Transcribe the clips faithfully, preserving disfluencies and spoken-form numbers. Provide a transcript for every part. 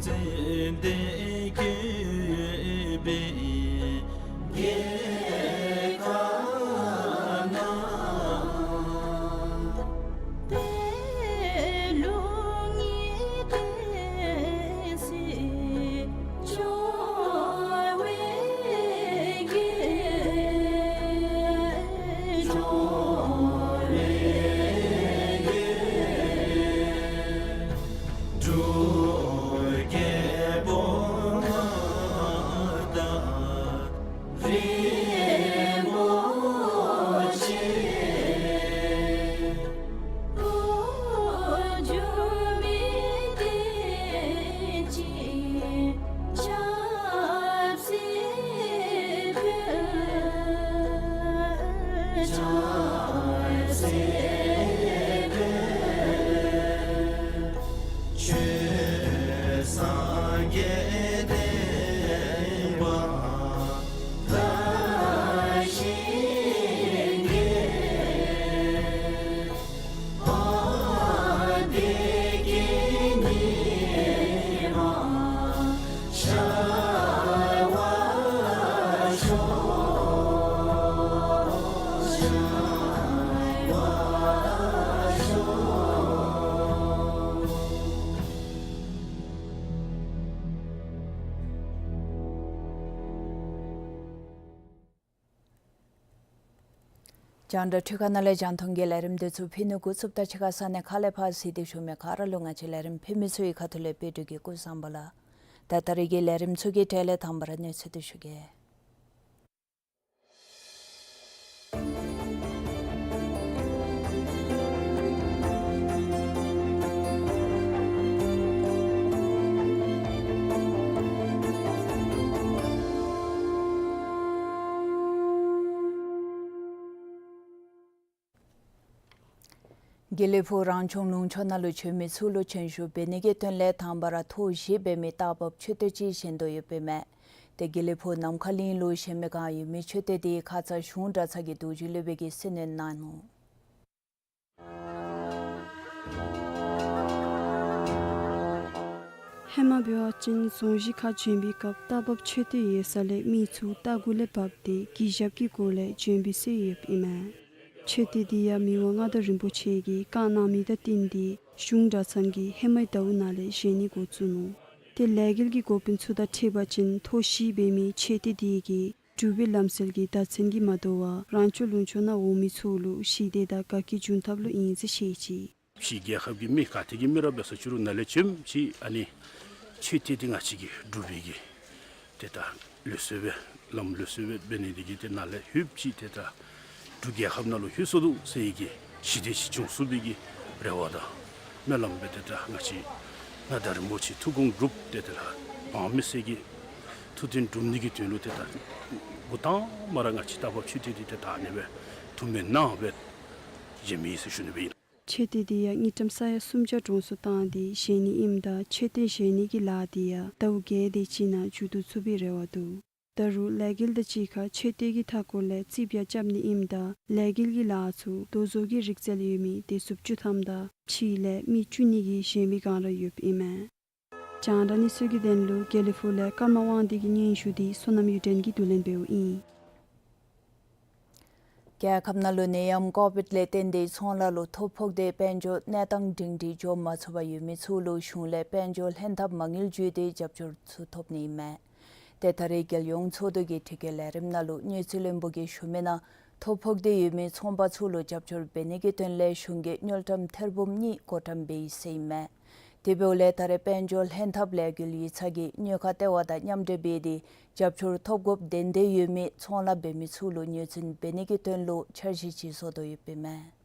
ཙན་དན་བཀོད་པའི་རྒྱལ་ཁབ་ན། པད་ལུང་གི་སྟེང་སྲིད་འབྱུང་བའི་རྒྱལ། འབྱུང་བའི་རྒྱལ། འབྲུག་རྒྱལ་པོ་ང་དང་རིན་པོ་ཆེ། འོག་འཇུག་མི་བསྟན་ཅིང་ཆབ་སྲིད་འཕེལ། ཆབ་སྲིད་འཕེལ། ཆོས་སངས་རྒྱས་བསྟན་པ་དར་ཞིང་རྒྱས། འོ་བདེ་སྐྱིད་ཉི་མ་ཤར་བར་ཤོག། ཤར་བར་ཤོག། རྒྱང་བསྒྲགས་འཕྲུལ་ཁང་ནང་ལས་རྒྱང་མཐོང་གི་ལས་རིམ་འདི་ཚུ་ཕུལ་ནི་འགོ་བཙུགསཔ་ད་ཕྱི་ཁ་ས་གནས་ཁག་ལས་ཕར་གཟིགས་ཏེ་བཞུགས་མི་ག་ར་ལུ་ང་བཅས་ལས་རིམ་ཕུལ་མི་ཚུ་གི་ཁ་ཐུག་ལས་པེ་ཏི་རུ་གི་སྐུ་གཟུགས་བཟང་པོ་ལགས། ད་ད་རེས་ཀྱི་ལས་རིམ་ཚུ་གི་གྲས་ལས་དང་པ་ར་གནས་ཚུལ་འདི་ཞུ་གེ། དགེ་ལེགས་ཕུག་རང་སྐྱོང་ལུང་ཕྱོགས་ནང་ལུ་བྱོན་མི་ཚུ་ལུ་སྤྱན་ཞུ་འབད་ནི་གི་དོན་ལས་དང་པ་ར་ཐོག་བཞི་འབད་མི་རྟ་བབས་མཆོད་རྟེན་ཅིག་བཞེངས་དོ་ཡོདཔ་ཨིན་མས། ཏེ་དགེ་ལེགས་ཕུག་ནམ་མཁའ་གླིང་ལུ་བཞེངས་མི་གང་ཡོད་མི་མཆོད་རྟེན་དེ་ཁ་ཙ་གཞུང་གྲྭ་ཚང་གི་རྡོ་རྗེ་སློབ་དཔོན་གྱིས་གསོལ་གནང་ནུག། ཧེ་མ་འབད་བ་ཅིན་རྫོང་གཞིས་ཁར་བྱོན་པའི་སྐབས་རྟ་བབས་མཆོད་རྟེན་ཡོད་ས་ལས་མི་ཚུ་རྟ་གུ་ལས་བབས་ཏེ་གུས་ཞབས་ཀྱི་སྒོ་ལས་བྱོན་པའི་སྲོལ་ཡོདཔ་ཨིན་མས། མཆོད་རྟེན་འདི་ཡང་མི་དབང་མངའ་བདག་རིན་པོ་ཆེ་གིས་བཀའ་གནང་མི་དང་བསྟུན་ཏེ་གཞུང་གྲྭ་ཚང་གིས་ཧེ་མའི་ཟླཝ་ནང་ལས་བཞེངས་ནི་འགོ་བཙུགས་ནུག། ཏེ་ལས་འགུལ་གྱི་འགོ་དཔོན་ཚུ་དང་འཁྲིལ་བ་ཅིན་ཐོག་བཞི་འབད་མི་མཆོད་རྟེན་འདི་གིས་འབྲུག་པའི་ལམ་སྲོལ་གྱི་མདའ་ཚན་གྱིས་མ་དོ་བར་རང་སྐྱོང་ལུང་ཕྱོགས་ནང་འོང་མི་ཚུ་ལུ་ཞི་བདེ་དང་དགའ་སྐྱིད་འབྱུང་ཐབས་ལུ་ཨིན་ཟེར་བཤད་ཅི། ཕྱི་རྒྱལ་ཁབ་ཀྱི་མི་ག་ཏེ་གི་མི་ར་འབད་ས་ཅི་རུང་ནཱ་ལས་བྱོནམ་ཅིག་ཨ་ནི་མཆོད་རྟེན་འདི་ང་བཅས་ཀྱི་འབྲུག་པའི་གི་ཏེ་ད་ལུགས་སྲོལ་སྦེ་ལམ་ལུགས་སྲོལ་སྦེ་འབད་ནི་འདི་གིས་ཏེ་ནཱ་ལས་ལྷོདཔ་ཅིག་ཏེ་ད་འབྲུག་རྒྱལ་ཁབ་ནང་ལུ་ལྷོད་སོ་ནུག་ཟེར་བའི་གི་ཞི་བདེ་ཅིག་འབྱུང་ཚུགས་པའི་གི་རེ་བ་དང་སྨོན་ལམ་སྦེ་ཏེ་ད་ང་བཅས་མངའ་བདག་རིན་པོ་ཆེ་ཐུགས་དགོངས་གྲུབ་སྟེ་ཏེ་ལགས་འབངས་མི་སེར་གྱི་ཐུགས་དོན་སྒྲུབ་ནི་གི་དོན་ལུ་ཏེ་ད་འགོ་དང་པ་ར་ང་བཅས་རྟ་བབས་མཆོད་རྟེན་འདི་ཏེ་ད་ཨ་ནི་སྦེ་ཐུགས་སྨོན་གནང་སྦེ་བཞེངས་མི་ཨིན་ཟེར་ཞུ་ནི་སྦེ་ཨིན། མཆོད་རྟེན་འདི་ཡང་དངུལ་ཀྲམ་ས་ཡ་སུམ་བརྒྱ་གྲངས་སུ་བཏང་སྟེ་བཞེངས་ནི་ཨིནམ་ད་མཆོད་རྟེན་བཞེངས་ནི་གི་ལཱ་འདི་ཡང་ཟླཝ་བརྒྱད་དེ་ཅིག་ནང་མཇུག་བསྡུ་ཚུགས་པའི་རེ་བ་འདུག། ད་རུང་ལས་འགུལ་དང་གཅིག་ཁར་མཆོད་རྟེན་གྱི་མཐའ་སྐོར་ལས་རྩིག་པ་རྐྱབ་ནི་ཨིནམ་ད་ལས་འགུལ་གྱི་ལཱ་ཚུ་རྡོ་བཟོ་གི་རིག་རྩལ་ཡོད་མི་དེ་ཚུ་བཅུག་ཐངམ་ད་ཕྱི་ལས་མི་བཅུག་ནི་གི་བཞེངས་པའི་བསྒང་ར་ཡོདཔ་ཨིན་མས། རྒྱང་བསྒྲགས་གནས་ཚུལ་གྱི་དོན་ལུ་དགེ་ལེགས་ཕུག་ལས་ཀརྨ་དབང་འདུས་ཀྱི་སྙན་ཞུ་འདི་བསོད་ནམས་གཡུ་སྒྲོན་གྱིས་བསྡུ་ལེན་འབདཝ་ཨིན། རྒྱལ་ཁབ་ནང་ལུ་ནད་ཡམས་ཀོ་བིཌ་ལས་བརྟེན་ཏེ་ཚོང་ལཱ་ལུ་ཐོ་ཕོག་སྟེ་དཔལ་འབྱོར་གནས་སྟངས་སྒྲིང་སྒྲི་འགྱོ་མ་ཚུགས་པར་ཡོད་མི་ཚུ་ལུ་གཞུང་ལས་དཔལ་འབྱོར་ལྷན་ཐབས་མ་དངུལ་བརྒྱུད་དེ་རྒྱབ་སྐྱོར་ཚུ་ཐོབ་ནི་ཨིན་མས། ཏེ་ད་རེས་རྒྱལ་ཡོངས་ཚོགས་འདུ་གི་དྲི་བཀོད་ལས་རིམ་ནང་ལུ་དངུལ་རྩིས་བློན་པོ་གིས་ཞུ་མི་ནང་ཐོ་ཕོག་སྟེ་ཡོད་མི་ཚོང་པ་ཚུ་ལུ་རྒྱབ་སྐྱོར་འབད་ནི་གི་དོན་ལས་གཞུང་གིས་དངུལ་ཀྲམ་ཐེར་འབུམ་གཉིས་བགོ་བཀྲམ་འབད་ཡི་ཟེར་ཨིན་མས། དེ་འབདཝ་ལས་ད་རེས་དཔལ་འབྱོར་ལྷན་ཐབས་ལས་འགུལ་ཡིག་ཚང་གིས་གནོད་ཁ་ལྟེ་བ་དང་མཉམ་འབྲེལ་འབད་དེ་རྒྱབ་སྐྱོར་ཐོབ་དགོཔ་དོན་འདོད་ཡོད་མི་ཚོང་ལཱ་འབད་མི་ཚུ་ལུ་ངོས་འཛིན་འབད་ནི་གི་དོན་ལུ་འཆར་གཞི་ཅིག་བཟོ་དོ་ཡོདཔ་ཨིན་མས།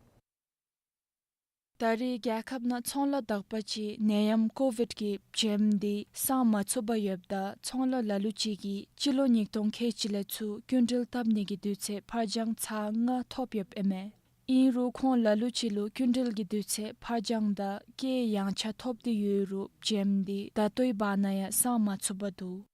ད་རེས་རྒྱལ་ཁབ་ནང་ཚོང་ལཱ་དག་པ་ཅིག་ནད་ཡམས་ཀོ་བིཌ་ཀྱི་བྱེམ་འདི་སངས་མ་ཚུགས་པར་ཡོདཔ་ད་ཚོང་ལཱ་ལ་ལུ་ཅིག་གིས་སྤྱི་ལོ་ཉིས་སྟོང་ཁལ་གཅིག་ལས་ཚུར་སྐྱིན་འགྲུལ་བཏབ་ནི་གི་དུས་ཚོད་ཕར་འགྱངས་ཚར་ལྔ་ཐོབ་ཡོདཔ་ཨིན་མས། ཨིན་རུང་ཁོང་ལ་ལུ་ཅིག་ལུ་སྐྱིན་འགྲུལ་གྱི་དུས་ཚོད་ཕར་འགྱངས་དང་སྐྱེད་ཡངས་ཆག་ཐོབ་སྟེ་ཡོད་རུང་བྱེམ་འདི་ད་ལྟོའི་བར་ན་ཡང་སངས་མ་ཚུགས་པར་འདུག།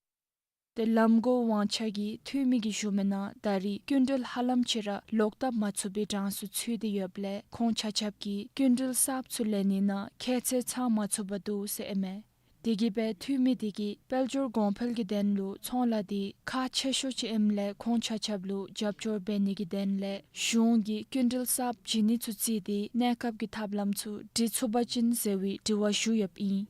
ཏེ་ལམ་གོང་དབང་ཆ་གི་འཐུས་མི་གིས་ཞུ་མི་ནང་ད་རེས་སྐྱིན་འགྲུལ་ཧ་ལམ་ཅིག་ར་ལོག་བཏབ་མ་ཚུགས་པའི་གྲངས་སུ་ཚུད་དེ་ཡོདཔ་ལས་ཁོང་ཆ་ཁྱབ་ཀྱིས་སྐྱིན་འགྲུལ་གསརཔ་ཚུ་ལེན་ནི་ནང་ཁྱད་ཚད་ཚང་མ་ཚུགས་པར་འདུག་ཟེར་ཨིན་མས། དེ་གིས་སྦེ་འཐུས་མི་དེ་གིས་དཔལ་འབྱོར་གོང་འཕེལ་གྱི་དོན་ལུ་ཚོང་ལཱ་དེ་ཁག་ཆེ་ཤོས་ཅིག་ཨིནམ་ལས་ཁོང་ཆ་ཁྱབ་ལུ་རྒྱབ་སྐྱོར་འབད་ནི་གི་དོན་ལས་གཞུང་གིས་སྐྱིན་འགྲུལ་གསརཔ་བྱིན་ནི་ཚུ་བརྩིས་ཏེ་གནས་སྐབས་ཀྱི་ཐབས་ལམ་ཚུ་སྒྲིག་ཚུགས་པ་ཅིན་ཟེར་བའི་དྲི་བ་ཞུ་ཡོདཔ་ཨིན།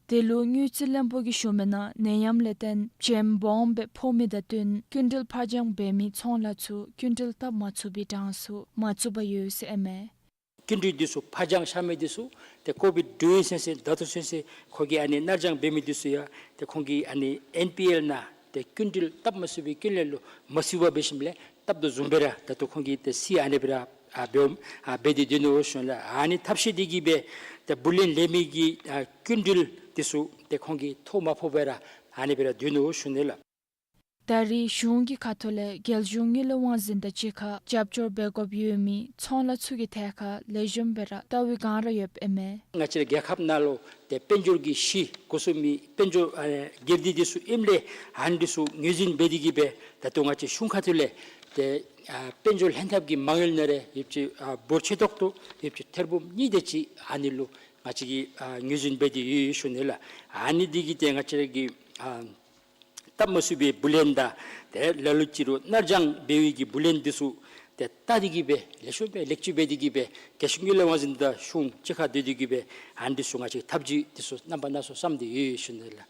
དེ་ལུ་དངུལ་རྩིས་བློན་པོ་གིས་ཞུ་མི་ནང་ནད་ཡམས་ལས་བརྟེན་བྱེམ་སྦོམ་སྦེ་ཕོག་མི་དང་བསྟུན་སྐྱིན་འགྲུལ་ཕར་འགྱངས་འབད་མི་ཚོང་ལཱ་ཚུ་སྐྱིན་འགྲུལ་བཏབ་མ་ཚུགས་པའི་གྲངས་སུ་མ་ཚུད་པར་ཡོད་ཟེར་ཨིན་མས། སྐྱིན་འགྲུལ་འདི་ཚུ་ཕར་འགྱངས་བཞག་མི་འདི་ཚུ་ཏེ་ཀོ་བིཌ་འདྲུལ་ཡི་ཟེར་ཟེར་ད་ལྟོ་ཚུན་ཚོད་ཁོ་གིས་ཨ་ནི་ནར་འགྱངས་འབད་མི་འདི་ཚུ་ཡང་ཏེ་ཁོང་གིས་ཨ་ནི་ཨེན་པི་ཨེལ་ནང་ཏེ་སྐྱིན་འགྲུལ་བཏབ་མ་ཚུགས་པའི་རྐྱེན་ལས་ལུ་མ་ཚུད་པར་འབད་ཞིནམ་ལས་བཏབ་དོ་བཟུམ་སྦེ་ར་ད་ལྟོ་ཁོང་གིས་ཏེ་རྩིས་ཨ་ནི་སྦེ་ར་ཨ་འབད་ཨ་འབད་དེ་སྡོད་ནུག་ཞུ་ནི་ལགས། ཨ་ནི་ཐབས་ཤེས་འདི་གིས་སྦེ་ཏེ་བུ་ལོན་ལེན་མི་གི་ཨ་སྐྱིན་འགྲུལ་འདི་ཚུ་ཏེ་ཁོང་གིས་ཐོ་མ་ཕོག་པར་ར་ཨ་ནི་སྦེ་ར་སྡོད་ནུག་ཞུ་ནི་ལགས། ད་རེས་གཞུང་གི་ཁ་ཐུག་ལས་རྒྱལ་གཞུང་དངུལ་ལས་དབང་འཛིན་དང་གཅིག་ཁར་རྒྱབ་སྐྱོར་འབད་དགོཔ་ཡོད་མི་ཚོང་ལཱ་ཚུ་གི་ཐད་ཁར་ལེགས་ཤོམ་སྦེ་ར་བལྟ་བའི་སྒང་ར་ཡོདཔ་ཨིན་མས། ང་བཅས་རའི་རྒྱལ་ཁབ་ནང་ལུ་ཏེ་དཔལ་འབྱོར་གྱི་གཞི་འགོ་བཙུགས་མི་དཔལ་འབྱོར་ཨ་སྒེར་སྡེ་འདི་ཚུ་ཨིནམ་ལས་ཨ་ནི་འདི་ཚུ་ངོས་འཛིན་འབད་དེ་གིས་སྦེ་ད་ལྟོ་ང་བཅས་གཞུང་ཁ་ཐུག་ལས་ཏེ་ཨ་དཔལ་འབྱོར་ལྷན་ཐབས་ཀྱི་མ་དངུལ་ནང་ར་ཡོདཔ་ཅིག་ཨ་འབོར་ཆེ་ཏོག་ཏོ་ཡོདཔ་ཅིག་ཐེར་འབུམ་གཉིས་དེ་ཅིག་ཨ་ནི་ལུ་ང་བཅས་ཀྱིས་ཨ་ངོས་འཛིན་འབད་དེ་ཡོད་ཡོད་ཞུ་ནི་ལགས། ཨ་ནི་འདི་གིས་ཏེ་ང་བཅས་ར་གི་ཨ་བཏབ་མ་ཚུགས་པའི་བུ་ལོན་དང་ཏེ་ལ་ལུ་ཅིག་རུང་ནར་འགྱངས་འབད་བའི་གི་བུ་ལོན་འདི་ཚུ་ཏེ་བལྟ་སྟེ་གིས་སྦེ་ལེགས་ཤོམ་སྦེ་ལེགས་བཅོས་འབད་དེ་གིས་སྦེ་རྒྱལ་གཞུང་དངུལ་ལས་དབང་འཛིན་དང་གཞུང་གཅིག་ཁར་སྡོད་དེ་གིས་སྦེ་ཨ་ནི་འདི་ཚུ་ང་བཅས་ཐབས་བྱུས་འདི་ཚུ་རྣམ་པ་སྣ་ཚོགས་བསམ་སྟེ་ཡོད་ཡོད་ཞུ་ནི་ལགས།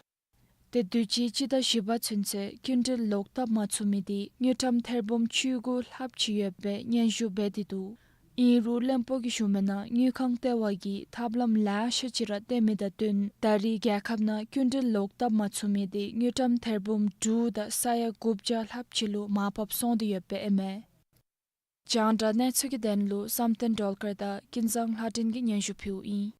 ཏེ་དུས་ཅི་སྤྱི་ཟླ་བཞི་པ་ཚུན་ཚོད་སྐྱིན་འགྲུལ་ལོག་བཏབ་མ་ཚུགས་མི་དེ་དངུལ་ཀྲམ་ཐེར་འབུམ་བཅུ་དགུ་ལྷགཔ་ཅིག་ཡོད་པའི་སྙན་ཞུ་འབད་དེ་འདུག། ཨིན་རུང་བློན་པོ་གིས་ཞུ་མི་ནང་དངུལ་ཁང་ལྟེ་བ་གིས་ཐབས་ལམ་ལེ་ཤ་ཅིག་ར་བཏོན་མི་དང་བསྟུན་ད་རེས་རྒྱལ་ཁབ་ནང་སྐྱིན་འགྲུལ་ལོག་བཏབ་མ་ཚུགས་མི་དེ་དངུལ་ཀྲམ་ཐེར་འབུམ་དྲུག་དང་ས་ཡ་དགུ་བརྒྱ་ལྷགཔ་ཅིག་ལུ་མར་ཕབ་སོང་སྟེ་ཡོདཔ་ཨིན་མས། རྒྱང་བསྒྲགས་གནས་ཚུལ་གྱི་དོན་ལུ་བསམ་གཏན་སྒྲོལ་དཀར་དང་ཀུན་བཟང་ལྷ་སྒྲོན་གྱིས་སྙན་ཞུ་ཕུལཝ་ཨིན།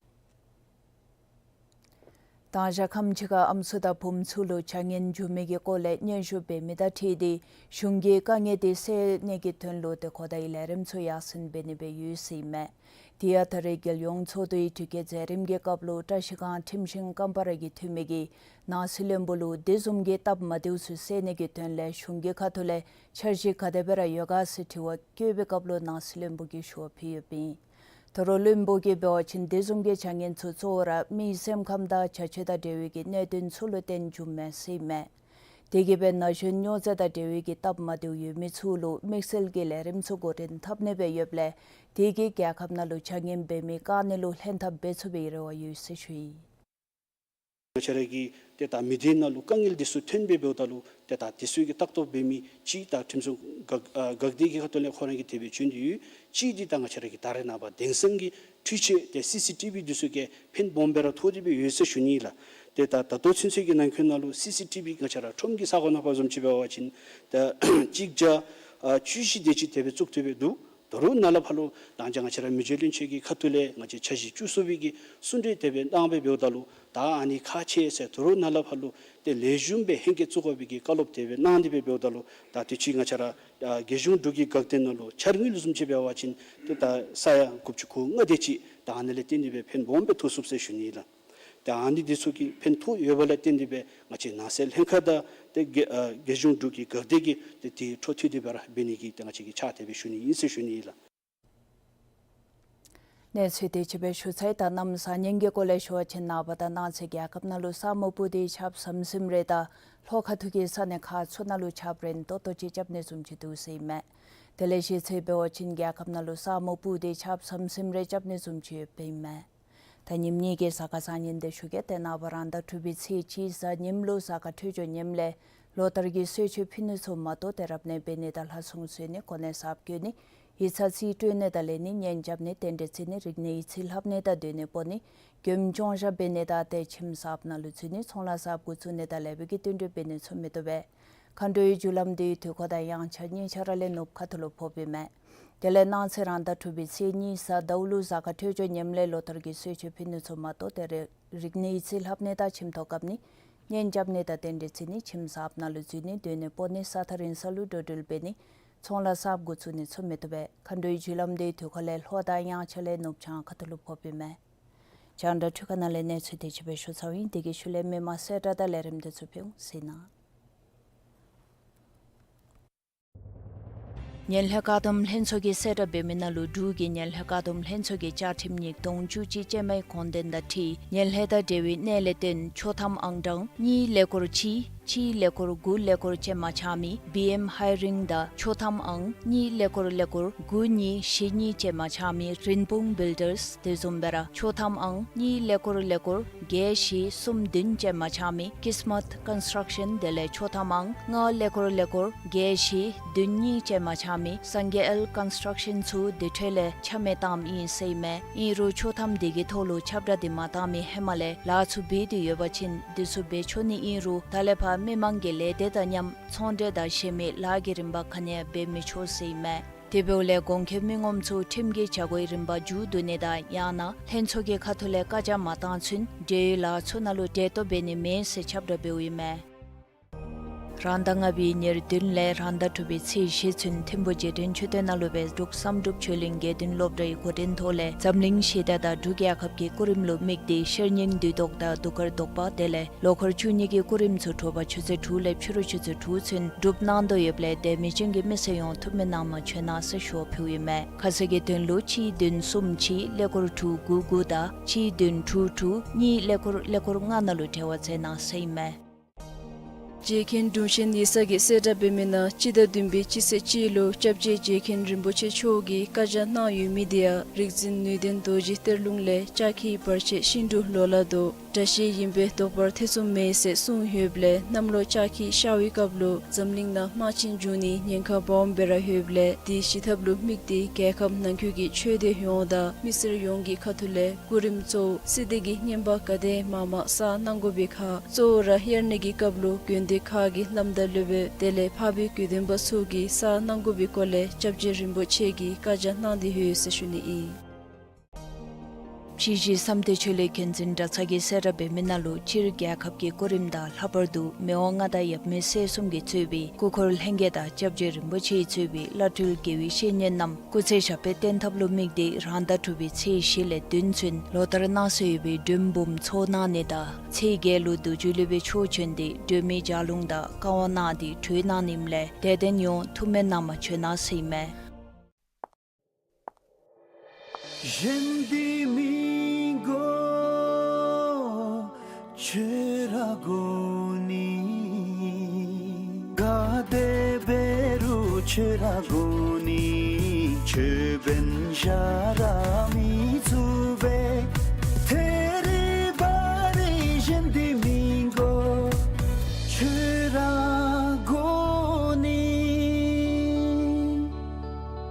དང་ཞག་ཁམས་ཅིག་ཁར་ཨམ་སྲུ་དང་བུམོ་ཚུ་ལུ་བྱ་ངན་བྱུང་མི་གི་སྐོར་ལས་སྙན་ཞུ་འབད་མི་དང་འཁྲིལ་ཏེ་གཞུང་གིས་དཀའ་ངལ་དེ་སེལ་ནི་གི་དོན་ལུ་ཏེ་གོ་བརྡའི་ལས་རིམ་ཚུ་ཡར་སེང་འབད་ནི་སྦེ་ཡོད་ཟེར་ཨིན་མས། དེ་ཡང་ད་རེས་རྒྱལ་ཡོངས་ཚོགས་འདུའི་དྲི་བཀོད་མཛད་རིམ་གྱི་སྐབས་ལུ་བཀྲ་ཤིས་སྒང་ཁྲིམས་ཤིང་ཀམ་པ་ར་གི་འཐུས་མི་གིས་ནང་སྲིད་བློན་པོ་ལུ་དེ་བཟུམ་གྱི་སྟབས་མ་བདེཝ་ཚུ་སེལ་ནི་གི་དོན་ལས་གཞུང་གི་ཁ་ཐུག་ལས་འཆར་གཞི་ག་དེ་སྦེ་ར་ཡོད་ག་ཟེར་དྲི་བ་བཀོད་པའི་སྐབས་ལུ་ནང་སྲིད་བློན་པོ་གིས་ཞུ་བ་ཕུལ་ཡོདཔ་ཨིན། ད་རུང་བློན་པོ་གིས་འབད་བ་ཅིན་དེ་བཟུམ་གྱི་བྱ་ངན་ཚུ་གཙོ་བོ་ར་མིའི་སེམས་ཁམས་དང་བྱ་སྤྱོད་དང་འབྲེལ་བའི་གི་གནད་དོན་ཚུ་ལུ་བརྟེན་བྱུངམ་མས་ཟེར་ཨིན་མས། དེ་གིས་སྦེ་ན་གཞོན་སྨྱོ་རྫས་དང་འབྲེལ་བའི་གི་སྟབས་མ་བདེཝ་ཡོད་མི་ཚུ་ལུ་དམིགས་བསལ་གྱི་ལས་རིམ་ཚུ་འགོ་འདྲེན་འཐབ་ནི་སྦེ་ཡོདཔ་ལས་དེ་གིས་རྒྱལ་ཁབ་ནང་ལུ་བྱ་ངན་འབད་མི་བཀག་ནི་ལུ་ལྷན་ཐབས་འབད་ཚུགས་པའི་རེ་བ་ཡོད་ཟེར་ཞུ་ཡི། ང་བཅས་ར་གི་ཏེ་ད་མི་སྡེ་ནང་ལུ་དཀའ་ངལ་འདི་ཚུ་ཐོན་སྦེ་འབདཝ་ད་ལུ་ཏེ་ད་དེ་ཚུ་གི་ལྟ་རྟོག་འབད་མི་གཅིག་ད་ཁྲིམས་སྲུང་འགག་ཨ་འགག་སྡེ་གི་ཁ་ཐུག་ལས་ཁོ་ར་གིས་དེ་སྦེ་བྱོན་ཏེ་ཡོད། གཅིག་འདི་ད་ང་བཅས་ར་གི་ད་རེས་ནངས་པ་དེང་སང་གི་འཕྲུལ་ཆས་ཏེ་སི་སི་ཊི་བི་འདི་ཚུ་གིས་ཕན་སྦོམ་སྦེ་ར་ཐོགས་ཏེ་སྦེ་ཡོད་ཟེར་ཞུ་ནི་ལགས། ཏེ་ད་ད་ལྟོ་ཚུན་ཚོད་ཀྱི་ནང་འཁོད་ནང་ལུ་སི་སི་ཊི་བི་ང་བཅས་ར་ཁྲོམ་གྱི་ས་གོ་ནང་ཕར་བཟུམ་ཅིག་འབད་བ་ཅིན་ཏེ་གཅིག་བརྒྱ་ཨ་བཅུ་བཞི་དེ་ཅིག་དེ་སྦེ་བཙུགས་ཏེ་སྦེ་འདུག། ད་རུང་ནཱ་ལས་ཕར་ལུ་ད་ང་བཅས་ར་མི་རྗེ་བློན་ཆེན་གྱི་ཁ་ཐུག་ལས་ང་བཅས་འཆར་གཞི་བཅུ་གསུམ་པའི་གི་གསུང་གྲོས་དེ་སྦེ་གནང་སྦེ་འབདཝ་ད་ལུ་ད་ཨ་ནི་ཁག་ཆེ་ཟེར་ད་རུང་ནཱ་ལས་ཕར་ལུ་ཏེ་ལེགས་ཤོམ་སྦེ་ཧེང་སྐལ་བཙུགས་དགོ་པའི་གི་བཀའ་སློབ་དེ་སྦེ་གནང་སྟེ་སྦེ་འབདཝ་ད་ལུ་ད་དུས་ཅི་ང་བཅས་ར་ཨ་རྒྱལ་གཞུང་འབྲུག་གི་འགག་སྡེ་ནང་ལུ་འཆར་དངུལ་བཟུམ་ཅིག་འབད་བ་ཅིན་ཏེ་ད་ས་ཡ་དགུ་བཅུ་གོ་ལྔ་དེ་ཅིག་ད་ཨ་ནི་ལས་བརྟེན་ཏེ་སྦེ་ཕན་སྦོམ་སྦེ་ཐོགས་ཚུགས་ཟེར་ཞུ་ནི་ལགས། ཏེ་ཨ་ནི་འདི་ཚུ་གི་ཕན་ཐོགས་ཡོདཔ་ལས་བརྟེན་ཏེ་སྦེ་ང་བཅས་ནང་སྲིད་ལྷན་ཁག་དང་ཏེ་རྒྱལ་ཨ་རྒྱལ་གཞུང་འབྲུག་གི་འགག་སྡེ་གིས་ཏེ་དེ་འཕྲོ་མཐུད་དེ་སྦེ་ར་འབད་ནི་གི་ཏེ་ང་བཅས་ཀྱིས་ཕྱག་དེ་སྦེ་ཞུ་ནི་ཨིན་ཟེར་ཞུ་ནི་ཨིན་ལགས། གནས་ཚུལ་དེ་ཅིག་སྦེ་ཞུ་ཚར་ཡི། ད་གནམ་གཤིས་ཉིན་གྱི་སྐོར་ལས་ཞུ་བ་ཅིན་ནངས་པ་དང་གནངས་ཚེ་རྒྱལ་ཁབ་ནང་ལུ་ས་སྨུག་སྤུབས་ཏེ་ཆརཔ་ཟིམ་ཟིམ་རེ་དང་ལྷོ་ཁ་ཐུག་གི་ས་གནས་ཁག་ཚུ་ནང་ལུ་ཆརཔ་རན་ཏོག་ཏོ་ཅིག་རྐྱབ་ནི་བཟུམ་ཅིག་འདུག་ཟེར་ཨིན་མས། དེ་ལས་གཞེས་ཚེ་འབད་བ་ཅིན་རྒྱལ་ཁབ་ནང་ལུ་ས་སྨུག་སྤུབས་ཏེ་ཆརཔ་ཟིམ་ཟིམ་རེ་རྐྱབ་ནི་བཟུམ་ཅིག་ཡོདཔ་ཨིན་མས། ད་ཉིནམ་གཉིས་ཀྱི་གཟའ་སྐར་བཟང་ངན་དེ་ཞུ་གེ། ཏེ་ནངས་པ་རང་ཟླ་དྲུག་པའི་ཚེས་གཅིག་གཟའ་ཉིམ་ལུ་གཟའ་སྐར་འཕྲོད་སྦྱོར་ངནམ་ལས་ལོ་ལྟར་གྱི་གསོལ་མཆོད་ཕུལ་ནི་ཚུ་མ་གཏོགས་ཏེ་རབ་གནས་འབད་ནི་དང་ལྷ་སྲུང་གསོལ་ནི་གོ་གནས་གསརཔ་བསྐོ་ནི་ཡིག་ཚང་རྩིས་སྤྲོད་ནི་དང་ལེན་ནི་གཉེན་རྐྱབ་ནི་རྟེན་འབྲེལ་བརྩི་ནི་རིག་གནས་ཡིག་རྩིས་ལྷབ་ནི་དང་སྡོད་གནས་སྤོ་ནི་མགྱོནམ་སྐྱོང་བཞག་འབད་ནི་དང་ཏེ་ཁྱིམ་གསརཔ་ནང་ལུ་འཛུལ་ནི་ཚོང་ལཱ་གསརཔ་འགོ་བཙུགས་ནི་དང་ལེགས་པའི་གི་བསྟུན་གྲོས་འབད་ནི་ཚུ་མི་བཏུབ་པས། མཁའ་འགྲོའི་རྒྱུ་ལམ་དེའི་དུས་འཁོར་དང་དབྱངས་འཆར་གཉིས་ཆ་ར་ལས་ནུབ་ཁ་ཐུག་ལུ་ཕོགཔ་ཨིན་མས། དེ་ལས་གནངས་ཚེ་རང་ཟླ་དྲུག་པའི་ཚེས་གཉིས་གཟའ་ཟླཝ་ལུ་གཟའ་སྐར་འཕྲོད་སྦྱོར་ངནམ་ལས་ལོ་ལྟར་གྱི་གསོལ་མཆོད་ཕུལ་ནི་ཚུ་མ་གཏོགས་ཏེ་རི་རིག་གནས་ཡིག་རྩིས་ལྷབ་ནི་དང་ཁྱིམ་ཐོག་བཀབ་ནི་གཉེན་རྐྱབ་ནི་དང་རྟེན་འབྲེལ་བརྩི་ནི་ཁྱིམ་གསརཔ་ནང་ལུ་འཛུལ་ནི་སྡོད་གནས་སྤོ་ནི་ས་ཐག་རིང་ས་ལུ་འགྲོ་འགྲུལ་འབད་ནི་ཚོང་ལཱ་གསརཔ་འགོ་བཙུགས་ནི་ཚུ་མི་བཏུབ་པས། མཁའ་འགྲོའི་རྒྱུ་ལམ་དེའི་དུས་འཁོར་ལས་ལྷོ་དང་དབྱངས་འཆར་ལས་ནུབ་བྱང་ཁ་ཐུག་ལུ་ཕོགཔ་ཨིན་མས། རྒྱང་བསྒྲགས་འཕྲུལ་ཁང་ནང་ལས་གནས་ཚུལ་དེ་ཅིག་སྦེ་ཞུ་ཚརཝ་ཨིན། དེ་གི་ཤུལ་ལས་མི་མང་གསལ་བསྒྲགས་དང་ལས་རིམ་དེ་ཚུ་ཕུལ་འོང་ཟེར་ན། ངན་ལྷད་བཀག་སྡོམ་ལྷན་ཚོགས་ཀྱིས་གསལ་བསྒྲགས་འབད་མི་ནང་ལུ་འབྲུག་གི་ངན་ལྷད་བཀག་སྡོམ་ལྷན་ཚོགས་ཀྱི་བཅའ་ཁྲིམས་ཉིས་སྟོང་བཅུ་གཅིག་ཅན་མའི་དགོངས་དོན་དང་འཁྲིལ་ངན་ལྷད་དང་འབྲེལ་བའི་གནད་ལས་བརྟེན་ཆོག་ཐམ་ཨང་གྲངས་གཉིས་ཀླད་ཀོར་གཅིག་གཅིག་ཀླད་ཀོར་དགུ་ཀླད་ཀོར་ཅན་མ་ཆགས་མི་བི་ཨེམ་ཧའི་རིང་དང་ཆོག་ཐམ་ཨང་གཉིས་ཀླད་ཀོར་ཀླད་ཀོར་དགུ་གཉིས་བཞི་གཉིས་ཅན་མ་ཆགས་མི་རིན་སྤུངས་བིལ་ཌརསི། དེ་བཟུམ་སྦེ་ར་ཆོག་ཐམ་ཨང་གཉིས་ཀླད་ཀོར་ཀླད་ཀོར་བརྒྱད་བཞི་གསུམ་བདུན་ཅན་མ་ཆགས་མི་ཀིས་མཊ་ཀོན་སི་ཊྲག་ཤཱན། དེ་ལས་ཆོག་ཐམ་ཨང་ལྔ་ཀླད་ཀོར་ཀླད་ཀོར་བརྒྱད་བཞི་བདུན་གཉིས་ཅན་མ་ཆགས་མི་སངས་རྒྱས་ཨེལ་ཀོན་སི་ཊྲག་ཤཱན་ཚུ་དེ་འཕྲོ་ལས་ཆ་མེད་བཏངམ་ཨིན་ཟེར་ཨིན་མས། ཨིན་རུང་ཆོག་ཐམ་དེ་གི་ཐོག་ལུ་ཁྱབ་བསྒྲགས་འདི་མ་བཏང་མི་ཧེ་མ་ལས་ལཱ་ཚུ་འབད་དེ་ཡོད་པ་ཅིན་འདི་ཚུ་འབད་ཆོག་ནི་ཨིན་རུང་ད་ལས་ཕར་མི་མང་གི་ལས་སྡེ་དང་མཉམ་ཚོང་འབྲེལ་དང་གཞན་མི་ལཱ་གི་རིམ་པ་ག་ནི་ཡང་འབད་མི་ཆོག་ཟེར་ཨིན་མས། དེ་འབདཝ་ལས་གོང་འཁོད་མི་ངོམ་ཚུ་ཁྲིམས་ཀྱི་བྱ་སྒོའི་རིམ་པ་མཇུག་བསྡུ་ནི་དང་ཡང་ན་ལྷན་ཚོགས་ཀྱི་ཁ་ཐུག་ལས་བཀའ་རྒྱ་མ་བཏང་ཚུན་འབྲེལ་ཡོད་ལཱ་ཚུ་ནང་ལུ་གྲལ་གཏོགས་འབད་ནི་མེད་ཟེར་ཁྱབ་བསྒྲགས་འབདཝ་ཨིན་མས། རང་ཟླ་ལྔ་པའི་ཉེར་བདུན་ལས་རང་ཟླ་དྲུག་པའི་ཚེས་བཞི་ཚུན་ཐིམ་ཕུ་རྗེས་དྲན་མཆོད་རྟེན་ནང་ལུ་སྦེ་འབྲུག་བསམ་གྲུབ་ཆོས་གླིང་དགེ་འདུན་སློབ་གྲྭའི་འགོ་འདྲེན་ཐོག་ལས་འཛམ་གླིང་ཞི་བདེ་དང་འབྲུག་རྒྱལ་ཁབ་ཀྱི་སྐུ་རིམ་ལུ་དམིགས་ཏེ་ཤེར་སྙིང་འདུས་བཟློག་དང་གདུགས་དཀར་བཟློག་པ་དེ་ལས་ལོ་འཁོར་བཅུ་གཉིས་ཀྱི་སྐུ་རིམ་ཚུ་དྲོ་པ་ཆུ་ཚོད་དྲུག་ལས་ཕྱི་རུ་ཆུ་ཚོད་དྲུག་ཚུན་སྒྲུབ་གནང་དོ་ཡོདཔ་ལས་དད་མོས་ཅན་གྱི་མི་སེར་ཡོངས་ཐུགས་སྨོན་གནང་མ་བྱོན་གནང་ཟེར་ཞུ་བ་ཕུལཝ་ཨིན་མས། ཁ་གསལ་གྱི་དོན་ལུ་གཅིག་བདུན་གསུམ་གཅིག་ཀླད་ཀོར་དྲུག་དགུ་དགུ་དང་གཅིག་བདུན་དྲུག་དྲུག་གཉིས་ཀླད་ཀོར་ཀླད་ཀོར་ལྔ་ནང་ལུ་འབྲེལ་བ་མཛད་གནང་ཟེར་ཨིན་མས། རྗེ་མཁན་དྲུང་ཆེན་ཡིག་ཚང་གིས་གསལ་བསྒྲགས་འབད་མི་ནང་སྤྱི་ཟླ་བདུན་པའི་སྤྱི་ཚེས་གཅིག་ལུ་སྐྱབས་རྗེ་རྗེ་མཁན་རིན་པོ་ཆེ་མཆོག་གིས་བཀའ་རྒྱ་གནང་ཡོད་མི་དེ་ཡང་རིག་འཛིན་ནུས་ལྡན་རྡོ་རྗེ་གཏེར་ལུང་ལས་ལྕགས་ཁྱི་བར་ཆད་ཤིན་ཏུ་ལོ་ལ་ལྡོག། དགྲ་ཤེས་ཡིན་པས་བཟློག་པར་ཐེ་ཚོམ་མེད་ཟེར་གསུངས་ཡོདཔ་ལས་གནམ་ལོ་ལྕགས་ཁྱི་ཤར་བའི་སྐབས་ལུ་འཛམ་གླིང་ནང་དམག་ཆེན་འབྱུང་ནིའི་ཉེན་ཁ་སྦོམ་སྦེ་ར་ཡོདཔ་ལས་དེ་ཞི་ཐབས་ལུ་དམིགས་ཏེ་རྒྱལ་ཁབ་ནང་འཁོད་ཀྱི་ཆོས་སྡེ་ཡོངས་དང་མི་སེར་ཡོངས་ཀྱི་ཁ་ཐུག་ལས་སྐུ་རིམ་གཙོ་བོ་སྲིད་སྡེ་གི་བསྙེན་པ་ག་དེ་མང་མང་བསགས་གནང་དགོ་པའི་ཁར་གཙོ་བོ་ར་དབྱར་གནས་ཀྱི་སྐབས་ལུ་དགོན་སྡེ་ཁག་གི་བླམ་དང་སློབ་དཔོན་དེ་ལས་འཕགས་པའི་དགེ་འདུན་པ་ཚུ་གིས་བསགས་གནང་དགོ་པའི་སྐོར་ལས་སྐྱབས་རྗེ་རིན་པོ་ཆེ་གིས་བཀའ་རྒྱ་གནང་སྟེ་ཡོད་ཟེར་ཞུ་ནི་ཨིན། ཕྱི་གཞིས་བསམ་གཏན་ཆོས་གླིང་མཁན་འཛིན་གྲྭ་ཚང་གིས་གསལ་བསྒྲགས་འབད་མི་ནང་ལུ་སྤྱིར་རྒྱལ་ཁབ་ཀྱི་སྐུ་རིམ་དང་ལྷག་པར་དུ་མི་དབང་མངའ་བདག་ཡབ་མེས་སྲས་གསུམ་གྱིས་གཙོས་པའི་སྐུ་འཁོར་ལྷན་རྒྱས་དང་སྐྱབས་རྗེ་རིན་པོ་ཆེ་གཙོས་པའི་བླ་སྤྲུལ་དགེ་བའི་བཤེས་གཉེན་རྣམས་སྐུ་ཚེ་ཞབས་པད་བརྟན་ཐབས་ལུ་དམིགས་ཏེ་རང་ཟླ་དྲུག་པའི་ཚེས་བཞི་ལས་བདུན་ཚུན་ལོ་ལྟར་གནང་སྲོལ་ཡོད་པའི་སྒྲོལ་འབུམ་ཚོགས་གནང་ནི་དང་ཚེས་བརྒྱད་ལུ་རྡོ་རྗེ་སློབ་དཔོན་མཆོག་བྱོན་ཏེ་སྒྲོལ་མའི་ལྗགས་ལུང་དང་བཀའ་དབང་གནང་སྟེ་གྲོལ་གནང་ནི་ཨིནམ་ལས་དད་ལྡན་ཡོངས་ཐུགས་སྨོན་གནང་མ་བྱོན་གནང་ཟེར་ཨིན་མས། གཞན་འདི་མི་དགོ་ཁྱོད་ར་དགོ་ནི། ག་དེ་འབད་རུང་ཁྱོད་ར་དགོ་ནི། ཁྱོད་འབདན་གཞན་ར་མི་ཚུགས་པས། ཐད་རི་བ་རི་གཞན་འདི་མི་དགོ་ཁྱོད་ར་དགོ་ནི།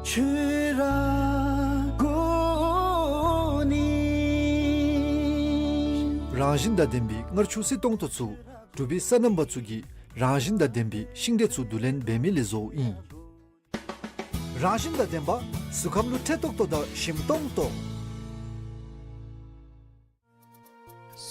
ཁྱོད་ར་དགོ་ནི། རང་བཞིན་དང་ལྡན་པའི་མངར་ཆུ་བསིལ་ཏོང་ཏོ་ཚུ་འབྲུག་པའི་སོ་ནམ་པ་ཚུ་གིས་རང་བཞིན་དང་ལྡན་པའི་ཤིང་འབྲས་ཚུ་བསྡུ་ལེན་འབད་མི་ལས་བཟོཝ་ཨིན། རང་བཞིན་དང་ལྡན་པ་གཟུགས་ཁམས་ལུ་འཕྲོད་ཏོག་ཏོ་དང་ཞིམ་ཏོང་ཏོ།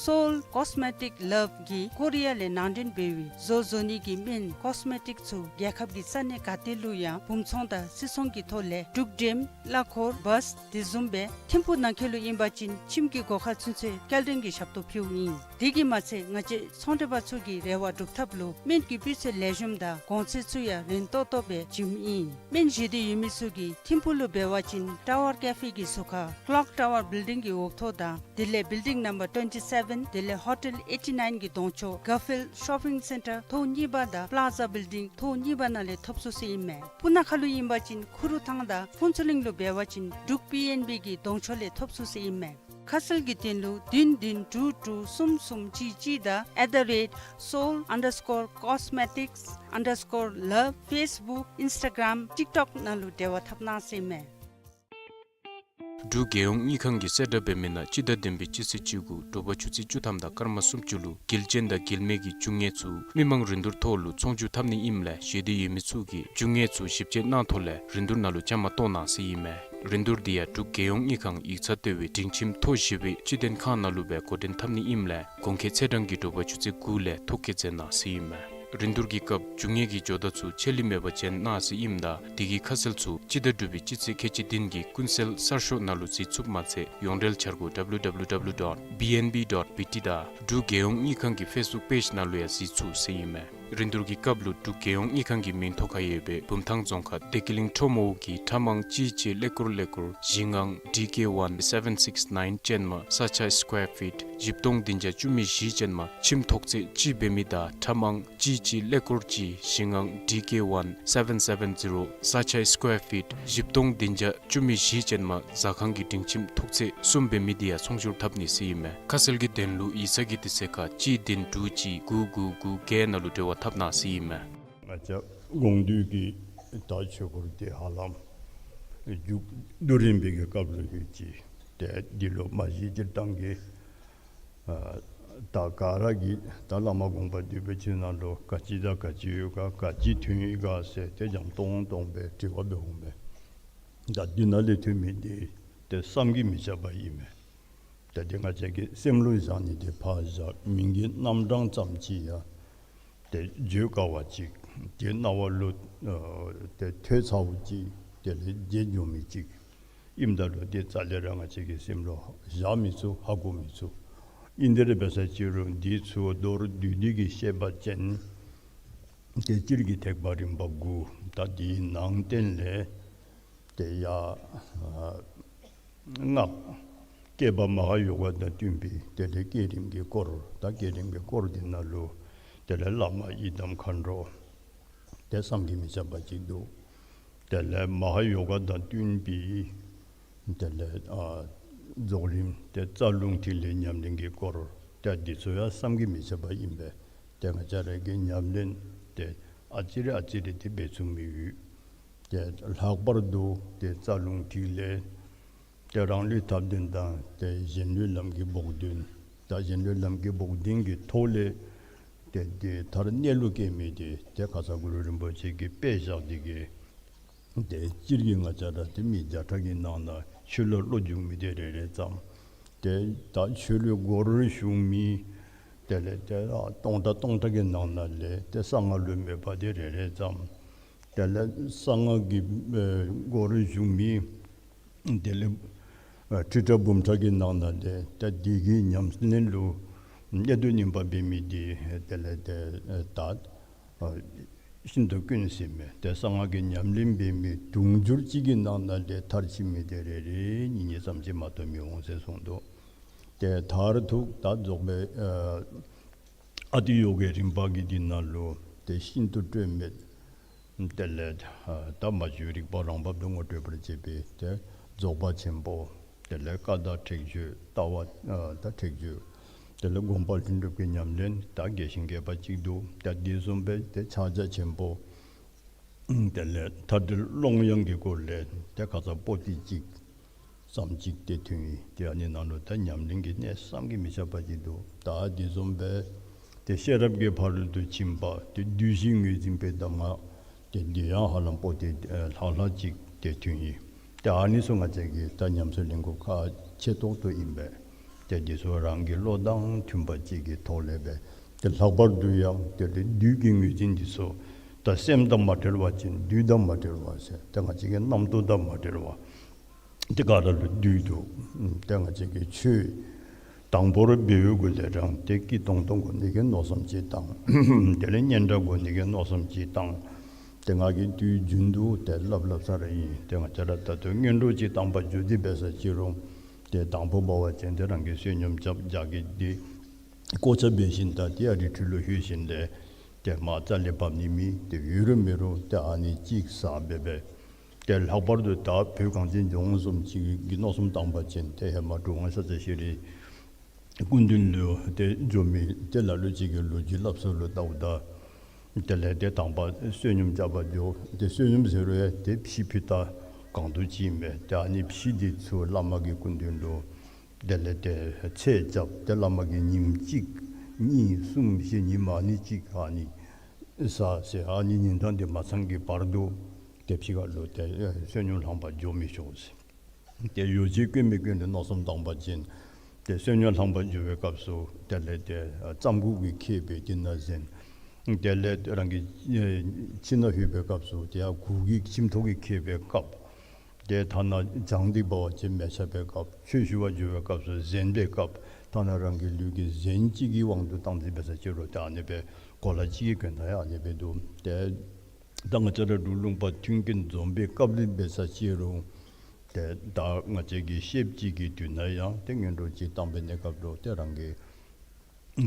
སོའུལ་ཀོས་མེ་ཊིཀ་ལབ་ཀྱིས་ཀོ་རི་ཡ་ལས་ནང་འདྲེན་འབད་བའི་བཟོ་བཟོ་ནི་གི་སྨན་ཀོས་མེ་ཊིཀ་ཚུ་རྒྱལ་ཁབ་ཀྱི་ས་གནས་ག་ཏེ་ལུ་ཡང་སྦུང་ཚོང་དང་སིལ་ཚོང་གི་ཐོག་ལས་འབྲུག་འགྲེམ་གླ་འཁོར་བཱས་དེ་བཟུམ་སྦེ་ཐིམ་ཕུག་ནང་འཁོད་ལུ་ཨིན་པ་ཅིན་ཁྱིམ་གྱི་སྒོ་ཁར་ཚུན་ཚོད་སྐྱེལ་འདྲེན་གྱི་ཞབས་ཏོག་ཕུལཝ་ཨིན། དེ་གིས་མ་ཚད་ང་བཅས་ཚོང་འབྲེལ་པ་ཚུ་གི་རེ་བ་སྒྲུབ་ཐབས་ལུ་སྨན་གྱི་སྤུས་ཚད་ལེགས་ཤོམ་དང་གོང་ཚད་ཚུ་ཡང་རན་ཏོག་ཏོ་སྦེ་བྱིནམ་ཨིན། སྨན་བཞེས་འདོད་ཡོད་མི་ཚུ་གིས་ཐིམ་ཕུག་ལུ་འབད་བ་ཅིན་ཊ་ཝར་ཀེ་ཕེ་གི་ཟུར་ཁར་ཀློག་ཊ་ཝར་བིལ་ཌིང་གི་འོག་ཐོག་དང་དེ་ལས་བིལ་ཌིང་ནམ་བར་ཊུ་ཝེན་ཊི་སེ་བེན་དེ་ལས་ཧོ་ཊེལ་ཨེ་ཊི་ནའིན་གྱི་གདོང་ཕྱོགས་གར་ཕིལཌ་ཤོ་པིང་སེན་ཊར་ཐོག་གཉིས་པ་དང་པ་ལཱ་ཛ་བིལ་ཌིང་ཐོག་གཉིས་པ་ནང་ལས་ཐོབ་ཚུགས་ཟེར་ཨིན་མས། སྤུ་ན་ཁ་ལུ་ཨིན་པ་ཅིན་ཁུ་རུ་ཐང་དང་ཕུན་ཚོགས་གླིང་ལུ་འབད་བ་ཅིན་འབྲུག་པི་ཨེན་བི་གི་གདོང་ཕྱོགས་ལས་ཐོབ་ཚུགས་ཟེར་ཨིན་མས། ཁ་གསལ་གྱི་དོན་ལུ་བདུན་བདུན་དྲུག་དྲུག་གསུམ་གསུམ་གཅིག་གཅིག་དང་ཨེཊ་ད་རེཊ་སོའུལ་ཨན་ཌར་སི་ཀོར་ཀོས་མེ་ཊིཀས་ཨན་ཌར་སི་ཀོར་ལབ་ཕེསི་བུཀ་ཨིནསི་ཊ་གརམ་ཊིཀ་ཊོཀ་ནང་ལུ་འབྲེལ་བ་འཐབ་གནང་ཟེར་ཨིན་མས། འབྲུག་རྒྱལ་ཡོངས་དངུལ་ཁང་གིས་གསལ་བསྒྲགས་འབད་མི་ནང་སྤྱི་ཟླ་བདུན་པའི་སྤྱི་ཚེས་བཅུ་དགུ་དྲོ་པ་ཆུ་ཚོད་བཅུ་ཐམ་དང་སྐར་མ་སུམ་ཅུ་ལུ་དགེ་ལྕིན་དང་དགེ་མེད་ཀྱི་རྒྱུ་དངོས་ཚུ་མི་མང་རིན་བསྡུར་ཐོག་ལུ་ཚོང་བསྒྱུར་འཐབ་ནི་ཨིནམ་ལས་བཞེས་འདོད་ཡོད་མི་ཚུ་གིས་རྒྱུ་དངོས་ཚུ་ཞིབ་དཔྱད་གནང་ཐོག་ལས་རིན་བསྡུར་ནང་ལུ་བཅའ་མར་གཏོགས་གནང་ཟེར་ཨིན་མས། རིན་བསྡུར་འདི་ཡང་འབྲུག་རྒྱལ་ཡོངས་དངུལ་ཁང་ཡིག་ཚང་ལྟེ་བའི་སྒྲིང་ཁྱིམ་ཐོག་བཞི་པའི་སྤྱི་མཐུན་ཁང་ནང་ལུ་སྦེ་འགོ་འདྲེན་འཐབ་ནི་ཨིནམ་ལས་གོང་འཁོད་ཚེས་གྲངས་ཀྱི་དྲོ་པ་ཆུ་ཚོད་དགུ་ལས་ཐོ་བཀོད་མཛད་གནང་ཟེར་ཨིན་མས། རིན་བསྡུར་གྱི་སྐབས་རྒྱུ་དངོས་ཀྱི་ཇོ་བདག་ཚུ་ཆད་ལུས་མེད་པར་བྱོན་གནང་ཟེར་ཨིནམ་ད་དེ་གི་ཁ་གསལ་ཚུ་སྤྱི་ཟླ་དྲུག་པའི་སྤྱི་ཚེས་ཁལ་གཅིག་བདུན་གྱི་ཀུན་གསལ་གསར་ཤོག་ནང་ལུ་གཟིགས་ཚུགསཔ་མ་ཚད་ཡོངས་འབྲེལ་འཆར་སྒོ་W W W dot B N B dot B T དང་འབྲུག་རྒྱལ་ཡོངས་དངུལ་ཁང་གི་ཕེསི་བུཀ་པེཇ་ནང་ལུ་ཡང་གཟིགས་ཚུགས་ཟེར་ཨིན་མས། རིན་བསྡུར་གྱི་སྐབས་ལུ་འབྲུག་རྒྱལ་ཡོངས་དངུལ་ཁང་གི་མིང་ཐོ་ཁར་ཡོད་པའི་བུམ་ཐང་རྫོང་ཁག་བདེ་སྐྱིད་གླིང་ཁྲོམ་འོག་གི་ཁྲ་མང་གཅིག་གཅིག་ཀླད་ཀོར་ཀླད་ཀོར་བཞི་ལྔ་ཌི་ཀེ་ཝན་སེ་བེན་སིགསི་ནའིན་ཅན་མ་ས་ཆའི་སི་ཀོར་ཕིཊ་བཞི་སྟོང་བདུན་བརྒྱ་བཅུ་མེད་བཞི་ཅན་མ་ཁྱིམ་ཐོག་ཚད་གཅིག་འབད་མི་དང་ཁྲ་མང་གཅིག་གཅིག་ཀླད་ཀོར་གཅིག་བཞི་ལྔ་ཌི་ཀེ་ཝན་སེ་བེན་སེ་བེན་ཛི་རོ་ས་ཆའི་སི་ཀོར་ཕིཊ་བཞི་སྟོང་བདུན་བརྒྱ་བཅུ་མེད་བཞི་ཅན་མ་ཟ་ཁང་གི་སྒྲིང་ཁྱིམ་ཐོག་ཚད་གསུམ་འབད་མི་དེ་ཡང་ཚོང་སྒྱུར་འཐབ་ནི་ཟེར་ཨིན་མས། ཁ་གསལ་གྱི་དོན་ལུ་ཡིག་ཚང་གི་དུས་ཚོད་ཁར་གཅིག་བདུན་དྲུག་གཅིག་དགུ་དགུ་དགུ་བརྒྱད་ནང་ལུ་འབྲེལ་བ་འཐབ་གནང་ཟེར་ཨིན་མས། ང་བཅས་དགོངས་འདུས་ཀྱི་ད་ཆོས་སྐོར་དེ་ཧ་ལམ་མཇུག་བསྡུ་རན་པའི་གི་སྐབས་ལུ་ཡོད་ཅི། ཏེ་འདི་ལུ་མ་གཞི་སྤྱིར་བཏང་གི་ཨ་ད་ག་ར་གིས་ད་བླ་མ་དགོངས་པ་འདུས་པའི་ཆོས་ནང་ལུ་ག་ཅི་དང་ག་ཅི་ཡོད་ག་ག་ཅི་ཐོན་ཡི་ག་ཟེར་ཏེ་འཇམ་ཏོང་ཏོ་སྦེ་དྲི་བ་འབད་འོང་པས། ད་འདི་ནང་ལས་ཐོན་མི་འདི་ཏེ་བསམ་གྱིས་མི་ཁྱབ་པ་ཨིན་མས། ཏེ་འདི་ང་བཅས་ཀྱི་སེམས་ལུ་བཞག་ནི་འདི་ཕར་བཞག་མིང་གི་རྣམ་གྲངས་ཙམ་ཅིག་ཡང་ཏེ་བརྗོད་དཀའ་བ་ཅིག་ཏེ་རྣ་བ་ལུ་ཨ་ཏེ་ཐོས་ཚརཝ་ཅིག་དེ་ལས་བརྗེད་འགྱོ་མི་ཅིག་ཨིནམ་ད་ལུ་ཏེ་རྩ་ལས་ར་ང་བཅས་ཀྱི་སེམས་ལུ་བཞག་མི་ཚུགས། ཧ་གོ་མི་ཚུགས། ཨིན་དེ་ར་འབད་ས་ཅིག་རུང་འདི་ཚུ་མདོར་བསྡུས་ཏེ་གི་བཤད་པ་ཅིན་ཏེ་སྤྱིར་གྱི་ཐེག་པ་རིམ་པ་དགུ། ད་འདིའི་ནང་བསྟན་ལས་ཏེ་ཡ་ཨ་སྔགས་བསྐྱེད་པ་མ་ཧཱ་ཡོ་ག་དང་བསྟུན་པའི་དེ་ལས་བསྐྱེད་རིམ་གྱི་སྐོར། ད་བསྐྱེད་རིམ་གྱི་སྐོར་འདི་ནང་ལུ་དེ་ལས་བླ་མ་ཡི་དམ་མཁའ་འགྲོ་ཏེ་བསམ་གྱིས་མི་ཁྱབ་པ་ཅིག་འདུག། དེ་ལས་མ་ཧཱ་ཡོ་ག་དང་བསྟུན་པའི་དེ་ལས་ཨ་རྫོགས་རིམ་ཏེ་རྩ་རླུང་ཐིག་ལེ་ཉམས་ལེན་གྱི་སྐོར། ཏེ་འདི་ཚུ་ཡང་བསམ་གྱིས་མི་ཁྱབ་པ་ཨིན་པས། ཏེ་ང་བཅས་ར་གིས་ཉམས་ལེན་ཏེ་ཨ་ཙི་རེ་ཨ་ཙི་རེ་ཏེ་འབད་ཚུགས་མི་ཡོད། ཏེ་ལྷག་པར་དུ་ཏེ་རྩ་རླུང་ཐིག་ལེ་ཏེ་རང་ལུས་ཐབས་ལྡན་དང་ཏེ་གཞན་ལུས་ལམ་གྱི་བོགས་འདོན། ད་གཞན་ལུས་ལམ་གྱི་བོགས་འདོན་གྱི་ཐོག་ལས་ཏེ་ཏེ་མཐར་གནས་ལུ་སྐྱེལ་མི་འདི་ཏེ་ཁ་ཙ་གུ་རུ་རིན་པོ་ཆེ་གིས་དཔེ་བཞག་སྟེ་གི་ཏེ་སྤྱིར་གྱི་ང་བཅས་ར་ཏེ་མི་བརྒྱ་ཕྲག་གི་ནང་ན་ཆོས་ལུ་བློ་འཇུག་མི་འདི་རེ་རེ་ཙམ། ཏེ་ད་ཆོས་ལུ་སྒོར་ཞུགས་མི་དེ་ལས་ཏེ་ཨ་སྟོང་ཕྲག་སྟོང་ཕྲག་གི་ནང་ན་ལས་ཏེ་གསང་སྔགས་ལུ་མོས་པ་འདི་རེ་རེ་ཙམ། དེ་ལས་གསང་སྔགས་ཀྱི་ཨེ་སྒོར་ཞུགས་མི་དེ་ལས་ཨ་ཁྲི་ཕྲག་འབུམ་ཕྲག་གི་ནང་ན་ལས་ཏེ་འདི་གི་ཉམས་ལེན་ལུ་གནད་དུ་སྨིན་པ་འབད་མི་འདི་དེ་ལས་ཏེ་ཨེ་ད་ཨ་ཤིན་ཏུ་དཀོན་ཟེར་མས། ཏེ་གསང་སྔགས་ཀྱི་ཉམས་ལེན་འབད་མི་དུང་ཕྱུར་གཅིག་གི་ནང་ན་ལས་མཐར་ཕྱིན་མི་འདི་རེ་རེ་གཉིས་གཉིས་ཙམ་ཅིག་མ་གཏོགས་མི་འོང་ཟེར་གསུངས་འདུག། ཏེ་མཐར་ཐུག་ད་རྫོགས་པའི་ཨ་ཨ་ཏི་ཡོ་གའི་རིམ་པ་གི་འདི་ནང་ལུ་ཏེ་ཤིན་ཏུ་སྤྲོས་མེད། དེ་ལས་ཨ་ད་མ་བཅོས་རིག་པ་རང་བབས་ལུ་ངོ་སྤྲོད་པར་བྱེད་པའི་ཏེ་རྫོགས་པ་ཆེན་པོ། དེ་ལས་བཀའ་དང་ཁྲེགས་ཆོད་ལྟ་བ་ཨ་ད་ཁྲེགས་ཆོད། དེ་ལས་སྒོམ་པ་ལྷུན་གྲུབ་ཀྱི་ཉམས་ལེན་ད་རྒྱས་ཤིང་རྒྱས་པ་ཅིག་འདུག། ད་འདི་བཟུམ་སྦེ་ཏེ་ཕྱག་རྒྱ་ཆེན་པོ། དེ་ལས་མཐའ་བྲལ་ཀློང་ཡངས་ཀྱི་སྐོར་ལས་ཏེ་ཁ་ཙ་པོ་ཏི་གཅིག་ཙམ་ཅིག་ཏེ་ཐོན་ཡི། ཏེ་ཨ་ནི་ནང་ལུ་ད་ཉམས་ལེན་གྱི་གནད་བསམ་གྱིས་མི་ཁྱབ་པ་ཅིག་འདུག། ད་འདི་བཟུམ་སྦེ་ཏེ་ཤེས་རབ་ཀྱི་ཕ་རོལ་ཏུ་ཕྱིན་པ་ཏེ་བསྡུས་གཞི་ངོས་འཛིན་པའི་གདམས་ངག་ཏེ་འདི་ཡང་ཧ་ལམ་པོ་ཏི་ཨེ་ལྷག་ལྷག་ཅིག་ཏེ་ཐོན་ཡི། ཏེ་ཨ་ནི་ཚུ་ང་བཅས་ཀྱིས་ད་ཉམས་སུ་ལེན་དགོཔ་ཁག་ཆེ་ཏོག་ཏོ་ཨིན་པས། ཏེ་འདི་ཚུ་རང་གི་བློ་དང་མཐུན་པ་ཅིག་གི་ཐོག་ལས་སྦེ་ཏེ་ལྷག་པར་དུ་ཡང་ཏེ་ཏེ་བསྡུས་ཀྱི་ངོས་འཛིན་འདི་ཚུ་ད་སེམས་དང་མ་བྲལ་བ་ཅིན་བསྡུས་དང་མ་བྲལ་བ་ཟེར་ཏེ་ང་བཅས་ཀྱི་རྣམ་རྟོག་དང་མ་བྲལ་བ། ཏེ་ག་ར་ལུ་བསྡུས་འདུག། ཏེ་ང་བཅས་ཀྱི་ཆོས་དང་པོར་འབད་བའི་གུ་ལས་རང་ཏེ་སྐྱིད་ཏོང་ཏོ་དགོ་ནི་གི་མནོ་བསམ་ཅིག་བཏང་། དེ་ལས་སྙན་གྲགས་དགོ་ནི་གི་མནོ་བསམ་ཅིག་བཏང་། ཏེ་ང་གིས་དུས་རྒྱུན་དུ་ཏེ་སླབ་སླབ་ས་ར་ཨིན། ཏེ་ང་བཅས་ར་ད་ལྟོ་སྔོན་འགྲོ་ཅིག་བཏང་པར་འགྱོ་སྟེ་འབད་ས་ཅིག་རུང་ཏེ་དང་པོ་འབད་བ་ཅིན་ཏེ་རང་གི་བསོད་སྙོམས་རྐྱབ་རྒྱགས་ཀྱི་འདི་བཀོ་བྱ་འབད་ཞིནམ་ད་ཏེ་ཡར་རི་ཁྲོད་ལུ་ལྷོད་ཞིནམ་ལས་ཏེ་མར་རྩ་ལས་འབབ་ནི་མེད། ཏེ་ཡོད་རུང་མེད་རུང་ཏེ་ཨ་ནི་ཅིག་ཟ་སྦེ་སྦེ། ཏེ་ལྷག་པར་དུ་ད་བོད་གངས་ཅན་ལྗོངས་བཟུམ་ཅིག་གི་མནོ་བསམ་བཏང་པ་ཅིན་ཏེ་ཧེ་མ་གྲུབ་དབང་ཤཱཀྱ་ཤྲཱི་སྐུ་མདུན་ལུ་ཏེ་འགྱོ་མི་ཏེ་ལ་ལུ་ཅིག་གིས་ལོ་རྒྱུས་སླབ་ས་ལུ་བལྟཝ་ད་དེ་ལས་ཏེ་དང་པ་བསོད་སྙོམས་རྐྱབ་པར་འགྱོ། ཏེ་བསོད་སྙོམས་ཟེར་རུང་ཡང་ཏེ་ཕྱེ་ཕུད་ད་གང་དུ་ཅིག་མས། ཏེ་ཨ་ནི་ཕྱེ་འདི་ཚུ་བླ་མ་གི་སྐུ་མདུན་ལུ་དེ་ལས་ཏེ་ཚད་རྐྱབ། ཏེ་བླ་མ་གིས་ཉིནམ་གཅིག་གཉིས་གསུམ་བཞི་ཉིནམ་ཨ་ནི་ཅིག་ཨ་ནི་ཟ་ཟེར། ཨ་ནི་ཉིན་གྲངས་འདི་མ་ཚང་གི་བར་དུ་ཏེ་ཕྱི་ཁ་ལུ་ཏེ་ཨེ་བསོད་སྙོམས་ལྷང་པར་འགྱོ་མི་ཆོག་ཟེར། ཏེ་ཡོ་བྱད་དཀོན་མི་དཀོན་ལུ་མནོ་བསམ་བཏང་པ་ཅིན་ཏེ་བསོད་སྙོམས་ལྷང་པར་འགྱོ་བའི་སྐབས་སུ་དེ་ལས་ཏེ་ཨ་རྩམ་ཁུག་གིས་ཁེབས་པའི་འདི་ནང་གཟན། དེ་ལས་རང་གི་ཨེ་ཁྱིམ་ནང་ལྷོད་པའི་སྐབས་སུ་ཏེ་ཡར་གུར་གྱིས་ཁྱིམ་ཐོག་གིས་ཁེབས་པའི་ཁབ། ཏེ་ཐ་ན་གྱང་འདི་འབད་བ་ཅིན་མེ་ཆག་པའི་ཁབ། ཆོས་ཞུ་བར་འགྱོ་བའི་སྐབས་སུ་གཟན་པའི་ཁབ། ཐ་ན་རང་གི་ལུས་ཀྱི་གཟན་ཅིག་གི་དབང་དུ་བཏང་སྟེ་འབད་ས་ཅིག་རུང་ཏེ་ཨ་ནི་སྦེ་གོ་ལ་གཅིག་གི་གྱོན་ཐངས་ཡང་ཨ་ནི་སྦེ་འདུག། ཏེ་ད་ང་བཅས་ར་འབྲུག་ལུང་པ་མཐུན་རྐྱེན་འཛོམས་པའི་སྐབས་ལུ་འབད་ས་ཅིག་རུང་ཏེ་ད་ང་བཅས་ཀྱི་ཤེསཔ་ཅིག་གི་དུས་ན་ཡང་ཏེ་སྔོན་འགྲོ་ཅིག་བཏང་པའི་གནས་སྐབས་ལུ་ཏེ་རང་གི་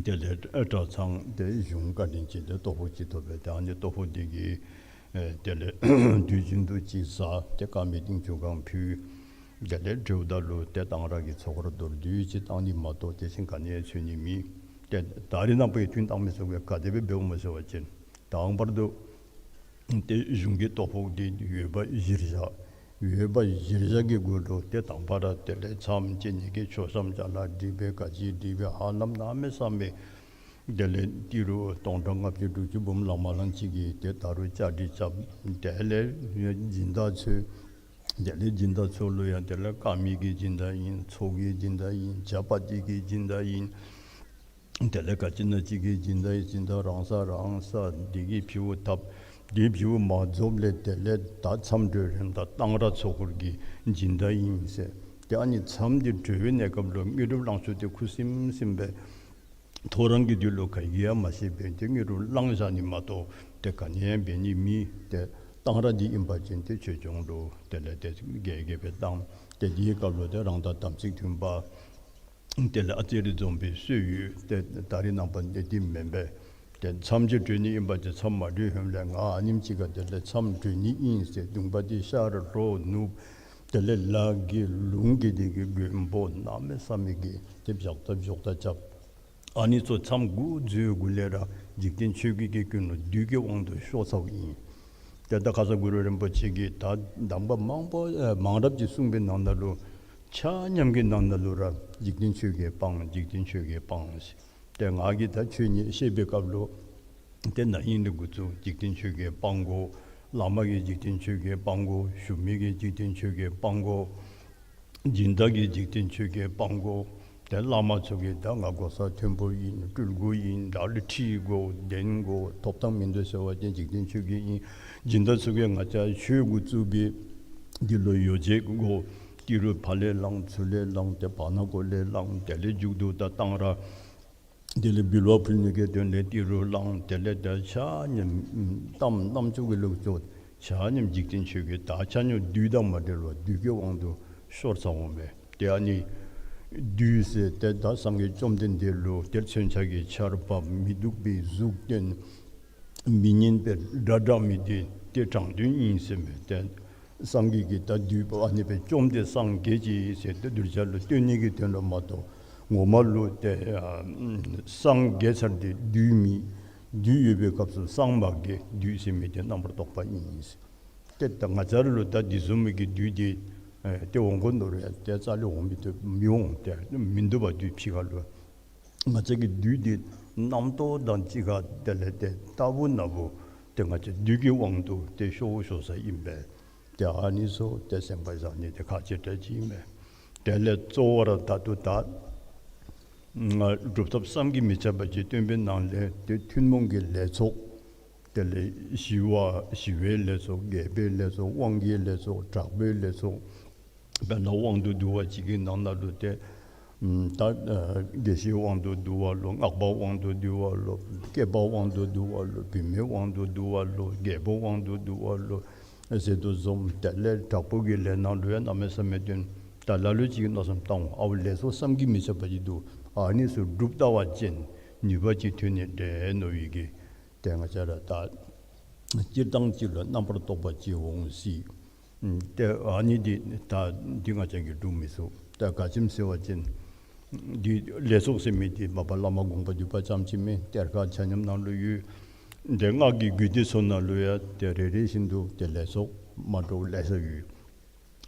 དེ་ལས་གྲྭ་ཚང་དེ་གཞུང་བཀའ་དྲིན་ཅན་དེ་ལྟོ་ཕོགས་ཅིག་ཐོབ་པས། ད་ཨ་ནི་ལྟོ་ཕོགས་དེ་གིས་ཨེ་དེ་ལས་དུས་རྒྱུན་དུ་ཅིག་བཟའ། ཏེ་དཀར་མེ་ཏིང་ཆུ་གང་ཕུལ། དེ་ལས་དེ་འབདཝ་ད་ལུ་ཏེ་གཏང་རག་གི་ཚོགས་འཁོར་མདོར་བསྡུས་ཅིག་བཏང་ནི་མ་གཏོགས་དེ་བཞིན་ག་ནི་ཡང་འཚོལ་ནི་མེད། ཏེ་ད་རེས་ནངས་པ་ཡང་ཐུན་བཏང་མི་ཚུ་གིས་ག་དེ་སྦེ་འབདཝ་སྨོ་ཟེར་བ་ཅིན་དང་པར་དུ་ཏེ་གཞུང་གི་ལྟོ་ཕོགས་དེ་ཡོད་པ་གཞིར་བཞག། ཡོད་པ་གཞིར་བཞག་གི་སྒོ་ལུ་ཏེ་དང་པ་ར་དེ་ལས་མཚམས་བཅད་ནི་གི་མཆོད་བཤམས་ཅ་ལ་སྒྲིག་སྦེ་ག་ཅི་སྒྲིག་སྦེ་ཧ་ལམ་གནམ་མེད་ས་མེད་དེ་ལས་ཏི་རུ་སྟོང་ཕྲག་ལྔ་བཅུ་དྲུག་ཅུ་འབུམ་ལང་མ་ལང་ཅིག་གིས་ཏེ་ད་རུང་བཅའ་སྒྲིག་རྐྱབ། དེ་ལས་སྦྱིན་བདག་ཚུ་དེ་ལས་སྦྱིན་བདག་ཚུ་ལུ་ཡང་དེ་ལས་དཀར་མེ་གི་སྦྱིན་བདག་ཨིན། ཚོགས་ཀྱི་སྦྱིན་བདག་ཨིན། ཇ་པ་ཏི་གི་སྦྱིན་བདག་ཨིན། དེ་ལས་ག་ཅི་ན་ཅིག་གི་སྦྱིན་བདག་ཨིན། སྦྱིན་བདག་རང་ས་རང་ས་དེ་གི་ཕྱི་བོ་ཐབ། དེ་ཕྱི་བོ་མ་རྫོགས་ལས་དེ་ལས་ད་མཚམས་གྲོལ་རནམ་ད་གཏང་རག་ཚོགས་འཁོར་གྱི་སྦྱིན་བདག་ཨིན་ཟེར། ཏེ་ཨ་ནི་མཚམས་དེ་གྲོལ་བའི་གནས་སྐབས་ལུ་དངོས་གྲུབ་བླང་ཚུལ་དེ་ཁུ་སིམ་སིམ་སྦེ་ཐོ་རངས་ཀྱི་དུས་ལུ་ག་གིས་ཡང་མ་ཤེས་པས། ཏེ་དངོས་གྲུབ་བླང་བཞག་ནི་མ་གཏོགས་ཏེ་ག་ནི་ཡང་འབད་ནི་མེད། ཏེ་གཏང་རག་འདི་ཨིན་པ་ཅིན་ཏེ་ཆོས་སྐྱོང་ལུ་དེ་ལས་ཏེ་རྒྱས་རྒྱས་སྦེ་བཏང་། ཏེ་དེའི་སྐབས་ལུ་ཏེ་རང་དང་དམ་ཚིག་མཐུན་པ་དེ་ལས་ཨ་ཙི་རེ་འཛོམས་པའི་སྲོལ་ཡོད། ཏེ་ད་རེས་ནངས་པ་འདི་འདི་མེན་པས། ཏེ་མཚམས་ཅིག་གྲོལ་ནི་ཨིན་པ་ཅིན་མཚམས་མ་གྲོལ་ཧེ་མ་ལས་ང་ཨ་ནེམ་ཅིག་ཁར་དེ་ལས་མཚམས་གྲོལ་ནི་ཨིན་ཟེར་གདུང་པ་འདི་ཤར་ལྷོ་ནུབ་དེ་ལས་ལ་གི་ལུང་གི་དེ་གི་མགོན་པོ་གནམ་མེད་ས་མེད་ཀྱི་ཏེ་བཞག་ཐབས་བཞག་ཐབས་རྐྱབ། ཨ་ནི་ཚུ་མཚམས་འགོ་བཙུགས་གུ་ལས་ར་འཇིག་རྟེན་ཆོས་བརྒྱད་ཀྱི་ཀུན་སློང་བདུད་ཀྱི་དབང་དུ་ཤོར་ཚརཝ་ཨིན། ཏེ་ད་ཁ་ཙ་གུ་རུ་རིན་པོ་ཆེ་གིས་ད་གདམས་པ་མང་པོ་ཨེ་མང་རབས་ཅིག་གསུངས་པའི་ནང་ན་ལུ་ཆ་མཉམ་གྱི་ནང་ན་ལུ་ར་འཇིག་རྟེན་ཆོས་བརྒྱད་སྤང་། འཇིག་རྟེན་ཆོས་བརྒྱད་སྤང་ཟེར། ཏེ་ང་གིས་ད་ཆོས་ཉིད་བཤད་པའི་སྐབས་ལུ་ཏེ་ན་ཧིང་ལས་འགོ་བཙུགས་འཇིག་རྟེན་ཆོས་བརྒྱད་སྤང་དགོ། བླ་མ་གིས་འཇིག་རྟེན་ཆོས་བརྒྱད་སྤང་དགོ། ཞུ་མི་གིས་འཇིག་རྟེན་ཆོས་བརྒྱད་སྤང་དགོ། སྦྱིན་བདག་གིས་འཇིག་རྟེན་ཆོས་བརྒྱད་སྤང་དགོ། ཏེ་བླ་མ་ཚུ་གིས་ད་ང་གོ་ས་མཐོན་པོ་ཨིན། སྤྲུལ་སྐུ་ཨིན། བདག་ལུ་ཁྲི་དགོ། གདན་དགོ། ཐོབ་ཐང་མིན་འདུག་ཟེར་བ་ཅིན་འཇིག་རྟེན་ཆོས་བརྒྱད་ཨིན། སྦྱིན་བདག་ཚུ་གིས་ང་བཅས་ཆོས་འགོ་བཙུགས་པའི་འདི་ལུ་ཡོ་བྱད་དགོ། ཏི་རུ་ཕར་ལས་བླང་ཚུར་ལས་བླང་ཏེ་བར་ན་གོ་ལས་བླང་དེ་ལས་མཇུག་ཏུ་ད་གཏང་རག་དེ་ལས་འབུལ་བ་ཕུལ་ནི་གི་དོན་ལས་ཏི་རུ་བླང་། དེ་ལས་ད་ཆ་མཉམ་གཏམ་རྣམ་ཅོ་གི་ལུགས་ཅོ་ཆ་མཉམ་འཇིག་རྟེན་ཆོས་བརྒྱད། ད་ཆ་མཉམ་བདུད་དང་མ་བྲལ་བར་བདུད་ཀྱི་དབང་དུ་ཤོར་ཚརཝ་མས། ཏེ་ཨ་ནི་བདུད་ཟེར་ཏེ་ད་སངས་རྒྱས་བཅོམ་ལྡན་འདས་ལུ་ཏེ་མཚོན་ཆ་གི་ཆརཔ་མི་སྡུག་པའི་གཟུགས་སྟོན། མི་སྙན་པའི་སྒྲ་བསྒྲགས་མི་དེ་ཏེ་དྲང་དོན་ཨིན་ཟེར་མས། ཏེ་སངས་རྒྱས་ཀྱིས་ད་བདུད་པོ་ཨ་ནི་སྦེ་བཅོམ་སྟེ་སངས་རྒྱས་ཅི་ཟེར་ཏེ་གདུལ་བྱ་ལུ་སྟོན་ནི་གི་དོན་ལུ་མ་གཏོགས་ངོ་མ་ལུ་ཏེ་ཨ་སངས་རྒྱས་ཚར་ཏེ་བདུད་མེད། བདུད་ཡོད་པའི་སྐབས་སུ་སངས་མ་རྒྱས། བདུད་ཟེར་མི་དེ་རྣམ་པར་རྟོག་པ་ཨིན་ཟེར། ཏེ་ད་ང་བཅས་ར་ལུ་ད་འདི་བཟུམ་མའི་གི་བདུད་དེ་ཨེ་ཏེ་འོང་དགོ་མནོ་རུང་ཏེ་རྩ་ལས་འོང་མི་བཏུབ་མི་འོང་། ཏེ་མིན་འདུག་པ་བདུད་ཕྱི་ཁ་ལུ། ང་བཅས་ཀྱི་བདུད་འདི་རྣམ་རྟོག་དང་གཅིག་ཁར་དེ་ལས་ཏེ་ལྟ་བུ་ན་བུ་ཏེ་ང་བཅས་བདུད་ཀྱི་དབང་དུ་ཏེ་ཤོར་ཤོར་ས་ཨིན་པས། ཏེ་ཨ་ནི་ཚུ་ཏེ་སེམས་པ་བཟང་ནི་དེ་ཁག་ཆེ་དྲགས་ཅིག་ཨིན་པས། དེ་ལས་གཙོ་བོ་ར་ད་ལྟོ་ད་སྒྲུབ་ཐབས་བསམ་གྱིས་མི་ཁྱབ་པ་ཅིག་སྟོན་པའི་ནང་ལས་ཏེ་ཐུན་མོང་གི་ལས་ཚོགས། དེ་ལས་ཞི་བ་ཞི་བའི་ལས་ཚོགས། རྒྱས་པའི་ལས་ཚོགས། དབང་གི་ལས་ཚོགས། དྲག་པོའི་ལས་ཚོགས། དཔེར་ན་དབང་དུ་བསྡུ་བ་ཅིག་གི་ནང་ན་ལུ་ཏེ་ད་ཨ་དགེ་བཤེས་དབང་དུ་བསྡུ་བ་ལོ། སྔགས་པ་དབང་དུ་བསྡུ་བ་ལོ། སྐྱེས་པ་དབང་དུ་བསྡུ་བ་ལོ། བུད་མེད་དབང་དུ་བསྡུ་བ་ལོ། རྒྱལ་པོ་དབང་དུ་བསྡུ་བ་ལོ་ཟེར་དོ་བཟུམ། དེ་ལས་དྲག་པོ་གི་ལས་ནང་ལུ་ཡང་གནམ་མེད་ས་མེད་སྟོན། ད་ལ་ལུ་ཅིག་གིས་མནོ་བསམ་བཏང་འོང་། ཨའུ་ལས་ཚོགས་བསམ་གྱིས་མི་ཁྱབ་པ་ཅིག་འདུག། ཨ་ནི་ཚུ་སྒྲུབ་ལྟ་བ་ཅིན་ནུས་པ་ཅིག་ཐོན་ནི་འདྲས་མནོ་བའི་གི་ཏེ་ང་བཅས་ར་ད་སྤྱིར་བཏང་ཅིག་ལུ་རྣམ་པར་རྟོག་པ་ཅིག་འོང་སྲིད། ཨུམ་ཏེ་ཨ་ནི་འདི་ད་འདི་ང་བཅས་ཀྱིས་སྒྲུབ་མི་ཚུགས། ད་ག་ཅི་སྨོ་ཟེར་བ་ཅིན་འདི་ལས་ཚོགས་ཟེར་མི་འདི་མ་པ་བླ་མ་དགོངས་པ་འདུས་པ་ཙམ་ཅིག་མེན། གཏེར་ཁ་ཆ་མཉམ་ནང་ལུ་ཡོད། ཏེ་སྔགས་ཀྱི་རྒྱུད་སྡེ་ཚུ་ནང་ལུ་ཡང་ཏེ་རེ་རེ་བཞིན་དུ་ཏེ་ལས་ཚོགས་མ་འདྲཝ་ལེ་ཤ་ཡོད།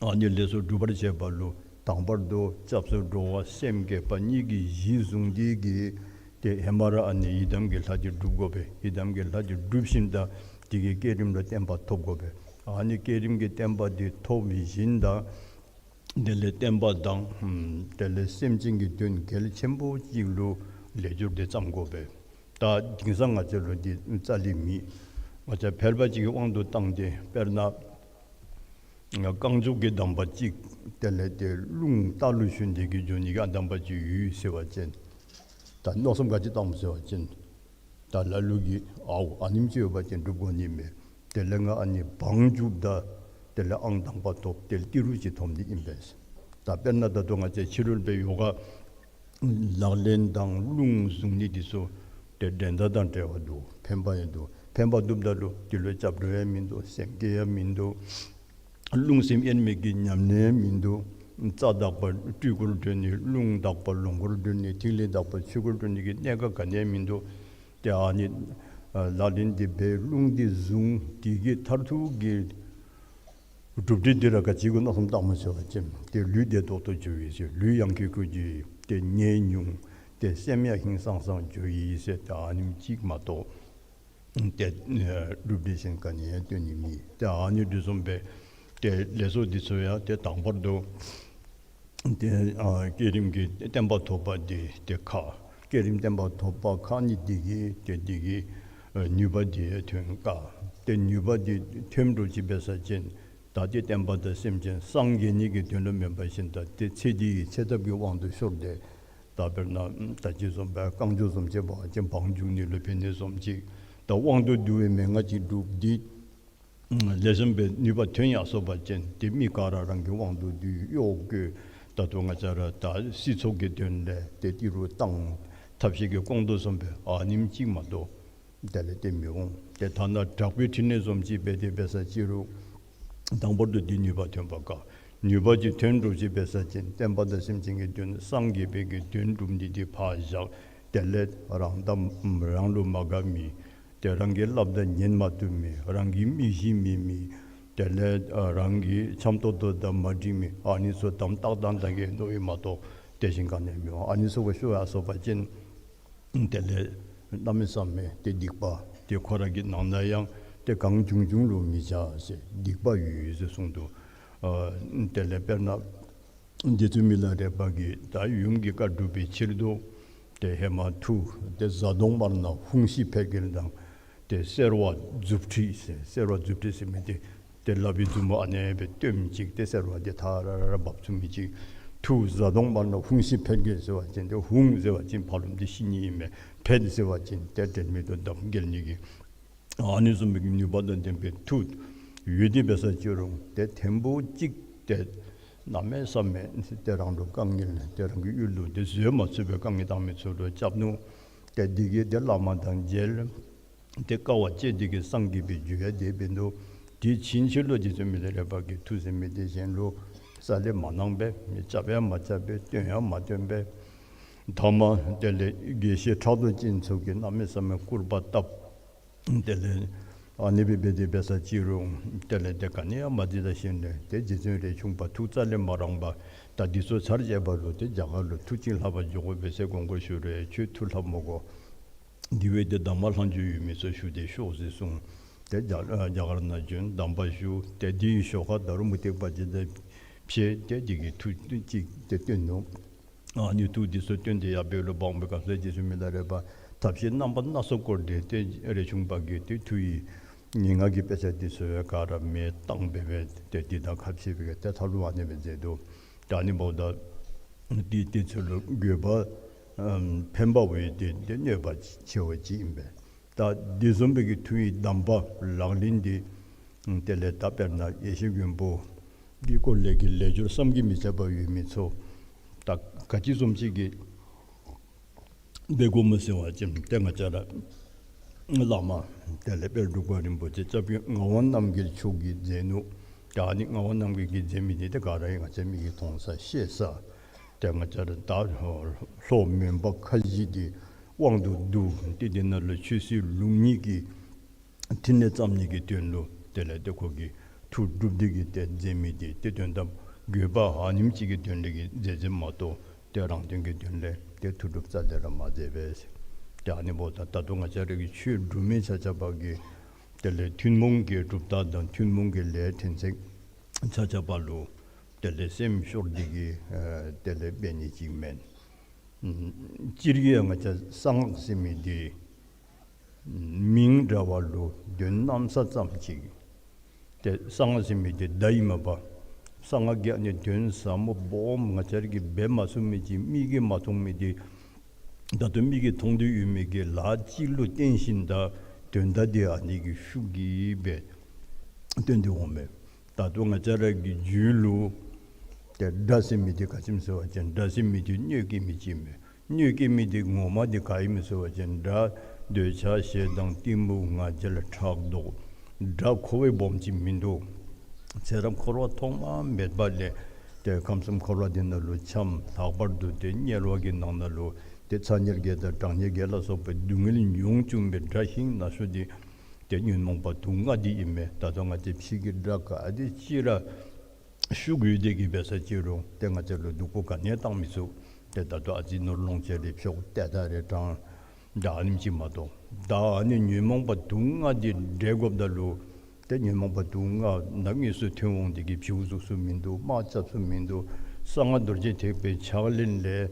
ཨ་ནི་ལས་ཚོགས་སྒྲུབ་པར་བྱེད་པ་ལུ་དང་པར་དུ་སྐྱབས་སུ་འགྲོ་བ་སེམས་བསྐྱེད་པ་གཉིས་ཀྱི་གཞི་བཟུང་སྟེ་གིས་ཏེ་ཧེ་མ་ར་ཨ་ནི་ཡི་དམ་གྱི་ལྷ་འདི་སྒྲུབ་དགོ་པས། ཡི་དམ་གྱི་ལྷ་འདི་སྒྲུབ་ཞིནམ་ད་དེ་གི་བསྐྱེད་རིམ་ལུ་བརྟན་པ་ཐོབ་དགོ་པས། ཨ་ནི་བསྐྱེད་རིམ་གྱི་བརྟན་པ་འདི་ཐོབ་ཞིནམ་ད་དེ་ལས་བསྟན་པ་དང་ཨམ་དེ་ལས་སེམས་ཅན་གྱི་དོན་གལ་ཆེན་པོ་ཅིག་ལུ་ལས་སྦྱོར་འདི་བརྩམ་དགོ་པས། ད་དེང་སང་ང་བཅས་ལུ་འདི་རྩ་ལས་མེད། ང་བཅས་ཕལ་པ་ཅིག་གི་དབང་དུ་བཏང་སྟེ་དཔེར་ན་ རྐང་མགྱོགས་ཀྱི་གདམས་པ་ཅིག་དེ་ལས་ཏེ་རླུང་རྟ་ལུ་ཞོན་ཏེ་གི་འགྱོ་ནི་གི་ཨ་གདམས་པ་ཅིག་ཡོད་ཟེར་བ་ཅིན། ད་མནོ་བསམ་ག་ཅི་བཏངམ་ཟེར་བ་ཅིན། ད་ལ་ལུ་གིས་ཨའུ་ཨ་ནེམ་ཅིག་ཡོད་པ་ཅིན་སྒྲུབ་དགོ་ནི་མས། དེ་ལས་ང་ཨ་ནི་བང་རྒྱུགཔ་ད་དེ་ལས་ཨང་དང་པ་ཐོབ་དེ་ལས་ཏི་རུ་ཅིག་ཐོབ་ནི་ཨིན་པས། ད་དཔེར་ན་ད་ལྟོ་ང་བཅས་ཕྱི་རོལ་པའི་ཡོ་ག་ལག་ལེན་དང་རླུང་བཟུང་ནི་འདི་ཚུ་ཏེ་འགྲན་ཟླ་དང་བྲལ་བ་འདུག། ཕན་པ་ཡང་འདུག། ཕན་པ་འདུགཔ་ད་ལུ་འདི་ལུ་སྐྱབས་འགྲོ་ཡང་མིན་འདུག། སེམས་བསྐྱེད་ཡང་མིན་འདུག། རླུང་སེམས་དབྱེར་མེད་ཀྱི་ཉམས་ལེན་ཡང་མིན་འདུག། རྩ་དག་པ་སྤྲུལ་སྐུར་འགྲོ་ནི། རླུང་དག་པ་ལོངས་སྐུར་འགྲོ་ནི། ཐིག་ལེ་དག་པ་ཆོས་སྐུར་འགྲོ་ནི་གི་གནད་འགག་ག་ནི་ཡང་མིན་འདུག། ཏེ་ཨ་ནི་ལག་ལེན་འདི་འབད་རླུང་འདི་བཟུང་འདི་གི་མཐར་ཐུག་གི་གྲུབ་འབྲས་འདི་ར་ག་ཅི་གུ་མནོ་བསམ་བཏངམ་ཟེར་བ་ཅིན་ཏེ་ལུས་བདེ་ཏོག་ཏོ་འགྱོ་ཡི་ཟེར། ལུས་ཡང་ཀི་ཀུ་འགྱོ་ཡི། ཏེ་ནད་ཉུང་། ཏེ་སེམས་ཡང་ཧིང་སངས་སངས་འགྱོ་ཡི་ཟེར། ཏེ་ཨ་ནེམ་ཅིག་མ་གཏོགས་ཏེ་གྲུབ་འབྲས་གཞན་ག་ནི་ཡང་སྟོན་ནི་མེད། ཏེ་ཨ་ནི་འདི་བཟུམ་སྦེ་ཏེ་ལས་ཚོགས་འདི་ཚུ་ཡང་ཏེ་དང་པར་དུ་ཏེ་ཨ་བསྐྱེད་རིམ་གྱི་བརྟན་པ་ཐོབ་པ་འདི་ཏེ་ཁག། བསྐྱེད་རིམ་བརྟན་པ་ཐོབ་པ་ཁག་ནི་འདི་གིས་ཏེ་འདི་གིས་ནུས་པ་འདི་ཐོན་དཀའ། ཏེ་ནུས་པ་འདི་ཐོན་འགྱོ་ཅི་འབད་ས་ཅིན་ད་ཏེ་བསྟན་པ་དང་སེམས་ཅན་སངས་རྒྱས་ནི་གི་དོན་ལུ་མེན་པར་ཞིནམ་ད་ཏེ་ཚེ་འདི་ཡི་ཚེ་ཐབས་ཀྱི་དབང་དུ་ཤོར་ཏེ། ད་དཔེར་ན་ད་ཅི་བཟུམ་སྦེ་རྐང་མགྱོགས་བཟུམ་ཅིག་འབད་བ་ཅིན་བང་རྒྱུག་ནི་ལུ་ཕན་ནི་བཟུམ་ཅིག། ད་དབང་དུ་བསྡུ་བའི་མན་ངག་ཅིག་སྒྲུབ་སྟེ་ལེགས་ཤོམ་སྦེ་ནུས་པ་ཐོན་ཡར་སོ་བ་ཅིན་ཏེ་མི་ག་ར་རང་གི་དབང་དུ་བསྡུ་གཡོག་བཀོལ། ད་ལྟོ་ང་བཅས་ར་ད་སྲིད་ཚོགས་ཀྱི་དོན་ལས་ཏེ་ཏི་རུ་བཏང་ཐབས་ཤེས་ཀྱིས་སྐོང་དོ་བཟུམ་སྦེ་ཨ་ནེམ་ཅིག་མ་གཏོགས་དེ་ལས་ཏེ་མི་འོང་། ཏེ་ཐ་ན་དྲག་པོའི་ཕྲིན་ལས་བཟུམ་ཅིག་འབད་དེ་འབད་ས་ཅི་རུང་དང་པོར་དུ་འདི་ནུས་པ་ཐོན་པ་དཀའ། ནུས་པ་ཅིག་ཐོན་འགྱོ་ཅི་འབད་ས་ཅིན་བསྟན་པ་དང་སེམས་ཅན་གྱི་དོན་སངས་རྒྱས་པའི་གི་དོན་སྒྲུབ་ནི་འདི་ཕར་བཞག། དེ་ལས་རང་དང་རང་ལུ་མ་དགའ་མི་ཏེ་རང་གི་སླབ་ད་ཉན་མ་བཏུབ་མི་རང་གི་མི་གཤིས་མེད་མི་དེ་ལས་ཨ་རང་གི་འཆམ་ཏོག་ཏོ་དང་མ་འགྲིག་མི་ཨ་ནི་ཚུ་དམ་ཏག་ཏག་ཏག་གི་མནོ་ཡི་མ་གཏོགས་དེ་བཞིན་ག་ནི་ཡང་མི་འོང་། ཨ་ནི་ཚུ་གུ་ཤོར་ཡར་སོ་བ་ཅིན་དེ་ལས་གནམ་མེད་ས་མེད་ཏེ་སྡིག་པ་ཏེ་ཁོ་ར་གི་ནང་ན་ཡང་ཏེ་གང་བྱུང་བྱུང་ལུ་མི་བྱ་ཟེར་སྡིག་པ་ཡོད་ཡོད་ཟེར་གསུངས་འདུག། ཨ་དེ་ལས་དཔེར་ན་རྗེ་བཙུན་མི་ལ་རས་པ་གིས་ད་ཡུམ་གྱི་བཀའ་སྒྲུབ་པའི་ཕྱིར་དུ་ཏེ་ཧེ་མ་མཐུ་ཏེ་གཟའ་གདོང་དམར་ནག་ཧཱུྃ་ཤི་ཕཊ་འགྱེལ་དང་ཏེ་སེར་བ་མཛུབ་ཁྲིད་ཟེར། སེར་བ་མཛུབ་ཁྲིད་ཟེར་མི་འདི་ཏེ་ལག་པའི་མཛུབ་མོ་ཨ་ནེ་སྦེ་སྟོནམ་ཅིག་ཏེ་སེར་བ་འདི་ཐ་ར་ར་ར་འབབ་ཚུགས་མི་ཅིག། མཐུ་གཟའ་གདོང་དམར་ནག་ཧཱུྃ་ཤི་ཕཊ་འགྱེལ་ཟེར་བ་ཅིན་ཏེ་ཧཱུྃ་ཟེར་བ་ཅིན་ཕ་རོལ་ཏེ་ཤི་ནི་ཨིན་མས། ཕཊ་ཟེར་བ་ཅིན་ཏེ་དྲན་མེད་དུ་བརྡབ་འགྱེལ་ནི་གི་ཨ་ནི་བཟུམ་མའི་ནུས་པ་དང་ལྡན་པའི་མཐུ་ཡོད་དེ་འབད་ས་ཅི་རུང་ཏེ་ཐེངས་པོ་གཅིག་ཏེ་གནམ་མེད་ས་མེད་ཏེ་རང་ལུ་དཀའ་ངལ་ཏེ་རང་གི་ཡུལ་ལུ་ཏེ་བཟོད་མ་ཚུགས་པའི་དཀའ་ངལ་བཏང་མི་ཚུ་ལུ་སྐྱབས་ནུག། ཏེ་འདི་གིས་ཏེ་བླ་མ་དང་མཇལ། ཏེ་དཀའ་བ་སྤྱད་དེ་གིས་སངས་རྒྱས་པའི་རྒྱུ་ཡང་དེ་འབད་ནུག། དེ་ཕྱིན་ཆད་ལུ་རྗེ་བཙུན་མི་ལ་རས་པ་གིས་མཐུ་ཟེར་མི་འདི་གཞན་ལུ་རྩ་ལས་མ་གནང་པས། མི་རྐྱབ་ཡང་མ་རྐྱབ་པས། སྟོན་ཡང་མ་སྟོན་པས། ཐ་མ་དེ་ལས་དགེ་བཤེས་ཕྲག་དོག་ཅན་ཚུ་གིས་གནམ་མེད་ས་མེད་སྐུར་པ་བཏབ། དེ་ལས་ཨ་ནི་སྦེ་འབད་དེ་འབད་ས་ཅི་རུང་དེ་ལས་ཏེ་ག་ནི་ཡང་མ་འདི་ད་ཞིནམ་ལས་ཏེ་རྗེ་བཙུན་རས་ཆུང་པ་ཐུགས་རྩ་ལས་མ་རངས་པར་ད་འདི་ཚུ་ཚར་བཅད་པ་ལུ་ཏེ་རྒྱ་གར་ལུ་མཐུ་ཅིག་ལྷབ་པར་འགྱོ་དགོ་པས་ཟེར་དགོངས་སྐོར་ཞུ་རུང་ཁྱོད་མཐུ་ལྷབ་མི་དགོ། དེ་བས་ཏེ་གདམས་པ་ལྷག་མཇུག་ཡོད་མི་ཚུ་ཞུ་སྟེ་ཤོག་ཟེར་གསུངས། ཏེ་རྒྱ་རྒྱ་གར་ནང་བྱོན་གདམས་པ་ཞུ། ཏེ་དེའི་ཞོར་ཁར་ད་རུང་མུ་སྟེགས་པ་ཅིག་དང་ཕྱད་དེ་དེ་གི་མཐུ་ཅིག་ཏེ་སྟོན་ནུག། ཨ་ནི་མཐུ་འདི་ཚུ་སྟོན་ཏེ་ཡར་འབད་རུང་འབདཝ་སྐབས་སུ་རྗེ་བཙུན་མི་ལ་རས་པ་ཐབས་ཤེས་རྣམ་པ་སྣ་ཚོགས་བསྐོར་ཏེ་ཏེ་རས་ཆུང་པ་གིས་ཏེ་མཐུ་ཡི་ངན་སྔགས་ཀྱི་དཔེ་ཆ་འདི་ཚུ་ཡང་ག་ར་མེ་བཏང་སྦེ་སྦེ་ཏེ་འདི་དང་ཁ་ཕྱེ་སྦེ་ཏེ་མཐའ་ལུ་ཨ་ནེ་སྦེ་མཛད་དོ། ད་ཨ་ནི་འབདཝ་ད་འདི་དེ་ཚུ་ལུ་དགོས་པ་ཨམ་ཕན་པ་བས་ཏེ་ཏེ་གནོད་པ་ཆེ་བ་ཅིག་ཨིན་པས། ད་འདི་བཟུམ་སྦེ་གི་མཐུ་ཡི་གདམས་པ་ལག་ལེན་འདི་དེ་ལས་ད་དཔེར་ན་ཡེ་ཤེས་མགོན་པོ་གི་སྐོར་ལས་ཀྱི་ལས་སྦྱོར་བསམ་གྱིས་མི་ཁྱབ་པ་ཡོད་མི་ཚུ་ད་ག་ཅི་བཟུམ་ཅིག་གི་འབད་དགོཔ་སྨོ་ཟེར་བ་ཅིན་ཏེ་ང་བཅས་ར་བླ་མ་དེ་ལས་དཔལ་འབྲུག་པ་རིན་པོ་ཆེ་སྐྱབས་རྗེ་ངག་དབང་རྣམ་རྒྱལ་མཆོག་གིས་མཛད་ནུག། ད་ཨ་ནི་ངག་དབང་རྣམ་རྒྱལ་གྱིས་མཛད་མི་འདི་ཏེ་ག་ར་ང་བཅས་མིག་གིས་མཐོང་ས་ཤེས་ས། ཏེ་ང་བཅས་ར་ད་ལྷོ་མོན་པ་ཁ་བཞི་འདི་དབང་དུ་བསྡུ་སྟེ་དེ་ནང་ལུ་ཆོས་སྲིད་ལུགས་གཉིས་ཀྱི་ཕྲིན་ལས་བརྩམ་ནི་གི་དོན་ལུ་དེ་ལས་ཏེ་ཁོ་གིས་མཐུ་སྒྲུབ་སྟེ་གིས་ཏེ་མཛད་མི་འདི་ཏེ་དོན་དམ་དགོས་པ་ཨ་ནེམ་ཅིག་གི་དོན་ལས་ཀྱི་མཛད་མཛདཔ་མ་གཏོགས་ཏེ་རང་དོན་གྱི་དོན་ལས་ཏེ་མཐུ་སྒྲུབ་རྩ་ལས་ར་མ་མཛད་པས། ཏེ་ཨ་ནི་འབདཝ་ད་ད་ལྟོ་ང་བཅས་ར་གི་ཆོས་སྒྲུབ་མི་ཆ་ཁྱབ་ཀྱིས་དེ་ལས་ཐུན་མོང་གི་གྲུབ་རྟགས་དང་ཐུན་མོང་གི་ལས་ཕྲན་ཚེགས་ཆ་ཁྱབ་ལུ་དེ་ལས་སེམས་ཤོར་ཏེ་གིས་ཨ་དེ་ལས་འབད་ནི་ཅིག་མེན། སྤྱིར་གྱིས་ང་བཅས་གསང་སྔགས་ཟེར་མི་འདི་མིང་འདྲ་བ་ལུ་དོན་གནམ་ས་ཙམ་ཅིག། ཏེ་གསང་སྔགས་ཟེར་མི་འདི་བརྡ་ཨིན་མས་པ། གསང་སྔགས་ཀྱི་ཨ་ནི་དོན་ཟབ་མོ་སྦོམ་ང་བཅས་ར་གིས་འབད་མ་ཚུགས་མི་ཅིག་མིག་གིས་མ་མཐོང་མི་འདི་ད་ལྟོ་མིག་གིས་མཐོང་སྟེ་ཡོད་མི་གི་ལཱ་ཅིག་ལུ་བརྟེན་ཞིནམ་ད་དོན་དག་འདི་ཨ་ནི་གི་ཤུགས་ཀྱིས་སྦེ་སྟོན་ཏེ་འོང་མས། ད་ལྟོ་ང་བཅས་ར་གི་རྒྱུད་ལུ་ཏེ་དགྲ་ཟེར་མི་འདི་ག་ཅི་སྨོ་ཟེར་བ་ཅིན་དགྲ་ཟེར་མི་འདི་གནོད་སྐྱེལ་མི་ཅིག་མས། གནོད་སྐྱེལ་མི་འདི་ངོ་མ་འདི་ག་ཨིན་མས་ཟེར་བ་ཅིན་དགྲ་འདོད་ཆགས་ཞེ་སྡང་གཏི་མུག་ང་རྒྱལ་ཕྲག་དོག། དགྲ་ཁོ་བའི་སྦོམ་ཅིག་མིན་འདུག། ཚེ་རབས་འཁོར་བ་ཐོག་མ་མེད་པ་ལས་ཏེ་ཁམས་གསུམ་འཁོར་བ་འདི་ནང་ལུ་འཁྱམས། ལྷག་པར་དུ་ཏེ་དམྱལ་བ་གི་ནང་ན་ལུ་ཏེ་ཚ་དམྱལ་བརྒྱད་དང་གྲང་དམྱལ་བརྒྱད་ལ་སོགས་པའི་སྡུག་བསྔལ་མྱོང་བཅུག་པའི་དགྲ་ཤིང་ན་སོ་འདི་ཏེ་ཉོན་མོངས་པ་དུག་ལྔ་འདི་ཨིན་མས། ད་ལྟོ་ང་བཅས་ཕྱི་གི་དགྲ་ག་དེ་ཅིག་ར་ཤུགས་ཡོད་དེ་གིས་འབད་ས་ཅི་རུང་ཏེ་ང་བཅས་ལུ་སྡུག་པོ་ག་ནི་ཡང་བཏང་མི་ཚུགས། ཏེ་ད་ལྟོ་ཨ་ཙི་ནོར་ལོངས་སྤྱོད་རེ་འཕྱོག་ཏེ་ད་རེ་དྲང་ད་ཨ་ནེམ་ཅིག་མ་གཏོགས། ད་ཨ་ནི་ཉོན་མོངས་པ་དུག་ལྔ་འདི་བསྒྲལ་དགོཔ་ད་ལུ་ཏེ་ཉོན་མོངས་པ་དུག་ལྔ་ནང་དངོས་སུ་ཐོན་འོང་དེ་གིས་བྱིའུ་གཟུགས་སུ་མིན་འདུག། དམག་རྐྱབ་སུ་མིན་འདུག། གསང་སྔགས་རྡོ་རྗེ་ཐེག་པའི་ཕྱག་ལེན་ལས་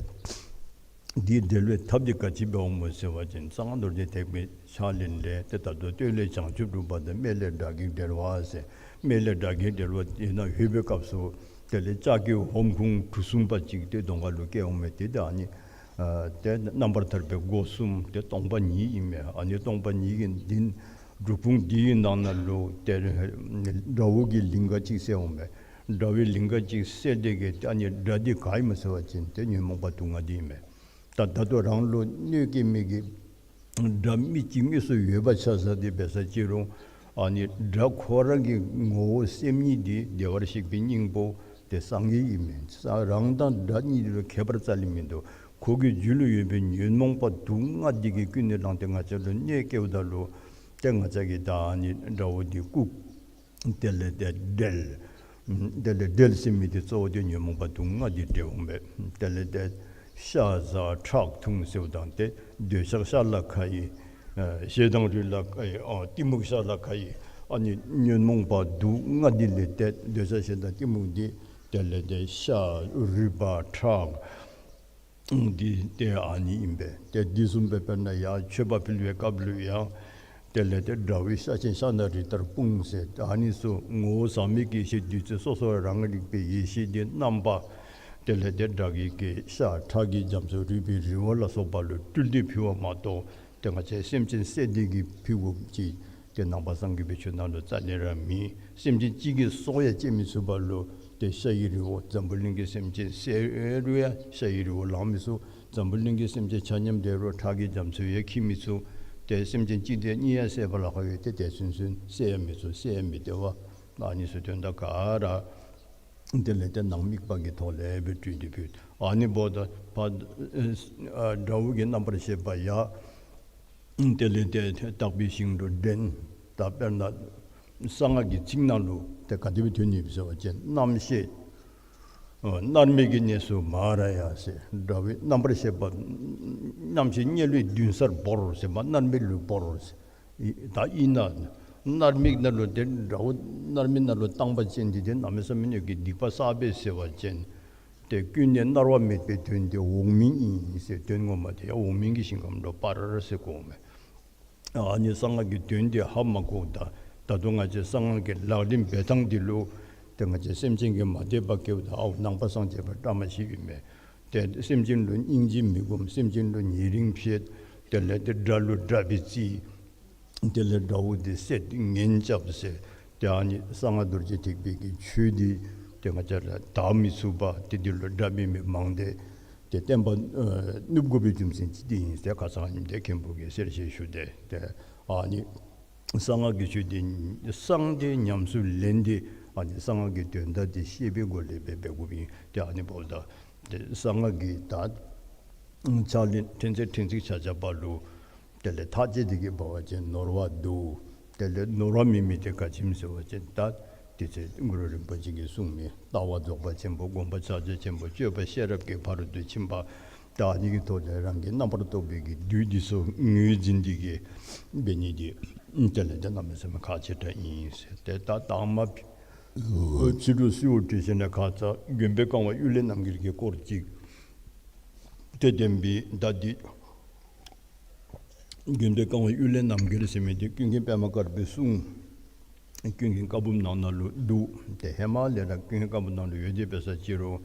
འདི་བསྒྲལ་བའི་ཐབས་འདི་ག་ཅི་འབདཝ་སྨོ་ཟེར་བ་ཅིན་གསང་སྔགས་རྡོ་རྗེ་ཐེག་པའི་ཕྱག་ལེན་ལས་ཏེ་ད་ལྟོ་སྟོད་ལས་བྱང་ཆུབ་སྒྲུབ་པ་དང་སྨད་ལས་དགྲ་བགེགས་བསྒྲལ་བ་ཟེར། སྨད་ལས་དགྲ་བགེགས་བསྒྲལ་བ་དེ་ནང་ལྷོད་པའི་སྐབས་སུ་དེ་ལས་ལྕགས་ཀྱི་ཧོམ་ཁུང་གྲུ་གསུམ་པ་ཅིག་ཏེ་གདོང་ཁ་ལུ་བཀལ་འོང་མས། ཏེ་ད་ཨ་ནི་ཨ་ཏེ་རྣམ་པར་ཐར་པའི་སྒོ་གསུམ་ཏེ་སྟོང་པ་ཉིད་ཨིན་མས། ཨ་ནི་སྟོང་པ་ཉིད་ཀྱི་འདི་གྲུ་གུ་འདི་གི་ནང་ན་ལུ་ཏེ་དགྲ་བོ་གི་ལིང་ག་ཅིག་གསལ་འོང་མས། དགྲ་བོའི་ལིང་ག་ཅིག་གསལ་དེ་གིས་ཨ་ནི་དགྲ་འདི་ག་ཨིན་མས་ཟེར་བ་ཅིན་ཏེ་ཉོན་མོངས་པ་དུག་ལྔ་འདི་ཨིན་མས། ད་ད་ལྟོ་རང་ལུ་གནོད་སྐྱེལ་མི་གི་དགྲ་མི་གཅིག་དངོས་སུ་ཡོད་པ་ཆ་བཞག་སྟེ་འབད་ས་ཅི་རུང་ཨ་ནི་དགྲ་ཁོ་རང་གི་ངོ་བོ་སེམས་ཉིད་འདི་བདེ་བར་གཤེགས་པའི་སྙིང་པོ་ཏེ་སངས་རྒྱས་ཨིན་མས། ས་རང་དང་དགྲ་གཉིས་ལུ་ཁྱད་པར་རྩ་ལས་མིན་འདུག། ཁོ་གི་རྒྱུད་ལུ་ཡོད་པའི་ཉོན་མོངས་པ་དུག་ལྔ་འདི་གིས་ཀུན་ནས་བསླངས་ཏེ་ང་བཅས་ལུ་གནོད་སྐྱེལཝ་ད་ལུ་ཏེ་ང་བཅས་ཀྱིས་ད་ཨ་ནི་དགྲ་བོ་འདི་བཀུག། དེ་ལས་ཏེ་བསྒྲལ། དེ་ལས་བསྒྲལ་ཟེར་མི་འདི་གཙོ་བོ་འདི་ཉོན་མོངས་པ་དུག་ལྔ་འདི་བསྒྲལ་འོང་མས། དེ་ལས་ཏེ་ཤ་ཟ་ཁྲག་འཐུང་ཟེརཝ་ད་ཏེ་འདོད་ཆགས་ཤ་ལ་ཁ་ཡི། ཨ་ཞེ་སྡང་རུས་ལ་ཁ་ཡི། ཨ་གཏི་མུག་ཤ་ལ་ཁ་ཡི། ཨ་ནི་ཉོན་མོངས་པ་དུག་ལྔ་འདི་ལས་ཏེ་འདོད་ཆགས་ཞེ་སྡང་གཏི་མུག་འདི་དེ་ལས་ཏེ་ཤ་རུས་པ་ཁྲག་འདི་ཏེ་ཨ་ནི་ཨིན་པས། ཏེ་འདི་བཟུམ་སྦེ་དཔེར་ན་ཡང་མཆོད་པ་ཕུལ་བའི་སྐབས་ལུ་ཡང་དེ་ལས་ཏེ་དགྲ་བོའི་ཤ་ཆེན་ཤ་སྣ་རི་ལྟར་སྤུངས་ཟེར། ཨ་ནི་ཚུ་ངོ་བོ་ཟག་མེད་ཀྱི་ཡེ་ཤེས་བདུད་རྩི་སོ་སོ་རང་རིག་པའི་ཡེ་ཤེས་འདི་རྣམ་པ་དེ་ལས་ཏེ་དགྲ་བགེགས་ཀྱི་ཤ་ཁྲག་གི་རྒྱ་མཚོ་རུས་པའི་རི་བོ་ལ་སོགས་པ་ལུ་སྤྲུལ་ཏེ་ཕུལ་བ་མ་གཏོགས་ཏེ་ང་བཅས་སེམས་ཅན་བསད་དེ་གིས་ཕུལ་དགོཔ་ཅིག་ཏེ་ནང་པ་སངས་རྒྱས་པའི་ཆོས་ནང་ལུ་རྩ་ལས་ར་མེད། སེམས་ཅན་གཅིག་གི་སྲོག་ཡང་བཅད་མི་ཚུགས་པ་ལུ་ཏེ་ཤ་ཡི་རི་བོ་འཛམ་བུ་གླིང་གི་སེམས་ཅན་བསད་རུང་ཡང་ཤ་ཡི་རི་བོ་ལང་མི་ཚུགས། འཛམ་བུ་གླིང་གི་སེམས་ཅན་ཆ་མཉམ་བསད་རུང་ཁྲག་གི་རྒྱ་མཚོ་ཡང་འཁྱིལ་མི་ཚུགས། ཏེ་སེམས་ཅན་གཅིག་དང་གཉིས་ཡང་བསད་པ་ལཱ་ཁག་ཡོད། ཏེ་དེ་ཚུན་ཚོད་བསད་ཡང་མི་ཚུགས། བསད་ཡང་མི་བདེ་བ། ཨ་ནི་ཚུ་དོན་དག་ག་ར་དེ་ལས་ཏེ་ནང་དམིགས་པ་གི་ཐོག་ལས་སྦེ་སྤྲུལ་ཏེ་ཕུལ། ཨ་ནི་འབདཝ་ད་ཕར་ཨ་དགྲ་བོ་གི་རྣམ་པར་ཤེས་པ་ཡང་དེ་ལས་ཏེ་དག་པའི་ཞིང་དུ་འདྲེན། ད་དཔེར་ན་གསང་སྔགས་ཀྱི་ཚིག་ནང་ལུ་ཏེ་ག་དེ་སྦེ་ཐོན་ནུག་ཟེར་བ་ཅིན་རྣམ་ཤེས་ཨ་མནར་མེད་ཀྱི་གནས་སུ་མ་ར་ཡ་ཟེར། དགྲ་བོའི་རྣམ་པར་ཤེས་པ་རྣམ་ཤེས་དམྱལ་བའི་མདུན་སར་བོར་ཟེར་མ་མནར་མེད་ལུ་བོར་ཟེར། ད་ཨིན་ན་མནར་མེད་ནང་ལུ་ཏེ་དགྲ་བོ་མནར་མེད་ནང་ལུ་བཏང་པ་ཅིན་འདི་ཏེ་གནམ་མེད་ས་མེད་ཀྱི་སྡིག་པ་བསགས་པས་ཟེར་བ་ཅིན་ཏེ་ཀུན་ནས་མནར་བ་མེད་པའི་དོན་དེ་འོག་མིན་ཨིན་ཟེར། དོན་ངོ་མ་དེ་ཡང་འོག་མིན་གྱི་ཞིང་ཁམས་ལུ་སྤར་ཟེར་གོཝ་མས། ཨ་ནི་གསང་སྔགས་ཀྱི་དོན་དེ་ཧ་མ་གོཝ་ད་ད་དུང་ང་བཅས་གསང་སྔགས་ཀྱི་ལག་ལེན་འབད་ཐངས་འདི་ལུ་ཏེ་ང་བཅས་སེམས་ཅན་གྱིས་མ་དད་པ་སྐྱེཝ་ད་ཨའོ་ནང་པ་སངས་རྒྱས་པ་བཀྲ་མ་ཤིས་ཨིན་མས། ཏེ་སེམས་ཅན་ལུ་སྙིང་རྗེ་མི་སྒོམ། སེམས་ཅན་ལུ་ཉེ་རིང་ཕྱེད། དེ་ལས་ཏེ་དགྲ་ལུ་དགྲ་སྦེ་བརྩི། དེ་ལས་དགྲ་བོ་དེ་བསད་ངན་རྐྱབ་ཟེར། ཏེ་ཨ་ནི་གསང་སྔགས་རྡོ་རྗེ་ཐེག་པའི་གི་ཆོས་འདི་ཏེ་ང་བཅས་ར་དར་མི་ཚུགས་པ་ཏེ་འདི་ལུ་དགྲ་འབད་མི་མང་སྟེ་ཏེ་བསྟན་པ་ཨ་ནུབ་དགོ་པའི་རྒྱུ་མཚན་ཅིག་འདི་ཨིན་ཟེར་ཁ་ཙ་ཉིནམ་དེ་མཁན་པོ་གིས་གསལ་བཤད་ཞུ་སྟེ། ཏེ་ཨ་ནི་གསང་སྔགས་ཀྱི་ཆོས་འདི་གསང་སྟེ་ཉམས་སུ་ལེན་ཏེ་ཨ་ནི་གསང་སྔགས་ཀྱི་དོན་དག་འདི་ཤེས་པའི་སྒོ་ལས་འབད་འབད་དགོཔ་ཨིན། ཏེ་ཨ་ནི་འབདཝ་ད་ཏེ་གསང་སྔགས་ཀྱི་ད་ཕྱག་ལེན་ཕྲན་ཚེགས་ཕྲན་ཚེགས་ཆ་ཆ་པ་ལུ་དེ་ལས་ཐག་བཅད་དེ་གིས་འབད་བ་ཅིན་ནོར་བ་འདུག། དེ་ལས་ནོར་བ་མེད་མི་དེ་ག་ཅི་སྨོ་ཟེར་བ་ཅིན་ད་དེ་ཚེ་གུ་རུ་རིན་པོ་ཆེ་གིས་གསུངས་མི་ལྟ་བ་རྫོགས་པ་ཆེན་པོ། སྒོམ་པ་ཕྱག་རྒྱ་ཆེན་པོ། སྤྱོད་པ་ཤེས་རབ་ཀྱི་ཕ་རོལ་ཏུ་ཕྱིན་པ། ད་ཨ་ནི་གི་ཐོག་ལས་རང་གི་རྣམ་པར་རྟོག་པའི་གི་བདུད་འདི་ཚུ་ངོས་འཛིན་ཏེ་གིས་འབད་ནི་འདི་དེ་ལས་ཏེ་གནམ་མེད་ས་མེད་ཁག་ཆེ་དྲགས་ཨིན་ཟེར། ཏེ་ད་དང་པ་ཕྱི་རུ་གསོལཝ་བཏབ་ཞིནམ་ལས་ཁ་ཙ་མགོན་པོ་ཀ་བ་གཡུ་ལས་རྣམ་རྒྱལ་གྱི་སྐོར་ཅིག་ཏེ་བསྟན་པའི་ད་འདི་མགོན་པོ་ཀ་བ་གཡུ་ལས་རྣམ་རྒྱལ་ཟེར་མི་འདི་ཀུན་མཁྱེན་པདྨ་དཀར་པོའི་གསུང་ ཀུན་མཁྱེན་བཀའ་འབུམ་ནང་ན་ལུ་འདུག། ཏེ་ཧེ་མ་ལས་ར་ཀུན་མཁྱེན་བཀའ་འབུམ་ནང་ལུ་ཡོད་དེ་འབད་ས་ཅིག་རུང་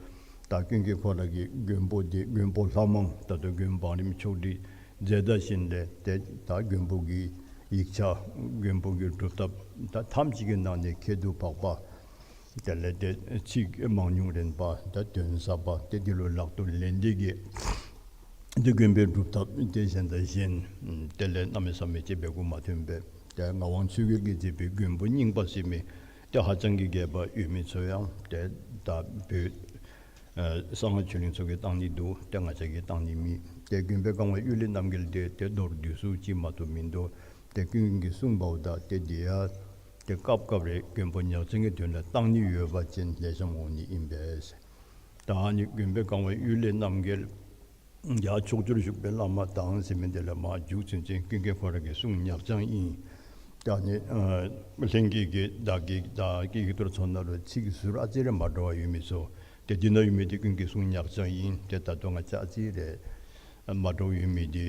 ད་ཀུན་མཁྱེན་ཁོ་ར་གི་མགོན་པོ་འདི་མགོན་པོ་ལྷ་མང་ད་ལྟོ་མགོན་བང་རིམ་ཕྱོགས་སྒྲིག་མཛད་ད་ཞིནམ་ལས་ཏེ་ད་མགོན་པོ་གི་ཡིག་ཆ་མགོན་པོ་གི་སྒྲུབ་ཐབས་ད་ཐམས་ཅད་ཀྱི་ནང་ནས་ཁྱད་དུ་འཕགས་པ། དེ་ལས་ཏེ་ཚིག་མང་ཉུང་རན་པ་ད་དོན་ཟབ་པ་ཏེ་འདི་ལུ་ལག་ཏུ་ལེན་ཏེ་གི་ཏེ་མགོན་པོའི་སྒྲུབ་ཐབས་ཏེ་གཞན་དང་གཞན་དེ་ལས་གནམ་མེད་ས་མེད་ཅིག་འབད་དགོཔ་མ་ཐོན་པས། ཏེ་ངག་དབང་ཆོས་རྒྱལ་གྱིས་མཛད་པའི་མགོན་པོ་རྙིང་པ་ཟེར་མི་ཏེ་ཧ་ཅང་གི་རྒྱས་པ་ཡོད་མི་ཚུ་ཡང་ཏེ་ད་བོད་ཨ་གསང་སྔགས་ཆོས་གླིང་ཚུ་གིས་བཏང་ནི་འདུག། ཏེ་ང་བཅས་ཀྱིས་བཏང་ནི་མེད། ཏེ་མགོན་པོའི་བཀའ་དབང་གཡུལ་ལས་རྣམ་རྒྱལ་འདི་ཏེ་མདོར་བསྡུས་སུ་ཅིག་མ་གཏོགས་མིན་འདུག། ཏེ་ཀུན་མཁྱེན་གྱིས་གསུངས་པ་འོ་ད་ཏེ་འདི་ཡང་ཏེ་སྐབས་སྐབས་རེ་མགོན་པོ་ཉག་ཅན་གྱི་དོན་ལུ་བཏང་ནི་ཡོད་པ་ཅིན་ལེགས་ཤོམ་འོང་ནི་ཨིན་པས། ད་ཨ་ནི་མགོན་པོའི་བཀའ་དབང་གཡུལ་ལས་རྣམ་རྒྱལ་ཡར་ཕྱོགས་བཅུར་བཞུགས་པའི་བླ་མ་དང་ཟེར་མི་འདི་ལས་མར་མཇུག་ཚུན་ཚོད་ཀུན་མཁྱེན་ཁོ་ར་གི་གསུང་ཉག་ཅན་ཨིན། ད་ཨ་ནི་ཨ་ལྷན་རྒྱས་ཀྱི་བདག་གི་བདག་གི་ཡིག་ཐོར་ཚུ་ནང་ལུ་ཚིག་ཟུར་ཨ་ཙི་རེ་མ་འདྲཝ་ཡོད་མི་ཚུ་ཏེ་འདི་ནང་ཡོད་མི་འདི་ཀུན་མཁྱེན་གསུང་ཉག་ཅན་ཨིན། ཏེ་ད་ལྟོ་ང་བཅས་ཨ་ཙི་རེ་མ་འདྲཝ་ཡོད་མི་འདི་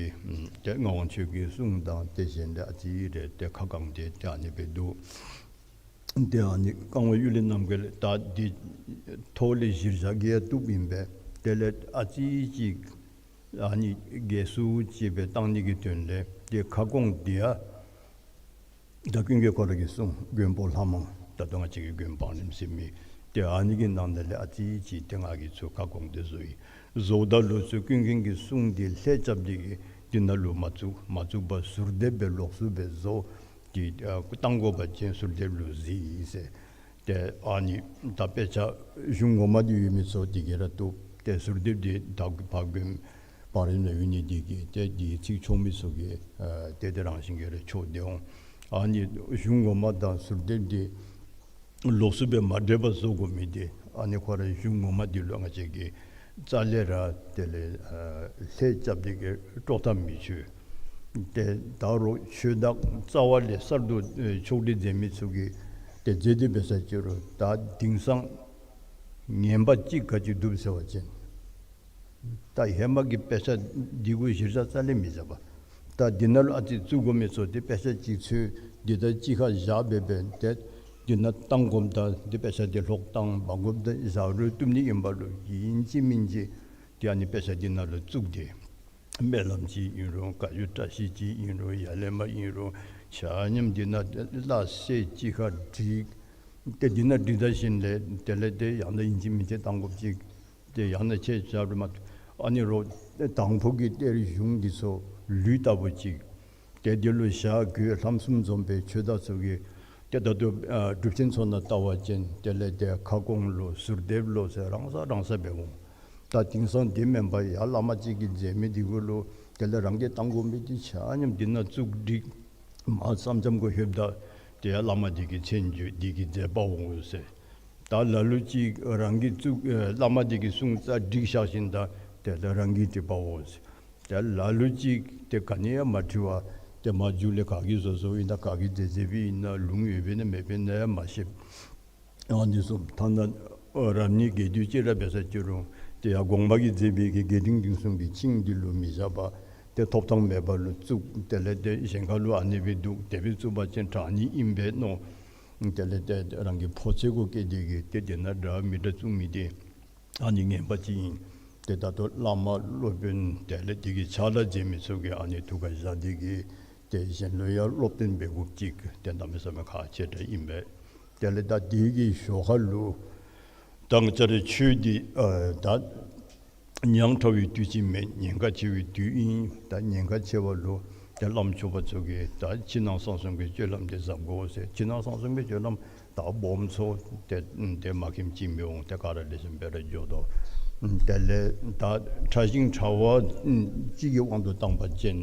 ཏེ་ངག་དབང་ཆོས་ཀྱི་གསུང་དང་ཏེ་གཞན་ལས་ཨ་ཙི་རེ་ཏེ་ཁ་བསྐངས་ཏེ་ཏེ་ཨ་ནི་སྦེ་འདུག། ཏེ་ཨ་ནི་བཀའ་དབང་གཡུལ་ལས་རྣམ་རྒྱལ་ད་འདི་ཐོག་ལས་གཞིར་བཞག་གི་ཡང་བཏུབ་ཨིན་པས། དེ་ལས་ཨ་ཙི་ཅིག་ཨ་ནི་རྒྱས་སུ་ཅིག་སྦེ་བཏང་ནི་གི་དོན་ལས་ཏེ་ཁ་སྐོང་འདི་ཡང་ད་ཀུན་མཁྱེན་ཁོ་ར་གི་གསུང་མགོན་པོ་ལྷ་མང་ད་ལྟོ་ང་བཅས་ཀྱི་མགོན་པོ་བང་རིམ་ཟེར་མི་ཏེ་ཨ་ནི་གི་ནང་ན་ལས་ཨ་ཙི་ཅིག་ཏེ་ང་གིས་ཚུར་ཁ་སྐོང་སྟེ་བཟོ་ཡི། བཟོཝ་ད་ལུ་ཚུར་ཀུན་མཁྱེན་གྱི་གསུང་འདི་ལྷད་རྐྱབ་སྟེ་གི་འདི་ནང་ལུ་མ་བཙུགས། མ་བཙུགས་པར་ཟུར་འདེབས་སྦེ་ལོགས་སུ་སྦེ་བཟོ་སྟེ་ཨ་བཏང་དགོ་པ་ཅིན་ཟུར་འདེབས་ལུ་གཟིགས་ཟེར། ཏེ་ཨ་ནི་ད་དཔེ་ཆ་གཞུང་ངོ་མ་འདི་ཡོད་མི་ཚུ་འདི་གིས་ར་བཏུབ། ཏེ་ཟུར་འདེབས་འདི་ད་ཕར་མགོན་པོ་བང་རིམ་ནང་ཡོད་ནི་འདི་གིས་ཏེ་འདི་ཚིག་ཆོག་མི་ཚུ་གིས་ཨ་ཏེ་ཏེ་རང་བཞིན་གྱིས་ར་ཆོག་སྟེ་འོང་། ཨ་ནི་གཞུང་ངོ་མ་དང་ཟུར་འདེབས་འདི་ལོགས་སུ་སྦེ་མ་འདྲེས་པར་བཟོ་དགོ་མི་འདི་ཨ་ནི་ཁོ་རའི་གཞུང་ངོ་མ་འདི་ལུ་ང་བཅས་ཀྱིས་རྩ་ལས་ར་དེ་ལས་ཨ་ལྷད་རྐྱབ་སྟེ་གི་དཀྲོག་ཐབས་མི་བྱུང་། ཏེ་ད་རུང་ཆོས་བདག་རྩ་བ་ལས་གསར་དུ་ཨེ་ཕྱོགས་སྒྲིག་མཛད་མི་ཚུ་གིས་ཏེ་མཛད་དེ་འབད་ས་ཅིག་རུང་ད་དེང་སང་ངན་པ་ཅིག་ག་ཅི་འདུག་ཟེར་བ་ཅིན་ད་ཧེ་མ་གི་དཔེ་ཆ་འདི་གུ་གཞིར་བཞག་རྩ་ལས་མི་བཞག་པར་ད་འདི་ནང་ལུ་ཨ་ཙི་བཙུགས་དགོ་མི་ཚུ་ཏེ་དཔེ་ཆ་ཅིག་ཚུར་འདི་དང་གཅིག་ཁར་བཞག་སྦེ་སྦེ་ཏེ་འདི་ནང་བཏང་དགོཔ་དང་འདི་དཔེ་ཆ་འདི་ལྷོག་བཏང་མ་དགོཔ་དང་བཞག་རུང་བཏུབ་ནི་ཨིན་པ་ལུ་ཨིན་ཅི་མིན་ཅི་ཏེ་ཨ་ནི་དཔེ་ཆ་འདི་ནང་ལུ་བཙུགས་ཏེ་སྨོན་ལམ་ཅིག་ཨིན་རུང་བཀའ་བརྒྱུད་བཀྲ་ཤིས་ཅིག་ཨིན་རུང་ཡར་ལས་མར་ཨིན་རུང་ཆ་མཉམ་འདི་ནང་ཏེ་སླ་བསྲེ་གཅིག་ཁར་བསྒྲིགས། ཏེ་འདི་ནང་བསྒྲིགས་ད་ཞིནམ་ལས་དེ་ལས་ཏེ་ཡང་ན་ཨིན་ཅི་མིན་ཅི་བཏང་དགོཔ་ཅིག་ཏེ་ཡང་ན་ཁྱེད་ཅག་རུ་མ་ཨ་ནི་རོགས་དང་ཕུ་གི་གཏེར་གཞུང་འདི་ཚུ་ལུད་ལྟ་བུ་ཅིག་ཏེ་འདི་ལུ་ཞག་དགོས་ལྷམ་གསུམ་འཛོམས་པའི་ཆོས་བདག་ཚུ་གིས་ཏེ་ད་ལྟོ་ཨ་སྒྲུབ་ཆེན་ཚུ་ནང་ལྟ་བ་ཅིན་དེ་ལས་ཏེ་ཁ་སྐོང་ལོ་ཟུར་འདེབས་ལོ་ཟེར་རང་ས་རང་ས་སྦེ་འོང་། ད་དེང་སང་འདི་མེན་པར་ཡར་བླ་མ་ཅིག་གིས་མཛད་མི་འདི་གུ་ལུ་དེ་ལས་རང་གིས་བཏང་དགོ་མི་འདི་ཆ་མཉམ་འདི་ནང་བཙུགས་བསྒྲིགས། མར་མཚམས་མཚམས་གུ་ལྷོདཔ་ད་ཏེ་ཡར་བླ་མ་འདི་གི་མཚན་བརྗོད་འདི་གིས་མཛད་པ་འོང་ཟེར། ད་ལ་ལུ་ཅིག་རང་གིས་བཙུགས་ཨེ་བླ་མ་འདི་གི་གསུང་རྩ་བསྒྲིགས་བཞག་ཞིནམ་ད་དེ་ལས་རང་གིས་བྲིས་པ་འོང་ཟེར། ད་ལ་ལུ་ཅིག་ཏེ་ག་ནི་ཡང་མ་བྲི་བར་ཏེ་མར་མཇུག་ལས་ག་གིས་བཟོ་བཟོཝ་ཨིན་ན་ག་གིས་མཛད་མཛདཔ་ཨིན་ན་ལུང་ཡོདཔ་ཨིན་ན་མེདཔ་ཨིན་ན་ཡང་མ་ཤེས། ཨ་ནི་ཚུ་ཐ་ན་ཨ་རབ་གནས་རྒྱས་བསྡུས་ཅིག་ར་འབད་ས་ཅིག་རུང་ཏེ་ཡར་གོང་མ་གིས་མཛད་པའི་གི་རྒྱས་འབྲིང་བསྡུས་གསུམ་གྱི་ཆིངས་འདི་ལུ་མི་བཞག་པར་ཏེ་ཐོབ་ཐང་མེད་པ་ལུ་བཙུགས། དེ་ལས་ཏེ་གཞན་ཁ་ལུ་ཨ་ནི་སྦེ་འདུག། དེ་སྦེ་བཙུགས་པ་ཅིན་དྲག་ནི་ཨིན་པས་མནོ། དེ་ལས་ཏེ་རང་གི་ཕོ་ཚོད་གུ་བསྐྱེད་དེ་གི་ཏེ་དེ་ནང་འདྲ་མི་འདྲ་བཙུགས་མི་འདི་ཨ་ནི་ངན་པ་ཅིག་ཨིན། ཏེ་ད་ལྟོ་བླ་མ་སློབ་དཔོན་དེ་ལས་དེ་གི་ཕྱག་ལཱ་མཛད་མི་ཚུ་གིས་ཨ་ནི་ཐུགས་ཁར་བཞག་སྟེ་གི་ཏེ་གཞན་ལུ་ཡང་སློབ་སྟོན་འབད་དགོཔ་ཅིག་ཏེ་གནམ་མེད་ས་མེད་ཁག་ཆེ་དྲགས་ཨིན་པས། དེ་ལས་ད་དེ་གི་ཞོར་ཁ་ལུ་ད་ང་བཅས་རའི་ཆོས་འདི་ཨ་ད་ཉག་ཕྲ་བའི་དུས་ཅིག་མེན། ཉེན་ཁ་ཆེ་བའི་དུས་ཨིན། ད་ཉེན་ཁ་ཆེ་བ་ལུ་ཏེ་བླམ་ཆོསཔ་ཚུ་གིས་ད་ཕྱི་ནང་གསང་གསུམ་གྱི་སྤྱོད་ལམ་འདི་གཟབ་དགོ་ཟེར། ཕྱི་ནང་གསང་གསུམ་གྱི་སྤྱོད་ལམ་ད་སྦོམ་ཚུ་ཏེ་ཏེ་མ་མཁྱེནམ་ཅིག་མི་འོང་། ཏེ་ག་ར་ལེགས་ཤོམ་སྦེ་ར་འགྱོ་དོ། དེ་ལས་ད་ཕྲ་ཞིང་ཕྲ་བ་ཅིག་གི་དབང་དུ་བཏང་པ་ཅིན་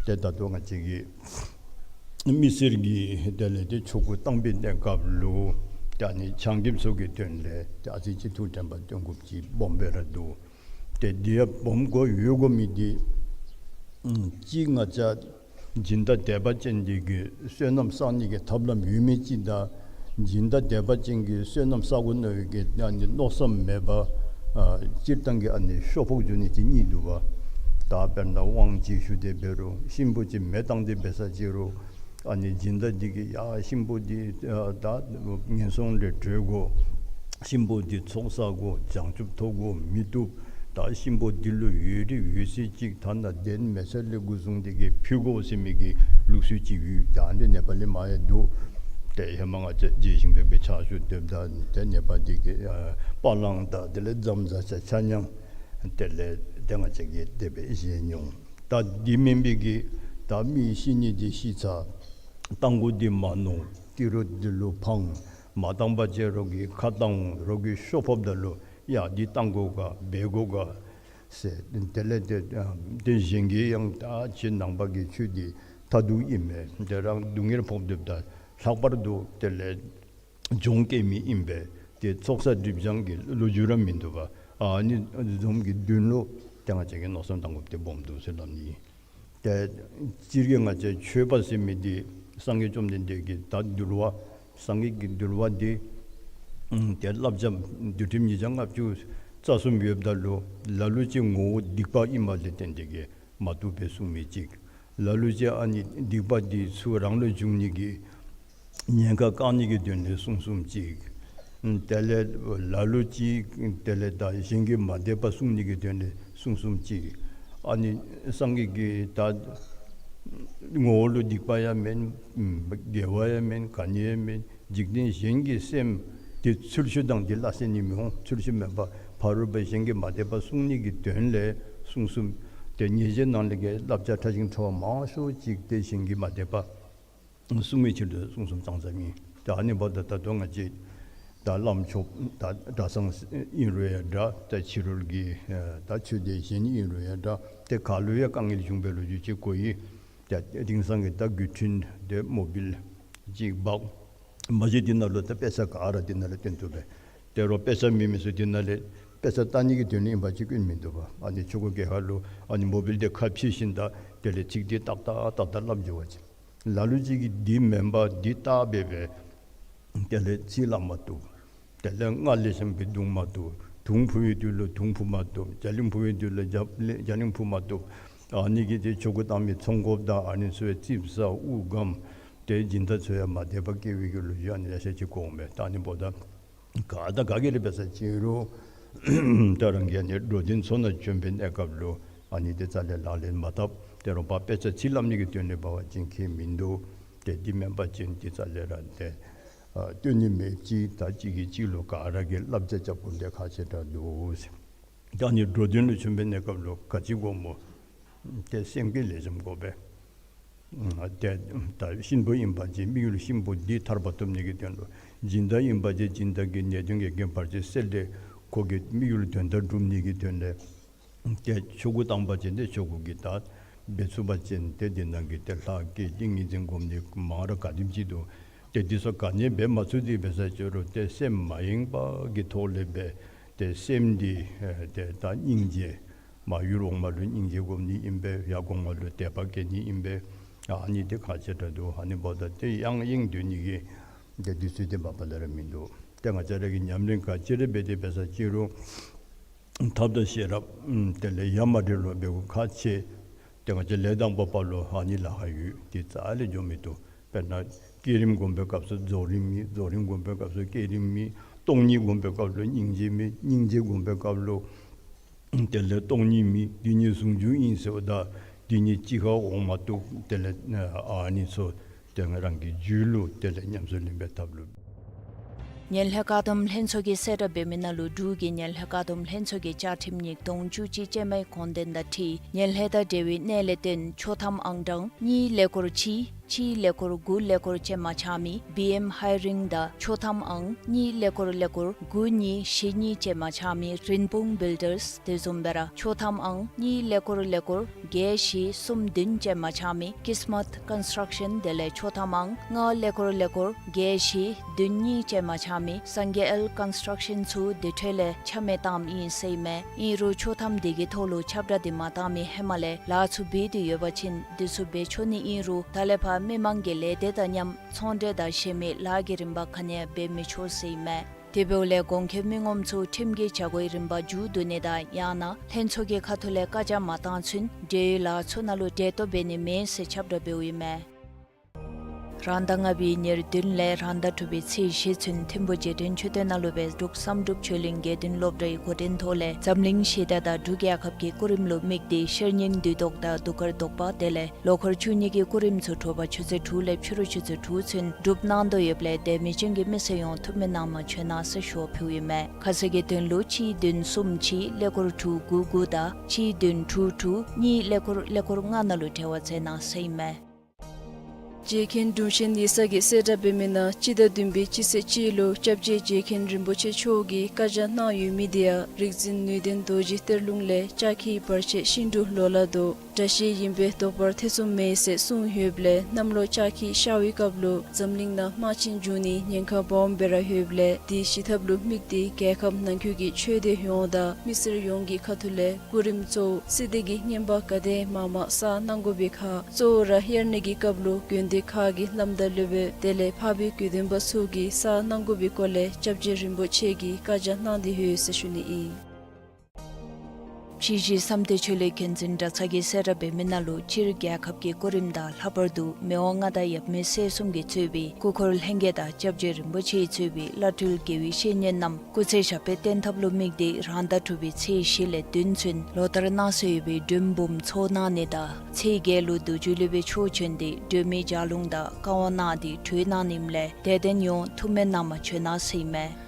ཏེ་ད་ལྟོ་ང་བཅས་ཀྱི་མི་སེར་གྱི་དེ་ལས་ཏེ་ཆོ་ག་བཏང་པའི་གནས་སྐབས་ལུ་ཏེ་ཨ་ནི་ཆ་མཉམ་ཚུ་གི་དོན་ལས་ཏེ་ཨ་ཙི་ཅིག་ཐུགས་དྲན་པ་བཏོན་དགོཔ་ཅིག་སྦོམ་སྦེ་ར་འདུག། ཏེ་འདི་ཡང་སྦོམ་དགོ་ཡོད་དགོ་མི་འདི་ཨམ་གཅིག་ང་བཅས་སྦྱིན་བདག་དད་པ་ཅན་འདི་གིས་བསོད་ནམས་བསག་ནི་གི་ཐབས་ལམ་ཡོད་མི་ཅིག་དང་སྦྱིན་བདག་དད་པ་ཅན་གྱིས་བསོད་ནམས་བསག་དགོ་མནོ་བའི་གི་ཨ་ནི་མནོ་བསམ་མེད་པར་ཨ་སྤྱིར་བཏང་གི་ཨ་ནི་ཤོ་ཕོག་འགྱོ་ནི་ཅིག་གཉིས་འདུག་པ། ད་དཔེར་ན་དབང་ཅིག་ཞུ་སྟེ་འབད་རུང་གཤིན་པོ་ཅིག་མེ་བཏང་སྟེ་འབད་ས་ཅིག་རུང་ ཨ་ནི་སྦྱིན་བདག་འདི་གིས་ཡ་གཤིན་པོ་འདི་ཨ་ད་ངན་སོང་ལས་གྲོལ་དགོ། གཤིན་པོ་འདི་ཚོགས་བསགས་དགོ། བྱང་ཆུབ་ཐོབ་དགོ། མི་བཏུབ། ད་གཤིན་པོ་འདི་ལུ་ཡོད་རིགས་ཡོད་ཚད་ཅིག་ཐ་ན་གདན་མེད་ས་ལས་འགོ་བཟུང་སྟེ་གིས་ཕུལ་དགོ་ཟེར་མི་གི་ལུགས་སྲོལ་ཅིག་ཡོད། ད་འདི་ནེ་པ་ལི་མ་ཡང་འདུག། ཏེ་ཧེ་མ་ང་བཅས་རྗེ་ཞིང་ཕེབས་པའི་ཕྱག་ཞུ་སྡོདཔ་ད་ཏེ་ནེ་པ་འདི་གིས་ཨ་པ་ལང་དང་དེ་ལས་ཛམ་ཛ་ཆ་ཆ་ཉང་དེ་ལས་ཏེ་ང་བཅས་ཀྱིས་དེ་སྦེ་བཞེས་མྱོང་། ད་འདི་མེན་པའི་གི་ད་མི་ཤི་ནི་འདི་ཤི་ཚར། བཏང་དགོ་འདི་མ་ནོར། ཏི་རུ་འདི་ལུ་ཕངས། མ་བཏང་པ་ཅིན་རོགས་ཀྱིས་ཁ་བཏང་རོགས་ཀྱིས་ཤོབ་ཕོགཔ་ད་ལུ་ཡ་འདི་བཏང་དགོ་ག་འབད་དགོ་ག་ཟེར། དེ་ལས་ཏེ་ཏེ་གཞན་གྱིས་ཡང་ད་ཁྱེད་ནང་པ་གི་ཆོས་འདི་མཐར་ཐུག་ཨིན་མས། ཏེ་རང་སྡུག་བསྔལ་ཕོག་སྡོདཔ་ད་ལྷག་པར་དུ་དེ་ལས་སྦྱོང་བསྐྱེད་མི་ཨིན་པས། ཏེ་ཚོགས་བསགས་སྒྲིབ་སྦྱང་གི་ལོ་རྒྱུས་ར་མིན་འདུག་པ། ཨ་ནི་བཟུམ་གྱི་དོན་ལུ་ཏེ་ང་བཅས་ཀྱིས་མནོ་བསམ་བཏང་དགོཔ་འདི་སྦོམ་འདུག་ཟེར་སླབ་ནི། ཏེ་སྤྱིར་གྱིས་ང་བཅས་ཆོས་པ་ཟེར་མི་འདི་སངས་རྒྱས་བཅོམ་ལྡན་འདས་ཀྱི་ད་འདུལ་བ་སངས་རྒྱས་ཀྱི་འདུལ་བ་འདི་ཨམ་ཏེ་བསླབ་བྱ་འདུལ་ཁྲིམས་ཉིས་བརྒྱ་ལྔ་བཅུ་རྩ་གསུམ་ཡོདཔ་ད་ལུ་ལ་ལུ་ཅིག་ངོ་བོ་སྡིག་པ་ཨིནམ་ལས་བརྟེན་ཏེ་གིས་མ་བཏུབ་པའི་གསུངས་མི་ཅིག། ལ་ལུ་ཅིག་ཨ་ནི་སྡིག་པ་འདི་ཚུ་རང་ལུ་འབྱུང་ནི་གི་ཉེན་ཁ་བཀག་ནི་གི་དོན་ལས་གསུངས་གསུངསམ་ཅིག། དེ་ལས་ལ་ལུ་ཅིག་དེ་ལས་ད་གཞན་གྱི་མ་དད་པ་བསྲུང་ནི་གི་དོན་ལས་གསུངས་གསུངསམ་ཅིག། ཨ་ནི་སངས་རྒྱས་ཀྱིས་ད་ངོ་བོ་ལུ་སྡིག་པ་ཡང་མེན། དགེ་བ་ཡང་མེན། ག་ནི་ཡང་མེན། འཇིག་རྟེན་གཞན་གྱི་སེམས་འདི་ཚུལ་ཤུལ་དང་འདི་སླ་བསྲེ་ནི་མི་འོང་། ཚུལ་ཤུལ་མེན་པར་ཕ་རོལ་པོ་གཞན་གྱི་མ་དད་པ་བསྲུང་ནི་གི་དོན་ལས་གསུངས་གསུངསམ། ཏེ་ཉེས་བྱས་ནང་ལས་ཀྱི་བསླབ་བྱ་ཕྲ་ཞིང་ཕྲ་བ་མང་ཤོས་ཅིག་ཏེ་གཞན་གྱི་མ་དད་པ་བསྲུང་བའི་ཕྱིར་དུ་གསུངས་གསུངསམ་ཙང་ཙ་ཨིན། ད་ཨ་ནི་འབདཝ་ད་ད་ལྟོ་ང་བཅས་ད་བླམ་ཆོསཔ་ད་གྲྭ་ཚང་ཨིན་རུང་ཡང་འདྲ། ད་ཕྱི་རོལ་གྱི་ད་ཆོས་སྡེ་གཞན་ཨིན་རུང་ཡང་འདྲ། ཏེ་ག་ལུ་ཡང་དཀའ་ངལ་བྱུང་བའི་ལོ་རྒྱུས་ཅིག་གོ་ཡི། ད་དེང་སང་གི་ད་དགེ་འདུན་དེ་མོ་བིལ་ཅིག་འབག། མ་གཞི་འདི་ནང་ལུ་ད་དཔེ་ཆ་ག་ར་འདི་ནང་ལུ་སྟོན་བཏུབ་པས། དེ་རུང་དཔེ་ཆ་མེད་མི་ཚུ་འདི་ནང་ལས་དཔེ་ཆ་ལྟ་ནི་གི་དོན་ལས་ཨིན་པ་ཅིན་སྐྱོན་མིན་འདུག་པ། ཨ་ནི་ཆོ་ག་གི་ཁ་ལུ་ཨ་ནི་མོ་བིལ་དེ་ཁ་ཕྱེ་ཞིནམ་ད་དེ་ལས་ཚིག་འདི་ཏག་ཏག་ཏག་ཏག་སླབ་འགྱོ་བ་ཅིན། ལ་ལུ་ཅིག་གིས་འདི་མེན་པར་འདི་བལྟ་སྦེ་སྦེ་དེ་ལས་ཚིག་སླབ་མ་བཏུབ། དེ་ལས་སྔགས་ལེགས་ཤོམ་སྦེ་བརྡུང་མ་བཏུབ། དུང་ཕུ་བའི་དུས་ལུ་དུང་ཕུ་མ་བཏུབ། རྒྱ་གླིང་ཕུ་བའི་དུས་ལུ་རྒྱ་རྒྱ་གླིང་ཕུ་མ་བཏུབ། ཨ་ནི་གིས་ཏེ་ཆོ་ག་བཏང་མི་ཚོང་འགོཔ་དང་ཨ་ནི་ཚུ་ཡང་རྩིགཔ་ཟ་དབུགས་སྒམ། ཏེ་སྦྱིན་བདག་ཚུ་ཡང་མ་དད་པ་སྐྱེ་བའི་གི་ལོ་རྒྱུས་ཨ་ནི་ལེ་ཤ་ཅིག་གོཝ་མས། ད་ཨ་ནི་འབདཝ་ད་ག་དང་ག་གིས་ར་འབད་ས་ཅིན་རུང་ད་རང་གིས་ཨ་ནི་འགྲོ་དོན་ཚོགས་ནང་བྱོན་པའི་གནས་སྐབས་ལུ་ཨ་ནི་དེ་རྩ་ལས་ལག་ལེན་མ་འཐབ། དེ་རུང་ཕར་དཔེ་ཆ་ཚིག་སླབ་ནི་གི་དོན་ལས་འབད་བ་ཅིན་ཁྱད་མིན་འདུག། ཏེ་འདི་མེན་པ་ཅིན་དེ་རྩ་ལས་ར་ཏེ་ཨ་སྟོན་ནི་མེད་ཅིག། ད་གཅིག་གིས་གཅིག་ལུ་ག་ར་གིས་བསླབ་བྱ་རྐྱབ་དགོཔ་འདི་ཁག་ཆེ་དྲགས་འདུག་ཟེར། ད་ཨ་ནི་འགྲོ་དོན་ལུ་བྱོན་པའི་གནས་སྐབས་ལུ་ག་ཅི་དགོཔ་སྨོ། ཏེ་སེམས་ཀྱི་ལེགས་ཤོམ་དགོ་པས། ཨ་ཏེ་ད་གཤིན་པོ་ཨིན་པ་ཅིན་དམིགས་ཡུལ་གཤིན་པོ་འདི་ཐར་པ་ཐོབ་ནི་གི་དོན་ལུ། སྦྱིན་བདག་ཨིན་པ་ཅིན་སྦྱིན་བདག་གི་ནད་གདོན་གྱི་རྐྱེན་བར་ཆད་སེལ་ཏེ་ཁོ་གི་དམིགས་ཡུལ་དོན་དག་སྒྲུབ་ནི་གི་དོན་ལས། ཏེ་ཆོ་ག་བཏང་པ་ཅིན་ཏེ་ཆོ་ག་གི་ད་འབད་ཚུགས་པ་ཅིན་ཏེ་འདི་ནང་གི་ཏེ་ལྷ་བསྐྱེད་ཏིང་ངེ་འཛིན་སྒོམ་ནི་མང་རབས་ག་དེམ་ཅིག་འདུག། ཏེ་འདི་ཚུ་ག་ནི་འབད་མ་ཚུགས་ཏེ་འབད་ས་ཅིན་རུང་ཏེ་སེམས་མ་ཡེངས་པ་གི་ཐོག་ལས་འབད། ཏེ་སེམས་འདི་ཨེ་ཏེ་ད་སྙིང་རྗེ། མ་ཡུལ་འོག་མ་ལུ་སྙིང་རྗེ་སྒོམ་ནི་ཨིན་པས། ཡར་གོང་མ་ལུ་དད་པ་བསྐྱེད་ནི་ཨིན་པས། ཨ་ནི་འདི་ཁག་ཆེ་དྲགས་འདུག། ཨ་ནི་འབདཝ་ད་ཏེ་ཡང་ཡེངས་སྡོད་ནི་གི་ཏེ་དུས་ཚོད་འདི་མ་པ་ལས་ར་མིན་འདུག། ཏེ་ང་བཅས་ར་གིས་ཉམས་ལེན་ག་ཅི་ར་འབད་དེ་འབད་ས་ཅིན་རུང་ཐབས་དང་ཤེས་རབ་ཨམ་དེ་ལས་ཡ་མ་བྲལ་བ་འབད་དགོཔ་ཁག་ཆེ། ཏེ་ང་བཅས་ལས་དང་པོ་པ་ལུ་ཨ་ནི་ལཱ་ཁག་ཡོད། དེ་རྩ་ལས་འགྱོ་མི་བཏུབ། དཔེར་ན་བསྐྱེད་རིམ་སྒོམ་པའི་སྐབས་སུ་རྫོགས་རིམ་མེད། རྫོགས་རིམ་སྒོམ་པའི་སྐབས་སུ་བསྐྱེད་རིམ་མེད། སྟོང་ཉིད་སྒོམ་པའི་སྐབས་ལུ་སྙིང་རྗེ་མེད། སྙིང་རྗེ་སྒོམ་པའི་སྐབས་ལུ་དེ་ལས་སྟོང་ཉིད་མེད། འདི་གཉིས་ཟུང་འཇུག་ཨིན་ཟེརཝ་ད་འདི་གཉིས་གཅིག་ཁར་འོང་མ་བཏུབ། དེ་ལས་ཨ་ནི་ཚུ་ཏེ་རང་གི་རྒྱུད་ལུ་དེ་ལས་ཉམས་སུ་ལེན་པའི་ཐབས་ལུ། ངན་ལྷད་བཀག་སྡོམ་ལྷན་ཚོགས་ཀྱིས་གསལ་བསྒྲགས་འབད་མི་ནང་ལུ་འབྲུག་གི་ངན་ལྷད་བཀག་སྡོམ་ལྷན་ཚོགས་ཀྱི་བཅའ་ཁྲིམས་ཉིས་སྟོང་བཅུ་གཅིག་ཅན་མའི་དགོངས་དོན་དང་འཁྲིལ་ངན་ལྷད་དང་འབྲེལ་བའི་གནས་ལས་བརྟེན་ཆོག་ཐམ་ཨང་གྲངས་གཉིས་ཀླད་ཀོར་གཅིག་གཅིག་ཀླད་ཀོར་དགུ་ཀླད་ཀོར་ཅན་མ་ཆགས་མི་བི་ཨེམ་ཧའི་རིང་དང་ཆོག་ཐམ་ཨང་གཉིས་ཀླད་ཀོར་ཀླད་ཀོར་དགུ་གཉིས་བཞི་གཉིས་ཅན་མ་ཆགས་མི་རིན་སྤུངས་བིལ་ཌརས། དེ་བཟུམ་སྦེ་ར་ཆོག་ཐམ་ཨང་གཉིས་ཀླད་ཀོར་ཀླད་ཀོར་བརྒྱད་བཞི་གསུམ་བདུན་ཅན་མ་ཆགས་མི་ཀིས་མཱཐ་ཀོན་སི་ཊྲག་ཤཱན། དེ་ལས་ཆོག་ཐམ་ཨང་ལྔ་ཀླད་ཀོར་ཀླད་ཀོར་བརྒྱད་བཞི་བདུན་གཉིས་ཅན་མ་ཆགས་མི་སངས་རྒྱས་ཨེལ་ཀོན་སི་ཊྲག་ཤཱན་ཚུ་དེ་འཕྲོ་ལས་ཆ་མེད་བཏངམ་ཨིན་ཟེར་ཨིན་མས། ཨིན་རུང་ཆོག་ཐམ་དེ་གི་ཐོག་ལུ་ཁྱབ་བསྒྲགས་དེ་མ་བཏང་མི་ཧེ་མ་ལས་ལཱ་ཚུ་འབད་དེ་ཡོད་པ་ཅིན་དེ་ཚུ་འབད་ཆོག་ནི་ཨིན་རུང་ད་ལས་ཕར་མི་མང་གི་ལས་སྡེ་དང་མཉམ་ཚོང་འབྲེལ་དང་གཞན་མི་ལཱ་གི་རིམ་པ་ག་ནི་ཡང་འབད་མི་ཆོག་ཟེར་ཨིན་མས། དེ་འབདཝ་ལས་གོང་འཁོད་མི་ངོམ་ཚུ་ཁྲིམས་ཀྱི་བྱ་སྒོའི་རིམ་པ་མཇུག་བསྡུ་ནི་དང་ཡང་ན་ལྷན་ཚོགས་ཀྱི་ཁ་ཐུག་ལས་བཀའ་རྒྱ་མ་བཏང་ཚུན་འབྲེལ་ཡོད་ལཱ་ཚུ་ནང་ལུ་གྲལ་གཏོགས་འབད་ནི་མེད་ཟེར་ཁྱབ་བསྒྲགས་འབདཝ་ཨིན་མས། རང་ཟླ་ལྔ་པའི་ཉེར་བདུན་ལས་རང་ཟླ་དྲུག་པའི་ཚེས་བཞི་ཚུན་ཐིམ་ཕུ་རྗེས་དྲན་མཆོད་རྟེན་ནང་ལུ་སྦེ་འབྲུག་བསམ་གྲུབ་ཆོས་གླིང་དགེ་འདུན་སློབ་གྲྭའི་འགོ་འདྲེན་ཐོག་ལས་འཛམ་གླིང་ཞི་བདེ་དང་འབྲུག་རྒྱལ་ཁབ་ཀྱི་སྐུ་རིམ་ལུ་དམིགས་ཏེ་ཤེར་སྙིང་བདུད་བཟློག་དང་གདུགས་དཀར་བཟློག་པ་དེ་ལས་ལོ་འཁོར་བཅུ་གཉིས་ཀྱི་སྐུ་རིམ་ཚུ་དྲོ་པ་ཆུ་ཚོད་དྲུག་ལས་ཕྱི་རུ་ཆུ་ཚོད་དྲུག་ཚུན་སྒྲུབ་གནང་དོ་ཡོདཔ་ལས་དད་མོས་ཅན་གྱི་མི་སེར་ཡོངས་ཐུགས་སྨོན་གནང་མ་བྱོན་གནང་ཟེར་ཞུ་བ་ཕུལཝ་ཨིན་མས། ཁ་གསལ་གྱི་དོན་ལུ་གཅིག་བདུན་གསུམ་གཅིག་ཀླད་ཀོར་དྲུག་དགུ་དགུ་དང་གཅིག་བདུན་དྲུག་དྲུག་གཉིས་ཀླད་ཀོར་ཀླད་ཀོར་ལྔ་ནང་ལུ་འབྲེལ་བ་མཛད་གནང་ཟེར་ཨིན་མས། རྗེ་མཁན་དྲུང་ཆེན་ཡིག་ཚང་གིས་གསལ་བསྒྲགས་འབད་མི་ནང་སྤྱི་ཟླ་བདུན་པའི་སྤྱི་ཚེས་གཅིག་ལུ་སྐྱབས་རྗེ་རྗེ་མཁན་རིན་པོ་ཆེ་མཆོག་གིས་བཀའ་རྒྱ་གནང་ཡོད་མི་དེ་ཡང་རིག་འཛིན་ནུས་ལྡན་རྡོ་རྗེ་གཏེར་ལུང་ལས་ལྕགས་ཁྱི་བར་ཆད་ཤིན་ཏུ་ལོ་ལ་དོ། དགྲ་ཤེས་ཡིན་པས་བཟློག་པར་ཐེ་ཚོམ་མེད་ཟེར་གསུངས་ཡོདཔ་ལས་གནམ་ལོ་ལྕགས་ཁྱི་ཤར་བའི་སྐབས་ལུ་འཛམ་གླིང་ནང་དམག་ཆེན་འབྱུང་ནིའི་ཉེན་ཁ་སྦོམ་སྦེ་ར་ཡོདཔ་ལས་དེ་ཞི་ཐབས་ལུ་དམིགས་ཏེ་རྒྱལ་ཁབ་ནང་འཁོད་ཀྱི་ཆོས་སྡེ་ཡོངས་དང་མི་སེར་ཡོངས་ཀྱི་ཁ་ཐུག་ལས་སྐུ་རིམ་གཙོ་བོ་སྲིད་སྡེ་གི་བསྙེན་པ་ག་དེ་མང་མང་བསགས་གནང་དགོ་པའི་ཁར་གཙོ་བོ་ར་དབྱར་གནས་ཀྱི་སྐབས་ལུ་དགོན་སྡེ་ཁག་གི་བླམ་དང་སློབ་དཔོན་དེ་ལས་འཕགས་པའི་དགེ་འདུན་པ་ཚུ་གིས་བསགས་གནང་དགོ་པའི་སྐོར་ལས་སྐྱབས་རྗེ་རིན་པོ་ཆེ་གིས་བཀའ་རྒྱ་གནང་སྟེ་ཡོད་ཟེར་ཞུ་ནི་ཨིན། ཕྱི་གཞིས་བསམ་གཏན་ཆོས་གླིང་མཁྱེན་བརྩེ་གྲྭ་ཚང་གིས་གསལ་བསྒྲགས་འབད་མི་ནང་ལུ་སྤྱིར་རྒྱལ་ཁབ་ཀྱི་སྐུ་རིམ་དང་ལྷག་པར་དུ་མི་དབང་མངའ་བདག་ཡབ་མེས་སྲས་གསུམ་གྱིས་གཙོས་པའི་སྐུ་འཁོར་ལྷན་རྒྱས་དང་སྐྱབས་རྗེ་རིན་པོ་ཆེས་གཙོས་པའི་བླ་སྤྲུལ་དགེ་བའི་བཤེས་གཉེན་རྣམས་སྐུ་ཚེ་ཞབས་པད་བརྟན་ཐབས་ལུ་དམིགས་ཏེ་རང་ཟླ་དྲུག་པའི་ཚེས་བཞི་ལས་བདུན་ཚུན་ལོ་ལྟར་གནང་སྲོལ་ཡོད་པའི་མགྲོན་འབུམ་ཚོགས་གནང་ནི་དང་ཚེས་བརྒྱད་ལུ་བདུད་འཇོམས་སློབ་དཔོན་མཆོག་བྱོན་ཏེ་སྒྲོལ་མའི་ལྗགས་ལུང་དང་བཀའ་དབང་གནང་སྟེ་གྲོལ་གནང་ནི་ཨིནམ་ལས་དད་ལྡན་ཡོངས་ཐུགས་སྨོན་གནང་མ་བྱོན་གནང་ཟེར་ཨིན་མས།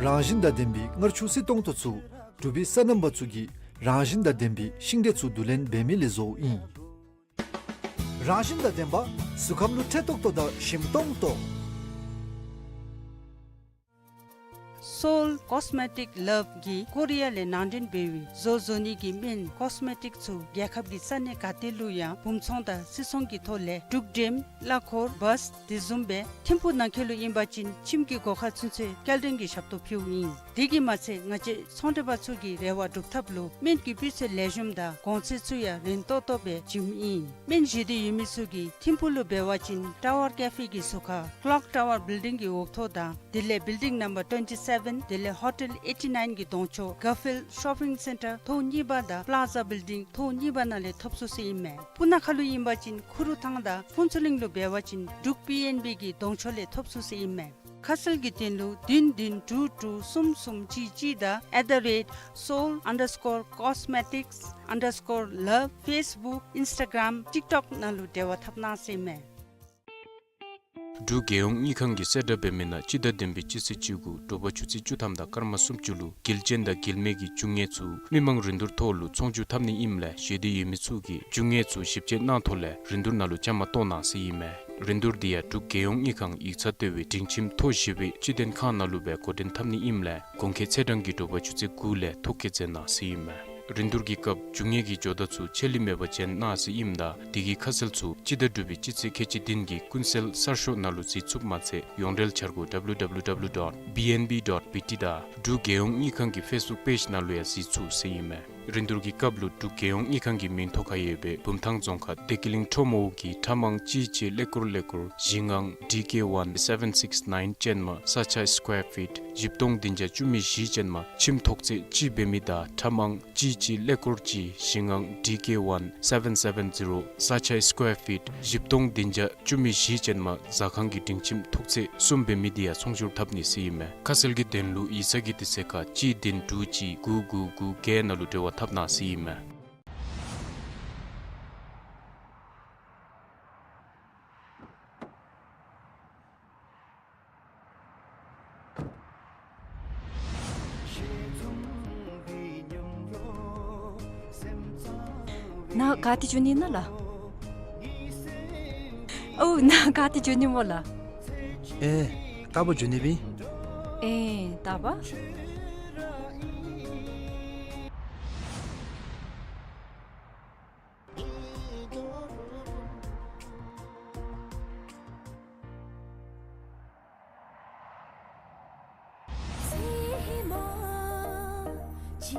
རང་བཞིན་དང་ལྡན་པའི་མངར་ཆུ་བསིལ་ཏོང་ཏོ་ཚུ་འབྲུག་པའི་སོ་ནམ་པ་ཚུ་གིས་རང་བཞིན་དང་ལྡན་པའི་ཤིང་འབྲས་ཚུ་བསྡུ་ལེན་འབད་མི་ལས་བཟོཝ་ཨིན། རང་བཞིན་དང་ལྡན་པ་གཟུགས་ཁམས་ལུ་འཕྲོད་ཏོག་ཏོ་དང་ཞིམ་ཏོང་ཏོ། Seoul Cosmetic Love གིས་ཀོ་རི་ཡ་ལས་ནང་འདྲེན་འབད་བའི་བཟོ་བཟོ་ནི་གི་སྨན་ཀོས་མེ་ཊིག་ཚུ་རྒྱལ་ཁབ་ཀྱི་ས་གནས་ག་ཏེ་ལུ་ཡང་སྦུང་ཚོང་དང་སིལ་ཚོང་གི་ཐོག་ལས་འབྲུག་འགྲེམས་གླ་འཁོར་བཱས་དེ་བཟུམ་སྦེ་ཐིམ་ཕུག་ནང་འཁོད་ལུ་ཨིན་པ་ཅིན་ཁྱིམ་གྱི་སྒོ་ཁར་ཚུན་ཚོད་སྐྱེལ་འདྲེན་གྱི་ཞབས་ཏོག་ཕུལཝ་ཨིན། དེ་གིས་མ་ཚད་ང་བཅས་ཚོང་འབྲེལ་པ་ཚུ་གི་རེ་བ་སྒྲུབ་ཐབས་ལུ་སྨན་གྱི་སྤུས་ཚད་ལེགས་ཤོམ་དང་གོང་ཚད་ཚུ་ཡང་རན་ཏོག་ཏོ་སྦེ་བྱིནམ་ཨིན། སྨན་བཞེས་འདོད་ཡོད་མི་ཚུ་གིས་ཐིམ་ཕུག་ལུ་འབད་བ་ཅིན་ཊ་ཝར་ཀེ་ཕེ་གི་ཟུར་ཁར་ཀློག་ཊ་ཝར་བིལ་ཌིང་གི་འོག་ཐོག་དང་དེ་ལས་བིལ་ཌིང་ནམ་བར་ཊུ་ཝེན་ཊི་སེ་བེན་དེ་ལས་ཧོ་ཊེལ་ཨེ་ཊི་ནའིན་གྱི་གདོང་ཕྱོགས་གར་ཕིལཌ་ཤོ་པིང་སེན་ཊར་ཐོག་གཉིས་པ་དང་པ་ལ་ཛ་བིལ་ཌིང་ཐོག་གཉིས་པ་ནང་ལས་ཐོབ་ཚུགས་ཟེར་ཨིན་མས། སྤུ་ན་ཁ་ལུ་ཨིན་པ་ཅིན་ཁུ་རུ་ཐང་དང་ཕུན་ཚོགས་གླིང་ལུ་འབད་བ་ཅིན་འབྲུག་པི་ཨེན་བི་གི་གདོང་ཕྱོགས་ལས་ཐོབ་ཚུགས་ཟེར་ཨིན་མས། ཁ་གསལ་གྱི་དོན་ལུ་བདུན་བདུན་དྲུག་དྲུག་གསུམ་གསུམ་གཅིག་གཅིག་དང་at the rate seoul underscore cosmetics underscore love Facebook Instagram TikTok ནང་ལུ་འབྲེལ་བ་འཐབ་གནང་ཟེར་ཨིན་མས། འབྲུག་རྒྱལ་ཡོངས་དངུལ་ཁང་གིས་གསལ་བསྒྲགས་འབད་མི་ནང་སྤྱི་ཟླ་བདུན་པའི་སྤྱི་ཚེས་བཅུ་དགུ་དྲོ་པ་ཆུ་ཚོད་བཅུ་ཐམ་དང་སྐར་མ་སུམ་ཅུ་ལུ་དགེ་ལྕིན་དང་དགེ་མེད་ཀྱི་རྒྱུ་དངོས་ཚུ་མི་མང་རིན་བསྡུར་ཐོག་ལུ་ཚོང་བསྒྱུར་འཐབ་ནི་ཨིནམ་ལས་བཞེས་འདོད་ཡོད་མི་ཚུ་གིས་རྒྱུ་དངོས་ཚུ་ཞིབ་དཔྱད་གནང་ཐོག་ལས་རིན་བསྡུར་ནང་ལུ་བཅའ་མར་གཏོགས་གནང་ཟེར་ཨིན་མས། རིན་བསྡུར་འདི་ཡང་འབྲུག་རྒྱལ་ཡོངས་དངུལ་ཁང་ཡིག་ཚང་ལྟེ་བའི་སྒྲིང་ཁྱིམ་ཐོག་བཞི་པའི་སྤྱི་མཐུན་ཁང་ནང་ལུ་སྦེ་འགོ་འདྲེན་འཐབ་ནི་ཨིནམ་ལས་གོང་འཁོད་ཚེས་གྲངས་ཀྱིས་དྲོ་པ་ཆུ་ཚོད་དགུ་ལས་ཐོ་བཀོད་མཛད་གནང་ཟེར་ཨིན་མས། རིན་བསྡུར་གྱི་སྐབས་རྒྱུ་དངོས་ཀྱི་ཇོ་བདག་ཚུ་ཆད་ལུས་མེད་པར་བྱོན་གནང་ཟེར་ཨིནམ་ད་དེ་གི་ཁ་གསལ་ཚུ་སྤྱི་ཟླ་དྲུག་པའི་སྤྱི་ཚེས་ཁལ་གཅིག་བདུན་གྱི་ཀུན་གསལ་གསར་ཤོག་ནང་ལུ་གཟིགས་ཚུགསཔ་མ་ཚད་ཡོངས་འབྲེལ་འཆར་སྒོ་W W W dot B N B dot B T དང་འབྲུག་རྒྱལ་ཡོངས་དངུལ་ཁང་གི་ཕེསི་བུཀ་པེཇ་ནང་ལུ་ཡང་གཟིགས་ཚུགས་ཟེར་ཨིན་མས། རིན་བསྡུར་གྱི་སྐབས་ལུ་འབྲུག་རྒྱལ་ཡོངས་དངུལ་ཁང་གི་མིང་ཐོ་ཁར་ཡོད་པའི་བུམ་ཐང་རྫོང་ཁག་བདེ་སྐྱིད་གླིང་ཁྲོམ་འོག་གི་ཁྲ་མང་གཅིག་གཅིག་ཀླད་ཀོར་ཀླད་ཀོར་བཞི་ལྔ་D K one seven six nine ཅན་མ་ས་ཆ་སི་ཀོར་ཕིཊ་བཞི་སྟོང་བདུན་བརྒྱ་བཅུ་མེད་བཞི་ཅན་མ་ཁྱིམ་ཐོག་ཚད་གཅིག་འབད་མི་དང་ཁྲ་མང་གཅིག་གཅིག་ཀླད་ཀོར་གཅིག་བཞི་ལྔ་D K one seven seven zero ས་ཆ་སི་ཀོར་ཕིཊ་བཞི་སྟོང་བདུན་བརྒྱ་བཅུ་མེད་བཞི་ཅན་མ་ཟ་ཁང་གི་སྒྲིང་ཁྱིམ་ཐོག་ཚད་གསུམ་འབད་མི་དེ་ཡང་ཚོང་བསྒྱུར་འཐབ་ནི་ཟེར་ཨིན་མས། ཁ་གསལ་གྱི་དོན་ལུ་ཡིག་ཚང་གི་དུས་ཚོད་ཁར་གཅིག་བདུན་དྲུག་གཅིག་དགུ་དགུ་དགུ་བརྒྱད་ནང་ལུ་འབྲེལ་བ་འཐབ་གནང་ཟེར་ཨིན་མས། ནཱ་ག་ཏེ་འགྱོ་ནི་ཨིན་ན་ལགས། ཨོ་ནཱ་ག་ཏེ་འགྱོ་ནི་སྨོ་ལགས། ཨེ་རྟག་པར་འགྱོ་ནི་སྦེ། ཨེ་རྟག་པར། ཡ་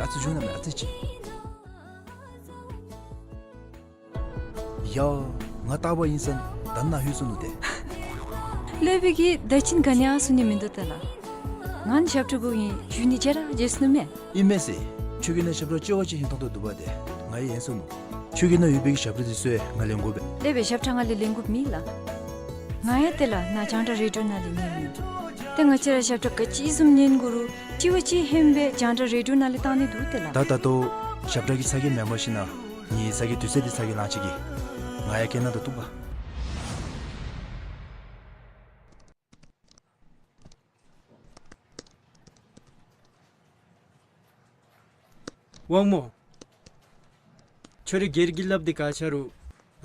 ཨ་ཙི་བྱུང་ན་མེད་ཨ་ཙི་ཅིག། ཡ། ང་རྟག་པར་ཨིན་ས་ད་ནཱ་ལྷོད་སོ་ནུག་ཏེ། ལེ་བི་གིས་ད་ཅིན་ག་ནི་ཡང་གསུང་ནི་མིན་འདུག་ཏེ་ལགས། ང་ནི་ཞབས་ཁྲ་དགོ་ཨིན་ཞུ་ནི་བརྗེད་ར་བརྗེད་སོ་ནུག་མས། ཨིན་མས་ཟེར། ཁྱོད་ཀྱིས་ནཱ་ཞབས་ཁྲ་ཅོག་ཅིག་ཧིང་ཐོང་དོ་འདུག་པ་ཏེ། ང་ཡང་ཡེངས་སོ་ནུག། ཁྱོད་ཀྱི་ནཱ་ཡོད་པའི་གི་ཞབས་ཁྲ་འདི་ཚུ་ཡང་ང་ལེན་དགོ་པས། ལེ་བི་ཞབས་ཁྲ་ང་ལས་ལེན་དགོཔ་མེད་ལགས། ང་ཡང་ཏེ་ལགས་ནཱ་རྒྱང་བསྒྲགས་རེ་ཌི་ཡོ་ནང་ལས་ཉན་མི་ཡོད། ཏེ་ང་བཅས་ར་ཞབས་ཁྲ་ག་ཅི་བཟུམ་ཉན་དགོ་རུང་གཅིག་བ་གཅིག་ཧེ་མ་སྦེ་རྒྱང་བསྒྲགས་རེ་ཌི་ཡོ་ནང་ལས་བཏང་ནི་འདུག་ཏེ་ལགས། ད་ད་ལྟོ་ཞབས་ཁྲ་གི་ཚ་གྱང་མེན་པར་ཞིན་ན་ངེའི་ཚ་གྱང་དུས་ཚོད་འདི་ཚ་གྱང་ལང་ཅི་གི། ང་ཡང་སྐད་ནང་དུ་གཏུགས་པ། དབང་མོ། ཁྱོད་རའི་སྒེར་གྱི་ལགཔ་འདི་ག་ཆ་རུང་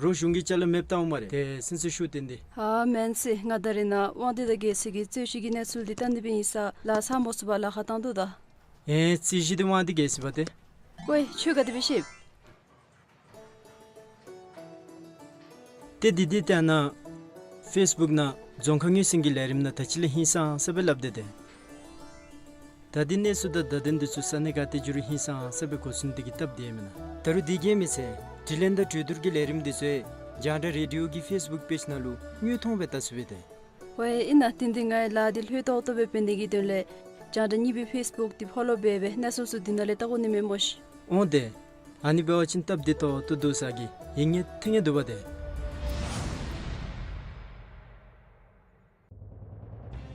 རོགས་གཞུང་གི་ཅ་ལ་མེདཔ་བཏང་འོང་སྨ་རེ། ཏེ་སེམས་སུ་ཤུགས་བཏོན་ཏེ། ཨ་མེན་ཟེར། ང་ད་རེས་ནཱ་དབང་འདུས་དང་རྒྱལ་སྲས་ཀྱི་རྩོད་གཞི་གི་གནས་ཚུལ་འདི་བལྟ་ནི་སྦེ་ཨིན་ས་ལགས་ཚ་མོ་སུ་བ་ལཱ་ཁག་བཏང་དོ་ད། ཨེ་རྩོད་གཞི་འདི་དབང་འདུས་རྒྱལ་སྲས་པ་ཏེ། ཝའེ་ཁྱོད་ག་དེ་སྦེ་ཤེས། ཏེ་འདི་འདི་ལྟ་ན་ཕེསི་བུཀ་ནང་རྫོང་ཁ་ངོས་ཟིན་གྱི་ལས་རིམ་ནང་ད་ཅི་ལས་ཧིང་སངས་ས་སྦེ་སླབ་སྟེ་ཏེ། ད་འདི་གནས་ཚུལ་དང་བརྡ་དོན་འདི་ཚུ་ས་གནས་ག་ཏེ་འགྱོ་རུང་ཧིང་སངས་ས་སྦེ་གོ་ཚུན་འདི་གིས་སྟབས་བདེ་མེན་ན། ད་རུང་འདི་གིས་མི་ཚད་དྲི་ལན་དང་གྲོས་བསྡུར་གྱི་ལས་རིམ་འདི་ཚུ་རྒྱང་བསྒྲགས་རེ་ཌི་ཡོ་གི་ཕེསི་བུཀ་པེཇ་ནང་ལུ་དངོས་མཐོང་སྦེ་བལྟ་ཚུགས་པས་ཏེ། ཝའེ་ཨིན་ན། དེ་འདི་ངེའི་ལཱ་འདི་ལྷོད་ཏོག་ཏོ་སྦེ་འབད་ནི་གི་དོན་ལས་རྒྱང་བསྒྲགས་གཉིས་པའི་ཕེསི་བུཀ་འདི་ཕོ་ལོ་འབད་སྦེ་གནས་ཚུལ་ཚུ་འདི་ནང་ལས་བལྟ་དགོ་ནི་མས་སྨོ་ཤིག། འོང་ཏེ། ཨ་ནི་འབད་བ་ཅིན་སྟབས་བདེ་ཏོག་ཏོ་འདུག་ས་གི་ཡིད་ངེས་ཐིང་ངེས་འདུག་པ་ཏེ།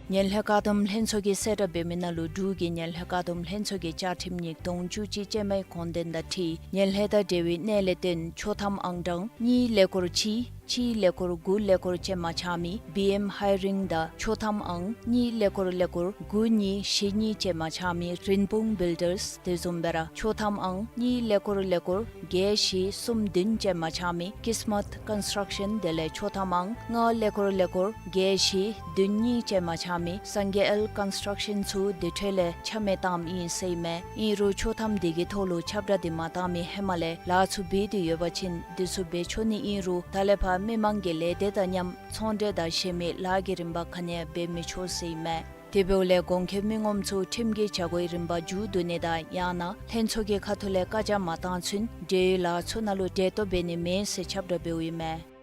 ངན་ལྷད་བཀག་སྡོམ་ལྷན་ཚོགས་ཀྱིས་གསལ་བསྒྲགས་འབད་མི་ནང་ལུ་འབྲུག་གི་ངན་ལྷད་བཀག་སྡོམ་ལྷན་ཚོགས་ཀྱི་བཅའ་ཁྲིམས་ཉིས་སྟོང་བཅུ་གཅིག་ཅན་མའི་དགོངས་དོན་དང་འཁྲིལ་ངན་ལྷད་དང་འབྲེལ་བའི་གནད་ལས་བརྟེན་ཆོག་ཐམ་ཨང་གྲངས་གཉིས་ཀླད་ཀོར་གཅིག་གཅིག་ཀླད་ཀོར་དགུ་ཀླད་ཀོར་ཅན་མ་ཆགས་མི་བི་ཨེམ་ཧའི་རིང་དང་ཆོག་ཐམ་ཨང་གཉིས་ཀླད་ཀོར་ཀླད་ཀོར་དགུ་གཉིས་བཞི་གཉིས་ཅན་མ་ཆགས་མི་རིན་སྤུངས་བིལ་ཌརསི། དེ་བཟུམ་སྦེ་ར་ཆོག་ཐམ་ཨང་གཉིས་ཀླད་ཀོར་ཀླད་ཀོར་བརྒྱད་བཞི་གསུམ་བདུན་ཅན་མ་ཆགས་མི་ཀིས་མཊ་ཀོན་སི་ཊྲག་ཤཱན། དེ་ལས་ཆོག་ཐམ་ཨང་ལྔ་ཀླད་ཀོར་ཀླད་ཀོར་བརྒྱད་བཞི་བདུན་གཉིས་ཅན་མ་ཆགས་མི་སངས་རྒྱས་ཨེལ་ཀོན་སི་ཊྲག་ཤཱན་ཚུ་དེ་འཕྲོ་ལས་ཆ་མེད་བཏངམ་ཨིན་ཟེར་ཨིན་མས། ཨིན་རུང་ཆོག་ཐམ་དེ་གི་ཐོག་ལུ་ཁྱབ་བསྒྲགས་འདི་མ་བཏང་མི་ཧེ་མ་ལས་ལཱ་ཚུ་འབད་དེ་ཡོད་པ་ཅིན་འདི་ཚུ་འབད་ཆོག་ནི་ཨིན་རུང་ད་ལས་ཕར་མི་མང་གི་ལས་སྡེ་དང་མཉམ་ཚོང་འབྲེལ་དང་གཞན་མི་ལཱ་གི་རིམ་པ་ག་ནི་ཡང་འབད་མི་ཆོག་ཟེར་ཨིན་མས། དེ་འབདཝ་ལས་གོང་འཁོད་མི་ངོམ་ཚུ་ཁྲིམས་ཀྱི་བྱ་སྒོའི་རིམ་པ་མཇུག་བསྡུ་ནི་དང་ཡང་ན་ལྷན་ཚོགས་ཀྱི་ཁ་ཐུག་ལས་བཀའ་རྒྱ་མ་བཏང་ཚུན་འབྲེལ་ཡོད་ལཱ་ཚུ་ནང་ལུ་འབྲེལ་གཏོགས་འབད་ནི་མེད་ཟེར་ཁྱབ་བསྒྲགས་འབདཝ་ཨིན་མས།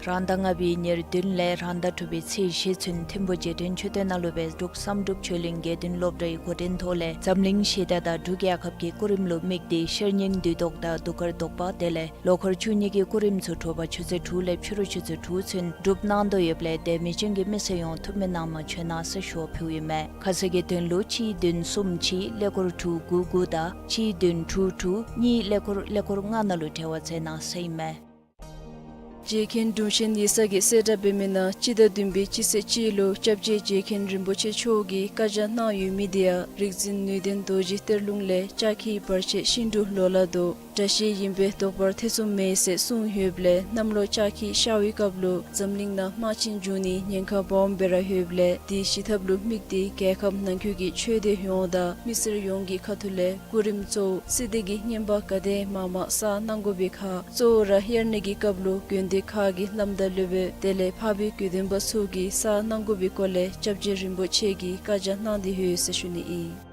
རང་ཟླ་ལྔ་པའི་ཉེར་བདུན་ལས་རང་ཟླ་དྲུག་པའི་ཚེས་བཞི་ཚུན་ཐིམ་ཕུ་རྗེས་དྲན་མཆོད་རྟེན་ནང་ལུ་སྦེ་འབྲུག་བསམ་གྲུབ་ཆོས་གླིང་དགེ་འདུན་སློབ་གྲྭའི་འགོ་འདྲེན་ཐོག་ལས་འཛམ་གླིང་ཞི་བདེ་དང་འབྲུག་རྒྱལ་ཁབ་ཀྱི་སྐུ་རིམ་ལུ་དམིགས་ཏེ་ཤེར་སྙིང་དུས་ཐོག་དང་གདུགས་དཀར་དོགས་པ་དེ་ལས་ལོ་འཁོར་བཅུ་གཉིས་ཀྱི་སྐུ་རིམ་ཚུ་དྲོ་པ་ཆུ་ཚོད་དྲུག་ལས་ཕྱི་རུ་ཆུ་ཚོད་དྲུག་ཚུན་སྒྲུབ་གནང་དོ་ཡོདཔ་ལས་དད་མོས་ཅན་གྱི་མི་སེར་ཡོངས་ཐུགས་སྨོན་གནང་བར་བྱོན་གནང་ཟེར་ཞུ་བ་ཕུལཝ་ཨིན་མས། ཁ་གསལ་གྱི་དོན་ལུ་གཅིག་བདུན་གསུམ་གཅིག་ཀླད་ཀོར་དྲུག་དགུ་དགུ་དང་གཅིག་བདུན་དྲུག་དྲུག་གཉིས་ཀླད་ཀོར་ཀླད་ཀོར་ལྔ་ནང་ལུ་འབྲེལ་བ་མཛད་གནང་ཟེར་ཨིན་མས། རྗེ་མཁན་དྲུང་ཆེན་ཡིག་ཚང་གིས་གསལ་བསྒྲགས་འབད་མི་ནང་སྤྱི་ཟླ་བདུན་པའི་སྤྱི་ཚེས་གཅིག་ལུ་སྐྱབས་རྗེ་རྗེ་མཁན་རིན་པོ་ཆེ་མཆོག་གིས་བཀའ་རྒྱ་གནང་ཡོད་མི་དེ་ཡང་རིག་འཛིན་ནུས་ལྡན་རྡོ་རྗེ་གཏེར་ལུང་ལས་ལྕགས་ཁྱི་བར་ཆད་ཤིང་འབྲུག་ལོ་ལ་དོ་འདྲ་ཤེས་ཨིན་པས། དོགས་པར་ཐེ་ཚོམ་མེད་ཟེར་གསུངས་ཡོདཔ་ལས་གནམ་ལོ་ལྕགས་ཁྱི་ཤར་བའི་སྐབས་ལུ་འཛམ་གླིང་ནང་དམག་ཆེན་འབྱུང་ནི་ཉེན་ཁ་སྦོམ་སྦེ་ར་ཡོདཔ་ལས་དེ་ཞི་ཐབས་ལུ་དམིགས་ཏེ་རྒྱལ་ཁབ་ནང་འཁོད་ཀྱི་ཆོས་སྡེ་ཡོངས་དང་མི་སེར་ཡོངས་ཀྱི་ཁ་ཐུག་ལས་སྐུ་རིམ་གཙོ་བོ་སྲིད་སྡེ་གི་བསྙེན་པ་ག་དེ་མང་མང་བསགས་གནང་དགོ་པའི་ཁར་གཙོ་བོ་ར་དབྱར་གནས་ཀྱི་སྐབས་ལུ་དགོན་སྡེ་ཁག་གི་བླམ་དང་སློབ་དཔོན་དེ་ལས་འཕགས་པའི་དགེ་འདུན་པ་ཚུ་གིས་བསགས་གནང་དགོ་པའི་སྐོར་ལས་སྐྱབས་རྗེ་རིན་པོ་ཆེ་གིས་བཀའ་རྒྱ་གནང་སྟེ་ཡོད་ཟེར་ཞུ་ནི་ཨིན།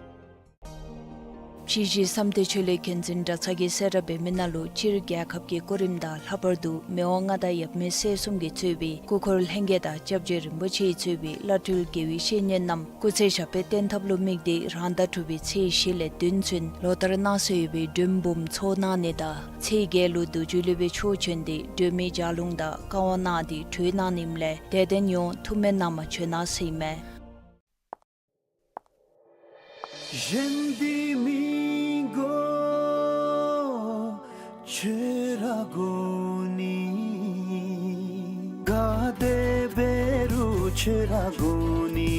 ཕྱི་གཞིས་བསམ་གཏན་ཆོས་གླིང་མཁན་འཛིན་གྲྭ་ཚང་གིས་གསལ་བསྒྲགས་འབད་མི་ནང་ལུ་སྤྱིར་རྒྱལ་ཁབ་ཀྱི་སྐུ་རིམ་དང་ལྷག་པར་དུ་མི་དབང་མངའ་བདག་ཡབ་མེས་སྲས་གསུམ་གྱིས་གཙོས་པའི་སྐུ་འཁོར་ལྷན་རྒྱས་དང་སྐྱབས་རྗེ་རིན་པོ་ཆེས་གཙོས་པའི་བླ་སྤྲུལ་དགེ་བའི་བཤེས་གཉེན་རྣམས་སྐུ་ཚེ་ཞབས་པད་བརྟན་ཐབས་ལུ་དམིགས་ཏེ་རང་ཟླ་དྲུག་པའི་ཚེས་བཞི་ལས་བདུན་ཚུན་ལོ་ལྟར་གནང་སྲོལ་ཡོད་པའི་སྒྲོལ་འབུམ་ཚོགས་གནང་ནི་དང་ཚེས་བརྒྱད་ལུ་རྡོ་རྗེ་སློབ་དཔོན་མཆོག་བྱོན་ཏེ་སྒྲོལ་མའི་ལྗགས་ལུང་དང་བཀའ་དབང་གནང་སྟེ་གྲོལ་གནང་ནི་ཨིནམ་ལས་དད་ལྡན་ཡོངས་ཐུགས་སྨོན་གནང་བར་བྱོན་གནང་ཟེར་ཨིན་མས། གཞན་འདི་མི་དགོ། ཁྱོད་ར་དགོ་ནི། ག་དེ་འབད་རུང་ཁྱོད་ར་དགོ་ནི།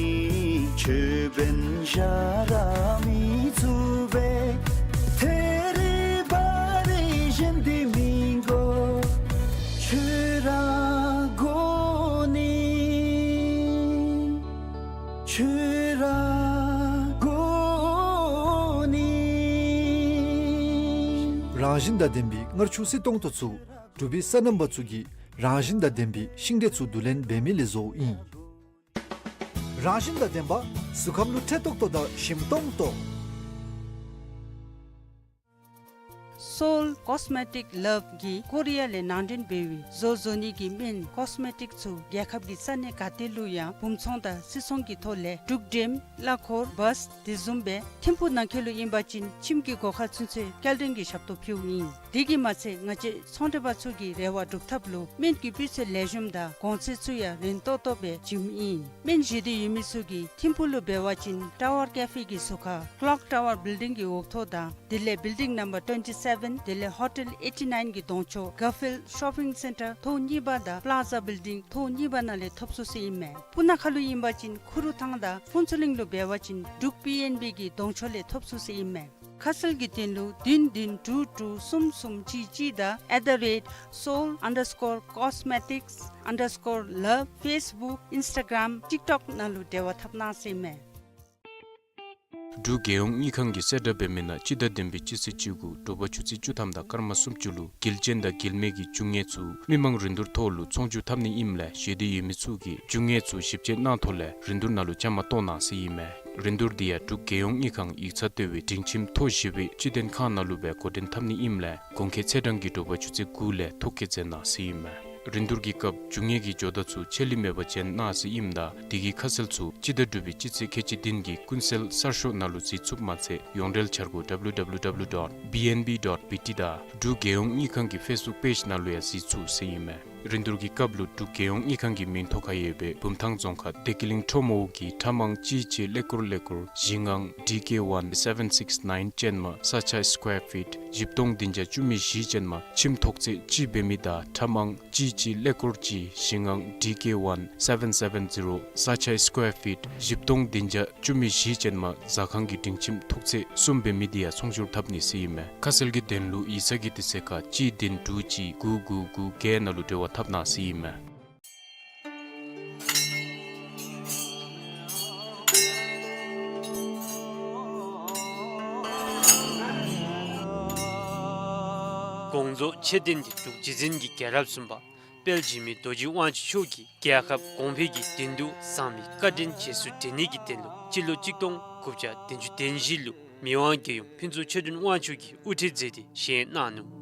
ཁྱོད་འབདན་བཞག་ར་མི་ཚུགས་པས། ཐད་རི་བ་རི་གཞན་འདི་མི་དགོ། ཁྱོད་ར་དགོ་ནི། ཁྱོད་ར་དགོ་ནི། རང་བཞིན་དང་ལྡན་པའི་མངར་ཆུ་བསིལ་ཏོང་ཏོ་ཚུ་འབྲུག་པའི་སོ་ནམ་པ་ཚུ་གིས་རང་བཞིན་དང་ལྡན་པའི་ཤིང་འབྲས་ཚུ་བསྡུ་ལེན་འབད་མི་ལས་བཟོཝ་ཨིན། རང་བཞིན་དང་ལྡན་པ་གཟུགས་ཁམས་ལུ་འཕྲོད་ཏོག་ཏོ་དང་ཞིམ་ཏོང་ཏོ། Seoul Cosmetic Love གིས་ཀོ་རི་ཡ་ལས་ནང་འདྲེན་འབད་བའི་བཟོ་བཟོ་ནི་གི་སྨན་ཀོས་མེ་ཊིག་ཚུ་རྒྱལ་ཁབ་ཀྱི་ས་གནས་ག་ཏེ་ལུ་ཡང་སྦུང་ཚོང་དང་སིལ་ཚོང་གི་ཐོག་ལས་འབྲུག་འགྲེམ་གླ་འཁོར་བཱས་དེ་བཟུམ་སྦེ་ཐིམ་ཕུག་ནང་འཁོད་ལུ་ཨིན་པ་ཅིན་ཁྱིམ་གྱི་སྒོ་ཁར་ཚུན་ཚོད་སྐྱེལ་འདྲེན་གྱི་ཞབས་ཏོག་ཕུལཝ་ཨིན། དེ་གིས་མ་ཚད་ང་བཅས་ཚོང་འབྲེལ་པ་ཚུ་གི་རེ་བ་སྒྲུབ་ཐབས་ལུ་སྨན་གྱི་སྤུས་ཚད་ལེགས་ཤོམ་དང་གོང་ཚད་ཚུ་ཡང་རན་ཏོག་ཏོ་སྦེ་བྱིནམ་ཨིན། སྨན་བཞེས་འདོད་ཡོད་མི་ཚུ་གིས་ཐིམ་ཕུག་ལུ་འབད་བ་ཅིན་ཊ་ཝར་ཀེ་ཕེ་གི་ཟུར་ཁར་ཀློག་ཊ་ཝར་བིལ་ཌིང་གི་འོག་ཐོག་དང་དེ་ལས་བིལ་ཌིང་ནམ་བར་ཊུ་ཝེན་ཊི་སེ་བེན་དེ་ལས་ཧོ་ཊེལ་ཨེ་ཊི་ནའིན་གྱི་གདོང་ཕྱོགས་གར་ཕིལཌ་ཤོ་པིང་སེན་ཊར་ཐོག་གཉིས་པ་དང་པླ་ཛ་བིལ་ཌིང་ཐོག་གཉིས་པ་ནང་ལས་ཐོབ་ཚུགས་ཟེར་ཨིན་མས། སྤུ་ན་ཁ་ལུ་ཨིན་པ་ཅིན་ཁུ་རུ་ཐང་དང་ཕུན་ཚོགས་གླིང་ལུ་འབད་བ་ཅིན་འབྲུག་པི་ཨེན་བི་གི་གདོང་ཕྱོགས་ལས་ཐོབ་ཚུགས་ཟེར་ཨིན་མས། ཁ་གསལ་གྱི་དོན་ལུ་བདུན་བདུན་དྲུག་དྲུག་གསུམ་གསུམ་གཅིག་གཅིག་དང་at the rate seoul underscore cosmetics underscore love Facebook Instagram TikTok ནང་ལུ་འབྲེལ་བ་འཐབ་གནང་ཟེར་ཨིན་མས། འབྲུག་རྒྱལ་ཡོངས་དངུལ་ཁང་གིས་གསལ་བསྒྲགས་འབད་མི་ནང་སྤྱི་ཟླ་བདུན་པའི་སྤྱི་ཚེས་བཅུ་དགུ་དྲོ་པ་ཆུ་ཚོད་བཅུ་ཐམ་དང་སྐར་མ་སུམ་ཅུ་ལུ་འགུལ་སྐྱོད་དང་འགུལ་མེད་ཀྱི་རྒྱུ་དངོས་ཚུ་མི་མང་རིན་བསྡུར་ཐོག་ལུ་ཚོང་བསྒྱུར་འཐབ་ནི་ཨིནམ་ལས་བཞེས་འདོད་ཡོད་མི་ཚུ་གིས་རྒྱུ་དངོས་ཚུ་ཞིབ་དཔྱད་གནང་ཐོག་ལས་རིན་བསྡུར་ནང་ལུ་བཅའ་མར་གཏོགས་གནང་ཟེར་ཨིན་མས། རིན་བསྡུར་འདི་ཡང་འབྲུག་རྒྱལ་ཡོངས་དངུལ་ཁང་ཡིག་ཚང་ལྟེ་བའི་སྒྲིང་ཁྱིམ་ཐོག་བཞི་པའི་སྤྱི་མཐུན་ཁང་ནང་ལུ་སྦེ་འགོ་འདྲེན་འཐབ་ནི་ཨིནམ་ལས་གོང་འཁོད་ཚེས་གྲངས་ཀྱིས་དྲོ་པ་ཆུ་ཚོད་དགུ་ལས་ཐོ་བཀོད་མཛད་གནང་ཟེར་ཨིན་མས། རིན་བསྡུར་གྱི་སྐབས་རྒྱུ་དངོས་ཀྱི་ཇོ་བདག་ཚུ་ཆད་ལུས་མེད་པར་བྱོན་གནང་ཟེར་ཨིནམ་ད་དེ་གི་ཁ་གསལ་ཚུ་སྤྱི་ཟླ་དྲུག་པའི་སྤྱི་ཚེས་ཁལ་གཅིག་བདུན་གྱི་ཀུན་གསལ་གསར་ཤོག་ནང་ལུ་གཟིགས་ཚུགསཔ་མ་ཚད་ཡོངས་འབྲེལ་འཆར་སྒོ་W W W dot B N B dot B T དང་འབྲུག་རྒྱལ་ཡོངས་དངུལ་ཁང་གི་ཕེསི་བུཀ་པེཇ་ནང་ལུ་ཡང་གཟིགས་ཚུགས་ཟེར་ཨིན་མས། རིན་བསྡུར་གྱི་སྐབས་ལུ་འབྲུག་རྒྱལ་ཡོངས་དངུལ་ཁང་གི་མིང་ཐོ་ཁར་ཡོད་པའི་བུམ་ཐང་རྫོང་ཁག་བདེ་སྐྱིད་གླིང་ཁྲོམ་འོག་གི་ཁྲ་མང་གཅིག་གཅིག་ཀླད་ཀོར་ཀླད་ཀོར་བཞི་ལྔ་D K one seven six nine ཅན་མ་ས་ཆ་སི་ཀོར་ཕིཊ་བཞི་སྟོང་བདུན་བརྒྱ་བཅུ་མེད་བཞི་ཅན་མ་ཁྱིམ་ཐོག་ཚད་གཅིག་འབད་མི་དང་ཁྲ་མང་གཅིག་གཅིག་ཀླད་ཀོར་གཅིག་བཞི་ལྔ་D K one seven seven zero ས་ཆ་སི་ཀོར་ཕིཊ་བཞི་སྟོང་བདུན་བརྒྱ་བཅུ་མེད་བཞི་ཅན་མ་ཟ་ཁང་གི་སྒྲིང་ཁྱིམ་ཐོག་ཚད་གསུམ་འབད་མི་འདི་ཡང་ཚོང་བསྒྱུར་འཐབ་ནི་ཟེར་ཨིན་མས། ཁ་གསལ་གྱི་དོན་ལུ་ཡིག་ཚང་གི་དུས་ཚོད་ཁར་གཅིག་བདུན་དྲུག་གཅིག་དགུ་དགུ་དགུ་བརྒྱད་ནང་ལུ་འབྲེལ་བ་འཐབ་གནང་ཟེར་ཨིན་མས། དགོངས་རྫོགས་མཆོད་རྟེན་འདི་འབྲུག་རྗེ་བཙུན་གྱི་རྒྱལ་རབས་གསུམ་པ་དཔལ་འཇིགས་མེད་རྡོ་རྗེ་དབང་ཕྱུག་མཆོག་གིས་རྒྱལ་ཁབ་གོང་འཕེལ་གྱི་དོན་དུ་བསམ་པའི་བཀའ་དྲིན་རྗེས་སུ་དྲན་ནི་གི་དོན་ལུ་སྤྱི་ལོ་གཅིག་སྟོང་དགུ་བརྒྱ་བདུན་ཅུ་དོན་བཞི་ལུ་མི་དབང་རྒྱལ་ཡུམ་ཕུན་ཚོགས་ཆོས་སྒྲོན་དབང་ཕྱུག་གིས་དབུ་ཁྲིད་མཛད་དེ་བཞེངས་གནང་ནུག།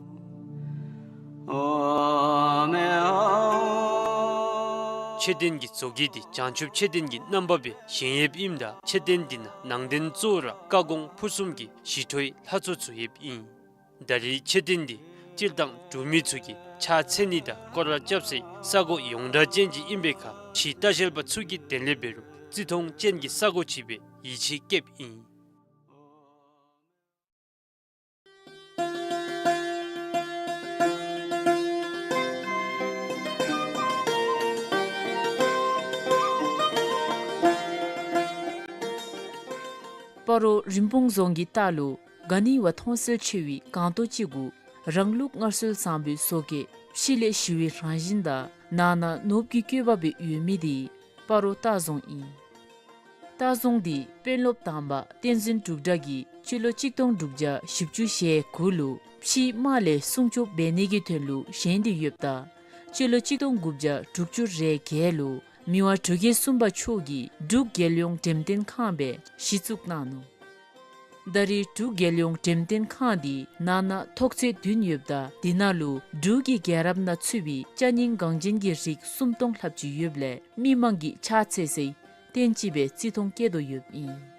མཆོད་རྟེན་གྱི་མཛོད་དཀྱིལ་འདི་བྱང་ཆུབ་མཆོད་རྟེན་གྱི་རྣམ་པ་སྦེ་བཞེངས་ཡོདཔ་ཨིནམ་ད་མཆོད་རྟེན་འདི་ནང་ནང་རྟེན་གཙོ་བོ་ར་བཀའ་དགོངས་ཕུར་གསུམ་གྱི་ཞི་ཁྲོའི་ལྷ་ཚོགས་ཚུ་ཡོདཔ་ཨིན། ད་རེས་མཆོད་རྟེན་འདི་སྤྱིར་བཏང་འབྲུག་མི་ཚུ་གིས་ཕྱག་འཚལ་ནི་དང་སྐོར་ར་རྐྱབ་སའི་ས་གོ་ཡོངས་གྲགས་ཅན་ཅིག་ཨིན་པའི་ཁར་ཕྱིའི་ལྟ་བཤལ་པ་ཚུ་གིས་དོན་ལས་འབད་རུང་བརྩི་མཐོང་ཅན་གྱི་ས་གོ་ཅིག་སྦེ་ཡིད་ཆེས་བསྐྱེདཔ་ཨིན། སྤ་རོ་རིན་སྤུངས་རྫོང་གི་ལྟག་ལུ་ག་ནི་བ་མཐོང་གསལ་ཆེ་བའི་སྒང་ཏོག་ཅིག་གུ་རང་ལུགས་སྔར་སྲོལ་བཟང་པོའི་བཟོ་བཀོད་ཕྱི་ལས་ཞི་བའི་རང་བཞིན་དང་ནང་ན་ནོར་བུའི་བཀོད་པ་སྦེ་ཡོད་མི་འདི་སྤ་རོ་ལྟ་རྫོང་ཨིན། ལྟ་རྫོང་འདི་དཔོན་སློབ་དང་པ་བསྟན་འཛིན་འབྲུག་གྲགས་ཀྱིས་སྤྱི་ལོ་གཅིག་སྟོང་དྲུག་བརྒྱ་བཞི་བཅུ་ཞེ་དགུ་ལུ་ཕྱིའི་དམག་ལས་སྲུང་སྐྱོབ་འབད་ནི་གི་དོན་ལུ་བཞེངས་ཏེ་ཡོདཔ་ད་སྤྱི་ལོ་གཅིག་སྟོང་དགུ་བརྒྱ་དྲུག་ཅུ་རེ་བརྒྱད་ལུ་མི་དབང་འབྲུག་རྒྱལ་གསུམ་པ་མཆོག་གིས་འབྲུག་རྒྱལ་ཡོངས་འགྲེམས་སྟོན་ཁང་སྦེ་གཞི་བཙུགས་གནང་ནུག། ད་རེས་འབྲུག་རྒྱལ་ཡོངས་འགྲེམས་སྟོན་ཁང་འདི་ནང་ན་ཐོག་ཚད་བདུན་ཡོདཔ་ད་དེ་ནང་ལུ་འབྲུག་གི་རྒྱལ་རབས་ནང་ཚུད་པའི་ཅ་རྙིང་འགངས་ཅན་གྱི་རིགས་སུམ་སྟོང་ལྷགཔ་ཅིག་ཡོདཔ་ལས་མི་མང་གིས་ཕྱག་འཚལ་སའི་རྟེན་ཅིག་སྦེ་བརྩི་མཐོང་བསྐྱེད་དོ་ཡོདཔ་ཨིན།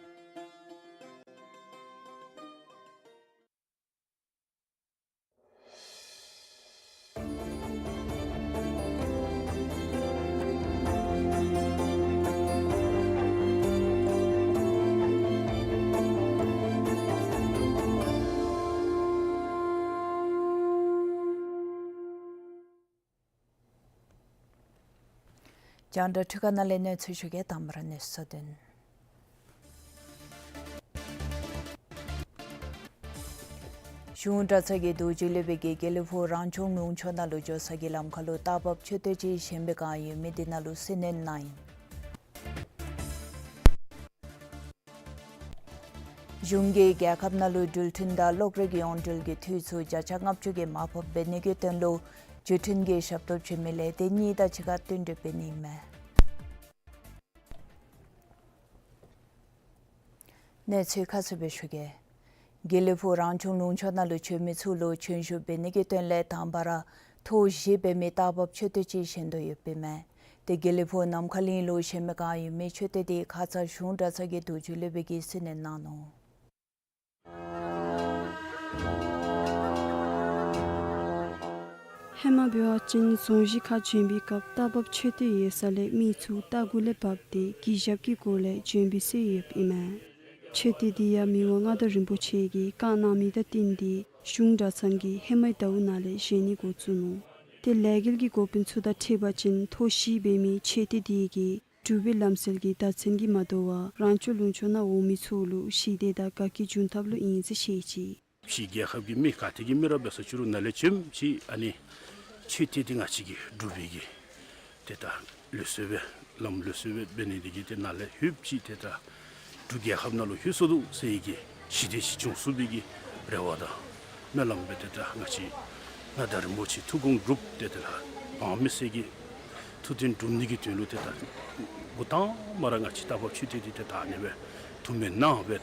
རྒྱང་བསྒྲགས་འཕྲུལ་ཁང་ནང་ལས་གནས་ཚུལ་ཞུ་གེ། དང་པ་ར་གནས་ཚུལ་དོན། གཞུང་གྲྭ་ཚང་གི་རྡོ་རྗེ་སློབ་དཔོན་གྱིས་དགེ་ལེགས་ཕུག་རང་སྐྱོང་ལུང་ཕྱོགས་ནང་ལུ་འགྱོ་ས་གི་ལམ་ཁ་ལུ་རྟ་བབས་མཆོད་རྟེན་ཅིག་བཞེངས་པའི་བསྒང་ཡོད་མི་འདི་ནང་ལུ་སེལ་གནོན་གནང་ཡི། གཞུང་གིས་རྒྱལ་ཁབ་ནང་ལུ་འགྲུལ་འཕྲིན་དང་གློག་རིག་ཡོངས་འབྲེལ་གྱི་འཐུས་ཚུ་བརྒྱ་ཆ་ལྔ་བཅུ་གི་མར་ཕབ་འབད་ནི་གི་དོན་ལུ་བརྒྱུད་འཕྲིན་གྱི་ཞབས་ཏོག་ཞུ་མི་ལས་སྡེ་གཉིས་དང་གཅིག་ཁར་བསྟུན་གྲོས་འབད་ནི་ཨིན་མས། གནས་ཚུལ་ཁ་གསལ་སྦེ་ཞུ་གེ། དགེ་ལེགས་ཕུག་རང་སྐྱོང་ལུང་ཕྱོགས་ནང་ལུ་བྱོན་མི་ཚུ་ལུ་བྱོན་བཞུགས་འབད་ནི་གི་དོན་ལས་དང་པ་ར་ཐོག་བཞི་འབད་མི་རྟ་བབས་མཆོད་རྟེན་ཅིག་བཞེངས་དོ་ཡོདཔ་ཨིན་མས། ཏེ་དགེ་ལེགས་ཕུག་ནམ་མཁའ་གླིང་ལུ་བཞེངས་མི་གང་ཡོད་མི་མཆོད་རྟེན་དེ་ཁ་ཙ་གཞུང་གྲྭ་ཚང་གི་འདུ་བྱོན་སློབ་དཔོན་གྱིས་གསོལ་ནས་གནང་ནུག། ཧེ་མ་འབད་བ་ཅིན་རྫོང་གཞིས་ཁར་བྱོན་པའི་སྐབས་རྟ་བབས་མཆོད་རྟེན་ཡོད་ས་ལས་མི་ཚུ་རྟ་གུ་ལས་བབས་ཏེ་གུས་ཞབས་ཀྱི་སྒོ་ལས་བྱོན་པའི་སྲོལ་ཡོདཔ་ཨིན་མས། མཆོད་རྟེན་འདི་ཡང་མི་དབང་མངའ་བདག་རིན་པོ་ཆེ་གིས་བཀའ་གནང་མི་དང་བསྟུན་ཏེ་གཞུང་གྲྭ་ཚང་གིས་ཧེ་མའི་ཟླཝ་ནང་ལས་བཞེངས་ནི་འགོ་བཙུགས་ནུག། ཏེ་ལས་འགུལ་གྱི་འགོ་དཔོན་ཚུ་དང་འཁྲིལ་བ་ཅིན་ཐོག་བཞི་འབད་མི་མཆོད་རྟེན་འདི་གིས་འབྲུག་པའི་ལམ་སྲོལ་གྱི་བརྡ་མཚོན་གྱིས་མ་དོ་བར་རང་སྐྱོང་ལུང་ཕྱོགས་ནང་འོང་མི་ཚུ་ལུ་ཞི་བདེ་དང་དགའ་སྐྱིད་འབྱུང་ཐབས་ལུ་ཨིན་ཟེར་བཤད་ཅི། ཕྱི་རྒྱལ་ཁབ་ཀྱི་མི་ག་ཏེ་གི་མི་ར་འབད་ས་ཅི་རུང་ནཱ་ལས་བྱོནམ་ཅིག་ཨ་ནི་མཆོད་རྟེན་འདི་ང་བཅས་ཀྱི་འབྲུག་པའི་གི་ཏེ་ད་ལུགས་སྲོལ་སྦེ་ལམ་ལུགས་སྲོལ་སྦེ་འབད་ནི་འདི་གིས་ཏེ་ནཱ་ལས་ལྷོདཔ་ཅིག་ཏེ་ད་འབྲུག་རྒྱལ་ཁབ་ནང་ལུ་ལྷོད་སོ་ནུག་ཟེར་བའི་གི་ཞི་བདེ་ཅིག་འབྱུང་ཚུགས་པའི་གི་རེ་བ་དང་སྨོན་ལམ་སྦེ་ཏེ་ད་ང་བཅས་མངའ་བདག་རིན་པོ་ཆེ་ཐུགས་དགོངས་འགྲུབ་སྟེ་ཏེ་ད་འབངས་མི་སེར་གྱི་ཐུགས་དོན་འགྲུབ་ནི་གི་དོན་ལུ་ཏེ་ད་འགོ་དང་པ་ར་ང་བཅས་རྟ་བབས་མཆོད་རྟེན་འདི་ཏེ་ད་ཨ་ནི་སྦེ་ཐུགས་སྨོན་གནང་སྦེ་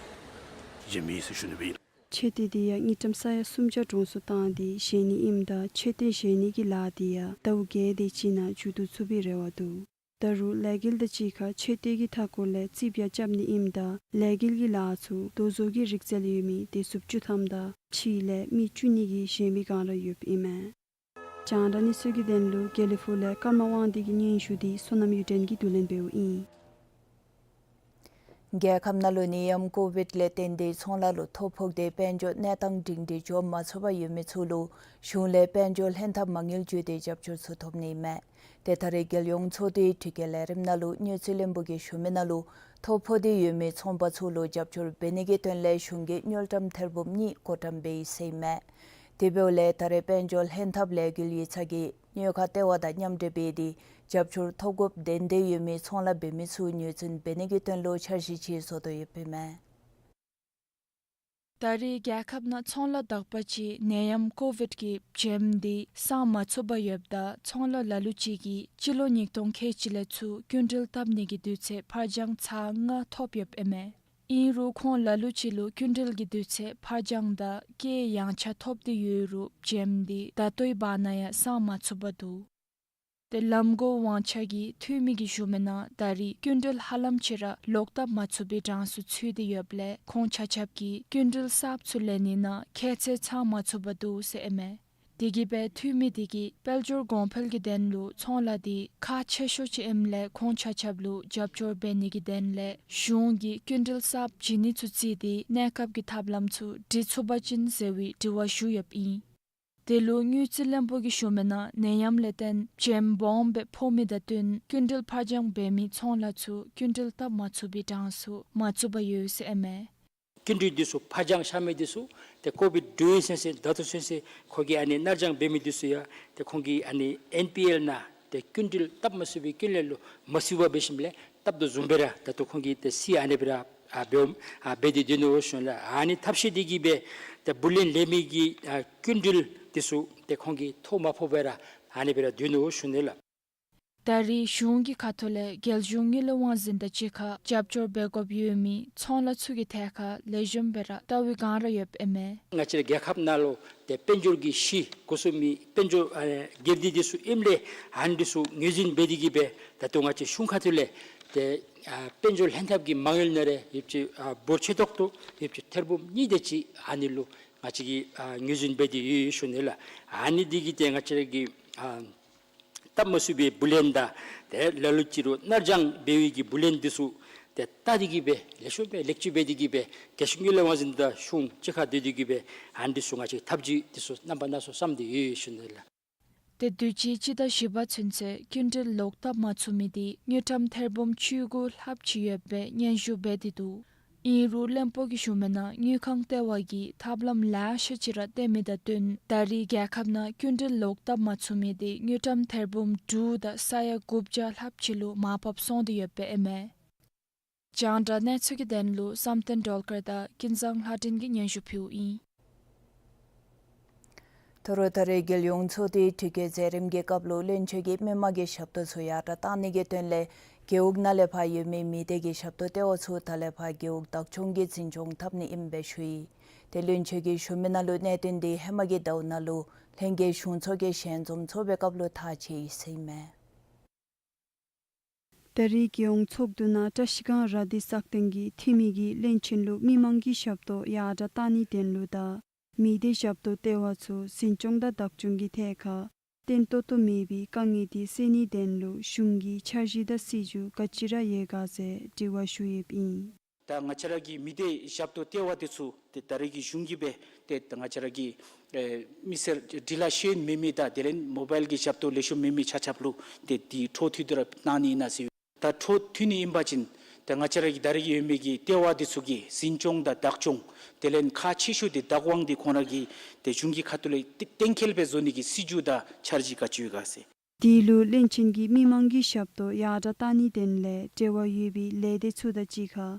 བཞེངས་མི་ཨིན་ཟེར་ཞུ་ནི་སྦེ་ཨིན། མཆོད་རྟེན་འདི་ཡང་དངུལ་ཀྲམ་ས་ཡ་སུམ་བརྒྱ་གྲངས་སུ་བཏང་སྟེ་བཞེངས་ནི་ཨིནམ་ད་མཆོད་རྟེན་བཞེངས་ནི་གི་ལཱ་འདི་ཡང་ཟླཝ་བརྒྱད་དེ་ཅིག་ནང་མཇུག་བསྡུ་ཚུགས་པའི་རེ་བ་འདུག། ད་རུང་ལས་འགུལ་དང་གཅིག་ཁར་མཆོད་རྟེན་གྱི་མཐའ་འཁོར་ལས་རྩིག་པ་རྐྱབ་ནི་ཨིནམ་ད་ལས་འགུལ་གྱི་ལཱ་ཚུ་རྡོ་བཟོ་གི་རིག་རྩལ་ཡོད་མི་སྡེ་ཚན་བཅུ་ཐམ་དང་ཕྱི་ལས་མི་བཅུ་གཉིས་ཀྱིས་བཞེངས་པའི་བསྒང་ར་ཡོདཔ་ཨིན་མས། རྒྱང་བསྒྲགས་གནས་ཚུལ་གྱི་དོན་ལུ་དགེ་ལེགས་ཕུག་ལས་ཀརྨ་དབང་འདུས་ཀྱི་སྙན་ཞུ་འདི་བསོད་ནམས་གཡུ་སྒྲོན་གྱིས་བསྡུ་ལེན་འབདཝ་ཨིན། རྒྱལ་ཁབ་ནང་ལུ་ནད་ཡམས་ཀོ་བིཌ་ལས་བརྟེན་ཏེ་ཚོང་ལཱ་ལུ་ཐོ་ཕོག་སྟེ་དཔལ་འབྱོར་གནས་སྟངས་སྒྲིང་སྒྲིང་འགྱོ་མ་ཚུགས་པར་ཡོད་མི་ཚུ་ལུ་གཞུང་ལས་དཔལ་འབྱོར་ལྷན་ཐབས་མ་དངུལ་བརྒྱུད་དེ་རྒྱབ་སྐྱོར་ཚུ་ཐོབ་ནི་ཨིན་མས། ཏེ་ད་རེས་རྒྱལ་ཡོངས་ཚོགས་སྡེའི་དྲི་བཀོད་ལས་རིམ་ནང་ལུ་དངུལ་རྩིས་བློན་པོ་གིས་ཞུ་མི་ནང་ལུ་ཐོ་ཕོག་སྟེ་ཡོད་མི་ཚོང་པ་ཚུ་ལུ་རྒྱབ་སྐྱོར་འབད་ནི་གི་དོན་ལས་གཞུང་གིས་དངུལ་ཀྲམ་ཐེར་འབུམ་གཉིས་བགོ་བཀྲམ་འབད་ཡི་ཟེར་ཨིན་མས། དེ་འབདཝ་ལས་ད་རེས་དཔལ་འབྱོར་ལྷན་ཐབས་ལས་འགུལ་ཡིག་ཚང་གིས་ཉོ་ཁང་ལྟེ་བ་དང་མཉམ་འབྲེལ་འབད་དེ་རྒྱབ་སྐྱོར་ཐོབ་དགོཔ་བདེན་བདེན་ཡོད་མི་ཚོང་ལཱ་འབད་མི་ཚུ་ངོས་འཛིན་འབད་ནི་གི་དོན་ལུ་འཆར་གཞི་ཅིག་བཟོ་དོ་ཡོདཔ་ཨིན་མས། ད་རེས་རྒྱལ་ཁབ་ནང་ཚོང་ལཱ་དག་པ་ཅིག་ནད་ཡམས་ཀོ་བིཌ་ཀྱི་བྱེམ་འདི་སངས་མ་ཚུགས་པར་ཡོདཔ་ད་ཚོང་ལཱ་ལ་ལུ་ཅིག་གིས་སྤྱི་ལོ་ཉིས་སྟོང་ཁལ་གཅིག་ལས་ཚུར་སྐྱིན་འགྲུལ་བཏབ་ནི་གི་དུས་ཚོད་ཕར་འགྱངས་ཚར་ལྔ་ཐོབ་ཡོདཔ་ཨིན་མས། ཨིན་རུང་ཁོང་ལ་ལུ་ཅིག་ལུ་སྐྱིན་འགྲུལ་གྱི་དུས་ཚོད་ཕར་འགྱངས་དང་སྐྱེད་ཡངས་ཆག་ཐོབ་སྟེ་ཡོད་རུང་བྱེམ་འདི་ད་ལྟོའི་བར་ན་ཡང་སངས་མ་ཚུགས་པར་འདུག། ཏེ་ལམ་གོང་དབང་ཆ་གི་འཐུས་མི་གིས་ཞུ་མི་ནང་ད་རེས་སྐྱིན་འགྲུལ་ཧ་ལམ་ཅིག་ར་ལོག་བཏབ་མ་ཚུགས་པའི་གྲངས་སུ་ཚུད་དེ་ཡོདཔ་ལས་ཁོང་ཆ་ཁྱབ་ཀྱིས་སྐྱིན་འགྲུལ་གསརཔ་ཚུ་ལེན་ནི་ནང་ཁྱད་ཚད་ཚང་མ་ཚུགས་པ་འདུག་ཟེར་ཨིན་མས། དེ་གིས་སྦེ་འཐུས་མི་དེ་གིས་དཔལ་འབྱོར་གོང་འཕེལ་གྱི་དོན་ལུ་ཚོང་ལཱ་འདི་ཁག་ཆེ་ཤོས་ཅིག་ཨིནམ་ལས་ཁོང་ཆ་ཁྱབ་ལུ་རྒྱབ་སྐྱོར་འབད་ནི་གི་དོན་ལས་གཞུང་གིས་སྐྱིན་འགྲུལ་གསརཔ་བྱིན་ནི་ཚུ་བརྩིས་ཏེ་གནས་སྐབས་ཀྱི་ཐབས་ལམ་ཚུ་སྒྲིག་ཚུགས་པ་ཅིན་ཟེར་བའི་དྲི་བ་ཞུ་ཡོདཔ་ཨིན། དེ་ལུ་དངུལ་རྩིས་བློན་པོ་གིས་ཞུ་མི་ནང་ནད་ཡམས་ལས་བརྟེན་བྱེམ་སྦོམ་སྦེ་ཕོག་མི་དང་བསྟུན་སྐྱིན་འགྲུལ་ཕར་འགྱངས་འབད་མི་ཚོང་ལཱ་ཚུ་སྐྱིན་འགྲུལ་བཏབ་མ་ཚུགས་པའི་གྲངས་སུ་མ་བཙུགས་པར་ཡོད་ཟེར་ཨིན་མས། སྐྱིན་འགྲུལ་འདི་ཚུ་ཕར་འགྱངས་བཞག་མི་འདི་ཚུ་ཏེ་ཀོ་བིཌ་འགྲོ་ཡི་ཟེར་ཟེར་ད་ལྟོ་ཚུན་ཚོད་ཁོང་གིས་ཨ་ནི་ནར་འགྱངས་འབད་མི་འདི་ཚུ་ཡང་ཏེ་ཁོང་གིས་ཨ་ནི་ཨེན་པི་ཨེལ་ནང་ཏེ་སྐྱིན་འགྲུལ་བཏབ་མ་ཚུགས་པའི་རྐྱེན་ལས་ལུ་མ་ཚུགས་པར་འབད་ཞིནམ་ལས་བཏབ་དོ་བཟུམ་སྦེ་ར་ད་ལྟོ་ཁོང་གིས་ཏེ་ཚུར་ཨ་ནི་སྦེ་ར་ཨ་འབད་ཨ་འབད་དེ་སྡོད་ནུག་ཞུ་ནི་ལགས། ཨ་ནི་ཐབས་ཤེས་འདི་གིས་སྦེ་ཏེ་བུ་ལོན་ལེན་མི་གི་ཨ་སྐྱིན་འགྲུལ་འདི་ཚུ་ཏེ་ཁོང་གིས་ཐོ་མ་ཕོག་པར་ར་ཨ་ནི་སྦེ་ར་སྡོད་ནུག་ཞུ་ནི་ལགས། ད་རེས་གཞུང་གི་ཁ་ཐུག་ལས་རྒྱལ་གཞུང་དངུལ་ལས་དབང་འཛིན་དང་གཅིག་ཁར་རྒྱབ་སྐྱོར་འབད་དགོཔ་ཡོད་མི་ཚོང་ལཱ་ཚུ་གི་ཐད་ཁར་ལེགས་ཤོམ་སྦེ་ར་བལྟ་བའི་བསྒང་ར་ཡོདཔ་ཨིན་མས། ང་བཅས་ར་རྒྱལ་ཁབ་ནང་ལུ་ཏེ་དཔལ་འབྱོར་གྱི་གཞི་འགོ་བཟུང་མི་དཔལ་འབྱོར་ཨ་སྒེར་སྡེ་འདི་ཚུ་ཨིནམ་ལས་ཨ་ནི་འདི་ཚུ་ངོས་འཛིན་འབད་དེ་གིས་སྦེ་ད་ལྟོ་ང་བཅས་གཞུང་ཁ་ཐུག་ལས་ཏེ་ཨ་དཔལ་འབྱོར་ལྷན་ཐབས་ཀྱི་མ་དངུལ་ནང་ར་ཡོདཔ་ཅིག་ཨ་འབོར་ཆེ་ཏོག་ཏོ་ཡོདཔ་ཅིག་ཐེར་འབུམ་གཉིས་དེ་ཅིག་ཨ་ནི་ལུ་ང་བཅས་ཀྱིས་ཨ་ངོས་འཛིན་འབད་དེ་ཡོད་ཡོད་ཞུ་ནི་ལགས། ཨ་ནི་འདི་གིས་ཏེ་ང་བཅས་ར་གི་ཨ་བཏབ་མ་ཚུགས་པའི་བུ་ལོན་དང་ཏེ་ལ་ལུ་ཅིག་རུང་ནར་འགྱངས་འབད་བའི་གི་བུ་ལོན་འདི་ཚུ་ཏེ་བལྟ་སྟེ་གིས་སྦེ་ལེགས་ཤོམ་སྦེ་ལེགས་བཅོས་འབད་དེ་གིས་སྦེ་རྒྱལ་གཞུང་དངུལ་ལས་དབང་འཛིན་དང་གཞུང་གཅིག་ཁར་སྡོད་དེ་གིས་སྦེ་ཨ་ནི་འདི་ཚུ་ང་བཅས་ཐབས་བྱུས་འདི་ཚུ་རྣམ་པ་སྣ་ཚོགས་བསམ་སྟེ་ཡོད་ཡོད་ཞུ་ནི་ལགས། ཏེ་དུས་ཅི་སྤྱི་ཟླ་བཞི་པ་ཚུན་ཚོད་སྐྱིན་འགྲུལ་ལོག་བཏབ་མ་ཚུགས་མི་འདི་དངུལ་ཀྲམ་ཐེར་འབུམ་བཅུ་དགུ་ལྷགཔ་ཅིག་ཡོད་པའི་སྙན་ཞུ་འབད་དེ་འདུག། ཨིན་རུང་བློན་པོ་གིས་ཞུ་མི་ནང་དངུལ་ཁང་ལྟེ་བ་གིས་ཐབས་ལམ་ལེ་ཤ་ཅིག་ར་བཏོན་མི་དང་བསྟུན་ད་རེས་རྒྱལ་ཁབ་ནང་སྐྱིན་འགྲུལ་ལོག་བཏབ་མ་ཚུགས་མི་འདི་དངུལ་ཀྲམ་ཐེར་འབུམ་དྲུག་དང་ས་ཡ་དགུ་བརྒྱ་ལྷགཔ་ཅིག་ལུ་མར་ཕབ་སོང་སྟེ་ཡོདཔ་ཨིན་མས། རྒྱང་བསྒྲགས་གནས་ཚུལ་གྱི་དོན་ལུ་བསམ་གཏན་སྒྲོལ་དཀར་དང་ཀུན་བཟང་ལྷ་སྒྲོན་གྱིས་སྙན་ཞུ་ཕུལཝ་ཨིན། དོ་རུང་ད་རེས་རྒྱལ་ཡོངས་ཚོགས་སྡེའི་དྲི་བཀོད་མཛད་རིམ་གྱི་སྐབས་ལུ་བློན་ཆེན་གྱིས་མི་མང་གི་ཞབས་ཏོག་ཚུ་ཡར་དྲག་གཏང་ནི་གི་དོན་ལས་རྒེད་འོག་ནང་ལས་ཕར་ཡོད་མི་མི་སྡེ་གི་ཞབས་ཏོག་ལྟེ་བ་ཚུ་ད་ལས་ཕར་རྒེད་འོག་བདག་སྐྱོང་གིས་འཛིན་སྐྱོང་འཐབ་ནི་ཨིནམ་སྦེ་ཞུ་ཡི། ཏེ་བློན་ཆེན་གྱིས་ཞུ་མི་ནང་ལུ་གནད་དོན་འདི་ཧེ་མ་གི་ཟླཝ་ནང་ལུ་ལྷན་རྒྱས་གཞུང་ཚོགས་ཀྱི་ཞལ་འཛོམས་ཚོགས་པའི་སྐབས་ལུ་ཐག་བཅད་ཡི་ཟེར་ཨིན་མས། ད་རེས་རྒྱལ་ཡོངས་ཚོགས་འདུ་ནང་བཀྲ་ཤིས་སྒང་ར་དྷི་སག་སྟེང་གི་འཐུས་མི་གིས་བློན་ཆེན་ལུ་མི་མང་གི་ཞབས་ཏོག་ཡར་དྲག་གཏང་ནིའི་དོན་ལུ་དང་མི་སྡེ་ཞབས་ཏོག་ལྟེ་བ་ཚུ་འཛིན་སྐྱོང་དང་བདག་སྐྱོང་གི་ཐད་ཁར་བརྟན་ཏོག་ཏོ་མེད་པའི་དཀའ་ངལ་དེ་སེལ་ནིའི་དོན་ལུ་གཞུང་གི་འཆར་གཞི་དང་སྲིད་བྱུས་ག་ཅི་ར་ཡོད་ག་ཟེར་དྲི་བ་ཞུ་ཡོདཔ་ཨིན། ད་ང་བཅས་ར་གི་མི་སྡེ་ཞབས་ཏོག་ལྟེ་བ་དེ་ཚུ་ཏེ་ད་རེས་ཀྱི་གཞུང་གིས་སྦེ་ཏེ་ད་ང་བཅས་ར་གི་ཨེ་མི་སེར་འབྲི་ལྷག་ཤེས་ཡོན་མེད་མི་དང་དེ་ལས་མོ་བཱའིལ་གྱི་ཞབས་ཏོག་ལེགས་ཤོམ་མེད་མི་ཆ་ཁྱབ་ལུ་ཏེ་འདི་འཕྲོ་མཐུད་དེ་ར་གནང་ནི་ཨིན་ན་ཟེར། ད་འཕྲོ་མཐུད་ནི་ཨིན་པ་ཅིན་ཏེ་ང་བཅས་ར་གི་ད་རེས་ཀྱི་ཡོད་མི་གི་ལྟེ་བ་དེ་ཚུ་གི་འཛིན་སྐྱོང་དང་བདག་སྐྱོང་དེ་ལས་ཁག་ཆེ་ཤོས་དེ་བདག་དབང་དེ་ཁོང་ར་གི་ཏེ་གཞུང་གི་ཁ་ཐུག་ལས་གཏན་འཁེལ་སྦེ་བཟོ་ནི་གི་སྲིད་བྱུས་དང་འཆར་གཞི་ག་ཅི་ཡོད་ག་ཟེར། དེ་ལུ་བློན་ཆེན་གྱིས་མི་མང་གི་ཞབས་ཏོག་ཡར་དྲག་གཏང་ནིའི་དོན་ལས་འབྲེལ་བ་ཡོད་པའི་ལས་སྡེ་ཚུ་དང་གཅིག་ཁར་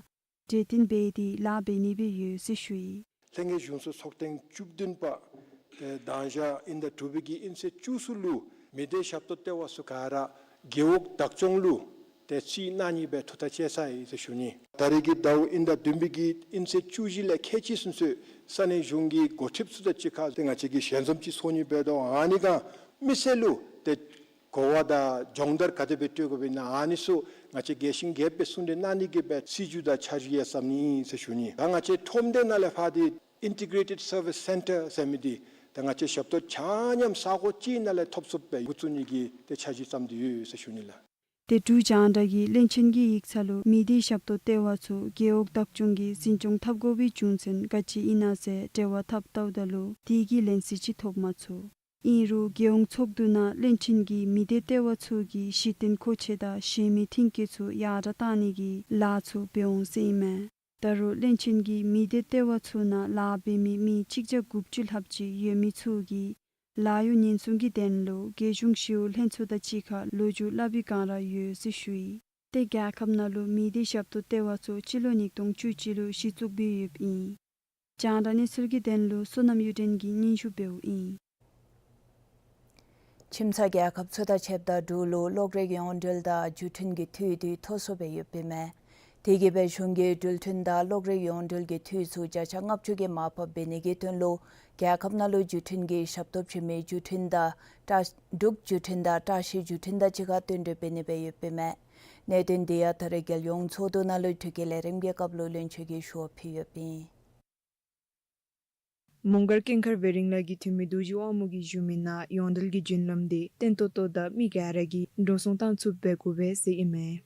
གྲོས་བསྟུན་འབད་དེ་ལཱ་འབད་ནི་སྦེ་ཡོད་ཟེར་ཞུ་ཡི། ལྷན་རྒྱས་གཞུང་ཚོགས་ཚོགས་ཐེངས་བཅུ་བདུན་པ་ཏེ་མདང་ཞག་དབྱིན་ཟླ་དྲུག་པའི་གི་དབྱིན་ཚེས་བཅུ་གསུམ་ལུ་མི་སྡེ་ཞབས་ཏོག་ལྟེ་བ་ཚུ་ག་ར་རྒེད་འོག་བདག་སྐྱོང་ལུ་ཏེ་རྩིས་གནང་ནི་སྦེ་ཐུགས་ཐག་བཅད་ཚར་ཡི་ཟེར་ཞུ་ནི། ད་རེས་ཀྱི་ཟླཝ་དབྱིན་ཟླ་བདུན་པའི་གི་དབྱིན་ཚེས་བཅུ་བཞི་ལས་ཁལ་གཅིག་ཚུན་ཚོད་ས་གནས་གཞུང་གི་འགོ་ཁྲིདཔ་ཚུ་དང་གཅིག་ཁར་ཏེ་ང་བཅས་ཀྱིས་ཞལ་འཛོམས་ཅིག་ཚོགས་ནི་འབད་དོ། ཨ་ནི་སྒང་མི་སེར་ལུ་ཏེ་གོ་བ་དང་སྦྱོང་བརྡར་ག་དེ་སྦེ་སྤྲོད་དགོཔ་ཨིན་ན་ཨ་ནི་ཚུ་ང་བཅས་རྒྱས་ཤིང་རྒྱསཔ་སྦེ་གསུང་གྲོས་གནང་ནི་གི་སྦེ་སྲིད་བྱུས་དང་འཆར་གཞི་ཡང་བརྩམ་ནི་ཨིན་ཟེར་ཞུ་ནི། ད་ང་བཅས་ཁྲོམ་སྡེ་ནང་ལས་ཕར་འདི་Integrated Service Centre ཟེར་མི་འདི་ད་ང་བཅས་ཞབས་ཏོག་ཆ་མཉམ་ས་གོ་གཅིག་ནང་ལས་ཐོབ་ཚུགསཔ་སྦེ་འགོ་བཙུགས་ནི་གི་ཏེ་འཆར་གཞི་བརྩམས་ཏེ་ཡོད་ཟེར་ཞུ་ནི་ལགས། ཏེ་འབྲུག་རྒྱང་བསྒྲགས་ཀྱིས་བློན་ཆེན་གྱི་ཡིག་ཚང་ལུ་མི་སྡེ་ཞབས་ཏོག་ལྟེ་བ་ཚུ་རྒེད་འོག་བདག་སྐྱོང་གིས་འཛིན་སྐྱོང་འཐབ་དགོ་པའི་རྒྱུ་མཚན་ག་ཅི་ཨིན་ན་ཟེར་འབྲེལ་བ་འཐབ་བལྟཝ་ད་ལུ་དེ་གི་ལན་གསལ་ཅིག་ཐོབ་མ་ཚུགས། ཨིན་རུང་རྒྱལ་ཡོངས་ཚོགས་འདུ་ནང་བློན་ཆེན་གྱིས་མི་སྡེ་ལྟེ་བ་ཚུ་གི་གཞི་རྟེན་མཁོ་ཆས་དང་གཞན་མི་མཐུན་རྐྱེན་ཚུ་ཡར་དྲག་གཏང་ནི་གི་ལཱ་ཚུ་འབད་འོང་ཟེར་ཨིན་མས། ད་རུང་བློན་ཆེན་གྱིས་མི་སྡེ་ལྟེ་བ་ཚུ་ནང་ལཱ་འབད་མི་མི་གཅིག་བརྒྱ་དགུ་བཅུ་ལྷགཔ་ཅིག་ཡོད་མི་ཚུ་གི་ལཱ་གཡོག་ཉེན་སྲུང་གི་དོན་ལུ་རྒྱལ་གཞུང་ཞི་གཡོག་ལྷན་ཚོགས་དང་གཅིག་ཁར་ལོ་རྒྱུས་སླབ་པའི་བསྒང་ར་ཡོད་ཟེར་ཞུ་ཡི། ཏེ་རྒྱལ་ཁབ་ནང་ལུ་མི་སྡེ་ཞབས་ཏོག་ལྟེ་བ་ཚུ་སྤྱི་ལོ་ཉིས་སྟོང་བཅུ་གཅིག་ལུ་གཞི་བཙུགས་འབད་ཡོདཔ་ཨིན། རྒྱང་བསྒྲགས་གནས་ཚུལ་གྱི་དོན་ལུ་བསོད་ནམས་གཡུ་སྒྲོན་གྱིས་སྙན་ཞུ་འབདཝ་ཨིན། ཁྱིམ་ཚང་རྒྱལ་ཁབ་ཚུ་དང་ཕྱདཔ་ད་འབྲུག་ལུ་གློག་རིག་ཡོངས་འབྲེལ་དང་བརྒྱུད་འཕྲིན་གྱི་འཐུས་འདི་མཐོ་སུ་སྦེ་ཡོདཔ་ཨིན་མས། དེ་གིས་སྦེ་གཞུང་གིས་འགྲུལ་འཕྲིན་དང་གློག་རིག་ཡོངས་འབྲེལ་གྱི་འཐུས་ཚུ་བརྒྱ་ཆ་ལྔ་བཅུ་གི་མར་ཕབ་འབད་ནི་གི་དོན་ལུ་རྒྱལ་ཁབ་ནང་ལུ་བརྒྱུད་འཕྲིན་གྱི་ཞབས་ཏོག་བྱིན་མི་བརྒྱུད་འཕྲིན་དང་བཀྲ་འབྲུག་བརྒྱུད་འཕྲིན་དང་བཀྲ་ཤིས་བརྒྱུད་འཕྲིན་དང་གཅིག་ཁར་བསྟུན་གྲོས་འབད་ནི་སྦེ་ཡོདཔ་ཨིན་མས། གནད་དོན་འདི་ཡང་ད་རེས་རྒྱལ་ཡོངས་ཚོགས་འདུ་ནང་ལུ་དྲི་བཀོད་ལས་རིམ་གྱི་སྐབས་ལུ་བློན་ཆེན་གྱིས་ཞུ་བ་ཕུལ་ཡོདཔ་ཨིན། མོང་སྒར་ཀུན་མཁར་བེ་རིང་ལ་གི་འཐུས་མི་རྡོ་རྗེ་དབང་མོ་གིས་ཞུ་མི་ནང་ཡོངས་འབྲེལ་གྱི་བརྒྱུད་ལམ་འདི་བརྟན་ཏོག་ཏོ་དང་མི་ག་ར་གིས་འགྲོ་སོང་བཏང་ཚུགསཔ་སྦེ་དགོ་པས་ཟེར་ཨིན་མས།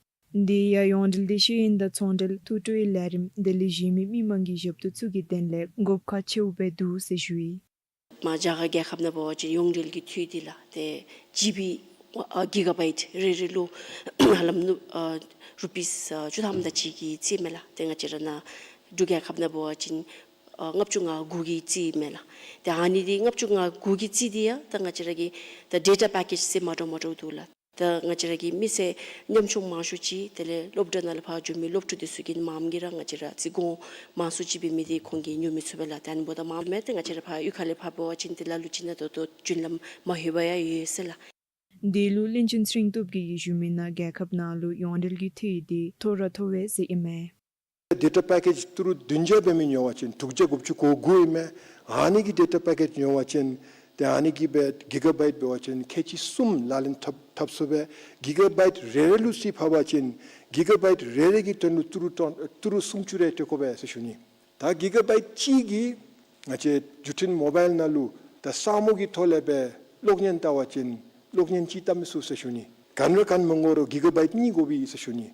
དེ་ཡང་ཡོངས་འབྲེལ་འདི་ཤེས་ཡོན་དང་ཚོང་འབྲེལ་ཐུགས་སྤྲོ་བའི་ལས་རིམ་དེ་ལས་གཞན་མི་མི་མང་གི་ཞབས་ཏོག་ཚུ་གི་དོན་ལས་དགོཔ་ཁག་ཆེཝ་སྦེ་འདུག་ཟེར་ཞུ་ཡི། མར་རྒྱ་གར་རྒྱལ་ཁབ་ནང་འབད་བ་ཅིན་ཡོངས་འབྲེལ་གྱི་འཐུས་འདི་ལགས་ཏེ་ཇི་བི་ཨ་གི་ག་བཱའིཊ་རེ་རེ་ལུ་ཧ་ལམ་ནུ་ཨ་རུ་པིས་ཨ་བཅུ་ཐམ་དང་གཅིག་གི་རྩིས་མས་ལགས། ཏེ་ང་བཅས་ར་ནཱ་འབྲུག་རྒྱལ་ཁབ་ནང་འབད་བ་ཅིན་ཨ་ལྔ་བཅུ་ང་དགུ་གི་རྩིས་མས་ལགས། ཏེ་ཨ་ནི་འདི་ལྔ་བཅུ་ང་དགུ་གི་རྩིས་འདི་ཡང་ད་ང་བཅས་ར་གི་ད་ཌེ་ཊ་པེ་ཀེཇ་ཟེར་མ་འདྲཝ་མ་འདྲཝ་འདུག་ལགས། ད་ང་བཅས་ར་གི་མི་སེར་ཉམ་ཆུང་མང་ཤོས་ཅིག་དེ་ལས་སློབ་གྲྭ་ནང་ལས་ཕར་འགྱོ་མི་སློབ་ཕྲུག་འདི་ཚུ་གིས་མངམ་གིས་ར་ང་བཅས་ར་རྩིས་གོང་མང་སུ་ཅིག་འབད་མི་འདི་ཁོང་གིས་ཉོ་མི་ཚུགས་པས་ལགས། ད་ཨ་ནི་འབདཝ་ད་མངམ་མེད་དེ་ང་བཅས་ར་ཕར་གཡུས་ཁ་ལས་ཕར་འབད་བ་ཅིན་དེ་ལ་ལུ་ཅིག་ནང་ད་ལྟོ་བརྒྱུད་ལམ་མ་ལྷོད་པར་ཡང་ཡོད་ཟེར་ལགས། དེ་ལུ་བློན་ཆེན་ཚེ་རིང་སྟོབས་རྒྱས་ཀྱིས་ཞུ་མི་ནང་རྒྱལ་ཁབ་ནང་ལུ་ཡོངས་འབྲེལ་གྱི་འཐུས་འདི་མཐོ་ར་མཐོ་བས་ཟེར་ཨིན་མས། ཌེ་ཊ་པེ་ཀེཇ་ཏི་རུ་བདུན་བརྒྱ་འབད་མི་ཉོ་བ་ཅིན་དྲུག་བརྒྱ་དགུ་བཅུ་གོ་དགུ་ཨིན་མས། ཨ་ནི་གི་ཌེ་ཊ་པེ་ཀེཇ་ཉོ་བ་ཅིན་ཏེ་ཨ་ནི་གི་སྦེ་གི་ག་བཱའིཊ་འབད་བ་ཅིན་ཁལ་གཅིག་གསུམ་ལག་ལེན་འཐབ་འཐབ་ཚུགས་པས། གི་ག་བཱའིཊ་རེ་རེ་ལུ་རྩིས་ཕབ་པ་ཅིན་གི་ག་བཱའིཊ་རེ་རེ་གི་དོན་ལུ་ཏི་རུ་ཊོན་ཏི་རུ་སུམ་ཅུ་རེ་སྤྲོད་དགོ་པས་ཟེར་ཞུ་ནི། ད་གི་ག་བཱའིཊ་གཅིག་གིས་ང་བཅས་བརྒྱུད་འཕྲིན་མོ་བཱའིལ་ནང་ལུ་ད་ས་སྨུག་གི་ཐོག་ལས་སྦེ་གློག་བརྙན་བལྟ་བ་ཅིན་གློག་བརྙན་གཅིག་བལྟ་མི་ཚུགས་ཟེར་ཞུ་ནི། ག་ནི་ར་ག་ནི་མི་དགོ་རུང་གི་ག་བཱའིཊ་གཉིས་དགོ་པས་ཟེར་ཞུ་ནི།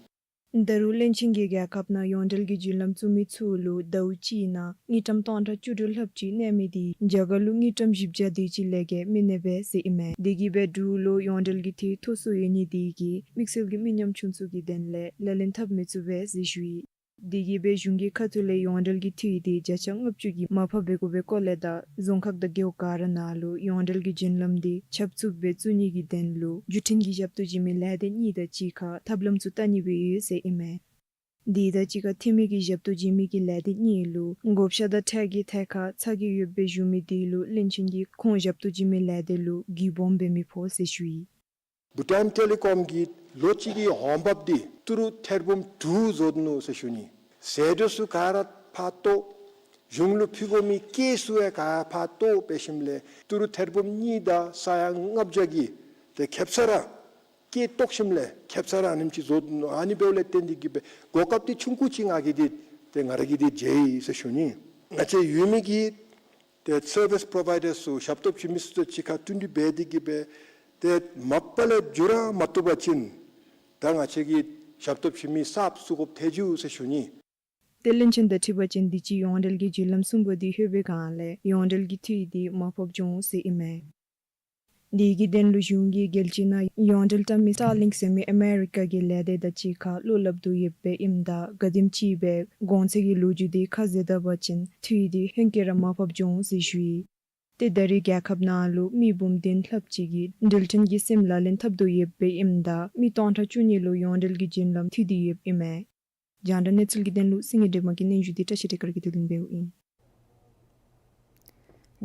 ད་རུང་བློན་ཆེན་གྱིས་རྒྱལ་ཁབ་ནང་ཡོངས་འབྲེལ་གྱི་བརྒྱུད་ལམ་བཙུགས་མི་ཚུ་ལུ་ཟླཝ་གཅིག་ནང་དངུལ་ཀྲམ་སྟོང་ཕྲག་བཅུ་དྲུག་ལྷགཔ་ཅིག་གནས་མི་འདི་རྒྱ་གར་ལུ་དངུལ་ཀྲམ་བཞི་བརྒྱ་དེ་ཅིག་ལས་བརྒལ་མི་གནས་པས་ཟེར་ཨིན་མས། དེ་གིས་སྦེ་འབྲུག་ལུ་ཡོངས་འབྲེལ་གྱི་འཐུས་མཐོ་སུ་ཡོད་ནི་དེ་གིས་དམིགས་བསལ་གྱི་མི་ཉམ་ཆུང་ཚུ་གི་དོན་ལས་ལག་ལེན་འཐབ་མི་ཚུགས་པས་ཟེར་ཞུ་ཡི། དེ་གིས་སྦེ་གཞུང་གི་ཁ་ཐུག་ལས་ཡོངས་འབྲེལ་གྱི་འཐུས་འདི་བརྒྱ་ཆ་ལྔ་བཅུ་གི་མར་ཕབ་འབད་དགོ་པའི་སྐོར་ལས་དང་རྫོང་ཁག་དང་རྒེད་འོག་ག་ར་ནང་ལུ་ཡོངས་འབྲེལ་གྱི་བརྒྱུད་ལམ་འདི་ཁྱབ་ཚུགསཔ་སྦེ་བཙུགས་ནི་གི་དོན་ལུ་བརྒྱུད་འཕྲིན་གྱི་ཞབས་ཏོག་བྱིན་མི་ལས་སྡེ་གཉིས་དང་གཅིག་ཁར་ཐབས་ལམ་ཚུ་བལྟ་ནི་སྦེ་ཡོད་ཟེར་ཨིན་མས། དེ་དང་གཅིག་ཁར་འཐུས་མི་གིས་ཞབས་ཏོག་བྱིན་མི་གི་ལས་སྡེ་གཉིས་ལུ་བགོ་བཤའ་དང་ཁྲལ་གྱི་ཐད་ཁར་ཚ་གྱང་ཡོདཔ་སྦེ་བཞུགས་མི་དེ་ལུ་བློན་ཆེན་གྱིས་ཁོང་ཞབས་ཏོག་བྱིན་མི་ལས་སྡེ་ལུ་གུས་སྦོམ་འབད་མི་ཕོག་ཟེར་ཞུ་ཡི། བྷུ་ཊཱན་ཊེ་ལི་ཀོམ་གྱིས་ལོ་གཅིག་གི་འོང་འབབ་འདི་ཏི་རུ་ཐེར་འབུམ་དྲུག་བཟོ་ནུག་ཟེར་ཞུ་ནི། ཟད་འགྲོ་ཚུ་ག་ར་ཕར་བཏོག། གཞུང་ལུ་ཕུལ་དགོ་མི་སྐྱེད་ཚུ་ཡང་ག་ར་ཕར་བཏོག་འབད་ཞིནམ་ལས་ཏི་རུ་ཐེར་འབུམ་གཉིས་དང་ས་ཡ་ལྔ་བརྒྱ་གི་ཏེ་ཁེབ་ས་ར་སྐྱེད་བཏོག་ཞིནམ་ལས་ཁེབ་ས་ར་ཨ་ནེམ་ཅིག་བཟོ་ནུག། ཨ་ནི་འབདཝ་ལས་བརྟེན་ཏེ་གིས་སྦེ་གོ་སྐབས་འདི་ཆུང་ཀུ་ཅིག་ང་གིས་འདི་ཏེ་ང་ར་གིས་འདི་མཇལ་ཡི་ཟེར་ཞུ་ནི། ང་བཅས་ཡུལ་མི་གིས་ཏེ་སར་བིསི་པོརོ་བའི་ཌར་ཚུ་ཞབས་ཏོག་བྱིན་མི་ཚུ་དང་གཅིག་ཁར་བསྟུན་གྲོས་འབད་དེ་གིས་སྦེ་ཏེ་མ་པ་ལས་འགྱུར་བ་མ་བཏུབ་པ་ཅིན་ད་ང་བཅས་ཀྱིས་ཞབས་ཏོག་བྱིན་མི་གསརཔ་བཙུགས་དགོཔ་ཐལ་འགྱོ་ཟེར་ཞུ་ནི། ཏེ་བློན་ཆེན་དང་འཁྲིལ་བ་ཅིན་དུས་ཅི་ཡོངས་འབྲེལ་གྱི་བརྒྱུད་ལམ་གསུམ་པ་འདི་ལྷོད་པའི་སྒང་ལས་ཡོངས་འབྲེལ་གྱི་འཐུས་འདི་མར་ཕབ་འགྱོ་འོང་ཟེར་ཨིན་མས། དེ་གི་དོན་ལུ་གཞུང་གིས་རྒྱལ་སྤྱི་ནང་ཡོངས་འབྲེལ་བཀྲམ་མི་སི་ཊར་ལིངཀ་ཟེར་མི་ཨ་མེ་རི་ཀ་གི་ལས་སྡེ་དང་གཅིག་ཁར་བློ་སླབ་དོ་ཡོདཔ་སྦེ་ཨིནམ་ད་ག་དེམ་ཅིག་སྦེ་གོང་ཚད་ཀྱི་ལོ་རྒྱུས་འདི་ཁ་བཟེད་ད་པ་ཅིན་འཐུས་འདི་ཧེང་སྐལ་ར་མར་ཕབ་འགྱོ་འོང་ཟེར་ཞུ་ཡི། ཏེ་ད་རེས་རྒྱལ་ཁབ་ནང་ལུ་མི་འབུམ་བདུན་ལྷགཔ་ཅིག་གིས་འགྲུལ་འཕྲིན་གྱི་སིམ་ལག་ལེན་འཐབ་དོ་ཡོདཔ་སྦེ་ཨིནམ་ད་མི་སྟོང་ཕྲག་བཅུ་གཉིས་ལུ་ཡོངས་འབྲེལ་གྱི་བརྒྱུད་ལམ་མཐུད་དེ་ཡོདཔ་ཨིན་མས། རྒྱང་བསྒྲགས་གནས་ཚུལ་གྱི་དོན་ལུ་སེང་གེ་སྒྲོལ་མ་གི་སྙན་ཞུ་འདི་བཀྲ་ཤིས་བདེ་སྐར་གྱིས་བསྡུ་ལེན་འབདཝ་ཨིན།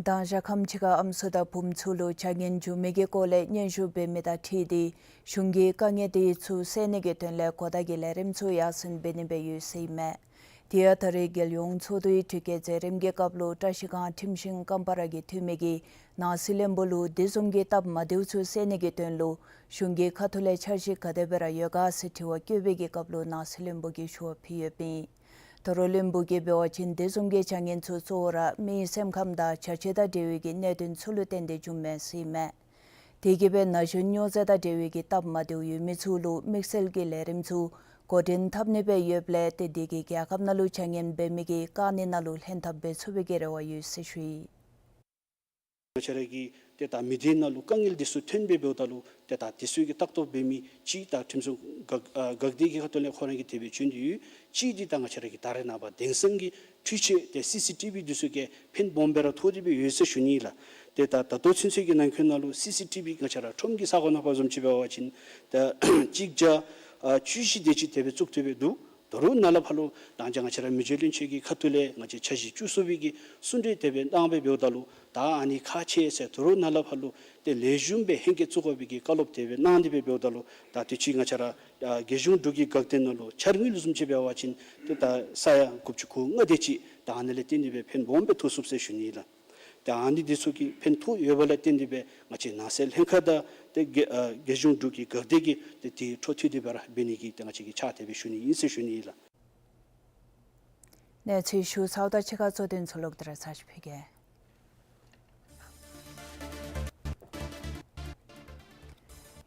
མདང་ཞག་ཁམས་ཅིག་ཁར་ཨམ་སྲུ་དང་བུམོ་ཚུ་ལུ་བྱ་ངན་བྱུང་མི་གི་སྐོར་ལས་སྙན་ཞུ་འབད་མི་དང་འཁྲིལ་ཏེ་གཞུང་གིས་དཀའ་ངལ་དེ་ཚུ་སེལ་ནི་གི་དོན་ལས་གོ་བརྡ་གི་ལས་རིམ་ཚུ་ཡར་སེང་འབད་ནི་སྦེ་ཡོད་ཟེར་ཨིན་མས། དེ་ཡང་ད་རེས་རྒྱལ་ཡོངས་ཚོགས་འདུའི་དྲི་བཀོད་མཛད་རིམ་གྱི་སྐབས་ལུ་བཀྲ་ཤིས་སྒང་ཁྲིམས་ཤིང་ཀམ་པ་ར་གི་འཐུས་མི་གིས་ནང་སྲིད་བློན་པོ་ལུ་དེ་བཟུམ་གྱི་སྟབས་མ་བདེཝ་ཚུ་སེལ་ནི་གི་དོན་ལུ་གཞུང་གི་ཁ་ཐུག་ལས་འཆར་གཞི་ག་དེ་སྦེ་ར་ཡོད་ག་ཟེར་དྲི་བ་བཀོད་པའི་གི་སྐབས་ལུ་ནང་སྲིད་བློན་པོ་གིས་ཞུ་བ་ཕུལ་ཡོདཔ་ཨིན། ད་རུང་བློན་པོ་གིས་འབད་བ་ཅིན་དེ་བཟུམ་གྱི་བྱ་ངན་ཚུ་གཙོ་བོ་ར་མིའི་སེམས་ཁམས་དང་བྱ་སྤྱོད་དང་འབྲེལ་བའི་གི་གནད་དོན་ཚུ་ལུ་བརྟེན་ཏེ་བྱུངམ་མས་ཟེར་ཨིན་མས། དེ་གིས་སྦེ་ན་གཞོན་སྨྱོ་རྫས་དང་འབྲེལ་བའི་གི་སྟབས་མ་བདེཝ་ཡོད་མི་ཚུ་ལུ་དམིགས་བསལ་གྱི་ལས་རིམ་ཚུ་འགོ་འདྲེན་འཐབ་ནི་སྦེ་ཡོདཔ་ལས་ཏེ་དེ་གིས་རྒྱལ་ཁབ་ནང་ལུ་བྱ་ངན་འབད་མི་གི་དཀའ་ངལ་ནང་ལུ་ལྷན་ཐབས་འབད་ཚུགས་པའི་གི་རེ་བ་ཡོད་ཟེར་ཞུ་ཡི། ང་བཅས་ར་གི་ཏེ་ད་མི་སྡེ་ནང་ལུ་དཀའ་ངལ་འདི་ཚུ་ཐོན་སྦེ་འབདཝ་ད་ལུ་ཏེ་ད་དེ་ཚུ་གི་ལྟ་རྟོག་འབད་མི་གཅིག་ད་ཁྲིམས་སྲུང་འགག་ཨ་འགག་སྡེ་གི་ཁ་ཐུག་ལས་ཁོ་ར་གིས་དེ་སྦེ་བྱོན་ཏེ་ཡོད། གཅིག་འདི་ད་ང་བཅས་ར་གི་ད་རེས་ནངས་པ་དེང་སང་གི་འཕྲུལ་ཆས་ཏེ་སི་སི་ཊི་བི་འདི་ཚུ་གིས་ཕན་སྦོམ་སྦེ་ར་ཐོགས་ཏེ་སྦེ་ཡོད་ཟེར་ཞུ་ནི་ལགས། ཏེ་ད་ད་ལྟོ་ཚུན་ཚོད་ཀྱི་ནང་འཁོད་ནང་ལུ་སི་སི་ཊི་བི་ང་བཅས་ར་ཁྲོམ་གྱི་ས་གོ་ནང་ཕར་བཟུམ་ཅིག་འབད་བ་ཅིན་ད་གཅིག་བརྒྱ་ཨ་བཅུ་བཞི་དེ་ཅིག་དེ་སྦེ་བཙུགས་ཏེ་སྦེ་འདུག། ད་རུང་ནཱ་ལས་ཕར་ལུ་ད་ང་བཅས་ར་མི་རྗེ་བློན་ཆེན་གྱི་ཁ་ཐུག་ལས་ང་བཅས་འཆར་གཞི་བཅུ་གསུམ་པའི་གི་གསུང་གྲོས་དེ་སྦེ་གནང་སྦེ་འབདཝ་ད་ལུ་ད་ཨ་ནི་ཁག་ཆེ་ཟེར་ད་རུང་ནཱ་ལས་ཕར་ལུ་ཏེ་ལེགས་ཤོམ་སྦེ་ཧེང་སྐལ་བཙུགས་དགོ་པའི་གི་བཀའ་སློབ་དེ་སྦེ་གནང་སྟེ་སྦེ་འབདཝ་ད་ལུ་ད་དུས་ཅི་ང་བཅས་ར་ཨ་རྒྱལ་གཞུང་འབྲུག་གི་འགག་སྡེ་ནང་ལུ་འཆར་དངུལ་བཟུམ་ཅིག་འབད་བ་ཅིན་ཏེ་ད་ས་ཡ་དགུ་བཅུ་གོ་ལྔ་དེ་ཅིག་ད་ཨ་ནི་ལས་བརྟེན་ཏེ་སྦེ་ཕན་སྦོམ་སྦེ་ཐོགས་ཚུགས་ཟེར་ཞུ་ནི་ལགས། ཏེ་ཨ་ནི་འདི་ཚུ་གི་ཕན་ཐོགས་ཡོད་པ་ལས་བརྟེན་ཏེ་སྦེ་ང་བཅས་ནང་སྲིད་ལྷན་ཁག་དང་ཏེ་རྒྱལ་ཨ་རྒྱལ་གཞུང་འབྲུག་གི་འགག་སྡེ་གིས་ཏེ་དེ་འཕྲོ་མཐུད་དེ་སྦེ་ར་འབད་ནི་གི་ཏེ་ང་བཅས་ཀྱིས་ཕྱག་དེ་སྦེ་ཞུ་ནི་ཨིན་ཟེར་ཞུ་ནི་ཨིན་ལགས། གནས་ཚུལ་ཞུ་ཚརཝ་དང་གཅིག་ཁར་གཙོ་དོན་ཚུ་ལོག་སྟེ་ར་ཚར་ཅིག་ཕུལ་གེ།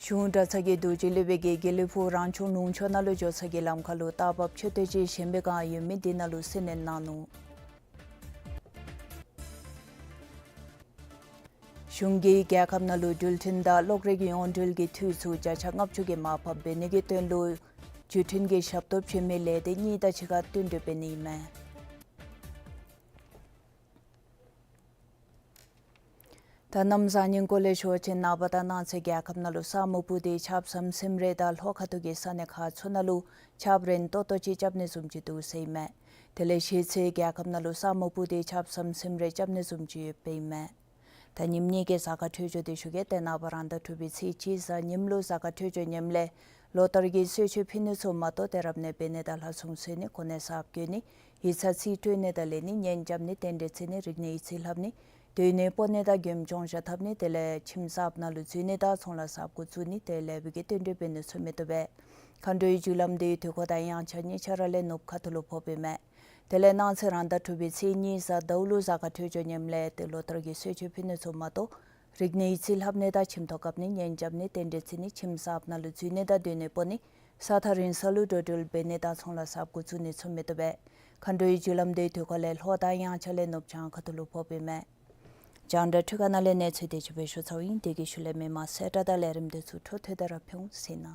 གཞུང་གྲྭ་ཚང་གི་རྡོ་རྗེ་སློབ་དཔོན་གྱིས་དགེ་ལེགས་ཕུག་རང་བྱུང་ལུང་ཕྱོགས་ནང་ལུ་འགྱོ་ས་གི་ལམ་ཁ་ལུ་རྟ་བབས་མཆོད་རྟེན་ཅིག་བཞེངས་པའི་སྒང་ཡོད་མི་དེ་ནང་ལུ་བསུ་ནན་གནང་ནུག། གཞུང་གིས་རྒྱལ་ཁབ་ནང་ལུ་འགྲུལ་འཕྲིན་དང་གློག་རིག་ཡོངས་འབྲེལ་གྱི་འཐུས་ཚུ་བརྒྱ་ཆ་ལྔ་བཅུ་གིས་མར་ཕབ་འབད་ནི་གི་དོན་ལུ་བརྒྱུད་འཕྲིན་གྱི་ཞབས་ཏོག་བྱིན་མི་ལས་སྡེ་གཉིས་དང་གཅིག་ཁར་བསྟུན་གྲོས་འབད་ནི་ཨིན་མས། ད་གནམ་བཟང་ངན་སྐོར་ལས་ཞུ་བ་ཅིན་ནངས་པ་དང་གནངས་ཚེ་རྒྱལ་ཁབ་ནང་ལུ་ས་སྨུག་སྤུབས་ཏེ་ཆརཔ་ཟམ་ཟིམ་རེ་དང་ལྷོ་ཁ་ཐུག་གི་ས་གནས་ཁག་ཚུ་ནང་ལུ་ཆརཔ་རན་ཏོག་ཏོ་ཅིག་རྐྱབ་ནི་བཟུམ་ཅིག་འདུག་ཟེར་ཨིན་མས། དེ་ལས་གཞེས་ཚེ་རྒྱལ་ཁབ་ནང་ལུ་ས་སྨུག་སྤུབས་ཏེ་ཆརཔ་ཟམ་ཟིམ་རེ་རྐྱབ་ནི་བཟུམ་ཅིག་ཡོདཔ་ཨིན་མས། ད་ཉིནམ་གཉིས་ཀྱི་གཟའ་སྐར་འཕྲོད་སྦྱོར་འདི་ཞུ་གེ། ཏེ་ནངས་པ་རང་ཟླ་དྲུག་པའི་ཚེས་གཅིག་གཟའ་ཉིམ་ལུ་གཟའ་སྐར་འཕྲོད་སྦྱོར་ཉིནམ་ལས་ལོ་ལྟར་གྱི་གསོལ་མཆོད་ཕུལ་ནི་ཚུ་མ་གཏོགས་ཏེ་རབ་གནས་འབད་ནི་དང་ལྷ་སྲུང་གསོལ་ནི་གོ་གནས་གསརཔ་བསྐོ་ནི་ཡིག་ཚང་རྩིས་སྤྲོད་ནི་དང་ལེན་ནི་གཉེན་རྐྱབ་ནི་རྟེན་འབྲེལ་བརྩི་ནི་རིག་གནས་ཡིག་རྩིས་ལྷབ་ནི་སྡོད་གནས་སྤོ་ནི་དང་མགྱོནམ་མགྱོང་བཞག་འཐབ་ནི་དེ་ལས་ཁྱིམ་གསརཔ་ནང་ལུ་འཛུལ་ནི་དང་ཚོང་ལཱ་གསརཔ་འགོ་བཙུགས་ནི་དེ་ལས་བུ་གི་རྟེན་འབྲེལ་འབད་ནི་ཚུ་མི་བཏུབ་པས། མཁའ་འགྲོའི་རྒྱུ་ལམ་དེའི་དུས་འཁོར་དང་དབྱངས་འཆར་གཉིས་ཆ་ར་ལས་ནུབ་ཁ་ཐུག་ལུ་ཕོགཔ་ཨིན་མས། དེ་ལས་གནངས་ཚེ་རང་ཟླ་དྲུག་པའི་ཚེས་གཉིས་གཟའ་ཟླཝ་ལུ་གཟའ་སྐར་འཕྲོད་སྦྱོར་ཉིནམ་ལས་ཏེ་ལོ་ལྟར་གྱི་གསོལ་མཆོད་ཕུལ་ནི་ཚུ་མ་གཏོགས་རིག་གནས་ཡིག་རྩིས་ལྷབ་ནི་དང་ཁྱིམ་ཐོག་བཀབ་ནི་གཉེན་རྐྱབ་ནི་རྟེན་འབྲེལ་བརྩི་ནི་ཁྱིམ་གསརཔ་ནང་ལུ་འཛུལ་ནི་དང་སྡོད་གནས་སྤོ་ནི་ས་ཐག་རིང་ས་ལུ་འགྲོ་འགྲུལ་འབད་ནི་དང་ཚོང་ལཱ་གསརཔ་འགོ་བཙུགས་ནི་ཚུ་མི་བཏུབ་པས། མཁའ་འགྲོའི་རྒྱུ་ལམ་དེའི་དུས་འཁོར་ལས་ལྷོ་དང་དབྱངས་འཆར་ལས་ནུབ་བྱང་ཁ་ཐུག་ལུ་ཕོགཔ་ཨིན་མས། རྒྱང་བསྒྲགས་འཕྲུལ་ཁང་ནང་ལས་གནས་ཚུལ་དེ་ཅིག་སྦེ་ཞུ་ཚརཝ་ཨིན། དེ་གིས་ཤུལ་ལས་མི་མང་གསལ་བསྒྲགས་དང་ལས་རིམ་དེ་ཚུ་འཕྲོ་མཐུད་དེ་ར་ཕུལ་འོང་ཟེར་ཨིན།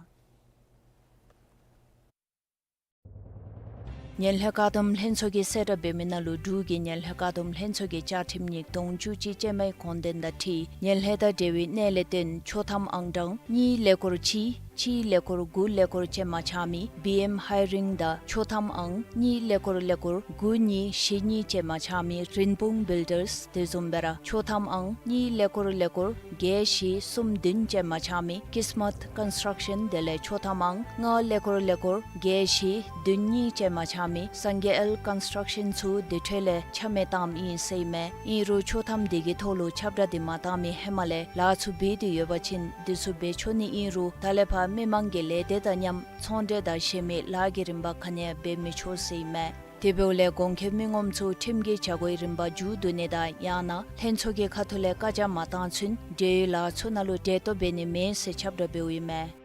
ངན་ལྷད་བཀག་སྡོམ་ལྷན་ཚོགས་ཀྱིས་གསལ་བསྒྲགས་འབད་མི་ནང་ལུ་འབྲུག་གི་ངན་ལྷད་བཀག་སྡོམ་ལྷན་ཚོགས་ཀྱི་བཅའ་ཁྲིམས་ཉིས་སྟོང་བཅུ་གཅིག་ཅན་མའི་དགོངས་དོན་དང་འཁྲིལ་ངན་ལྷད་དང་འབྲེལ་བའི་གནད་ལས་བརྟེན་ཆོག་ཐམ་ཨང་གྲངས་གཉིས་ཀླད་ཀོར་གཅིག་ གཅིག་ཀླད་ཀོར་དགུ་ཀླད་ཀོར་ཅན་མ་ཆགས་མི་བི་ཨེམ་ཧའི་རིང་དང་ཆོག་ཐམ་ཨང་གཉིས་ཀླད་ཀོར་ཀླད་ཀོར་དགུ་གཉིས་བཞི་གཉིས་ཅན་མ་ཆགས་མི་རིན་སྤུངས་བིལ་ཌརས། དེ་བཟུམ་སྦེ་ར་ཆོག་ཐམ་ཨང་གཉིས་ཀླད་ཀོར་ཀླད་ཀོར་བརྒྱད་བཞི་གསུམ་བདུན་ཅན་མ་ཆགས་མི་ཀིས་མཏ་ཀོན་སི་ཊྲག་ཤཱན། དེ་ལས་ཆོག་ཐམ་ཨང་ལྔ་ཀླད་ཀོར་ཀླད་ཀོར་བརྒྱད་བཞི་བདུན་གཉིས་ཅན་མ་ཆགས་མི་སངས་རྒྱས་ཨེལ་ཀོན་སི་ཊྲག་ཤཱན་ཚུ་དེ་འཕྲོ་ལས་ཆ་མེད་བཏངམ་ཨིན་ཟེར་ཨིན་མས། ཨིན་རུང་ཆོག་ཐམ་དེ་གི་ཐོག་ལུ་ཁྱབ་བསྒྲགས་དེ་མ་བཏང་མི་ཧེ་མ་ལས་ལཱ་ཚུ་འབད་དེ་ཡོད་པ་ཅིན་དེ་ཚུ་འབད་ཆོག་ནི་ཨིན་རུང་ད་ལས་ཕར་མི་མང་གི་ལས་སྡེ་དང་མཉམ་ཚོང་འབྲེལ་དང་གཞན་མི་ལཱ་གི་རིམ་པ་ག་ནི་ཡང་འབད་མི་ཆོག་ཟེར་ཨིན་མས། དེ་འབདཝ་ལས་གོང་འཁོད་མི་ངོམ་ཚུ་ཁྲིམས་ཀྱི་བྱ་སྒོའི་རིམ་པ་མཇུག་བསྡུ་ནི་དང་ཡང་ན་ལྷན་ཚོགས་ཀྱི་ཁ་ཐུག་ལས་བཀའ་རྒྱ་མ་བཏང་ཚུན་འབྲེལ་ཡོད་ལཱ་ཚུ་ནང་ལུ་གྲལ་གཏོགས་འབད་ནི་མེད་ཟེར་ཁྱབ་བསྒྲགས་འབདཝ་ཨིན་མས།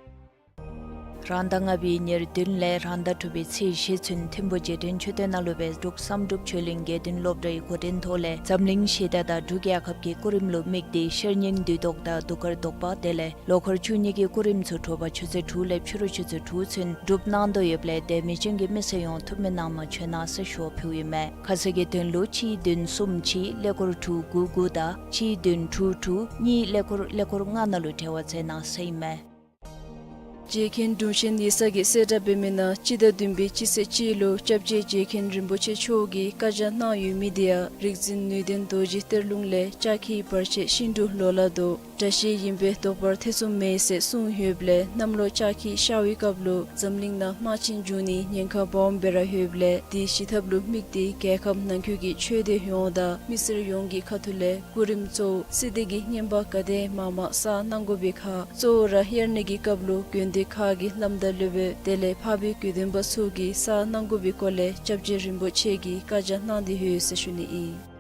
རང་ཟླ་ལྔ་པའི་ཉེར་བདུན་ལས་རང་ཟླ་དྲུག་པའི་ཚེས་བཞི་ཚུན་ཐིམ་ཕུག་རྗེས་དྲན་མཆོད་རྟེན་ནང་ལུ་སྦེ་འབྲུག་བསམ་གྲུབ་ཆོས་གླིང་དགེ་འདུན་སློབ་གྲྭའི་འགོ་འདྲེན་ཐོག་ལས་འཛམ་གླིང་ཞི་བདེ་དང་འབྲུག་རྒྱལ་ཁབ་ཀྱི་སྐུ་རིམ་ལུ་དམིགས་ཏེ་ཤེར་སྙིང་བདུད་བཟློག་དང་གདུགས་དཀར་བཟློག་པ་དེ་ལས་ལོ་འཁོར་བཅུ་གཉིས་ཀྱི་སྐུ་རིམ་ཚུ་དྲོ་པ་ཆུ་ཚོད་དྲུག་ལས་ཕྱི་རུ་ཆུ་ཚོད་དྲུག་ཚུན་སྒྲུབ་གནང་དོ་ཡོདཔ་ལས་དད་མོས་ཅན་གྱི་མི་སེར་ཡོངས་ཐུགས་སྨོན་གནང་མ་བྱོན་གནང་ཟེར་ཞུ་བ་ཕུལཝ་ཨིན་མས། ཁ་གསལ་གྱི་དོན་ལུ་གཅིག་བདུན་གསུམ་གཅིག་ཀླད་ཀོར་དྲུག་དགུ་དགུ་དང་གཅིག་བདུན་དྲུག་དྲུག་གཉིས་ཀླད་ཀོར་ཀླད་ཀོར་ལྔ་ནང་ལུ་འབྲེལ་བ་མཛད་གནང་ཟེར་ཨིན་མས། རྗེ་མཁན་དྲུང་ཆེན་ཡེ་ས་གིས་གསལ་བསྒྲགས་འབད་མི་ནང་སྤྱི་ཟླ་བདུན་པའི་སྤྱི་ཚེས་གཅིག་ལུ་སྐྱབས་རྗེ་རྗེ་མཁན་རིན་པོ་ཆེ་མཆོག་གིས་བཀའ་རྒྱ་གནང་ཡོད་མི་དེ་ཡང་རིག་འཛིན་ནུས་ལྡན་རྡོ་རྗེ་གཏེར་ལུང་ལས་ལྕགས་ཁྱི་བར་ཆད་ཤིན་ཏུ་ལོ་ལ་བཟློག། དགྲ་ཤེད་ཡིན་པས་བཟློག་པར་ཐེ་ཚོམ་མེད་ཟེར་གསུངས་ཡོདཔ་ལས་གནམ་ལོ་ལྕགས་ཁྱི་ཤར་བའི་སྐབས་ལུ་འཛམ་གླིང་ནང་དམག་ཆེན་འབྱུང་ནི་ཉེན་ཁ་སྦོམ་སྦེ་ར་ཡོདཔ་ལས་དེའི་བཞི་ཐབས་ལུ་དམིགས་ཏེ་རྒྱལ་ཁབ་ནང་འཁོད་ཀྱི་ཆོས་སྡེ་ཡོངས་དང་མི་སེར་ཡོངས་ཀྱི་ཁ་ཐུག་ལས་གོ་རིམ་གཙོ་བོ་སི་ཏཱ་གི་བསྙེན་པ་ག་དེ་མང་མང་བསགས་གནང་དགོ་པའི་ཁར་གཙོ་བོ་ར་དབྱར་གནས་ཀྱི་སྐབས་ལུ་དགོན་སྡེ་ཁག་གི་བླམ་དང་སློབ་དཔོན་དེ་ལས་འཕགས་པའི་དགེ་འདུན་པ་ཚུ་གིས་བསགས་གནང་དགོ་པའི་སྐོར་ལས་སྐྱབས་རྗེ་རིན་པོ་ཆེ་གིས་བཀའ་རྒྱ་གནང་སྟེ་ཡོད་ཟེར་ཞུ་ནི་ཨིན།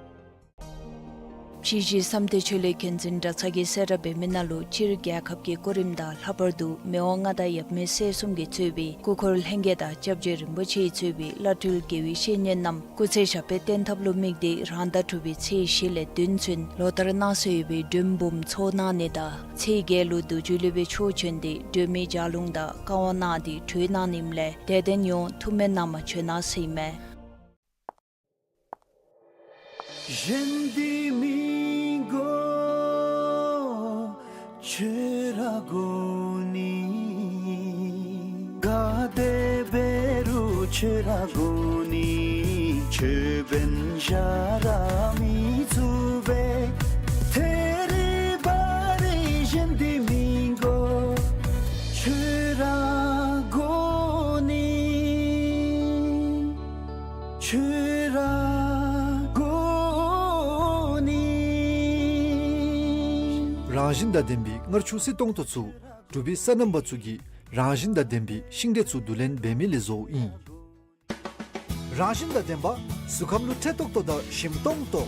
ཕྱི་གཞིས་བསམ་གཏན་ཆོས་གླིང་མཁན་འཛིན་གྲྭ་ཚང་གིས་གསལ་བསྒྲགས་འབད་མི་ནང་ལུ་སྤྱིར་རྒྱལ་ཁབ་ཀྱི་སྐུ་རིམ་དང་ལྷག་པར་དུ་མི་དབང་མངའ་བདག་ཡབ་མེས་སྲས་གསུམ་གྱིས་གཙོས་པའི་སྐུ་འཁོར་ལྷན་རྒྱས་དང་སྐྱབས་རྗེ་རིན་པོ་ཆེ་གིས་གཙོས་པའི་བླ་སྤྲུལ་དགེ་བའི་བཤེས་གཉེན་རྣམས་སྐུ་ཚེ་ཞབས་པད་བརྟན་ཐབས་ལུ་དམིགས་ཏེ་རང་ཟླ་དྲུག་པའི་ཚེས་བཞི་ལས་བདུན་ཚུན་ལོ་ལྟར་གནང་སྲོལ་ཡོད་པའི་སྒྲོལ་འབུམ་ཚོགས་གནང་ནི་དང་ཚེས་བརྒྱད་ལུ་རྡོ་རྗེ་སློབ་དཔོན་མཆོག་བྱོན་ཏེ་སྒྲོལ་མའི་ལྗགས་ལུང་དང་བཀའ་དབང་གནང་སྟེ་གྲོལ་གནང་ནི་ཨིནམ་ལས་དད་ལྡན་ཡོངས་ཐུགས་སྨོན་གནང་མ་བྱོན་གནང་ཟེར་ཨིན་མས། གཞན་འདི་མི་དགོ་ཁྱོད་ར་དགོ་ནི། ག་དེ་འབད་རུང་ཁྱོད་ར་དགོ་ནི། ཁྱོད་འབདན་གཞན་ར་མི་ཚུགས་པས། ཐད་རི་བ་རི་གཞན་འདི་མི་དགོ་ཁྱོད་ར་དགོ་ནི། ཁྱོད་ར་དགོ་ནི། རང་བཞིན་དང་ལྡན་པའི་མངར་ཆུ་བསིལ་ཏོང་ཏོ་ཚུ་འབྲུག་པའི་སོ་ནམ་པ་ཚུ་གིས་རང་བཞིན་དང་ལྡན་པའི་ཤིང་འབྲས་ཚུ་བསྡུ་ལེན་འབད་མི་ལས་བཟོཝ་ཨིན། རང་བཞིན་དང་ལྡན་པ་གཟུགས་ཁམས་ལུ་འཕྲོད་ཏོག་ཏོ་དང་ཞིམ་ཏོང་ཏོ།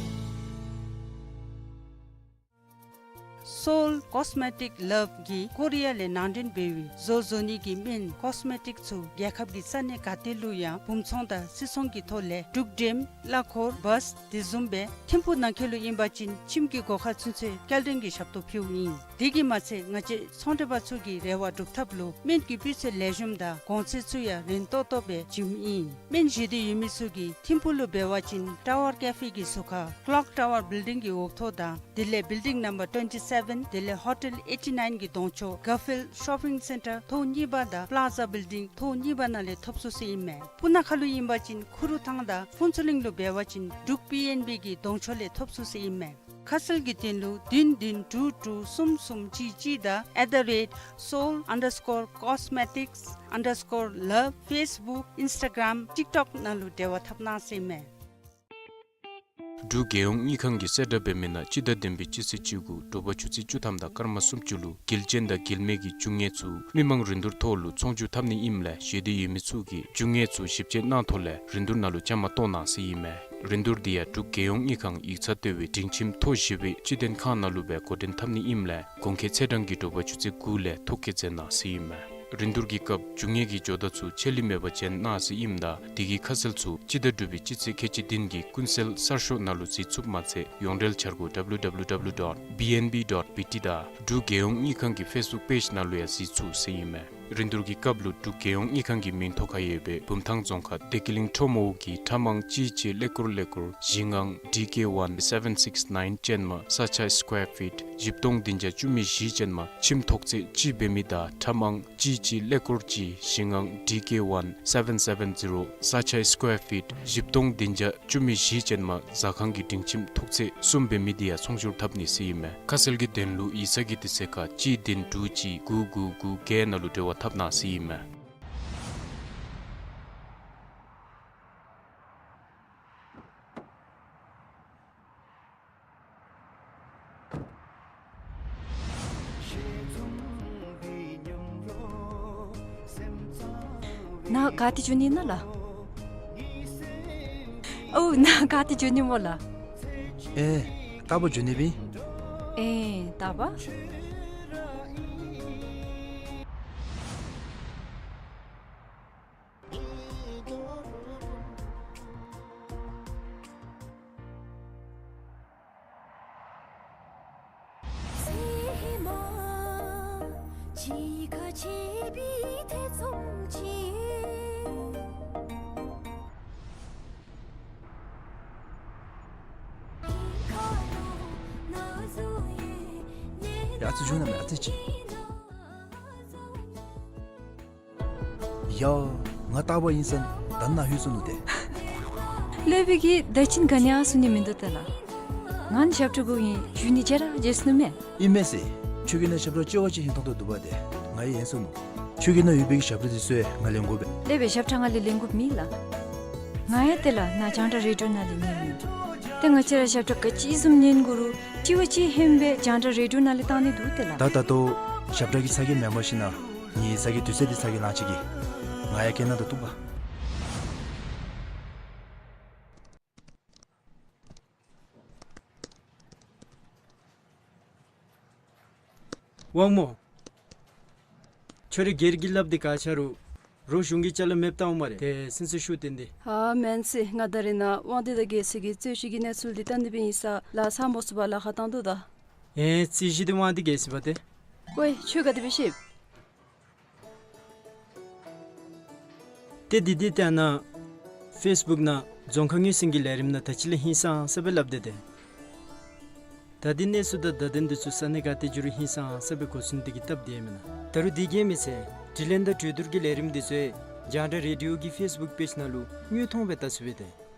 སོའུལ་ཀོས་མེ་ཊིཀ་ལབ་ཀྱིས་ཀོ་རི་ཡ་ལས་ནང་འདྲེན་འབད་བའི་བཟོ་བཟོ་ནི་གི་སྨན་ཀོས་མེ་ཊིཀ་ཚུ་རྒྱལ་ཁབ་ཀྱི་ས་གནས་ག་ཏེ་ལུ་ཡང་སྦུངས་ཚོང་དང་སིལ་ཚོང་གི་ཐོག་ལས་འབྲུག་འགྲེམ་གླ་འཁོར་བཱས་དེ་བཟུམ་སྦེ་ཐིམ་ཕུག་ནང་འཁོད་ལུ་ཨིན་པ་ཅིན་ཁྱིམ་གྱི་སྒོ་ཁར་ཚུན་ཚོད་སྐྱེལ་འདྲེན་གྱི་ཞབས་ཏོག་ཕུལཝ་ཨིན། དེ་གིས་མ་ཚད་ང་བཅས་ཚོང་འབྲེལ་པ་ཚུ་གི་རེ་བ་སྒྲུབ་ཐབས་ལུ་སྨན་གྱི་སྤུས་ཚད་ལེགས་ཤོམ་དང་གོང་ཚད་ཚུ་ཡང་རན་ཏོག་ཏོ་སྦེ་བྱིནམ་ཨིན། སྨན་བཞེས་འདོད་ཡོད་མི་ཚུ་གིས་ཐིམ་ཕུག་ལུ་འབད་བ་ཅིན་ཊ་ཝར་ཀེ་ཕེ་གི་ཟུར་ཁར་ཀློག་ཊ་ཝར་བིལ་ཌིང་གི་འོག་ཐོག་དང་དེ་ལས་བིལ་ཌིང་ནམ་བར་ཊུ་ཝེན་ཊི་སེ་བེན་དེ་ལས་ཧོ་ཊེལ་ཨེ་ཊི་ནའིན་གྱི་གདོང་ཕྱོགས་གར་ཕིལཌ་ཤོ་པིང་སེན་ཊར་ཐོག་གཉིས་པ་དང་པ་ལཱ་ཛ་བིལ་ཌིང་ཐོག་གཉིས་པ་ནང་ལས་ཐོབ་ཚུགས་ཟེར་ཨིན་མས། སྤུ་ན་ཁ་ལུ་ཨིན་པ་ཅིན་ཁུ་རུ་ཐང་དང་ཕུན་ཚོགས་གླིང་ལུ་འབད་བ་ཅིན་འབྲུག་པི་ཨེན་བི་གི་གདོང་ཕྱོགས་ལས་ཐོབ་ཚུགས་ཟེར་ཨིན་མས། ཁ་གསལ་གྱི་དོན་ལུ་བདུན་བདུན་དྲུག་དྲུག་གསུམ་གསུམ་གཅིག་གཅིག་དང་at the rate seoul underscore cosmetics underscore love Facebook Instagram TikTok ནང་ལུ་འབྲེལ་བ་འཐབ་གནང་ཟེར་ཨིན་མས། འབྲུག་རྒྱལ་ཡོངས་དངུལ་ཁང་གིས་གསལ་བསྒྲགས་འབད་མི་ནང་སྤྱི་ཟླ་བདུན་པའི་སྤྱི་ཚེས་བཅུ་དགུ་དྲོ་པ་ཆུ་ཚོད་བཅུ་ཐམ་དང་སྐར་མ་སུམ་ཅུ་ལུ་དགེ་ལྕིན་དང་དགེ་མེད་ཀྱི་རྒྱུ་དངོས་ཚུ་མི་མང་རིན་བསྡུར་ཐོག་ལུ་ཚོང་བསྒྱུར་འཐབ་ནི་ཨིནམ་ལས་བཞེས་འདོད་ཡོད་མི་ཚུ་གིས་རྒྱུ་དངོས་ཚུ་ཞིབ་དཔྱད་གནང་ཐོག་ལས་རིན་བསྡུར་ནང་ལུ་བཅའ་མར་གཏོགས་གནང་ཟེར་ཨིན་མས། རིན་བསྡུར་འདི་ཡང་འབྲུག་རྒྱལ་ཡོངས་དངུལ་ཁང་ཡིག་ཚང་ལྟེ་བའི་སྒྲིང་ཁྱིམ་མཐོ་བཞི་པའི་སྤྱི་མཐུན་ཁང་ནང་ལུ་སྦེ་འགོ་འདྲེན་འཐབ་ནི་ཨིནམ་ལས་གོང་འཁོད་ཚེས་གྲངས་ཀྱི་དྲོ་པ་ཆུ་ཚོད་དགུ་ལས་ཐོ་བཀོད་མཛད་གནང་ཟེར་ཨིན་མས། རིན་བསྡུར་གྱི་སྐབས་རྒྱུ་དངོས་ཀྱི་ཇོ་བདག་ཚུ་ཆད་ལུས་མེད་པར་བྱོན་གནང་ཟེར་ཨིནམ་ད་དེ་གི་ཁ་གསལ་ཚུ་སྤྱི་ཟླ་དྲུག་པའི་སྤྱི་ཚེས་ཁལ་གཅིག་བདུན་གྱི་ཀུན་གསལ་གསར་ཤོག་ནང་ལུ་གཟིགས་ཚུགསཔ་མ་ཚད་ཡོངས་འབྲེལ་འཆར་སྒོ་www dot bnb dot bt དང་འབྲུག་རྒྱལ་ཡོངས་དངུལ་ཁང་གི་ཕེསི་བུཀ་པེཇ་ནང་ལུ་ཡང་གཟིགས་ཚུགས་ཟེར་ཨིན་མས། རིན་བསྡུར་གྱི་སྐབས་ལུ་འབྲུག་རྒྱལ་ཡོངས་དངུལ་ཁང་གི་མིང་ཐོ་ཁར་ཡོད་པའི་བུམ་ཐང་རྫོང་ཁག་བདེ་སྐྱིད་གླིང་ཁྲོམ་འོག་གི་ཁྲ་མང་གཅིག་གཅིག་ཀླད་ཀོར་ཀླད་ཀོར་བཞི་ལྔ་ཌི་ཀེ་ཝན་སེ་བེན་སིགསི་ནའིན་ཅན་མ་ས་ཆ་སི་ཀོ་ཝེར་ཕིཊ་བཞི་སྟོང་བདུན་བརྒྱ་བཅུ་མེད་བཞི་ཅན་མ་ཁྱིམ་ཐོག་ཚད་གཅིག་འབད་མི་དང་ཁྲ་མང་གཅིག་གཅིག་ཀླད་ཀོར་གཅིག་བཞི་ལྔ་ཌི་ཀེ་ཝན་སེ་བེན་སེ་བེན་ཛི་རོ་ས་ཆ་སི་ཀོ་ཝེར་ཕིཊ་བཞི་སྟོང་བདུན་བརྒྱ་བཅུ་མེད་བཞི་ཅན་མ་ཟ་ཁང་གི་སྒྲིང་ཁྱིམ་ཐོག་ཚད་གསུམ་འབད་མི་དེ་ཡང་ཚོང་སྒྱུར་འཐབ་ནི་ཟེར་ཨིན་མས། ཁ་གསལ་གྱི་དོན་ལུ་ཡིག་ཚང་གི་དུས་ཚོད་ཁར་གཅིག་བདུན་དྲུག་གཅིག་དགུ་དགུ་དགུ་བརྒྱད་ནང་ལུ་འབྲེལ་བ་འཐབ་གནང་ཟེར་ཨིན་མས། ནཱ་ག་ཏེ་འགྱོ་ནི་ཨིན་ན་ལགས། ཨོ་ནཱ་ག་ཏེ་འགྱོ་ནི་སྨོ་ལགས། ཨེ་རྟ་པ་འགྱོ་ནི་སྦེ། ཨེ་རྟ་པ། ཡ་ཨ་ཙི་བྱུང་ན་མེད་ཨ་ཙི་ཅིག། ཡ། ང་རྟ་པ་ཨིན་ཟེར་ད་ནཱ་ལྷོད་སོ་ནུག་ཏེ། སློབ་དཔོན་གྱིས་ད་ཅི་ག་ནི་ཡང་གསུང་ནི་མིན་འདུག་ཏེ་ལགས། ང་ནི་ཞབས་ཁྲ་དགོ་ཨིན། ཞུ་ནི་བརྗེད་ར་བརྗེད་སོ་ནུག་མས། ཨིན་མས་ཟེར། ཁྱོད་ཀྱི་ནང་ཞབས་ཁྲ་ལྕི་བ་ཅིག་ཧིང་ཐང་ཐོག་འདུག་པ་ཏེ། ང་ཡང་ཧན་སོ་ནུག། ཁྱོད་ཀྱི་ནང་ཡོད་པའི་གི་ཞབས་ཁྲ་དེ་ཚུ་ཡང་ང་ལེན་དགོ་པས། སློབ་དཔོན་ཞབས་ཁྲ་ང་ལས་ལེན་དགོཔ་མེད་ལགས། ང་ཡང་ཏེ་ལགས་ནཱ་རྒྱང་བསྒྲགས་རེ་ཌི་ཡོ་ནང་ལས་ཉན་ནི། ཏེ་ང་བཅས་ར་ཞབས་ཁྲ་ག་ཅི་བཟུམ་ཉན་དགོ་རུང་ལྕི་བ་ཅིག་ཧན་སྦེ་རྒྱང་བསྒྲགས་རེ་ཌི་ཡོ་ནང་ལས་བཏང་ནི་འདུག་ཏེ་ལགས། ད་ད་ལྟོ་ཞབས་ཁྲ་གི་ཚ་གྱང་མེན་པར་ཞིན་ན་ངེའི་ཚ་གྱང་དུས་ཚོད་འདི་ཚ་གྱང་ལང་ཅི་གི། ང་ཡང་སྐད་ནང་དུ་གཏུགས་པ། དབང་མོ། ཁྱོད་ར་སྒེར་གྱི་སླབ་སྟེ་ག་ཆ་རུང་རོགས་གཞུང་གི་ཅ་ལ་མེདཔ་བཏང་འོང་སྨ་རེ། ཏེ་སེམས་ཚུ་ཤུགས་བཏོན་ཏེ། ཨ་མེན་ཟེར། ང་ད་རེས་ནཱ་དབང་འདུས་དང་རྒྱལ་མཚན་གྱི་རྩོད་གཞི་གི་གནས་ཚུལ་འདི་བལྟ་ནི་སྦེ་ཨིན་ས་ལཱ་ཚང་མོ་ཚུ་བ་ལཱ་ཁག་བཏང་དོ་ད། ཨེ་རྩོད་གཞི་འདི་དབང་འདུས་རྒྱལ་མཚན་པ་ཏེ། ཝའེ་ཁྱོད་ག་དེ་སྦེ་ཤེས། ཏེ་འདི་འདི་ལྟ་ན་ཕེསི་བུཀ་ནང་རྫོང་ཁག་ངོས་ཟིན་གྱི་ལས་རིམ་ནང་ད་ཅི་ལས་ཧིང་སངས་ས་སྦེ་སླབ་སྟེ་ཏེ། ད་འདི་གནས་ཚུལ་དང་བརྡ་དོན་འདི་ཚུ་ས་གནས་ག་ཏེ་འགྱོ་རུང་ཧིང་སངས་ས་སྦེ་གོ་ཚུགས་ནི་དེ་གིས་སྟབས་བདེ་མེན་ན། ད་རུང་དེ་གིས་མེན་ཟེར། དྲི་ལན་དང་གྲོས་བསྡུར་གྱི་ལས་རིམ་འདི་ཚུ་རྒྱང་བསྒྲགས་རེ་ཌི་ཡོ་གི་ཕེསི་བུཀ་པེཇ་ནང་ལུ་དངོས་མཐོང་སྦེ་བལྟ་ཚུགས་པས་ཏེ།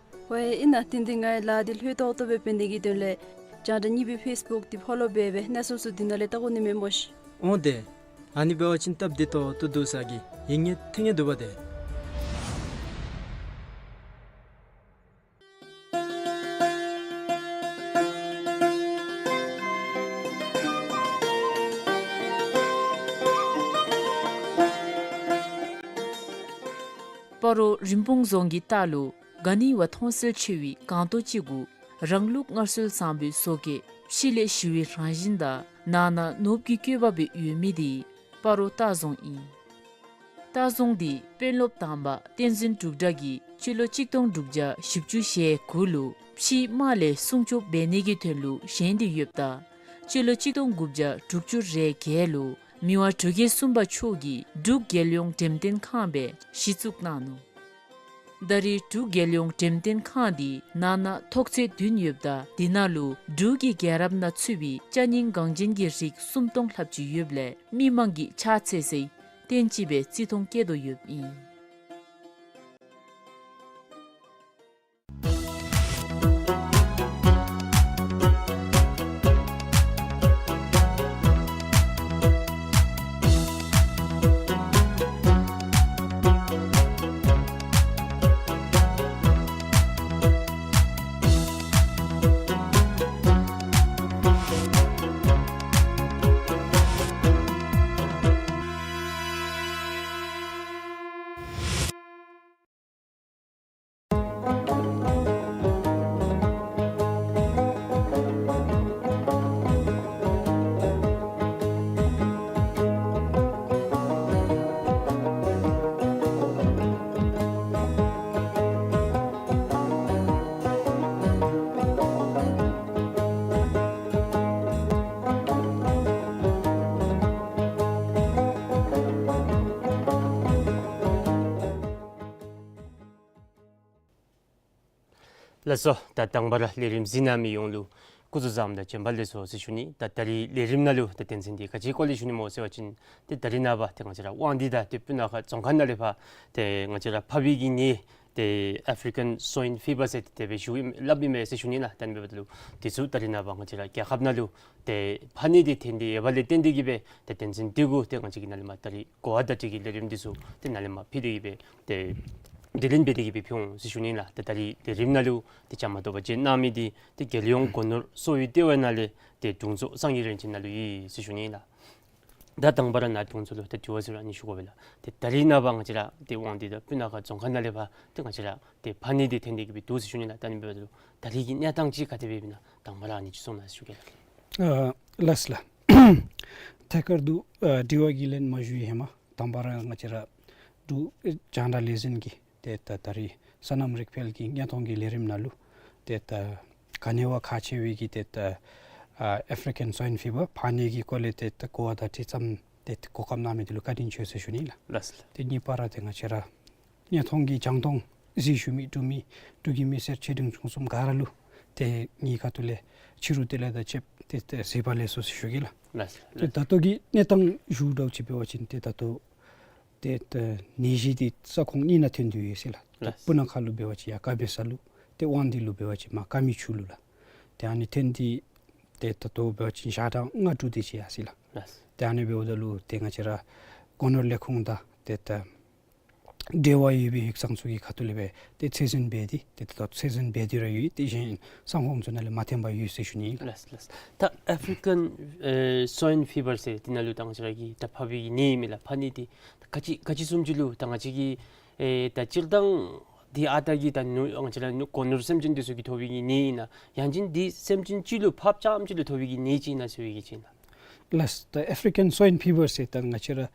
ཝའེ་ཨིན་ན་ཏེ་འདི་ངེའི་ལཱ་འདི་ལྷོད་ཏོག་ཏོ་སྦེ་འབད་ནི་གི་དོན་ལས་རྒྱང་བསྒྲགས་གཉིས་པའི་ཕེསི་བུཀ་འདི་ཕོ་ལོ་འབད་སྦེ་གནས་ཚུལ་ཚུ་འདི་ནང་ལས་བལྟ་དགོ་ནི་མས་སྨོ་ཤིག། འོང་ཏེ། ཨ་ནི་འབད་བ་ཅིན་སྟབས་བདེ་ཏོག་ཏོ་འདུག་ཟེར་གི་ཡིད་ངེས་ཐེ་ངེས་འདུག་པ་ཏེ། སྤ་རོ་རིན་སྤུངས་རྫོང་གི་ལྟག་ལུ་ག་ནི་བ་མཐོང་གསལ་ཆེ་བའི་སྒང་ཏོ་ཅིག་གུ་རང་ལུགས་སྔར་སྲོལ་བཟང་པོའི་བཟོ་བཀོད་ཕྱི་ལས་ཞི་བའི་རང་བཞིན་དང་ནང་ན་ནོར་བུ་གི་བཀོད་པ་སྦེ་ཡོད་མི་དེ་སྤ་རོ་ལྟ་རྫོང་ཨིན། ལྟ་རྫོང་འདི་དཔོན་སློབ་དང་པ་བསྟན་འཛིན་འབྲུག་གྲགས་ཀྱིས་སྤྱི་ལོ་གཅིག་སྟོང་དྲུག་བརྒྱ་བཞི་བཅུ་ཞེ་དགུ་ལུ་ཕྱིའི་དམག་ལས་སྲུང་སྐྱོབ་འབད་ནི་གི་དོན་ལུ་བཞེངས་ཏེ་ཡོདཔ་ད་སྤྱི་ལོ་གཅིག་སྟོང་དགུ་བརྒྱ་དྲུག་ཅུ་རེ་བརྒྱད་ལུ་མི་དབང་འབྲུག་རྒྱལ་གསུམ་པ་མཆོག་གིས་འབྲུག་རྒྱལ་ཡོངས་འགྲེམས་སྟོན་ཁང་སྦེ་གཞི་བཙུགས་གནང་ནུག། ད་རེས་འབྲུག་རྒྱལ་ཡོངས་འགྲེམས་སྟོན་ཁང་འདི་ནང་ན་ཐོག་ཚད་བདུན་ཡོདཔ་ད་དེ་ནང་ལུ་འབྲུག་གི་རྒྱལ་རབས་ནང་ཚུད་པའི་ཅ་རྙིང་འགངས་ཅན་གྱི་རིགས་སུམ་སྟོང་ལྷགཔ་ཅིག་ཡོདཔ་ལས་མི་མང་གིས་ཕྱག་འཚལ་སའི་རྟེན་ཅིག་སྦེ་བརྩི་མཐོང་བསྐྱེད་དོ་ཡོདཔ་ཨིན། ལགས་སོ། ད་དང་པ་ར་ལས་རིམ་གཟིགས་གནང་མི་ཡོངས་ལུ་སྐུ་གཟུགས་བཟང་དང་བྱོན་པ་ལེགས་སོ་ཟེར་ཞུ་ནི། ད་ད་རིས་ལས་རིམ་ནང་ལུ་ད་དོན་ཚན་འདི་ག་ཅི་སྐོར་ལས་ཞུ་ནི་སྨོ་ཟེར་བ་ཅིན་ཏེ་ད་རིས་ནངས་པ་ཏེ་ང་བཅས་ར་དབང་འདུས་དང་ཏེ་སྤུ་ན་ཁ་རྫོང་ཁག་ནང་ལས་ཕར་ཏེ་ང་བཅས་ར་ཕགཔ་གི་ནད་ཏེ་ཨེཕ་རི་ཀན་སོའིན་ཕི་བར་ཟེར་ཏེ་དེ་སྦེ་ཞུ་སླབ་ཨིན་མས་ཟེར་ཞུ་ནི་ལགས། ད་ཨ་ནི་འབདཝ་ད་ལུ་དེ་ཚུ་ད་རིས་ནངས་པ་ང་བཅས་ར་རྒྱལ་ཁབ་ནང་ལུ་ཏེ་ཕག་ནད་འདི་ཐོན་ཏེ་ཡོདཔ་ལས་བརྟེན་ཏེ་གིས་སྦེ་ཏེ་དོན་ཚན་འདི་གུ་ཏེ་ང་བཅས་ཀྱིས་ནཱ་ལས་མར་ད་རིས་གོ་བ་བརྡ་སྤྲོད་ཀྱི་ལས་རིམ་འདི་ཚུ་ཏེ་ནཱ་ལས་མར་ཕུལ་ཏེ་གིས་སྦེ་ཏེ་དྲི་ལན་འབད་དེ་གིས་སྦེ་ཕུལ་འོང་ཟེར་ཞུ་ནི་ལགས། ཏེ་ད་རིས་ལས་རིམ་ནང་ལུ་ཏེ་བཅའ་མར་གཏོགས་པ་བཅས་གནང་མི་འདི་ཏེ་རྒྱལ་ཡོངས་སྒོ་ནོར་གསོ་བའི་ལྟེ་བའི་ནང་ལས་ཏེ་དྲུང་འཚོ་སངས་རྒྱས་རིན་ཆེན་ནཱ་ལུ་ཨིན་ཟེར་ཞུ་ནི་ལགས། ད་དང་པ་ར་ནཱ་དྲུང་འཚོ་ལུ་ད་དྲི་བ་ཟེར་རུང་ཨ་ནི་ཞུ་དགོ་པས་ལགས། ཏེ་ད་རིས་ནངས་པ་ང་བཅས་ར་ཏེ་དབང་འདུས་དང་སྤུ་ན་ཁ་རྫོང་ཁག་ནང་ལས་ཕར་ཏེ་ང་བཅས་ར་ཏེ་ཕག་ནད་འདི་ཐོན་ཏེ་གིས་སྦེ་འདུག་ཟེར་ཞུ་ནི་ལགས། ད་ཨ་ནི་འབདཝ་ད་ལུ་ད་རིས་ཀྱི་གནས་སྟངས་ཅིག་ག་དེ་སྦེ་ཨིན་ན་དང་པ་ར་ཨ་ནི་ཅིག་གསུང་གནང་ཟེར་ཞུ་གེ་ལགས། ཨ་ལགས་སོ་ལགས། ཐད་ཀར་དུ་ཨ་དྲི་བ་གི་ལན་མ་ཞུ་བའི་ཧེ་མ་དང་པ་ར་ང་བཅས་ར་འབྲུག་རྒྱང་བསྒྲགས་ལས་འཛིན་གྱི་ཏེ་ད་ད་རིས་སོ་ནམ་རིག་འཕེལ་གྱི་བརྙན་མཐོང་གི་ལས་རིམ་ནང་ལུ་ཏེ་ད་ག་ནི་བ་ཁག་ཆེ་བའི་གི་ཏེ་ད་ཨ་ཨེཕ་རི་ཀན་སོའིན་ཕི་བར་ཕག་ནད་ཀྱི་སྐོར་ལས་ཏེ་ད་གོ་བ་བརྡ་སྤྲོད་ཙམ་ཏེ་གོ་སྐབས་གནང་མི་འདི་ལུ་བཀའ་དྲིན་ཆེ་ཟེར་ཞུ་ནི་ལགས། ལགས་སོ་ལགས། ཏེ་གཉིས་པ་ར་ཏེ་ང་བཅས་ར་བརྙན་མཐོང་གི་རྒྱང་མཐོང་གཟིགས་ཞུ་མི་འབྲུག་མི་འབྲུག་གི་མི་སེར་ཆེ་འབྲིང་ཆུང་གསུམ་ག་ར་ལུ་ཏེ་ངེའི་ཁ་ཐུག་ལས་ཕྱི་རུ་བདེ་ལེགས་དང་བཅས་པ་ཏེ་ཏེ་གཟིགས་པ་ལེགས་སོ་ཟེར་ཞུ་གེ་ལགས། ལགས་སོ་ལགས། ཏེ་ད་ལྟོ་གི་གནས་སྟངས་ཞུ་འདྲཝ་ཅིག་འབད་བ་ཅིན་ཏེ་ད་ལྟོ་ཏེ་ད་ནད་གཞི་འདི་ས་ཁོངས་གཉིས་ནང་ཐོན་ཏེ་ཡོད་ཟེར་ལགས། ཏེ་ལགས། སྤུ་ན་ཁ་ལུ་འབད་བ་ཅིན་ཡར་དཀར་སྦིས་ས་ལུ་ཏེ་དབང་འདུས་ལུ་འབད་བ་ཅིན་མར་ཀ་མི་ཆུ་ལུ་ལགས། ཏེ་ཨ་ནི་ཐོན་ཏེ་ཏེ་ད་ལྟོ་འབད་བ་ཅིན་ཞག་གྲངས་ལྔ་དྲུག་དེ་ཅིག་ཡར་སོ་ཡི་ལགས། ལགས། ཏེ་ཨ་ནི་འབདཝ་ད་ལུ་ཏེ་ང་བཅས་ར་སྒོ་ནོར་ལས་ཁུངས་དང་ཏེ་ད་འབྲེལ་བ་ཡོད་པའི་ཡིག་ཚང་ཚུ་གི་ཁ་ཐུག་ལས་སྦེ་ཏེ་ཚད་འཛིན་འབད་དེ་ཏེ་ད་ལྟོ་ཚད་འཛིན་འབད་དེ་ར་ཡོད། ཏེ་གཞན་ས་ཁོངས་ཚུ་ནང་ལས་མ་ཐོན་པར་ཡོད་ཟེར་ཞུ་ནི་ལགས། ལགས་ལགས། ད་ཨེཕ་རི་ཀན་ཨེ་སོའིན་ཕི་བར་ཟེར་འདི་ནང་ལུ་ད་ང་བཅས་ར་གི་ད་ཕགཔ་གི་ནད་ཨིན་མས་ལགས། ཕག་ནད་འདི་ད་ག་ཅི་ག་ཅི་བཟུམ་ཅིག་ལུ་ད་ང་བཅས་ཀྱི་ཨེ་ད་སྤྱིར་བཏང་འདི་ཨ་རྟག་གི་ད་ནོར་ང་བཅས་ར་ནོར་སྒོ་ནོར་སེམས་ཅན་འདི་ཚུ་གིས་ཐོབ་པའི་གི་ནད་ཨིན་ན་ཡང་ཅིན་འདི་སེམས་ཅན་གཅིག་ལུ་ཕགཔ་རྐྱངམ་གཅིག་ལུ་ཐོབ་པའི་གི་ནད་ཅིག་ཨིན་ན་ཟེར་བའི་གི་ཅིག་ཨིན་ན། ལགས། ད་ཨེཕ་རི་ཀན་སོའིན་ཕི་བར་ཟེར་ད་ང་བཅས་ར་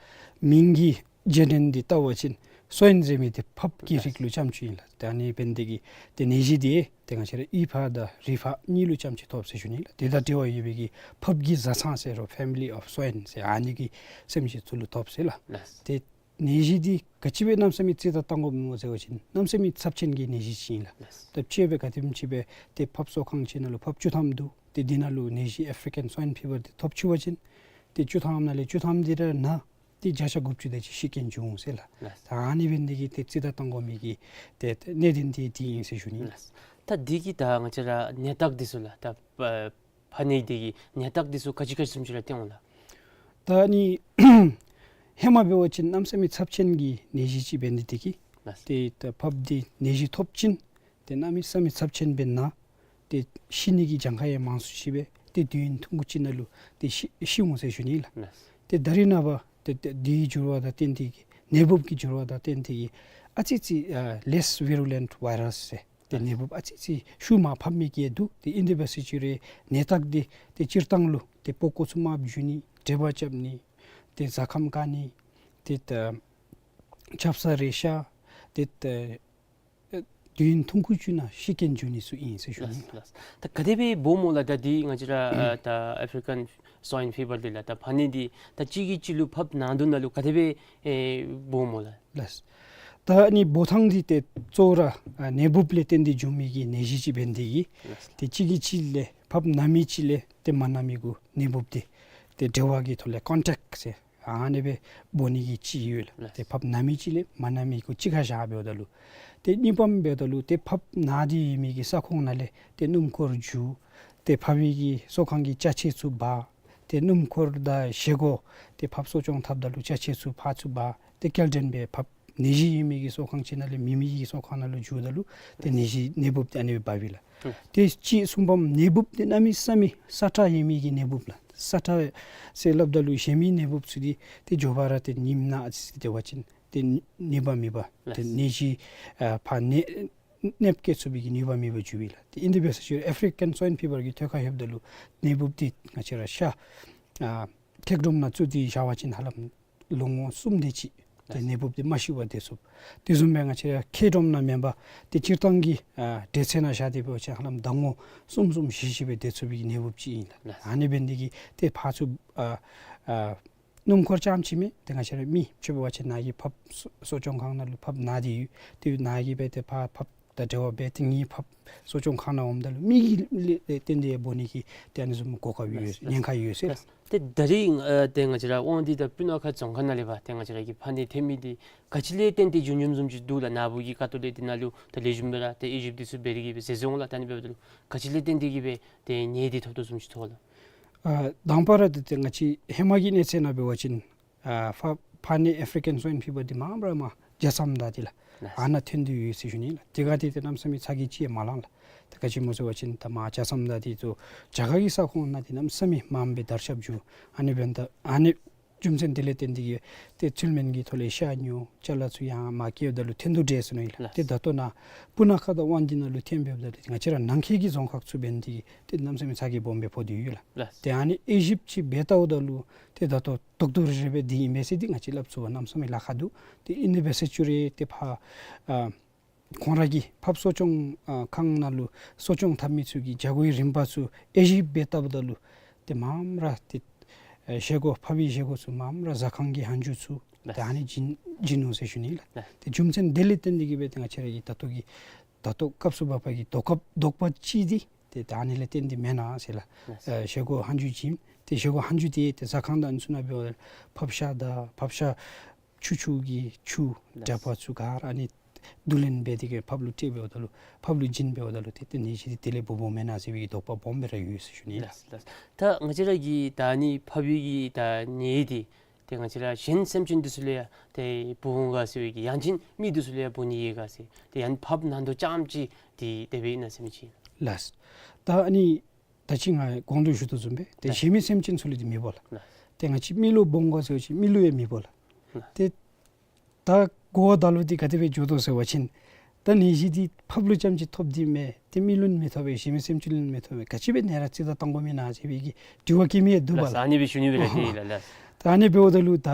མིང་གི་རྗེས་དྲན་འདི་བལྟ་བ་ཅིན་སོའིན་ཟེར་མི་འདི་ཕགཔ་གི་རིགས་ལུ་རྐྱངམ་ཅིག་ཨིན་ལགས། ཏེ་ཨ་ནི་འབད་ནི་དེ་གིས་ཏེ་ནད་གཞི་འདི་ཏེ་ང་བཅས་ར་གཡུས་ཕག་དང་རི་ཕག་གཉིས་ལུ་རྐྱངམ་ཅིག་ཐོབ་ཟེར་ཞུ་ནི་ལགས། དེ་དང་འབྲེལ་བ་ཡོད་པའི་གི་ཕགཔ་གི་བཟའ་ཚང་ཟེར་རུང་ཕེ་མི་ལི་ཨོཕ་སོའིན་ཟེར་ཨ་ནི་གི་སེམས་ཅན་ཚུ་ལུ་ཐོབ་ཟེར་ལགས། ལགས། ཏེ་ནད་གཞི་འདི་ག་ཅི་སྦེ་གནམ་མེད་ས་མེད་རྩིས་ད་བཏང་དགོཔ་སྨོ་ཟེར་བ་ཅིན་གནམ་མེད་ས་མེད་ཚབས་ཆེན་གྱི་ནད་གཞི་ཅིག་ཨིན་ལགས། ལགས། ད་ཅི་སྦེ་ག་དེམ་ཅིག་སྦེ་ཏེ་ཕགཔ་གསོ་ཁང་ཅིག་ནང་ལུ་ཕགཔ་བཅུ་ཐམ་འདུག། ཏེ་འདི་ནང་ལུ་ནད་གཞི་ཨེཕ་རི་ཀན་སོའིན་ཕི་བར་འདི་ཐོབ་ཚུགས་པ་ཅིན་ཏེ་བཅུ་ཐམ་ནང་ལས་བཅུ་ཐམ་འདི་ར་ན་ཏེ་བརྒྱ་ཆ་དགུ་བཅུ་དེ་ཅིག་ཤི་རྐྱེན་འབྱུང་འོང་ཟེར་ལགས། ལགས། ད་ཨ་ནི་འབད་ནི་དེ་གིས་ཏེ་རྩིས་ད་བཏང་དགོ་མི་གི་ཏེ་ཏེ་གནད་དོན་འདི་འདི་ཨིན་ཟེར་ཞུ་ནི། ལགས། ད་འདི་གི་ད་ང་བཅས་ར་ནད་རྟགས་འདི་ཚུ་ལགས་ད་ཨ་ཕག་ནད་འདི་གི་ནད་རྟགས་འདི་ཚུ་ག་ཅི་ག་ཅི་བཟུམ་ཅིག་ར་སྟོན་འོང་ལགས། ད་ཨ་ནི་ཧེ་མ་འབད་བ་ཅིན་གནམ་མེད་ས་མེད་ཚབས་ཆེན་གྱི་ནད་གཞི་ཅིག་འབད་ནི་དེ་གིས། ལགས། ཏེ་ད་ཕགཔ་འདི་ནད་གཞི་ཐོབ་ཅིན་ཏེ་གནམ་མེད་ས་མེད་ཚབས་ཆེན་སྦེ་ན། ཏེ་ཤི་ནི་གི་གྱངས་ཁ་ཡང་མང་སུ་ཅིག་སྦེ་ཏེ་དུས་ཡུན་ཐུང་ཀུ་ཅིག་ནང་ལུ་ཏེ་ཤི་ཤི་འོང་ཟེར་ཞུ་ནི་ལགས། ལགས། ཏེ་ད་རིས་ནངས་པ་ཏེ་ཏེ་འདི་གི་འགྱུར་བ་དང་བརྟེན་ཏེ་གིས་ནད་འབུབ་ཀྱི་འགྱུར་བ་དང་བརྟེན་ཏེ་གིས་ཨ་ཙི་ཙི་ཨ་less virulent virus ཟེར་ཏེ་ནད་འབུབ་ཨ་ཙི་ཙི་ཤུགས་མར་ཕབ་མི་གི་འདུག། ཏེ་ཨིན་དེ་འབད་ཟེར་ཅི་རུང་ནད་རྟགས་འདི་ཏེ་སྤྱིར་བཏང་ལུ་ཏེ་པགས་ཀོ་ཚུ་དམརཔོ་འགྱུར་ནི། དྲེག་པ་རྐྱབ་ནི། ཏེ་རྫ་ཁམ་བཀག་ནི། ཏེ་ད་ཆབ་གསང་རེག་ཤ། ཏེ་ད་དུས་ཡུན་ཐུང་ཀུ་ཅིག་ནང་ཤི་རྐྱེན་འབྱུང་ནི་ཚུ་ཨིན་ཟེར་ཞུ་ནི། ལགས་ལགས། ད་ག་དེ་སྦེ་འབོཝ་སྨོ་ལགས། ད་འདི་ང་བཅས་ར་ཨ་ད་ཨེཕ་རི་ཀན་སོའིན་ཕི་བར་འདི་ལགས་ད་ཕག་ནད་འདི་ད་གཅིག་གིས་གཅིག་ལུ་ཕགཔ་ནང་དོན་ནང་ལུ་ག་དེ་སྦེ་ཨེ་འབོཝ་སྨོ་ལགས། ལགས། ད་ཨ་ནི་འབོ་ཐངས་འདི་ཏེ་གཙོ་བོ་ར་ཨ་ནད་འབུབ་ལས་བརྟེན་ཏེ་འབྱུང་མི་གི་ནད་གཞི་ཅིག་འབད་ནི་དེ་གིས། ལགས། ཏེ་གཅིག་གིས་གཅིག་ལས་ཕགཔ་ན་མི་ཅིག་ལས་ཏེ་མ་ན་མི་གུ་ནད་འབུབ་འདི་ཏེ་འབྲེལ་བ་གི་ཐོག་ལས་ཀོན་ཊེཀཊ་ཟེར་ཨ་ནི་སྦེ་འབོ་ནི་གི་ཅིག་ཡོད་ལགས། ལགས། ཏེ་ཕགཔ་ན་མི་ཅིག་ལས་མ་ན་མི་གུ་གཅིག་ཁར་བཞག་འབདཝ་ད་ལུ་ཏེ་གཉིས་པམ་འབདཝ་ད་ལུ་ཏེ་ཕགཔ་ན་སྟེ་ཡོད་མི་གི་ས་ཁོངས་ནང་ལས་ཏེ་སྣུམ་འཁོར་འགྱོ། ཏེ་ཕགཔ་གི་གསོ་ཁང་གི་ཅ་ཆས་ཚུ་འབག། ཏེ་སྣུམ་འཁོར་དང་བཞེས་སྒོ་ཏེ་ཕགཔ་གསོ་སྐྱོང་འཐབ་ད་ལུ་ཅ་ཆས་ཚུ་ཕར་ཚུར་འབག། ཏེ་སྐྱེལ་འདྲེན་འབད་ཕགཔ་ནད་གཞི་ཡོད་མི་གི་གསོ་ཁང་ཅིག་ནང་ལས་མེད་མི་གི་གསོ་ཁང་ནང་ལུ་འགྱོཝ་ད་ལུ་ཏེ་ནད་གཞི་ནད་འབུབ་འདི་ཨ་ནི་སྦེ་འབབ་ཨིན་ལགས། ཨུམ། ཏེ་གཅིག་གསུམ་པམ་ནད་འབུབ་འདི་གནམ་མེད་ས་མེད་ས་ཁྲག་ཡོད་མི་གི་ནད་འབུབ་ལགས། ས་ཁྲག་ཟེར་སླབ་ད་ལུ་གཞན་མི་ནད་འབུབ་ཚུ་འདི་ཏེ་མགྱོགས་པ་ར་ཏེ་ཉིནམ་ནང་ཨ་ཙི་ཙི་སྡོད་པ་ཅིན་ཏེ་ནུས་པ་མེད་པར་ཏེ་ལགས། ནད་གཞི་ཨ་ཕར་ནད་ནདཔ་བཀལ་ཚུགས་པའི་གི་ནུས་པ་མེད་པར་འགྱུརཝ་ཨིན་ལགས། ཏེ་ཨིན་དེ་འབད་ཟེར་ཞུ་རུང་ཨེཕ་རི་ཀན་སོའིན་ཕི་བར་གྱི་ཐོལ་ཁ་ལྷོདཔ་ད་ལུ་ནད་འབུབ་འདི་ང་བཅས་ར་ཤ་ཨ་འཁྱགས་སྒྲོམ་ནང་བཙུགས་ཏེ་བཞག་པ་ཅིན་ཧ་ལམ་ལོ་ངོ་གསུམ་དེ་ཅིག་ཏེ་ལགས། ནད་འབུབ་འདི་མ་ཤི་བར་སྡོད་ཚུགས། དེ་བཟུམ་སྦེ་ང་བཅས་ར་འཁྱགས་སྒྲོམ་ནང་མེན་པར་ཏེ་སྤྱིར་བཏང་གི་ཨ་སྒྲོས་ཚན་ནང་བཞག་སྟེ་འབད་བ་ཅིན་ཧ་ལམ་ཟླ་ངོ་གསུམ་གསུམ་བཞི་བཞི་སྦེ་སྡོད་ཚུགས་པའི་གི་ནད་འབུབ་ཅིག་ཨིན་ལགས། ལགས། ཨ་ནི་འབད་ནི་དེ་གིས་ཏེ་ཕར་ཚུར་ཨ་ཨ་སྣུམ་འཁོར་རྐྱངམ་ཅིག་མེན། ཏེ་ང་བཅས་ར་མི་ཕྱེད་འབད་བ་ཅིན་ནཱ་གི་ཕགཔ་གསོ་གསོ་སྐྱོང་ཁང་ནང་ལུ་ཕགཔ་ན་སྟེ་ཡོད། ཏེ་ནཱ་གིས་སྦེ་ཏེ་ཕར་ཕགཔ་ དང་འབྲེལ་བ་འབད་དེ་ངེའི་ཕགཔ་གསོ་སྐྱོང་ཁང་ནང་འོངམ་ད་ལུ་མི་གིས་ལས་བརྟེན་ཏེ་འབོ་ནི་གི་ཏེ་ཨ་ནི་བཟུམ་གོ་སྐབས་ཡོད། ལགས་ཉེན་ཁ་ཡོད་ཟེར། ལགས། ཏེ་ད་རིས་ཨ་ཏེ་ང་བཅས་ར་དབང་འདུས་དང་སྤུ་ན་ཁ་རྫོང་ཁག་ནང་ལས་འབད་ཏེ་ང་བཅས་ར་གི་ཕག་ནད་ཐོན་མི་འདི་ག་ཅི་ལས་བརྟེན་ཏེ་བྱུང་བྱུངམ་བཟུམ་ཅིག་འདུག་ལགས། ནཱ་བུ་གི་ཁ་ཐུག་ལས་འདི་ནང་ལུ་ད་ལེགས་ཤོམ་སྦེ་ར་ཏེ་དབྱེ་ཞིབ་འདི་ཚུ་འབད་དེ་གིས་སྦེ་ཟེར་ཟེར་འོང་ལགས། ད་ཨ་ནི་འབདཝ་ད་ལུ་ག་ཅི་ལས་བརྟེན་ཏེ་གིས་སྦེ་ཏེ་ནད་འདི་ཐོབ་དོ་བཟུམ་ཅིག་ཐོན་ལགས། ཨ་དང་པ་ར་ཏེ་ཏེ་ང་བཅས་ཧེ་མ་གི་གནས་ཚད་ནང་འབད་བ་ཅིན་ཨ་ཕག་ཕག་ནད་ཨེ་ཕི་རི་ཀན་སོའིན་ཕི་བར་འདི་མངམ་ར་མར་ཇ་མཚམས་དང་འདི་ལགས། ལགས། ཨ་ནཱ་ཐོན་དོ་ཡོད་ཟེར་ཞུ་ནི་ལགས། དེ་ག་དེ་ཏེ་གནམ་མེད་ས་མེད་ཚ་གྱང་ཅིག་ཡང་མ་ལང་ལགས། ཏེ་ག་ཅི་སྨོ་ཟེར་བ་ཅིན་ད་མར་ཇ་མཚམས་དང་འདི་ཚུ་རྒྱ་གར་གྱི་ས་ཁོངས་ནང་འདི་གནམ་མེད་ས་མེད་མངམ་སྦེ་དར་ཁྱབ་འགྱོ། ཨ་ནི་འབདན་ད་ཨ་ནི་རྒྱུ་མཚན་དེ་ལས་བརྟེན་ཏེ་གིས་ཏེ་ཚུལ་མིན་གྱི་ཐོག་ལས་ཤ་ཉོ་ཅ་ལ་ཚུ་ཡང་མར་བསྐྱལཝ་ད་ལུ་ཐོན་དོ་འདྲས་ཟེར་མནོ་ཡི་ལགས། ལགས། ཏེ་ད་ལྟོ་ནཱ་སྤུ་ན་ཁ་དང་དབང་འདུས་ནང་ལུ་ཐོན་འབདཝ་ད་ལུ་ང་བཅས་ར་ནང་འཁོད་ཀྱི་རྫོང་ཁག་ཚུ་འབད་ནི་དེ་གིས་ཏེ་གནམ་མེད་ས་མེད་ཚ་གྱང་སྦོམ་སྦེ་ཕོག་སྟེ་ཡོད་ལགས། ལགས། ཏེ་ཨ་ནི་དབྱེ་ཞིབ་ཅིག་འབད་བལྟཝ་ད་ལུ་ཏེ་ད་ལྟོ་དོག་དོག་རེ་རེ་སྦེ་འདི་ཨིན་པས་ཟེར་འདི་ང་བཅས་སླབ་ཚུགས་པར་གནམ་མེད་ས་མེད་ལཱ་ཁག་འདུག། ཏེ་ཨིན་ནི་འབད་ཟེར་བཅུག་རུང་ཏེ་ཕར་ཨ་ཁོང་ར་གི་ཕགཔ་གསོ་སྐྱོང་ཨ་ཁང་ནང་ལུ་གསོ་སྐྱོང་འཐབ་མི་ཚུ་གི་བྱ་སྒོའི་རིམ་པ་ཚུ་དབྱེ་ཞིབ་འབད་བལྟཝ་ད་ལུ་ཏེ་མངམ་ར་ཏེ་ཨེ་བཞེས་སྒོ་ཕགཔ་གི་བཞེས་སྒོ་ཚུ་མངམ་ར་ཟ་ཁང་གི་ཧན་ཇུ་ཚུ་ཏེ་ཨ་ནི་བྱིན་བྱིན་ནུག་ཟེར་ཞུ་ནི་ལགས། ལགས། ཏེ་རྒྱུ་མཚན་དེ་ལས་བརྟེན་ཏེ་གིས་སྦེ་ཏེ་ང་བཅས་ར་གི་ད་ལྟོ་གི་ད་ལྟོ་སྐབས་སུ་བབ་པ་གི་དོགས་པ་དོགས་པ་ཅིག་འདི་ཏེ་ད་ཨ་ནི་ལས་བརྟེན་ཏེ་མེན་ན་ཟེར་ལགས། ལགས། ཨེ་བཞེས་སྒོ་ཧན་ཇུ་བྱིན། ཏེ་བཞེས་སྒོ་ཧན་ཇུ་འདི་ཏེ་ཟ་ཁང་དང་ཨ་ནི་ཚུ་ནང་འབད་བ་ཕགཔ་ཤ་དང་ཕགཔ་ཤ་ཆུ་ཆུ་གི་ཆུ་ལགས། འདྲ་པ་ཚུ་ག་ར་ཨ་ནི་བསྡུ་ལེན་འབད་དེ་གིས་ཕགཔ་ལུ་སྤྲོད་འབདཝ་ད་ལུ་ཕགཔ་ལུ་བྱིན་འབདཝ་ད་ལུ་ཏེ་ཏེ་ནད་གཞི་འདི་དེ་ལས་འབོ་འབོཝ་མེན་ན་ཟེར་བའི་གི་དོགས་པ་སྦོམ་སྦེ་ར་ཡོད་ཟེར་ཞུ་ནི་ལགས། ལགས་ལགས། ད་ང་བཅས་ར་གི་ད་ཨ་ནི་ཕགཔ་གི་ད་ནད་འདི་ཏེ་ང་བཅས་ར་གཞན་སེམས་ཅན་འདི་ཚུ་ལུ་ཡང་ཏེ་འབོ་འོང་ག་ཟེར་བའི་གི་ཡང་ཅིན་མི་འདི་ཚུ་ལུ་ཡང་འབོ་ནི་ཡོད་ག་ཟེར། ཏེ་ཡང་ཕགཔ་ནང་དོག་རྐྱངམ་ཅིག་འདི་དེ་སྦེ་ཨིན་ན་ཟེར་མི་ཅིག། ལགས། ད་ཨ་ནི་ད་ཅི་ང་གོང་དུ་ཞུ་དོ་བཟུམ་སྦེ་ཏེ་ལགས། གཞན་མི་སེམས་ཅན་ཚུ་ལུ་འདི་མི་འབོ་ལགས། ལགས། ཏེ་ང་བཅས་མི་ལུ་འབོ་འོང་ག་ཟེར་བ་ཅིན་མི་ལུ་ཡང་མི་འབོ་ལགས། ལགས། ཏེ་ད་གོ་བ་ད་ལུ་འདི་ག་དེ་སྦེ་འགྱོ་དོ་ཟེར་བ་ཅིན་ད་ནད་གཞི་འདི་ཕགཔ་ལུ་རྐྱངམ་ཅིག་ཐོབ་སྟེ་མེན། ཏེ་མི་ལུ་མི་ཐོབ་པས། གཞན་མི་སེམས་ཅན་ལུ་མི་ཐོབ་པས། ག་ཅི་སྦེ་ནཱ་ར་རྩིས་དང་བཏང་དགོ་མེན་ན་ཟེར་བའི་གི་དྲི་བ་བཀོད་མི་འདུག་པ་ལགས། ལགས། ཨ་ནི་སྦེ་ཞུ་ནི་སྦེ་ར་ཨོ་ཏེ་ལགས། ལགས། ད་ཨ་ནི་འབདཝ་ད་ལུ་ད་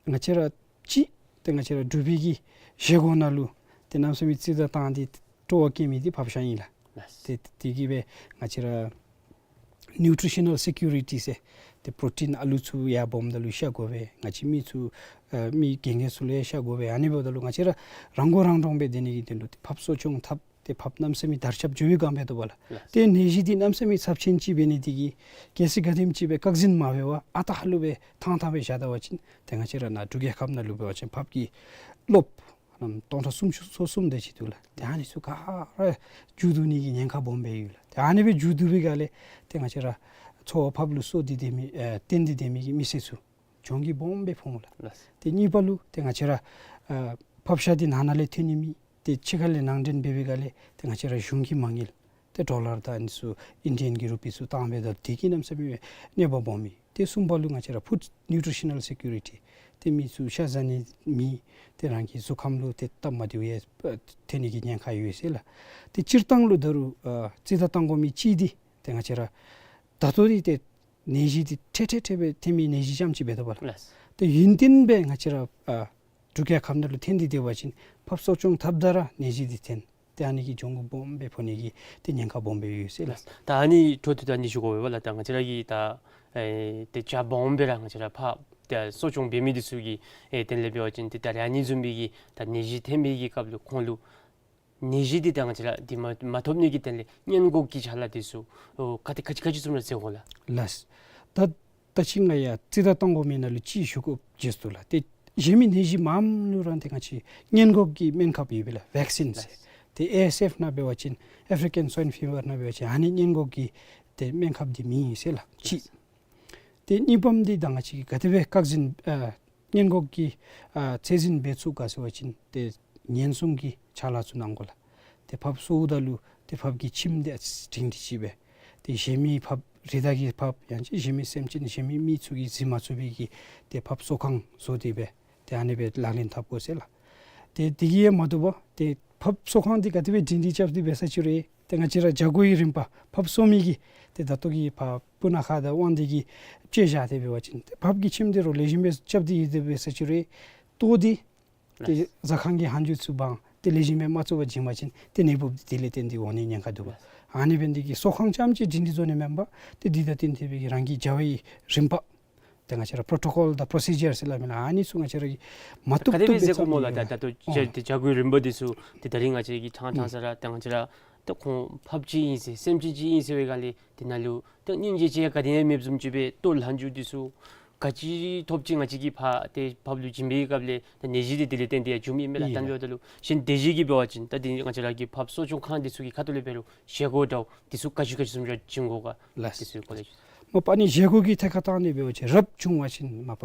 ང་བཅས་ར་ཅིག་ཏེ་ང་བཅས་ར་འབྲུག་པའི་གི་བཞེས་སྒོ་ནང་ལུ་ཏེ་གནམ་མེད་ས་མེད་རྩིས་དང་བཏང་སྟེ་སྤྲོ་བ་བསྐྱེད་མི་འདི་ཕགཔ་ཤ་ཨིན་ལགས། ལགས། ཏེ་དེ་གིས་སྦེ་ང་བཅས་ར་ནིའུ་ཊི་རི་ཤ་ནཱལ་སེ་ཀུ་རི་ཊི་ཟེར་ཏེ་པྲོ་ཊིན་ཨ་ལུ་ཚུ་ཡར་འབོཝ་ད་ལུ་ཤ་དགོ་པས། ང་བཅས་མི་ཚུ་ཨ་མི་རྒན་རྒས་ཚུ་ལུ་ཡང་ཤ་དགོ་པས། ཨ་ནི་འབདཝ་ད་ལུ་ང་བཅས་ར་རང་མགོ་རང་འདྲོངས་སྦེ་སྡོད་ནི་གི་དོན་ལུ་ཏེ་ཕགཔ་གསོ་སྐྱོང་འཐབ་ཏེ་ཕགཔ་གནམ་མེད་ས་མེད་དར་ཁྱབ་འགྱོ་བའི་སྒང་འབད་དོ་བ་ལགས། ལགས། ཏེ་ནད་གཞི་འདི་གནམ་མེད་ས་མེད་ཚབས་ཆེན་ཅིག་འབད་ནི་དེ་གིས་གལ་སྲིད་ག་དེམ་ཅིག་སྦེ་བཀག་འཛིན་མ་འབད་བར་ཨ་རྟག་ཧ་ལུགས་སྦེ་ཐང་ཐང་སྦེ་བཞག་ད་པ་ཅིན་ཏེ་ང་བཅས་ར་ནཱ་འབྲུག་རྒྱལ་ཁབ་ནང་ལུ་འབད་བ་ཅིན་ཕགཔ་གི་རློབས་ཨ་སྟོང་ཕྲག་སུམ་ཅུ་སོ་གསུམ་དེ་ཅིག་འདུག་ལགས། ཏེ་ཨ་ནི་ཚུ་ག་ར་འགྱོ་སྡོད་ནི་གི་ཉེན་ཁ་སྦོམ་སྦེ་ཡོད་ལགས། ཏེ་ཨ་ནི་སྦེ་འགྱོ་སྡོད་པའི་སྒང་ལས་ཏེ་ང་བཅས་ར་འཚོ་བ་ཕགཔ་ལུ་གསོ་སྟེ་སྡོད་མི་ཨེ་བརྟེན་ཏེ་སྡོད་མི་གི་མི་སེར་ཚུ་གྱོང་གུད་སྦོམ་སྦེ་ཕོག་འོང་ལགས། ལགས། ཏེ་གཉིས་པ་ལུ་ཏེ་ང་བཅས་ར་ཨ་ཕགཔ་ཤ་འདི་ནང་ན་ལས་ཐོན་ནི་མེད། ཏེ་ཕྱི་ཁ་ལས་ནང་འདྲེན་འབད་བའི་སྒང་ལས་ཏེ་ང་བཅས་ར་གཞུང་གི་མ་དངུལ་ཏེ་ཌོ་ལར་དང་ཨ་ནི་ཚུ་ཨིན་ཌི་ཡན་གྱི་རུ་པི་ཚུ་བཏང་འབདཝ་ད་དེ་གིས་གནམ་མེད་ས་མེད་གནོད་པ་སྦོམ་མས། ཏེ་གསུམ་པ་ལུ་ང་བཅས་ར་ཕུཌ་ནིའུ་ཊི་རི་ཤ་ནཱལ་སེ་ཀུ་རི་ཊི་ཏེ་མི་ཚུ་ཤ་ཟ་ནི་མེད། ཏེ་རང་གི་གཟུགས་ཁམས་ལུ་ཏེ་སྟབས་མ་བདེཝ་ཡང་ཐོན་ནི་གི་ཉེན་ཁ་ཡོད་ཟེར་ལགས། ཏེ་སྤྱིར་བཏང་ལུ་ད་རུང་ཨ་རྩིས་དང་བཏང་དགོ་མི་ཅིག་འདི་ཏེ་ང་བཅས་ར་ད་ལྟོ་འདི་ཏེ་ནད་གཞི་འདི་ཐེངས་ཐེངས་ཐེངས་སྦེ་ཐོན་མི་ནད་གཞི་རྐྱངམ་ཅིག་འབད་དོ་བ་ལགས། ལགས། ཏེ་ཡུན་བརྟན་སྦེ་ང་བཅས་ར་ཨ་འབྲུག་རྒྱལ་ཁབ་ནང་ལུ་ཐོན་ཏེ་སྡོད་པ་ཅིན་ཕགཔ་གསོ་སྐྱོང་འཐབ་ད་ར་ནད་གཞི་འདི་ཐོན། ཏེ་ཨ་ནི་གིས་གྱོང་གུད་སྦོམ་སྦེ་ཕོག་ནི་གི་ཏེ་ཉེན་ཁ་སྦོམ་སྦེ་ཡོད་ཟེར་ལགས། ད་ཨ་ནི་འཕྲོ་མཐུད་དུ་ཨ་ནི་ཞུ་དགོ་པས་ལགས། ད་ང་བཅས་ར་གིས་ད་ཨེ་ཏེ་རྒྱ་སྦོམ་སྦེ་ར་ང་བཅས་ར་ཕགཔ་ཏེ་གསོ་སྐྱོང་འབད་མི་འདི་ཚུ་གི་ཨེ་དོན་ལས་འབད་བ་ཅིན་ཏེ་ད་རེས་ཨ་ནི་བཟུམ་མའི་གི་ད་ནད་གཞི་ཐོན་མི་གི་སྐབས་ལུ་ཁོང་ལུ་ནད་གཞི་འདི་ད་ང་བཅས་ར་འདི་མ་མ་ཐོབ་ནི་གི་དོན་ལས་སྔོན་འགོག་གི་ཅ་ལ་འདི་ཚུ་ཨོ་ག་དེ་ག་ཅི་ག་ཅི་བཟུམ་ར་མཛད་དགོ་ལགས། ལགས། ད་ད་ཅི་ང་ཡང་རྩིས་དང་བཏང་དགོ་མི་ནང་ལུ་ཅིག་ཞུ་དགོཔ་བརྗེད་སོང་ལགས། ཏེ་གཞན་མི་ནད་གཞི་མངམ་ལུ་ར་ཏེ་ང་བཅས་སྔོན་འགོག་གི་སྨན་ཁབ་ཡོད་པས་ལགས། ཝེག་སིན་ཟེར། ལགས། ཏེ་ཨེ་ཨེས་ཨེཕ་ནང་འབད་བ་ཅིན་ཨེ་ཕི་རི་ཀན་སོའིན་ཕི་བར་ནང་འབད་བ་ཅིན་ཨ་ནི་སྔོན་འགོག་གི་ཏེ་སྨན་ཁབ་འདི་མེད་ཟེར་ལགས། ཅིག། ལགས། ཏེ་གཉིས་པམ་འདི་ད་ང་བཅས་ཀྱིས་ག་དེ་སྦེ་བཀག་འཛིན་ཨ་སྔོན་འགོག་གི་ཨ་ཚད་འཛིན་འབད་ཚུགས་ག་ཟེར་བ་ཅིན་ཏེ་ཉེན་སྲུང་གི་ཅ་ལ་ཚུ་གནང་དགོ་ལགས། ཏེ་ཕགཔ་གསོཝ་ད་ལུ་ཏེ་ཕགཔ་གི་ཁྱིམ་འདི་ཨ་ཙི་སྒྲིང་སྒྲི་ཅིག་སྦེ་ཏེ་གཞན་མི་ཕགཔ་རི་དྭགས་ཀྱི་ཕགཔ་ཡང་ཅིན་གཞན་མི་སེམས་ཅན་གཞན་མི་མི་ཚུ་གིས་གཟིགས་མ་ཚུགས་པའི་གི་ཏེ་ཕགཔ་གསོ་ཁང་བཟོ་སྟེ་སྦེ་ཏེ་ཨ་ནི་སྦེ་ལག་ལེན་འཐབ་དགོ་ཟེར་ལགས། ཏེ་དེ་གིས་ཡང་མ་དོ་བར་ཏེ་ཕགཔ་གསོ་ཁང་འདི་ག་དེ་སྦེ་སྒྲིང་སྒྲི་རྐྱབ་སྟེ་འབད་ས་ཅི་རུང་ཏེ་ང་བཅས་ར་བྱ་སྒོའི་རིམ་པ་ཕགཔ་གསོ་མི་གི་ཏེ་ད་ལྟོ་གི་ཕར་སྤུ་ན་ཁ་དང་དབང་འདུས་ཀྱི་བཅད་བཞག་སྟེ་འབད་བ་ཅིན་ཏེ་ཕགཔ་གི་ཁྱིམ་འདི་རུང་ལེགས་ཤོམ་སྦེ་རྐྱབ་སྟེ་ཡོད་དེ་འབད་ས་ཅི་རུང་ལྟོ་འདི་ཏེ་ལགས། ཟ་ཁང་གི་ཧན་ཇུ་ཚུ་འབག་སྟེ་ལེགས་ཤོམ་སྦེ་མ་བཙུགས་པར་བྱིན་པ་ཅིན་ཏེ་ནད་འབུཔ་འདི་དེ་ལས་བརྟེན་ཏེ་འོང་ནི་ཉེན་ཁ་འདུག་པ། ལགས། ཨ་ནི་འབད་ནི་དེ་གིས་གསོ་ཁང་རྐྱངམ་ཅིག་སྒྲིང་སྒྲི་བཟོ་ནི་མེན་པར་ཏེ་འདི་དང་བསྟུན་ཏེ་སྦེ་གི་རང་གི་བྱ་བའི་རིམ་པ་ ཏེ་ང་བཅས་ར་པོརོ་ཊོ་ཀོལ་དང་པོརོ་སི་ཇར་ཟེར་སླབ་མས་ལགས། ཨ་ནི་ཚུ་ང་བཅས་ར་གིས་མ་བཏུབ་ག་དེ་སྦེ་བཏུབ་སྦེ་མཛད་དགོཔ་སྨོ་ལགས། བརྩམས་ཏེ་ད་ཡོད། ད་ལྟོ་ཨོ་བྱ་དེ་བྱ་སྒོའི་རིམ་པ་འདི་ཚུ་ཏེ་ད་རིས་ང་བཅས་ཀྱིས་ཕྲང་ཕྲང་ས་ར་ཏེ་ང་བཅས་ར་ད་ཁོང་ཕབ་ཅིག་ཨིན་ཟེར་སེམས་ཅན་ཅིག་ཨིན་ཟེར་བའི་སྒང་ལས་དེ་ནང་ལུ་ད་སྙིང་རྗེ་ཅིག་ཡང་ག་དེ་ཡང་མེདཔ་བཟུམ་ཅིག་སྦེ་ལྟོ་ལྷག་མཇུག་འདི་ཚུ་ག་ཅི་ཐོབ་ཅི་ང་བཅས་ཀྱིས་ཕར་ཏེ་ཕབ་ལུ་བྱིན་པའི་སྐབས་ལས་ད་ནད་གཞི་འདི་དེ་ལས་བརྟེན་ཏེ་ཡང་བྱུངམ་ཨིན་མས་ལགས། ཨིན། ད་ལྟོ་ལུ་གཞན་དེ་བཞིན་གྱི་འབད་བ་ཅིན་ད་འདི་ང་བཅས་ར་གི་ཕབ་གསོ་སྐྱོང་ཁང་འདི་ཚུ་གི་ཁ་ཐུག་ལས་འབད་རུང་བཞེས་སྒོ་འདྲཝ་འདི་ཚུ་ག་ཅི་ག་ཅི་བཟུམ་ཅིག་བྱིན་དགོ་ག་ལགས། འདི་ཚུ་གི་སྐོར་ལས། མ་པ་ནི་བཞེས་སྒོ་གི་ཐད་ཁར་བཏང་ནི་འབད་བ་ཅིན་རབ་བྱུང་བ་ཅིན་མ་པ་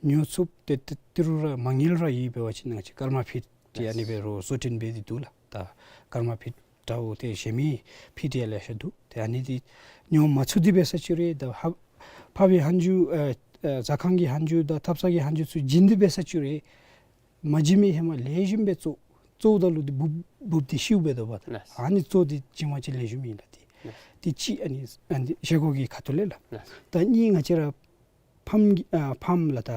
ཉོ་ཚུགསཔ་ཏེ་ཏི་ཏི་རུ་ར་མ་དངུལ་ར་ཡོད་པ་ཅིན་ང་བཅས་ཀརྨ་ཕིཌ་ཏེ་ཨ་ནི་འབད་རུང་བཟོ་སྐྲུན་འབད་དེ་འདུག་ལགས། ད་ཀརྨ་ཕིཌ་འདྲཝ་ཏེ་གཞན་མི་ཕིཌ་ཡང་ལེ་ཤ་འདུག། ཏེ་ཨ་ནི་འདི་ཉོ་མ་ཚུགས་ཏེ་འབད་ས་ཅིག་རུང་ད་ཕབ་ཕབ་པའི་ཧན་ཇུ་ཨ་ཨ་ཟ་ཁང་གི་ཧན་ཇུ་དང་ཐབ་ཚང་གི་ཧན་ཇུ་ཚུ་བྱིན་ཏེ་འབད་ས་ཅིག་རུང་མ་བྱིན་མི་ཧེ་མ་ལེགས་ཤོམ་སྦེ་བཙོ་བཙོཝ་ད་ལུ་འདི་འབུཔ་འབུཔ་འདི་ཤིཝ་འབད་དོ་བ། ལགས། ཨ་ནི་བཙོ་སྟེ་བྱིན་པ་ཅིན་ལེགས་ཤོམ་ཨིན་ལགས། ཏེ་ལགས། ཏེ་གཅིག་ཨ་ནི་ཨ་ནི་བཞེས་སྒོ་གི་ཁ་ཐུག་ལས་ལགས། ལགས། ད་གཉིས་ང་བཅས་ར་ཕམ་གྱི་ཨ་ཕམ་ལགས། ད་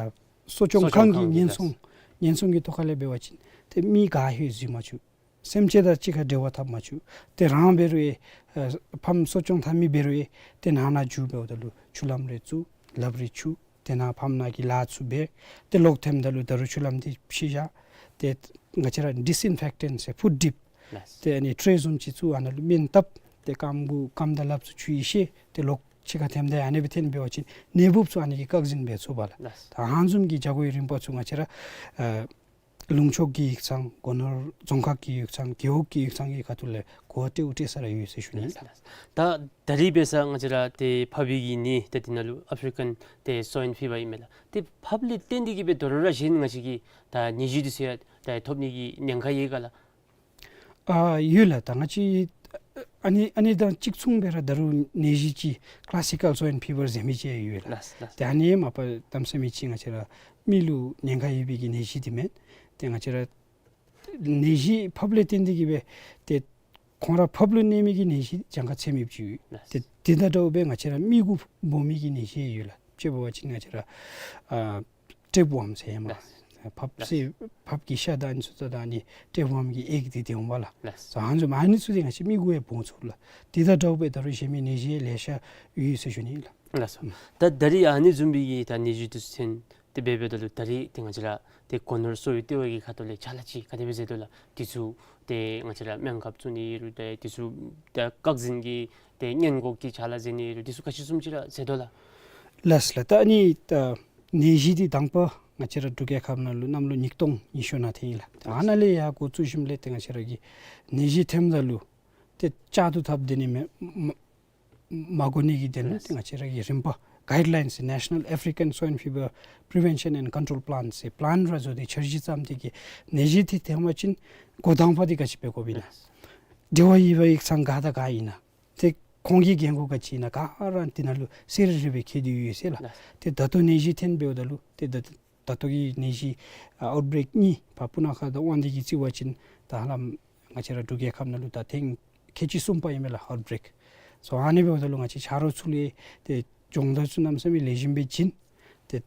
གསོ་སྐྱོང་ཁང་གི་གསོ་སྐྱོང་ཁང་གི་ཉེན་སྲུང་ལགས། ཉེན་སྲུང་གི་ཐོག་ཁ་ལས་འབད་བ་ཅིན་ཏེ་མི་ག་ཧེ་འཛུལ་མ་བཅུག། སེམས་ཅན་དང་གཅིག་ཁར་འབྲེལ་བ་འཐབ་མ་བཅུག། ཏེ་རང་འབད་རུང་ཨེ་ཨ་ཕམ་གསོ་སྐྱོང་འཐབ་མི་འབད་རུང་ཨེ་ཏེ་ནང་ན་འཛུལ་འབདཝ་ད་ལུ་ཆུ་ལམ་རེ་བཙུགས། ལགཔ་རེ་འཁྱུ། དེ་ནང་ཕམ་ནང་གི་ལཱ་ཚུ་འབད། ཏེ་ལོག་ཐོནམ་ད་ལུ་ད་རུང་ཆུ་ལམ་འདི་ཕྱེ་བཞག། ཏེ་ང་བཅས་ར་ཌིསི་ཨིན་ཕེག་ཊེནཊ་ཟེར་ཕུད་ཌིབ། ལགས། ཏེ་ཨ་ནི་ཊྲེ་བཟུམ་ཅིག་བཙུགས་ཨ་ནཱ་ལུ་སྨན་བཏབ། ཏེ་རྐངམ་གུ་རྐངམ་དང་ལགཔ་ཚུ་འཁྱུ་ཡི་ཤེས། ཏེ་ལོག་ཕྱི་ཁར་ཐོནམ་ད་ཨ་ནི་སྦེ་ཐོན་འབད་བ་ཅིན་ནད་འབུཔ་ཚུ་ཨ་ནི་གིས་བཀག་འཛིན་འབད་ཚུགས་པས་ལགས། ལགས། ད་ཨ་ནི་བཟུམ་གྱི་བྱ་སྒོའི་རིམ་པ་ཚུ་ང་བཅས་ར་ཨ་ལུང་ཕྱོགས་ཀྱི་ཡིག་ཚང་སྒོ་ནོར་རྫོང་ཁག་གི་ཡིག་ཚང་རྒེད་འོག་གི་ཡིག་ཚང་གི་ཁ་ཐུག་ལས་གོ་བ་སྤྲོ་སྤྲོ་ས་ར་ཡོད་ཟེར་ཞུ་ནི་ལགས། ད་ད་རིས་འབད་ས་ང་བཅས་ར་ཏེ་ཕགཔ་གི་ནད་ཏེ་འདི་ནང་ལུ་ཨཕ་རི་ཀན་ཏེ་སོ་ཝའིན་ཕི་བར་ཨིན་མས་ལགས། ཏེ་ཕགཔ་ལས་བརྟེན་ཏེ་གིས་འབད་དོ་རུང་ར་གཞན་ང་བཅས་ཀྱི་ད་ནད་གཞི་འདི་ཚུ་ཡང་ད་ཐོབ་ནི་གི་ཉེན་ཁ་ཡོད་ག་ལགས། ཨ་ཡོད་ལགས། ད་ང་བཅས་ཨ་ནི་ཨ་ནི་དང་གཅིག་མཚུངས་སྦེ་ར་ད་རུང་ནད་གཞི་ཅིག་ཀི་ལཱ་སི་ཀལ་སོ་ཝའིན་ཕི་བར་ཟེར་མི་ཅིག་ཡོད་ལགས། ལགས་ལགས། ཏེ་ཨ་ནི་མ་པ་གནམ་མེད་ས་མེད་ཅིག་ང་བཅས་ར་མི་ལུ་ཉེན་ཁ་ཡོད་པའི་གི་ནད་གཞི་འདི་མེན། ཏེ་ང་བཅས་ར་ནད་གཞི་ཕགཔ་ལས་བརྟེན་ཏེ་གིས་འབད་ཏེ་ཁོང་ར་ཕགཔ་ལུ་གནོད་མི་གི་ནད་གཞི་གྱངས་ཁ་ཚད་མེདཔ་ཅིག་ཡོད། ལགས། ཏེ་དེ་དང་འདྲཝ་སྦེ་ང་བཅས་ར་མི་གུ་འབོ་མི་གི་ནད་གཞི་ཡོད་ལགས། དཔྱེ་འབད་བ་ཅིན་ང་བཅས་ར་ཨ་ཊེབ་ཝོརམ་ཟེར་ཨིན་མས། ལགས། ཕགཔ་ལགས། སི་ཕགཔ་གི་ཤ་དང་ཨ་ནི་ཚུ་ད་ཨ་ནི་ཊེབ་ཝོརམ་གྱི་ཨེག་འདི་འདི་འོང་བས་ལགས། ལགས། སོ་ཨ་ནི་བཟུམ་ཨ་ནི་ཚུ་འདི་ང་བཅས་མི་གུ་ཡང་འབོ་ཚུགས་ལགས། དེ་དང་འདྲཝ་སྦེ་ད་རུང་གཞན་མི་ནད་གཞི་ལེ་ཤ་ཡོད་ཟེར་ཞུ་ནི་ལགས། ལགས་སོ། ད་ད་རིས་ཨ་ནི་བཟུམ་མའི་གི་ད་ནད་གཞི་འདི་ཚུ་ཐོན་ཏེ་འབད་འབདཝ་ད་ལུ་ད་རིས་ཏེ་ང་བཅས་ར་ཏེ་སྒོ་ནོར་གསོ་བའི་ལྟེ་བ་གི་ཁ་ཐུག་ལས་ཕྱག་ལཱ་ཅིག་ག་དེ་སྦེ་མཛད་དོ་ལགས། འདི་ཚུ་ཏེ་ང་བཅས་ར་སྨན་ཁབ་བཙུགས་ནི་རུང་ཏེ་འདི་ཚུ་ད་བཀག་འཛིན་གྱི་ཏེ་སྔོན་འགོག་གི་ཕྱག་ལཱ་མཛད་ནི་རུང་འདི་ཚུ་ག་ཅི་བཟུམ་ཅིག་ར་མཛད་དོ་ལགས། ལགས་ལགས། ད་ཨ་ནི་ད་ནད་གཞི་འདི་དང་པ་ང་བཅས་ར་འབྲུག་རྒྱལ་ཁབ་ནང་ལུ་གནམ་ལོ་ཉིས་སྟོང་ཉི་ཤུ་ནང་ཐོན་ཡི་ལགས། ད་ཨ་ནཱ་ལས་ཡར་འགོ་བཙུགས་ཞིནམ་ལས་ཏེ་ང་བཅས་ར་གིས་ནད་གཞི་ཐོནམ་ད་ལུ་ཏེ་བཅག་ཐབས་འཐབ་སྟེ་ནི་མེན་མ་མ་འགོ་ནི་གི་དོན་ལུ་ཏེ་ང་བཅས་ར་གི་རིམ་པ་གའིཌ་ལའིནསི་ནེ་ཤ་ནཱལ་ཨཕ་རི་ཀན་སོ་ཝའིན་ཕི་བར་པི་རི་ཝེན་ཤཱན་ཨེནཌ་ཀོན་ཊོལ་པི་ལཱན་ཟེར་པི་ལཱན་ར་བཟོ་སྟེ་འཆར་གཞི་བརྩམས་ཏེ་གིས་ནད་གཞི་འདི་ཐོན་པ་ཅིན་འགོ་དང་པ་འདི་ག་ཅི་འབད་དགོཔ་ཨིན་ན། འབྲེལ་བ་ཡོད་པའི་ཡིག་ཚང་ག་དང་ག་ཨིན་ན། ཏེ་ཁོང་གི་འགན་ཁུར་ག་ཅི་ཨིན་ན་ག་ར་འདི་ནང་ལུ་གསལ་རི་རི་སྦེ་བཀོད་དེ་ཡོད་ཟེར་ལགས། ཏེ་ད་ལྟོ་ནད་གཞི་ཐོན་འབདཝ་ད་ལུ་ཏེ་ད་ད་ལྟོ་གི་ནད་གཞི་ཨ་ཨའུཊ་བྷི་རེཀ་གཉིས་ཕར་སྤུ་ན་ཁ་དང་དབང་འདུས་ཀྱི་རྩིས་པ་ཅིན་ད་ཧ་ལམ་ང་བཅས་ར་འབྲུག་རྒྱལ་ཁབ་ནང་ལུ་ད་ཐེངས་ཁལ་གཅིག་གསུམ་པ་ཨིན་མས་ལགས་ཨའུཊ་བྷི་རེཀ། སོ་ཨ་ནི་འབདཝ་ད་ལུ་ང་བཅས་ཆ་རོགས་ཚུ་ལས་ཏེ་སྦྱོང་བརྡར་ཚུ་གནམ་མེད་ས་མེད་ལེགས་ཤོམ་སྦེ་བྱིན། ཏེ་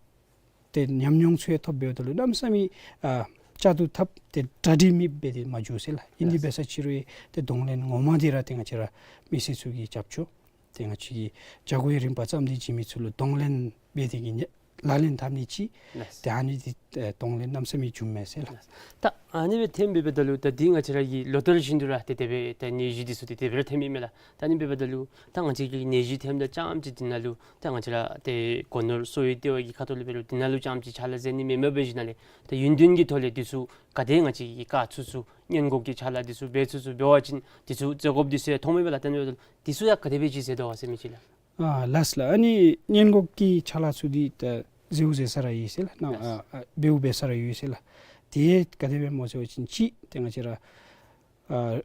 ཏེ་ཉམས་མྱོང་ཚུ་ཡང་ཐོབ་འབདཝ་ད་ལུ་གནམ་མེད་ས་མེད་ཨ་བཅག་ཐབས་འཐབ་ཏེ་གྲ་སྒྲིག་མེདཔ་སྦེ་ཏེ་མ་འགྱོ་ཟེར་ལགས། ཨིན་ཏེ་ལགས། འབད་ས་ཅིག་རུང་ཏེ་གདོང་ལེན་ངོ་མ་འདི་ར་ཏེ་ང་བཅས་ར་མི་སེར་ཚུ་གི་རྒྱབ་སྐྱོར་ཏེ་ང་བཅས་ཀྱི་བྱ་སྒོའི་རིམ་པ་བརྩམས་ཏེ་བྱིན་མི་ཚུ་ལུ་གདོང་ལེན་འབད་དེ་གིས་ནི་ལག་ལེན་འཐབ་ནི་ཅིག། ལགས། ཏེ་ཨ་ནི་འདི་ཨེ་གདོང་ལེན་གནམ་མེད་ས་མེད་བྱུངམ་མས་ཟེར་ལགས། ལགས། ད་ཨ་ནི་སྦེ་ཐོན་འབདཝ་ད་ལུ་ད་འདི་ང་བཅས་ར་གི་ལོ་ལྟར་བཞིན་དུ་ར་ཏེ་དེ་སྦེ་ད་ནད་གཞི་འདི་ཚུ་ཏེ་དེ་སྦེ་ར་ཐོནམ་ཨིན་མས་ལགས། ད་ཨ་ནི་འབདཝ་ད་ལུ་ད་ང་བཅས་ཀྱི་ནད་གཞི་ཐོནམ་ད་རྐྱངམ་ཅིག་འདི་ནང་ལུ་ད་ང་བཅས་ར་ཏེ་སྒོ་ནོར་གསོ་བའི་ལྟེ་བ་གི་ཁ་ཐུག་ལས་འབད་རུང་འདི་ནང་ལུ་རྐྱངམ་ཅིག་ཕྱག་ལཱ་མཛད་ནི་མེན་མས། འབད་ཞིནམ་ལས་ད་ཡུན་བརྟན་གྱི་ཐོག་ལས་འདི་ཚུ་ག་དེ་ང་བཅས་ཀྱིས་བཀག་ཚུགས་ཚུགས་སྔོན་འགོག་གི་ཕྱག་ལཱ་འདི་ཚུ་འབད་ཚུགས་ཚུགས་འབད་བ་ཅིན་འདི་ཚུ་བཙོག་དགོཔ་འདི་ཚུ་ཡང་མཐོངམ་མས་ལགས། ད་ཨ་ནི་འབདཝ་ད་ལུ་འདི་ཚུ་ཡང་ག་དེ་སྦེ་ཅིག་མཛད་དོ་ག་ཟེར་མི་ཅིག་ལགས། ཨ་ལགས་ལགས། ཨ་ནི་སྔོན་འགོག་གི་ཕྱག་ལཱ་ཚུ་འདི་ད་མཛདཔ་མཛད་ས་ར་ཡོད་ཟེར་ལགས། ནང་ལགས། ཨ་ཨ་འབདཝ་འབད་ས་ར་ཡོད་ཟེར་ལགས། དེ་ག་དེ་སྦེ་སྨོ་ཟེར་བ་ཅིན་གཅིག་ཏེ་ང་བཅས་ར་ཨ་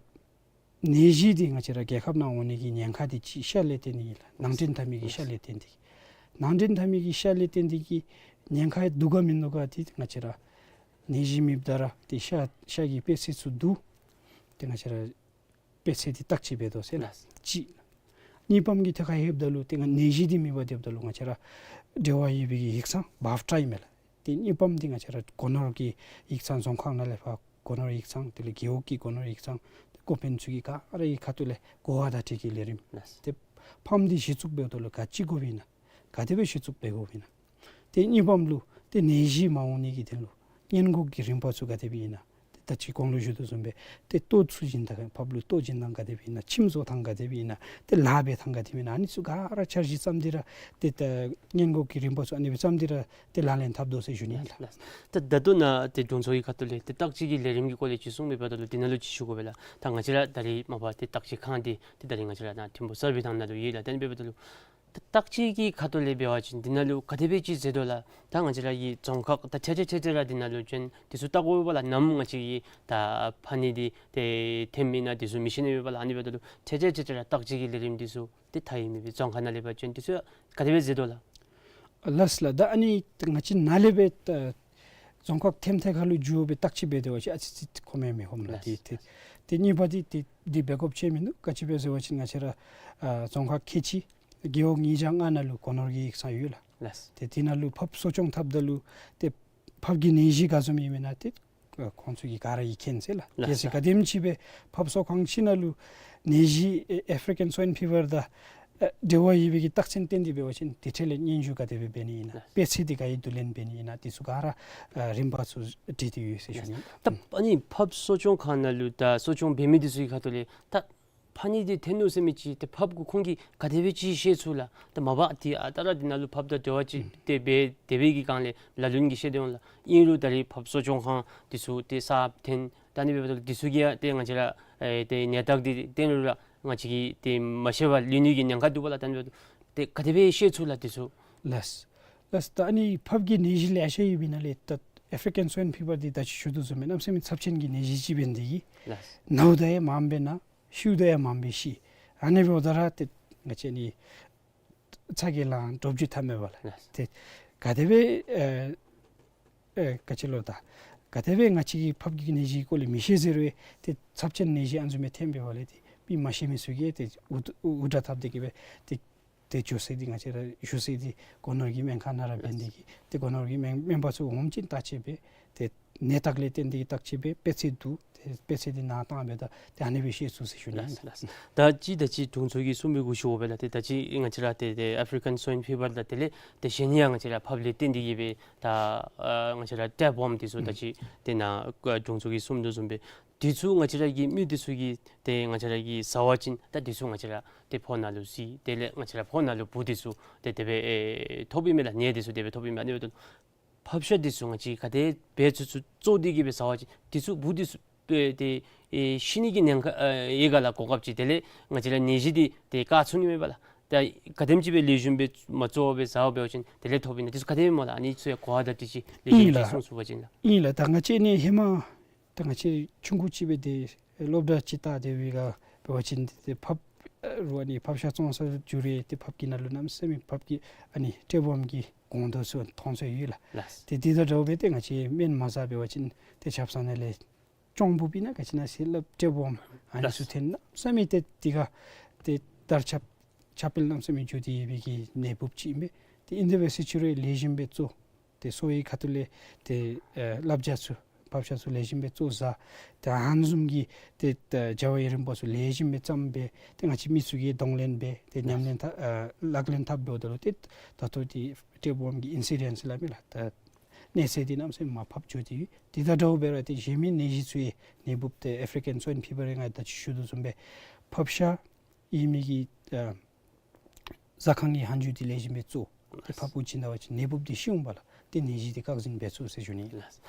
ནད་གཞི་འདི་ང་བཅས་ར་རྒྱལ་ཁབ་ནང་འོང་ནི་གི་ཉེན་ཁ་འདི་གཅིག་ཤ་ལས་བརྟེན་ཏེ་ཨིན་ལགས། ནང་འདྲེན་འཐབ་མི་གི་ཤ་ལས་བརྟེན་ཏེ། ནང་འདྲེན་འཐབ་མི་གི་ཤ་ལས་བརྟེན་ཏེ་གི་ཉེན་ཁ་འདུག་ག་མིན་འདུག་ག་འདི་ང་བཅས་ར་ནད་གཞི་མེདཔ་ད་ར་ཏེ་ཤ་ཤ་གི་དཔེ་ཚད་ཚུ་བསྡུ། ཏེ་ང་བཅས་ར་དཔེ་ཚད་འདི་བརྟག་དཔྱད་འབད་དོ་ཟེར་ལགས། ལགས། གཅིག། གཉིས་པམ་གྱི་ཐད་ཁར་ལྷོདཔ་ད་ལུ་ཏེ་ང་ནད་གཞི་འདི་མེདཔ་སྡོདཔ་ད་ལུ་ང་བཅས་ར་འབྲེལ་བ་ཡོད་པའི་གི་ཡིག་ཚང་བཱབ་ཊ་ཨིན་མས་ལགས། ཏེ་གཉིས་པམ་འདི་ང་བཅས་ར་སྒོ་ནོར་གྱི་ཡིག་ཚང་རྫོང་ཁག་ནང་ལས་ཕར་སྒོ་ནོར་ཡིག་ཚང་དེ་ལས་རྒེད་འོག་གི་སྒོ་ནོར་ཡིག་ཚང་ཏེ་འགོ་དཔོན་ཚུ་གི་ག་ར་གི་ཁ་ཐུག་ལས་གོ་བ་དང་འཁྲིལ་གྱི་ལས་རིམ། ལགས། ཏེ་ཕམ་འདི་གཞི་བཙུགས་འབདཝ་ད་ལུ་ག་ཅི་དགོཔ་ཨིན་ན། ག་དེ་སྦེ་གཞི་བཙུགས་འབད་དགོཔ་ཨིན་ན། ཏེ་གཉིས་པམ་ལུ་ཏེ་ནད་གཞི་མ་འོང་ནི་གི་དོན་ལུ་སྔོན་འགོག་གི་རིམ་པ་ཚུ་ག་དེ་སྦེ་ཨིན་ན། ཏེ་ད་ཅི་གོང་ལུ་ཞུ་དོ་བཟུམ་སྦེ་ཏེ་ལྟོ་བཙུགས་བྱིན་ཐངས་ཕགཔ་ལུ་ལྟོ་བྱིན་ཐངས་ག་དེ་སྦེ་ཨིན་ན། ཁྱིམ་བཟོ་ཐངས་ག་དེ་སྦེ་ཨིན་ན། ཏེ་ལཱ་འབད་ཐངས་ག་དེ་སྦེ་ཨིན་ན། ཨ་ནི་ཚུ་ག་ར་འཆར་གཞི་བརྩམས་ཏེ་ར་ཏེ་ད་སྔོན་འགོག་གི་རིམ་པ་ཚུ་ཨ་ནི་སྦེ་བརྩམས་ཏེ་ར་ཏེ་ལག་ལེན་འཐབ་དོ་ཟེར་ཞུ་ནི་ཨིན་ལགས། ད་ད་ལྟོ་ནཱ་ཏེ་དྲུང་འཚོ་གི་ཁ་ཐུག་ལས་ཏེ་བརྟག་དཔྱད་ཀྱི་ལས་རིམ་གྱི་སྐོར་ལས་ཅིག་གསུངས་མི་འབདཝ་ད་ལུ་འདི་ནང་ལུ་ཅིག་ཞུ་དགོ་པས་ལགས། ད་ང་བཅས་ར་ད་རེས་མ་པ་ཏེ་བརྟག་དཔྱད་ཁང་འདི་ཏེ་ད་རེས་ང་བཅས་ར་ནཱ་ཐིམ་ཕུ་སར་བེ་ཐང་ནང་ལུ་ཡོད་ལགས། ཏེ་ཨ་ནི་འབདཝ་ད་ལུ་ད་བརྟག་དཔྱད་ཀྱི་ཁ་ཐུག་ལས་འབད་བ་ཅིན་འདི་ནང་ལུ་ག་དེ་སྦེ་ཅིག་མཛད་དོ་ལགས། ད་ང་བཅས་ར་གི་རྫོང་ཁག་ད་ཐད་ཐད་ཐད་ཐད་ར་འདི་ནང་ལུ་བྱོན་ཏེ་ཚུ་བལྟ་དགོ་པས་ལགས། ནམ་ང་བཅས་ཀྱི་ད་ཕ་ནི་འདི་ཏེ་ཐོནམ་ཨིན་ན་དེ་ཚུ་མི་ཤེས་ནི་ཡོད་པས་ལགས། ཨ་ནི་འབདཝ་ད་ལུ་ཐད་ཐད་ཐད་ཐད་ར་བརྟག་དཔྱད་ཀྱི་ལས་རིམ་འདི་ཚུ་ཏེ་མཐའ་ཡས་མེད་པའི་རྫོང་ཁག་ནང་ལས་ཕར་བྱོན་ཏེ་ཚུ་ག་དེ་སྦེ་མཛད་དོ་ལགས། ལགས་ལགས། ད་ཨ་ནི་ང་བཅས་ནཱ་ལས་འབད་ད་རྫོང་ཁག་ཐེམ་ཐེ་ཁ་ལུ་འགྱོ་སྦེ་བརྟག་དཔྱད་འབད་དེ་བ་ཅིན་ཨ་ཙི་ཙི་ཁོམ་མེད་མི་ཁོམ་ལགས། ལགས། ཏེ་ཏེ་ཏེ་གཉིས་པ་འདི་ཏེ་འདི་འབད་དགོཔ་ཅིག་མིན་འདུག། ག་ཅི་སྦེ་ཟེར་བ་ཅིན་ང་བཅས་ར་ཨ་རྫོང་ཁག་ཁལ་གཅིག་རྒེད་འོག་ཉིས་བརྒྱ་ལྔ་ནང་ལུ་སྒོ་ནོར་གྱི་ཡིག་ཚང་ཡོད་ལགས། ལགས། ཏེ་དེ་ནང་ལུ་ཕགཔ་གསོ་སྐྱོང་འཐབ་ད་ལུ་ཏེ་ཕགཔ་གི་ནད་གཞི་ག་བཟུམ་ཨིན་མེན་ན་ཏེ་ཨ་ཁོང་ཚུ་གིས་ག་ར་གིས་མཁྱེན་ཟེར་ལགས། ལགས། གལ་སྲིད་ག་དེམ་ཅིག་སྦེ་ཕགཔ་གསོ་ཁང་ཅིག་ནང་ལུ་ནད་གཞི་ཨེ་ཨེ་ཕི་རི་ཀན་སོའིན་ཕི་བར་དང་ཨ་འབྲེལ་བ་ཡོད་པའི་གི་རྟགས་མཚན་བསྟན་ཏེ་འབད་བ་ཅིན་དེ་འཕྲལ་ལས་སྙན་ཞུ་ག་དེ་སྦེ་འབད་ནི་ཨིན་ན། ལགས། དཔེ་ཚད་འདི་ག་གིས་བསྡུ་ལེན་འབད་ནི་ཨིན་ན། དེ་ཚུ་ག་ར་ཨ་རིམ་པ་ཚུ་སྒྲིག་སྟེ་ཡོད་ཟེར་ཞུ་ནི། ད་ཨ་ནི་ཕགཔ་གསོ་སྐྱོང་ཁང་ནང་ལུ་ད་གསོ་སྐྱོང་འབད་མི་འདི་ཚུ་གི་ཁ་ཐུག་ལས་ད་ཕ་ནི་འདི་ཐོན་ནུག་ཟེར་མི་ཅིག་ཏེ་ཕགཔ་གུ་ཁོང་གིས་ག་དེ་སྦེ་ཅིག་ཤེས་ཚུགས་ལགས། ད་མ་པ་ཏེ་ཨ་རྟག་ར་འདི་ནང་ལུ་ཕགཔ་དང་འབྲེལ་བ་ཅིག་ཏེ་འབད་དེ་སྦེ་གི་སྒང་ལས་ལ་ལུ་གིས་ཤེས་དོ་འོང་ལགས། ཨིན་རུང་ད་རེས་ཕགཔ་གསོ་སྐྱོང་ཁང་འདི་ཚུ་ཏེ་གསརཔ་ཐོན་ད་ཨ་ནི་འབདཝ་ད་ལུ་འདི་ཚུ་གིས་ཡང་ཏེ་ང་བཅས་ར་ཨེ་ཏེ་ནད་རྟགས་འདི་བསྟན་རུང་ར་ང་བཅས་ཀྱིས་ཏེ་མ་ཤེས་པར་ལུས་ནི་གི་ཉེན་ཁ་འདུག་པ་ལགས། ད་ཨ་ནི་འབདཝ་ད་ཏེ་ག་དེ་སྦེ་ཤེས་ཚུགས་ལགས་འདི་ཚུ། ལགས། ལགས། ད་ཨ་ནི་ཕགཔ་གི་ནད་གཞི་ལེ་ཤ་ཡོད་པའི་ནང་ལས་ད་ཨེ་ཕི་རི་ཀན་སོའིན་ཕི་བར་འདི་ད་ཅི་ཞུ་དོ་བཟུམ་སྦེ་གནམ་མེད་ས་མེད་ཚབས་ཆེན་གྱི་ནད་གཞི་ཅིག་འབད་ནི་འདི་གིས་ལགས། ནཝ་ད་ཡང་མངམ་སྦེ་ན་ཤིཝ་ད་ཡང་མངམ་སྦེ་ཤི། ཨ་ནི་འབདཝ་ད་ར་ཏེ་ང་བཅས་ནི་ཚ་གྱང་ལངས་འདྲོག་བྱེལ་འཐབ་མས་པ་ལགས། ལགས། ཏེ་ག་དེ་སྦེ་ཨེ་ཨེ་ག་ཅི་ལོ་ད་ག་དེ་སྦེ་ང་བཅས་ཀྱིས་ཕགཔ་གི་ནད་གཞིའི་སྐོར་ལས་མི་ཤེས་ཟེར་རུང་ཏེ་ཚབས་ཆེན་ནད་གཞི་ཨ་ནི་བཟུམ་སྦེ་ཐོན་པའི་བར་ལས་ཏེ་མི་མ་ཤེས་མི་ཚུ་གིས་ཏེ་འུར་འུར་སྒྲ་འཐབ་སྟེ་གི་སྦེ་ཏེ་ཏེ་བཞུགས་ས་འདི་ང་བཅས་ར་བཞུགས་ས་འདི་སྒོ་ནོར་གྱི་སྨན་ཁང་ནང་ར་འབད་ནི་འདི་གིས་ཏེ་སྒོ་ནོར་གྱི་སྨན་སྨན་པ་ཚུ་ངོམ་ཅིག་བརྟག་དཔྱད་འབད། ཏེ་ནད་རྟགས་ལས་བརྟེན་ཏེ་བརྟག་དཔྱད་འབད། དཔེ་ཚད་བསྡུ། ཏེ་དཔེ་ཚད་འདི་ནཱ་བཏང་སྦེ་ད་ཏེ་ཨ་ནི་སྦེ་ཤེས་ཚུགས་ཟེར་ཞུ་ནི་ཨིན་ལགས། ལགས། ད་ཅི་ད་ཅི་དྲུང་འཚོ་གིས་གསུངས་པའི་གུ་ཞུ་བ་ལགས། ཏེ་ད་ཅི་ང་བཅས་ར་ཏེ་ཏེ་ཨེ་ཕི་རི་ཀན་སོའིན་ཕི་བར་དང་དེ་ལས་ཏེ་གཞན་ཡང་ང་བཅས་ར་ཕགཔ་ལས་བརྟེན་ཏེ་གི་སྦེ་ད་ཨ་ང་བཅས་ར་ཊེབ་ཝོརམ་འདི་ཚུ་ད་ཅི་ཏེ་ནཱ་དྲུང་འཚོ་གིས་གསུངས་དོ་བཟུམ་སྦེ་འདི་ཚུ་ང་བཅས་ར་གི་མི་འདི་ཚུ་གིས་ཏེ་ང་བཅས་ར་གིས་ཟ་བ་ཅིན་ད་འདི་ཚུ་ང་བཅས་ར་ཏེ་ཕོཝ་ནང་ལུ་གཟིགས། དེ་ལས་ང་བཅས་ར་ཕོཝ་ནང་ལུ་འབུ་འདི་ཚུ་ཏེ་དེ་སྦེ་ཨེ་ཐོབ་ཨིན་མས་ལགས། ནད་འདི་ཚུ་དེ་སྦེ་ཐོབ་ཨིན་མས། ཨ་ནི་འབདཝ་ད་ཕགཔ་ཤ་འདི་ཚུ་ང་བཅས་ག་དེ་སྦེ་ཚུ་ཚུ་བཙོ་སྟེ་གི་སྦེ་ཟ་བ་ཅིན་འདི་ཚུ་འབུ་འདི་ཚུ་ཨེ་ཏེ་ཨེ་ཤི་ནི་གི་ཉེན་ཁ་ཨེ་ཡོད་ག་ལགས། གོ་སྐབས་ཅིག་དེ་ལས་ང་བཅས་ར་ནད་གཞི་འདི་ཏེ་བཀག་ཚུགས་ནི་མས་པ་ལགས། ད་ག་དེམ་ཅིག་སྦེ་ལེགས་ཤོམ་སྦེ་མ་བཙོ་བར་སྦེ་ཟ་བ་འབད་བ་ཅིན་དེ་ལས་ཐོབ་ཨིན་ན། འདི་ཚུ་ག་དེ་སྦེ་སྨོ་ལགས། ཨ་ནི་ཚུ་ཡང་གོ་བ་དང་འཁྲིལ་ཅིག་ལེགས་ཤོམ་ཅིག་གསུང་ཚུགས་པ་ཅིན་ལགས། ཨིན་ལགས། ད་ང་བཅས་ནི་ཧེ་མ་ད་ང་བཅས་ཆུང་ཀུ་ཅིག་སྦེ་ཏེ་སློབ་གྲྭ་ཅིག་ལྟ་སྡོད་པའི་སྒང་འབད་བ་ཅིན་ཏེ་ཕགཔ་ཨེ་རུང་ཨ་ནི་ཕགཔ་ཤ་བཙོང་སར་འགྱོ་རུང་ཏེ་ཕགཔ་གི་ནང་ལུ་གནམ་མེད་ས་མེད་ཕགཔ་གི་ཨ་ནི་ཊེབ་ཝོརམ་གྱི་སྒོང་རྡོག་ཚུ་མཐོང་སྲོལ་ཡོད་ལགས། ལགས། ཏེ་དེ་དང་འདྲཝ་སྦེ་ཏེ་ང་བཅས་སྨན་མ་ཟ་འབད་བ་ཅིན་ཏེ་ཆབ་གསང་ནང་ལས་ཅོང་འབུབ་ཨིན་ན་ག་ཅི་ཨིན་ན་ཟེར་སླབ། ཊེབ་ཝོརམ་ཨ་ནི་ཚུ་ལགས། ཐོན་གནམ་མེད་ས་མེད་ཏེ་དེ་ཁར་ཏེ་དར་ཁྱབ་ཁྱབ་སྤེལ་གནམ་མེད་ས་མེད་འགྱོ་སྟེ་ཡོད་པའི་གི་ནད་འབུཔ་ཅིག་ཨིན་པས། ཏེ་ཨིན་དེ་སྦེ་ཟེར་ཅི་རུང་ལེགས་ཤོམ་སྦེ་བཙོ། ཏེ་གསོ་བའི་ཁ་ཐུག་ལས་ཏེ་ཨེ་བསླབ་བྱ་ཚུ་ཕགཔ་ཤ་ཚུ་ལེགས་ཤོམ་སྦེ་བཙོ་ཟ། ཏེ་ཨ་ནི་བཟུམ་གྱི་ཏེ་ད་བྱ་བའི་རིམ་པ་ཚུ་ལེགས་ཤོམ་སྦེ་བརྩམས་སྦེ་ཏེ་ང་བཅས་མི་ཚུ་གིས་གདོང་ལེན་འབད་ཏེ་ཉམས་ལེན་འཐབ་ཨ་ལག་ལེན་འཐབ་འབདཝ་ད་ལུ་ཏེ་ད་ལྟོ་ཏེ་ཊེབ་ཝོརམ་གྱི་ཨིན་སི་ཌེནསི་སླབ་མས་ལགས། ད་གནས་ཚད་འདི་གནམ་མེད་ས་མེད་མར་ཕབ་འགྱོ་སྟེ་ཡོད། དེ་དང་འདྲཝ་སྦེ་ར་ཏེ་གཞན་མི་ནད་གཞི་ཚུ་ཡང་ནད་འབུཔ་ཏེ་ཨེ་ཕི་རི་ཀན་སོའིན་ཕི་བར་ང་ད་ཅི་ཞུ་དོ་བཟུམ་སྦེ་ཕགཔ་ཤ་ཨིན་མི་གི་ཨ་ཟ་ཁང་གི་ཧན་ཇུ་འདི་ལེགས་ཤོམ་སྦེ་བཙོ། ཏེ་ཕགཔ་གུ་བྱིན་ད་པ་ཅིན་ནད་འབུཔ་འདི་ཤི་འོང་པ་ལགས། ཏེ་ནད་གཞི་འདི་བཀག་འཛིན་འབད་ཚུགས་ཟེར་ཞུ་ནི་ལགས།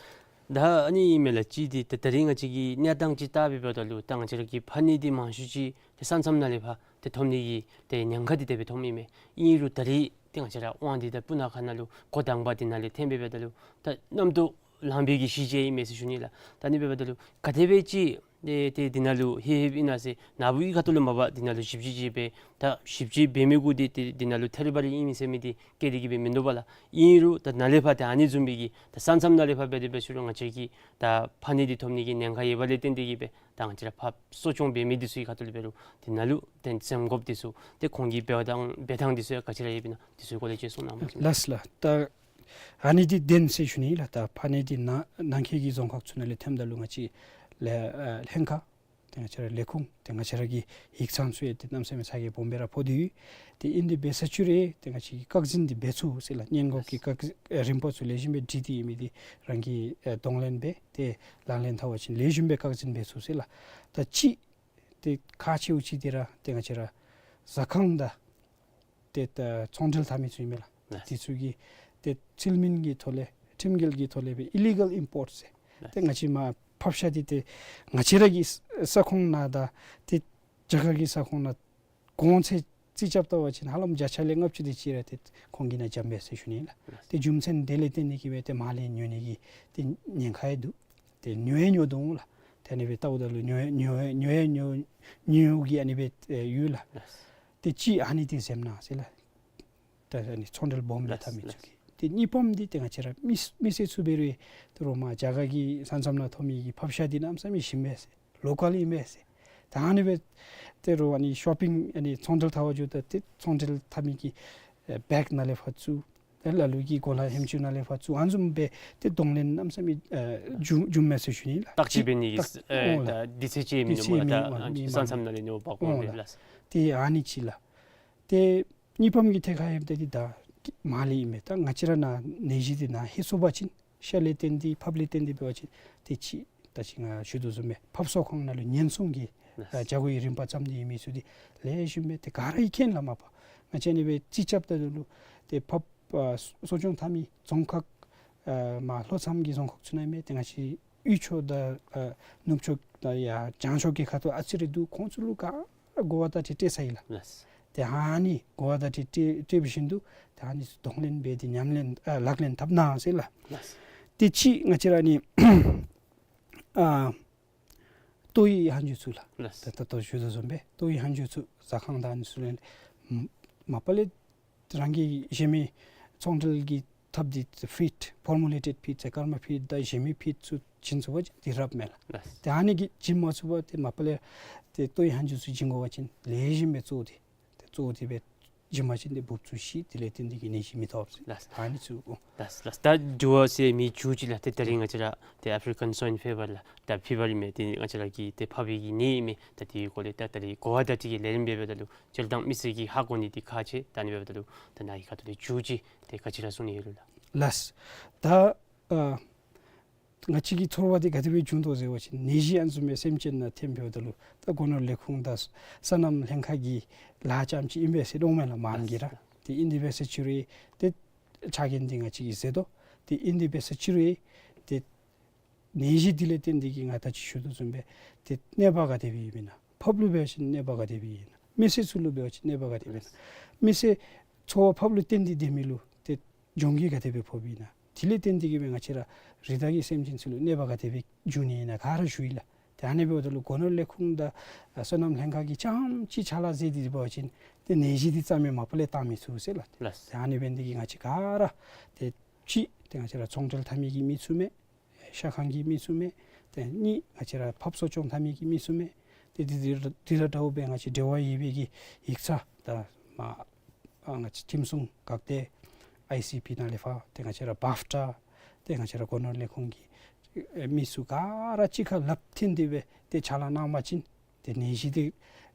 ད་ཨ་ནི་ཨིན་མས་ལགས། ཅིག་འདི་ད་ད་རིས་ང་བཅས་ཀྱི་གནས་སྟངས་ཅིག་བལྟ་སྦེ་འབདཝ་ད་ལུ་ད་ང་བཅས་ར་གི་ཕ་ནི་འདི་མང་ཤོས་ཅིག་ཏེ་ས་མཚམས་ནང་ལས་ཕར་ཏེ་ཐོབ་ནི་གི་ཏེ་ཉེན་ཁ་འདི་དེ་སྦེ་ཐོབ་ཨིན་མས། ཨིན་རུང་ད་རིས་ཏེ་ང་བཅས་ར་དབང་འདུས་དང་སྤུ་ན་ཁ་ནང་ལུ་འགོ་དང་པ་འདི་ནང་ལས་ཐོན་སྦེ་འབདཝ་ད་ལུ་ད་གནམ་དུས་ལངས་པའི་གི་ཞི་བྱེད་ཨིན་མས་ཟེར་ཞུ་ནི་ལགས། ད་ཨ་ནི་འབདཝ་ད་ལུ་ག་དེ་སྦེ་ཅིག་ཏེ་ཏེ་འདི་ནང་ལུ་ལྷོད་ལྷོདཔ་ཨིན་ན་ཟེར་ནཱ་བུ་གི་ཁ་ཐུག་ལུ་མ་པ་འདི་ནང་ལུ་ཞིབ་དཔྱད་ཅིག་འབད། ད་ཞིབ་དཔྱད་འབད་མི་གུ་འདི་ཏེ་འདི་ནང་ལུ་ཐད་རི་བ་རི་ཨིན་མས་ཟེར་མི་འདི་བཀོད་དེ་གི་སྦེ་མིན་འདུག་པ་ལགས། ཨིན་རུང་ད་ནཱ་ལས་ཕར་ཏེ་ཨ་ནི་བཟུམ་སྦེ་གི་ད་ས་མཚམས་ནང་ལས་ཕར་འབད་དེ་འབད་ཞུ་རུང་ང་བཅས་ཀྱི་ད་ཕ་ནི་འདི་ཐོབ་ནི་གི་ཉེན་ཁ་ཡོད་པ་ལས་བརྟེན་ཏེ་གི་སྦེ་ད་ང་བཅས་ར་ཕགཔ་གསོ་སྐྱོང་འབད་མི་འདི་ཚུ་གི་ཁ་ཐུག་ལས་འབད་རུང་འདི་ནང་ལུ་ཏེ་འཛེམ་དགོཔ་འདི་ཚུ་ཏེ་ཁོང་གིས་འབད་ཐངས་འབད་ཐངས་འདི་ཚུ་ཡང་ག་ཅི་ར་ཡོདཔ་ཨིན་ན་འདི་ཚུ་གི་སྐོར་ལས་ཅིག་གསུང་གནང་བ་ཅིན། ལགས་ལགས། ད་ཨ་ནི་འདི་བདེན་ཟེར་ཞུ་ནི་ལགས། ད་ཕ་ནི་འདི་ནཱ་ནང་འཁོད་ཀྱི་རྫོང་ཁག་ཚུ་ནང་ལས་ཐོནམ་ད་ལུ་ང་བཅས་ལས་ཨ་ལྷན་ཁག་ ཏེ་ང་བཅས་ར་ལས་ཁུངས་ཏེ་ང་བཅས་ར་གི་ཡིག་ཚང་ཚུ་ཡང་ཏེ་གནམ་མེད་ས་མེད་ས་གི་སྦོམ་སྦེ་ར་ཕོག་སྟེ་ཡོད། ཏེ་ཨིན་དེ་འབད་ས་ཅིག་རུང་ཏེ་ང་བཅས་ཀྱིས་བཀག་འཛིན་འདི་འབད་ཚུགས་ཟེར་ལགས། སྔོན་འགོག་གི་བཀག་འཛིན་རིམ་པ་ཚུ་ལེགས་ཤོམ་སྦེ་སྒྲིག་སྟེ་ཨིན་མི་འདི་རང་གིས་ཨེ་གདོང་ལེན་འབད་དེ་ལག་ལེན་འཐབ་པ་ཅིན་ལེགས་ཤོམ་སྦེ་བཀག་འཛིན་འབད་ཚུགས་ཟེར་ལགས། ད་ཅིག་ཏེ་ཁག་ཆེཝ་ཅིག་འདི་ར་ཏེ་ང་བཅས་ར་ཟ་ཁང་དང་ཏེ་ད་ཚོང་འབྲེལ་འཐབ་མི་ཚུ་ཨིན་མས་ལགས། ལགས། དེ་ཚུ་གིས་ཏེ་ཚུལ་མིན་གྱི་ཐོག་ལས་ཁྲིམས་འགལ་གྱི་ཐོག་ལས་སྦེ་ཨི་ལི་གཱལ་ཨིམ་པོརཊ་ཟེར། ལགས། ཏེ་ང་བཅས་མར་ཕབ་ཤ་འདི་ཏེ་ང་བཅས་ར་གི་ས་ཁོངས་ནང་དང་ཏེ་རྒྱ་གར་གྱི་ས་ཁོངས་ནང་གོང་ཚད་རྩིས་རྐྱབ་བལྟ་བ་ཅིན་ཧ་ལམ་བརྒྱ་ཆ་ལས་ལྔ་བཅུ་དེ་ཅིག་ར་ཏེ་ཁོང་གིས་ནཱ་འཇམ་པས་ཟེར་ཞུ་ནི་ལགས། ལགས། ཏེ་རྒྱུ་མཚན་དེ་ལས་བརྟེན་ཏེ་གིས་སྦེ་ཏེ་མར་ལས་ཉོ་ནི་གི་ཏེ་ཉེན་ཁ་ཡང་འདུག། ཏེ་ཉོ་ཡང་ཉོ་དོ་འོང་ལགས། ཏེ་ཨ་ནི་སྦེ་བལྟཝ་ད་ལུ་ཉོ་ཡང་ཉོ་ཡང་ཉོ་ཡང་ཉོ་ཉོ་གི་ཨ་ནི་སྦེ་ཨེ་ཡོད་ལགས། ལགས། ཏེ་ཅིག་ཨ་ནི་འདི་འཛེམ་གནང་ཟེར་ལགས། ད་ཨ་ནི་ཚོང་འབྲེལ་སྦོམ་སྦེ་ལགས། འཐབ་མི་ཚུ་གིས། ལགས། ཏེ་གཉིས་པམ་འདི་ཏེ་ང་བཅས་ར་མི་མི་སེར་ཚུ་འབད་རུང་ཏེ་རོགས་མར་རྒྱ་གར་གྱི་ས་མཚམས་ནང་ཐོབ་མི་གི་ཕབ་ཤ་འདི་གནམ་མེད་ས་མེད་ཞིམ་པས་ཟེར། ལོ་ཀཱལ་ཨིན་པས་ཟེར། ད་ཨ་ནི་སྦེ་ཏེ་རོགས་ཨ་ནི་ཤོ་པིང་ཨ་ནི་ཚོང་འབྲེལ་འཐབ་པར་འགྱོཝ་ད་ཏེ་ཚོང་འབྲེལ་འཐབ་མི་གི་ཨེ་བེག་ནང་ལས་ཕར་བཙུགས། ཏེ་ལ་ལུ་གི་གོ་ལ་ཧེམ་ཅུ་ནང་ལས་ཕར་བཙུགས། ཨ་ནི་བཟུམ་སྦེ་ཏེ་གདོང་ལེན་གནམ་མེད་ས་མེད་ཨེ་འབྱུང་འབྱུངམ་མས་ཟེར་ཞུ་ནི་ལགས། བརྟག་དཔྱད་འབད་ནི་གི་བརྟག་ཨེ་འོང་ལགས། ད་དུས་ཚོད་ཅིག་མིན་འདུག་སྨོ་ལགས། ད་ཨ་ནི་ས་མཚམས་ནང་ལས་ཉོ་བར་འོང་འོང་ལགས། ལགས། ཏེ་ཨ་ནི་ཅིག་ལགས། ཏེ་གཉིས་པམ་གྱི་ཐད་ཁར་ཡོདཔ་ད་འདི་ད་མར་ལས་ཨིན་མས། ད་ང་བཅས་ར་ནཱ་ནད་གཞི་འདི་ནཱ་ལྷོད་སོང་པ་ཅིན་ཤ་ལས་བརྟེན་ཏེ་ཕགཔ་ལས་བརྟེན་ཏེ་འབད་བ་ཅིན་ཏེ་ཅིག་ད་ཅི་ང་ཞུ་དོ་བཟུམ་སྦེ་ཕགཔ་བཙོང་ཁང་ནང་ལུ་ཉེན་སྲུང་གི་ལགས། ཨ་བྱ་སྒོ་གི་རིམ་པ་བརྩམས་ཏེ་ཡོད་མི་ཚུ་འདི་ལེགས་ཤོམ་སྦེ་ཏེ་ག་ར་གིས་མཁྱེན་ལགས། མ་པ་ང་བཅས་ཨ་ནི་སྦེ་རྩིས་རྐྱབ་ད་ལུ་ཏེ་ཕགཔ་ཨ་གསོ་སྐྱོང་འཐབ་མི་རྫོང་ཁག་ཨ་མར་ལྷོ་མཚམས་ཀྱི་རྫོང་ཁག་ཚུ་ནང་ཨིན་མས། ཏེ་ང་བཅས་དབུས་ཕྱོགས་དང་ཨ་ནུབ་ཕྱོགས་དང་ཡར་བྱང་ཕྱོགས་ཀྱི་ཁ་ཐུག་ཨ་ཙི་རེ་འདུག། ཁོང་ཚུ་ལུ་ག་ར་གོ་བརྡ་འདི་སྤྲོད་ཚར་ཡི་ལགས། ལགས། ཏེ་ཨ་ནི་གོ་བརྡ་འདི་སྤྲོད་སྤྲོད་པ་བཞིན་དུ་ད་ཨ་ནི་ཚུ་གདོང་ལེན་འབད་དེ་ཉམས་ལེན་ཨ་ལག་ལེན་འཐབ་གནང་ཟེར་ལགས། ལགས། ཏེ་ཅིག་ང་བཅས་ར་ཨ་ནི་ཨ་ཏོག་དབྱིབས་ཧན་ཇུ་ཚུ་ལགས། ལགས། ད་ད་ལྟོ་ཞུ་དོ་བཟུམ་སྦེ་ཏོག་དབྱིབས་ཧན་ཇུ་ཚུ་ཟ་ཁང་དང་ཨ་ནི་ཚུ་ལས་མ་པ་ལས་རང་གི་གཞན་མི་ཚོང་འབྲེལ་གྱི་ཐབས་འདི་ཕིཌ་ཕོར་མུ་ལེ་ཊེཌ་ཕིཌ་ཟེར་སྐར་མ་ཕིཌ་དང་གཞན་མི་ཕིཌ་ཚུ་བྱིན་ཚུགས་པ་ཅིན་འདི་རབ་མས་ལགས། ལགས། ཏེ་ཨ་ནི་གིས་བྱིན་མ་ཚུགས་པར་ཏེ་མ་པ་ལས་ཏེ་ཏོག་དབྱིབས་ཧན་ཇུ་ཚུ་བྱིན་དགོ་པ་ཅིན་ལེགས་ཤོམ་སྦེ་བཙོ་སྟེ་ཏེ་བཙོ་སྟེ་སྦེ་བྱིན་པ་ཅིན་ཏེ་འབུབ་ཚུ་ཞི། དེ་ལས་བརྟེན་ཏེ་གིས་ནད་གཞི་མི་ཐོབ་ཟེར། ལགས། ཨ་ནི་ཚུ་འོང་། ལགས་ལགས། ད་འདི་བ་ཟེར་མི་བཅུད་ཅིག་ལགས། ཏེ་ད་རིས་ང་བཅས་ར་ཏེ་ཨེཕ་རི་ཀན་སོའིན་ཕི་བར་ལགས། ད་ཕི་བར་ཨིན་མས། ཏེ་ང་བཅས་ར་གི་ཏེ་ཕགཔ་གི་ནད་ཨིན་མས། ད་དེའི་སྐོར་ལས་ད་ད་རིས་གོ་བ་བརྡ་སྤྲོད་ཀྱི་ལས་རིམ་འབད་འབདཝ་ད་ལུ་སྤྱིར་བཏང་མི་སེར་གྱིས་ཧ་གོ་ནི་འདི་ཁག་ཆེ། ད་ཨ་ནི་འབདཝ་ད་ལུ་ད་ནཱ་གི་ཁ་ཐུག་ལས་བཅུད་ཅིག་ཏེ་ག་ཅི་ར་གསུང་ནི་ཡོད་ལགས། ལགས། ད་ཨ་ང་བཅས་ཀྱི་ཚོར་བ་འདི་ག་དེ་སྦེ་བྱུང་དོ་ཟེར་བ་ཅིན་ནད་གཞི་ཨ་ནི་བཟུམ་སྦེ་སེམས་ཅན་ནང་ཐོན་འབདཝ་ད་ལུ་ད་སྒོ་ནོར་ལས་ཁུངས་དང་སོ་ནམ་ལྷན་ཁག་གི་ལཱ་རྐྱངམ་ཅིག་ཨིན་པས་ཟེར་འོང་མས་ལགས། མང་གིས་ར། ཏེ་ཨིན་དེ་འབད་ས་ཅིག་རུང་ཏེ་ཆ་རྐྱེན་འདི་ང་བཅས་ཀྱིས་ཟད་དོ། ཏེ་ཨིན་དེ་འབད་ས་ཅིག་རུང་ཏེ་ནད་གཞི་འདི་ལས་བརྟེན་ཏེ་གིས་ང་ད་ཅི་ཞུ་དོ་བཟུམ་སྦེ་ཏེ་གནོད་པ་ག་དེ་སྦེ་ཡོདཔ་ཨིན་ན། ཕགཔ་ལུ་འབད་བ་ཅིན་གནོད་པ་ག་དེ་སྦེ་ཡོདཔ་ཨིན་ན། མི་སེར་ཚུ་ལུ་འབད་བ་ཅིན་གནོད་པ་ག་དེ་སྦེ་ཡོདཔ་ཨིན་ན། མི་སེར་འཚོ་བ་ཕགཔ་ལུ་བརྟེན་ཏེ་སྡོད་མི་ལུ་ཏེ་གྱོང་གུད་ག་དེ་སྦེ་ཕོགཔ་ཨིན་ན། དེ་ལས་བརྟེན་ཏེ་གིས་སྦེ་ང་བཅས་ར་རི་དྭགས་ཀྱི་སེམས་ཅན་ཚུ་ལུ་གནོད་པ་ག་དེ་སྦེ་འབྱུང་ནི་ཨིན་ན་ག་ར་ཞུ་ཡི་ལགས། ཏེ་ཨ་ནི་འབདཝ་ད་ལུ་སྒོ་ནོར་ལས་ཁུངས་དང་ཨ་སོ་ནམ་ལྷན་ཁག་གིས་རྐྱངམ་ཅིག་ཕྱག་ལཱ་མཛད་དེ་འབད་བ་ཅིན་ཏེ་ནད་གཞི་འདི་རྩ་མེད་མ་པ་ལས་བཏང་མི་ཚུགས་ཟེར་ལགས། ལགས། ཏེ་ཨ་ནི་འབད་ནི་འདི་གིས་ང་བཅས་ག་ར་ཏེ་གཅིག་ཏེ་ང་བཅས་ར་ཚོང་འབྲེལ་འཐབ་མི་གི་མི་ཚུ་མས། ཤ་ཁང་གི་མི་ཚུ་མས། ཏེ་གཉིས་ང་བཅས་ར་ཕགཔ་གསོ་སྐྱོང་འཐབ་མི་གི་མི་ཚུ་མས། ཏེ་འདི་འདི་འདི་དང་འདྲཝ་སྦེ་ང་བཅས་འབྲེལ་བ་ཡོད་པའི་གི་ཡིག་ཚང་དང་མ་ཨ་ང་བཅས་ཁྲིམས་སྲུང་འགག་སྡེ་ཨའི་སི་པི་ནང་ལས་ཕར་ཏེ་ང་བཅས་ར་བཱཕ་ཊ་ཏེ་ང་བཅས་ར་སྒོ་ནོར་ལས་ཁུངས་ཀྱི་ཨེ་མི་ཚུ་ག་ར་གཅིག་ཁར་ལགཔ་མཐུད་དེ་སྦེ་ཏེ་ཕྱག་ལཱ་གནང་པ་ཅིན་ཏེ་ནད་གཞི་འདི་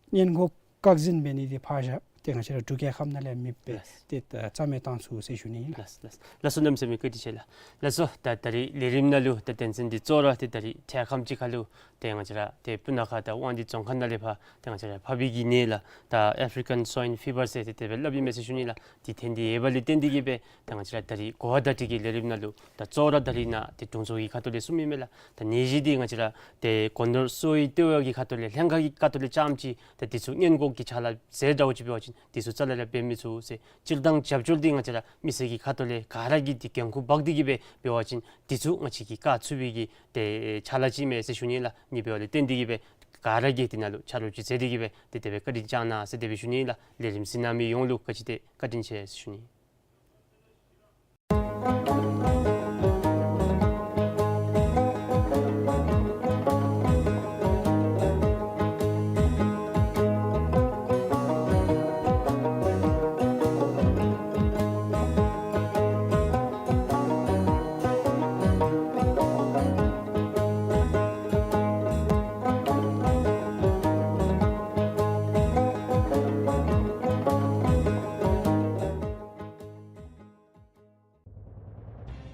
སྔོན་འགོག་བཀག་འཛིན་འབད་ནི་འདི་ཕར་བཞག་ཏེ་ང་བཅས་ར་འབྲུག་རྒྱལ་ཁབ་ནང་ལས་མེདཔ་སྦེ་ལགས། ཏེ་ད་རྩ་མེད་བཏང་ཚུགས་ཟེར་ཞུ་ནི་ཨིན་ལགས། ལགས་ལགས། ལགས་སོ། གནམ་མེད་ས་མེད་བཀའ་དྲིན་ཆེ་ལགས། ལགས་སོ། ད་ད་རིས་ལས་རིམ་ནང་ལུ་ད་དོན་ཚན་འདི་གཙོ་བོ་ར་ཏེ་ད་རིས་འཕྲལ་ཁམས་ཅིག་ཁར་ལུ་ཏེ་ང་བཅས་ར་ཏེ་སྤུ་ན་ཁ་དང་དབང་འདུས་རྫོང་ཁག་ནང་ལས་ཕར་ཏེ་ང་བཅས་ར་ཕགཔ་གི་ནད་ལགས། ད་ཨེཕ་རི་ཀན་སོའིན་ཕི་བར་ཟེར་ཏེ་དེ་སྦེ་སླབ་ཨིན་མས་ཟེར་ཞུ་ནི་ལགས། འདི་ཐོན་ཏེ་ཡོད་པ་ལས་བརྟེན་ཏེ་གིས་སྦེ་ད་ང་བཅས་ར་ད་རིས་གོ་བ་བརྡ་སྤྲོད་ཀྱི་ལས་རིམ་ནང་ལུ་ད་གཙོ་བོ་ར་ད་རིས་ནཱ་ཏེ་དྲུང་འཚོ་གི་ཁ་ཐུག་ལས་གསུངམ་ཨིན་མས་ལགས། ད་ནད་གཞི་འདི་ང་བཅས་ར་ཏེ་སྒོ་ནོར་གསོ་བའི་ལྟེ་བ་གི་ཁ་ཐུག་ལས་ལྷན་ཁག་གི་ཁ་ཐུག་ལས་རྐྱངམ་ཅིག་ད་འདི་ཚུ་སྔོན་འགོག་གི་ཕྱག་ལཱ་མཛད་འདྲཝ་ཅིག་འབད་བ་ཅིན་འདི་ཚུ་རྩ་ལས་ར་འབད་མི་ཚུགས་ཟེར། སྤྱིར་བཏང་རྒྱབ་སྐྱོར་འདི་ང་བཅས་ར་མི་སེར་གྱི་ཁ་ཐུག་ལས་ག་ར་གིས་འདི་འགན་ཁུར་འབག་སྟེ་གིས་སྦེ་འབད་བ་ཅིན་འདི་ཚུ་ང་བཅས་ཀྱིས་བཀག་ཚུགས་པའི་གི་ཏེ་ཕྱག་ལཱ་ཅིག་མས་ཟེར་ཞུ་ནི་ལགས། ཨ་ནི་འབདཝ་ལས་བརྟེན་ཏེ་གིས་སྦེ་ག་ར་གིས་འདི་ནང་ལུ་ཆ་རོགས་ཅིག་མཛད་དེ་གིས་སྦེ་ཏེ་དེ་སྦེ་བཀའ་དྲིན་བསྐྱང་གནང་ཟེར་དེ་སྦེ་ཞུ་ནི་ལགས། ལས་རིམ་གཟིགས་གནང་མི་ཡོངས་ལུ་ག་ཅི་ཏེ་བཀའ་དྲིན་ཆེ་ཟེར་ཞུ་ནི།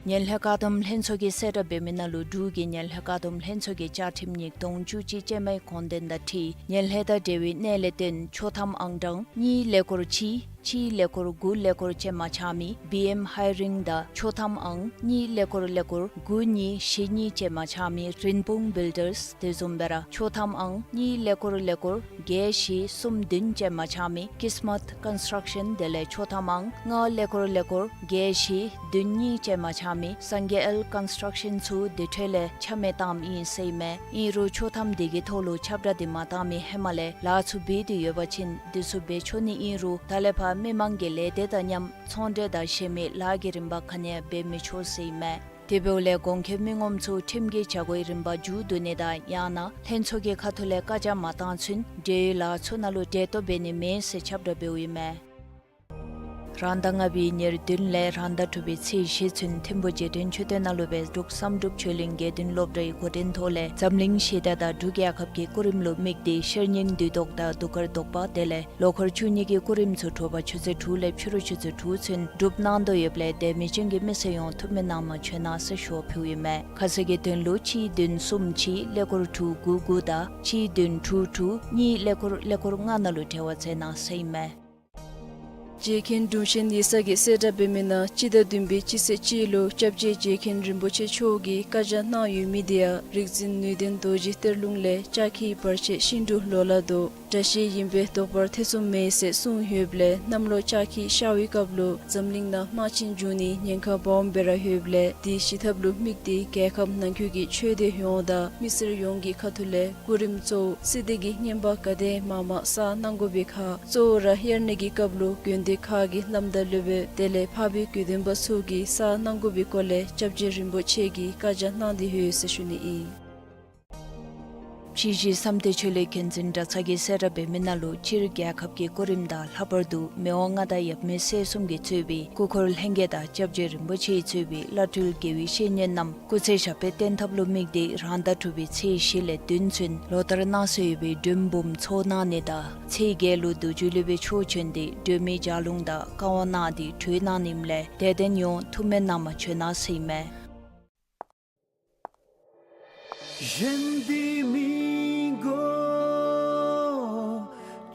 ངན་ལྷད་བཀག་སྡོམ་ལྷན་ཚོགས་ཀྱིས་གསལ་བསྒྲགས་འབད་མི་ནང་ལུ་འབྲུག་གི་ངན་ལྷད་བཀག་སྡོམ་ལྷན་ཚོགས་ཀྱི་བཅའ་ཁྲིམས་ཉིས་སྟོང་བཅུ་གཅིག་ཅན་མའི་དགོངས་དོན་དང་འཁྲིལ་ངན་ལྷད་དང་འབྲེལ་བའི་གནད་ལས་བརྟེན་ཆོག་ཐམ་ཨང་གྲངས་གཉིས་ཀླད་ཀོར་གཅིག་གཅིག་ཀླད་ཀོར་དགུ་ཀླད་ཀོར་ཅན་མ་ཆགས་མི་བི་ཨེམ་ཧའི་རིང་དང་ཆོག་ཐམ་ཨང་གཉིས་ཀླད་ཀོར་ཀླད་ཀོར་དགུ་གཉིས་བཞི་གཉིས་ཅན་མ་ཆགས་མི་རིན་སྤུངས་བིལ་ཌརསི། དེ་བཟུམ་སྦེ་ར་ཆོག་ཐམ་ཨང་གཉིས་ཀླད་ཀོར་ཀླད་ཀོར་བརྒྱད་བཞི་གསུམ་བདུན་ཅན་མ་ཆགས་མི་ཀིས་མཊ་ཀོན་སི་ཊྲག་ཤཱན། དེ་ལས་ཆོག་ཐམ་ཨང་ལྔ་ཀླད་ཀོར་ཀླད་ཀོར་བརྒྱད་བཞི་བདུན་གཉིས་ཅན་མ་ཆགས་མི་སངས་རྒྱས་ཨེལ་ཀོན་སི་ཊྲག་ཤཱན་ཚུ་དེ་འཕྲོ་ལས་ཆ་མེད་བཏངམ་ཨིན་ཟེར་ཨིན་མས། ཨིན་རུང་ཆོག་ཐམ་དེ་གི་ཐོག་ལུ་ཁྱབ་བསྒྲགས་དེ་མ་བཏང་མི་ཧེ་མ་ལས་ལཱ་ཚུ་འབད་དེ་ཡོད་པ་ཅིན་དེ་ཚུ་འབད་ཆོག་ནི་ཨིན་རུང་ད་ལས་ཕར་མི་མང་གི་ལས་སྡེ་དང་མཉམ་ཚོང་འབྲེལ་དང་གཞན་མི་ལཱ་གི་རིམ་པ་ག་ནི་ཡང་འབད་མི་ཆོག་ཟེར་ཨིན་མས། དེ་འབདཝ་ལས་གོང་འཁོད་མི་ངོམ་ཚུ་ཁྲིམས་ཀྱི་བྱ་སྒོའི་རིམ་པ་མཇུག་བསྡུ་ནི་དང་ཡང་ན་ལྷན་ཚོགས་ཀྱི་ཁ་ཐུག་ལས་བཀའ་རྒྱ་མ་བཏང་ཚུན་འབྲེལ་ཡོད་ལཱ་ཚུ་ནང་ལུ་འབྲེལ་གཏོགས་འབད་ནི་མེད་ཟེར་ཁྱབ་བསྒྲགས་འབདཝ་ཨིན་མས། རང་ཟླ་ལྔ་པའི་ཉེར་བདུན་ལས་རང་ཟླ་དྲུག་པའི་ཚེས་བཞི་ཚུན་ཐིམ་ཕུ་རྗེས་དྲན་མཆོད་རྟེན་ནང་ལུ་སྦེ་འབྲུག་བསམ་གྲུབ་ཆོས་གླིང་དགེ་འདུན་སློབ་གྲྭའི་འགོ་འདྲེན་ཐོག་ལས་འཛམ་གླིང་ཞི་བདེ་དང་འབྲུག་རྒྱལ་ཁབ་ཀྱི་སྐུ་རིམ་ལུ་དམིགས་ཏེ་ཤེར་སྙིང་བདུད་བཟློག་དང་གདུགས་དཀར་བཟློག་པ་དེ་ལས་ལོ་འཁོར་བཅུ་གཉིས་ཀྱི་སྐུ་རིམ་ཚུ་དྲོ་པ་ཆུ་ཚོད་དྲུག་ལས་ཕྱི་རུ་ཆུ་ཚོད་དྲུག་ཚུན་སྒྲུབ་གནང་དོ་ཡོདཔ་ལས་དད་མོས་ཅན་གྱི་མི་སེར་ཡོངས་ཐུགས་སྨོན་གནང་མ་བྱོན་གནང་ཟེར་ཞུ་བ་ཕུལཝ་ཨིན་མས། ཁ་གསལ་གྱི་དོན་ལུ་གཅིག་བདུན་གསུམ་གཅིག་ཀླད་ཀོར་དྲུག་དགུ་དགུ་དང་གཅིག་བདུན་དྲུག་དྲུག་གཉིས་ཀླད་ཀོར་ཀླད་ཀོར་ལྔ་ནང་ལུ་འབྲེལ་བ་མཛད་གནང་ཟེར་ཨིན་མས། རྗེ་མཁན་དྲུང་ཆེན་ཡིག་ཚང་གིས་གསལ་བསྒྲགས་འབད་མི་ནང་སྤྱི་ཟླ་བདུན་པའི་སྤྱི་ཚེས་གཅིག་ལུ་སྐྱབས་རྗེ་རྗེ་མཁན་རིན་པོ་ཆེ་མཆོག་གིས་བཀའ་རྒྱ་གནང་ཡོད་མི་དེ་ཡང་རིག་འཛིན་ནུས་ལྡན་རྡོ་རྗེ་གཏེར་ལུང་ལས་ལྕགས་ཁྱི་བར་ཆད་ཤིན་ཏུ་ལོ་ལ་བཟློག། དགྲ་ཤེད་ཡིན་པས་བཟློག་པར་ཐེ་ཚོམ་མེད་ཟེར་གསུངས་ཡོདཔ་ལས་གནམ་ལོ་ལྕགས་ཁྱི་ཤར་བའི་སྐབས་ལུ་འཛམ་གླིང་ནང་དམག་ཆེན་འབྱུང་ནིའི་ཉེན་ཁ་སྦོམ་སྦེ་ར་ཡོདཔ་ལས་དེ་ཞི་ཐབས་ལུ་དམིགས་ཏེ་རྒྱལ་ཁབ་ནང་འཁོད་ཀྱི་ཆོས་སྡེ་ཡོངས་དང་མི་སེར་ཡོངས་ཀྱི་ཁ་ཐུག་ལས་སྐུ་རིམ་གཙོ་བོ་སྲིད་སྡེ་གི་བསྙེན་པ་ག་དེ་མང་མང་བསག་གནང་དགོ་པའི་ཁར་གཙོ་བོ་ར་དབྱར་གནས་ཀྱི་སྐབས་ལུ་དགོན་སྡེ་ཁག་གི་བླམ་དང་སློབ་དཔོན་དེ་ལས་འཕགས་པའི་དགེ་འདུན་པ་ཚུ་གིས་བསག་གནང་དགོ་པའི་སྐོར་ལས་སྐྱབས་རྗེ་རིན་པོ་ཆེ་གིས་བཀའ་རྒྱ་གནང་སྟེ་ཡོད་ཟེར་ཞུ་ནི་ཨིན། སྤྱི་བཞི་བསམ་གཏན་ཆོས་གླིང་མཁན་ཆེན་གྲྭ་ཚང་གིས་གསལ་བསྒྲགས་འབད་མི་ནང་ལུ་སྤྱིར་རྒྱལ་ཁབ་ཀྱི་སྐུ་རིམ་དང་ལྷག་པར་དུ་མི་དབང་མངའ་བདག་ཡབ་མེས་སྲས་གསུམ་གྱིས་གཙོས་པའི་སྐུ་འཁོར་ལྷན་རྒྱས་དང་སྐྱབས་རྗེ་རིན་པོ་ཆེས་གཙོས་པའི་བླ་སྤྲུལ་དགེ་བའི་བཤེས་གཉེན་རྣམས་སྐུ་ཚེ་ཞབས་པད་བརྟན་ཐབས་ལུ་དམིགས་ཏེ་རང་ཟླ་དྲུག་པའི་ཚེས་བཞི་ལས་བདུན་ཚུན་ལོ་ལྟར་གནང་སྲོལ་ཡོད་པའི་མགྲོན་འབུམ་ཚོགས་གནང་ནི་དང་ཚེས་བརྒྱད་ལུ་རྡོ་རྗེ་སློབ་དཔོན་མཆོག་བྱོན་ཏེ་སྒྲོལ་མའི་ལྗགས་ལུང་དང་བཀའ་དབང་གནང་སྟེ་གྲོལ་གནང་ནི་ཨིནམ་ལས་དད་ལྡན་ཡོངས་ཐུགས་སྨོན་གནང་མ་བྱོན་གནང་ཟེར་ཨིན་མས། གཞན་འདི་མི་དགོ་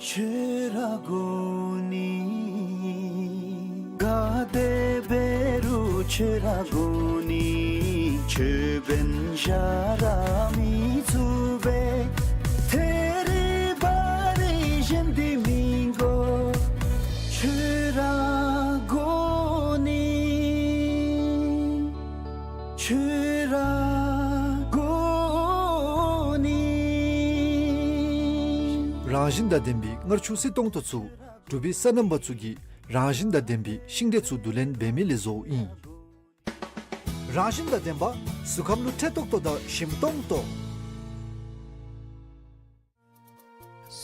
ཁྱོད་ར་དགོ་ནི། ག་དེ་འབད་རུང་ཁྱོད་ར་དགོ་ནི། ཁྱོད་འབདན་གཞན་ར་མི་ཚུགས་པས། ཐད་རི་བ་རི་གཞན་འདི་མི་དགོ་ཁྱོད་ར་དགོ་ནི། ཁྱོད་ར་དགོ་ནི། རང་བཞིན་དང་ལྡན་པའི་མངར་ཆུ་བསིལ་ཏོང་ཏོ་ཚུ་འབྲུག་པའི་སོ་ནམ་པ་ཚུ་གིས་རང་བཞིན་དང་ལྡན་པའི་ཤིང་འབྲས་ཚུ་བསྡུ་ལེན་འབད་མི་ལས་བཟོཝ་ཨིན། རང་བཞིན་དང་ལྡན་པ་གཟུགས་ཁམས་ལུ་འཕྲོད་ཏོག་ཏོ་དང་ཞིམ་ཏོང་ཏོ།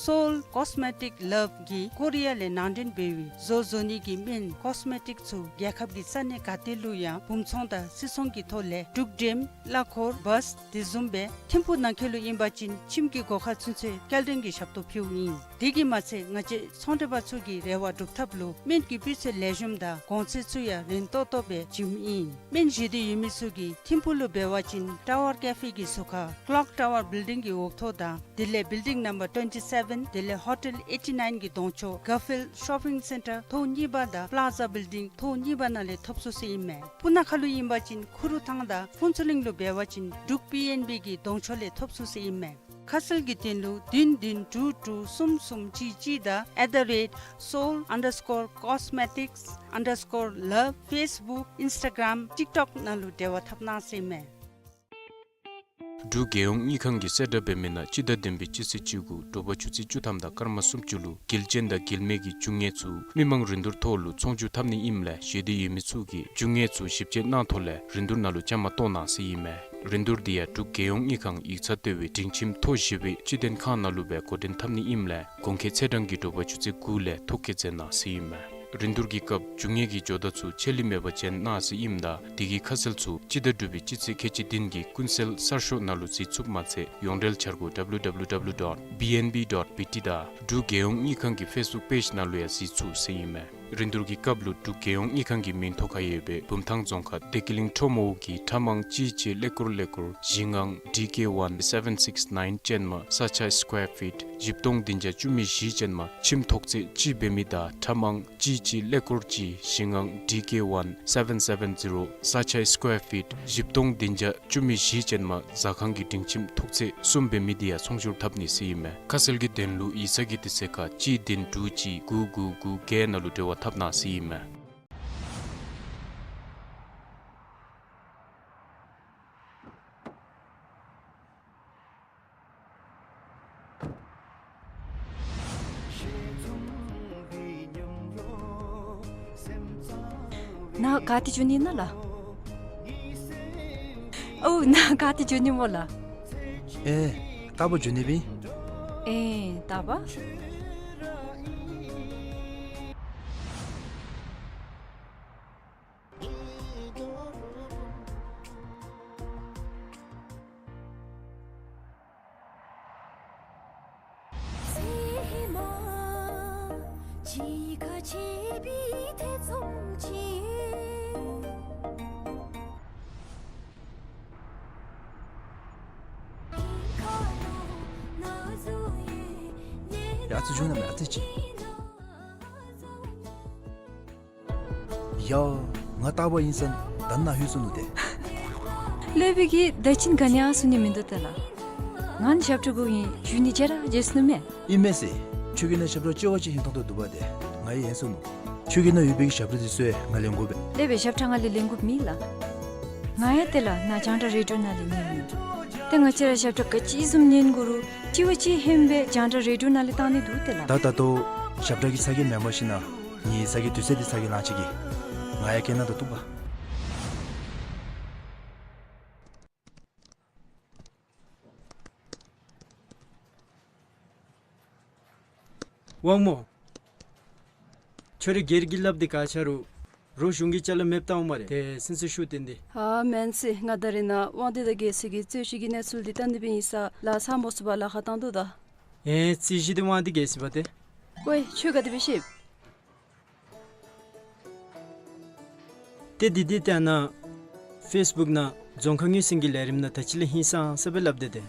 སོའུལ་ཀོས་མེ་ཊིཀ་ལབ་ཀྱིས་ཀོ་རི་ཡ་ལས་ནང་འདྲེན་འབད་བའི་བཟོ་བཟོ་ནི་གི་སྨན་ཀོས་མེ་ཊིཀ་ཚུ་རྒྱལ་ཁབ་ཀྱི་ས་གནས་ག་ཏེ་ལུ་ཡང་སྦུང་ཚོང་དང་སིལ་ཚོང་གི་ཐོག་ལས་འབྲུག་འགྲེམ་གླ་འཁོར་བཱས་དེ་བཟུམ་སྦེ་ཐིམ་ཕུག་ནང་འཁོད་ལུ་ཨིན་པ་ཅིན་ཁྱིམ་གྱི་སྒོ་ཁར་ཚུན་ཚོད་སྐྱེལ་འདྲེན་གྱི་ཞབས་ཏོག་ཕུལཝ་ཨིན། དེ་གིས་མ་ཚད་ང་བཅས་ཚོང་འབྲེལ་པ་ཚུ་གི་རེ་བ་སྒྲུབ་ཐབས་ལུ་སྨན་གྱི་སྤུས་ཚད་ལེགས་ཤོམ་དང་གོང་ཚད་ཚུ་ཡང་རན་ཏོག་ཏོ་སྦེ་བྱིནམ་ཨིན། སྨན་བཞེས་འདོད་ཡོད་མི་ཚུ་གིས་ཐིམ་ཕུག་ལུ་འབད་བ་ཅིན་ཊ་ཝར་ཀེ་ཕེ་གི་ཟུར་ཁར་ཀློག་ཊ་ཝར་བིལ་ཌིང་གི་འོག་ཐོག་དང་དེ་ལས་བིལ་ཌིང་ནམ་བར་ཊུ་ཝེན་ཊི་སེ་བེན་དེ་ལས་ཧོ་ཊེལ་ཨེ་ཊི་ནའིན་གྱི་གདོང་ཕྱོགས་གར་ཕིལཌ་ཤོ་པིང་སེན་ཊར་ཐོག་གཉིས་པ་དང་པ་ལཱ་ཛ་བིལ་ཌིང་ཐོག་གཉིས་པ་ནང་ལས་ཐོབ་ཚུགས་ཟེར་ཨིན་མས། སྤུ་ན་ཁ་ལུ་ཨིན་པ་ཅིན་ཁུ་རུ་ཐང་དང་ཕུན་ཚོགས་གླིང་ལུ་འབད་བ་ཅིན་འབྲུག་པི་ཨེན་བི་གི་གདོང་ཕྱོགས་ལས་ཐོབ་ཚུགས་ཟེར་ཨིན་མས། ཁ་གསལ་གྱི་དོན་ལུ་བདུན་བདུན་དྲུག་དྲུག་གསུམ་གསུམ་གཅིག་གཅིག་དང་ཨེཊ་ད་རེཊ་སོའུལ་ཨན་ཌར་སི་ཀོར་ཀོས་མེ་ཊིཀསི་ཨན་ཌར་སི་ཀོར་ལབ་ཕེསི་བུཀ་ཨིནསི་ཊ་གྲམ་ཊིཀ་ཊོཀ་ནང་ལུ་འབྲེལ་བ་འཐབ་གནང་ཟེར་ཨིན་མས། འབྲུག་རྒྱལ་ཡོངས་དངུལ་ཁང་གིས་གསལ་བསྒྲགས་འབད་མི་ནང་སྤྱི་ཟླ་བདུན་པའི་སྤྱི་ཚེས་བཅུ་དགུ་དྲོ་པ་ཆུ་ཚོད་བཅུ་ཐམ་དང་སྐར་མ་སུམ་ཅུ་ལུ་དགེ་ལྕིན་དང་དགེ་མེད་ཀྱི་རྒྱུ་དངོས་ཚུ་མི་མང་རིན་བསྡུར་ཐོག་ལུ་ཚོང་བསྒྱུར་འཐབ་ནི་ཨིནམ་ལས་བཞེས་འདོད་ཡོད་མི་ཚུ་གིས་རྒྱུ་དངོས་ཚུ་ཞིབ་དཔྱད་གནང་ཐོག་ལས་རིན་བསྡུར་ནང་ལུ་བཅའ་མར་གཏོགས་གནང་ཟེར་ཨིན་མས། རིན་བསྡུར་འདི་ཡང་འབྲུག་རྒྱལ་ཡོངས་དངུལ་ཁང་ཡིག་ཚང་ལྟེ་བའི་སྒྲིང་ཁྱིམ་ཐོག་བཞི་པའི་སྤྱི་དོན་ཁང་ནང་ལུ་སྦེ་འགོ་འདྲེན་འཐབ་ནི་ཨིནམ་ལས་གོང་འཁོད་ཚེས་གྲངས་ཀྱི་དྲོ་པ་ཆུ་ཚོད་དགུ་ལས་ཐོ་བཀོད་མཛད་གནང་ཟེར་ཨིན་མས། རིན་བསྡུར་གྱི་སྐབས་རྒྱུ་དངོས་ཀྱི་ཇོ་བདག་ཚུ་ཆད་ལུས་མེད་པར་བྱོན་གནང་ཟེར་ཨིནམ་ད་དེ་གི་ཁ་གསལ་ཚུ་སྤྱི་ཟླ་དྲུག་པའི་སྤྱི་ཚེས་ཁལ་གཅིག་བདུན་གྱི་ཀུན་གསལ་གསར་ཤོག་ནང་ལུ་གཟིགས་ཚུགསཔ་མ་ཚད་ཡོངས་འབྲེལ་འཆར་སྒོ་W W W dot B N B dot B T དང་འབྲུག་རྒྱལ་ཡོངས་དངུལ་ཁང་གི་ཕེསི་བུཀ་པེཇ་ནང་ལུ་ཡང་གཟིགས་ཚུགས་ཟེར་ཨིན་མས། རིན་བསྡུར་གྱི་སྐབས་ལུ་འབྲུག་རྒྱལ་ཡོངས་དངུལ་ཁང་གི་མིང་ཐོ་ཁར་ཡོད་པའི་བུམ་ཐང་རྫོང་ཁག་བདེ་སྐྱིད་གླིང་ཁྲོམ་འོག་གི་ཁྲ་མང་གཅིག་གཅིག་ཀླད་ཀོར་ཀླད་ཀོར་བཞི་ལྔ་ཌི་ཀེ་ཝན་སེ་བེན་སིགསི་ནའིན་ཅན་མ་ས་ཆ་སི་ཀོ་ཝེར་ཕིཊ་བཞི་སྟོང་བདུན་བརྒྱ་བཅུ་མེད་བཞི་ཅན་མ་ཁྱིམ་ཐོག་ཚད་གཅིག་འབད་མི་དང་ཁྲ་མང་གཅིག་གཅིག་ཀླད་ཀོར་གཅིག་བཞི་ལྔ་ཌི་ཀེ་ཝན་སེ་བེན་སེ་བེན་ཛི་རོ་ས་ཆ་སི་ཀོ་ཝེར་ཕིཊ་བཞི་སྟོང་བདུན་བརྒྱ་བཅུ་མེད་བཞི་ཅན་མ་ཟ་ཁང་གི་སྒྲིང་ཁྱིམ་ཐོག་ཚད་གསུམ་འབད་མི་དེ་ཡང་ཚོང་སྒྱུར་འཐབ་ནི་ཟེར་ཨིན་མས། ཁ་གསལ་གྱི་དོན་ལུ་ཡིག་ཚང་གི་དུས་ཚོད་ཁར་གཅིག་བདུན་དྲུག་གཅིག་དགུ་དགུ་དགུ་བརྒྱད་ནང་ལུ་འབྲེལ་བ་འཐབ་གནང་ཟེར་ཨིན་མས། ནཱ་ག་ཏེ་འགྱོ་ནི་ཨིན་ན་ལགས། ཨོ་ནཱ་ག་ཏེ་འགྱོ་ནི་སྨོ་ལགས། ཨེ་རྟག་པར་འགྱོ་ནི་སྦེ་ཨིན། ཨེ་རྟག་པར། ཡ་ཙི་བྱུང་ན་མེད་ཨ་ཙི་ཅིག། ཡ། ང་རྟག་པར་ཨིན་ས་ད་ནཱ་ལྷོད་སོ་ནུག་ཏེ། ལེགས་པའི་གི་ད་ཅིན་ག་ནི་ཡང་གསུང་ནི་མིན་འདུག་ཏེ་ལགས། ང་ནི་ཞབས་ཁྲ་དགོ་ཨིན། ཞུ་ནི་བརྗེད་ར་བརྗེད་སོ་ནུག་མས། ཨིན་མས་ཟེར། ཁྱོད་ཀྱི་ནང་ཞབས་ཁྲ་ལྕི་བ་ཅིག་ཧན་ཏོང་ཏོ་འདུག་པ་ཏེ། ང་ཡང་ཧན་སོ་ནུག། ཁྱོད་ཀྱི་ནང་ཡོད་པའི་གི་ཞབས་ཁྲ་དེ་ཚུ་ང་ལེན་དགོ་པས། ལེགས་པའི་ཞབས་ཁྲ་ང་ལས་ལེན་དགོཔ་མེད་ལགས། ང་ཡང་ཏེ་ལགས་ནཱ་རྒྱང་བསྒྲགས་རེ་ཌིའོ་ནང་ལས་ཉན་ནི། ཏེ་ང་བཅས་ར་ཞབས་ཁྲ་ག་ཅི་བཟུམ་ཉན་དགོ་རུང་ལྕི་བ་ཅིག་ཧན་སྦེ་རྒྱང་བསྒྲགས་རེ་ཌིའོ་ནང་ལས་བཏང་ནི་འདུག་ཏེ་ལགས། ད་ད་ལྟོ་ཞབས་ཁྲ་གི་ཚ་གྱང་མེན་པར་ཞིན་ན་ངེའི་ས་གི་དུས་ཚོད་འདི་ཚ་གྱང་ལང་ཅི་གི། ང་ཡང་སྐད་ནང་དུ་གཏུགས་པ། དབང་མོ། ཁྱོད་ར་སྒེར་གྱི་སླབ་དེ་ག་ཅི་རུང་རོགས་གཞུང་གི་ཅ་ལ་མེདཔ་བཏང་འོང་སྨ་རེ། ཏེ་སེམས་ཚུ་ཤུགས་བཏོན་ཏེ། ཨ་མེན་ཟེར། ང་ད་རེས་ནཱ་དབང་འདུས་དང་རྒྱལ་སྲས་ཀྱི་རྩོད་གཞི་གི་གནས་ཚུལ་འདི་བལྟ་ནི་སྦེ་ཨིན་ས་ལགས། ཚ་མོ་སུ་བ་ལཱ་ཁག་བཏང་དོ་ད། ཨེ་རྩོད་གཞི་འདི་དབང་འདུས་རྒྱལ་སྲས་པ་ཏེ། ཝའེ་ཁྱོད་ག་དེ་སྦེ་ཤེས། ཏེ་འདི་འདི་ཏེ་ཨ་ནཱ་ཕེསི་བུཀ་ནང་རྫོང་ཁག་དངུལ་སེང་གི་ལས་རིམ་ནང་ད་ཅི་ལས་ཧིང་སངས་ས་སྦེ་སླབ་དེས་ཏེ།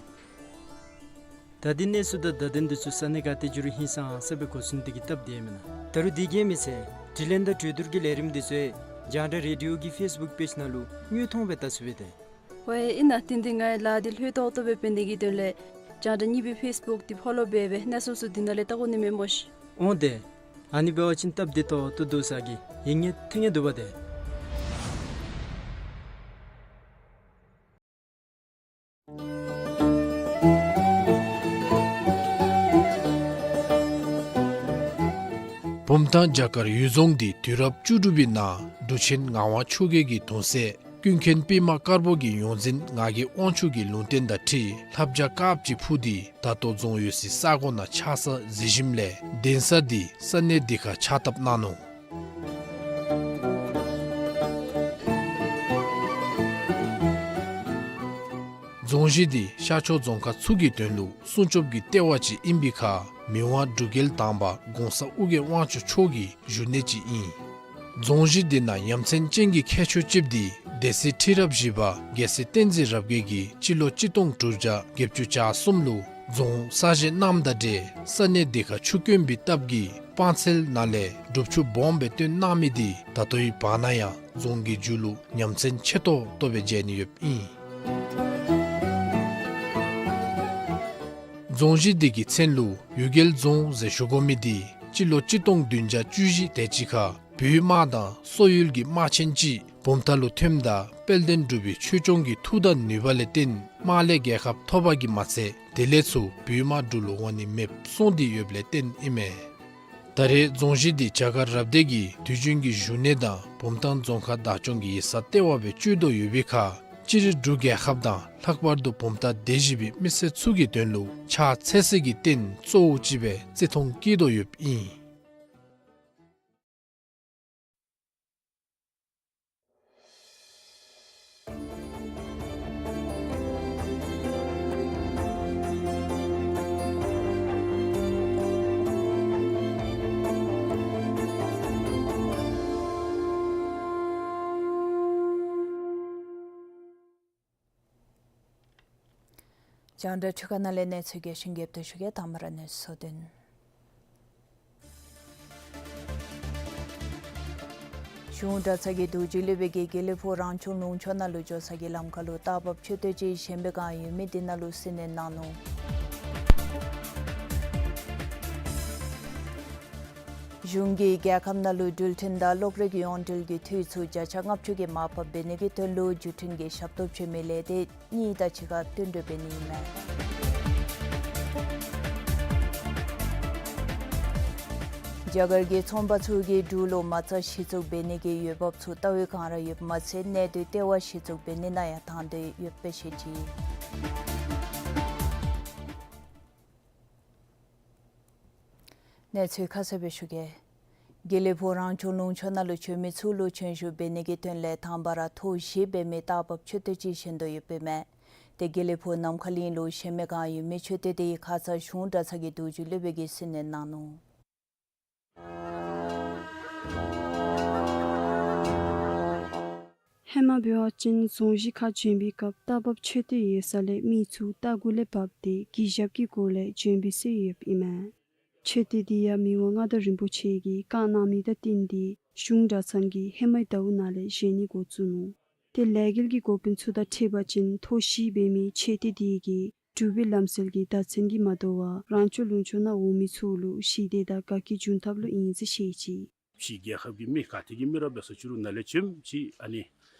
ད་འདི་གནས་ཚུལ་དང་བརྡ་དོན་འདི་ཚུ་ས་གནས་ག་ཏེ་འགྱོ་རུང་ཧིང་སངས་ས་སྦེ་གོ་ཚུགས་ནི་དེ་གིས་སྟབས་བདེ་མེན་ན། ད་རུང་འདི་གིས་མི་ཚད་དྲི་ལན་དང་གྲོས་བསྡུར་གྱི་ལས་རིམ་འདི་ཚུ་རྒྱང་བསྒྲགས་རེ་ཌིའོ་གི་ཕེསི་བུཀ་པེཇ་ནང་ལུ་དངོས་མཐོང་སྦེ་བལྟ་ཚུགས་པས་ཏེ། ཝའེ་ཨིན་ན་ཏེ་འདི་ངེའི་ལཱ་འདི་ལྷོད་ཏོག་ཏོ་སྦེ་འབད་ནི་གི་དོན་ལས་རྒྱང་བསྒྲགས་གཉིས་པའི་ཕེསི་བུཀ་འདི་ཕོ་ལོ་འབད་སྦེ་གནས་ཚུལ་ཚུ་འདི་ནང་ལས་བལྟ་དགོ་ནི་མས་སྨོ་ཤིག། འོང་ཏེ། ཨ་ནི་འབད་བ་ཅིན་སྟབས་བདེ་ཏོག་ཏོ་འདུག་ས་གི་ཡིད་ངེས་ཐིང་ངེས་འདུག་པ་ཏེ། བུམ་ཐང་བྱ་དཀར་གཡུལ་རྫོང་འདི་དུས་རབས་བཅུ་དྲུག་པའི་ནང་འབྲུག་ཆེན་ངག་དབང་ཆོས་རྒྱལ་གྱི་གདུང་སྲས་ཀུན་མཁྱེན་པདྨ་དཀར་པོ་གི་ཡོངས་འཛིན་ངག་གི་དབང་ཕྱུག་གི་ལུང་བསྟན་དང་འཁྲིལ་ལྷ་བྱ་དཀརཔོ་ཅིག་འཕུར་ཏེ་ད་ལྟོ་རྫོང་ཡོད་སའི་ས་གོ་ནང་ཆགས་ས་གཟིགས་ཞིནམ་ལས་གདན་ས་འདི་ས་གནས་འདི་ཁར་ཕྱག་བཏབ་གནང་ནུག། རྫོང་གཞི་འདི་ཤར་ཕྱོགས་རྫོང་ཁག་ཚུ་གི་དོན་ལུ་སྲུང་སྐྱོབ་ཀྱི་ལྟེ་བ་ཅིག་ཨིན་པའི་ཁར་མི་དབང་འབྲུག་རྒྱལ་དང་པ་གོང་ས་ཨོ་རྒྱན་དབང་ཕྱུག་མཆོག་གི་བཞུགས་གནས་ཅིག་ཨིན། རྫོང་གཞི་འདི་ནང་ཡ་མཚན་ཅན་གྱི་ཁྱད་ཆོས་ཅིག་འདི་སྡེ་སྲིད་ཁྲི་རབས་བཞི་པ་རྒྱལ་སྲས་བསྟན་འཛིན་རབ་རྒྱས་ཀྱིས་སྤྱི་ལོ་གཅིག་སྟོང་དྲུག་བརྒྱ་བརྒྱད་ཅུ་གྱ་གསུམ་ལུ་རྫོང་གསར་བཞེངས་གནངམ་དང་འབྲེལ་ས་གནས་འདི་ཁར་ཆུ་དཀོན་པའི་སྟབས་ཀྱིས་སྤང་ཚལ་ནང་ལས་སྒྲུབ་ཆུ་སྦོམ་སྦེ་བཏོན་གནང་མི་འདི་ད་ལྟོའི་བར་ན་ཡང་རྫོང་གི་མཇུག་ལུ་ཡ་མཚན་ཆེ་ཏོག་ཏོ་སྦེ་མཇལ་ནི་ཡོདཔ་ཨིན། རྫོང་གཞི་འདི་གི་མཚན་ལུ་གཡུལ་རྒྱལ་རྫོང་ཟེར་ཞུ་དགོ་མི་འདི་སྤྱི་ལོ་གཅིག་སྟོང་བདུན་བརྒྱ་བཅུ་བཞི་དེ་ཅིག་ཁར་བོད་དམག་དང་སོག་ཡུལ་གྱི་དམག་ཆེན་ཅིག་བུམ་ཐང་ལུ་ཐོནམ་ད་དཔལ་ལྡན་འབྲུག་པའི་ཆོས་སྐྱོང་གི་མཐུ་དང་ནུས་པ་ལས་བརྟེན་དམག་ལས་རྒྱལ་ཁ་ཐོབ་པ་གིས་མ་ཚད་དེ་ལས་ཚུར་བོད་དམག་འབྲུག་ལུ་འོང་ནི་མེདཔ་སོང་སྟེ་ཡོདཔ་ལས་བརྟེན་ཨིན་མས། ད་རེས་རྫོང་གཞི་འདི་བྱ་དཀར་རབ་སྡེ་གི་དུས་རྒྱུན་གྱི་བཞུགས་གནས་དང་བུམ་ཐང་རྫོང་ཁག་བདག་སྐྱོང་གི་ཡིག་ཚང་ལྟེ་བ་སྦེ་སྤྱོད་དོ་ཡོད་པའི་ཁར་སྤྱིར་འབྲུག་རྒྱལ་ཁབ་དང་ལྷག་པར་དུ་བུམ་ཐང་སྡེ་བཞི་པའི་མི་སེར་ཚུ་གི་དོན་ལུ་ཕྱག་འཚལ་སའི་གི་རྟེན་གཙོ་བོ་ཅིག་སྦེ་བརྩི་མཐོང་བསྐྱེད་དོ་ཡོདཔ་ཨིན། རྒྱང་བསྒྲགས་འཕྲུལ་ཁང་ནང་ལས་གནས་ཚུལ་རྒྱས་ཤིང་རྒྱསཔ་སྦེ་ཞུ་གེ། དང་པ་ར་གནས་ཚུལ་བསྡུ་ནི། གཞུང་གྲྭ་ཚང་གི་རྡོ་རྗེ་སློབ་དཔོན་གྱིས་དགེ་ལེགས་ཕུག་རང་སྐྱོང་ལུང་ཕྱོགས་ནང་ལུ་འགྱོ་ས་གི་ལམ་ཁ་ལུ་རྟ་བབས་མཆོད་རྟེན་ཅིག་བཞེངས་པའི་བསྒང་ཡོད་མི་དེ་ནང་ལུ་བསུ་ནི་གནང་ནུག། གཞུང་གིས་རྒྱལ་ཁབ་ནང་ལུ་འགྲུལ་འཕྲིན་དང་གློག་རིག་ཡོངས་འབྲེལ་གྱི་འཐུས་ཚུ་བརྒྱ་ཆ་ལྔ་བཅུ་གི་མར་ཕབ་འབད་ནི་གི་དོན་ལུ་བརྒྱུད་འཕྲིན་གྱི་ཞབས་ཏོག་བྱིན་མི་ལས་སྡེ་གཉིས་དང་གཅིག་ཁར་བསྟུན་གྲོས་འབད་ནི་ཨིན་མས། རྒྱ་གར་གྱི་ཚོང་པ་ཚུ་གིས་འབྲུག་ལུ་མ་རྩ་གཞི་བཙུགས་འབད་ནི་གི་འོས་འབབ་ཚུ་ལྟ་བའི་བསྒང་ར་ཡོདཔ་མ་ཚད་གནས་སྡོད་ལྟེ་བ་གཞི་བཙུགས་འབད་ནི་ནང་ཡང་དང་འདོད་ཡོདཔ་སྦེ་བཤད་ཅི། གནས་ཚུལ་ཁ་གསལ་སྦེ་ཞུ་གེ། དགེ་ལེགས་ཕུག་རང་སྐྱོང་ལུང་ཕྱོགས་ནང་ལུ་བྱོན་མི་ཚུ་ལུ་བྱོན་བཞུགས་འབད་ནི་གི་དོན་ལས་དང་པ་ར་ཐོག་བཞི་འབད་མི་རྟ་བབས་མཆོད་རྟེན་ཅིག་བཞེངས་དོ་ཡོདཔ་ཨིན་མས། ཏེ་དགེ་ལེགས་ཕུག་ནམ་མཁའ་གླིང་ལུ་བཞེངས་མི་བསྒང་ཡོད་མི་མཆོད་རྟེན་དེ་ཁ་ཙ་གཞུང་གྲྭ་ཚང་གི་རྡོ་རྗེ་སློབ་དཔོན་གྱིས་བསུ་ནི་གནང་ནུག། ཧེ་མ་འབད་བ་ཅིན་རྫོང་གཞི་ཁར་བྱོན་པའི་སྐབས་རྟ་བབས་མཆོད་རྟེན་ཡོད་ས་ལས་མི་ཚུ་རྟ་གུ་ལས་བབས་ཏེ་གུས་ཞབས་ཀྱི་སྒོ་ལས་བྱོན་པའི་སྲོལ་ཡོདཔ་ཨིན་མས། མཆོད་རྟེན་འདི་ཡང་མི་དབང་མངའ་བདག་རིན་པོ་ཆེ་གིས་བཀའ་གནང་མི་དང་བསྟུན་ཏེ་གཞུང་གྲྭ་ཚང་གིས་ཧེ་མའི་ཟླཝ་ནང་ལས་བཞེངས་ནི་འགོ་བཙུགས་ནུག། ཏེ་ལས་འགུལ་གྱི་འགོ་དཔོན་ཚུ་དང་འཁྲིལ་བ་ཅིན་ཐོག་བཞི་འབད་མི་མཆོད་རྟེན་འདི་གིས་འབྲུག་པའི་ལམ་སྲོལ་གྱི་བརྡ་མཚོན་གྱིས་མ་དོ་བར་རང་སྐྱོང་ལུང་ཕྱོགས་ནང་འོང་མི་ཚུ་ལུ་ཞི་བདེ་དང་དགའ་སྐྱིད་འབྱུང་ཐབས་ལུ་ཨིན་ཟེར་བཤད་ཅི། ཕྱི་རྒྱལ་ཁབ་ཀྱི་མི་ག་ཏེ་གི་མི་ར་འབད་ས་ཅི་རུང་ནཱ་ལས་བྱོནམ་ཅིག་ཨ་ནི་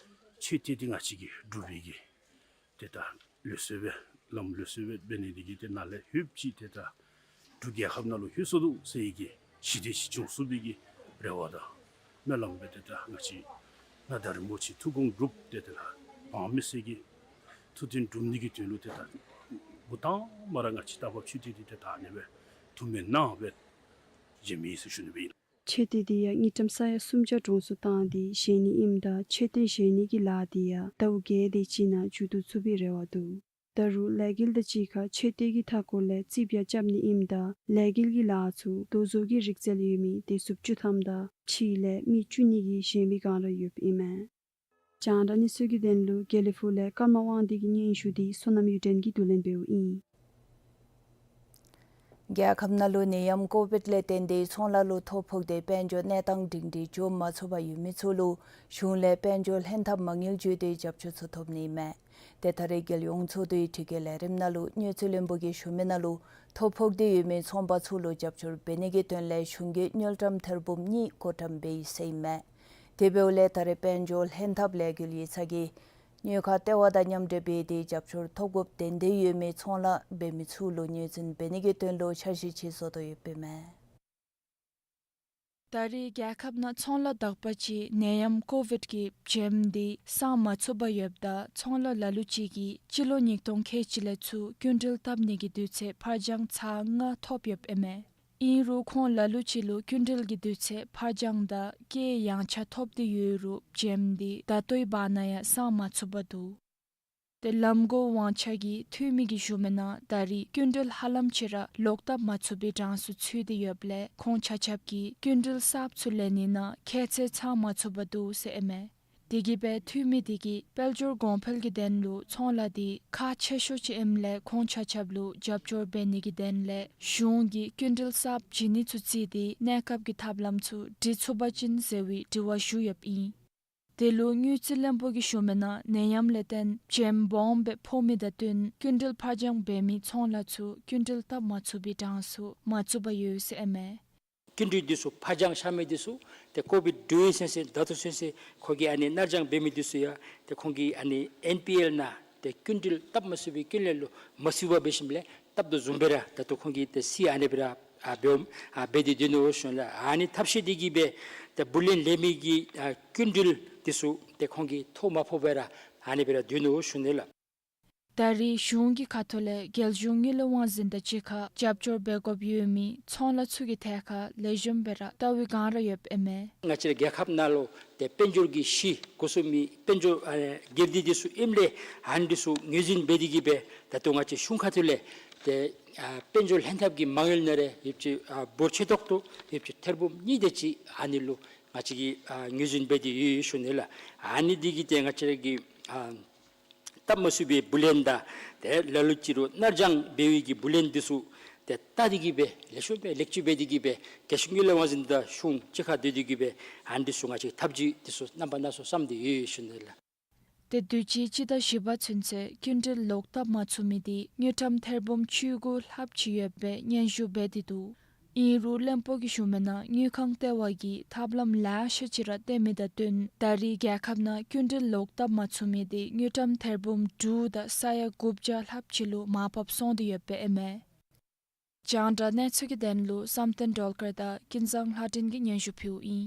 མཆོད་རྟེན་འདི་ང་བཅས་ཀྱི་འབྲུག་པའི་གི་ཏེ་ད་ལུགས་སྲོལ་སྦེ་ལམ་ལུགས་སྲོལ་སྦེ་འབད་ནི་འདི་གིས་ཏེ་ནཱ་ལས་ལྷོདཔ་ཅིག་ཏེ་ད་འབྲུག་རྒྱལ་ཁབ་ནང་ལུ་ལྷོད་སོ་ནུག་ཟེར་བའི་གི་ཞི་བདེ་ཅིག་འབྱུང་ཚུགས་པའི་གི་རེ་བ་དང་སྨོན་ལམ་སྦེ་ཏེ་ད་ང་བཅས་མངའ་བདག་རིན་པོ་ཆེ་ཐུགས་དགོངས་སྒྲུབ་སྟེ་ཏེ་ད་འབངས་མི་སེར་གྱི་ཐུགས་དོན་སྒྲུབ་ནི་གི་དོན་ལུ་ཏེ་ད་འགོ་དང་པ་ར་ང་བཅས་རྟ་བབས་མཆོད་རྟེན་འདི་ཏེ་ད་ཨ་ནི་སྦེ་ཐུགས་སྨོན་གནང་སྦེ་བཞེངས་མི་ཨིན་ཟེར་ཞུ་ནི་སྦེ་ཨིན། མཆོད་རྟེན་འདི་ཡང་དངུལ་ཀྲམ་ས་ཡ་སུམ་བརྒྱ་གྲངས་སུ་བཏང་སྟེ་བཞེངས་ནི་ཨིནམ་ད་མཆོད་རྟེན་བཞེངས་ནི་གི་ལཱ་འདི་ཡང་ཟླཝ་བརྒྱད་དེ་ཅིག་ནང་མཇུག་བསྡུ་ཚུགས་པའི་རེ་བ་འདུག། ད་རུང་ལས་འགུལ་དང་གཅིག་ཁར་མཆོད་རྟེན་གྱི་མཐའ་འཁོར་ལས་རྩིགཔ་ཡང་རྐྱབ་ནི་ཨིནམ་ད་ལས་འགུལ་གྱི་ལཱ་ཚུ་རྡོ་བཟོ་གི་རིག་རྩལ་ཡོད་མི་སྡེ་ཚན་བཅུ་ཐམ་དང་ཕྱི་ལས་མི་བཅུ་གཉིས་ཀྱིས་བཞེངས་པའི་བསྒང་ར་ཡོདཔ་ཨིན་མས། རྒྱང་བསྒྲགས་གནས་ཚུལ་གྱི་དོན་ལུ་དགེ་ལེགས་ཕུག་ལས་ཀརྨ་དབང་འདུས་ཀྱི་སྙན་ཞུ་འདི་བསོད་ནམས་གཡུ་སྒྲོན་གྱིས་བསྡུ་ལེན་འབདཝ་ཨིན། རྒྱལ་ཁབ་ནང་ལུ་ནད་ཡམས་ཀོ་བིཌ་ལས་བརྟེན་ཏེ་ཚོང་ལཱ་ལུ་ཐོ་ཕོག་སྟེ་དཔལ་འབྱོར་གནས་སྟངས་སྒྲིང་སྒྲིང་འགྱོ་མ་ཚུགས་པར་ཡོད་མི་ཚུ་ལུ་གཞུང་ལས་དཔལ་འབྱོར་ལྷན་ཐབས་མ་དངུལ་བརྒྱུད་དེ་རྒྱབ་སྐྱོར་ཚུ་ཐོབ་ནི་ཨིན་མས། ཏེ་ད་རེས་རྒྱལ་ཡོངས་ཚོགས་འདུའི་དྲི་བཀོད་ལས་རིམ་ནང་ལུ་དངུལ་རྩིས་བློན་པོ་གིས་ཞུ་མི་ནང་ལུ་ཐོ་ཕོག་སྟེ་ཡོད་མི་ཚོང་པ་ཚུ་ལུ་རྒྱབ་སྐྱོར་འབད་ནི་གི་དོན་ལས་གཞུང་གིས་དངུལ་ཀྲམ་ཐེར་འབུམ་གཉིས་བགོ་བཀྲམ་འབད་ཡི་ཟེར་ཨིན་མས། དེ་འབདཝ་ལས་ད་རེས་དཔལ་འབྱོར་ལྷན་ཐབས་ལས་འགུལ་ཡིག་ཚང་གིས་དངུལ་ཁང་ལྟེ་བ་དང་མཉམ་འབྲེལ་འབད་དེ་རྒྱབ་སྐྱོར་ཐོབ་དགོཔ་དོན་ལྡན་ཡོད་མི་ཚོང་ལཱ་འབད་མི་ཚུ་ལུ་ངོས་འཛིན་འབད་ནི་གི་དོན་ལུ་འཆར་གཞི་ཅིག་བཟོ་དོ་ཡོདཔ་ཨིན་མས། ད་རེས་རྒྱལ་ཁབ་ནང་ཚོང་ལཱ་དག་པ་ཅིག་ནད་ཡམས་ཀོ་བིཌ་ཀྱིས་བཅོམ་སྟེ་སངས་མ་ཚུགས་པར་ཡོདཔ་ད་ཚོང་ལཱ་ལ་ལུ་ཅིག་གིས་སྤྱི་ལོ་ཉིས་སྟོང་ཁལ་གཅིག་ལས་ཚུར་སྐྱིན་འགྲུལ་བཏབ་ནི་གི་དུས་ཚོད་ཕར་འགྱངས་ཚར་ལྔ་ཐོབ་ཡོདཔ་ཨིན་མས། ཨིན་རུང་ཁོང་ལ་ལུ་ཅིག་ལུ་སྐྱིན་འགྲུལ་གྱི་དུས་ཚོད་ཕར་འགྱངས་དང་སྐྱེད་ཡངས་ཆག་ཐོབ་སྟེ་ཡོད་རུང་བཅོམ་སྟེ་ད་ལྟོའི་བར་ན་ཡང་སངས་མ་ཚུགས་པར་འདུག། ཏེ་ལམ་གོང་དབང་ཆ་གི་འཐུས་མི་གིས་ཞུ་མི་ནང་ད་རེས་སྐྱིན་འགྲུལ་ཧ་ལམ་ཅིག་ར་ལོག་བཏབ་མ་ཚུགས་པའི་གྲངས་སུ་ཚུད་དེ་ཡོདཔ་ལས་ཁོང་ཆ་ཁྱབ་ཀྱིས་སྐྱིན་འགྲུལ་གསརཔ་ཚུ་ལེན་ནི་ནང་ཁྱད་ཚད་ཚང་མ་ཚུགས་པར་འདུག་ཟེར་ཨིན་མས། དེ་གིས་སྦེ་འཐུས་མི་དེ་གིས་དཔལ་འབྱོར་གོང་འཕེལ་གྱི་དོན་ལུ་ཚོང་ལཱ་དེ་ཁག་ཆེ་ཤོས་ཅིག་ཨིནམ་ལས་ཁོང་ཆ་ཁྱབ་ལུ་རྒྱབ་སྐྱོར་འབད་ནི་གི་དོན་ལས་གཞུང་གིས་སྐྱིན་འགྲུལ་གསརཔ་བྱིན་ནི་ཚུ་བརྩིས་ཏེ་གནས་སྐབས་ཀྱི་ཐབས་ལམ་ཚུ་སྒྲིག་ཚུགས་པ་ཅིན་ཟེར་བའི་དྲི་བ་ཞུ་ཡོདཔ་ཨིན། དེ་ལུ་དངུལ་རྩིས་བློན་པོ་གིས་ཞུ་མི་ནང་ནད་ཡམས་ལས་བརྟེན་བཅོམ་སྦོམ་སྦེ་ཕོག་མི་དང་བསྟུན་སྐྱིན་འགྲུལ་ཕར་འགྱངས་འབད་མི་ཚོང་ལཱ་ཚུ་སྐྱིན་འགྲུལ་བཏབ་མ་ཚུགས་པའི་གྲངས་སུ་མ་ཚུད་པར་ཡོད་ཟེར་ཨིན་མས། སྐྱིན་འགྲུལ་འདི་ཚུ་ཕར་འགྱངས་བཞག་མི་འདི་ཚུ་ཏེ་ཀོ་བིཌ་འདྲོག་ཡི་ཟེར་ཟེར་ད་ལྟོ་ཟེར་ཟེར་ཁོ་གིས་ཨ་ནི་ནར་འགྱངས་འབད་མི་འདི་ཚུ་ཡང་ཏེ་ཁོང་གིས་ཨ་ནི་ཨེན་པི་ཨེལ་ནང་ཏེ་སྐྱིན་འགྲུལ་བཏབ་མ་ཚུགས་པའི་རྐྱེན་ལས་ལུ་མ་ཚུད་པར་འབད་ཞིནམ་ལས་བཏབ་དོ་བཟུམ་སྦེ་ར་ད་ལྟོ་ཁོང་གིས་ཏེ་རྩིས་ཨ་ནི་སྦེ་ར་ཨ་འབད་འོང་ཨ་འབད་དེ་སྡོད་ནུག་ཞུ་ནི་ལགས། ཨ་ནི་ཐབས་ཤེས་འདི་གིས་སྦེ་ཏེ་བུ་ལོན་ལེན་མི་གི་ཨ་སྐྱིན་འགྲུལ་འདི་ཚུ་ཏེ་ཁོང་གིས་ཐོ་མ་ཕོག་པར་ར་ཨ་ནི་སྦེ་ར་སྡོད་ནུག་ཞུ་ནི་ལགས། ད་རེས་གཞུང་གི་ཁ་ཐུག་ལས་རྒྱལ་གཞུང་དངུལ་ལས་དབང་འཛིན་དང་གཅིག་ཁར་རྒྱབ་སྐྱོར་འབད་དགོཔ་ཡོད་མི་ཚོང་ལཱ་ཚུ་གི་ཐད་ཁར་ལེགས་ཤོམ་སྦེ་ར་ལྟ་བའི་བསྒང་ར་ཡོདཔ་ཨིན་མས། ང་བཅས་ར་རྒྱལ་ཁབ་ནང་ལུ་ཏེ་དཔལ་འབྱོར་གྱི་གཞི་འགོ་བཙུགས་མི་དཔལ་འབྱོར་ཨ་སྒེར་སྡེ་འདི་ཚུ་ཨིནམ་ལས་ཨ་ནི་འདི་ཚུ་ངོས་འཛིན་འབད་དེ་གིས་སྦེ་ད་ལྟོ་ང་བཅས་གཞུང་ཁ་ཐུག་ལས་ཏེ་ཨ་དཔལ་འབྱོར་ལྷན་ཐབས་ཀྱི་མ་དངུལ་ནང་ར་ཡོདཔ་ཅིག་ཨ་འབོར་ཆེ་ཏོག་ཏོ་ཡོདཔ་ཅིག་ཐེར་འབུམ་གཉིས་དེ་ཅིག་ཨ་ནི་ལུ་ང་བཅས་ཀྱིས་ཨ་ངོས་འཛིན་འབད་དེ་ཡོད་ཡོད་ཞུ་ནི་ལགས། ཨ་ནི་འདི་གིས་ཏེ་ང་བཅས་ར་གི་ཨ་ སྟབས་མ་བྱུང་བའི་བུ་ལོན་དང་ཏེ་ལ་ལུ་ཅིག་རུང་ནར་འགྱངས་འབད་བའི་གི་བུ་ལོན་འདི་ཚུ་ཏེ་བལྟ་སྟེ་གི་སྦེ་ལེགས་ཤོམ་སྦེ་ལེགས་བཅོས་འབད་དེ་གི་སྦེ་རྒྱལ་གཞུང་གི་ལས་དབང་འཛིན་དང་གཞུང་གཅིག་ཁར་སྡོད་དེ་གི་སྦེ་ཨ་ནི་ཚུ་ང་བཅས་ཐབས་བྱུས་འདི་ཚུ་རྣམ་པ་སྣ་ཚོགས་བསམ་སྟེ་ཡོད་ཡོད་ཞུ་ནི་ལགས། ཏེ་དུས་ཅི་སྤྱི་ཟླ་བཞི་པ་ཚུན་ཚོད་སྐྱིན་འགྲུལ་ལོག་བཏབ་མ་ཚུགས་མི་འདི་དངུལ་ཀྲམ་ཐེར་འབུམ་བཅུ་དགུ་ལྷགཔ་ཅིག་ཡོད་པའི་སྙན་ཞུ་འབད་དེ་འདུག། ཨིན་རུང་བློན་པོ་གིས་ཞུ་མི་ནང་དངུལ་ཁང་ལྟེ་བ་གིས་ཐབས་ལམ་ལེ་ཤ་ཅིག་ར་བཏོན་མི་དང་བསྟུན་ད་རེས་རྒྱལ་ཁབ་ནང་སྐྱིན་འགྲུལ་ལོག་བཏབ་མ་ཚུགས་མི་འདི་དངུལ་ཀྲམ་ཐེར་འབུམ་དྲུག་དང་ས་ཡ་དགུ་བརྒྱ་ལྷགཔ་ཅིག་ལུ་མར་ཕབ་སོང་སྟེ་ཡོདཔ་ཨིན་མས། རྒྱང་བསྒྲགས་གནས་ཚུལ་གྱི་དོན་ལུ་བསམ་གཏན་སྒྲོལ་དཀར་དང་ཀུན་བཟང་ལྷ་སྒྲོན་གྱིས་སྙན་ཞུ་ཕུལཝ་ཨིན།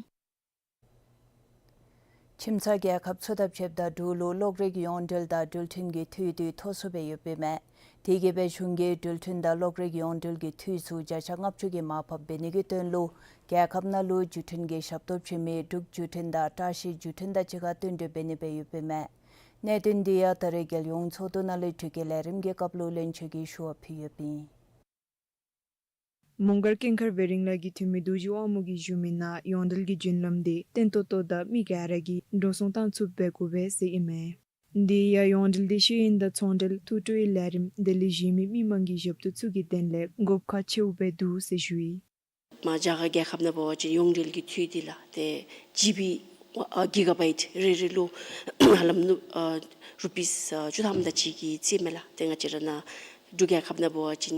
ཁྱིམ་ཚང་རྒྱལ་ཁབ་ཚུ་དང་ཕྱདཔ་ད་འབྲུག་ལུ་གློག་རིག་ཡོངས་འབྲེལ་དང་འགྲུལ་འཕྲིན་གྱི་འཐུས་འདི་མཐོ་སུ་སྦེ་ཡོདཔ་ཨིན་མས། དེ་གིས་སྦེ་གཞུང་གིས་འགྲུལ་འཕྲིན་དང་གློག་རིག་ཡོངས་འབྲེལ་གྱི་འཐུས་ཚུ་བརྒྱ་ཆ་ལྔ་བཅུ་གི་མར་ཕབ་འབད་ནི་གི་དོན་ལུ་རྒྱལ་ཁབ་ནང་ལུ་བརྒྱུད་འཕྲིན་གྱི་ཞབས་ཏོག་བྱིན་མི་འབྲུག་བརྒྱུད་འཕྲིན་དང་བཀྲ་ཤིས་བརྒྱུད་འཕྲིན་དང་གཅིག་ཁར་བསྟུན་གྲོས་འབད་ནི་སྦེ་ཡོདཔ་ཨིན་མས། གནད་དོན་འདི་ཡང་ད་རེས་རྒྱལ་ཡོངས་ཚོགས་འདུ་ནང་ལུ་འབྲུག་རྒྱལ་ལས་རིམ་གྱི་སྐབས་ལུ་བློན་ཆེན་གྱིས་ཞུ་བ་ཕུལ་ཡོདཔ་ཨིན། མོང་སྒར་ཀུན་མཁར་བེ་རིང་ལ་གི་འཐུས་མི་རྡོ་རྗེ་དབང་མོ་གིས་ཞུ་མི་ནང་ཡོངས་འབྲེལ་གྱི་བརྒྱུད་ལམ་འདི་བརྟན་ཏོག་ཏོ་དང་མི་ག་ར་གིས་འགྲོ་སོང་བཏང་ཚུགསཔ་འབད་དགོ་པས་ཟེར་ཨིན་མས། འདི་ཡང་ཡོངས་འབྲེལ་འདི་ཤེས་ཡོན་དང་ཚོང་འབྲེལ་ཐུགས་སྤྲོ་བའི་ལས་རིམ་དེ་ལས་གཞན་མི་མི་མང་གི་ཞབས་ཏོག་ཚུ་གི་དོན་ལས་དགོཔ་ཁག་ཆེཝ་སྦེ་འདུག་ཟེར་ཞུ་ཡི། མ་རྒྱ་གར་རྒྱལ་ཁབ་ནང་འབད་བ་ཅིན་ཡོངས་འབྲེལ་གྱི་འཐུས་འདི་ལགས་ཏེ་ཇི་བི་ཨ་གི་ག་བའིཊ་རེ་རེ་ལུ་ཧ་ལམ་ནུ་ཨ་རུ་པིས་ཨ་བཅུ་ཐམ་དེ་ཅིག་གི་རྩིས་མས་ལགས། ཏེ་ང་བཅས་ར་ནཱ་འབྲུག་རྒྱལ་ཁབ་ནང་འབད་བ་ཅིན་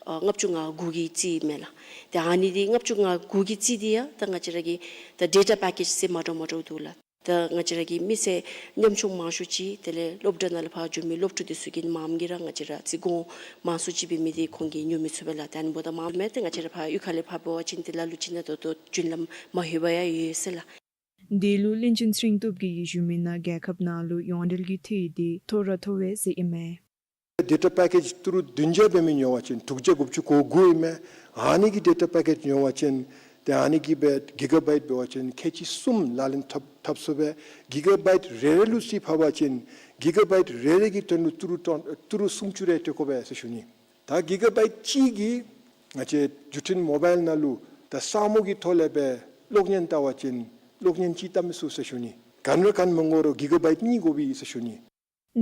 ཨ་ལྔ་བཅུ་ང་དགུ་གི་རྩིས་མས་ལགས། ཏེ་ཨ་ནི་འདི་ལྔ་བཅུ་ང་དགུ་གི་རྩིས་འདི་ཡང་ད་ང་བཅས་ར་གི་ད་ཌེ་ཊ་པེ་ཀེཇ་ཟེར་མ་འདྲཝ་མ་འདྲཝ་འདུག་ལགས། ད་ང་བཅས་ར་གི་མི་སེར་ཉམ་ཆུང་མང་ཤོས་ཅིག་དེ་ལས་སློབ་གྲྭ་ནང་ལས་ཕར་འགྱོ་མི་སློབ་ཕྲུག་འདི་ཚུ་གིས་མངམ་གིས་ར་ང་བཅས་ར་རྩིས་གོང་མང་སུ་ཅིག་འབད་མི་འདི་ཁོང་གིས་ཉོ་མི་ཚུགས་པས་ལགས། ད་ཨ་ནི་འབདཝ་ད་མངམ་མེད། ཏེ་ང་བཅས་ར་ཕར་གཡུས་ཁ་ལས་ཕར་འབད་བ་ཅིན་དེ་ལ་ལུ་ཅིག་ནང་ད་ལྟོ་བརྒྱུད་ལམ་མ་ལྷོད་པར་ཡང་ཡོད་ཟེར་ལགས། དེ་ལུ་བློན་ཆེན་ཚེ་རིང་སྟོབས་རྒྱས་ཀྱིས་ཞུ་མི་ནང་རྒྱལ་ཁབ་ནང་ལུ་ཡོངས་འབྲེལ་གྱི་འཐུས་འདི་མཐོ་ར་མཐོ་བས་ཟེར་ཨིན་མས། ཌེ་ཊ་པེ་ཀེཇ་ཏི་རུ་བདུན་བརྒྱ་འབད་མི་ཉོ་བ་ཅིན་དྲུག་བརྒྱ་དགུ་བཅུ་གོ་དགུ་ཨིན་མས། ཨ་ནི་གི་ཌེ་ཊ་པེ་ཀེཇ་ཉོ་བ་ཅིན་ཏེ་ཨ་ནི་གི་སྦེ་གི་ག་བའིཊ་འབད་བ་ཅིན་ཁལ་གཅིག་གསུམ་ལག་ལེན་འཐབ་འཐབ་ཚུགས་པས། གི་ག་བའིཊ་རེ་རེ་ལུ་རྩིས་ཕབ་པ་ཅིན་གི་ག་བའིཊ་རེ་རེ་གི་དོན་ལུ་ཏི་རུ་ཏོ་ཏི་རུ་སུམ་ཅུ་རེ་སྤྲོད་དགོ་པས་ཟེར་ཞུ་ནི། ད་གི་ག་བའིཊ་གཅིག་གིས་ང་བཅས་བརྒྱུད་འཕྲིན་མོ་བཱའིལ་ནང་ལུ་ད་ས་སྨུག་གི་ཐོག་ལས་སྦེ་གློག་བརྙན་བལྟ་བ་ཅིན་གློག་བརྙན་གཅིག་བལྟ་མི་ཚུགས་ཟེར་ཞུ་ནི། ག་ནི་ར་ག་ནི་མ་དགོ་རུང་གི་ག་བའིཊ་གཉིས་དགོ་པས་ཟེར་ཞུ་ནི།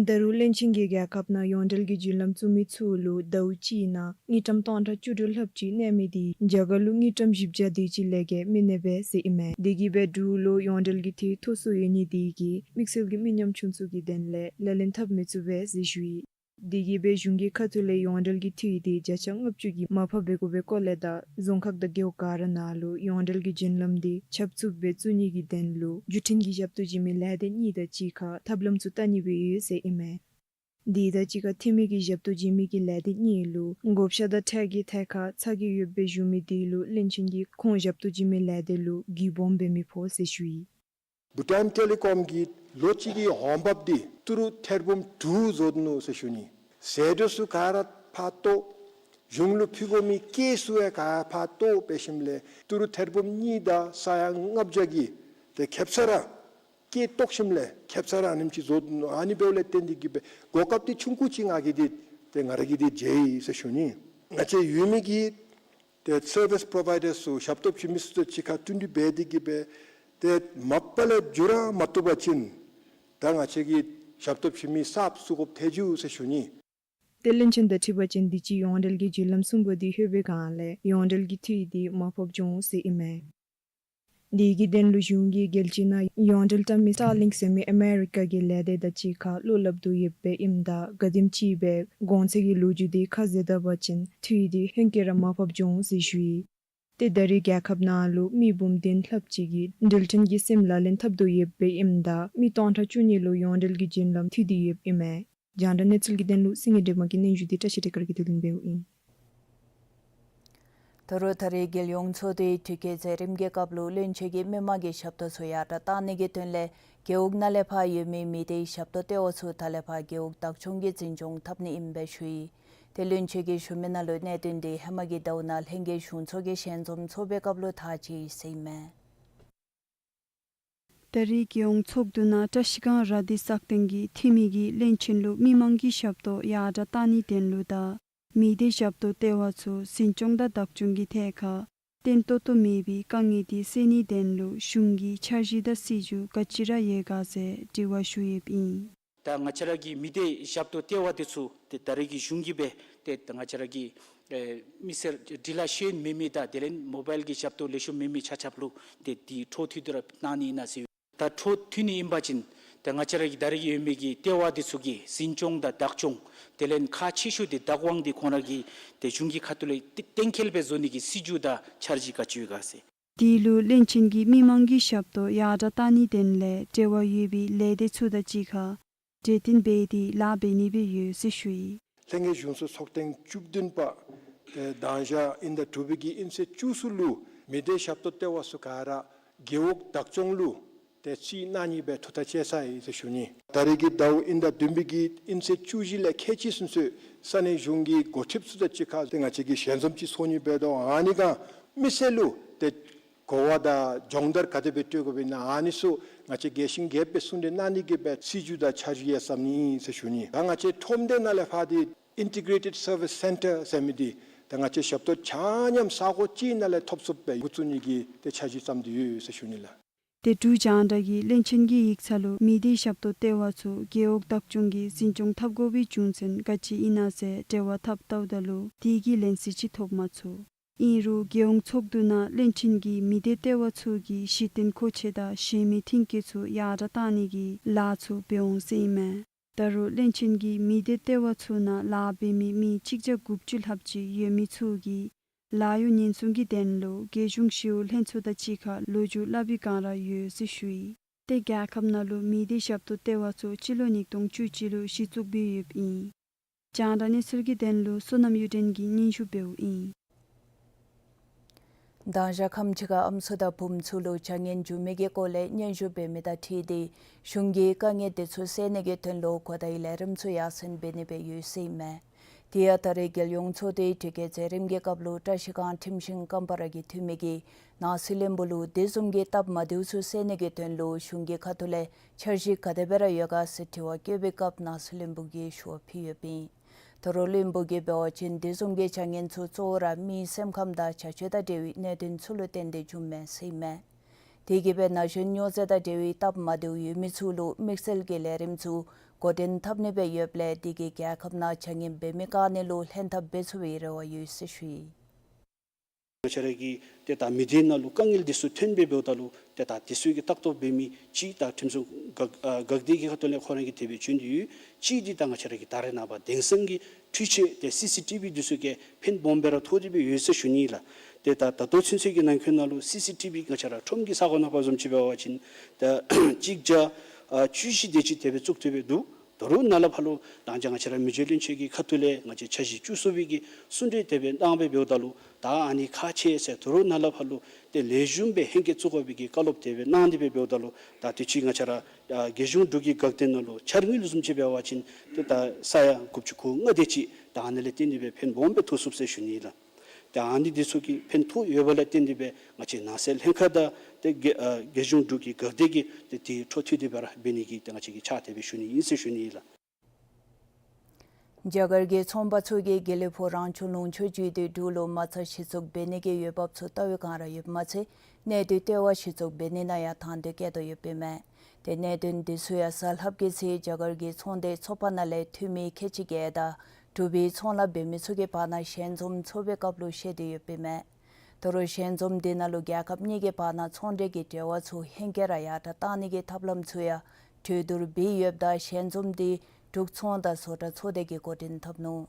ད་རུང་བློན་ཆེན་གྱིས་རྒྱལ་ཁབ་ནང་ཡོངས་འབྲེལ་གྱི་བརྒྱུད་ལམ་བཙུགས་མི་ཚུ་ལུ་ཟླཝ་གཅིག་ནང་དངུལ་ཀྲམ་སྟོང་ཕྲག་བཅུ་དྲུག་ལྷགཔ་ཅིག་གནས་མི་འདི་རྒྱ་གར་ལུ་དངུལ་ཀྲམ་བཞི་བརྒྱ་དེ་ཅིག་ལས་བརྒལ་མི་གནས་པས་ཟེར་ཨིན་མས། དེ་གིས་སྦེ་འབྲུག་ལུ་ཡོངས་འབྲེལ་གྱི་འཐུས་མཐོ་སུ་ཡོད་ནི་དེ་གིས་དམིགས་བསལ་གྱི་མི་ཉམ་ཆུང་ཚུ་གི་དོན་ལས་ལག་ལེན་འཐབ་མི་ཚུགས་པས་ཟེར་ཞུ་ཡི། དེ་གིས་སྦེ་གཞུང་གི་ཁ་ཐུག་ལས་ཡོངས་འབྲེལ་གྱི་འཐུས་འདི་བརྒྱ་ཆ་ལྔ་བཅུ་གི་མར་ཕབ་འབད་དགོ་པའི་སྐོར་ལས་དང་རྫོང་ཁག་དང་རྒེད་འོག་ག་ར་ནང་ལུ་ཡོངས་འབྲེལ་གྱི་བརྒྱུད་ལམ་འདི་ཁྱབ་ཚུགསཔ་སྦེ་བཙུགས་ནི་གི་དོན་ལུ་བརྒྱུད་འཕྲིན་གྱི་ཞབས་ཏོག་བྱིན་མི་ལས་སྡེ་གཉིས་དང་གཅིག་ཁར་ཐབས་ལམ་ཚུ་བལྟ་ནི་སྦེ་ཡོད་ཟེར་ཨིན་མས། དེ་དང་གཅིག་ཁར་འཐུས་མི་གི་ཞབས་ཏོག་བྱིན་མི་གི་ལས་སྡེ་གཉིས་ལུ་བགོ་བཤའ་དང་ཁྲལ་གྱི་ཐད་ཁར་ཚ་གྱང་ཡོདཔ་སྦེ་ཞུ་མི་དེ་ལུ་བློན་ཆེན་གྱིས་ཁོང་ཞབས་ཏོག་བྱིན་མི་ལས་སྡེ་ལུ་གུས་སྦོམ་འབད་མི་ཕོག་ཟེར་ཞུ་ཡི། བྷུ་ཊཱན་ཊེ་ལི་ཀོམ་གྱིས་ལོ་གཅིག་གི་འོང་འབབ་འདི་ཏི་རུ་ཐེར་འབུམ་དྲུག་བཟོ་ནུག་ཟེར་ཞུ་ནི། ཟད་འགྲོ་ཚུ་ག་ར་ཕར་བཏོག། གཞུང་ལུ་ཕུལ་དགོ་མི་སྐྱེད་ཚུ་ཡང་ག་ར་ཕར་བཏོག་འབད་ཞིནམ་ལས་ཏི་རུ་ཐེར་འབུམ་གཉིས་དང་ས་ཡ་ལྔ་བརྒྱ་གི་ཏེ་ཁེབ་ས་ར་སྐྱེད་བཏོག་ཞིནམ་ལས་ཁེབ་ས་ར་ཨ་ནེམ་ཅིག་བཟོ་ནུག། ཨ་ནི་འབདཝ་ལས་བརྟེན་ཏེ་གི་སྦེ་གོ་སྐབས་འདི་ཆུང་ཀུ་ཅིག་ང་གིས་འདི་ཏེ་ང་ར་གིས་འདི་མཇལ་ཡི་ཟེར་ཞུ་ནི། ང་བཅས་ཡུལ་མི་གི་ཏེ་སར་བིསི་པོརོ་བའི་ཌར་ཚུ་ཞབས་ཏོག་བྱིན་མི་ཚུ་དང་གཅིག་ཁར་བསྟུན་གྲོས་འབད་དེ་གི་སྦེ་ཏེ་མ་པ་ལས་འགྱུར་བ་མ་བཏུབ་པ་ཅིན་ད་ང་བཅས་ཀྱིས་ཞབས་ཏོག་བྱིན་མི་གསརཔ་བཙུགས་དགོཔ་ཐལ་འགྱོ་ཟེར་ཞུ་ནི། ཏེ་བློན་ཆེན་དང་འཁྲིལ་བ་ཅིན་དུས་ཅི་ཡོངས་འབྲེལ་གྱི་བརྒྱུད་ལམ་གསུམ་པ་འདི་ལྷོད་པའི་སྒང་ལས་ཡོངས་འབྲེལ་གྱི་འཐུས་འདི་མར་ཕབ་འགྱོ་འོང་ཟེར་ཨིན་མས། དེ་གི་དོན་ལུ་གཞུང་གིས་རྒྱལ་སྤྱི་ནང་ཡོངས་འབྲེལ་བཀྲམ་མི་སི་ཊར་ལིངཀ་ཟེར་མི་ཨ་མེ་རི་ཀ་གི་ལས་སྡེ་དང་གཅིག་ཁར་བློ་སླབ་དོ་ཡོདཔ་ཨིནམ་ད་ག་དེམ་ཅིག་སྦེ་གོང་ཚད་ཀྱི་ལོ་རྒྱུས་འདི་ཁ་བཟེད་ད་པ་ཅིན་འཐུས་འདི་ཧེང་སྐལ་ར་མར་ཕབ་འགྱོ་འོང་ཟེར་ཞུ་ཡི། ཏེ་ད་རེས་རྒྱལ་ཁབ་ནང་ལུ་མི་འབུམ་བདུན་ལྷགཔ་ཅིག་གིས་འགྲུལ་འཕྲིན་གྱི་སིམ་ལག་ལེན་འཐབ་དོ་ཡོདཔ་ཨིནམ་ད་མི་སྟོང་ཕྲག་བཅུ་གཉིས་ལུ་ཡོངས་འབྲེལ་གྱི་བརྒྱུད་ལམ་མཐུད་དེ་ཡོདཔ་ཨིན་མས། རྒྱང་བསྒྲགས་གནས་ཚུལ་གྱི་དོན་ལུ་སེང་གེ་སྒྲོལ་མ་གི་སྙན་ཞུ་འདི་བཀྲ་ཤིས་བདེ་དཀར་གྱིས་བསྡུ་ལེན་འབདཝ་ཨིན། ད་རུང་ད་རེས་རྒྱལ་ཡོངས་ཚོགས་འདུའི་དྲི་བཀོད་མཛད་རིམ་གྱི་སྐབས་ལུ་བློན་ཆེན་གྱིས་མི་མང་གི་ཞབས་ཏོག་ཚུ་ཡར་དྲག་གཏང་ནི་གི་དོན་ལས་རྒེད་འོག་ནང་ལས་ཕར་ཡོད་མི་མི་སྡེའི་ཞབས་ཏོག་ལྟེ་བ་ཚུ་ད་ལས་ཕར་རྒེད་འོག་བདག་སྐྱོང་གིས་འཛིན་སྐྱོང་འཐབ་ནི་ཨིནམ་སྦེ་ཞུ་ཡི། ཏེ་བློན་ཆེན་གྱིས་ཞུ་མི་ནང་ལུ་གནད་དོན་འདི་ཧེ་མ་གི་ཟླཝ་ནང་ལྷན་རྒྱས་གཞུང་ཚོགས་ཀྱི་ཞལ་འཛོམས་ཚོགས་པའི་སྐབས་ལུ་ཐག་བཅད་ཡི་ཟེར་ཨིན་མས། ད་རེས་རྒྱལ་ཡོངས་ཚོགས་འདུ་ནང་བཀྲ་ཤིས་སྒང་ར་དྷི་སག་སྟེང་གི་འཐུས་མི་གིས་བློན་ཆེན་ལུ་མི་མང་གི་ཞབས་ཏོག་ཡར་དྲག་གཏང་ནིའི་དོན་ལུ་དང་མི་སྡེའི་ཞབས་ཏོག་ལྟེ་བ་ཚུ་འཛིན་སྐྱོང་དང་བདག་སྐྱོང་གི་ཐད་ཁར་བརྟན་ཏོག་ཏོ་མེད་པའི་དཀའ་ངལ་འདི་སེལ་ནིའི་དོན་ལུ་གཞུང་གི་འཆར་གཞི་དང་སྲིད་བྱུས་ག་ཅི་ར་ཡོད་ག་ཟེར་དྲི་བ་ཞུ་ཡོདཔ་ཨིན། ད་ང་བཅས་ར་གི་མི་སྡེ་ཞབས་ཏོག་ལྟེ་བ་འདི་ཚུ་ཏེ་ད་རེས་ཀྱི་གཞུང་གིས་སྦེ་ཏེ་ད་ང་བཅས་ར་གི་ཨེ་མི་སེར་འབྲི་ལྷག་ཤེས་ཡོན་མེད་མི་དང་དེ་ལས་མོ་བཱའིལ་གྱི་ཞབས་ཏོག་ལེགས་ཤོམ་མེད་མི་ཆ་ཁྱབ་ལུ་ཏེ་འདི་འཕྲོ་མཐུད་དེ་ར་གནང་ནི་ཨིན་ན་ཟེར། ད་འཕྲོ་མཐུད་ནི་ཨིན་པ་ཅིན་ཏེ་ང་བཅས་ར་གི་ད་རེས་ཡོད་མི་གི་ལྟེ་བ་འདི་ཚུ་གི་འཛིན་སྐྱོང་དང་བདག་སྐྱོང་དེ་ལས་ཁག་ཆེ་ཤོས་འདི་བདག་དབང་འདི་ཁོང་ར་གིས་ཏེ་གཞུང་གི་ཁ་ཐུག་ལས་གཏན་འཁེལ་སྦེ་བཟོ་ནི་གི་སྲིད་བྱུས་དང་འཆར་གཞི་ག་ཅི་ཡོད་ག་ཟེར། དེ་ལུ་བློན་ཆེན་གྱིས་མི་མང་གི་ཞབས་ཏོག་ཡར་དྲག་གཏང་ནི་དོན་ལས་འབྲེལ་བ་ཡོད་པའི་ལས་སྡེ་ཚུ་དང་གཅིག་ཁར་གྲོས་བསྟུན་འབད་དེ་ལཱ་འབད་ནི་སྦེ་ཡོད་ཟེར་ཞུ་ཡི། ལྷན་རྒྱས་གཞུང་ཚོགས་ཚོགས་ཐེངས་བཅུ་བདུན་པ་ཏེ་མདང་ཞག་དབྱིན་ཟླ་དྲུག་པའི་གི་དབྱིན་ཚེས་བཅུ་གསུམ་ལུ་མི་སྡེ་ཞབས་ཏོག་ལྟེ་བ་ཚུ་ག་ར་རྒེད་འོག་བདག་སྐྱོང་ལུ་ཏེ་རྩིས་གནང་ནི་སྦེ་ཐུགས་ཐག་བཅད་ཚར་ཡི་ཟེར་ཞུ་ནི། ད་རེས་ཀྱི་ཟླཝ་དབྱིན་ཟླ་བདུན་པའི་གི་དབྱིན་ཚེས་བཅུ་བཞི་ལས་ཁལ་གཅིག་ཚུན་ཚོད་ས་གནས་གཞུང་གི་འགོ་ཁྲིདཔ་ཚུ་དང་གཅིག་ཁར་ཏེ་ང་བཅས་ཀྱིས་ཞལ་འཛོམས་ཅིག་ཚོགས་ནི་འབད་དོ། ཨ་ནི་སྒང་མི་སེར་ལུ་ཏེ་གོ་བ་དང་སྦྱོང་བརྡར་ག་དེ་སྦེ་སྤྲོད་དགོཔ་ཨིན་ན་ཨ་ནི་ཚུ་ང་བཅས་རྒྱས་ཤིང་རྒྱསཔ་སྦེ་གསུང་གྲོས་གནང་ནི་གི་སྦེ་སྲིད་བྱུས་དང་འཆར་གཞི་ཡང་བརྩམ་ནི་ཨིན་ཟེར་ཞུ་ནི། ད་ང་བཅས་ཁྲོམ་སྡེ་ནང་ལས་ཕར་འདི་Integrated Service Centre ཟེར་མི་འདི་ད་ང་བཅས་ཞབས་ཏོག་ཆ་མཉམ་ས་གོ་གཅིག་ནང་ལས་ཐོབ་ཚུགསཔ་སྦེ་འགོ་བཙུགས་ནི་གི་ཏེ་འཆར་གཞི་བརྩམས་ཏེ་ཡོད་ཟེར་ཞུ་ནི་ལགས། ཏེ་འབྲུག་རྒྱང་བསྒྲགས་ཀྱིས་བློན་ཆེན་གྱི་ཡིག་ཚང་ལུ་མི་སྡེ་ཞབས་ཏོག་ལྟེ་བ་ཚུ་རྒེད་འོག་བདག་སྐྱོང་གིས་འཛིན་སྐྱོང་འཐབ་དགོ་པའི་རྒྱུ་མཚན་ག་ཅི་ཨིན་ན་ཟེར་འབྲེལ་བ་འཐབ་བལྟཝ་ད་ལུ་དེ་གི་ལན་གསལ་ཅིག་ཐོབ་མ་ཚུགས། ཨིན་རུང་རྒྱལ་ཡོངས་ཚོགས་འདུ་ནང་བློན་ཆེན་གྱིས་མི་སྡེ་ལྟེ་བ་ཚུ་གི་གཞི་རྟེན་མཁོ་ཆས་དང་གཞན་མི་མཐུན་རྐྱེན་ཚུ་ཡར་དྲག་གཏང་ནི་གི་ལཱ་ཚུ་འབད་འོང་ཟེར་ཨིན་མས། ད་རུང་བློན་ཆེན་གྱིས་མི་སྡེ་ལྟེ་བ་ཚུ་ནང་ལཱ་འབད་མི་མི་གཅིག་བརྒྱ་དགུ་བཅུ་ལྷགཔ་ཅིག་ཡོད་མི་ཚུ་གིས་ལཱ་གཡོག་ཉེན་སྲུང་གི་དོན་ལུ་རྒྱལ་གཞུང་ཞི་གཡོག་ལྷན་ཚོགས་དང་གཅིག་ཁར་ལོ་རྒྱུས་སླབ་པའི་བསྒང་ར་ཡོད་ཟེར་ཞུ་ཡི། ཏེ་རྒྱལ་ཁབ་ནང་ལུ་མི་སྡེ་ཞབས་ཏོག་ལྟེ་བ་ཚུ་སྤྱི་ལོ་ཉིས་སྟོང་བཅུ་གཅིག་ལུ་གཞི་བཙུགས་འབད་ཡོདཔ་ཨིན། རྒྱང་བསྒྲགས་གནས་ཚུལ་གྱི་དོན་ལུ་བསོད་ནམས་གཡུ་སྒྲོན་གྱིས་སྙན་ཞུ་འབདཝ་ཨིན། མདང་ཞག་ཁམས་ཅིག་ཁར་ཨམ་སྲུ་དང་བུམོ་ཚུ་ལུ་བྱ་ངན་བྱུང་མི་གི་སྐོར་ལས་སྙན་ཞུ་འབད་མི་དང་འཁྲིལ་ཏེ་གཞུང་གིས་དཀའ་ངལ་དེ་ཚུ་སེལ་ནི་གི་དོན་ལུ་གོ་བརྡའི་ལས་རིམ་ཚུ་ཡར་སེང་འབད་ནི་སྦེ་ཡོད་ཟེར་ཨིན་མས། དེ་ཡང་ད་རེས་རྒྱལ་ཡོངས་ཚོགས་སྡེའི་དྲི་བཀོད་མཛད་རིམ་གྱི་སྐབས་ལུ་བཀྲ་ཤིས་སྒང་ཁྲིམས་ཤིང་ཀམ་པ་ར་གི་འཐུས་མི་གིས་ནང་སྲིད་བློན་པོ་ལུ་དེ་བཟུམ་གྱི་སྟབས་མ་བདེཝ་ཚུ་སེལ་ནི་གི་དོན་ལུ་གཞུང་གི་ཁ་ཐུག་ལས་འཆར་གཞི་ག་དེ་སྦེ་ར་ཡོད་ག་ཟེར་དྲི་བ་བཀོད་པའི་སྐབས་ནང་སྲིད་བློན་པོ་གིས་ཞུ་བ་ཕུལ་ཡོདཔ་ཨིན། ད་རུང་བློན་པོ་གིས་འབད་བ་ཅིན་དེ་བཟུམ་གྱི་བྱ་ངན་ཚུ་གཙོ་བོ་ར་མིའི་སེམས་ཁམས་དང་བྱ་སྤྱོད་དང་འབྲེལ་བའི་གནད་དོན་ཚུ་ལུ་བརྟེན་ཏེ་བྱུངམ་མས་ཟེར་ཨིན་མས། དེ་གིས་སྦེ་ན་གཞོན་སྨྱོ་རྫས་དང་འབྲེལ་བའི་སྟབས་མ་བདེཝ་ཡོད་མི་ཚུ་ལུ་དམིགས་བསལ་གྱི་ལས་རིམ་ཚུ་འགོ་འདྲེན་འཐབ་ནི་སྦེ་ཡོདཔ་ལས་དེ་གིས་རྒྱལ་ཁབ་ནང་བྱ་ངན་འབད་མི་བཀག་ནི་ལུ་ལྷན་ཐབས་འབད་ཚུགས་པའི་རེ་བ་ཡོད་ཟེར་ཞུ་ཡི། ང་བཅས་ར་གི་ཏེ་ད་མི་སྡེ་ནང་ལུ་དཀའ་ངལ་འདི་ཚུ་ཐོན་སྦེ་འབདཝ་ད་ལུ་ཏེ་ད་དེ་ཚུ་གི་ལྟ་རྟོག་འབད་མི་གཅིག་ད་ཁྲིམས་སྲུང་འགག་ཨ་འགག་སྡེ་གི་ཁ་ཐུག་ལས་ཁོང་ར་གིས་དེ་སྦེ་བྱོན་ཏེ་ཡོད། གཅིག་འདི་ད་ང་བཅས་ར་གི་ད་རེས་ནངས་པ་དེང་སང་གི་འཕྲུལ་ཆས་ཏེ་སི་སི་ཊི་བི་འདི་ཚུ་གིས་ཕན་སྦོམ་སྦེ་ར་ཐོགས་ཏེ་སྦེ་ཡོད་ཟེར་ཞུ་ནི་ལགས། ཏེ་ད་ད་ལྟོ་ཚུན་ཚོད་ཀྱི་ནང་འཁོད་ནང་ལུ་སི་སི་ཊི་བི་ང་བཅས་ར་ཁྲོམ་གྱི་ས་གོ་ནང་ཕར་བཟུམ་ཅིག་འབད་བ་ཅིན་ད་གཅིག་བརྒྱ་ཨ་བཅུ་བཞི་དེ་ཅིག་དེ་སྦེ་བཙུགས་ཏེ་སྦེ་འདུག། ད་རུང་ནཱ་ལས་ཕར་ལུ་ད་ང་བཅས་ང་བཅས་ར་མི་རྗེ་བློན་ཆེན་གྱི་ཁ་ཐུག་ལས་ང་བཅས་འཆར་གཞི་བཅུ་གསུམ་པའི་གི་གསུང་གྲོས་དེ་སྦེ་གནང་སྦེ་འབདཝ་ད་ལུ་ད་ཨ་ནི་ཁག་ཆེ་ཟེར་ད་རུང་ནཱ་ལས་ཕར་ལུ་ཏེ་ལེགས་ཤོམ་སྦེ་ཧེང་སྐལ་བཙུགས་དགོ་པའི་གི་བཀའ་སློབ་དེ་སྦེ་གནང་སྟེ་སྦེ་འབདཝ་ད་ལུ་ད་དུས་ཅི་ང་བཅས་ར་ཨ་རྒྱལ་གཞུང་འབྲུག་གི་འགག་སྡེ་ནང་ལུ་འཆར་དངུལ་བཟུམ་ཅིག་འབད་བ་ཅིན་ཏེ་ད་ས་ཡ་དགུ་བཅུ་གོ་ལྔ་དེ་ཅིག་ད་ཨ་ནི་ལས་བརྟེན་ཏེ་སྦེ་ཕན་སྦོམ་སྦེ་ཐོགས་ཚུགས་ཟེར་ཞུ་ནི་ལགས། ཏེ་ཨ་ནི་འདི་ཚུ་གིས་ཕན་ཐོགས་ཡོདཔ་ལས་བརྟེན་ཏེ་སྦེ་ང་བཅས་ནང་སྲིད་ལྷན་ཁག་དང་ཏེ་རྒྱལ་ཨ་རྒྱལ་གཞུང་འབྲུག་གི་འགག་སྡེ་གིས་ཏེ་དེ་འཕྲོ་མཐུད་དེ་སྦེ་ར་འབད་ནི་གི་ཏེ་ང་བཅས་ཀྱིས་ཕྱག་དེ་སྦེ་ཞུ་ནི་ཨིན་ཟེར་ཞུ་ནི་ཨིན་ལགས། རྒྱ་གར་གྱི་ཚོང་པ་ཚུ་གིས་དགེ་ལེགས་ཕུག་རང་བྱུང་ལུང་ཕྱོགས་བརྒྱུད་དེ་འབྲུག་ལུ་མ་རྩ་གཞི་བཙུགས་འབད་ནི་གི་འོས་འབབ་ཚུ་བལྟ་བའི་བསྒང་ར་ཡོདཔ་མ་ཚད་གནས་སྡུད་ལྟེ་བ་གཞི་བཙུགས་འབད་ནི་ནང་ཡང་དང་འདོད་བསྐྱེད་དོ་ཡོདཔ་ཨིན་མས། ཏེ་གནད་དོན་འདི་ཚུ་ཡང་གཟའ་ལྷགཔ་གི་ཚེས་རྒྱ་གར་གྱི་ཚོང་སྡེ་ཚོགས་པ་ནང་ལས་འཐུས་མི་ཁལ་གཅིག་བརྒྱད་དང་འབྲུག་པའི་ཚོང་ལཱ་འབད་མི་ཚུ་གི་བར་ན་ཞལ་འཛོམས་ཚོགས་པའི་སྐབས་ལུ་བཤད་དེ་ཡོདཔ་ཨིན་མས། ད་རུང་ཞལ་འཛོམས་འདི་ནང་ལུ་རྒྱལ་ཁབ་གཉིས་ཀྱི་བར་ན་ཚོང་འབྲེལ་གྱི་འབྲེལ་བ་ཚུ་ཧེང་སྐལ་ར་ཡར་དྲག་གཏང་ནི་གི་ཐབས་ལམ་ཚུ་ཡང་གྲོས་བསྡུར་འབད་ཡོདཔ་ད་ཞལ་འཛོམས་འདི་འབྲུག་ཚོང་དང་བཟོ་གྲྭ་ཚོགས་སྡེ་གིས་འགོ་འདྲེན་འཐབ་ནུག།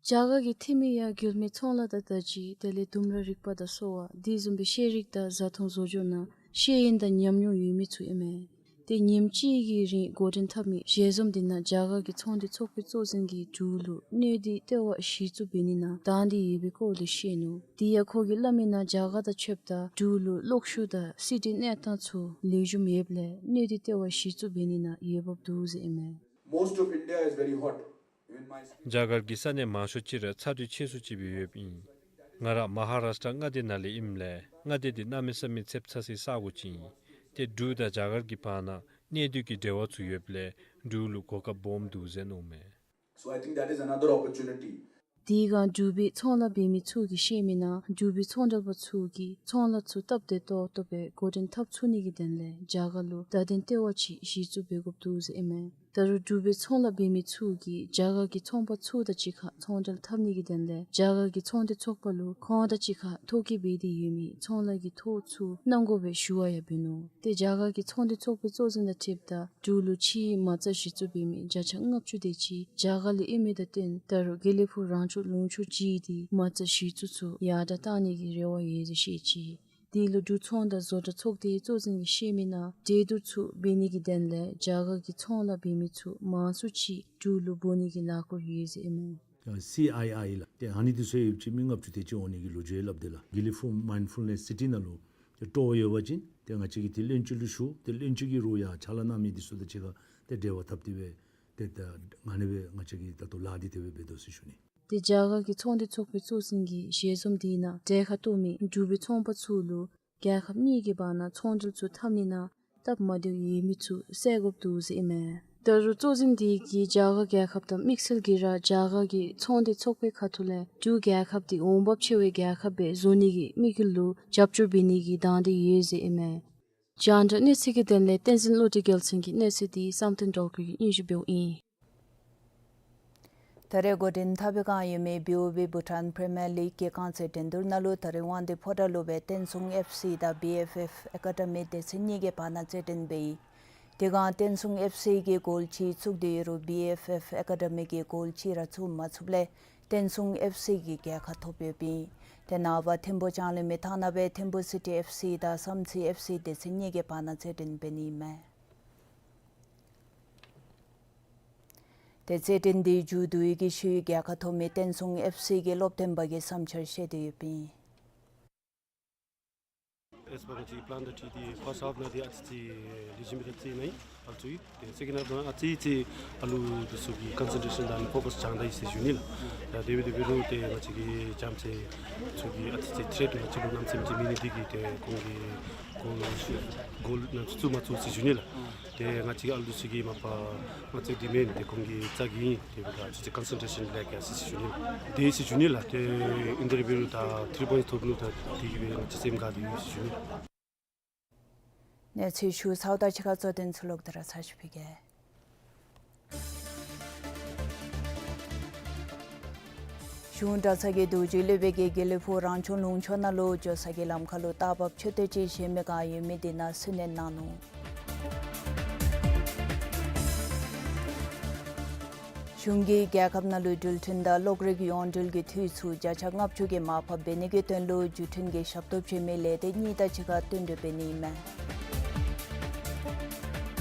རྒྱ་གར་གྱི་འཐུས་མི་ཡང་མགྱོནམ་མེད་ཚོང་ལཱ་དང་ལྟ་བྱེད་དེ་ལས་ལྡུམ་ར་རིག་པ་དང་གསོ་བ་དེ་བཟུམ་སྦེ་ཤེས་རིག་དང་བཟའ་འཐུང་བཟོ་བཅོས་ནང་ཤེས་ཡོན་དང་ཉམས་མྱོང་ཡོད་མི་ཚུ་ཨིན་མས། ཏེ་ཉིནམ་གཅིག་གི་རིང་འགོ་འདྲེན་འཐབ་མི་ཞལ་འཛོམས་འདི་ནང་རྒྱ་གར་གྱི་ཚོང་འབྲེལ་ཚོགས་པའི་གཙོ་འཛིན་གྱིས་འབྲུག་ལུ་གནས་སྡུད་ལྟེ་བ་གཞི་བཙུགས་འབད་ནི་ནང་དང་འདོད་ཡོད་པའི་སྐོར་ལས་བཤད་ནུག། དེ་ཡང་ཁོ་གིས་སླབ་མིའི་ནང་རྒྱ་གར་དང་ཕྱདཔ་ད་འབྲུག་ལུ་གློག་ཤུགས་དང་སི་ཌི་གནས་སྟངས་ཚུ་ལེགས་ཤོམ་ཡོདཔ་ལས་གནས་སྡུད་ལྟེ་བ་གཞི་བཙུགས་འབད་ནི་ནང་འོས་འབབ་འདུག་ཟེར་ཨིན་མས། Most of India is very hot. Even my skin རྒྱ་གར་གྱི་ས་གནས་མང་ཤོས་ཅིག་ར་ཚ་དྲོད་ཆེ་སུ་ཅིག་སྦེ་ཡོདཔ་ཨིན། ང་ར་མ་ཧཱ་རཱཤ་ཊ་མངའ་སྡེ་ནང་ལས་ཨིནམ་ལས་མངའ་སྡེ་འདི་གནམ་མེད་ས་མེད་ཚདཔ་ཚ་སའི་ས་གོ་ཅིག་ཨིན། ཏེ་འབྲུག་དང་རྒྱ་གར་གྱི་བར་ན་གནས་སྡུད་ཀྱི་འབྲེལ་བ་ཚུ་ཡོདཔ་ལས་འབྲུག་ལུ་གོ་སྐབས་སྦོམ་འདུག་ཟེར་མནོཝ་མས། So I think that is another opportunity. དེ་སྒང་འབྲུག་པའི་ཚོང་ལཱ་འབད་མི་ཚུ་གིས་བཤད་མི་ནང་འབྲུག་པའི་ཚོང་འབྲེལ་པ་ཚུ་གིས་ཚོང་ལཱ་ཚུ་སྟབས་བདེ་ཏོག་ཏོ་སྦེ་འགོ་འདྲེན་འཐབ་ཚུགས་ནི་གི་དོན་ལས་རྒྱ་གར་ལུ་བརྡ་དོན་ལྟེ་བ་ཅིག་གཞི་བཙུགས་འབད་དགོཔ་འདུག་ཟེར་ཨིན་མས། ད་རུང་འབྲུག་པའི་ཚོང་ལཱ་འབད་མི་ཚུ་གིས་རྒྱ་གར་གྱི་ཚོང་པ་ཚུ་དང་གཅིག་ཁར་ཚོང་འབྲེལ་འཐབ་ནི་གི་དོན་ལས་རྒྱ་གར་གྱི་ཚོང་འབྲེལ་ཚོགས་པ་ལུ་ཁོང་དང་གཅིག་ཁར་ཐོ་བཀོད་འབད་དེ་ཡོད་མི་ཚོང་ལཱ་གི་ཐོ་ཚུ་གནང་དགོ་པའི་ཞུ་བ་ཡང་འབད་ནུག། ཏེ་རྒྱ་གར་གྱི་ཚོང་འབྲེལ་ཚོགས་པའི་གཙོ་འཛིན་དང་འཁྲིལཝ་ད་འབྲུག་ལུ་ཕྱིའི་མ་རྩ་གཞི་བཙུགས་འབད་མི་བརྒྱ་ཆ་ལྔ་བཅུ་དེ་ཅིག་རྒྱ་གར་ལས་ཨིན་མི་དང་བསྟུན་ད་རུང་དགེ་ལེགས་ཕུག་རང་སྐྱོང་ལུང་ཕྱོགས་ཅིག་དེ་མ་རྩ་གཞི་བཙུགས་ཚུ་ཡར་དྲག་གཏང་ནི་གི་རེ་བ་ཡོད་ཟེར་བཤད་ཅི། དེ་ལུ་འབྲུག་ཚོང་དང་བཟོ་གྲྭ་ཚོགས་སྡེའི་གཙོ་འཛིན་གྱིས་བཤད་མི་ནང་གྲོས་བསྡུར་ཚུ་འབད་ནི་གི་དོན་ལས་རྒྱ་གར་གྱི་ཚོང་ལཱ་འབད་མི་ཚུ་མང་སུ་ཅིག་འབྲུག་ལུ་འབོ་ནི་གི་ལས་འགུལ་ཡོད་ཟེར་ཨིན་མས། ཨ་སི་ཨའི་ཨའི་ལགས། ཏེ་ཨ་ནི་འདི་ཚུ་ཡོདཔ་ཅིག་མི་ལྔ་བཅུ་དེ་ཅིག་འོང་ནི་གི་ལོ་རྒྱུས་སླབ་དེས་ལགས། དགེ་ལེགས་ཕུག་མའིནཌ་ཕུལ་ནེསི་སི་ཊི་ནང་ལུ་ཏེ་སྤྲོ་བ་ཡོད་པ་ཅིན་ཏེ་ང་བཅས་ཀྱིས་ཏེ་བློན་ཆེན་ལུ་ཞུ། ཏེ་བློན་ཆེན་གྱིས་རུང་ཡང་ཕྱག་ལཱ་གནང་མི་འདི་ཚུ་དང་གཅིག་ཁར་ཏེ་འབྲེལ་བ་འཐབ་སྟེ་སྦེ་ཏེ་ད་ཨ་ནི་སྦེ་ང་བཅས་ཀྱིས་ད་ལྟོ་ལཱ་འདི་དེ་སྦེ་འབད་དོ་ཟེར་ཞུ་ནི། ཏེ་རྒྱ་གར་གྱི་ཚོང་འབྲེལ་ཚོགས་པའི་གཙོ་འཛིན་གྱིས་ཞལ་འཛོམས་དེ་ནང་གྲལ་ཁར་གཏོགས་མི་འབྲུག་པའི་ཚོང་པ་ཚུ་ལུ་རྒྱལ་ཁབ་གཉིས་ཀྱི་བར་ན་ཚོང་འབྲེལ་ཚུ་འཐབ་ནི་ནང་སྟབས་མ་བདེཝ་ཡོད་མི་ཚུ་སེལ་དགོཔ་འདུག་ཟེར་ཨིན་མས། ད་རུང་གཙོ་འཛིན་དེ་གིས་རྒྱ་གར་རྒྱལ་ཁབ་དང་དམིགས་བསལ་གྱིས་ར་རྒྱ་གར་གྱི་ཚོང་འབྲེལ་ཚོགས་པའི་ཁ་ཐུག་ལས་འབྲུག་རྒྱལ་ཁབ་དེ་འོང་འབབ་ཆེ་བའི་རྒྱལ་ཁབ་སྦེ་བཟོ་ནི་གི་དམིགས་ཡུལ་ལུ་རྒྱབ་སྐྱོར་འབད་ནི་གི་དང་འདོད་ཡོད་ཟེར་ཨིན་མས། རྒྱང་བསྒྲགས་གནས་ཚུལ་གྱི་དོན་ལས་བསྟན་འཛིན་བློ་གྲོས་རྒྱལ་མཚན་གྱི་གནས་ཚུལ་དེ་བསམ་གཏན་སྒྲོལ་དཀར་གྱིས་སྙན་ཞུ་འབདཝ་ཨིན། ད་རེས་འགོ་འདྲེན་འཐབ་པའི་བསྒང་ཡོད་མི་བི་ཨོ་བི་བྷུ་ཊཱན་པི་རི་མི་ཡར་ལིག་གི་རྐང་རྩེད་འགྲན་བསྡུར་ནང་ལུ་ད་རེས་དབང་འདུས་ཕོ་བྲང་ལུ་སྦེ་བསྟན་སྲུང་ཨེཕ་སི་དང་བི་ཨེཕ་ཨེཕ་ཨེ་ཀ་ཌ་མི་སྡེ་ཚན་གཉིས་ཀྱི་བར་ན་རྩེད་འགྲན་འབད་ཡི། དེ་སྒང་བསྟན་སྲུང་ཨེཕ་སི་གིས་གོལ་གཅིག་བཙུགས་ཏེ་ཡོད་རུང་བི་ཨེཕ་ཨེཕ་ཨེ་ཀ་ཌ་མི་གིས་གོལ་གཅིག་ར་བཙུགས་མ་ཚུགསཔ་ལས་བསྟན་སྲུང་ཨེཕ་སི་གིས་རྒྱལ་ཁ་ཐོབ་ཡོདཔ་ཨིན། ཏེ་ནངས་པ་ཐིམ་ཕུ་ལྕང་གླིང་མི་ཐང་ནང་སྦེ་ཐིམ་ཕུ་སི་ཊི་ཨེཕ་སི་དང་བསམ་རྩེ་ཨེཕ་སི་སྡེ་ཚན་གཉིས་ཀྱི་བར་ན་རྩེད་འགྲན་འབད་ནི་ཨིན་མས། ཏེ་རྩེད་འགྲན་འདི་མཇུག་བསྡུ་ཡི་གི་ཤུལ་རྒྱལ་ཁ་ཐོབ་མི་བསྟན་སྲུང་ཨེཕ་སི་གི་སློབ་སྟོན་པ་གིས་བསམ་འཆར་བཤད་དེ་ཡོདཔ་ཨིན། ཨེས་པར་ང་བཅས་ཀྱི་པི་ལཱན་དང་འཁྲིལ་ཏེ་ཕརསཊ་ཧཱཕ་ནང་འདི་ཨ་ཙི་ཅིག་ལེགས་ཤོམ་སྦེ་ར་རྩེད་ནི་ཨ་ལུ་ཚུ་ཨིན། ཏེ་སེ་ཀེནཌ་ཧཱཕ་ནང་ཨ་ཙི་ཅིག་ཨ་ལུ་འདི་ཚུ་གི་ཀོན་སེན་ཊྲེ་ཤཱན་དང་ཕོ་ཀཱས་བྱང་ད་ཡི་ཟེར་ཞུ་ནི་ལགས། ད་དེ་སྦེ་དེ་འབད་རུང་ཏེ་ང་བཅས་ཀྱི་རྒྱལ་མཚན་ཚུ་གིས་ཨ་ཙི་ཅིག་ཐི་རེཊ་ང་བཅས་ལུ་གནམ་མེད་ས་མེད་ཅིག་མེད་ནི་འདི་གིས་ཏེ་ཁོང་གིས་གོལ་གོལ་ནང་བཙུགས་མ་ཚུགས་ཟེར་ཞུ་ནི་ལགས། ཏེ་ང་བཅས་ཀྱི་ཨ་ལུ་ཚུ་གིས་མ་པ་ང་བཅས་འདི་མེན་ཏེ་ཁོང་གིས་རྩ་གི་ཨིན། དེ་འབདཝ་ད་ང་བཅས་ཀྱིས་ཀོན་སེན་ཊྲེ་ཤཱན་ལེག་ཡ་ཟེར་ཞུ་ནི། དེ་ཟེར་ཞུ་ནི་ལགས། ཏེ་ཨིན་དེ་འབད་རུང་ད་ཐི་རི་པོའིནཊ་ཐོབ་ནུག། ད་དེ་གིས་སྦེ་ང་བཅས་སེམས་དགའ་སྟེ་ཡོད་ཟེར་ཞུ་ནི། གནས་ཚུལ་ཞུ་ཚརཝ་དང་གཅིག་ཁར་གཙོ་དོན་ཚུ་ལོག་སྟེ་ར་ཚར་ཅིག་ཕུལ་གེ། གཞུང་གྲྭ་ཚང་གི་རྡོ་རྗེ་སློབ་དཔོན་གྱིས་དགེ་ལེགས་ཕུག་རང་སྐྱོང་ལུང་ཕྱོགས་ནང་ལུ་འགྱོ་ས་གི་ལམ་ཁར་ལུ་རྟ་བབས་མཆོད་རྟེན་ཅིག་བཞེངས་མི་སྒང་ཡོད་མི་འདི་ནང་གསོལ་གནས་གནང་ནུག། གཞུང་གིས་རྒྱལ་ཁབ་ནང་ལུ་འགྲུལ་འཕྲིན་དང་གློག་རིག་ཡོངས་འབྲེལ་གྱི་འཐུས་ཚུ་བརྒྱ་ཆ་ལྔ་བཅུ་གིས་མར་ཕབ་འབད་ནི་གི་དོན་ལུ་བརྒྱུད་འཕྲིན་གྱི་ཞབས་ཏོག་བྱིན་མི་ལས་སྡེ་གཉིས་དང་གཅིག་ཁར་བསྟུན་གྲོས་འབད་ནི་ཨིན་མས།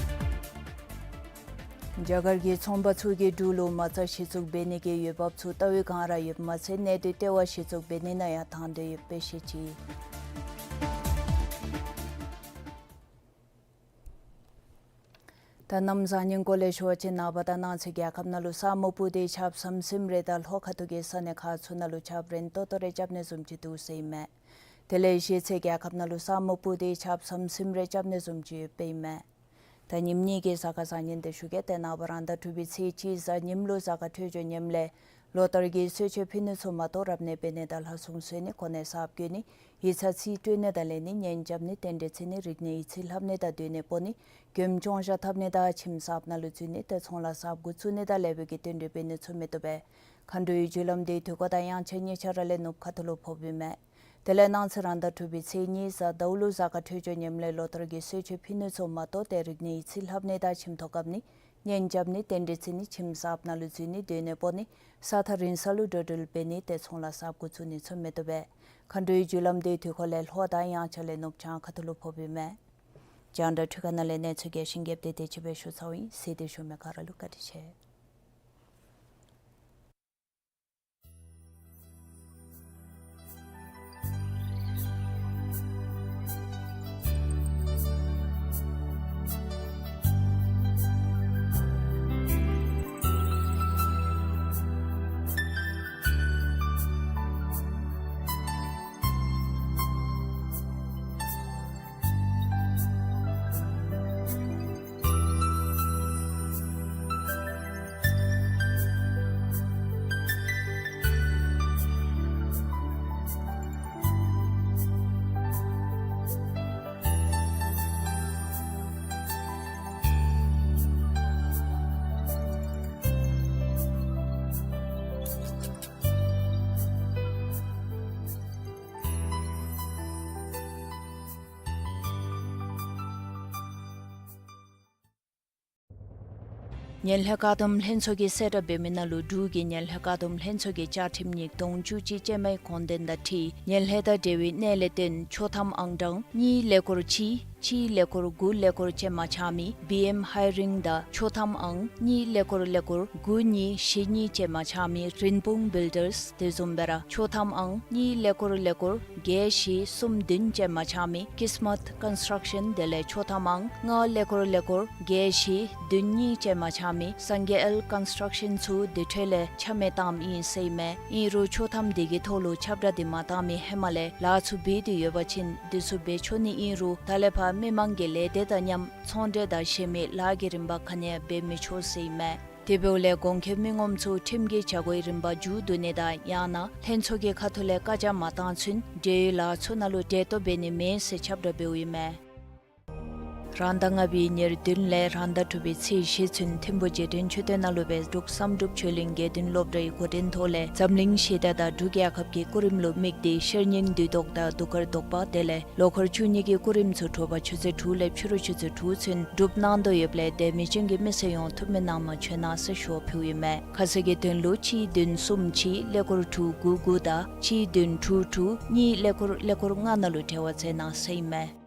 རྒྱ་གར་གྱི་ཚོང་པ་ཚུ་གིས་འབྲུག་ལུ་མ་རྩ་གཞི་བཙུགས་འབད་ནི་གི་འོས་འབབ་ཚུ་ལྟ་བའི་སྒང་ར་ཡོདཔ་མ་ཚད་གནད་དོན་ལྟེ་བ་གཞི་བཙུགས་འབད་ནི་ནང་ཡང་དང་འདོད་ཡོདཔ་སྦེ་བཤད་ཅི། ད་གནམ་བཟང་ངན་སྐོར་ལས་ཞུ་བ་ཅིན་ནངས་པ་དང་གནངས་ཚེ་རྒྱལ་ཁབ་ནང་ལུ་ས་སྨུག་སྤུབས་ཏེ་ཆརཔ་ཟམ་ཟིམ་རེ་དང་ལྷོ་ཁ་ཐུག་གི་ས་གནས་ཁག་ཚུ་ནང་ལུ་ཆརཔ་རན་ཏོག་ཏོ་རེ་རྐྱབ་ནི་བཟུམ་ཅིག་འདུག་ཟེར་ཨིན་མས། དེ་ལས་གཞེས་ཚེ་རྒྱལ་ཁབ་ནང་ལུ་ས་སྨུག་སྤུབས་ཏེ་ཆརཔ་ཟམ་ཟིམ་རེ་རྐྱབ་ནི་བཟུམ་ཅིག་ཡོདཔ་ཨིན་མས། ད་ཉིནམ་གཉིས་ཀྱི་གཟའ་སྐར་བཟང་ངན་དེ་ཞུ་གེ། ཏེ་ནངས་པ་རང་ཟླ་དྲུག་པའི་ཚེས་གཅིག་གཟའ་ཉིམ་ལུ་གཟའ་སྐར་འཕྲོད་སྦྱོར་ངནམ་ལས་ལོ་ལྟར་གྱི་གསོལ་མཆོད་ཕུལ་ནི་ཚུ་མ་གཏོགས་རབ་གནས་འབད་ནི་དང་ལྷ་སྲུང་གསོལ་ནི་གོ་གནས་གསརཔ་བསྐོ་ནི་ཡིག་ཚང་རྩིས་སྤྲོད་ནི་དང་ལེན་ནི་གཉེན་རྐྱབ་ནི་རྟེན་འབྲེལ་བརྩི་ནི་རིག་གནས་ཡིག་རྩིས་ལྷབ་ནི་དང་སྡོད་གནས་སྤོ་ནི་མགྱོནམ་སྐྱོང་བཞག་འཐབ་ནི་དང་ཁྱིམ་གསརཔ་ནང་ལུ་འཛུལ་ནི་ཏེ་ཚོང་ལཱ་གསརཔ་འགོ་བཙུགས་ནི་དང་ལེགས་པའི་གི་རྟེན་འབྲེལ་འབད་ནི་ཚུ་མི་བཏུབ་པས། མཁའ་འགྲོའི་རྒྱུ་ལམ་འདི་དུས་འཁོར་དང་དབྱངས་འཆར་གཉིས་ཆ་ར་ལས་ནུབ་ཁ་ཐུག་ལུ་ཕོགཔ་ཨིན་མས། དེ་ལས་གནངས་ཚེ་རང་ཟླ་དྲུག་པའི་ཚེས་གཉིས་གཟའ་ཟླཝ་ལུ་གཟའ་སྐར་འཕྲོད་སྦྱོར་ངནམ་ལས་ལོ་ལྟར་གྱི་གསོལ་མཆོད་ཕུལ་ནི་ཚུ་མ་གཏོགས་ཏེ་རིག་གནས་ཡིག་རྩིས་ལྷབ་ནི་དང་ཁྱིམ་ཐོག་བཀབ་ནི་གཉེན་རྐྱབ་ནི་རྟེན་འབྲེལ་བརྩི་ནི་ཁྱིམ་གསརཔ་ནང་ལུ་འཛུལ་ནི་སྡོད་གནས་སྤོ་ནི་ས་ཐག་རིང་ས་ལུ་འགྲོ་འགྲུལ་འབད་ནི་ཏེ་ཚོང་ལཱ་གསརཔ་འགོ་བཙུགས་ནི་ཚུ་མི་བཏུབ་པས། མཁའ་འགྲོའི་རྒྱུ་ལམ་འདི་དུས་འཁོར་ལས་ལྷོ་དང་དབྱངས་འཆར་ལས་ནུབ་བྱང་ཁ་ཐུག་ལུ་ཕོགཔ་ཨིན་མས། རྒྱང་བསྒྲགས་འཕྲུལ་ཁང་ནང་ལས་གནས་ཚུལ་རྒྱས་ཤིང་རྒྱསཔ་དེ་དེ་ཅིག་སྦེ་ཞུ་ཚརཝ་ཨིན། གཟིགས་ཏེ་བཞུགས་མི་ག་ར་ལུ་བཀའ་དྲིན་ཆེ། ངན་ལྷད་བཀག་སྡོམ་ལྷན་ཚོགས་ཀྱིས་གསལ་བསྒྲགས་འབད་མི་ནང་ལུ་འབྲུག་གི་ངན་ལྷད་བཀག་སྡོམ་ལྷན་ཚོགས་ཀྱི་བཅའ་ཁྲིམས་ཉིས་སྟོང་བཅུ་གཅིག་ཅན་མའི་དགོངས་དོན་དང་འཁྲིལ་ངན་ལྷད་དང་འབྲེལ་བའི་གནས་ལས་བརྟེན་ཆོག་ཐམ་ཨང་གྲངས་གཉིས་ཀླད་ཀོར་གཅིག་གཅིག་ཀླད་ཀོར་དགུ་ཀླད་ཀོར་ཅན་མ་ཆགས་མི་བི་ཨེམ་ཧའི་རིང་དང་ཆོག་ཐམ་ཨང་གཉིས་ཀླད་ཀོར་ཀླད་ཀོར་དགུ་གཉིས་བཞི་གཉིས་ཅན་མ་ཆགས་མི་རིན་སྤུངས་བིལ་ཌརསི། དེ་བཟུམ་སྦེ་ར་ཆོག་ཐམ་ཨང་གཉིས་ཀླད་ཀོར་ཀླད་ཀོར་བརྒྱད་བཞི་གསུམ་བདུན་ཅན་མ་ཆགས་མི་ཀིས་མཊ་ཀོན་སི་ཊརཀ་ཤཱན། དེ་ལས་ཆོག་ཐམ་ཨང་ལྔ་ཀླད་ཀོར་ཀླད་ཀོར་བརྒྱད་བཞི་བདུན་གཉིས་ཅན་མ་ཆགས་མི་སངས་རྒྱས་ཨེལ་ཀོན་སི་ཊརཀ་ཤཱན་ཚུ་དེ་འཕྲོ་ལས་ཆ་མེད་བཏངམ་ཨིན་ཟེར་ཨིན་མས། ཨིན་རུང་ཆོག་ཐམ་དེ་གི་ཐོག་ལུ་ཁྱབ་བསྒྲགས་དེ་མ་བཏང་མི་ཧེ་མ་ལས་ལཱ་ཚུ་འབད་དེ་ཡོད་པ་ཅིན་དེ་ཚུ་འབད་ཆོག་ནི་ཨིན་རུང་ད་ལས་ཕར་མི་མང་གི་ལས་སྡེ་དང་མཉམ་ཚོང་འབྲེལ་དང་གཞན་མི་ལཱ་གི་རིམ་པ་ག་ནི་ཡང་འབད་མི་ཆོག་ཟེར་ཨིན་མས། དེ་འབདཝ་ལས་གོང་འཁོད་མི་ངོམ་ཚུ་ཁྲིམས་ཀྱི་བྱ་སྒོའི་རིམ་པ་མཇུག་བསྡུ་ནི་དང་ཡང་ན་ལྷན་ཚོགས་ཀྱི་ཁ་ཐུག་ལས་བཀའ་རྒྱ་མ་བཏང་ཚུན་འབྲེལ་ཡོད་ལཱ་ཚུ་ནང་ལུ་འབྲེལ་གཏོགས་འབད་ནི་མེད་ཟེར་ཁྱབ་བསྒྲགས་འབདཝ་ཨིན་མས། རང་ཟླ་ལྔ་པའི་ཉེར་བདུན་ལས་རང་ཟླ་དྲུག་པའི་ཚེས་བཞི་ཚུན་ཐིམ་ཕུ་རྗེས་དྲན་མཆོད་རྟེན་ནང་ལུ་སྦེ་འབྲུག་བསམ་གྲུབ་ཆོས་གླིང་དགེ་འདུན་སློབ་གྲྭའི་འགོ་འདྲེན་ཐོག་ལས་འཛམ་གླིང་ཞི་བདེ་དང་འབྲུག་རྒྱལ་ཁབ་ཀྱི་སྐུ་རིམ་ལུ་དམིགས་ཏེ་ཤེར་སྙིང་འདུས་བཟློག་དང་གདུགས་དཀར་བཟློག་པ་དེ་ལས་ལོ་འཁོར་བཅུ་གཉིས་ཀྱི་སྐུ་རིམ་ཚུ་དྲོ་པ་ཆུ་ཚོད་དྲུག་ལས་ཕྱི་རུ་ཆུ་ཚོད་དྲུག་ཚུན་སྒྲུབ་གནང་དོ་ཡོདཔ་ལས་དད་མོས་ཅན་གྱི་མི་སེར་ཡོངས་ཐུགས་སྨོན་གནང་མ་བྱོན་གནང་ཟེར་ཞུ་བ་ཕུལཝ་ཨིན་མས། ཁ་གསལ་གྱི་དོན་ལུ་གཅིག་བདུན་གསུམ་གཅིག་ཀླད་ཀོར་དྲུག་དགུ་དགུ་དང་གཅིག་བདུན་དྲུག་དྲུག་གཉིས་ཀླད་ཀོར་ཀླད་ཀོར་ལྔ་ནང་ལུ་འབྲེལ་བ་མཛད་གནང་ཟེར་ཨིན་མས།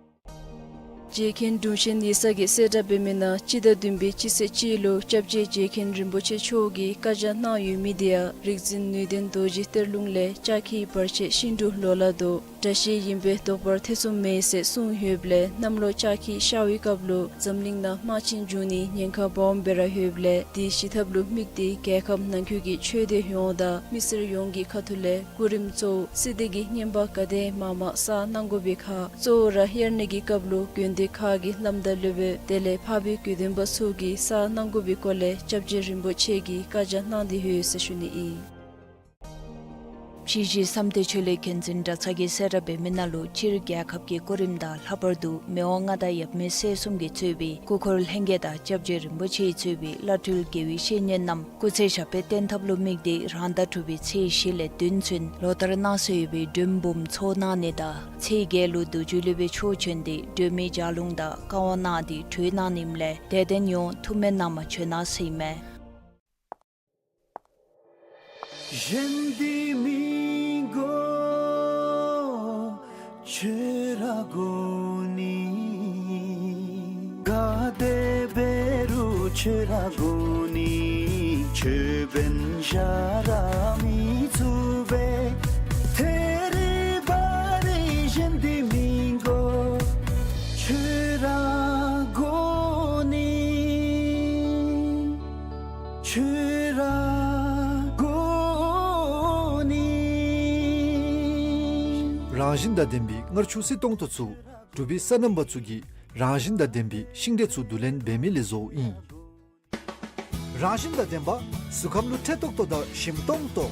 རྗེ་མཁན་དྲུང་ཆེན་ཡིག་ཚང་གིས་གསལ་བསྒྲགས་འབད་མི་ནང་སྤྱི་ཟླ་བདུན་པའི་སྤྱི་ཚེས་གཅིག་ལུ་སྐྱབས་རྗེ་རྗེ་མཁན་རིན་པོ་ཆེ་མཆོག་གིས་བཀའ་རྒྱ་གནང་ཡོད་མི་དེ་ཡང་རིག་འཛིན་ནུས་ལྡན་རྡོ་རྗེ་གཏེར་ལུང་ལས་ལྕགས་ཁྱི་བར་ཆད་ཤིན་ཏུ་ལོ་ལ་ལྡོག། དགྲ་ཤེད་ཡིན་པས་བཟློག་པར་ཐེ་ཚོམ་མེད་ཟེར་གསུངས་ཡོདཔ་ལས་གནམ་ལོ་ལྕགས་ཁྱི་ཤར་བའི་སྐབས་ལུ་འཛམ་གླིང་ནང་དམག་ཆེན་འབྱུང་ནིའི་ཉེན་ཁ་སྦོམ་སྦེ་ར་ཡོདཔ་ལས་དེ་ཞི་ཐབས་ལུ་དམིགས་ཏེ་རྒྱལ་ཁབ་ནང་འཁོད་ཀྱི་ཆོས་སྡེ་ཡོངས་དང་མི་སེར་ཡོངས་ཀྱི་ཁ་ཐུག་ལས་སྐུ་རིམ་གཙོ་བོ་སྲིད་སྡེ་གི་བསྙེན་པ་ག་དེ་མང་མང་བསགས་གནང་དགོ་པའི་ཁར་གཙོ་བོ་ར་དབྱར་གནས་ཀྱི་སྐབས་ལུ་དགོན་སྡེ་ཁག་གི་བླམ་དང་སློབ་དཔོན་དེ་ལས་འཕགས་པའི་དགེ་འདུན་པ་ཚུ་གིས་བསགས་གནང་དགོ་པའི་སྐོར་ལས་སྐྱབས་རྗེ་རིན་པོ་ཆེ་གིས་བཀའ་རྒྱ་གནང་སྟེ་ཡོད་ཟེར་ཞུ་ནི་ཨིན། ཕྱི་གཞིས་བསམ་གཏན་ཆོས་གླིང་མཁན་འཛིན་གྲྭ་ཚང་གིས་གསལ་བསྒྲགས་འབད་མི་ནང་ལུ་སྤྱིར་རྒྱལ་ཁབ་ཀྱི་སྐུ་རིམ་དང་ལྷག་པར་དུ་མི་དབང་མངའ་བདག་ཡབ་མེས་སྲས་གསུམ་གྱིས་གཙོས་པའི་སྐུ་འཁོར་ལྷན་རྒྱས་དང་སྐྱབས་རྗེ་རིན་པོ་ཆེས་གཙོས་པའི་བླ་སྤྲུལ་དགེ་བའི་བཤེས་གཉེན་རྣམས་སྐུ་ཚེ་ཞབས་པད་བརྟན་ཐབས་ལུ་དམིགས་ཏེ་རང་ཟླ་དྲུག་པའི་ཚེས་བཞི་ལས་བདུན་ཚུན་ལོ་ལྟར་གནང་སྲོལ་ཡོད་པའི་མགྲོན་འབུམ་ཚོགས་གནང་ནི་དང་ཚེས་བརྒྱད་ལུ་རྡོ་རྗེ་སློབ་དཔོན་མཆོག་བྱོན་ཏེ་སྒྲོལ་མའི་ལྗགས་ལུང་དང་བཀའ་དབང་གནང་སྟེ་གྲོལ་གནང་ནི་ཨིནམ་ལས་དད་ལྡན་ཡོངས་ཐུགས་སྨོན་གནང་མ་བྱོན་གནང་ཟེར་ཨིན་མས། རང་བཞིན་དང་ལྡན་པའི་མངར་ཆུ་བསིལ་ཏོང་ཏོ་ཚུ་འབྲུག་པའི་སོ་ནམ་པ་ཚུ་གིས་རང་བཞིན་དང་ལྡན་པའི་ཤིང་འབྲས་ཚུ་བསྡུ་ལེན་འབད་མི་ལས་བཟོཝ་ཨིན། རང་བཞིན་དང་ལྡན་པ་གཟུགས་ཁམས་ལུ་འཕྲོད་ཏོག་ཏོ་དང་ཞིམ་ཏོང་ཏོ།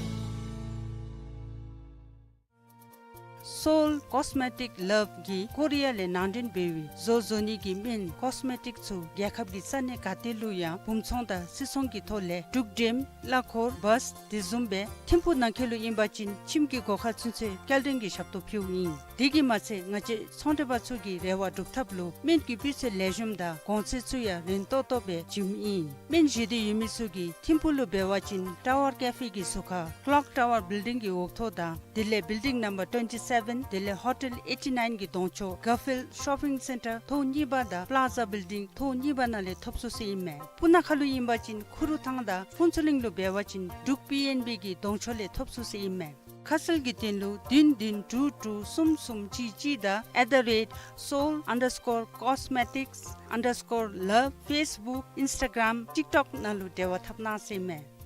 སོའུལ་ཀོས་མེ་ཊིག་ལབ་ཀྱིས་ཀོ་རི་ཡ་ལས་ནང་འདྲེན་འབད་བའི་བཟོ་བཟོ་ནི་གི་སྨན་ཀོས་མེ་ཊིག་ཚུ་རྒྱལ་ཁབ་ཀྱི་ས་གནས་ག་ཏེ་ལུ་ཡང་སྦུང་ཚོང་དང་སིལ་ཚོང་གི་ཐོག་ལས་འབྲུག་འགྲེམ་གླ་འཁོར་བཱས་དེ་བཟུམ་སྦེ་ཐིམ་ཕུག་ནང་འཁོད་ལུ་ཨིན་པ་ཅིན་ཁྱིམ་གྱི་སྒོ་ཁར་ཚུན་ཚོད་སྐྱེལ་འདྲེན་གྱི་ཞབས་ཏོག་ཕུལཝ་ཨིན། དེ་གིས་མ་ཚད་ང་བཅས་ཚོང་འབྲེལ་པ་ཚུ་གི་རེ་བ་སྒྲུབ་ཐབས་ལུ་སྨན་གྱི་སྤུས་ཚད་ལེགས་ཤོམ་དང་གོང་ཚད་ཚུ་ཡང་རན་ཏོག་ཏོ་སྦེ་བྱིནམ་ཨིན། སྨན་བཞེས་འདོད་ཡོད་མི་ཚུ་གིས་ཐིམ་ཕུག་ལུ་འབད་བ་ཅིན་ཊ་ཝར་ཀེ་ཕེ་གི་ཟུར་ཁར་ཀློག་ཊ་ཝར་བིལ་ཌིང་གི་འོག་ཐོག་དང་དེ་ལས་བིལ་ཌིང་ནམ་བར་ཊུ་ཝེན་ཊི་སེ་བེན་དེ་ལས་ཧོ་ཊེལ་ཨེ་ཊི་ནའིན་གྱི་གདོང་ཕྱོགས་གར་ཕིལཌ་ཤོ་པིང་སེན་ཊར་ཐོག་གཉིས་པ་དང་པླ་ཛ་བིལ་ཌིང་ཐོག་གཉིས་པ་ནང་ལས་ཐོབ་ཚུགས་ཟེར་ཨིན་མས། སྤུ་ན་ཁ་ལུ་ཨིན་པ་ཅིན་ཁུ་རུ་ཐང་དང་ཕུན་ཚོགས་གླིང་ལུ་འབད་བ་ཅིན་འབྲུག་པི་ཨེན་བི་གི་གདོང་ཕྱོགས་ལས་ཐོབ་ཚུགས་ཟེར་ཨིན་མས། ཁ་གསལ་གྱི་དོན་ལུ་བདུན་བདུན་དྲུག་དྲུག་གསུམ་གསུམ་གཅིག་གཅིག་དང་at the rate seoul underscore cosmetics underscore love Facebook Instagram TikTok ནང་ལུ་འབྲེལ་བ་འཐབ་གནང་ཟེར་ཨིན་མས།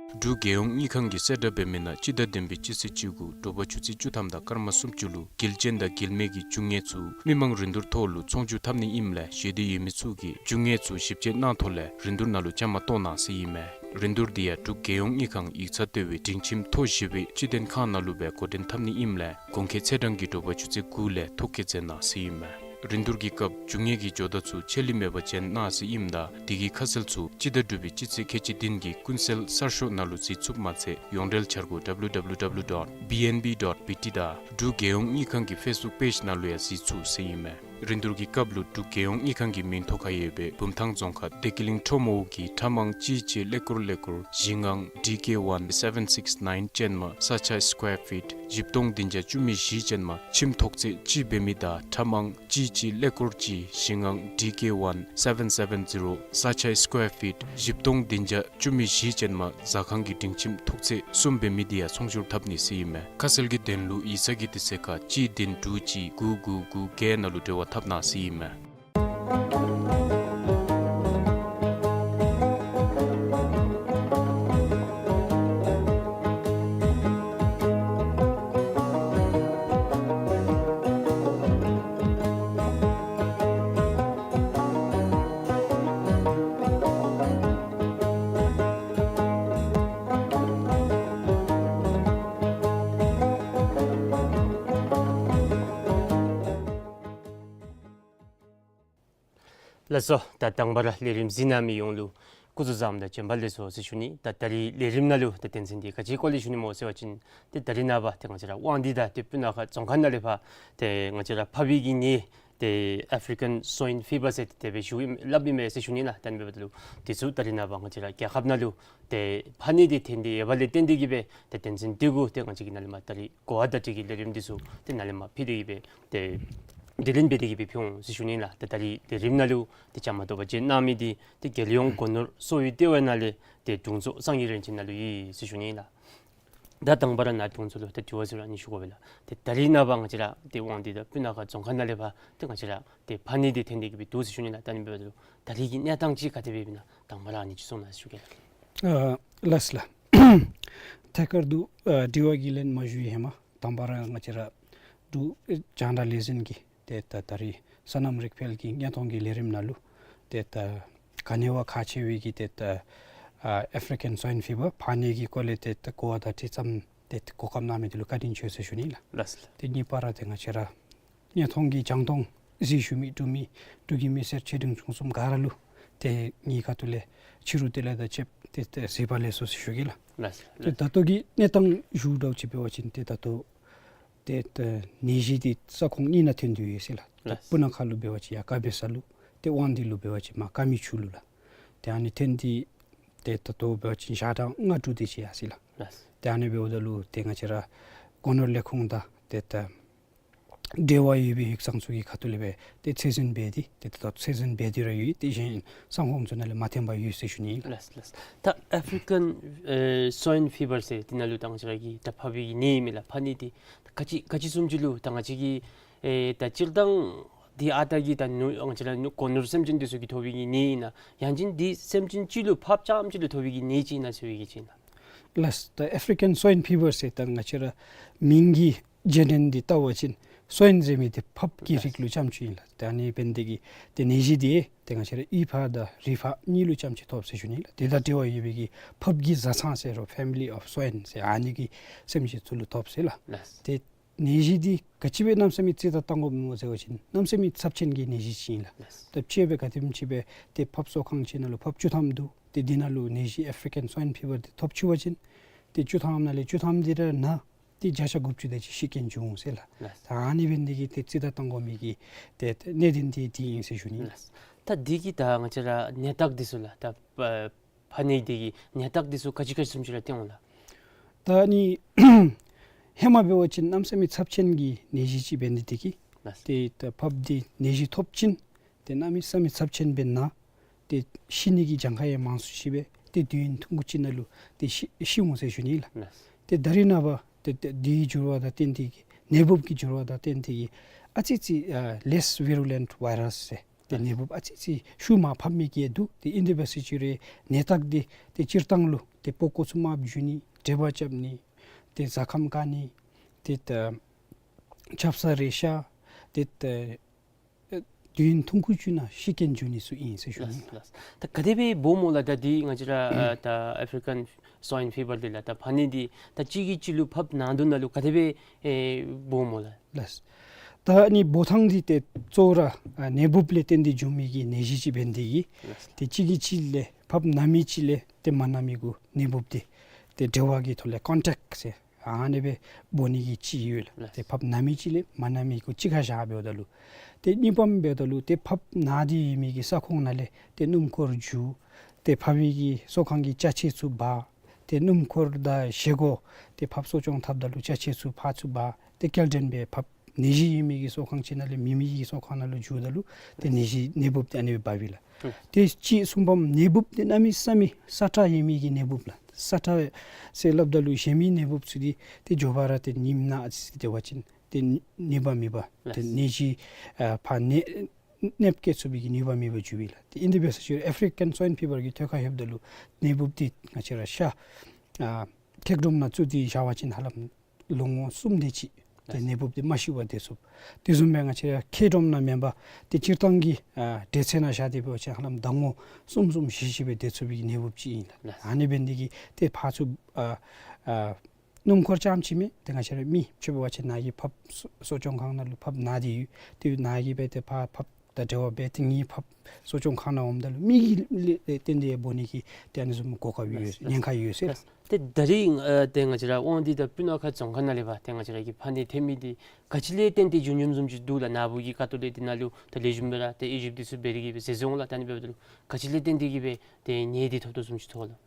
འབྲུག་རྒྱལ་ཡོངས་དངུལ་ཁང་གིས་གསལ་བསྒྲགས་འབད་མི་ནང་སྤྱི་ཟླ་བདུན་པའི་སྤྱི་ཚེས་བཅུ་དགུ་དྲོ་པ་ཆུ་ཚོད་བཅུ་ཐམ་དང་སྐར་མ་སུམ་ཅུ་ལུ་དགེ་ལྕིན་དང་དགེ་མེད་ཀྱི་རྒྱུ་དངོས་ཚུ་མི་མང་རིན་བསྡུར་ཐོག་ལུ་ཚོང་བསྒྱུར་འཐབ་ནི་ཨིནམ་ལས་བཞེས་འདོད་ཡོད་མི་ཚུ་གིས་རྒྱུ་དངོས་ཚུ་ཞིབ་དཔྱད་གནང་ཐོག་ལས་རིན་བསྡུར་ནང་ལུ་བཅའ་མར་གཏོགས་གནང་ཟེར་ཨིན་མས། རིན་བསྡུར་འདི་ཡང་འབྲུག་རྒྱལ་ཡོངས་དངུལ་ཁང་ཡིག་ཚང་ལྟེ་བའི་སྒྲིང་ཁྱིམ་ཐོག་བཞི་པའི་སྤྱི་དོན་ཁང་ནང་ལུ་སྦེ་འགོ་འདྲེན་འཐབ་ནི་ཨིནམ་ལས་གོང་འཁོད་ཚེས་གྲངས་ཀྱི་དྲོ་པ་ཆུ་ཚོད་དགུ་ལས་ཐོ་བཀོད་མཛད་གནང་ཟེར་ཨིན་མས། རིན་བསྡུར་གྱི་སྐབས་རྒྱུ་དངོས་ཀྱི་ཇོ་བདག་ཚུ་ཆད་ལུས་མེད་པར་བྱོན་གནང་ཟེར་ཨིནམ་ད་དེ་གི་ཁ་གསལ་ཚུ་སྤྱི་ཟླ་དྲུག་པའི་སྤྱི་ཚེས་ཁལ་གཅིག་བདུན་གྱི་ཀུན་གསལ་གསར་ཤོག་ནང་ལུ་གཟིགས་ཚུགསཔ་མ་ཚད་ཡོངས་འབྲེལ་འཆར་སྒོ་W W W dot B N B dot B T དང་འབྲུག་རྒྱལ་ཡོངས་དངུལ་ཁང་གི་ཕེསི་བུཀ་པེཇ་ནང་ལུ་ཡང་གཟིགས་ཚུགས་ཟེར་ཨིན་མས། རིན་བསྡུར་གྱི་སྐབས་ལུ་འབྲུག་རྒྱལ་ཡོངས་དངུལ་ཁང་གི་མིང་ཐོ་ཁར་ཡོད་པའི་བུམ་ཐང་རྫོང་ཁག་བདེ་སྐྱིད་གླིང་ཁྲོམ་འོག་གི་ཁྲ་མང་གཅིག་གཅིག་ཀླད་ཀོར་ཀླད་ཀོར་བཞི་ལྔ་ཌི་ཀེ་ཝན་སེ་བེན་སིགསི་ནའིན་ཅན་མ་ས་ཆ་སི་ཀོ་ཝེར་ཕིཊ་བཞི་སྟོང་བདུན་བརྒྱ་བཅུ་མེད་བཞི་ཅན་མ་ཁྱིམ་ཐོག་ཚད་གཅིག་འབད་མི་དང་ཁྲ་མང་གཅིག་གཅིག་ཀླད་ཀོར་གཅིག་བཞི་ལྔ་ཌི་ཀེ་ཝན་སེ་བེན་སེ་བེན་ཛི་རོ་ས་ཆ་སི་ཀོ་ཝེར་ཕིཊ་བཞི་སྟོང་བདུན་བརྒྱ་བཅུ་མེད་བཞི་ཅན་མ་ཟ་ཁང་གི་སྒྲིང་ཁྱིམ་ཐོག་ཚད་གསུམ་འབད་མི་དེ་ཡང་ཚོང་སྒྱུར་འཐབ་ནི་ཟེར་ཨིན་མས། ཁ་གསལ་གྱི་དོན་ལུ་ཡིག་ཚང་གི་དུས་ཚོད་ཁར་གཅིག་བདུན་དྲུག་གཅིག་དགུ་དགུ་དགུ་བརྒྱད་ནང་ལུ་འབྲེལ་བ་འཐབ་གནང་ཟེར་ཨིན་མས། ལགས་སོ། ད་དང་པ་ར་ལས་རིམ་གཟིགས་གནང་མི་ཡོངས་ལུ་སྐུ་གཟུགས་བཟང་དང་བྱོན་པ་ལེགས་སོ་ཟེར་ཞུ་ནི། ད་ད་རིས་ལས་རིམ་ནང་ལུ་ད་དོན་ཚན་འདི་ག་ཅིའི་སྐོར་ལས་ཞུ་ནི་སྨོ་ཟེར་བ་ཅིན་ཏེ་ད་རིས་ནངས་པ་ཏེ་ང་བཅས་ར་དབང་འདུས་དང་ཏེ་སྤུ་ན་ཁ་རྫོང་ཁག་ནང་ལས་ཕར་ཏེ་ང་བཅས་ར་ཕགཔ་གི་ནད་ཏེ་ཨེཕ་རི་ཀན་སོའིན་ཕི་བར་ཟེར་ཏེ་དེ་སྦེ་ཞུ་སླབ་ཨིན་མས་ཟེར་ཞུ་ནི་ལགས། ད་ཨ་ནི་འབདཝ་ད་ལུ་དེ་ཚུ་ད་རིས་ནངས་པ་ང་བཅས་ར་རྒྱལ་ཁབ་ནང་ལུ་ཏེ་ཕག་ནད་འདི་ཐོན་ཏེ་ཡོད་པ་ལས་བརྟེན་ཏེ་གིས་སྦེ་ཏེ་དོན་ཚན་འདི་གུ་ཏེ་ང་བཅས་ཀྱིས་ནཱ་ལས་མར་ད་རིས་གོ་བ་བརྡ་སྤྲོད་ཀྱི་ལས་རིམ་འདི་ཚུ་ཏེ་ནཱ་ལས་མར་ཕུལ་ཏེ་གིས་སྦེ་ཏེ་སྒྲིག་ལམ་འབད་དེ་གིས་སྦེ་ཕུལ་འོང་ཟེར་ཞུ་ནི་ལགས། ཏེ་ད་རིས་ལས་རིམ་ནང་ལུ་ཏེ་བཅའ་མར་གཏོགས་པར་བྱོན་གནང་མི་འདི་ཏེ་རྒྱལ་ཡོངས་སྒོ་ནོར་གསོ་བའི་ལྟེ་བ་ནང་ལས་ཏེ་དྲུང་འཚོ་སངས་རྒྱས་རིན་ཆེན་ནཱ་ལུ་ཨིན་ཟེར་ཞུ་ནི་ལགས། ད་དང་པ་ར་ནཱ་དྲུང་འཚོ་ལུ་ཏེ་དྲི་བ་ཟེར་རུང་ཨ་ནི་ཞུ་དགོ་པས་ལགས། ཏེ་ད་རིས་ནངས་པ་ང་བཅས་ར་ཏེ་དབང་འདུས་དང་སྤུ་ན་ཁ་རྫོང་ཁག་ནང་ལས་ཕར་ཏེ་ང་བཅས་ར་ཏེ་ཕག་ནད་འདི་ཐོན་ཏེ་གིས་སྦེ་འདུག་ཟེར་ཞུ་ནི་ལགས། ད་ཨ་ནི་འབདཝ་ད་ལུ་ད་རིས་ཀྱི་གནས་སྟངས་ཅིག་ག་དེ་སྦེ་ཨིན་ན་དང་པ་ར་ཨ་ནི་ཅིག་གསུང་གནང་ཟེར་ཞུ་གེ་ལགས། ཨ་ལགས་ལགས། ཐད་ཀར་དུ་ཨ་དྲི་བ་གི་ལན་མ་ཞུ་བའི་ཧེ་མ་དང་པ་ར་ང་བཅས་ར་འབྲུག་རྒྱང་བསྒྲགས་ལས་འཛིན་གྱི་ཏེ་ད་ད་རིས་སོ་ནམ་རིག་འཕེལ་གྱི་བརྙན་ཐུང་གི་ལས་རིམ་ནང་ལུ་ཏེ་ད་ག་ནི་བ་ཁག་ཆེ་བའི་གི་ཏེ་ད་ཨ་ཨེཕ་རི་ཀན་སོའིན་ཕི་བར་ཕག་ནད་ཀྱི་སྐོར་ལས་ཏེ་ད་གོ་བ་བརྡ་སྤྲོད་ཙམ་ཏེ་ད་གོ་སྐབས་གནང་མི་འདི་ལུ་བཀའ་དྲིན་ཆེ་ཟེར་ཞུ་ནི་ལགས། ལགས་སོ་ལགས། ཏེ་གཉིས་པ་ར་ཏེ་ང་བཅས་ར་བརྙན་ཐུང་གི་རྒྱང་མཐོང་གཟིགས་བཞུགས་མི་འབྲུག་མི་འབྲུག་གི་མི་སེར་ཆེ་འབྲིང་ཆུང་གསུམ་ག་ར་ལུ་ཏེ་ངེའི་ཁ་ཐུག་ལས་ཕྱི་རུ་བདེ་ལེགས་དང་བཅས་ཏེ་ཏེ་གཟིགས་པ་ལེགས་སོ་ཟེར་ཞུ་གེ་ལགས། ལགས་སོ་ཏེ་ལགས། ད་ལྟོ་གི་གནས་སྟངས་ཞུ་འདྲཝ་ཅིག་འབད་བ་ཅིན་ཏེ་ད་ལྟོ་ཏེ་ད་ནད་གཞི་འདི་ས་ཁོངས་གཉིས་ནང་ཐོན་ཏེ་ཡོད་ཟེར་ལགས། ད་ལགས། སྤུ་ན་ཁ་ལུ་འབད་བ་ཅིན་ཡར་དཀར་སྦས་ས་ལུ་ཏེ་དབང་འདུས་ལུ་འབད་བ་ཅིན་མར་ཀ་མི་ཆུ་ལུ་ལགས། ཏེ་ཨ་ནི་ཐོན་ཏེ་ཏེ་ད་ལྟོ་འབད་བ་ཅིན་ཞག་གྲངས་ལྔ་དྲུག་དེ་ཅིག་ཡར་སོ་ཡི་ལགས། ལགས། ཏེ་ཨ་ནི་འབདཝ་ད་ལུ་ཏེ་ང་བཅས་ར་སྒོ་ནོར་ལས་ཁུངས་དང་ཏེ་ད་འབྲེལ་བ་ཡོད་པའི་ཡིག་ཚང་ཚུ་གི་ཁ་ཐུག་ལས་སྦེ་ཏེ་ཚད་འཛིན་འབད་དེ་ཏེ་ད་ལྟོ་ཚད་འཛིན་འབད་དེ་ར་ཡོད། ཏེ་གཞན་ས་ཁོངས་ཚུ་ནང་ལས་མ་ཐོན་པར་ཡོད་ཟེར་ཞུ་ནི་ཨིན་ལགས། ལགས་ལགས། ད་ཨེཕ་རི་ཀན་ཨེ་སོའིན་ཕི་བར་ཟེར་འདི་ནང་ལུ་ད་ང་བཅས་ར་གི་ད་ཕགཔ་གི་ནད་ཨིན་མས་ལགས། ཕག་ནད་འདི་ད་ག་ཅི་ག་ཅི་བཟུམ་ཅིག་ལུ་ད་ང་བཅས་ཀྱི་ཨེ་ད་སྤྱིར་བཏང་འདི་ཨ་རྟག་གི་ད་ནོར་ང་བཅས་ར་ནོར་སྒོ་ནོར་སེམས་ཅན་འདི་ཚུ་གིས་ཐོབ་པའི་གི་ནད་ཨིན་ན་ཡང་ཅིན་འདི་སེམས་ཅན་གཅིག་ལུ་ཕགཔ་རྐྱངམ་གཅིག་ལུ་ཐོབ་པའི་གི་ནད་ཅིག་ཨིན་ན་ཟེར་བའི་གི་ཅིག་ཨིན་ན། ལགས། ད་ཨེཕ་རི་ཀན་སོའིན་ཕི་བར་ཟེར་ད་ང་བཅས་ར་མིང་གི་རྗེས་དྲན་འདི་བལྟ་བ་ཅིན་སོའིན་ཟེར་མི་འདི་ཕགཔ་གི་རིགས་ལུ་རྐྱངམ་ཅིག་ཨིན་ལགས། ད་ཨ་ནི་འབད་ནི་དེ་གིས་ཏེ་ནད་གཞི་འདི་ཏེ་ང་བཅས་ར་གཡུས་ཕག་དང་རི་ཕག་གཉིས་ལུ་རྐྱངམ་ཅིག་ཐོབ་ཟེར་ཞུ་ནི་ལགས། ཏེ་དང་འབྲེལ་བ་ཡོད་པའི་གི་ཕགཔ་གི་བཟའ་ཚང་ཟེར་རུང་ཕེ་མི་ལི་ཨོཕ་སོའིན་ཟེར་ཨ་ནི་གི་སེམས་ཅན་ཚུ་ལུ་ཐོབ་ཟེར་ལགས། ལགས། ཏེ་ནད་གཞི་འདི་ག་ཅི་སྦེ་གནམ་མེད་ས་མེད་རྩིས་དང་བཏང་དགོཔ་སྨོ་ཟེར་བ་ཅིན་གནམ་མེད་ས་མེད་ཚབས་ཆེན་གྱི་ནད་གཞི་ཅིག་ཨིན་ལགས། ལགས། ད་དཔྱེ་སྦེ་ག་དེམ་ཅིག་སྦེ་ཏེ་ཕགཔ་གསོ་ཁང་ཅིག་ནང་ལུ་ཕགཔ་བཅུ་ཐམ་འདུག། ཏེ་འདི་ནང་ལུ་ནད་གཞི་ཨེཕ་རི་ཀན་སོའིན་ཕི་བར་འདི་ཐོབ་ཅི་བ་ཅིན་ཏེ་བཅུ་ཐམ་ནང་ལས་བཅུ་ཐམ་འདི་ར་ན་ཏེ་བརྒྱ་ཆ་དགུ་བཅུ་དེ་ཅིག་ཤི་རྐྱེན་འབྱུང་ཟེར་ལགས། ལགས། ད་ཨ་ནི་འབད་ནི་དེ་གིས་ཏེ་རྩིས་དང་བཏང་དགོ་མི་གི་ཏེ་གནད་དོན་འདི་འདི་ཨིན་ཟེར་ཞུ་ནི། ལགས། ད་འདི་གི་ད་ང་བཅས་ར་ནད་རྟགས་འདི་ཚུ་ལགས་ད་ཕ་ཕག་ནད་འདི་གི་ནད་རྟགས་འདི་ཚུ་ག་ཅི་ག་ཅི་བཟུམ་ཅིག་ར་སྟོན་འོང་ལགས། ད་ཨ་ནི་ཧེ་མ་འབད་བ་ཅིན་གནམ་མེད་ས་མེད་ཚབས་ཆེན་གྱི་ནད་གཞི་ཅིག་འབད་ནི་དེ་གིས་ལགས། ཏེ་ད་ཕགཔ་འདི་ནད་གཞི་ཐོབ་ཅིན་ཏེ་གནམ་མེད་ས་མེད་ཚབས་ཆེན་སྦེ་ན་ཏེ་ཤི་ནི་གི་གྱངས་ཁ་ཡང་མང་སུ་ཅིག་སྦེ་ཏེ་དུས་ཡུན་ཐུང་ཀུ་ཅིག་ནང་ལུ་ཏེ་ཤི་ཤི་འོང་ཟེར་ཞུ་ནི་ལགས། ལགས། ཏེ་ད་རིས་ནངས་པ་ཏེ་ཏེ་དུས་འགྱུར་བ་དང་བསྟུན་ཏེ་གིས་ནད་འབུབ་ཀྱི་འགྱུར་བ་དང་བསྟུན་ཏེ་གིས་ཨ་ཙི་ཅིག་ཨ་less virulent virus ཟེར་ཏེ་ནད་འབུབ་ཨ་ཙི་ཅིག་ཤུགས་མ་ཕབ་མི་གི་འདུག། ཏེ་ཨིན་དེ་འབད་ཟེར་ཅི་རུང་ནད་རྟགས་འདི་ཏེ་སྤྱིར་བཏང་ལུ་ཏེ་པགས་ཀོ་ཚུ་དམརཔོ་འགྱུར་ནི་དྲེག་པ་རྐྱབ་ནི་ཏེ་བཟའ་ཁམས་དཀའ་ནི་ཏེ་ད་ཆབ་གསང་རེག་ཤ་ཏེ་ད་ཨེ་དུས་ཡུན་ཐུང་ཀུ་ཅིག་ནང་ཤི་རྐྱེན་འབྱུང་ནི་ཚུ་ཨིན་ཟེར་ཞུ་ནི། ལགས་ལགས། ད་ག་དེ་སྦེ་འབོཝ་སྨོ་ལགས། ད་འདི་ང་བཅས་ར་ཨ་ད་ཨེཕ་རི་ཀན་སོའིན་ཕི་བར་འདི་ལགས་ད་ཕག་ནད་འདི་ད་གཅིག་གིས་གཅིག་ལུ་ཕགཔ་ན་དོ་ནང་ལུ་ག་དེ་སྦེ་ཨེ་འབོཝ་སྨོ་ལགས། ལགས། ད་ཨ་ནི་འབོ་ཐངས་འདི་ཏེ་གཙོ་བོ་ར་ཨ་ནད་འབུབ་ལས་བརྟེན་ཏེ་འབྱུང་མི་གི་ནད་གཞི་ཅིག་འབད་ནི་དེ་གིས་ལགས། ཏེ་གཅིག་གིས་གཅིག་ལས་ཕགཔ་ན་མི་ཅིག་ལས་ཏེ་མ་ན་མི་གུ་ནད་འབུབ་འདི་ཏེ་འབྲེལ་བ་གི་ཐོག་ལས་ཀོན་ཊེཀཊ་ཟེར་ ཨ་ནི་སྦེ་འབོ་ནི་གི་ཅིག་ཡོད་ལགས། ལགས། ཏེ་ཕགཔ་ན་མི་ཅིག་ལས་མ་ན་མི་གུ་གཅིག་ཁར་བཞག་འབདཝ་ད་ལུ། ཏེ་གཉིས་པམ་འབདཝ་ད་ལུ་ཏེ་ཕགཔ་ན་སྟེ་ཡོད་མི་གི་ས་ཁོངས་ནང་ལས་ཏེ་སྣུམ་འཁོར་རྒྱུག། ཏེ་ཕགཔ་གི་གསོ་ཁང་གི་ཅ་ཆས་ཚུ་འབག། ཏེ་སྣུམ་འཁོར་དང་བཞེས་སྒོ་ཏེ་ཕགཔ་གསོ་སྐྱོང་འཐབ་ད་ལུ་ཅ་ཆས་ཚུ་ཕར་ཚུར་འབག། ཏེ་སྐྱེལ་འདྲེན་འབད། ཕགཔ་ནད་གཞི་ཡོད་མི་གི་གསོ་ཁང་ཅིག་ནང་ལས་མི་མི་གི་གསོ་ཁང་ནང་ལུ་འགྱོཝ་ད་ལུ་ཏེ་ནད་གཞི་ནད་འབུཔ་ཏེ་ཨ་ནི་སྦེ་འབབ་ཨིན་ལགས། ཨུམ། ཏེ་གཅིག་གསུམ་པམ་ནད་འབུཔ་ཏེ་གནམ་མེད་ས་མེད་སྲ་ཀྲག་ཡོད་མི་གི་ནད་འབུཔ་ལགས། སྲ་ཀྲག་ཟེར་སླབ་ད་ལུ་གཞན་མི་ནད་འབུཔ་ཚུ་འདི་ཏེ་མགྱོགས་པ་ར་ཏེ་ཉིནམ་ནང་ཨ་ཙི་ཙི་སྡོད་པ་ཅིན་ཏེ་ནུས་པ་མེད་པར་ཏེ་ལགས། ནད་གཞི་ཨ་ཕར་ནད་ནདཔ་བཀལ་ཚུགས་པའི་གི་ནུས་པ་མེད་པར་འགྱོཝ་ཨིན་ལགས། ཏེ་ཨིན་དེ་འབད་ས་ཅིག་ར་ཨེཕ་རི་ཀན་སོའིན་ཕི་བར་གྱི་ཐོག་ཁར་ལྷོདཔ་ད་ལུ་ནད་འབུཔ་འདི་ང་བཅས་ར་ཤ་ཨ་ཁེག་སྒྲོམ་ནང་བཙུགས་ཏེ་བཞག་པ་ཅིན་ཧ་ལམ་ལོ་ངོ་གསུམ་དེ་ཅིག་ཏེ་ལགས། ནད་འབུཔ་འདི་མ་ཤི་བར་སྡོད་ཚུགས། དེ་བཟུམ་སྦེ་ང་བཅས་ར་ཁེག་སྒྲོམ་ནང་མེན་པར་ཏེ་སྤྱིར་བཏང་གི་ཨ་འདྲེས་ཚད་ནང་བཞག་སྟེ་འབད་བ་ཅིན་ཧ་ལམ་ཟླ་ངོ་གསུམ་གསུམ་བཞི་བཞི་སྦེ་སྡོད་ཚུགས་པའི་གི་ནད་འབུཔ་ཅིག་ཨིན་ལགས། ལགས། ཨ་ནི་འབད་ནི་དེ་གིས་ཏེ་ཕར་ཚུར་ཨ་ཨ་སྣུམ་འཁོར་རྐྱངམ་ཅིག་མེན། ཏེ་ང་བཅས་ར་མི་ཕྱི་འབད་བ་ཅིན་ནཱ་གི་ཕགཔ་གསོ་གསོ་སྐྱོང་ཁང་ནང་ལུ་ཕགཔ་ན་སྟེ་ཡོད། ཏེ་ནཱ་གི་སྦེ་ཏེ་ཕར་ཕགཔ་དང་འབྲེལ་བ་འབད་དེ་ངེའི་ཕགཔ་གསོ་སྐྱོང་ཁང་ནང་འོངམ་ད་ལུ་མི་གིས་ལས་ལས་བརྟེན་ཏེ་འབོ་ནི་གི་ཏེ་ཨ་ནི་བཟུམ་གོ་སྐབས་ཡོད། ལགས། ཉེན་ཁ་ཡོད་ཟེར། ལགས། ཏེ་ད་རིས་ཨ་ཏེ་ང་བཅས་ར་དབང་འདུས་དང་སྤུ་ན་ཁ་རྫོང་ཁག་ནང་ལས་འབད་ཏེ་ང་བཅས་ར་གི་ཕག་ནད་ཐོན་མི་འདི་ག་ཅི་ལས་བརྟེན་ཏེ་འབྱུང་འབྱུངམ་བཟུམ་ཅིག་འདུག་ལགས། ནཱ་བུ་གི་ཁ་ཐུག་ལས་འདི་ནང་ལུ་ད་ལེགས་ཤོམ་སྦེ་ར་ཏེ་དབྱེ་ཞིབ་འདི་ཚུ་འབད་དེ་གིས་སྦེ་ཟེར་སོང་ལགས། ད་ཨ་ནི་འབདཝ་ད་ལུ་ག་ཅི་ལས་བརྟེན་ཏེ་གིས་སྦེ་ཏེ་ནད་འདི་ཐོབ་དོ་བཟུམ་ཅིག་ཐོབ་ལགས།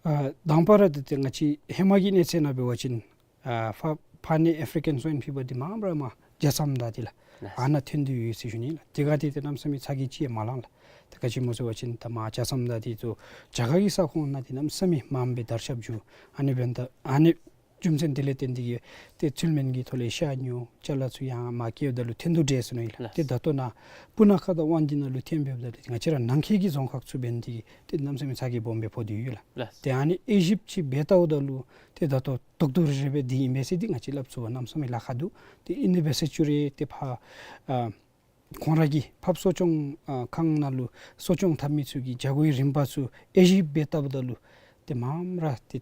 ཨ་དང་པ་ར་ཏེ་ཏེ་ང་བཅས་ཧེ་མ་གི་གནས་ཚད་ནང་འབད་བ་ཅིན་ཨ་ཕག་ཕག་ནད་ཨེཕ་རི་ཀན་སོའིན་ཕི་བར་འདི་མངམ་ར་མར་ཇ་ཟམ་དང་འདི་ལགས། ལགས། ཨ་ནཱ་ཐོན་ཏེ་ཡོད་ཟེར་ཞུ་ནི་ལགས། དེ་ག་ཏེ་ཏེ་གནམ་མེད་ས་མེད་ཚ་གྱང་ཅིག་ཡང་མ་ལང་ལགས། ཏེ་ག་ཅི་སྨོ་ཟེར་བ་ཅིན་ད་མར་ཇ་ཟམ་དང་འདི་ཚུ་རྒྱ་གར་གྱི་ས་ཁོངས་ནང་འདི་གནམ་མེད་ས་མེད་མངམ་སྦེ་དར་ཁྱབ་འགྱོ། ཨ་ནི་འབདཝ་ད་ཨ་ནི་རྒྱུ་མཚན་འདི་ལས་བརྟེན་ཏེ་གིས་ཏེ་ཚུལ་མིན་གྱི་ཐོག་ལས་ཤ་ཉོ་ཅ་ལ་ཚུ་ཡང་མར་བསྐྱལཝ་ད་ལུ་ཐོན་དོ་འདྲས་ཟེར་ནི་ལགས། ལགས། ཏེ་ད་ལྟོ་ནཱ་སྤུ་ན་ཁ་དང་དབང་འདུས་ནང་ལུ་ཐོན་འབདཝ་ད་ལུ་ང་བཅས་ར་ནང་འཁོད་ཀྱི་རྫོང་ཁག་ཚུ་འབད་ནི་དེ་གིས་ཏེ་གནམ་མེད་ས་མེད་ཚ་གྱང་སྦོམ་སྦེ་ཕོག་སྟེ་ཡོད་ལགས། ལགས། ཏེ་ཨ་ནི་དབྱེ་ཞིབ་ཅིག་འབད་བལྟཝ་ད་ལུ་ཏེ་ད་ལྟོ་དོག་དོག་རེ་རེ་སྦེ་འདི་ཨིན་པས་ཟེར་འདི་ང་བཅས་སླབ་ཚུགས་པར་གནམ་མེད་ས་མེད་ལཱ་ཁག་འདུག། ཏེ་ཨིན་ནི་འབད་ས་ཅིག་ར་ཏེ་ཕར་ཨ་ཁོང་ར་གི་ཕགཔ་གསོ་སྐྱོང་ཨ་ཁང་ནང་ལུ་གསོ་སྐྱོང་འཐབ་མི་ཚུ་གི་བྱ་སྒོའི་རིམ་པ་ཚུ་དབྱེ་ཞིབ་འབད་བལྟཝ་ད་ལུ་ཏེ་མངམ་ར་ཏེ་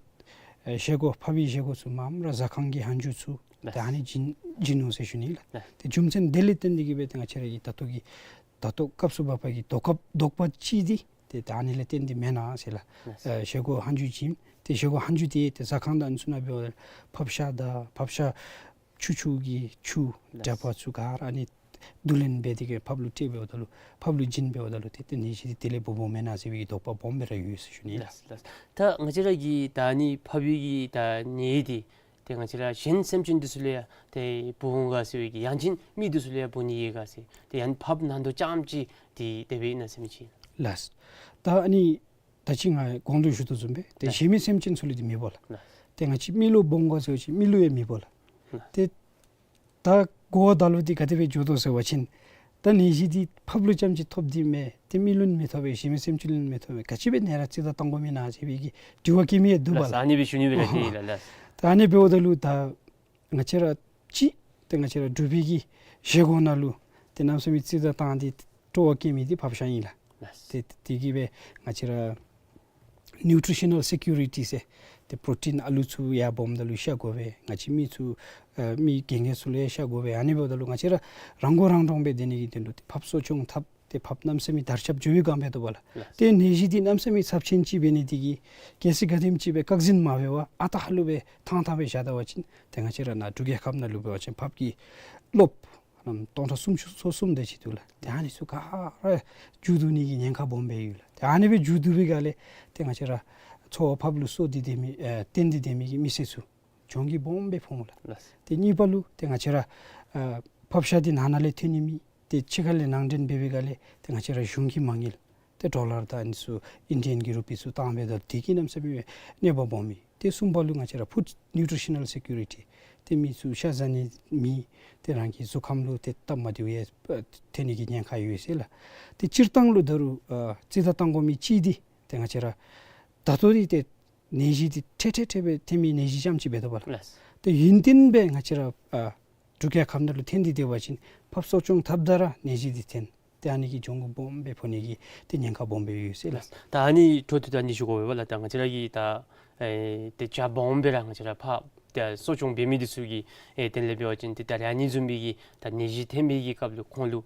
ཨེ་བཞེས་སྒོ་ཕགཔ་གི་བཞེས་སྒོ་ཚུ་མངམ་ར་ཟ་ཁང་གི་ཧན་ཇུ་ཚུ་ཏེ་ཨ་ནི་བྱིན་བྱིན་ནུག་ཟེར་ཞུ་ནི་ལགས། ལགས། ཏེ་རྒྱུ་མཚན་འདི་ལས་བརྟེན་ཏེ་གིས་སྦེ་ཏེ་ང་བཅས་ར་གི་ད་ལྟོ་གི་ད་ལྟོ་སྐབས་སུ་བབ་པ་གི་དོགས་པ་དོགས་པ་ཅིག་འདི་ཏེ་ད་ཨ་ནི་ལས་བརྟེན་ཏེ་མེན་ན་ཟེར་ལགས། ལགས། ཨེ་བཞེས་སྒོ་ཧན་ཇུ་བྱིན། ཏེ་བཞེས་སྒོ་ཧན་ཇུ་འདི་ཏེ་ཟ་ཁང་དང་ཨ་ནི་ཚུ་ནང་འབད་བ་ཕགཔ་ཤ་དང་ཕགཔ་ཤ་ཆུ་ཆུ་གི་ཆུ་ལགས། འདྲ་པ་ཚུ་ག་ར་ཨ་ནི་བསྡུ་ལེན་འབད་དེ་གིས་ཕགཔ་ལུ་སྤྲོད་འབདཝ་ད་ལུ་ཕགཔ་ལུ་བྱིན་འབདཝ་ད་ལུ་ཏེ་ཏེ་ནད་གཞི་འདི་དེ་ལས་སྦོམ་སྦོམ་མེན་ན་ཟེར་བའི་གི་དོགས་པ་སྦོམ་སྦེ་ར་ཡོད་ཟེར་ཞུ་ནི་ལགས། ལགས། ལགས། ད་ང་བཅས་ར་གི་ད་ཨ་ནི་ཕགཔ་གི་ད་ནད་འདི་ཏེ་ང་བཅས་ར་གཞན་སེམས་ཅན་འདི་ཚུ་ལུ་ཡང་ཏེ་འབོ་འོང་ག་ཟེར་བའི་གི་ཡང་ཅིན་མི་འདི་ཚུ་ལུ་ཡང་འབོ་ནི་ཡོད་ག་ཟེར། ཏེ་ཡང་ཕགཔ་ནང་དོག་རྐྱངམ་ཅིག་འདི་དེ་སྦེ་ཨིན་ན་ཟེར་མི་ཅིག། ལགས། ད་ཨ་ནི་ད་ཅི་ང་གོང་དུ་ཞུ་དོ་བཟུམ་སྦེ་ཏེ་ལགས། གཞན་མི་སེམས་ཅན་ཚུ་ལུ་འདི་མི་འབོ་ལགས། ལགས། ཏེ་ང་བཅས་མི་ལུ་འབོ་འོང་ག་ཟེར་བ་ཅིན་མི་ལུ་ཡང་མི་འབོ་ལགས། ལགས། ཏེ་ད་གོ་བ་ད་ལུ་འདི་ག་དེ་སྦེ་འགྱོ་དོ་ཟེར་བ་ཅིན་ད་ནད་གཞི་འདི་ཕགཔ་ལུ་རྐྱངམ་ཅིག་ཐོབ་སྟེ་མེན། ཏེ་མི་ལུ་མི་ཐོབ་པས། གཞན་མི་སེམས་ཅན་ལུ་མི་ཐོབ་པས། ག་ཅི་སྦེ་ནད་ར་རྩིས་ར་བཏང་དགོ་མི་ན་ཟེར་བའི་གི་དྲི་བ་བཀོད་མི་ཡང་འདུག་པ་ལགས། ལགས། ཨ་ནི་སྦེ་ཞུ་ནི་སྦེ་ར་ཏེ་ཨིན་ལགས། ལགས། ད་ཨ་ནི་འབདཝ་ད་ལུ་ད་ང་བཅས་ར་ཅིག་ཏེ་ང་བཅས་ར་འབྲུག་པའི་གི་བཞེས་སྒོ་ནང་ལུ་ཏེ་གནམ་མེད་ས་མེད་རྩིས་ར་བཏང་སྟེ་སྤྲོ་བ་བསྐྱེད་མི་འདི་ཕགཔ་ཤ་ཨིན་ལགས། ལགས། ཏེ་དེ་གིས་སྦེ་ང་བཅས་ར་ནིའུ་ཊི་རི་ཤ་ནཱལ་སེ་ཀུ་རི་ཊི་ཟེར་ཏེ་པྲོ་ཊིན་ཨ་ལུ་ཚུ་ཡར་སྦོམ་ད་ལུ་ཤ་དགོ་པས། ང་བཅས་མི་ཚུ་ཨ་མི་རྒན་རྒས་ཚུ་ལུ་ཡང་ཤ་དགོ་པས། ཨ་ནི་འབདཝ་ད་ལུ་ང་བཅས་ར་རང་མགོ་རང་འདྲོངས་སྦེ་སྡོད་ནི་གི་དོན་ལུ་ཏེ་ཕགཔ་གསོ་སྐྱོང་འཐབ་ཏེ་ཕགཔ་གནམ་མེད་ས་མེད་དར་ཁྱབ་འགྱོ་བའི་སྒང་འབད་དོ་བ་ལགས། ལགས། ཏེ་ནད་གཞི་འདི་གནམ་མེད་ས་མེད་ཚབས་ཆེན་ཅིག་འབད་ནི་དེ་གིས་གལ་སྲིད་ག་དེམ་ཅིག་སྦེ་བཀག་འཛིན་མ་འབད་བར་ཨ་རྟག་ཧ་ལུགས་སྦེ་ཐང་ཐང་སྦེ་བཞག་ད་པ་ཅིན་ཏེ་ང་བཅས་ར་ནཱ་འབྲུག་རྒྱལ་ཁབ་ནང་ལུ་འབད་བ་ཅིན་ཕགཔ་གི་རློབས་ཨམ་སྟོང་ཕྲག་སུམ་ཅུ་སོ་གསུམ་དེ་ཅིག་འདུག་ལགས། ཏེ་ཨ་ནི་ཚུ་ག་ར་འགྱུར་བཏུབ་ནི་གི་ཉེན་ཁ་སྦོམ་སྦེ་ཡོད་ལགས། ཏེ་ཨ་ནི་སྦེ་འགྱུར་བཏུབ་པའི་སྒང་ལས་ཏེ་ང་བཅས་ར་འཚོ་བ་ཕགཔ་ལུ་གསོ་སྟེ་སྡོད་མི་ཨེ་བརྟེན་ཏེ་སྡོད་མི་གི་མི་སེར་ཚུ་གྱོང་གུད་སྦོམ་སྦེ་ཕོག་འོང་ལགས། ལགས། ཏེ་གཉིས་པ་ལུ་ཏེ་ང་བཅས་ར་ཨ་ཕགཔ་ཤ་འདི་ནང་ན་ལས་ཐོན་ནི་མེད། ཏེ་ཕྱི་ཁ་ལས་ནང་འདྲེན་འབད་བའི་སྒང་ལས་ཏེ་ང་བཅས་ར་གཞུང་གིས་མ་ངལ་ཏེ་ཌོ་ལར་དང་ཨ་ནི་ཚུ་ཨིན་ཌི་ཡན་གྱི་རུ་པི་ཚུ་བཏང་སྦེ་ད་དེ་གིས་གནམ་མེད་ས་མེད་གནོད་པ་སྦོམ་མས། ཏེ་གསུམ་པ་ལུ་ང་བཅས་ར་ཕུཌ་ནིའུ་ཊི་རི་ཤ་ནཱལ་སེ་ཀུ་རི་ཊི། ཏེ་མི་ཚུ་ཤ་བཟའ་ནི་མེད། ཏེ་རང་གི་གཟུགས་ཁམས་ལུ་ཏེ་སྟབས་མ་བདེཝ་ཡང་ཨ་ཐོན་ནི་གི་ཉེན་ཁ་ཡོད་ཟེར་ལགས། ཏེ་སྤྱིར་བཏང་ལུ་ད་རུང་ཨ་རྩིས་ར་བཏང་དགོ་མི་ཅིག་འདི་ཏེ་ང་བཅས་ར་ད་ལྟོ་འདི་ཏེ་ནད་གཞི་འདི་ཐད་ཐད་ཐད་སྦེ་ཐོན་མི་ནད་གཞི་རྐྱངམ་ཅིག་འབད་དོ་བ་ལགས། ལགས། ཏེ་ཡུན་བརྟན་སྦེ་ང་བཅས་ར་ཨ་འབྲུག་རྒྱལ་ཁབ་ནང་ལུ་ཐོན་ཏེ་སྡོད་པ་ཅིན་ཕགཔ་གསོ་སྐྱོང་འཐབ་ད་ར་ནད་གཞི་འདི་ཐོན། ཏེ་ཨ་ནི་གིས་གྱོང་གུད་སྦོམ་སྦེ་ཕོག་ནི་གི་ཏེ་ཉེན་ཁ་སྦོམ་སྦེ་ཡོད་ཟེར་ལགས། ད་ཨ་ནི་འཕྲོ་མཐུད་དེ་ཨ་ནི་ཞུ་དགོ་པས་ལགས། ད་ང་བཅས་ར་གི་ད་ཨེ་ཏེ་ཇ་སྦོམ་སྦེ་ར་ང་བཅས་ར་ཕགཔ་ཏེ་གསོ་སྐྱོང་འབད་མི་འདི་ཚུ་གི་ཨེ་དོན་ལས་འབད་བ་ཅིན་ཏེ་ད་རེས་ཨ་ནི་བཟུམ་སྦེ་གི་ད་ནད་གཞི་ཐོན་པའི་གི་སྐབས་ལུ་ཁོང་ལུ་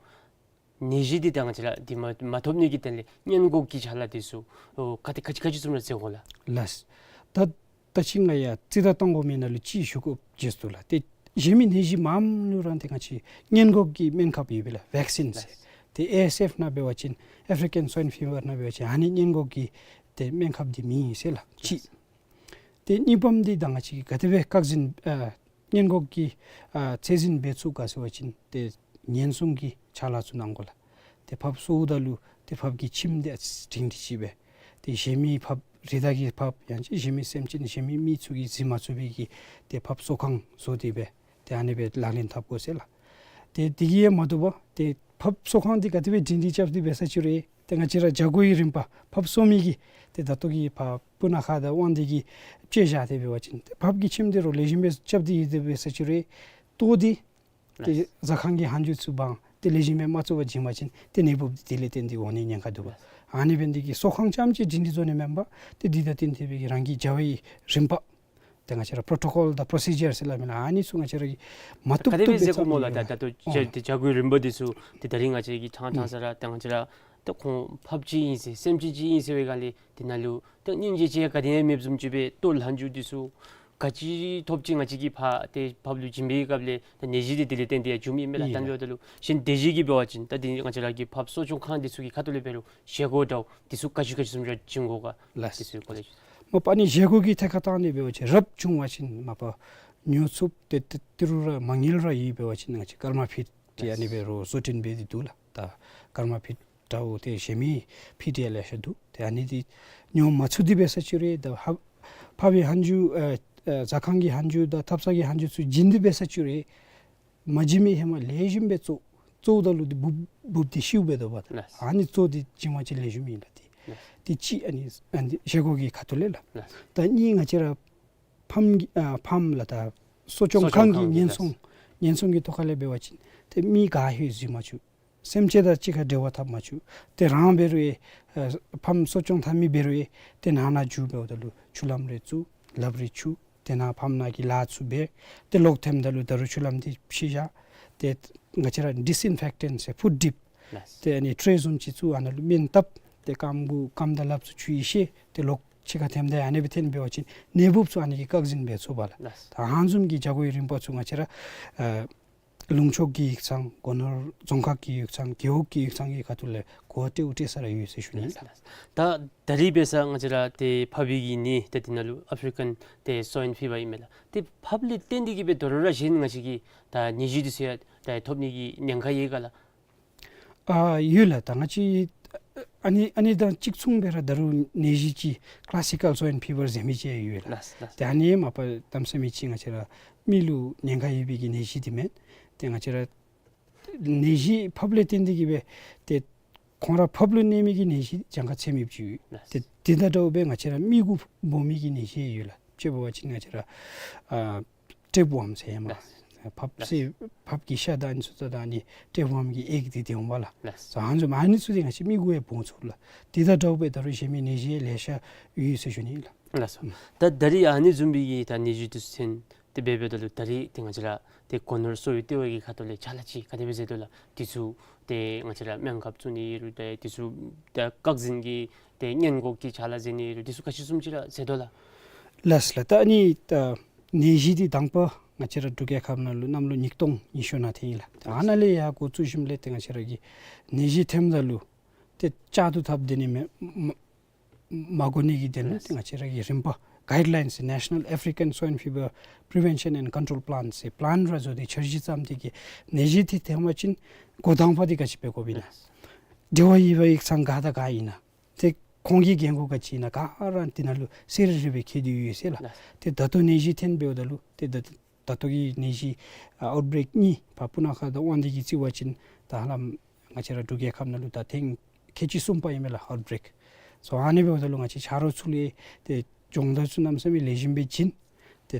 ནད་གཞི་འདི་ད་ང་བཅས་ར་འདི་མ་མ་ཐོབ་ནི་གི་དོན་ལས་སྔོན་འགོག་གི་ཅ་ལ་འདི་ཚུ་ཨོ་ག་དེ་ག་ཅི་ག་ཅི་བཟུམ་ར་མཛད་དགོ་ལགས། ལགས། ད་ ད་ཅི་ང་ཡང་རྩིས་ད་གཏང་དགོ་མི་ནང་ལུ་ཅིག་ཞུ་དགོཔ་བརྗེད་སོང་ལགས། ཏེ་གཞན་མི་ནད་གཞི་མངམ་ལུ་ར་ཏེ་ང་བཅས་སྔོན་འགོག་གི་སྨན་ཁབ་ཡོད་པས་ལགས། བེག་སིན་ཟེར། ཏེ་ཨེ་ཨེས་ཨེཕ་ནང་འབད་བ་ཅིན་ཨེ་ཕྲི་ཀན་སོའིན་ཕི་བར་ནང་འབད་བ་ཅིན་ཨ་ནི་སྔོན་འགོག་གི་ཏེ་སྨན་ཁབ་འདི་མེད་ཟེར་ལགས། གཅིག། ཏེ་གཉིས་པམ་འདི་ད་ང་བཅས་ཀྱིས་ག་དེ་སྦེ་བཀག་འཛིན་ཨ་སྔོན་འགོག་གི་ཨ་ཚད་འཛིན་འབད་ཚུགས་ག་ཟེར་བ་ཅིན་ཏེ་ཉེན་སྲུང་གི་ཕྱག་ལཱ་ཚུ་གནང་དགོ་ལགས། ཏེ་ཕགཔ་གསོཝ་ད་ལུ་ཏེ་ཕགཔ་གི་ཁྱིམ་འདི་ཨ་ཙི་སྒྲིང་སྒྲི་ཅིག་སྦེ། ཏེ་གཞན་མི་ཕགཔ་རི་དྭགས་ཀྱི་ཕགཔ་ཡང་ཅིན་གཞན་མི་སེམས་ཅན་གཞན་མི་མི་ཚུ་གིས་འཛིང་མ་ཚུགས་པའི་གི་ཏེ་ཕགཔ་གསོ་ཁང་བཟོ་སྟེ་སྦེ་ཏེ་ཨ་ནི་སྦེ་ལག་ལེན་འཐབ་དགོ་ཟེར་ལགས། ཏེ་དེ་གིས་ཡང་མ་དོ་བར་ཏེ་ཕགཔ་གསོ་ཁང་འདི་ག་དེ་སྦེ་སྒྲིང་སྒྲི་རྐྱབ་སྟེ་འབད་ས་ཅིག་རུང་ཏེ་ང་བཅས་ར་བྱ་སྒོ་གི་རིམ་པ་ཕགཔ་གསོ་མི་གི་ཏེ་ད་ལྟོ་གི་ཕར་སྤུ་ན་ཁ་དང་དབང་འདུས་ཀྱི་དཔྱེ་བཞག་སྟེ་འབད་བ་ཅིན་ཏེ་ཕགཔ་གི་ཁྱིམ་འདི་རུང་ལེགས་ཤོམ་སྦེ་རྐྱབ་སྟེ་ཡོད་དེ་འབད་ས་ཅིག་རུང་ལྟོ་འདི་ཏེ་ཟ་ཁང་གི་ཧན་ཇུ་ཚུ་འབག་ཏེ་ལེགས་ཤོམ་སྦེ་མ་བཙོ་བར་བྱིན་པ་ཅིན་ཏེ་ནད་འབུཔ་འདི་དེ་ལས་བརྟེན་ཏེ་འོང་ནིའི་ཉེན་ཁ་འདུག་པ། ཨ་ནི་འབད་ནི་དེ་གིས་གསོ་ཁང་རྐྱངམ་ཅིག་སྒྲིང་སྒྲི་བཟོ་ནི་མེན་པར་ཏེ་འདི་དང་བསྟུན་ཏེ་སྦེ་གི་རང་གི་བྱ་བའི་རིམ་པ་ཏེ་ང་བཅས་ར་པྲོ་ཊོ་ཀོལ་དང་པྲོ་སི་ཇར་ཟེར་སླབ་མི་ལགས། ཨ་ནི་ཚུ་ང་བཅས་ར་གིས་མ་བཏུབ་ག་དེ་སྦེ་བཏུབ་སྦེ་མཛད་དགོཔ་སྨོ་ལགས། ད་ད་ལྟོ་ཨོ་བྱ་དེ་བྱ་སྒོའི་རིམ་པ་འདི་ཚུ་ཏེ་ད་རིས་ང་བཅས་ཀྱིས་ཕྲང་ཕྲང་ས་ར་ཏེ་ང་བཅས་ར་ཏེ་ཁོང་ཕགཔ་ཅིག་ཨིན་ཟེར་སེམས་ཅན་ཅིག་ཨིན་ཟེར་བའི་སྒང་ལས་དེ་ནང་ལུ་ཏེ་སྙིང་རྗེ་ཅིག་ག་དེ་ཡང་མེདཔ་བཟུམ་ཅིག་སྦེ་ལྟོ་ལྷན་ཅིག་འདི་ཚུ་ག་ཅི་ཐོབ་ཅི་ང་བཅས་ཀྱིས་ཕར་ཏེ་ཕགཔ་ལུ་བྱིན་པའི་སྐབས་ལས་ད་ནད་གཞི་འདི་དེ་ལས་བརྟེན་ཏེ་ཡང་འབྱུངམ་ཨིན་མས་ལགས། ཨིན་ལགས། ད་འབདཝ་ད་ལུ་གཞན་སྡེ་བཞི་གི་འབད་བ་ཅིན་ད་འདི་ང་བཅས་ར་གི་ཕགཔ་གསོ་སྐྱོང་ཁང་འདི་ཚུ་གི་ཁ་ཐུག་ལས་འབད་རུང་བཞེས་སྒོ་འདྲཝ་འདི་ཚུ་ག་ཅི་ག་ཅི་བཟུམ་ཅིག་བྱིན་དགོ་ག་ལགས། འདི་ཚུ་གི་སྐོར་ལས། མ་པ་ནི་བཞེས་སྒོ་གི་ཐད་ཁར་བཏང་ནི་འབད་བ་ཅིན་རབ་བྱུང་བ་ཅིན་མ་པ་ཉོ་ཚུགསཔ་ཏེ་ཏེ་ཏི་རུ་ར་མ་དངུལ་ར་ཡོད་འབད་བ་ཅིན་ང་བཅས་ཀརྨ་ཕིཌ་ཏེ་ཨ་ནི་འབད་རུང་བཟོ་སྐྲུན་འབད་དེ་འདུག་ལགས། ད་ཀརྨ་ཕིཌ་འདྲཝ་ཏེ་གཞན་མི་ཕིཌ་ཡང་ལེ་ཤ་འདུག། ཏེ་ཨ་ནི་འདི་ཉོ་མ་ཚུགས་ཏེ་འབད་ས་ཅིག་རུང་ད་ཕག་ཕག་པའི་ཧན་ཇུ་ཨ་ཨ་ཟ་ཁང་གི་ཧན་ཇུ་དང་ཐབ་ཚང་གི་ཧན་ཇུ་ཚུ་བྱིན་ཏེ་འབད་ས་ཅིག་རུང་མ་བྱིན་མི་ཧེ་མ་ལེགས་ཤོམ་སྦེ་བཙོ་བཙོཝ་ད་ལུ་འདི་འབུཔ་འབུཔ་འདི་ཤིཝ་འབད་དོ་བ། ལགས། ཨ་ནི་བཙོ་སྟེ་བྱིན་པ་ཅིན་ལེགས་ཤོམ་ཨིན་ལགས། ཏེ་ལགས། ཏེ་གཅིག་ཨ་ནི་ཨ་ནི་བཞེས་སྒོ་གི་ཁ་ཐུག་ལས་ལགས། ལགས། ད་གཉིས་ང་བཅས་ར་ཕམ་གྱི་ཨ་ཕམ་ལགས། ད་གསོ་སྐྱོང་ཁང་གི་གསོ་སྐྱོང་ཁང་གི་ཉེན་ལགས། སྲུང་ཉེན་སྲུང་གི་ཐོག་ཁ་ལས་འབད་བ་ཅིན་ཏེ་མི་ག་ཧེ་འཛུལ་མ་བཅུག། སེམས་ཅན་དང་གཅིག་ཁར་འབྲེལ་བ་འཐབ་མ་བཅུག། ཏེ་རང་འབད་རུང་ཨེ་ཨ་ཕམ་གསོ་སྐྱོང་འཐབ་མི་འབད་རུང་ཨེ་ཏེ་ནང་ན་འཛུལ་འབདཝ་ད་ལུ་ཆུ་ལམ་རེ་བཙུགས། ལགཔ་རེ་འཁྱུ། ཏེ་ནཱ་ཕམ་ནང་གི་ལཱ་ཚུ་འབད། ཏེ་ལོག་ཐོནམ་ད་ལུ་ད་རུང་ཆུ་ལམ་འདི་ཕྱེ་བཞག། ཏེ་ང་བཅས་ར་ཌིསི་ཨིན་ཕེག་ཊེནཊ་ཟེར་ཕུཊ་ཌིཔ། ལགས། ཏེ་ཨ་ནི་ཊེ་རེ་བཟུམ་ཅིག་བཙུགས། ཨ་ནཱ་ལུ་སྨན་བཏབ། ཏེ་རྐངམ་གུ་རྐངམ་དང་ལགཔ་ཚུ་འཁྱུ་ཡི་ཤེས། ཏེ་ལོག་ཕྱི་ཁར་ཐོནམ་ད་ཨ་ནི་སྦེ་ཐོན་འབད་བ་ཅིན་ནད་འབུཔ་ཚུ་ཨ་ནི་གིས་བཀག་འཛིན་འབད་ཚུགས་པས་ལགས། ལགས། ད་ཨ་ནི་བཟུམ་གྱི་བྱ་སྒོའི་རིམ་པ་ཚུ་ང་བཅས་ར་ཨ་ལུང་ཕྱོགས་ཀྱི་ཡིག་ཚང་སྒོ་ནོར་རྫོང་ཁག་གི་ཡིག་ཚང་རྒེད་འོག་གི་ཡིག་ཚང་གི་ཁ་ཐུག་ལས་གོ་བ་སྤྲོད་སྤྲོད་ས་ར་ཡོད་ཟེར་ཞུ་ནི་ལགས། ལགས། ད་ད་རིས་འབད་ས་ང་བཅས་ར་ཏེ་ཕག་པའི་གི་ནད་ད་འདི་ནང་ལུ་ཨེ་ཕྲི་ཀན་ཏེ་སོའིན་ཕི་བར་ཨིན་མས་ལགས། ཏེ་ཕགཔ་ལས་བརྟེན་ཏེ་གིས་སྦེ་དོ་རུང་ར་གཞན་ང་བཅས་ཀྱི་ད་ནད་གཞི་འདི་ཚུ་ཡང་ད་ཐོབ་ནི་གི་ཉེན་ཁ་ཡོད་ག་ལགས། ཨ་ཡོད་ལགས། ད་ང་བཅས་ཨ་ནི་ཨ་ནི་དང་གཅིག་མཚུངས་སྦེ་ར་ད་རུང་ནད་གཞི་ཅིག་ཀི་ལེ་སི་ཀལ་སོའིན་ཕི་བར་ཟེར་མི་ཅིག་ཡོད་ལགས། ལགས་ལགས། ཏེ་ཨ་ནི་མ་པ་གནམ་མེད་ས་མེད་ཅིག་ང་བཅས་ར་མི་ལུ་ཉེན་ཁ་ཡོད་པའི་གི་ནད་གཞི་འདི་མེན། ཏེ་ང་བཅས་ར་ནད་གཞི་ཕགཔ་ལས་བརྟེན་ཏེ་གིས་སྦེ་ཏེ་ཁོང་ར་ཕགཔ་ལུ་གནོད་མི་གི་ནད་གཞི་གྱངས་ཁ་ཚད་མེདཔ་ཅིག་ཡོད། ལགས། ཏེ་དེ་དང་འདྲཝ་སྦེ་ང་བཅས་ར་མི་གུ་འབོ་མི་གི་ནད་གཞི་ཡོད་ལགས། དཔྱེ་འབད་བ་ཅིན་ང་བཅས་ར་ཨ་ཊེབ་ཝོརམ་ཟེར་ཡང་མ་ལགས། ཕགཔ་ལགས། སི་ཕགཔ་གི་ཤ་དང་ཨ་ནི་ཚུ་བཏབ་ད་ཨ་ནི་ཊེབ་ཝོརམ་གྱི་ཨེག་འདི་སྡོདཔ་ལགས། ལགས། སོ་ཨ་ནི་ཚུ་ཨ་ནི་ཚུ་འདི་ང་བཅས་མི་གུ་ཡང་འབོ་ཚུགས་ལགས། དེ་དང་འདྲཝ་སྦེ་ད་རུང་གཞན་མི་ནད་གཞི་ལེ་ཤ་ཡོད་ཟེར་ཞུ་ནི་ལགས། ལགས་སོ། ད་ད་རིས་ཨ་ནི་བཟུམ་སྦེ་གི་ད་ནད་གཞི་འདི་ཚུ་ཐོན་ཏེ་འབད་འབདཝ་ད་ལུ་ད་རིས་ཏེ་ང་བཅས་ར་ཏེ་སྒོ་ནོར་གསོ་བའི་ལྟེ་བ་གི་ཁ་ཐུག་ལས་ཅ་ལ་ཅིག་ག་དེ་སྦེ་མཛད་དོ་ལགས། འདི་ཚུ་ཏེ་ང་བཅས་ར་སྨན་ཁབ་བཙུགས་ནི་ཨིན་རུང་ཏེ་འདི་ཚུ་ད་བཀག་འཛིན་གྱི་ཏེ་སྔོན་འགོག་གི་ཅ་ལ་མཛད་ནི་ཨིན་རུང་འདི་ཚུ་ག་ཅི་བཟུམ་ཅིག་ར་མཛད་དོ་ལགས། ལགས་ལགས། ད་ཨ་ནི་ད་ནད་གཞི་འདི་དང་པ་ང་བཅས་ར་འབྲུག་རྒྱལ་ཁབ་ནང་ལུ་གནམ་ལོ་ཉིས་སྟོང་ཉི་ཤུ་ནང་ཐོན་ཡི་ལགས། ད་ཨ་ནཱ་ལས་ཡར་འགོ་བཙུགས་ཞིནམ་ལས་ཏེ་ང་བཅས་ར་གིས་ནད་གཞི་ཐོནམ་ད་ལུ་ཏེ་བཅག་ཏུ་འཐབ་སྡོད་ནི་མེན་མ་མ་དགོ་ནི་གི་དོན་ལུ་ཏེ་ང་བཅས་ར་གིས་རིམ་པ་གའིཌ་ལའིནསི་ཟེར་National African Swine Fever Prevention and Control Plan ཟེར་པ་ལཱན་ར་བཟོ་སྟེ་འཆར་གཞི་བརྩམས་ཏེ་གིས་ནད་གཞི་འདི་ཐོན་པ་ཅིན་འགོ་དང་པ་འདི་ག་ཅི་འབད་དགོཔ་ཨིན་ན། འབྲེལ་བ་ཡོད་པའི་ཡིག་ཚང་ག་དང་ག་ཨིན་ན། ཏེ་ཁོང་གི་འགན་ཁུར་ག་ཅི་ཨིན་ན་ག་ར་འདི་ནང་ལུ་གསལ་རི་རི་སྦེ་བཀོད་དེ་ཡོད་ཟེར་ལགས། ཏེ་ད་ལྟོ་ནད་གཞི་ཐོན་འབདཝ་ད་ལུ་ཏེ་ད་ད་ལྟོ་གི་ནད་གཞི་ཨ་ཨའུཊ་བྷེ་རེཀ་གཉིས་ཕར་སྤུ་ན་ཁ་དང་དབང་འདུས་ཀྱི་རྩིས་པ་ཅིན་ད་ཧ་ལམ་ང་བཅས་ར་འབྲུག་རྒྱལ་ཁབ་ནང་ལུ་ད་ཐེངས་ཁལ་གཅིག་གསུམ་པ་ཨིན་མས་ལགས་ཨའུཊ་བྷེ་རེཀ། སོ་ཨ་ནི་འབདཝ་ད་ལུ་ང་བཅས་ཆ་རོགས་ཚུ་ལས་ཏེ་སྦྱོང་བརྡར་ཚུ་གནམ་མེད་ས་མེད་ལེགས་ཤོམ་སྦེ་བྱིན། ཏེ་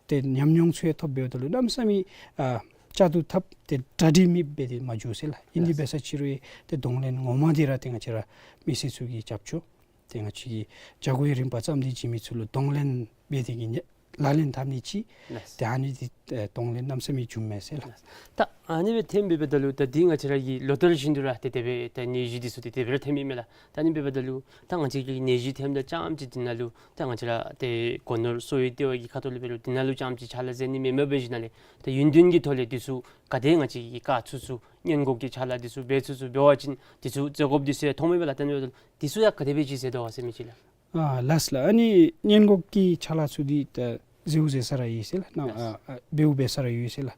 ཏེ་ཉམས་མྱོང་ཚུ་ཡང་ཐོབ་འབདཝ་ད་ལུ་གནམ་མེད་ས་མེད་ཨ་བཅག་ཏུ་འཐབ་སྟེ་གྲ་སྒྲིག་མེདཔ་སྦེ་ཏེ་མ་འགྱོ་ཟེར་ལགས། ཨིན་དེ་འབད་ས་ཅིག་རུང་ཏེ་གདོང་ལེན་ངོ་མ་འདི་ར་ཏེ་ང་བཅས་ར་མི་སེར་ཚུ་གི་རྒྱབ་སྐྱོར་ཏེ་ང་བཅས་ཀྱིས་བྱ་སྒོའི་རིམ་པ་བརྩམས་ཏེ་བྱིན་མི་ཚུ་ལུ་གདོང་ལེན་འབད་དེ་གིས་ཉེ་ ལག་ལེན་འཐབ་ནི་ཅིག། ལགས། ཏེ་ཨ་ནི་འདི་ཨེ་གདོང་ལེན་གནམ་མེད་ས་མེད་བྱུངམ་མས་ཟེར་ལགས། ལགས། ད་ཨ་ནི་སྦེ་ཐོནམ་འབདཝ་ད་ལུ་ད་འདི་ང་བཅས་ར་གི་ལོ་ལྟར་བཞིན་དུ་ར་ཏེ་དེ་སྦེ་ད་ནད་གཞི་འདི་ཚུ་ཏེ་དེ་སྦེ་ར་ཐོནམ་ཨིན་མས་ལགས། ད་ཨ་ནི་འབདཝ་ད་ལུ་ད་ང་བཅས་ཀྱི་ནད་གཞི་ཐོནམ་ད་རྐྱངམ་ཅིག་འདི་ནང་ལུ་ད་ང་བཅས་ར་ཏེ་སྒོ་ནོར་གསོ་བའི་ལྟེ་བ་གི་ཁ་ཐུག་ལས་འབད་རུང་འདི་ནང་ལུ་རྐྱངམ་ཅིག་ཕྱག་ལཱ་མཛད་ནི་མེན་མས། འབད་ཞིནམ་ལས་ད་ཡུན་བདུན་གྱི་ཐོག་ལས་འདི་ཚུ་ག་དེ་ང་བཅས་ཀྱིས་བཀག་ཚུགས་ཚུགས་སྔོན་འགོག་གི་ཕྱག་ལཱ་འདི་ཚུ་འབད་ཚུགས་ཚུགས་འབད་བ་ཅིན་འདི་ཚུ་བཟོད་དགོཔ་འདི་ཚུ་ཡང་མཐོངམ་ཨིན་པས་ལགས། ད་ཨ་ནི་འབདཝ་ད་ལུ་འདི་ཚུ་ཡང་ག་དེ་སྦེ་ཅིག་མཛད་དོ་བ་ཟེར་མི་ཅིག་ལགས། ཨ་ལགས་ལགས། ཨ་ནི་སྔོན་འགོག་གི་ཕྱག་ལཱ་ཚུ་འདི་ད་མཛདཔ་མཛད་ས་ར་ཡོད་ཟེར་ལགས། ནང་ཨ་ཨ་འབདཝ་འབད་ས་ར་ཡོད་ཟེར་ལགས།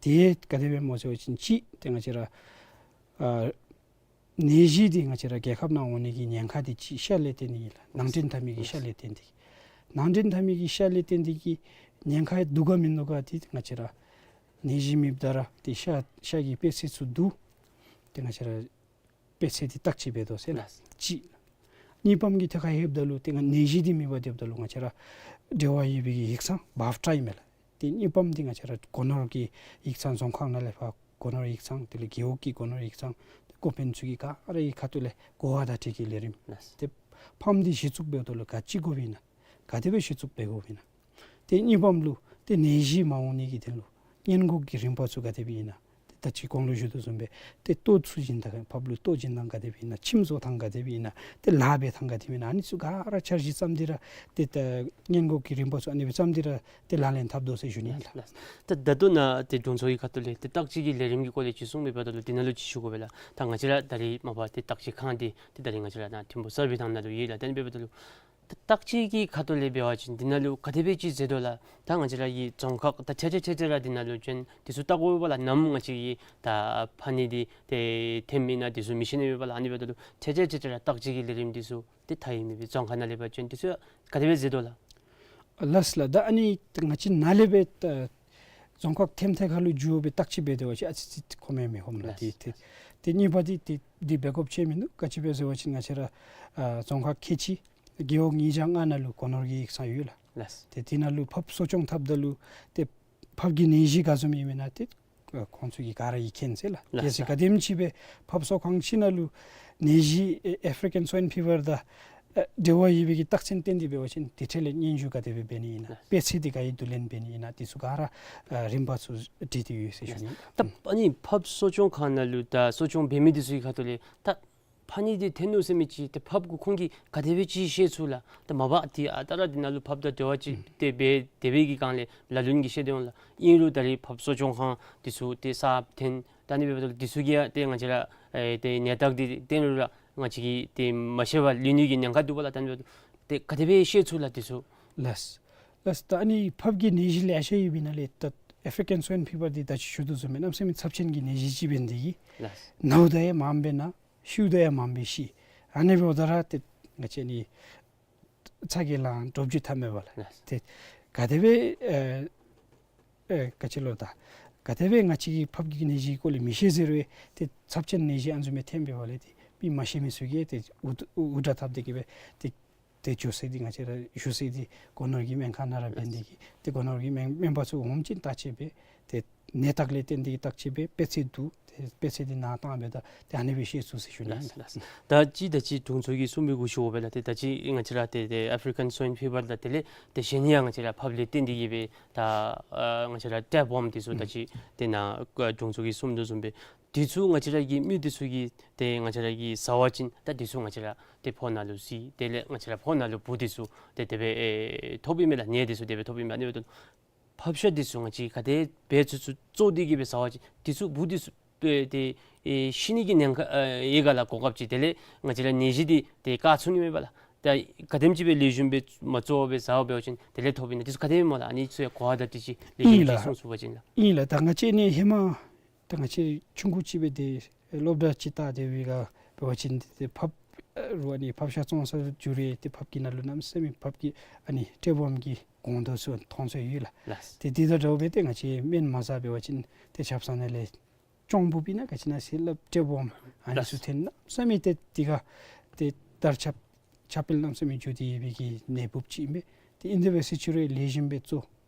དེ་ག་དེ་སྦེ་སྨོ་ཟེར་བ་ཅིན་ཅིག་ཏེ་ང་བཅས་ར་ཨ་ནད་གཞི་འདི་ང་བཅས་ར་རྒྱལ་ཁབ་ནང་འོང་ནི་གི་ཉེན་ཁ་འདི་ཅིག་ཤ་ལས་བརྟེན་ནི་ཨིན་ལགས། ནང་འདྲེན་འཐབ་མི་གི་ཤ་ལས་བརྟེན་ཏེ། ནང་འདྲེན་འཐབ་མི་གི་ཤ་ལས་བརྟེན་ཏེ་གི་ཉེན་ཁ་འདུག་ག་མིན་འདུག་ག་འདི་ང་བཅས་ར་ནད་གཞི་མེདཔ་ད་ར་ཏེ་ཤ་ཤ་གི་པད་ཚལ་ཚུ་བསྡུ། ཏེ་ང་བཅས་ར་པད་ཚལ་འདི་བརྟག་དཔྱད་འབད་དོ་ཟེར་ལགས། ལགས། གཅིག། གཉིས་པམ་གྱི་ཐད་ཁར་ལྷོདཔ་ད་ལུ་ཏེ་ང་ནད་གཞི་འདི་མེདཔ་སྡོདཔ་ད་ལུ་ང་བཅས་ར་འབྲེལ་བ་ཡོད་པའི་གི་ཡིག་ཚང་བཱབ་ཊ་ཨིན་མས་ལགས། ཏེ་གཉིས་པམ་འདི་ང་བཅས་ར་སྒོ་ནོར་གྱི་ཡིག་ཚང་རྫོང་ཁག་ནང་ལས་ཕར་སྒོ་ནོར་ཡིག་ཚང་དེ་ལས་རྒེད་འོག་གི་སྒོ་ནོར་ཡིག་ཚང་ཏེ་འགོ་དཔོན་ཚུ་གི་ག་ར་གི་ཁ་ཐུག་ལས་གོ་བ་བརྡ་སྤྲོད་ཀྱི་ལས་རིམ། ལགས། ཏེ་ཕམ་འདི་གཞི་བཙུགས་འབདཝ་ད་ལུ་ག་ཅི་དགོཔ་ཨིན་ན། ག་དེ་སྦེ་གཞི་བཙུགས་འབད་དགོཔ་ཨིན་ན། ཏེ་གཉིས་པམ་ལུ་ཏེ་ནད་གཞི་མ་འོང་ནི་གི་དོན་ལུ་སྔོན་འགོག་གི་རིམ་པ་ཚུ་ག་དེ་སྦེ་ཨིན་ན། ཏེ་ད་ཅི་གོང་ལུ་ཞུ་དོ་བཟུམ་སྦེ་ཏེ་ལྟོ་ཚུ་བྱིན་ཐངས་ཕགཔ་ལུ་ལྟོ་བྱིན་ཐངས་ག་དེ་སྦེ་ཨིན་ན། ཁྱིམ་བཟོ་ཐངས་ག་དེ་སྦེ་ཨིན་ན། ཏེ་ལཱ་འབད་ཐངས་ག་དེ་སྦེ་ཨིན་ན། ཨ་ནི་ཚུ་ག་ར་འཆར་གཞི་བརྩམས་ཏེ་ར་ཏེ་ད་སྔོན་འགོག་གི་རིམ་པ་ཚུ་ཨ་ནི་སྦེ་བརྩམས་ཏེ་ར་ཏེ་ལག་ལེན་འཐབ་དོ་ཟེར་ཞུ་ནི་ཨིན་ལགས། ལགས། ད་ད་ལྟོ་ནཱ་ཏེ་དྲུང་འཚོ་གི་ཁ་ཐུག་ལས་ཏེ་བརྟག་དཔྱད་ཀྱི་ལས་རིམ་གྱི་སྐོར་ལས་ཅིག་གསུངས་མི་འབདཝ་ད་ལུ་འདི་ནང་ལུ་ཅིག་ཞུ་དགོ་པས་ལགས། ད་ང་བཅས་ར་ད་རིས་མ་པ་ཏེ་བརྟག་དཔྱད་ཁང་འདི་ཏེ་ད་རིས་ང་བཅས་ར་ནཱ་ཐིམ་ཕུ་གསར་སྤེལ་ཐང་ནང་ལུ་ཡོད་ལགས། ད་ཨ་ནི་འབདཝ་ད་ལུ་ད་བརྟག་དཔྱད་ཀྱི་ཁ་ཐུག་ལས་འབད་བ་ཅིན་འདི་ནང་ལུ་ག་དེ་སྦེ་ཅིག་མཛད་དོ་ལགས། ད་ང་བཅས་ར་གི་རྫོང་ཁག་ད་ཕྱེད་ཕྱེད་ཕྱེད་ཕྱེད་ར་འདི་ནང་ལུ་བྱོན་འདི་ཚུ་བལྟ་དགོ་པས་ལགས། ནམ་ང་བཅས་ཀྱི་ད་ཕ་ནི་འདི་ཏེ་ཐོནམ་ཨིན་ན་འདི་ཚུ་མི་ཤེས་ནི་མས་པ་ལགས། ཨ་ནི་འབདཝ་ད་ལུ་ཕྱེད་ཕྱེད་ཕྱེད་ཕྱེད་ར་བརྟག་དཔྱད་ཀྱི་ལས་རིམ་འདི་ཚུ་ཏེ་མཐའ་ཡས་མེད་པའི་རྫོང་ཁག་ནང་ལས་ཕར་བྱོན་འདི་ཚུ་ག་དེ་སྦེ་མཛད་དོ་ལགས། ལགས་ལགས། ད་ཨ་ནི་ང་བཅས་ནཱ་ལས་སྦེ་ད་རྫོང་ཁག་ཐེམ་ཐེ་ཁ་ལུ་འགྱོ་སྦེ་བརྟག་དཔྱད་འབད་དེ་བ་ཅིན་ཨ་ཙི་ཙི་ཁོམ་མེད་མི་ཁོམ་ལགས། ལགས། ཏེ་ཏེ་ཏེ་གཉིས་པ་འདི་ཏེ་འདི་འབད་དགོཔ་ཅིག་མིན་འདུག། ག་ཅི་སྦེ་ཟེར་བ་ཅིན་ང་བཅས་ར་ཨ་རྫོང་ཁག་ཁལ་གཅིག་རྒེད་འོག་ཉིས་བརྒྱ་ལྔ་ནང་ལུ་སྒོ་ནོར་གྱི་ཡིག་ཚང་ཡོད་ལགས། ལགས། ཏེ་འདི་ནང་ལུ་ཕགཔ་གསོ་སྐྱོང་འཐབ་ད་ལུ་ཏེ་ཕགཔ་གི་ནད་གཞི་ག་བཟུམ་ཨིན་མེན་ན་ཏེ་ཨ་ཁོང་ཚུ་གིས་ག་ར་ཡིད་མཁྱེན་ཟེར་ལགས། ལགས། གལ་སྲིད་ག་དེམ་ཅིག་སྦེ་ཕགཔ་གསོ་ཁང་ཅིག་ནང་ལུ་ནད་གཞི་ཨེ་ཨེ་ཕྲི་ཀཱན་སྭའིན་ཕི་བར་དང་ཨ་འབྲེལ་བ་ཡོད་པའི་གི་རྟགས་མཚན་བསྟན་ཏེ་འབད་བ་ཅིན་དེ་འཕྲལ་ལས་སྙན་ཞུ་ག་དེ་སྦེ་འབད་ནི་ཨིན་ན། ལགས། པད་ཚལ་འདི་ག་གིས་བསྡུ་ལེན་འབད་ནི་ཨིན་ན། འདི་ཚུ་ག་ར་ཨ་རིམ་པ་ཚུ་བྲིས་ཏེ་ཡོད་ཟེར་ཞུ་ནི། ད་ཨ་ནི་ཕགཔ་གསོ་སྐྱོང་ཁང་ནང་ལུ་ད་གསོ་སྐྱོང་འབད་མི་འདི་ཚུ་གི་ཁ་ཐུག་ལས་ད་ཕ་ནི་འདི་ཐོན་ནུག་ཟེར་མི་ཅིག་ཏེ་ཕགཔ་གུ་ཁོང་གིས་ག་དེ་སྦེ་ཅིག་ཤེས་ཚུགས་ལགས། ད་མ་པ་འདི་ཨ་རྟག་ར་འདི་ནང་ལུ་ཕགཔ་དང་འབྲེལ་བ་ཅིག་ཏེ་འབད་དེ་འབད་གི་སྒང་ལས་ལ་ལུ་གིས་ཤེས་དོ་འོང་ལགས། ཨིན་རུང་ད་རིས་ཕགཔ་གསོ་སྐྱོང་ཁང་འདི་ཚུ་ཏེ་གསརཔ་ཐོན་ད་ཨ་ནི་འབདཝ་ད་འདི་ཚུ་གིས་ཡང་ཏེ་ང་བཅས་ར་ཨེ་ཏེ་ནད་རྟགས་འདི་བསྟན་རུང་ར་ང་བཅས་ཀྱིས་ཏེ་མ་ཤེས་པར་ལུས་ནི་གི་ཉེན་ཁ་འདུག་པ་ལགས། ད་ཨ་ནི་འབདཝ་ད་ཏེ་ག་དེ་སྦེ་ཤེས་ཚུགས་ལགས་འདི་ཚུ། ལགས། ལགས། ད་ཨ་ནི་ཕགཔ་གི་ནད་གཞི་ལེ་ཤ་ཡོད་པའི་ནང་ལས་ད་ཨེ་ཕྲི་ཀཱན་སྭའིན་ཕི་བར་འདི་ད་ཅི་ཞུ་དོ་བཟུམ་སྦེ་གནམ་མེད་ས་མེད་ཚབས་ཆེན་གྱི་ནད་གཞི་ཅིག་འབད་ནི་དེ་གིས་ལགས། ནཝ་ད་ཡང་མངམ་སྦེ་ན། ཤིཝ་ད་ཡང་མངམ་སྦེ་ཤི། ཨ་ནི་འབདཝ་ད་ར་ཏེ་ང་བཅས་ནི་ཚ་གྱང་ལངས་འདྲོག་བྱེལ་འཐབ་མས་པ་ལགས། ལགས། ཏེ་ག་དེ་སྦེ་ཨེ་ཨེ་ག་ཅི་ལོ་ད་ག་དེ་སྦེ་ང་བཅས་ཀྱིས་ཕགཔ་གི་ནད་གཞིའི་སྐོར་ལས་མི་ཤེས་ཟེར་རུང་ཏེ་ཚབས་ཆེན་ནད་གཞི་ཨ་ནི་བཟུམ་སྦེ་ཐོན་པའི་བར་ལས་ཏེ་མི་མ་ཤེས་མི་ཚུ་གིས་ཏེ་འུར་འུར་སྒྲ་འཐབ་སྟེ་གི་སྦེ་ཏེ་ཏེ་བཞུགས་ས་འདི་ང་བཅས་ར་བཞུགས་ས་འདི་སྒོ་ནོར་གྱི་སྨན་ཁང་ནང་ར་འབད་ནི་དེ་གིས་ཏེ་སྒོ་ནོར་གྱི་སྨན་སྨན་པ་ཚུ་འོངམ་ཅིག་བརྟག་དཔྱད་འབད་ཏེ་ནད་རྟགས་ལས་བརྟེན་ཏེ་གི་བརྟག་དཔྱད་འབད་པད་ཚལ་བསྡུ་ཏེ་པད་ཚལ་འདི་ནང་བཏང་འབདཝ་ད་ཏེ་ཨ་ནི་སྦེ་ཤེས་ཚུགས་ཟེར་ཞུ་ནི་ཨིན། ལགས་ལགས། ད་ཅི་ད་ཅི་དྲུང་འཚོ་གིས་གསུངས་མི་གུ་ཞུ་བ་ལགས། ཏེ་ད་ཅི་ང་བཅས་ར་ཏེ་ཏེ་ཨེ་ཕྲི་ཀཱན་སྭའིན་ཕི་བར་དང་དེ་ལས་ཏེ་གཞན་ཡང་ང་བཅས་ར་ཕགཔ་ལས་བརྟེན་ཏེ་གི་སྦེ་ད་ཨ་ང་བཅས་ར་ཊེབ་ཝོརམ་འདི་ཚུ་ད་ཅི་ཏེ་ནཱ་དྲུང་འཚོ་གིས་གསུངས་དོ་བཟུམ་སྦེ་འདི་ཚུ་ང་བཅས་ར་གི་མི་འདི་ཚུ་གིས་ཏེ་ང་བཅས་ར་གིས་ཟ་བ་ཅིན་ད་འདི་ཚུ་ང་བཅས་ར་ཏེ་ཕོཝ་ནང་ལུ་གཟིགས། དེ་ལས་ང་བཅས་ར་ཕོཝ་ནང་ལུ་འབུ་འདི་ཚུ་ཏེ་དེ་སྦེ་ཨེ་ཐོབ་ཨིན་མས་ལགས། ནད་འདི་ཚུ་དེ་སྦེ་ཐོབ་ཨིན་མས། ཨ་ནི་འབདཝ་ད་ཕགཔ་ཤ་འདི་ཚུ་ང་བཅས་ག་དེ་སྦེ་ཚུ་ཚུ་བཙོ་སྟེ་གི་སྦེ་ཟ་བ་ཅིན་འདི་ཚུ་འབུ་འདི་ཚུ་ཏེ་ཏེ་ཨེ་ཤི་ནི་གི་ཉེན་ཁ་ཨེ་ཡོད་ག་ལགས། གོ་སྐབས་ཅིག་དེ་ལས་ང་བཅས་ར་ནད་གཞི་འདི་ཏེ་བཀག་ཚུགས་ནི་མས་པ་ལགས། ད་ག་དེམ་ཅིག་སྦེ་ལེགས་ཤོམ་སྦེ་མ་བཙོ་བར་སྦེ་ཟ་བ་འབད་བ་ཅིན་དེ་ལས་ཐོབ་ཨིན་ན། འདི་ཚུ་ག་དེ་སྦེ་སྨོ་ལགས། ཨ་ནི་ཚུ་ཡང་གོ་བ་བརྡ་སྤྲོད་ཅིག་ལེགས་ཤོམ་ཅིག་གསུང་ཚུགས་པ་ཅིན་ལགས། ཨིན་ལགས། ད་ང་བཅས་ནི་ཧེ་མ་ད་ང་བཅས་ཆུང་ཀུ་ཅིག་སྦེ་ཏེ་སློབ་གྲྭ་ཅིག་ལྟ་སྟེ་སྦེ་ག་འབད་བ་ཅིན་ཏེ་ཕགཔ་ཨེ་རུང་ཨ་ནི་ཕགཔ་ཤ་བཙོང་ས་འགྱོ་རུང་ཏེ་ཕགཔ་གི་ནང་ལུ་གནམ་མེད་ས་མེད་ཕགཔ་གི་ཨ་ནི་ཊེབ་ཝོརམ་གྱི་སྒོང་རྡོག་ཚུ་མཐོང་ཚུགས་ཡོད་ལགས། ལགས། ཏེ་འདི་དང་འདྲཝ་སྦེ་ཏེ་ང་བཅས་སྨན་མ་ཟ་འབད་བ་ཅིན་ཏེ་ཆབ་གསང་ནང་ལས་གཅོང་འབུབ་ཨིན་ན་ག་ཅི་ཨིན་ན་ཟེར་སླབ་ཊེབ་ཝོརམ་ཨ་ནི་ཚུ་ལགས། ཐོན་གནམ་མེད་ས་མེད་ཏེ་འདི་ག་ཏེ་དར་ཁྱབ་ཁྱབ་སྤེལ་གནམ་མེད་ས་མེད་འགྱོ་སྟེ་ཡོད་པའི་གི་ནད་འབུབ་ཅིག་ཨིན་པས། ཏེ་ཨིན་དེ་འབད་ཟེར་ཅི་རུང་ལེགས་ཤོམ་སྦེ་བཙོ།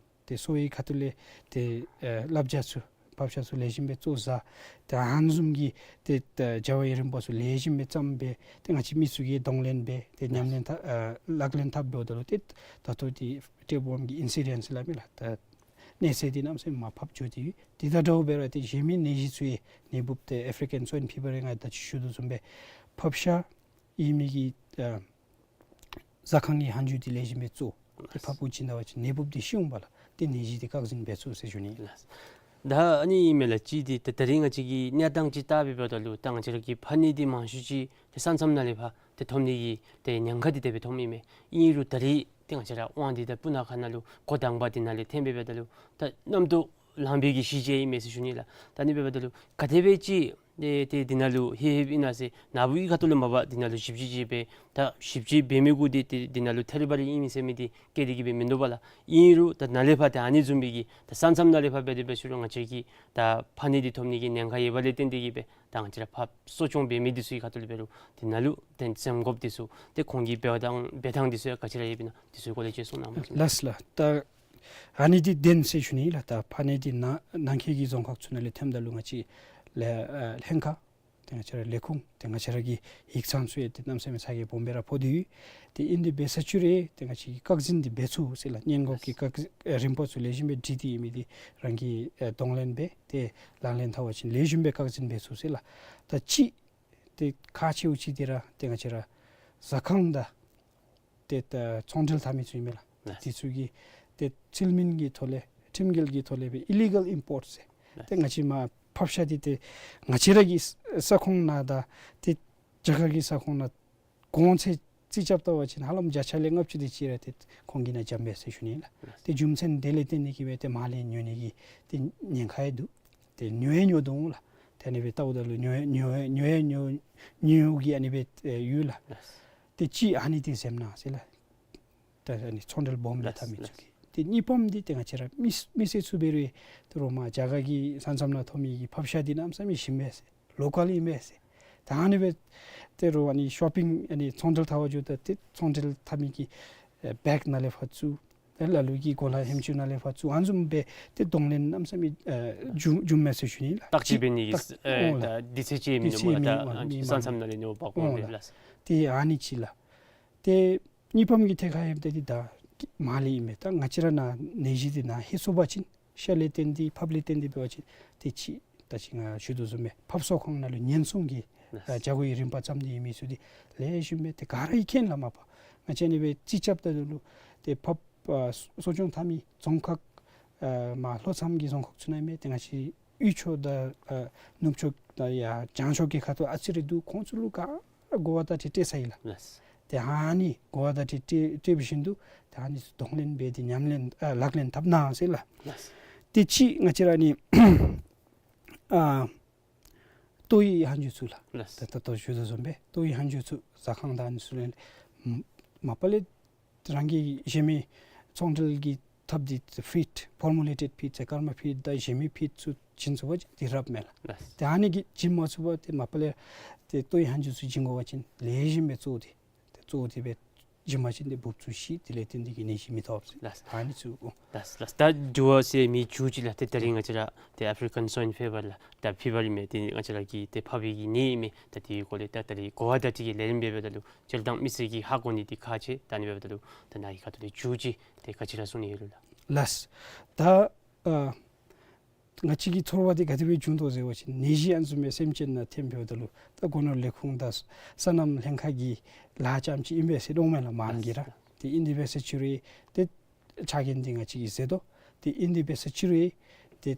ཏེ་གསོ་བའི་ཁ་ཐུག་ལས་ཏེ་ཨེ་བསླབ་བྱ་ཚུ་ ཕགཔ་ཤ་ཚུ་ལེགས་ཤོམ་སྦེ་བཙོ་བཟའ། ཏེ་ཨ་ནི་བཟུམ་གྱི་ཏེ་ད་བྱ་བའི་རིམ་པ་ཚུ་ལེགས་ཤོམ་སྦེ་བརྩམས་སྦེ་ཏེ་ང་བཅས་མི་ཚུ་གིས་གདོང་ལེན་འབད་ཏེ་ཉམས་ལེན་འཐབ་ཨ་ལག་ལེན་འཐབ་འབདཝ་ད་ལུ་ཏེ་ད་ལྟོ་འདི་ཊེབ་ཝོརམ་གྱི་ཨིན་སི་ཌེནཊ་ཟེར་སླབ་མས་ལགས། ད་གནས་ཚད་འདི་གནམ་མེད་ས་མེད་མར་ཕབ་འགྱོ་སྟེ་ཡོད། དེ་དང་འདྲཝ་སྦེ་ར་ཏེ་གཞན་མི་ནད་གཞི་ཚུ་ཡང་ནད་འབུཔ་ཏེ་ཨེ་ཕི་རི་ཀན་སུའིན་ཕི་བར་ཡང་ང་ད་ཅི་ཞུ་དོ་བཟུམ་སྦེ་ཕགཔ་ཤ་ཨིན་མི་གི་ཨ་ཟ་ཁང་གི་ཧན་ཇུ་འདི་ལེགས་ཤོམ་སྦེ་བཙོ། ཏེ་ཕགཔ་བྱིན་ད་པ་ཅིན་ནད་འབུཔ་འདི་ཤི་འོང་པ་ལགས། ཏེ་ནད་གཞི་འདི་བཀག་འཛིན་འབད་ཚུགས་ཟེར་ཞུ་ནི་ལགས། ད་ཨ་ནི་ཨིན་མས་ལགས། གཅིག་འདི་ད་ད་རིས་ང་བཅས་ཀྱི་གནས་སྟངས་ཅིག་བལྟ་སྦེ་འབདཝ་ད་ལུ་ད་ང་བཅས་ར་གི་ཕག་ནད་འདི་མང་ཤོས་ཅིག་ཏེ་ས་མཚམས་ནང་ལས་ཕར་ཏེ་ཐོབ་ནི་གི་ཏེ་ཉེན་ཁ་འདི་དེ་སྦེ་ཐོནམ་ཨིན་མས། ཨིན་རུང་ད་རིས་ཏེ་ང་བཅས་ར་དབང་འདུས་དང་སྤུ་ན་ཁ་ནང་ལུ་འགོ་དང་པ་འདི་ནང་ལས་འཐོན་སྦེ་འབདཝ་ད་ལུ་ད་གནམ་ཐོག་ལང་པའི་གི་གཞི་ཅིག་ཨིན་མས་ཟེར་ཞུ་ནི་ལགས། ད་ཨ་ནི་འབདཝ་ད་ལུ་ག་དེ་སྦེ་ཅིག་ཏེ་ཏེ་འདི་ནང་ལུ་ལྷོད་ལྷོདཔ་ཨིན་ན་ཟེར་ནཱ་བུ་གི་ཁ་ཐུག་ལས་མ་པ་འདི་ནང་ལུ་ཞིབ་དཔྱད་ཅིག་འབད། ད་ཞིབ་དཔྱད་འབད་མི་གུ་འདི་ཏེ་འདི་ནང་ལུ་ཐད་རི་བ་རི་ཨིན་མས་ཟེར་མི་འདི་སྐད་དེ་གིས་སྦེ་མིན་འདུག་པ་ལགས། ཨིན་རུང་ད་ནཱ་ལས་ཕར་ཏེ་ཨ་ནི་བཟུམ་སྦེ་གི་ད་ས་མཚམས་ནང་ལས་ཕར་འབད་དེ་འབད་ཞུ་རུང་ང་བཅས་ཀྱི་ད་ཕག་ནད་འདི་ཐོབ་ནི་གི་ཉེན་ཁ་ཡོད་པ་ལས་བརྟེན་ཏེ་གིས་སྦེ་ད་ང་བཅས་ར་ཕགཔ་གསོ་སྐྱོང་འབད་མི་འདི་ཚུ་གི་ཁ་ཐུག་ལས་འབད་རུང་འདི་ནང་ལུ་ཏེ་འཛེམ་དགོཔ་འདི་ཚུ་ཏེ་ཁོང་གི་འབད་ཐངས་འབད་ཐངས་འདི་ཚུ་ཡང་ག་ཅི་ར་ཡོདཔ་ཨིན་ན་འདི་ཚུ་གི་སྐོར་ལས་དཔྱད་གསུང་གནང་པ་ཅིན། ལགས་ལགས། ད་ཨ་ནི་འདི་བདེན་ཟེར་ཞུ་ནི་ལགས། ད་ཕག་ནད་འདི་ནཱ་ནང་འཁོད་ཀྱི་རྫོང་ཁག་ཚུ་ནང་ལས་ཐོནམ་ད་ལུ་ང་བཅས་ལས་ཨ་ལྷན་ཁག་ཏེ་ང་བཅས་ར་ལས་ཁུངས་ཏེ་ང་བཅས་ར་གི་ཡིག་ཚང་ཚུ་ཡང་ཏེ་གནམ་མེད་ས་མེད་ཚ་གྱང་སྦོམ་སྦེ་ར་ཕོག་སྟེ་ཡོད། ཏེ་ཨིན་དེ་འབད་ས་ཅིག་རུང་ཏེ་ང་བཅས་ཀྱིས་བཀག་འཛིན་འདི་འབད་ཚུགས་ཟེར་ལགས། སྔོན་འགོག་གི་བཀག་ཨེ་རིམ་པ་ཚུ་ལེགས་ཤོམ་སྦེ་སྒྲིག་སྟེ་ཨིན་མི་འདི་རང་གིས་ཨེ་གདོང་ལེན་འབད་ཏེ་ལག་ལེན་འཐབ་པ་ཅིན་ལེགས་ཤོམ་སྦེ་བཀག་འཛིན་འབད་ཚུགས་ཟེར་ལགས། ད་གཅིག་ཏེ་ཁག་ཆེཝ་གཅིག་འདི་ར་ཏེ་ང་བཅས་ར་ཟ་ཁང་དང་ཏེ་ད་ཚོང་འབྲེལ་འཐབ་མི་ཚུ་ཨིན་མས་ལགས། ལགས། དེ་ཚུ་གིས་ཏེ་ཚུལ་མིན་གྱི་ཐོག་ལས་ཁྲིམས་འགལ་གྱི་ཐོག་ལས་སྦེ་ཨི་ལི་གལ་ཨིམ་པོརཊ་ཟེར། ལགས། ཏེ་ང་བཅས་མར་ཕགཔ་ཤ་འདི་ཏེ་ང་བཅས་ར་གི་ས་ཁོངས་ནང་དང་ཏེ་རྒྱ་གར་གྱི་ས་ཁོངས་ནང་གོང་ཚད་རྩིས་རྐྱབ་བལྟ་བ་ཅིན་ཧ་ལམ་བརྒྱ་ཆ་ལས་ལྔ་བཅུ་དེ་ཅིག་ར་ཏེ་ཁོང་གིས་ནཱ་འཇམ་པས་ཟེར་ཞུ་ནི་ལགས། ལགས། ཏེ་རྒྱུ་མཚན་དེ་ལས་བརྟེན་ཏེ་གིས་སྦེ་ཏེ་མར་ལས་ཉོ་ནི་གི་ཏེ་ཉེན་ཁ་ཡང་འདུག། ཏེ་ཉོ་ཡང་ཉོ་དོ་འོང་ལགས། ཏེ་ཨ་ནི་སྦེ་བལྟཝ་ད་ལུ་ཉོ་ཡང་ཉོ་ཡང་ཉོ་ཡང་ཉོ་ཉོ་གི་ཨ་ནི་སྦེ་ཨེ་ཡོད་ལགས། ལགས། ཏེ་གཅིག་ཨ་ནི་འདི་འཛེམ་གནང་ཟེར་ལགས། ད་ཨ་ནི་ཚོང་འབྲེལ་སྦོམ་སྦེ་ལགས། འཐབ་མི་ཚུ་གིས། ཏེ་གཉིས་པམ་འདི་ཏེ་ང་བཅས་ར་མི་མི་སེར་ཚུ་འབད་རུང་ཏེ་རོགས་མར་རྒྱ་གར་གྱི་ས་མཚམས་ནང་ཐོབ་མི་གི་ཕགཔ་ཤ་འདི་གནམ་མེད་ས་མེད་ཞིམ་པས་ཟེར། ལོ་ཀཱལ་ཨིན་པས་ཟེར། ད་ཨ་ནི་སྦེ་ཏེ་རོགས་ཨ་ནི་ཤོ་པིང་ཨ་ནི་ཚོང་འབྲེལ་འཐབ་པར་འགྱོཝ་ད་ཏེ་ཚོང་འབྲེལ་འཐབ་མི་གི་ཨེ་བེག་ནང་ལས་ཕར་བཙུགས། ཏེ་ལ་ལུ་གིས་གོ་ལ་ཧེམ་ཅུ་ནང་ལས་ཕར་བཙུགས། ཨ་ནི་བཟུམ་སྦེ་ཏེ་གདོང་ལེན་གནམ་མེད་ས་མེད་ཨེ་བྱུང་བྱུངམ་མས་ཟེར་ཞུ་ནི་ལགས། བརྟག་དཔྱད་འབད་ནི་གི་བརྟག་ཨེ་འོང་ལགས། ད་དུས་ཚོད་ཅིག་མིན་འདུག་པ་ལགས། ད་དུས་ཚོད་མེད་པ་མེད་པ་ས་མཚམས་ནང་ལས་ཉོ་བར་འོང་ལགས། ལགས། ཏེ་ཨ་ནི་གཅིག་ལགས། ཏེ་གཉིས་པམ་གྱི་ཐད་ཁར་ཡོདཔ་ད་འདི་ད་མར་ལས་ཨིན་མས། ད་ང་བཅས་ར་ནཱ་ནད་གཞི་འདི་ནཱ་ལྷོད་སོང་པ་ཅིན་ཤ་ལས་བརྟེན་ཏེ་ཕགཔ་ལས་བརྟེན་ཏེ་འབད་བ་ཅིན་ཏེ་གཅིག་ད་ཅི་ང་ཞུ་དོ་བཟུམ་སྦེ་ཕགཔ་གསོ་ཁང་ནང་ལུ་ཉེན་སྲུང་གི་ལགས། ཨ་བྱ་སྒོ་གི་རིམ་པ་བརྩམས་ཏེ་ཨིན་མི་ཚུ་འདི་ལེགས་ཤོམ་སྦེ་ཏེ་ག་ར་གིས་མཁྱེན་ལགས། མ་པ་ང་བཅས་ཨ་ནི་སྦེ་རྩིས་རྐྱབ་ད་ལུ་ཏེ་ཕགཔ་ཨ་གསོ་སྐྱོང་འཐབ་མི་རྫོང་ཁག་ཨ་མར་ལྷོ་མཚམས་ཀྱི་རྫོང་ཁག་ཚུ་ནང་ཨིན་མས། ཏེ་ང་བཅས་དབུས་ཕྱོགས་དང་ཨ་ནུབ་ཕྱོགས་དང་ཡར་བྱང་ཕྱོགས་ཀྱི་ཁ་ཐུག་ཨ་ཙི་རེ་འདུག། ཁོང་ཚུ་ལུ་ག་ར་གོ་བརྡ་དེ་སྤྲོད་ཚར་ཡི་ལགས། ལགས། ཏེ་ཨ་ནི་གོ་བརྡ་དེ་སྤྲོད་སྤྲོད་པ་བཞིན་དུ་ཏེ་ཨ་ནི་ཚུ་གདོང་ལེན་འབད་དེ་ཉམས་ལེན་ཨ་ལག་ལེན་འཐབ་གནང་ཟེར་ལགས། ལགས། ཏེ་གཅིག་ང་བཅས་ར་ཨ་ནི་ཨ་ལྟོ་གོས་ཧན་ཇུ་ཚུ་ལགས། ལགས། ད་ད་ལྟོ་ཞུ་དོ་བཟུམ་སྦེ་ལྟོ་གོས་ཧན་ཇུ་ཚུ་ཟ་ཁང་དང་ཨ་ནི་ཚུ་ལས་མ་པ་ལས་རང་གི་གཞན་མི་ཚོང་འབྲེལ་གྱི་ཐབས་འདི་ཕིཌ་ཕོར་མུ་ལེ་ཊེཌ་ཕིཌ་ཟེར་ཀརྨ་ཕིཌ་དང་གཞན་མི་ཕིཌ་ཚུ་བྱིན་ཚུགས་པ་ཅིན་འདི་རབ་མས་ལགས། ལགས། ཏེ་ཨ་ནི་གིས་བྱིན་མ་ཚུགས་པར་ཏེ་མ་པ་ལས་ཏེ་ལྟོ་གོས་ཧན་ཇུ་ཚུ་བྱིན་དགོ་པ་ཅིན་ལེགས་ཤོམ་སྦེ་བཙོ་སྟེ་ཏེ་བཙོ་སྟེ་སྦེ་བྱིན་པ་ཅིན་ཏེ་འབུཔ་ཚུ་ཤི། དེ་ལས་བརྟེན་ཏེ་གིས་ནད་གཞི་མི་ཐོབ་ཟེར། ལགས། ཨ་ནི་ཚུ་འོང་། ལགས་ལགས། ད་འགྱུར་བ་ཟེར་མི་མཇུག་ཅིག་ལགས། ཏེ་ད་རིས་ང་བཅས་ར་ཏེ་ཨེཕ་རི་ཀན་སུའིན་ཕི་བར་ལགས། ད་ཕི་བར་ཨིན་མས། ཏེ་ང་བཅས་ར་གི་ཏེ་ཕགཔ་གི་ནད་ཨིན་མས། ད་དེ་གི་སྐོར་ལས་ད་ད་རིས་གོ་བ་བརྡ་སྤྲོད་ཀྱི་ལས་རིམ་འབད་འབདཝ་ད་ལུ་སྤྱིར་བཏང་མི་སེར་གྱིས་ཧ་གོ་ནི་འདི་ཁག་ཆེ། ད་ཨ་ནི་འབདཝ་ད་ལུ་ད་ནཱ་གི་ཁ་ཐུག་ལས་མཇུག་ཅིག་ཏེ་ག་ཅི་ར་གསུང་ནི་ཡོད་ལགས། ལགས། ད་ཨ་ང་བཅས་ཀྱི་ཚོར་བ་འདི་ག་དེ་སྦེ་བྱུང་དོ་ཟེར་བ་ཅིན་ནད་གཞི་ཨ་ནི་བཟུམ་སྦེ་སེམས་ཅན་ནང་ཐོན་འབདཝ་ད་ལུ་ད་སྒོ་ནོར་ལས་ཁུངས་དང་སོ་ནམ་ལྷན་ཁག་གི་ལཱ་རྐྱངམ་ཅིག་ཨིན་པས་ཟེར་མནོཝ་མས་ལགས་མང་གིས་ར། ཏེ་ཨིན་དེ་འབད་ས་ཅིག་རུང་ཏེ་ཆ་རྐྱེན་འདི་ང་བཅས་ཀྱིས་ཟད་དོ། ཏེ་ཨིན་དེ་འབད་ས་ཅིག་རུང་ཏེ་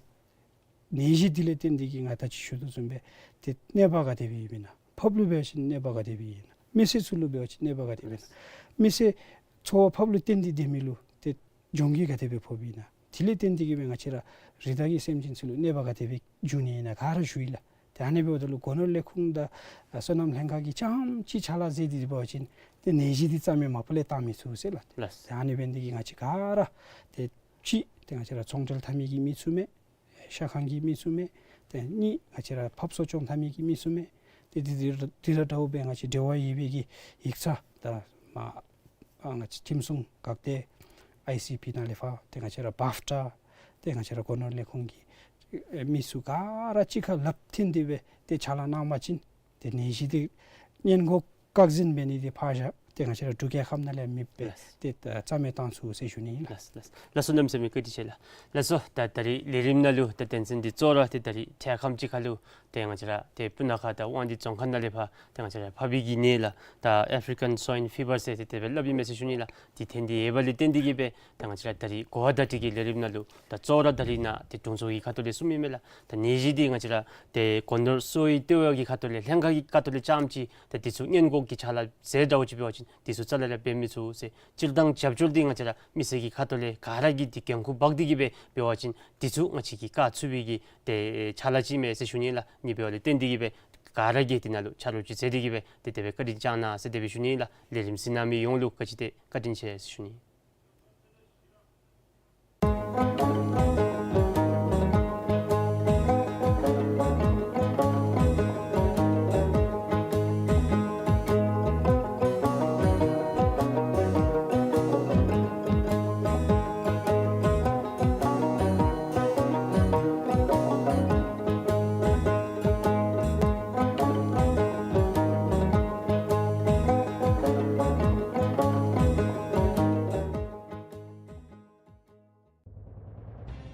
ནད་གཞི་འདི་ལས་བརྟེན་ཏེ་གིས་ང་ད་ཅི་ཞུ་དོ་བཟུམ་སྦེ་ཏེ་གནོད་པ་ག་དེ་སྦེ་ཨིན་མེན་ན། ཕགཔ་ལུ་འབད་བ་ཅིན་གནོད་པ་ག་དེ་སྦེ་ཨིན་ན། མི་སེར་ཚུ་ལུ་འབད་བ་ཅིན་གནོད་པ་ག་དེ་སྦེ་ཨིན་ན། མི་སེར་འཚོ་བ་ཕགཔ་ལུ་བརྟེན་ཏེ་སྡོད་མི་ལུ་ཏེ་གྱོང་གུད་ག་དེ་སྦེ་ཕོགཔ་ཨིན་ན། དེ་ལས་བརྟེན་ཏེ་གིས་སྦེ་ང་བཅས་ར་རི་དྭགས་ཀྱི་སེམས་ཅན་ཚུ་ལུ་གནོད་པ་ག་དེ་སྦེ་འབྱུང་ནི་ཨིན་ན་ག་ར་ཞུ་ཡི་ལགས། ཏེ་ཨ་ནི་འབདཝ་ད་ལུ་སྒོ་ནོར་ལས་ཁུངས་དང་ཨ་སོ་ནམ་ལྷན་ཁག་གིས་རྐྱངམ་ཅིག་ཕྱག་ལཱ་མཛད་དེ་འབད་བ་ཅིན་ཏེ་ནད་གཞི་འདི་རྩ་མེད་མ་པ་ལས་བཏང་མི་ཚུགས་ཟེར་ལགས། ཏེ་ལགས། ཨ་ནི་འབད་ནི་འདི་གིས་ང་བཅས་ག་ར་ཏེ་གཅིག་ཏེ་ང་བཅས་ར་ཚོང་འབྲེལ་འཐབ་མི་གི་མི་ཚུ་མས། ཤ་ཁང་གི་མི་ཚུ་མས། ཏེ་གཉིས་ང་བཅས་ར་ཕགཔ་གསོ་སྐྱོང་འཐབ་མི་གི་མི་ཚུ་མས། ཏེ་འདི་འདི་འདི་དང་འདྲཝ་སྦེ་ང་བཅས་འབྲེལ་བ་ཡོད་པའི་གི་ཡིག་ཚང་དང་མ་ཨ་ང་བཅས་ཁྲིམས་སྲུང་འགག་སྡེ་ཨའི་སི་པི་ནང་ལས་ཕར་ཏེ་ང་བཅས་ར་བཱཕ་ཊ་ཏེ་ང་བཅས་ར་སྒོ་ནོར་ལས་ཁུངས་ཀྱི་ ཨེ་མི་ཚུ་ག་ར་གཅིག་ཁར་ལགཔ་མཐུད་དེ་སྦེ་ཏེ་ཕྱག་ལཱ་གནང་བ་ཅིན་ཏེ་ནད་གཞི་འདི་སྔོན་འགོག་བཀག་འཛིན་འབད་ནི་འདི་ཕར་བཞག་ཏེ་ང་བཅས་ར་འབྲུག་རྒྱལ་ཁབ་ནང་ལས་མེདཔ་སྦེ་ལགས། ཏེ་ད་རྩ་མེད་བཏང་ཚུགས་ཟེར་ཞུ་ནི་ཨིན་ལགས། ལགས་ལགས། ལགས་སོ་གནམ་མེད་ས་མེད་བཀའ་དྲིན་ཆེ་ལགས། ལགས་སོ་ད་ད་རིས་ལས་རིམ་ནང་ལུ་ད་དོན་ཚན་འདི་གཙོ་བོ་ར་ཏེ་ད་རིས་འཕྲལ་ཁམས་ཅིག་ཁར་ལུ་ཏེ་ང་བཅས་ར་ཏེ་སྤུ་ན་ཁ་དང་དབང་འདུས་རྫོང་ཁག་ནང་ལས་ཕར་ཏེ་ང་བཅས་ར་ཕག་པའི་གི་ནད་ལགས་ད་ཨེཕ་རི་ཀཱན་སུའིན་ཕི་བར་ཟེར་ཏེ་དེ་སྦེ་སླབ་ཨིན་མས་ཟེར་ཞུ་ནི་ལགས། འདི་ཐོན་ཏེ་ཡོད་པ་ལས་བརྟེན་ཏེ་གིས་སྦེ་ད་ང་བཅས་ར་ད་རིས་གོ་བ་བརྡ་སྤྲོད་ཀྱི་ལས་རིམ་ནང་ལུ་ད་གཙོ་བོ་ར་ད་རིས་ནཱ་ཏེ་དྲུང་འཚོ་གི་ཁ་ཐུག་ལས་གསུངམ་ཨིན་མས་ལགས། ད་ནད་གཞི་འདི་ང་བཅས་ར་ཏེ་སྒོ་ནོར་སོ་ཡི་ལྟེ་བ་གི་ཁ་ཐུག་ལས་ལྷན་ཁག་གི་ཁ་ཐུག་ལས་རྐྱངམ་ཅིག་ད་འདི་ཚུ་སྔོན་འགོག་གི་ཕྱག་ལཱ་ཟེར་འདྲཝ་ཅིག་འབད་བ་ཅིན་འདི་ཚུ་རྩ་ལས་ར་འབད་མི་ཚུགས་ཟེར། སྤྱིར་བཏང་རྒྱབ་སྐྱོར་འདི་ང་བཅས་ར་མི་སེར་གྱི་ཁ་ཐུག་ལས་ག་ར་གིས་འདི་འགན་ཁུར་འབག་སྟེ་གིས་སྦེ་འབད་བ་ཅིན་འདི་ཚུ་ང་བཅས་ཀྱིས་བཀག་ཚུགས་པའི་གི་ཏེ་ཕྱག་ལཱ་ཅིག་ཨིན་མས་ཟེར་ཞུ་ནི་ལགས། ཨིན་པ་ལས་བརྟེན་ཏེ་གིས་སྦེ་ག་ར་གིས་འདི་ནང་ལུ་ཆ་རོགས་ཅིག་མཛད་དེ་གིས་སྦེ་ཏེ་དེ་སྦེ་བཀའ་དྲིན་བསྐྱང་གནང་ཟེར་དེ་སྦེ་ཞུ་ནི་ལགས། ལས་རིམ་གཟིགས་གནང་མི་ཡོངས་ལུ་ག་ཅི་ཏེ་བཀའ་དྲིན་ཆེ་ཟེར་ཞུ་ནི།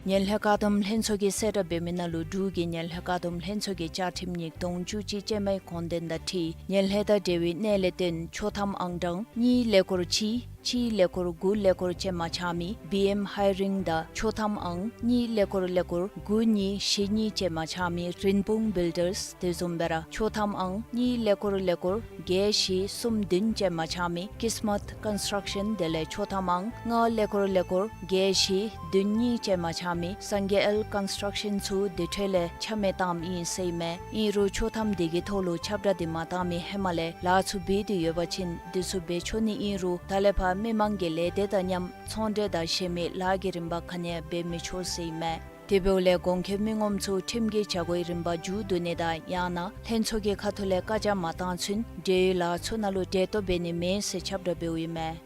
ངན་ལྷད་བཀག་སྡོམ་ལྷན་ཚོགས་ཀྱིས་གསལ་བསྒྲགས་འབད་མི་ནང་ལུ་འབྲུག་གི་ངན་ལྷད་བཀག་སྡོམ་ལྷན་ཚོགས་ཀྱི་བཅའ་ཁྲིམས་ཉིས་སྟོང་བཅུ་གཅིག་ཅན་མའི་དགོངས་དོན་དང་འཁྲིལ་ངན་ལྷད་དང་འབྲེལ་བའི་གནད་ལས་བརྟེན་ཆོག་ཐམ་ཨང་གྲངས་གཉིས་ཀླད་ཀོར་གཅིག་གཅིག་ཀླད་ཀོར་དགུ་ཀླད་ཀོར་ཅན་མ་ཆགས་མི་བི་ཨེམ་ཧའི་རིང་དང་ཆོག་ཐམ་ཨང་གཉིས་ཀླད་ཀོར་ཀླད་ཀོར་དགུ་གཉིས་བཞི་གཉིས་ཅན་མ་ཆགས་མི་རིན་སྤུངས་བིལ་ཌརསི། དེ་བཟུམ་སྦེ་ར་ཆོག་ཐམ་ཨང་གཉིས་ཀླད་ཀོར་ཀླད་ཀོར་བརྒྱད་བཞི་གསུམ་བདུན་ཅན་མ་ཆགས་མི་ཀིས་མཊ་ཀོན་སི་ཊྲག་ཤཱན། དེ་ལས་ཆོག་ཐམ་ཨང་ལྔ་ཀླད་ཀོར་ཀླད་ཀོར་བརྒྱད་བཞི་བདུན་གཉིས་ཅན་མ་ཆགས་མི་སངས་རྒྱས་ཨེལ་ཀོན་སི་ཊྲག་ཤཱན་ཚུ་དེ་འཕྲོ་ལས་ཆ་མེད་བཏངམ་ཨིན་ཟེར་ཨིན་མས། ཨིན་རུང་ཆོག་ཐམ་དེ་གི་ཐོག་ལུ་ཁྱབ་བསྒྲགས་དེ་མ་བཏང་མི་ཧེ་མ་ལས་ལཱ་ཚུ་འབད་དེ་ཡོད་པ་ཅིན་དེ་ཚུ་འབད་ཆོག་ནི་ཨིན་རུང་ད་ལས་ཕར་མི་མང་གི་ལས་སྡེ་དང་མཉམ་ཚོང་འབྲེལ་དང་གཞན་མི་ལཱ་གི་རིམ་པ་ག་ནི་ཡང་འབད་མི་ཆོག་ཟེར་ཨིན་མས། དེ་འབདཝ་ལས་གོང་འཁོད་མི་ངོམ་ཚུ་ཁྲིམས་ཀྱི་བྱ་སྒོའི་རིམ་པ་མཇུག་བསྡུ་ནི་དང་ཡང་ན་ལྷན་ཚོགས་ཀྱི་ཁ་ཐུག་ལས་བཀའ་རྒྱ་མ་བཏང་ཚུན་འབྲེལ་ཡོད་ལཱ་ཚུ་ནང་ལུ་གྲལ་གཏོགས་འབད་ནི་མེད་ཟེར་ཁྱབ་བསྒྲགས་འབདཝ་ཨིན་མས།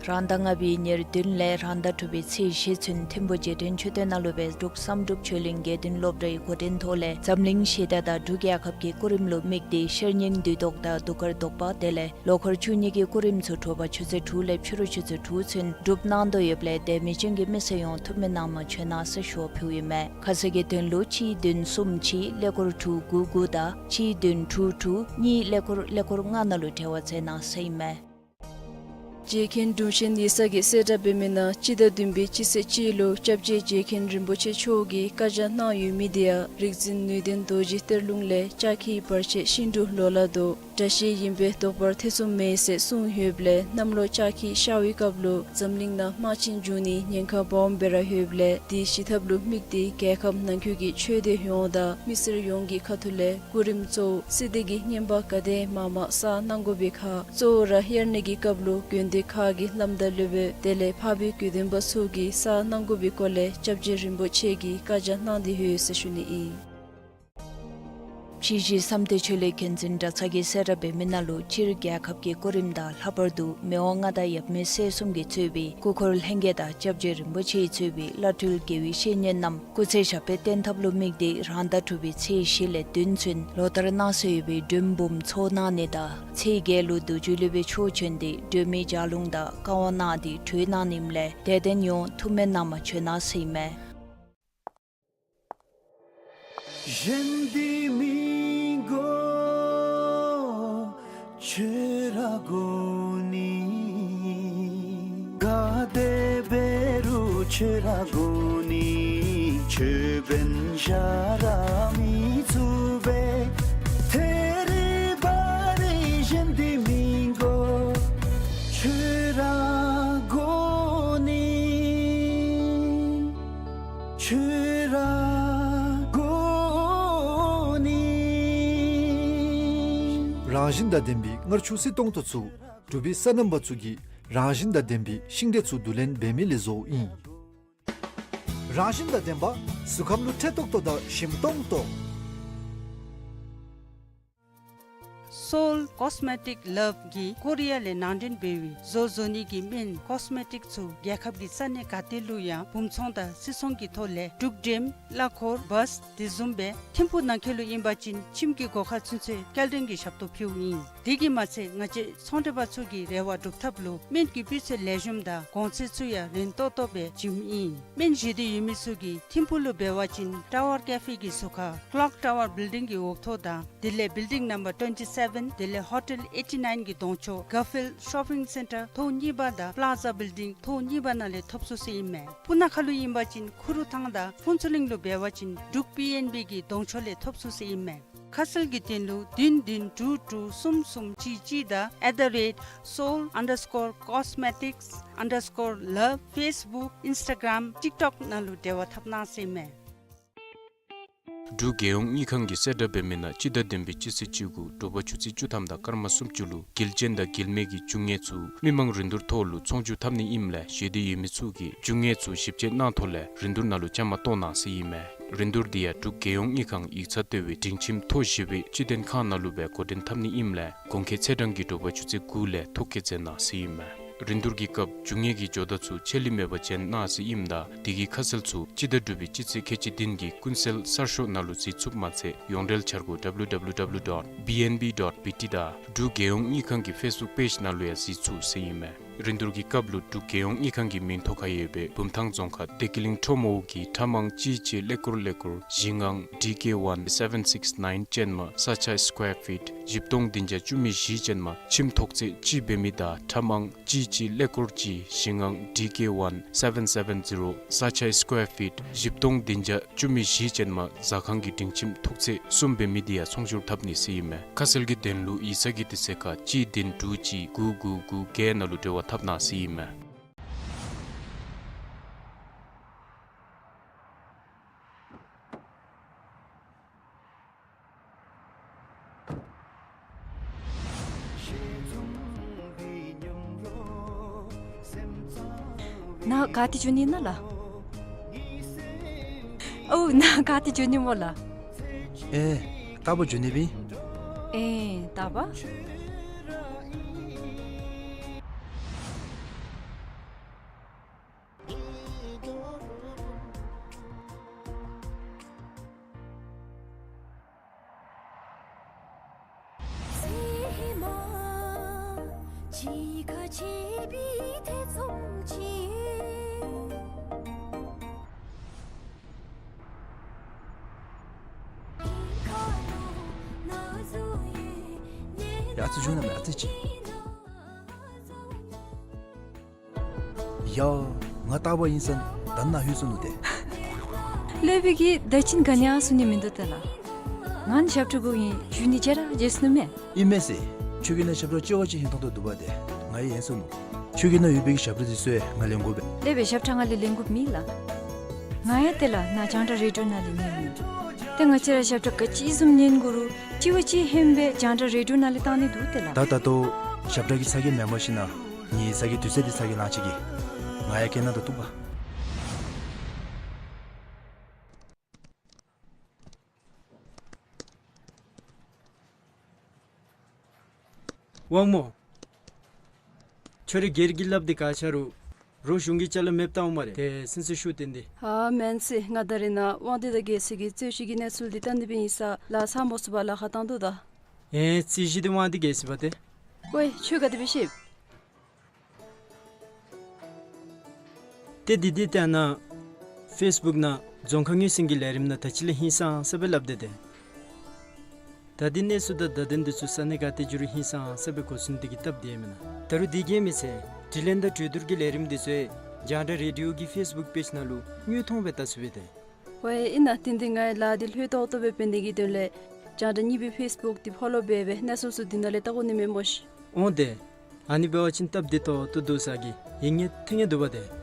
རང་ཟླ་ལྔ་པའི་ཉེར་བདུན་ལས་རང་ཟླ་དྲུག་པའི་ཚེས་བཞི་ཚུན་ཐིམ་ཕུ་རྗེས་དྲན་མཆོད་རྟེན་ནང་ལུ་སྦེ་འབྲུག་བསམ་གྲུབ་ཆོས་གླིང་དགེ་འདུན་སློབ་གྲྭའི་འགོ་འདྲེན་ཐོག་ལས་འཛམ་གླིང་ཞི་བདེ་དང་འབྲུག་རྒྱལ་ཁབ་ཀྱི་སྐུ་རིམ་ལུ་དམིགས་ཏེ་ཤེར་སྙིང་བདུད་བཟློག་དང་གདུགས་དཀར་བཟློག་པ་དེ་ལས་ལོ་འཁོར་བཅུ་གཉིས་ཀྱི་སྐུ་རིམ་ཚུ་དྲོ་པ་ཆུ་ཚོད་དྲུག་ལས་ཕྱི་རུ་ཆུ་ཚོད་དྲུག་ཚུན་སྒྲུབ་གནང་དོ་ཡོདཔ་ལས་དད་མོས་ཅན་གྱི་མི་སེར་ཡོངས་ཐུགས་སྨོན་གནང་མ་བྱོན་གནང་ཟེར་ཞུ་བ་ཕུལཝ་ཨིན་མས། ཁ་གསལ་གྱི་དོན་ལུ་གཅིག་བདུན་གསུམ་གཅིག་ཀླད་ཀོར་དྲུག་དགུ་དགུ་དང་གཅིག་བདུན་དྲུག་དྲུག་གཉིས་ཀླད་ཀོར་ཀླད་ཀོར་ལྔ་ནང་ལུ་འབྲེལ་བ་མཛད་གནང་ཟེར་ཨིན་མས། རྗེ་མཁན་དྲུང་ཆེན་ཡེ་ས་གིས་གསལ་བསྒྲགས་འབད་མི་ནང་སྤྱི་ཟླ་བདུན་པའི་སྤྱི་ཚེས་གཅིག་ལུ་སྐྱབས་རྗེ་རྗེ་མཁན་རིན་པོ་ཆེ་མཆོག་གིས་བཀའ་རྒྱ་གནང་ཡོད་མི་དེ་ཡང་རིག་འཛིན་ནུས་ལྡན་རྡོ་རྗེ་གཏེར་ལུང་ལས་ལྕགས་ཁྱི་བར་ཆད་ཤིན་ཏུ་ལོ་ལ་བཟློག་དགྲ་ཤེད་ཡིན་པས་བཟློག་པར་ཐེ་ཚོམ་མེད་ཟེར་གསུངས་ཡོདཔ་ལས་གནམ་ལོ་ལྕགས་ཁྱི་ཤར་བའི་སྐབས་ལུ་འཛམ་གླིང་ནང་དམག་ཆེན་འབྱུང་ནིའི་ཉེན་ཁ་སྦོམ་སྦེ་ར་ཡོདཔ་ལས་དེའི་བྱེད་ཐབས་ལུ་དམིགས་ཏེ་རྒྱལ་ཁབ་ནང་འཁོད་ཀྱི་ཆོས་སྡེ་ཡོངས་དང་མི་སེར་ཡོངས་ཀྱི་ཁ་ཐུག་ལས་སྐུ་རིམ་གཙོ་བོ་སྲིད་སྡེ་གི་བསྙེན་པ་ག་དེ་མང་མང་བསགས་གནང་དགོ་པའི་ཁར་གཙོ་བོ་ར་དབྱར་གནས་ཀྱི་སྐབས་ལུ་དགོན་སྡེ་ཁག་གི་བླམ་དང་སློབ་དཔོན་དེ་ལས་འཕགས་པའི་དགེ་འདུན་པ་ཚུ་གིས་བསགས་གནང་དགོ་པའི་སྐོར་ལས་སྐྱབས་རྗེ་རིན་པོ་ཆེ་གིས་བཀའ་རྒྱ་གནང་སྟེ་ཡོད་ཟེར་ཞུ་ནི་ཨིན། ཕྱི་གཞིས་བསམ་གཏན་ཆོས་གླིང་མཁན་འཛིན་གྲྭ་ཚང་གིས་གསལ་བསྒྲགས་འབད་མི་ནང་ལུ་སྤྱིར་རྒྱལ་ཁབ་ཀྱི་སྐུ་རིམ་དང་ལྷག་པར་དུ་མི་དབང་མངའ་བདག་ཡབ་མེས་སྲས་གསུམ་གྱིས་གཙོས་པའི་སྐུ་འཁོར་ལྷན་རྒྱས་དང་སྐྱབས་རྗེ་རིན་པོ་ཆེས་གཙོས་པའི་བླ་སྤྲུལ་དགེ་བའི་བཤེས་གཉེན་རྣམས་སྐུ་ཚེ་ཞབས་པད་བརྟན་ཐབས་ལུ་དམིགས་ཏེ་རང་ཟླ་དྲུག་པའི་ཚེས་བཞི་ལས་བདུན་ཚུན་ལོ་ལྟར་གནང་སྲོལ་ཡོད་པའི་མགྲོན་འབུམ་ཚོགས་གནང་ནི་དང་ཚེས་བརྒྱད་ལུ་རྡོ་རྗེ་སློབ་དཔོན་མཆོག་བྱོན་ཏེ་སྒྲོལ་མའི་ལྗགས་ལུང་དང་བཀའ་དབང་གནང་སྟེ་གྲོལ་གནང་ནི་ཨིནམ་ལས་དད་ལྡན་ཡོངས་ཐུགས་སྨོན་གནང་མ་བྱོན་གནང་ཟེར་ཨིན་མས། གཞན་འདི་མི་དགོས་ཁྱོད་ར་དགོ་ནི། ག་དེ་འབད་རུང་ཁྱོད་ར་དགོ་ནི། ཁྱོད་འབདན་བཞག་ར་མི་ཚུགས་པས། ཐད་རི་བ་རི་གཞན་འདི་མི་དགོས་ཁྱོད་ར་དགོ་ནི། ཁྱོད་ར་དགོ་ནི། རང་བཞིན་དང་ལྡན་པའི་མངར་ཆུ་བསིལ་ཏོང་ཏོ་ཚུ་འབྲུག་པའི་སོ་ནམ་པ་ཚུ་གིས་རང་བཞིན་དང་ལྡན་པའི་ཤིང་འབྲས་ཚུ་བསྡུ་ལེན་འབད་མི་ལས་བཟོཝ་ཨིན། རང་བཞིན་དང་ལྡན་པ་གཟུགས་ཁམས་ལུ་ཁྲེག་ཏོག་ཏོ་དང་ཞིམ་ཏོང་ཏོ། Seoul Cosmetic Love གིས་ཀོ་རི་ཡ་ལས་ནང་འདྲེན་འབད་བའི་བཟོ་བཟོ་ནི་གི་སྨན་ཀོས་མེ་ཊིཀ་ཚུ་རྒྱལ་ཁབ་ཀྱི་ས་གནས་ག་ཏེ་ལུ་ཡང་སྦུང་ཚོང་དང་སིལ་ཚོང་གི་ཐོག་ལས་འབྲུག་འགྲེམ་གླ་འཁོར་བཱས་དེ་བཟུམ་སྦེ་ཐིམ་ཕུག་ནང་འཁོད་ལུ་ཨིན་པ་ཅིན་ཁྱིམ་གྱི་སྒོ་ཁར་ཚུན་ཚོད་སྐྱེལ་འདྲེན་གྱི་ཞབས་ཏོག་ཕུལཝ་ཨིན། དེ་གིས་མ་ཚད་ང་བཅས་ཚོང་འབྲེལ་པ་ཚུ་གི་རེ་བ་སྒྲུབ་ཐབས་ལུ་སྨན་གྱི་སྤུས་ཚད་ལེགས་ཤོམ་དང་གོང་ཚད་ཚུ་ཡང་རན་ཏོག་ཏོ་སྦེ་བྱིནམ་ཨིན། སྨན་བཞེས་འདོད་ཡོད་མི་ཚུ་གིས་ཐིམ་ཕུག་ལུ་འབད་བ་ཅིན་ཊ་ཝར་ཀེ་ཕེ་གི་ཟུར་ཁར་ཀློག་ཊ་ཝར་བིལ་ཌིང་གི་འོག་ཐོག་དང་དེ་ལས་building number twenty seven དེ་ལས་Hotel eighty nine གི་གདོང་ཕྱོགས་Garfield Shopping Centre ཐོག་གཉིས་པ་དང་པླཱ་ཛ་བིལ་ཌིང་ཐོག་གཉིས་པ་ནང་ལས་ཐོབ་ཚུགས་ཟེར་ཨིན་མས། སྤུ་ན་ཁ་ལུ་ཨིན་པ་ཅིན་ཁུ་རུ་ཐང་དང་ཕུན་ཚོགས་གླིང་ལུ་འབད་བ་ཅིན་འབྲུག་པི་ཨེན་བི་གི་གདོང་ཕྱོགས་ལས་ཐོབ་ཚུགས་ཟེར་ཨིན་མས། ཁ་གསལ་གྱི་དོན་ལུ་བདུན་བདུན་དྲུག་དྲུག་གསུམ་གསུམ་གཅིག་གཅིག་དང་at the rate seoul underscore cosmetics underscore love Facebook Instagram TikTok ནང་ལུ་འབྲེལ་བ་འཐབ་གནང་ཟེར་ཨིན་མས། འབྲུག་རྒྱལ་ཡོངས་དངུལ་ཁང་གིས་གསལ་བསྒྲགས་འབད་མི་ནང་སྤྱི་ཟླ་བདུན་པའི་སྤྱི་ཚེས་བཅུ་དགུ་དྲོ་པ་ཆུ་ཚོད་བཅུ་ཐམ་དང་སྐར་མ་སུམ་ཅུ་ལུ་འགུལ་ཅན་དང་འགུལ་མེད་ཀྱི་རྒྱུ་དངོས་ཚུ་མི་མང་རིན་བསྡུར་ཐོག་ལུ་ཚོང་བསྒྱུར་འཐབ་ནི་ཨིནམ་ལས་བཞེས་འདོད་ཡོད་མི་ཚུ་གིས་རྒྱུ་དངོས་ཚུ་ཞིབ་དཔྱད་གནང་ཐོག་ལས་རིན་བསྡུར་ནང་ལུ་བཅའ་མར་གཏོགས་གནང་ཟེར་ཨིན་མས། རིན་བསྡུར་འདི་ཡང་འབྲུག་རྒྱལ་ཡོངས་དངུལ་ཁང་ཡིག་ཚང་ལྟེ་བའི་སྒྲིང་ཁྱིམ་མཐོ་བཞི་པའི་སྤྱི་མཐུན་ཁང་ནང་ལུ་སྦེ་འགོ་འདྲེན་འཐབ་ནི་ཨིནམ་ལས་གོང་འཁོད་ཚེས་གྲངས་ཀྱི་དྲོ་པ་ཆུ་ཚོད་དགུ་ལས་ཐོ་བཀོད་མཛད་གནང་ཟེར་ཨིན་མས། རིན་བསྡུར་གྱི་སྐབས་རྒྱུ་དངོས་ཀྱི་ཇོ་བདག་ཚུ་ཆད་ལུས་མེད་པར་བྱོན་གནང་ཟེར་ཨིནམ་ད་དེ་གི་ཁ་གསལ་ཚུ་སྤྱི་ཟླ་དྲུག་པའི་སྤྱི་ཚེས་ཁལ་གཅིག་བདུན་གྱི་ཀུན་གསལ་གསར་ཤོག་ནང་ལུ་གཟིགས་ཚུགསཔ་མ་ཚད་ཡོངས་འབྲེལ་འཆར་སྒོ་W W W dot B N B dot B T དང་འབྲུག་རྒྱལ་ཡོངས་དངུལ་ཁང་གི་ཕེསི་བུཀ་པེཇ་ནང་ལུ་ཡང་གཟིགས་ཚུགས་ཟེར་ཨིན་མས། རིན་བསྡུར་གྱི་སྐབས་ལུ་འབྲུག་རྒྱལ་ཡོངས་དངུལ་ཁང་གི་མིང་ཐོ་ཁར་ཡོད་པའི་བུམ་ཐང་རྫོང་ཁག་བདེ་སྐྱིད་གླིང་ཁྲོ་མོ་གི་ཐ་མང་གཅིག་གཅིག་ཀླད་ཀོར་ཀླད་ཀོར་བཞི་ལྔ་D K one seven six nine ཅན་མ་ས་ཆ་square feet བཞི་སྟོང་བདུན་བརྒྱ་བཅུ་མེད་བཞི་ཅན་མ་ཁྱིམ་ཐོག་ཚད་གཅིག་འབད་མི་དང་ཐ་མང་གཅིག་གཅིག་ཀླད་ཀོར་གཅིག་བཞི་ལྔ་D K one seven seven zero ས་ཆ་square feet བཞི་སྟོང་བདུན་བརྒྱ་བཅུ་མེད་བཞི་ཅན་མ་ཟ་ཁང་གི་སྒྲིང་ཁྱིམ་ཐོག་ཚད་གསུམ་འབད་མི་འདི་ཡང་ཚོང་བསྒྱུར་འཐབ་ནི་ཟེར་ཨིན་མས། ཁ་གསལ་གྱི་དོན་ལུ་ཡིག་ཚང་གི་དུས་ཚོད་ཁར་གཅིག་བདུན་དྲུག་གཅིག་དགུ་དགུ་དགུ་བརྒྱད་ནང་ལུ་འབྲེལ་བ་འཐབ་གནང་ཟེར་ཨིན་མས། ནཱ་ག་ཏེ་འགྱོ་ནི་ཨིན་ན་ལགས། ཨོ་ནཱ་ག་ཏེ་འགྱོ་ནི་སྨོ་ལགས། ཨེ་རྟག་པར་འགྱོ་ནི་སྦེ་ཨིན། ཨེ་རྟག་པར། ཡ་ཨ་ཙི་བྱུང་ན་མེད་ཨ་ཙི་ཅིག། ཡ་ང་རྟག་པར་ཨིན་ས་ད་ནཱ་ལྷོད་སོ་ནུག་ཏེ། སློབ་དཔོན་གྱིས་ད་ཅི་ག་ནི་ཡང་གསུང་ནི་མིན་འདུག་ཏེ་ལགས། ང་ནི་ཞབས་ཁྲ་གུ་ཨིན་ཞུ་ནི་བརྗེད་ར་བརྗེད་སོ་ནུག་མས། ཨིན་མས་ཟེར། ཁྱོད་ཀྱི་ནང་ཞབས་ཁྲ་ལྕི་བ་ཅིག་ཧིང་ཐོང་ཐོང་འདུག་པ་ཏེ། ང་ཡང་ཡེངས་སོ་ནུག། ཁྱོད་ཀྱི་ནང་ཡོད་པའི་གི་ཞབས་ཁྲ་འདི་ཚུ་ཡང་ང་ལེན་དགོ་པས། སློབ་དཔོན་ཞབས་ཁྲ་ང་ལས་ལེན་དགོཔ་མེད་ལགས། ང་ཡང་ཏེ་ལགས་ནཱ་རྒྱང་བསྒྲགས་རེ་ཌི་ཡོ་ནང་ལས་ཉན་མི་ཏེ་ང་བཅས་ར་ཞབས་ཁྲ་ག་ཅི་བཟུམ་ཉན་དགོ་རུང་ལྕི་བ་ཅིག་ཧེང་སྦེ་རྒྱང་བསྒྲགས་རེ་ཌི་ཡོ་ནང་ལས་བཏང་ནི་འདུག་ཏེ་ལགས། ད་ད་ལྟོ་ཞབས་ཁྲ་གི་ཚ་གྱང་མེན་པར་ཞིན་ན་ངེའི་ཚ་གྱང་དུས་ཚོད་འདི་ཚ་གྱང་ལང་ཅི་གི། ང་ཡང་སྐད་ནང་དུ་གཏུགས་པ། དབང་མོ། ཁྱོད་ར་སྒེར་གྱི་སླབ་འདི་ག་ཆ་རུང་རོགས་གཞུང་གི་ཅ་ལ་མེདཔ་བཏང་འོང་སྨ་རེ། ཏེ་སེམས་ཚེགས་ཤོར་ཏེ་འདི། ཨ་མེན་ཟེར། ང་ད་རེས་ནཱ་དབང་འདུས་དང་རྒྱལ་སྲས་ཀྱི་རྩོད་གཞི་གི་གནས་ཚུལ་འདི་བལྟ་ནི་སྦེ་ཨིན་ས་ལགས། ཚར་མ་ཚུགས་པར་ལཱ་ཁག་བཏང་དོ་ད། ཨེ་རྩོད་གཞི་འདི་དབང་འདུས་རྒྱལ་སྲས་པ་ཏེ། ཝའེ་ཁྱོད་ག་དེ་སྦེ་ཤེས། ཏེ་འདི་འདི་ཏེ་ནཱ་ཕེསི་བུཀ་ནང་རྫོང་ཁ་དངུལ་སེང་གི་ལས་རིམ་ནང་ད་ཅི་ལས་ཧིང་སངས་ས་སྦེ་སླབ་སྟེ་ཏེ། ད་འདི་གནས་ཚུལ་དང་བརྡ་དོན་འདི་ཚུ་ས་གནས་ག་ཏེ་འགྱོ་རུང་ཧིང་སངས་ས་སྦེ་གོ་ཚུགས་ནི་དེ་གིས་སྟབས་བདེ་མེན་ན། ད་རུང་དེ་གིས་མི་ཚད་དྲི་ལན་དང་གྲོས་བསྡུར་གྱི་ལས་རིམ་འདི་ཚུ་རྒྱང་བསྒྲགས་རེ་ཌི་ཡོ་གི་ཕེསི་བུཀ་པེཇ་ནང་ལུ་དངོས་མཐོང་སྦེ་བལྟ་ཚུགས་པས་ཏེ། ཝའེ་ཨིན་ན། དེ་འདི་ངེའི་ལཱ་འདི་ལྷོད་ཏོག་ཏོ་སྦེ་འབད་ནི་གི་དོན་ལས་རྒྱང་བསྒྲགས་གཉིས་པའི་ཕེསི་བུཀ་འདི་ཕོ་ལོ་འབད་སྦེ་གནས་ཚུལ་ཚུ་འདི་ནང་ལས་བལྟ་དགོ་ནི་མས་སྨོ་ཤིག། འོང་ཏེ། ཨ་ནི་འབད་བ་ཅིན་སྟབས་བདེ་ཏོག་ཏོ་འདུག་ས་གི་ཡིད་ངེས་ཐུགས་ངེས་འདུག་པ་ཏེ།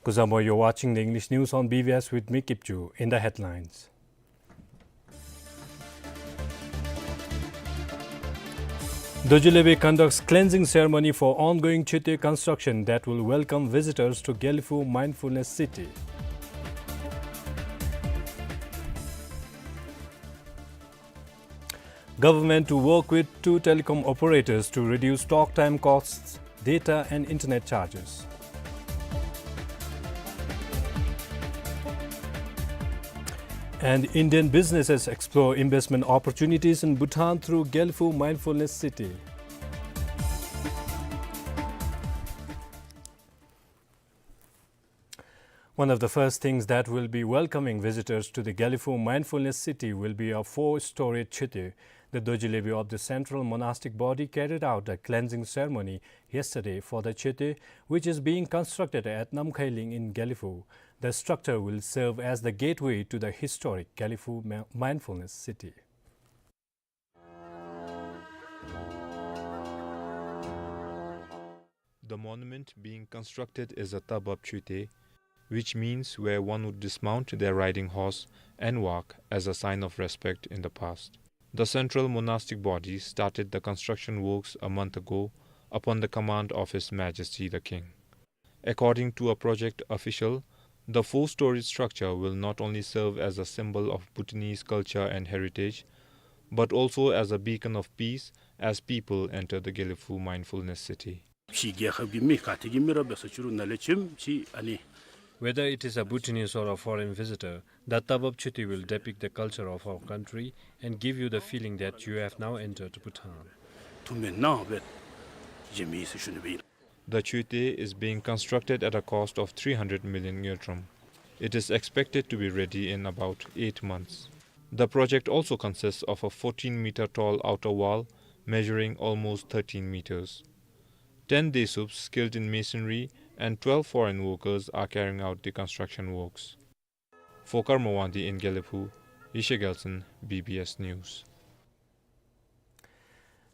Kuzuzangpo, you're watching the English news on B B S with me, Kipchu. In the headlines, Dorji Lebi conducts cleansing ceremony for ongoing Choetey construction that will welcome visitors to Gelephu Mindfulness City. Government to work with two telecom operators to reduce talk time costs, data and internet charges. And Indian businesses explore investment opportunities in Bhutan through Gelephu Mindfulness City. One of the first things that will be welcoming visitors to the Gelephu Mindfulness City will be a four-storied Choetey. The Dorji Lebi of the central monastic body carried out a cleansing ceremony yesterday for the Choetey, which is being constructed at Namkhailing in Gelephu. The structure will serve as the gateway to the historic Gelephu Ma-, Mindfulness City. The monument being constructed is a Tabab Choetey, which means where one would dismount their riding horse and walk as a sign of respect in the past. The central monastic body started the construction works a month ago upon the command of His Majesty the King. According to a project official, the four-storied structure will not only serve as a symbol of Bhutanese culture and heritage, but also as a beacon of peace as people enter the Gelephu Mindfulness City. ཕྱི་རྒྱལ་ཁབ་ཀྱི་མི་ག་ཏེ་གི་མི་ར་འབད་སོང་ཅི་རུང་ནཱ་ལས་བྱོནམ་ཅིག་ཨ་ནི། Whether it is a Bhutanese or a foreign visitor, the Tabab Choetey will depict the culture of our country and give you the feeling that you have now entered Bhutan. ཐུགས་སྨོན་གནང་སྦེ་བྱོན་མི་ཟེར་ཞུ་ནི་སྦེ་ཨིན། The Choetey is being constructed at a cost of three hundred million ngultrum. It is expected to be ready in about eight months. The project also consists of a fourteen meter tall outer wall measuring almost thirteen meters. Ten Desups skilled in masonry and twelve foreign workers are carrying out the construction works. For Karma Wangdi in Gelephu, Yeshe Gyaltsen, B B S News.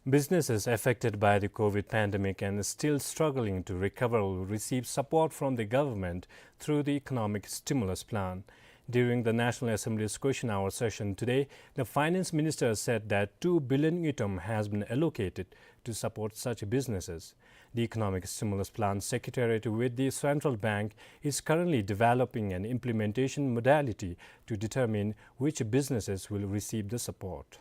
Businesses affected by the COVID pandemic and still struggling to recover will receive support from the government through the economic stimulus plan. During the National Assembly's question hour session today, the finance minister said that two billion ngultrum has been allocated to support such businesses. The Economic Stimulus Plan Secretariat with the Central Bank is currently developing an implementation modality to determine which businesses will receive the support.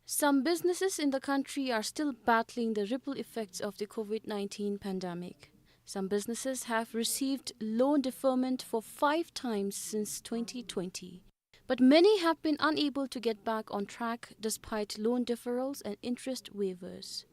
Some businesses in the country are still battling the ripple effects of the COVID nineteen pandemic. Some businesses have received loan deferment for five times since twenty twenty. But many have been unable to get back on track despite loan deferrals and interest waivers.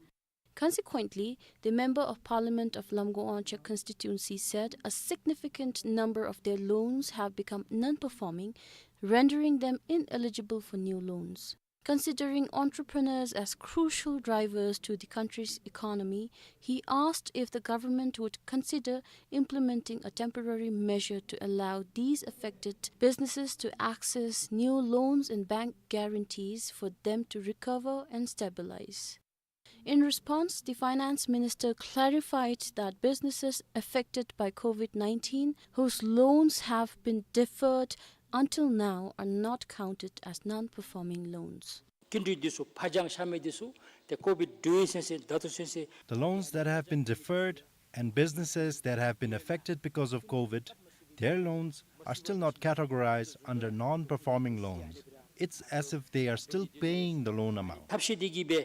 Consequently, the Member of Parliament of Lamka Wangchuk constituency said a significant number of their loans have become non-performing, rendering them ineligible for new loans. Considering entrepreneurs as crucial drivers to the country's economy, he asked if the government would consider implementing a temporary measure to allow these affected businesses to access new loans and bank guarantees for them to recover and stabilize. In response, the finance minister clarified that businesses affected by COVID nineteen whose loans have been deferred until now are not counted as non-performing loans. སྐྱིན་འགྲུལ་འདི་ཚུ་ཕར་འགྱངས་བཞག་མི་འདི་ཚུ་ཏེ་ཀོ་བིཌ་འགྲོ་ཡི་ཟེར་ཟེར་ད་ལྟོ་ཟེར་ཟེར། The loans that have been deferred and businesses that have been affected because of COVID, their loans are still not categorized under non-performing loans. It's as if they are still paying the loan amount. ཐབས་ཤེས་འདི་གིས་སྦེ་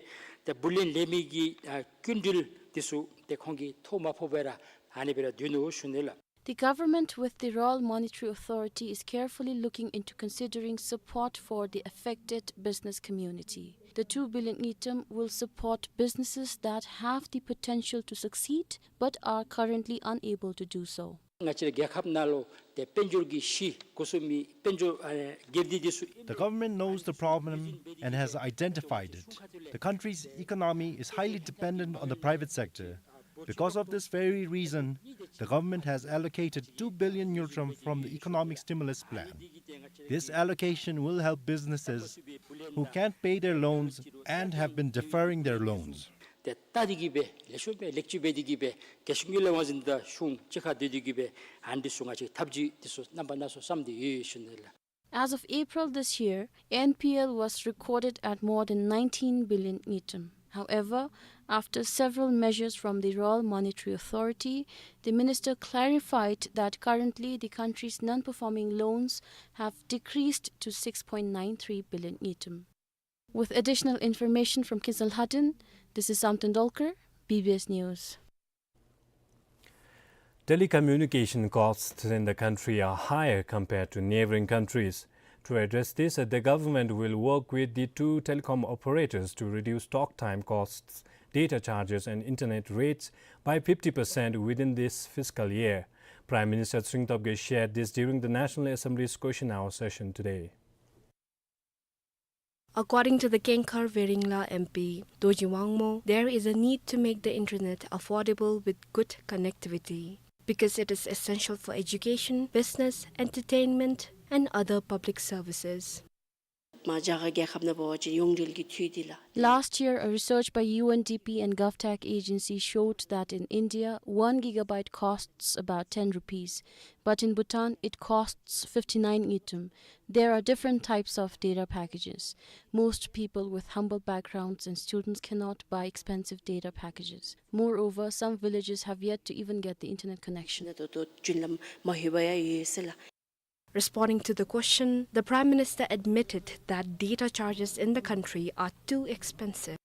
ཏེ་བུ་ལོན་ལེན་མི་གི་ཨ་སྐྱིན་འགྲུལ་འདི་ཚུ་ཏེ་ཁོང་གིས་ཐོ་མ་ཕོག་པར་ར་ཨ་ནི་སྦེ་ར་སྡོད་ནུག་ཞུ་ནི་ལགས། The government with the Royal Monetary Authority is carefully looking into considering support for the affected business community. The two billion ngultrum will support businesses that have the potential to succeed but are currently unable to do so. ང་བཅས་རའི་རྒྱལ་ཁབ་ནང་ལུ་ཏེ་དཔལ་འབྱོར་གྱི་གཞི་འགོ་བཙུགས་མི་དཔལ་འབྱོར་ཨ་སྒེར་སྡེ་འདི་ཚུ། The government knows the problem and has identified it. The country's economy is highly dependent on the private sector. Because of this very reason, the government has allocated two billion ngultrum from the economic stimulus plan. This allocation will help businesses who can't pay their loans and have been deferring their loans. ཏེ་ལྟ་སྟེ་གི་སྦེ་ལེགས་ཤོམ་སྦེ་ལེགས་བཅོས་འབད་དེ་གི་སྦེ་རྒྱལ་གཞུང་གི་ལས་དབང་འཛིན་དང་གཞུང་གཅིག་ཁར་སྡོད་དེ་གི་སྦེ་ཨ་ནི་འདི་ཚུ་ང་བཅས་ཐབས་བྱུས་འདི་ཚུ་རྣམ་པ་སྣ་ཚོགས་བསམ་སྟེ་ཡོད་ཡོད་ཟེར་ཞུ་ནི་ལགས། As of April this year, N P L was recorded at more than nineteen billion ngultrum. However, after several measures from the Royal Monetary Authority, the minister clarified that currently the country's non-performing loans have decreased to six point nine three billion ngultrum. With additional information from Kinzua Lhaden, this is Samten Dolkar, B B S News. Telecommunication costs in the country are higher compared to neighboring countries. To address this, the government will work with the two telecom operators to reduce talk time costs, data charges and internet rates by fifty percent within this fiscal year. Prime Minister Tshering Tobgay shared this during the National Assembly's question hour session today. According to the Kengkhar Weringla M P, Dorji Wangmo, there is a need to make the internet affordable with good connectivity because it is essential for education, business, entertainment, and other public services. མ་རྒྱ་གར་རྒྱལ་ཁབ་ནང་འབད་བ་ཅིན་ཡོངས་འབྲེལ་གྱི་འཐུས་འདི་ལགས། Last year, a research by U N D P and GovTech Agency showed that in India, one gigabyte costs about ten rupees, but in Bhutan, it costs fifty-nine ngultrum. There are different types of data packages. Most people with humble backgrounds and students cannot buy expensive data packages. Moreover, some villages have yet to even get the internet connection. ནང་ཏོག་ཏོ་རྒྱུན་ལམ་མ་ལྷོད་པར་ཡང་ཡོད་ཟེར་ལགས། Responding to the question, the Prime Minister admitted that data charges in the country are too expensive.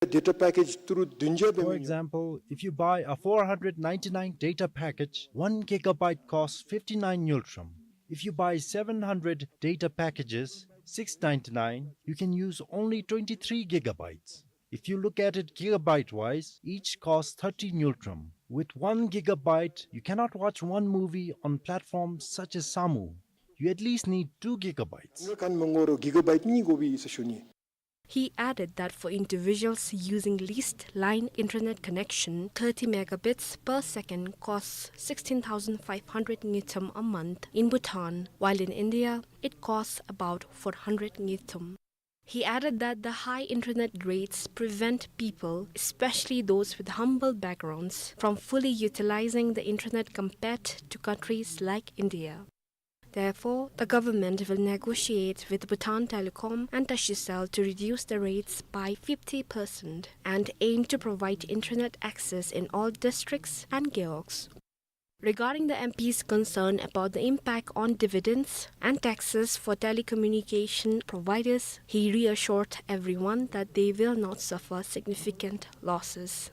Data package ཏི་རུ་བདུན་བརྒྱ་འབད་མི། For example, if you buy a four hundred ninety-nine data package, one gigabyte costs fifty-nine ngultrum. If you buy seven hundred data packages, six ninety-nine, you can use only twenty-three gigabytes. If you look at it gigabyte wise, each costs thirty ngultrum. With one gigabyte, you cannot watch one movie on platforms such as Samu. You at least need two gigabytes. ཁན་མ་དགོ་རུང་gigabyte གཉིས་དགོ་པས་ཟེར་ཞུ་ནི། He added that for individuals using leased line internet connection, thirty megabits per second costs sixteen thousand five hundred ngultrum a month in Bhutan, while in India, it costs about four hundred ngultrum. He added that the high internet rates prevent people, especially those with humble backgrounds, from fully utilizing the internet compared to countries like India. Therefore, the government will negotiate with Bhutan Telecom and Tashicel to reduce the rates by fifty percent and aim to provide internet access in all districts and gewogs. Regarding the M P's concern about the impact on dividends and taxes for telecommunication providers, he reassured everyone that they will not suffer significant losses.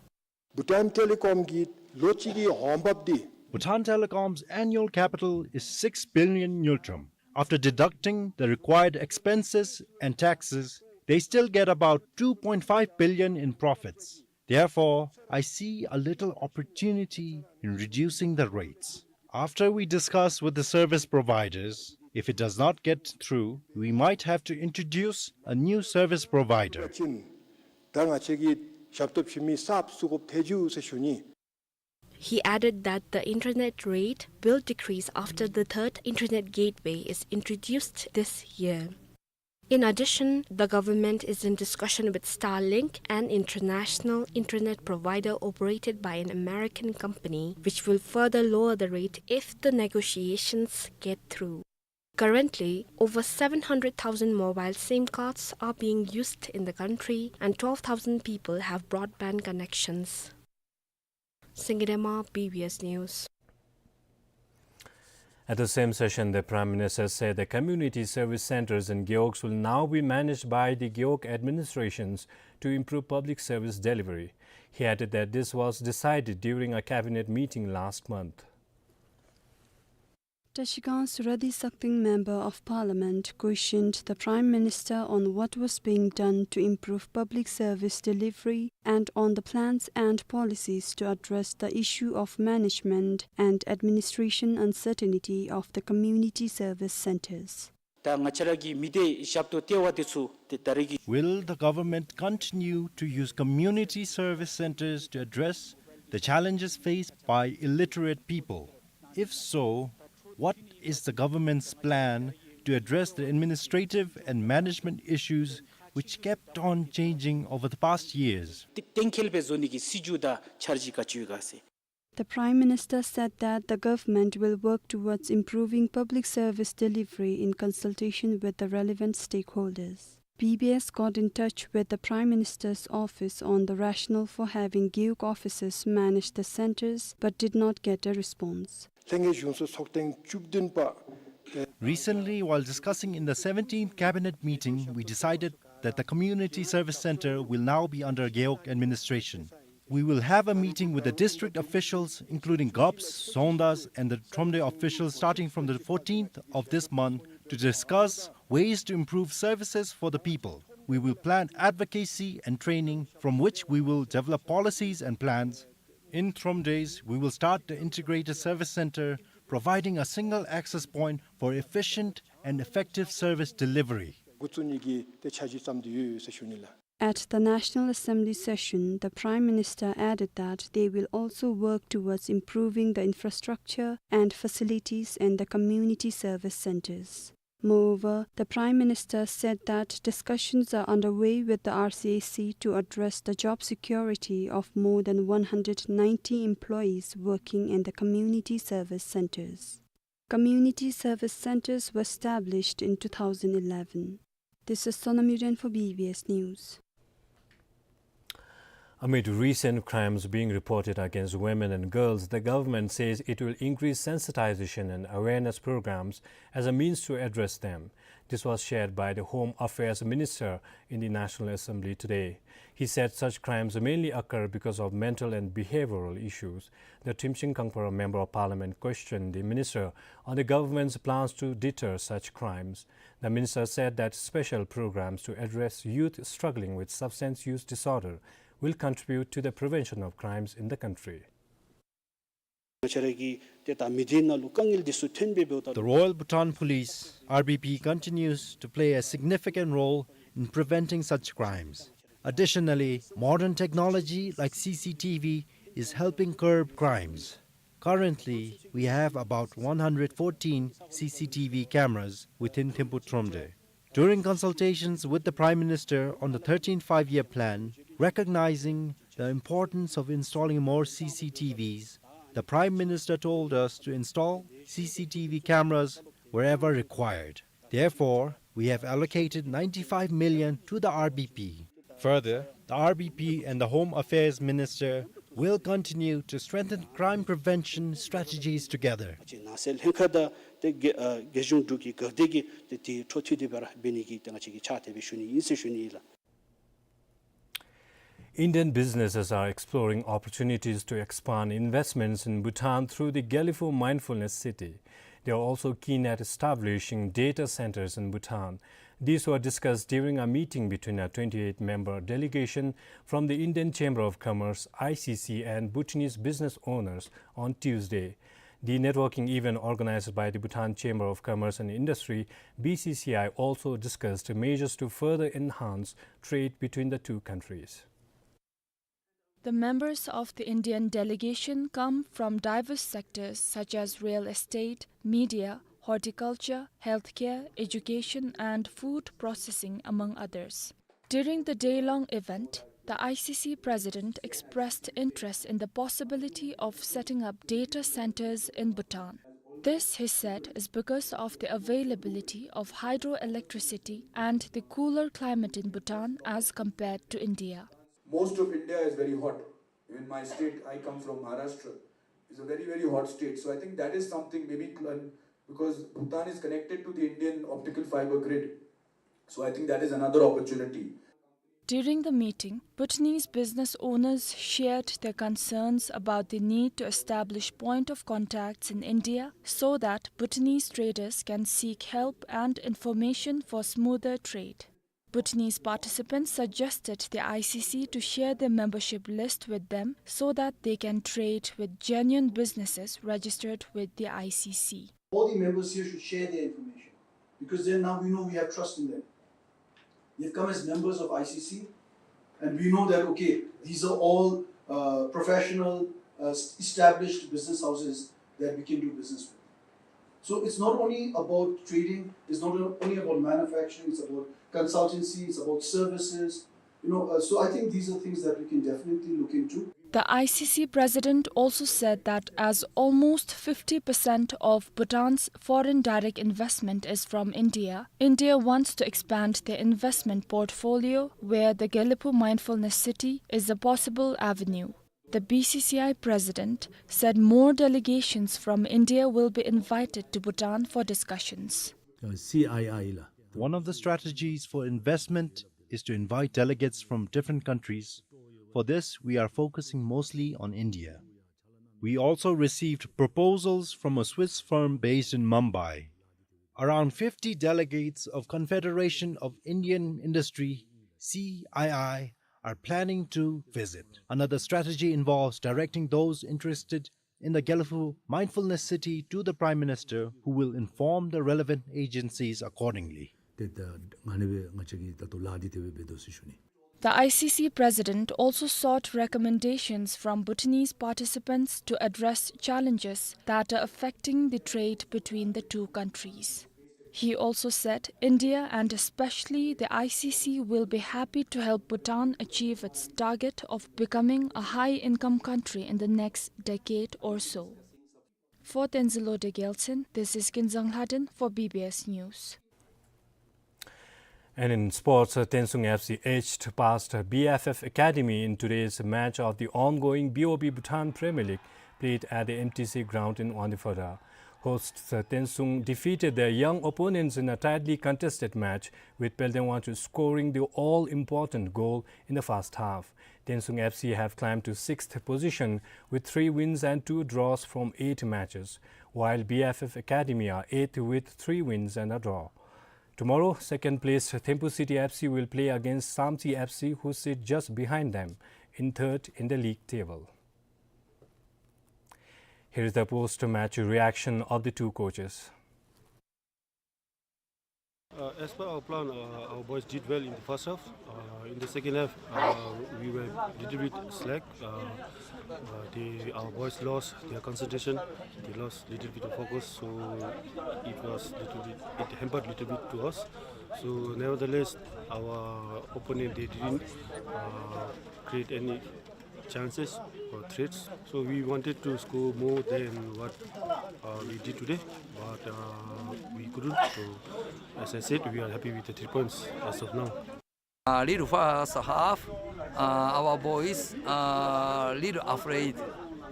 Bhutan Telecom གི་ལོ་གཅིག་གི་འོང་འབབ་འདི། Bhutan Telecom's annual capital is six billion ngultrum. After deducting the required expenses and taxes, they still get about two point five billion in profits. Therefore, I see a little opportunity in reducing the rates. After we discuss with the service providers, if it does not get through, we might have to introduce a new service provider. ད་ང་བཅས་ཀྱི་ཞབས་ཏོག་ཞུ་མི་གསརཔ་བཙུགས་དགོཔ་ཐལ་འགྱོ་ཟེར་ཞུ་ནི། He added that the internet rate will decrease after the third internet gateway is introduced this year. In addition, the government is in discussion with Starlink, an international internet provider operated by an American company, which will further lower the rate if the negotiations get through. Currently, over seven hundred thousand mobile SIM cards are being used in the country, and twelve thousand people have broadband connections. Singirema, B B S News. At the same session, the Prime Minister said the community service centers in gewogs will now be managed by the gewog administrations to improve public service delivery. He added that this was decided during a cabinet meeting last month. Tashikang's Radhi Sakding, Member of Parliament, questioned the Prime Minister on what was being done to improve public service delivery and on the plans and policies to address the issue of management and administration uncertainty of the community service centers. ད་ང་བཅས་ར་གི་མི་སྡེ་ཞབས་ཏོག་སྟེར་བ་འདི་ཚུ་ཏེ་ད་རེས་ཀྱི། Will the government continue to use community service centers to address the challenges faced by illiterate people? If so, what is the government's plan to address the administrative and management issues which kept on changing over the past years. གཏན་འཁེལ་སྦེ་བཟོ་ནི་གི་སྲིད་བྱུས་དང་འཆར་གཞི་ག་ཅི་ཡོད་ག་ཟེར། The Prime Minister said that the government will work towards improving public service delivery in consultation with the relevant stakeholders. B B S got in touch with the Prime Minister's office on the rationale for having Gewog officers manage the centers, but did not get a response. ལྷན་རྒྱས་གཞུང་ཚོགས་ཚོགས་ཐེངས་བཅུ་བདུན་པ། Recently, while discussing in the seventeenth cabinet meeting, we decided that the community service center will now be under Gewog administration. We will have a meeting with the district officials, including Gops, Songdas, and the Thromde officials starting from the fourteenth of this month to discuss ways to improve services for the people. We will plan advocacy and training from which we will develop policies and plans. In Thromde, we will start the integrated service center, providing a single access point for efficient and effective service delivery. འགོ་བཙུགས་ནི་གི་ཏེ་འཆར་གཞི་བརྩམས་ཏེ་ཡོད་ཟེར་ཞུ་ནི་ལགས། At the National Assembly session, the Prime Minister added that they will also work towards improving the infrastructure and facilities in the community service centers. Moreover, the Prime Minister said that discussions are underway with the R C S C to address the job security of more than one hundred ninety employees working in the community service centers. Community service centers were established in two thousand eleven. This is Sonam Yuden for B B S News. Amid recent crimes being reported against women and girls, the government says it will increase sensitization and awareness programs as a means to address them. This was shared by the Home Affairs Minister in the National Assembly today. He said such crimes mainly occur because of mental and behavioral issues. The Thrimshing Kangpara Member of Parliament questioned the minister on the government's plans to deter such crimes. The minister said that special programs to address youth struggling with substance use disorder will contribute to the prevention of crimes in the country. ང་བཅས་ར་གི་ཏེ་ད་མི་སྡེ་ནང་ལུ་དཀའ་ངལ་འདི་ཚུ་ཐོན་པའི་འབདཝ་ད། The Royal Bhutan Police, R B P, continues to play a significant role in preventing such crimes. Additionally, modern technology like C C T V is helping curb crimes. Currently, we have about one hundred fourteen C C T V cameras within Thimphu Thromde. During consultations with the Prime Minister on the thirteenth Five-Year Plan, recognizing the importance of installing more C C T Vs, the Prime Minister told us to install C C T V cameras wherever required. Therefore, we have allocated ninety-five million to the R B P. Further, the R B P and the Home Affairs Minister will continue to strengthen crime prevention strategies together. ང་བཅས་ནང་སྲིད་ལྷན་ཁག་དང་ཏེ་རྒྱལ་ཨ་རྒྱལ་གཞུང་འབྲུག་གི་འགག་སྡེ་གིས་ཏེ་དེ་འཕྲོ་མཐུད་དེ་སྦེ་ར་འབད་ནི་གི་ཏེ་ང་བཅས་ཀྱིས་ཕྱག་དེ་སྦེ་ཞུ་ནི་ཨིན་ཟེར་ཞུ་ནི་ཨིན་ལགས། Indian businesses are exploring opportunities to expand investments in Bhutan through the Gelephu Mindfulness City. They are also keen at establishing data centers in Bhutan. These were discussed during a meeting between a twenty-eight member delegation from the Indian Chamber of Commerce, I C C, and Bhutanese business owners on Tuesday. The networking event organized by the Bhutan Chamber of Commerce and Industry, B C C I, also discussed measures to further enhance trade between the two countries. The members of the Indian delegation come from diverse sectors such as real estate, media, horticulture, healthcare, education, and food processing, among others. During the day-long event, the I C C president expressed interest in the possibility of setting up data centers in Bhutan. This, he said, is because of the availability of hydroelectricity and the cooler climate in Bhutan as compared to India. Most of India is very hot. Even my state, I come from Maharashtra, is a very, very hot state. So I think that is something maybe cl-, because Bhutan is connected to the Indian optical fiber grid. So I think that is another opportunity. During the meeting, Bhutanese business owners shared their concerns about the need to establish point of contacts in India so that Bhutanese traders can seek help and information for smoother trade. Bhutanese participants suggested the I C C to share their membership list with them so that they can trade with genuine businesses registered with the I C C. All the members here should share their information, because then now we know we have trust in them. They've come as members of I C C, and we know that, okay, these are all, uh, professional, uh, s-, established business houses that we can do business with. So it's not only about trading, it's not only about manufacturing, it's about consultancy, it's about services. You know, uh, so I think these are things that we can definitely look into. The I C C president also said that as almost fifty percent of Bhutan's foreign direct investment is from India, India wants to expand their investment portfolio where the Gelephu Mindfulness City is a possible avenue. The B C C I president said more delegations from India will be invited to Bhutan for discussions. Uh, C I I la. One of the strategies for investment is to invite delegates from different countries. For this, we are focusing mostly on India. We also received proposals from a Swiss firm based in Mumbai. Around fifty delegates of Confederation of Indian Industry, C I I, are planning to visit. Another strategy involves directing those interested in the Gelephu Mindfulness City to the Prime Minister, who will inform the relevant agencies accordingly. ཏེ་ད་ཨ་ནི་སྦེ་ང་བཅས་ཀྱིས་ད་ལྟོ་ལཱ་འདི་དེ་སྦེ་འབད་དོ་ཟེར་ཞུ་ནི། The I C C president also sought recommendations from Bhutanese participants to address challenges that are affecting the trade between the two countries. He also said India and especially the I C C will be happy to help Bhutan achieve its target of becoming a high-income country in the next decade or so. For Tenzin Lode Gyaltshen, this is Kinzang Lhaden for B B S News. And in sports, uh, Tensung F C edged past, uh, B F F Academy in today's match of the ongoing B O B Bhutan Premier League played at the M T C ground in Wangdue Phodrang. Hosts, uh, Tensung defeated their young opponents in a tightly contested match, with Pelden Wangchuk scoring the all-important goal in the first half. Tensung F C have climbed to sixth position with three wins and two draws from eight matches, while B F F Academy are eighth with three wins and a draw. Tomorrow, second place Thimphu City F C will play against Samtse F C, who sit just behind them, in third in the league table. Here is the post-match reaction of the two coaches. Uh, as per our plan, uh, our boys did well in the first half. Uh, in the second half, uh, we were little bit slack. Uh, uh, they, our boys lost their concentration. They lost little bit of focus, so it was little bit, it hampered little bit to us. So nevertheless, our opponent, they didn't, uh, create any chances or threats. So we wanted to score more than what, uh, we did today, but, uh, we couldn't. So as I said, we are happy with the three points as of now. Uh, little first half, uh, our boys, uh, little afraid.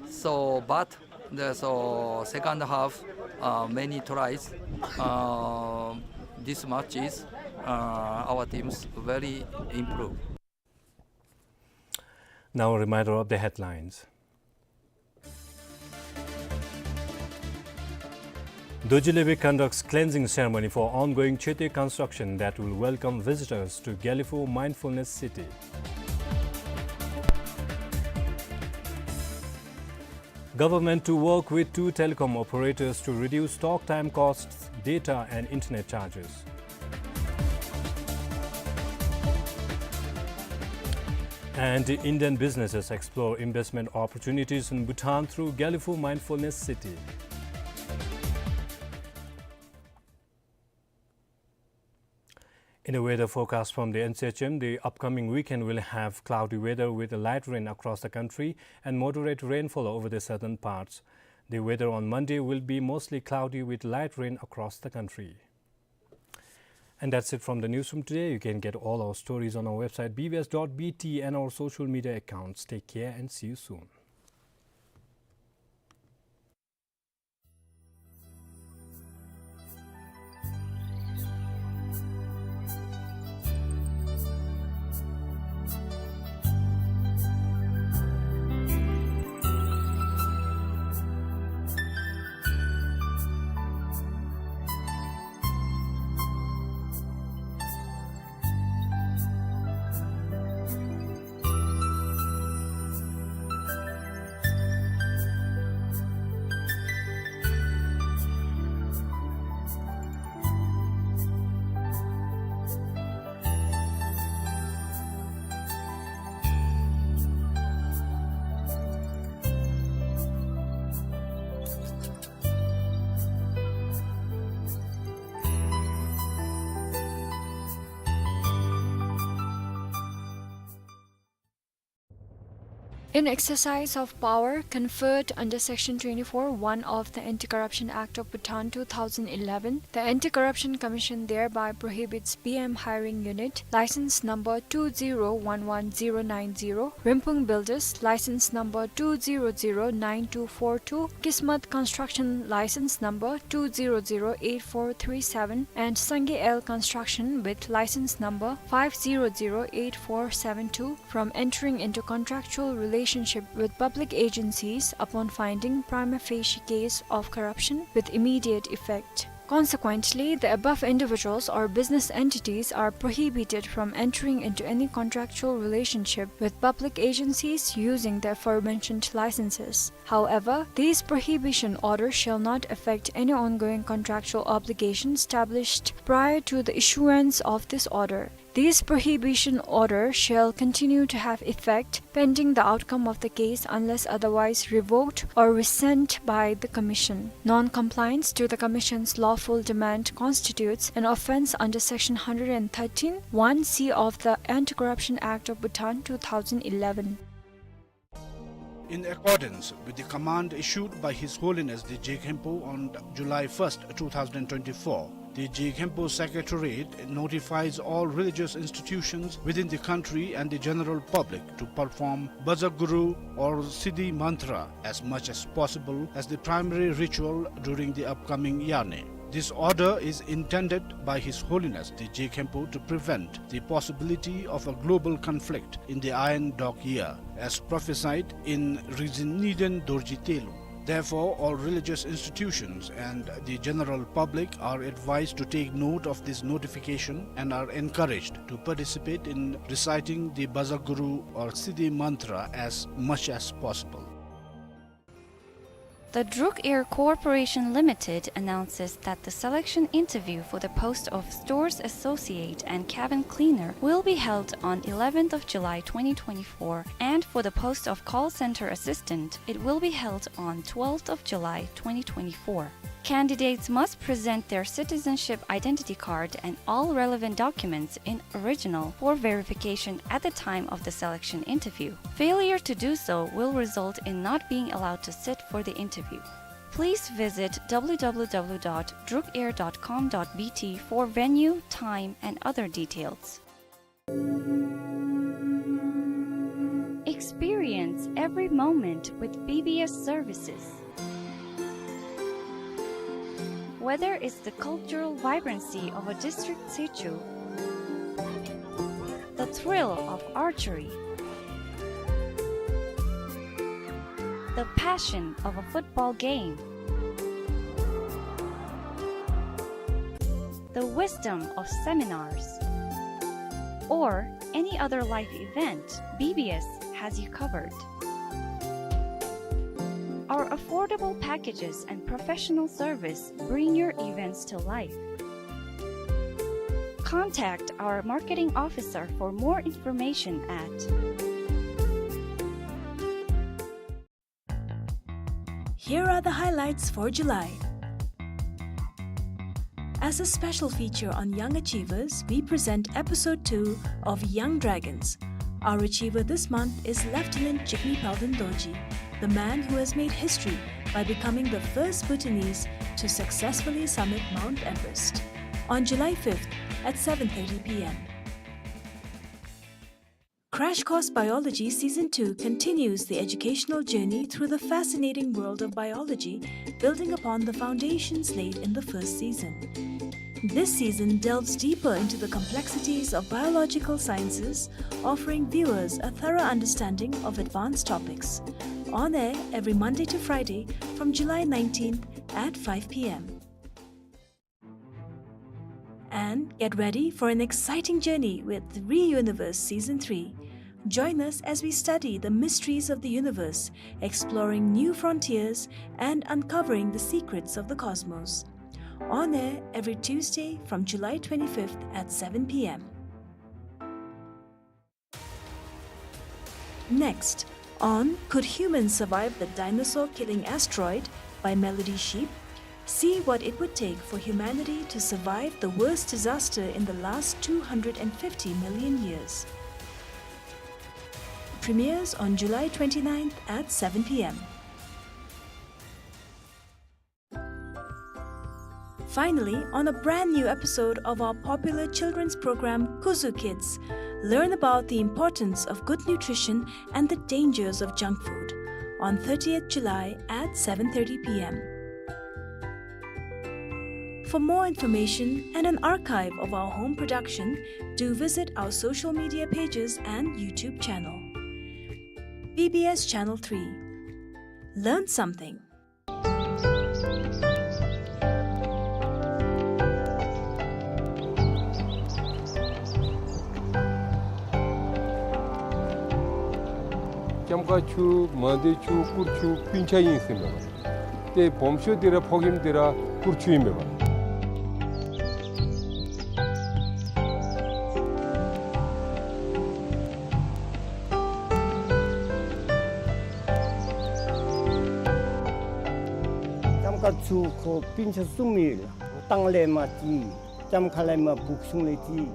So, but the, so second half, uh, many tries. Uh, this match is, uh, our teams very improve. Now a reminder of the headlines. Dorji Lebi conducts cleansing ceremony for ongoing Choetey construction that will welcome visitors to Gelephu Mindfulness City. Government to work with two telecom operators to reduce talk time costs, data and internet charges. And Indian businesses explore investment opportunities in Bhutan through Gelephu Mindfulness City. In the weather forecast from the N C H M, the upcoming weekend will have cloudy weather with light rain across the country and moderate rainfall over the southern parts. The weather on Monday will be mostly cloudy with light rain across the country. And that's it from the newsroom today. You can get all our stories on our website B B S dot B T and our social media accounts. Take care and see you soon. In exercise of power conferred under Section twenty-four one of the Anti-Corruption Act of Bhutan two thousand eleven, the Anti-Corruption Commission thereby prohibits B M Hiring Unit, license number two zero one one zero nine zero, Rinphung Builders, license number two zero zero nine two four two, Kismat Construction, license number two zero zero eight four three seven, and Sangay L Construction with license number five zero zero eight four seven two, from entering into contractual relationship with public agencies upon finding prima facie case of corruption with immediate effect. Consequently, the above individuals or business entities are prohibited from entering into any contractual relationship with public agencies using the aforementioned licenses. However, these prohibition orders shall not affect any ongoing contractual obligation established prior to the issuance of this order. This prohibition order shall continue to have effect pending the outcome of the case unless otherwise revoked or rescinded by the Commission. Non-compliance to the Commission's lawful demand constitutes an offence under Section hundred and thirteen one C of the Anti-Corruption Act of Bhutan two thousand eleven. In accordance with the command issued by His Holiness the Je Khenpo on July first, two thousand twenty-four, the Je Khenpo Secretariat notifies all religious institutions within the country and the general public to perform Bajaguru or Siddhi Mantra as much as possible as the primary ritual during the upcoming Yarney. This order is intended by His Holiness the Je Khenpo to prevent the possibility of a global conflict in the Iron Dog Year, as prophesied in Rizin Niden Dorji Telung. Therefore, all religious institutions and the general public are advised to take note of this notification and are encouraged to participate in reciting the Bajaguru or Siddhi Mantra as much as possible. The Druk Air Corporation Limited announces that the selection interview for the post of Stores Associate and Cabin Cleaner will be held on eleventh of July twenty twenty-four, and for the post of Call Center Assistant, it will be held on twelfth of July twenty twenty-four. Candidates must present their citizenship identity card and all relevant documents in original for verification at the time of the selection interview. Failure to do so will result in not being allowed to sit for the interview. Please visit W W W dot drukair dot com dot B T for venue, time, and other details. Experience every moment with B B S services. Whether it's the cultural vibrancy of a district situ, the thrill of archery, the passion of a football game, the wisdom of seminars, or any other life event, B B S has you covered. Our affordable packages and professional service bring your events to life. Contact our marketing officer for more information at Here are the highlights for July. As a special feature on young achievers, we present episode two of Young Dragons. Our achiever this month is Lieutenant Jigme Palden Dorji, the man who has made history by becoming the first Bhutanese to successfully summit Mount Everest. On July fifth at seven thirty P M. Crash Course Biology Season two continues the educational journey through the fascinating world of biology, building upon the foundations laid in the first season. This season delves deeper into the complexities of biological sciences, offering viewers a thorough understanding of advanced topics. On air every Monday to Friday from July nineteenth at five P M. And get ready for an exciting journey with Re-Universe Season three. Join us as we study the mysteries of the universe, exploring new frontiers and uncovering the secrets of the cosmos. On air every Tuesday from July twenty-fifth at seven P M. Next, on Could Humans Survive the Dinosaur Killing Asteroid by Melody Sheep, see what it would take for humanity to survive the worst disaster in the last two hundred and fifty million years. Premieres on July twenty-ninth at seven p.m. Finally, on a brand new episode of our popular children's program, Kuzu Kids, learn about the importance of good nutrition and the dangers of junk food on thirtieth July at seven thirty p.m. For more information and an archive of our home production, do visit our social media pages and YouTube channel. B B S Channel three. Learn something. ལྕམ་མཁར་ཆུ་མང་སྡེ་ཆུ་གུར་ཆུ་སྤུན་ཆ་ཨིན་ཟེར་མས་པ། ཏེ་སྦོམ་ཤོས་འདི་ར་ཕོ་རྒནམ་འདི་ར་གུར་ཆུ་ཨིན་མས་པ། ལྕམ་མཁར་ཆུ་ཁོ་སྤུན་ཆ་གསུམ་ཡོད་ལགས། ལྟག་ལས་མར་ཅིག་ལྕམ་མཁར་ལས་མར་སྦུག་གཞུང་ལས་ཅིག།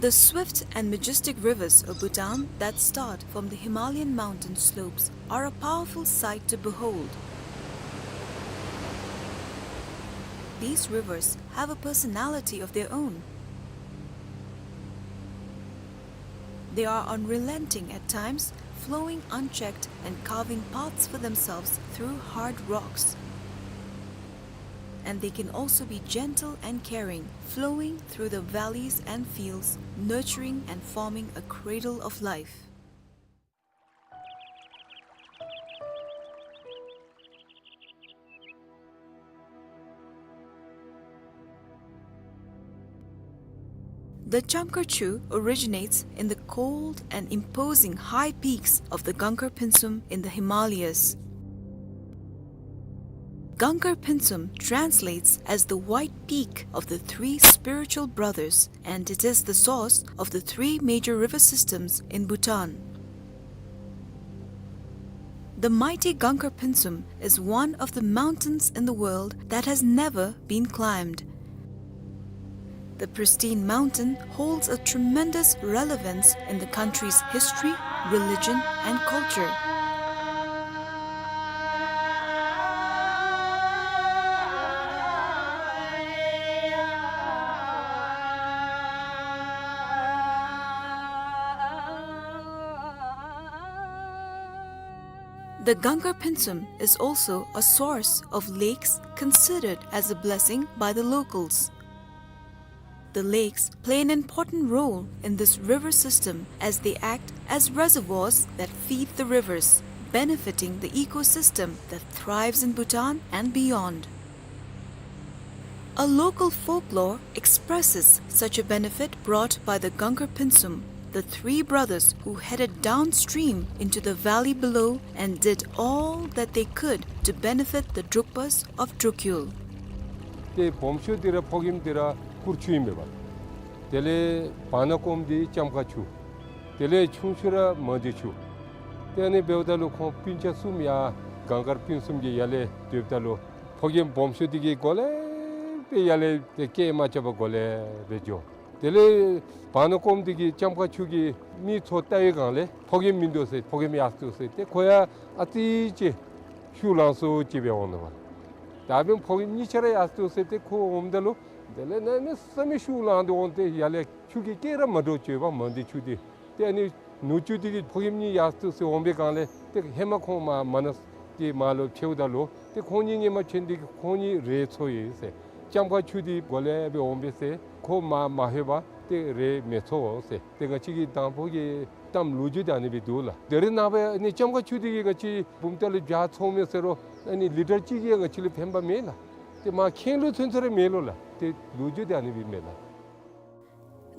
The swift and majestic rivers of Bhutan that start from the Himalayan mountain slopes are a powerful sight to behold. These rivers have a personality of their own. They are unrelenting at times, flowing unchecked and carving paths for themselves through hard rocks. And they can also be gentle and caring, flowing through the valleys and fields, nurturing and forming a cradle of life. The Chamkar Chu originates in the cold and imposing high peaks of the Gangar Pinsum in the Himalayas. Gangar Pinsum translates as the white peak of the three spiritual brothers, and it is the source of the three major river systems in Bhutan. The mighty Gangar Pinsum is one of the mountains in the world that has never been climbed. The pristine mountain holds a tremendous relevance in the country's history, religion, and culture. The Gangar Pinsum is also a source of lakes considered as a blessing by the locals. The lakes play an important role in this river system as they act as reservoirs that feed the rivers, benefiting the ecosystem that thrives in Bhutan and beyond. A local folklore expresses such a benefit brought by the Gangar Pinsum, the three brothers who headed downstream into the valley below and did all that they could to benefit the Drukpas of Drukyul. ཏེ་སྦོམ་ཤོས་འདི་ར་ཕོ་རྒནམ་འདི་ར་གུར་ཆུ་ཨིན་མས་པ། དེ་ལས་བར་ན་ཀོམ་འདི་ལྕམ་མཁར་ཆུ། དེ་ལས་ཆུང་ཤོས་ར་མང་སྡེ་ཆུ། ཏེ་ཨ་ནི་འབདཝ་ད་ལུ་ཁོང་སྤུན་ཆ་གསུམ་ཡར་གངས་དཀར་སྤུན་གསུམ་གྱི་ཡར་ལས་སྡོདཔ་ད་ལུ་ཕོ་རྒནམ་སྦོམ་ཤོས་འདི་གིས་འགོ་ལས་སྦེ་ཡར་ལས་ཏེ་སྐད་མ་རྐྱབ་པར་འགོ་ལས་སྦེ་འགྱོ། དེ་ལས་བར་ན་སྐོརམ་འདི་གིས་ལྕམ་མཁར་ཆུ་གིས་མི་ཚུ་བལྟ་བའི་སྒང་ལས་ཕོ་རྒནམ་མིན་འདུག་ཟེར། ཕོ་རྒནམ་ཡར་སོང་འདུག་ཟེར། ཏེ་ཁོ་ཡང་ཨ་ཙི་ཅིག་ཤུགས་ལང་སོང་ཅིག་སྦེ་འོང་ནུག་པ། ད་འབདན་ཕོ་རྒནམ་གཉིས་ཆ་ར་ཡར་སོང་འདུག་ཟེར། ཏེ་ཁོ་འོངམ་ད་ལུ་དེ་ལས་གནམ་མེད་ས་མེད་ཤུགས་ལངས་ཏེ་འོང་སྟེ་ཡར་ལས་ཆུ་གིས་སྐད་ར་མ་སྒྲོག་ཅིག་པ་མ་འདི་ཆུ་འདི། ཏེ་ཨ་ནི་ནུ་གཅུང་འདི་གིས་ཕོ་རྒནམ་གཉིས་ཡར་སོང་འདུག་ཟེར་འོང་པའི་སྒང་ལས་ཏེ་ཧེ་མ་ཁོང་མར་མར་ན་གི་མར་ལུ་ཕྱདཔ་ད་ལུ་ཏེ་ཁོང་གཉིས་སྔོན་མ་ཕྱད་ནི་འདི་གིས་ཁོང་གཉིས་རེ་འཚོ་ཡི་ཟེར། ལྕམ་མཁར་ཆུ་འདི་གོ་ལེ་སྦེ་འོང་པས་ཟེར། ཁོ་མར་མ་ལྷོད་པར་ཏེ་རེ་མི་འཚོ་ཟེར། ཏེ་ང་བཅས་ཀྱི་དང་ཕུ་གི་གཏམ་ལོ་རྒྱུས་འདི་ཨ་ནི་སྦེ་འདུག་ལགས། དེ་རིང་ནངས་པ་ཨ་ནི་ལྕམ་མཁར་ཆུ་འདི་གིས་ང་བཅས་བུམ་ཐང་ལས་བྱཱ་འཚོཝ་མས་ཟེར་རུང་ཨ་ནི་ལི་ཊར་གཅིག་གིས་ང་བཅས་ལུ་ཕན་པ་མེད་ལགས། ཏེ་མར་ཁེངས་ལུ་ཚུན་ཚོད་ར་མེད་ལོ་ལགས། ཏེ་ལོ་རྒྱུས་འདི་ཨ་ནི་སྦེ་མས་ལགས།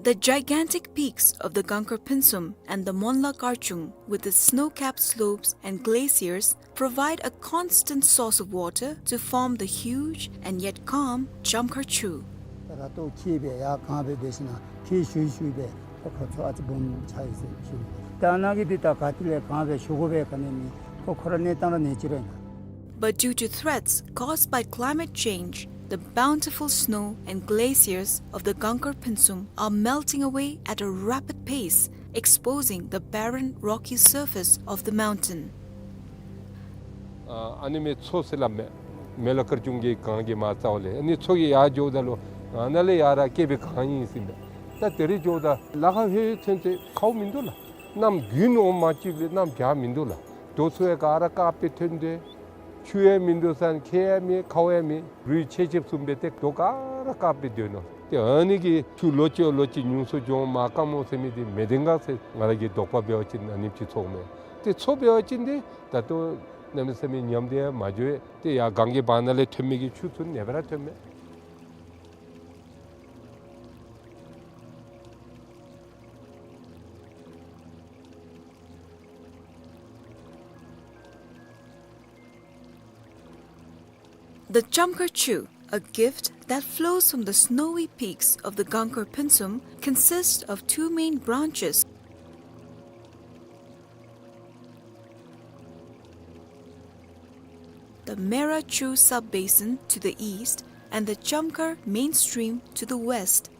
The gigantic peaks of the Gangkar Pynsum and the Monla Karchung, with its snow-capped slopes and glaciers, provide a constant source of water to form the huge and yet calm Chamkhar Chu. ར་ཏོ་ཁྱིད་སྦེ་ཡར་གངས་སྦེ་འབད་ཞིན་ན་ཁྱིད་ཞུ་ཞུ་སྦེ་ཁོ་ཁོ་ཚུ་ཨ་ཙི་སྦོམ་ཆགས་ཡི་ཟེར་ཞུ་ནི། ད་ནཱ་གི་འདི་ད་ག་ཏེ་ལས་གངས་སྦེ་ཞུ་དགོ་པའི་ག་ནི་མེད། ཁོ་ཁོ་ར་གནས་སྟངས་ར་གནས་ཅི་ར་ཨིན། But due to threats caused by climate change, the bountiful snow and glaciers of the Gangkar Pynsum are melting away at a rapid pace, exposing the barren, rocky surface of the mountain. ཨ་ཨ་ནི་མི་མཚོ་ཟེར་སླབ་མས། མེ་ལ་དཀར་ཆུང་གི་གངས་ཀྱི་མར་རྩ་བ་ལས་ཨ་ནི་མཚོ་གིས་ཡར་འགྱོཝ་ད་ལུ་ཨ་ནཱ་ལས་ཡར་ར་བསྐལ་པའི་གངས་ཨིན་ཟེར་མས། ད་དེ་རེ་འགྱོཝ་ད་ལ་ཁ་ཧེ་ཚུན་ཚོད་ཁཝ་མིན་འདུག་ལགས། གནམ་དགུན་འོང་མ་གཅིག་ལས་གནམ་བྱཱར་མིན་འདུག་ལགས། རྡོ་ཚུ་ཡང་ག་ར་དཀརཔོ་སྦེ་ཐོན་ཏེ་ཆུ་ཡང་མིན་འདུག་ཟེར་ན་ཁྱེག་ཡང་མེད། ཁཝ་ཡང་མེད། རུད་ཆེ་ཆེ་བཟུམ་སྦེ་ཏེ་རྡོ་ག་ར་དཀརཔོ་སྦེ་སྡོད་ནུག། ཏེ་ཨ་ནི་གི་ཆུ་ལོ་གཅིག་ལོ་གཅིག་ཉུང་སུ་འགྱོ་མ་དཀར་མོ་ཟེར་མི་འདི་མེད་དེ་ག་ཟེར་ང་ར་གི་དོགས་པ་འབད་བ་ཅིན་ཨ་ནེམ་ཅིག་ཚོརཝ་མས། ཏེ་མཚོ་འབད་བ་ཅིན་འདི་ད་ལྟོ་གནམ་མེད་ས་མེད་ཉམས་ཏེ་ཡང་མ་འགྱོ། ཏེ་ཡར་གངས་ཀྱི་བར་ན་ལས་ཐོན་མི་གི་ཆུ་ཚུ་ཨ་ནེ་སྦེ་ར་ཐོནམ་མས། The Chamkhar Chu, a gift that flows from the snowy peaks of the Gangkar Pynsum, consists of two main branches. The Mera Chu sub-basin to the east and the Chamkhar main stream to the west.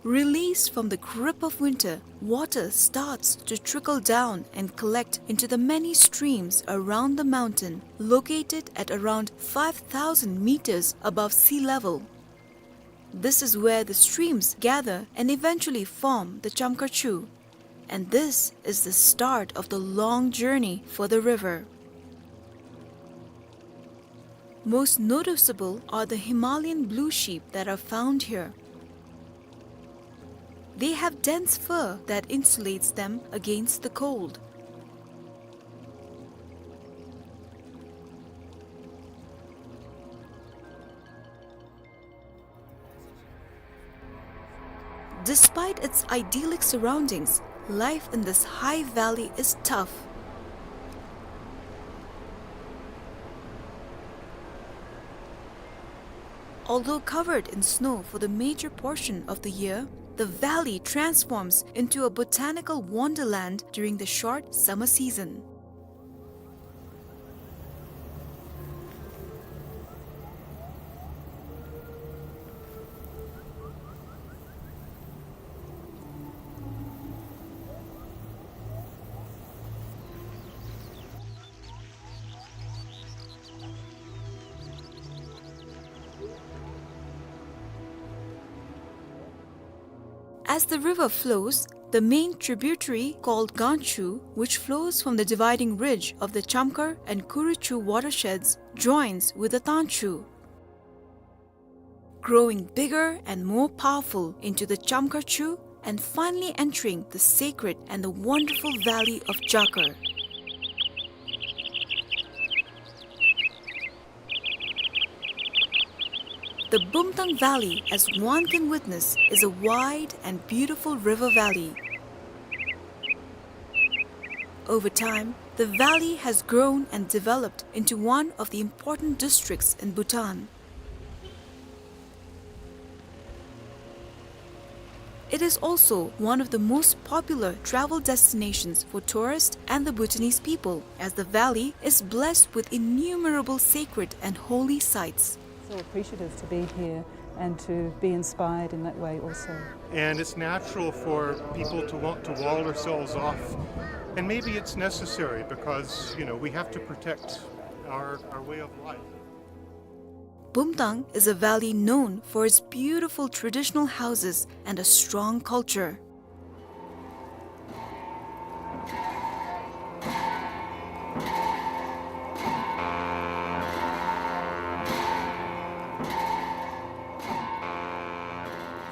Released from the grip of winter, water starts to trickle down and collect into the many streams around the mountain, located at around five thousand meters above sea level. This is where the streams gather and eventually form the Chamkhar Chu. And this is the start of the long journey for the river. Most noticeable are the Himalayan blue sheep that are found here. They have dense fur that insulates them against the cold. Despite its idyllic surroundings, life in this high valley is tough. Although covered in snow for the major portion of the year, the valley transforms into a botanical wonderland during the short summer season. As the river flows, the main tributary called Ganchu, which flows from the dividing ridge of the Chamkhar and Kuruchu watersheds, joins with the Tanchu, growing bigger and more powerful into the Chamkhar Chu and finally entering the sacred and the wonderful valley of Jakar. The Bumtang Valley, as one can witness, is a wide and beautiful river valley. Over time, the valley has grown and developed into one of the important districts in Bhutan. It is also one of the most popular travel destinations for tourists and the Bhutanese people, as the valley is blessed with innumerable sacred and holy sites. So appreciative to be here and to be inspired in that way also. And it's natural for people to want to wall ourselves off. And maybe it's necessary because, you know, we have to protect our, our way of life. Bumtang is a valley known for its beautiful traditional houses and a strong culture.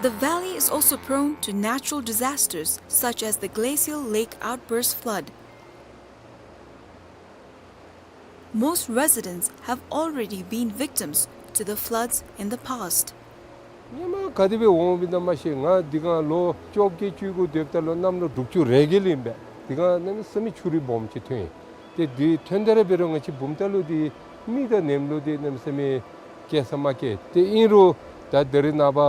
The valley is also prone to natural disasters such as the glacial lake outburst flood. Most residents have already been victims to the floods in the past. ཉི་མ་ག་དེ་སྦེ་འོང་བའི་ནང་མ་ཤེས། ང་འདི་གང་ལོ་བཅོ་བརྒྱད་བཅུ་དགུ་སྡོདཔ་ད་ལུ་གནམ་ལོ་དྲུག་ཅུ་རེ་བརྒྱད་ལུ་ཨིན་པས། འདི་གང་གནམ་མེད་ས་མེད་ཆུ་རུད་སྦོམ་ཅིག་ཐོན་ཡི། ཏེ་འདི་ཐོན་ད་ར་འབད་རུང་ང་བཅས་བུམ་ཐང་ལུ་འདི་མི་དང་ནེམ་ལུ་འདི་གནམ་མེད་ས་མེད་སྐྱེལ་ས་མ་སྐྱེལ། ཏེ་ཨིན་རུང་ད་ད་རེས་ནངས་པ་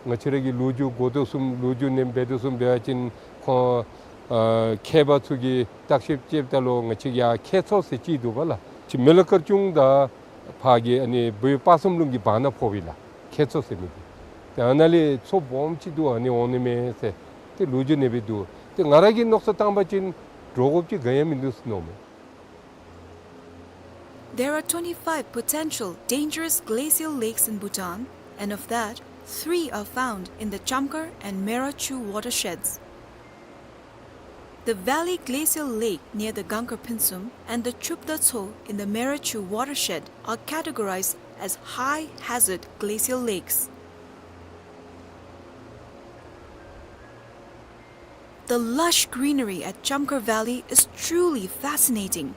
ང་བཅས་ར་གི་ལོ་རྒྱུས་གོ་དོ་བཟུམ་ལོ་རྒྱུས་ནེམ་འབད་དོ་བཟུམ་འབད་བ་ཅིན་ཁོང་ཨ་མཁས་པ་ཚུ་གིས་བརྟག་ཞིབ་རྐྱབ་ད་ལུ་ང་བཅས་ཡར་ཁྱེད་མཚོ་ཟེར་ཅིག་འདུག་པ་ལགས། ཅིག་མི་ལ་དཀར་ཆུང་དང་ཕར་གི་ཨ་ནི་བོད་སྤ་གསུམ་ལུང་གི་བར་ན་ཕོག་པས་ལགས། ཁྱེད་མཚོ་ཟེར་མི་འདི། ཏེ་ཨ་ནཱ་ལས་མཚོ་སྦོམ་ཅིག་འདུག། ཨ་ནི་འོང་ནི་མས་ཟེར་ཏེ་ལོ་རྒྱུས་ནེམ་སྦེ་འདུག། ཏེ་ང་ར་གིས་མནོ་བསམ་བཏང་བ་ཅིན་འདྲོག་དགོཔ་ཅིག་ག་ཡང་མིན་འདུག་ཟེར་མནོཝ་མས། There are twenty-five potential dangerous glacial lakes in Bhutan, and of that, three are found in the Chamkhar and Meira Chu watersheds. The Valley Glacial Lake near the Gangkhar Phinsum and the Chupda Tso in the Meira Chu watershed are categorized as high hazard glacial lakes. The lush greenery at Chamkhar Valley is truly fascinating.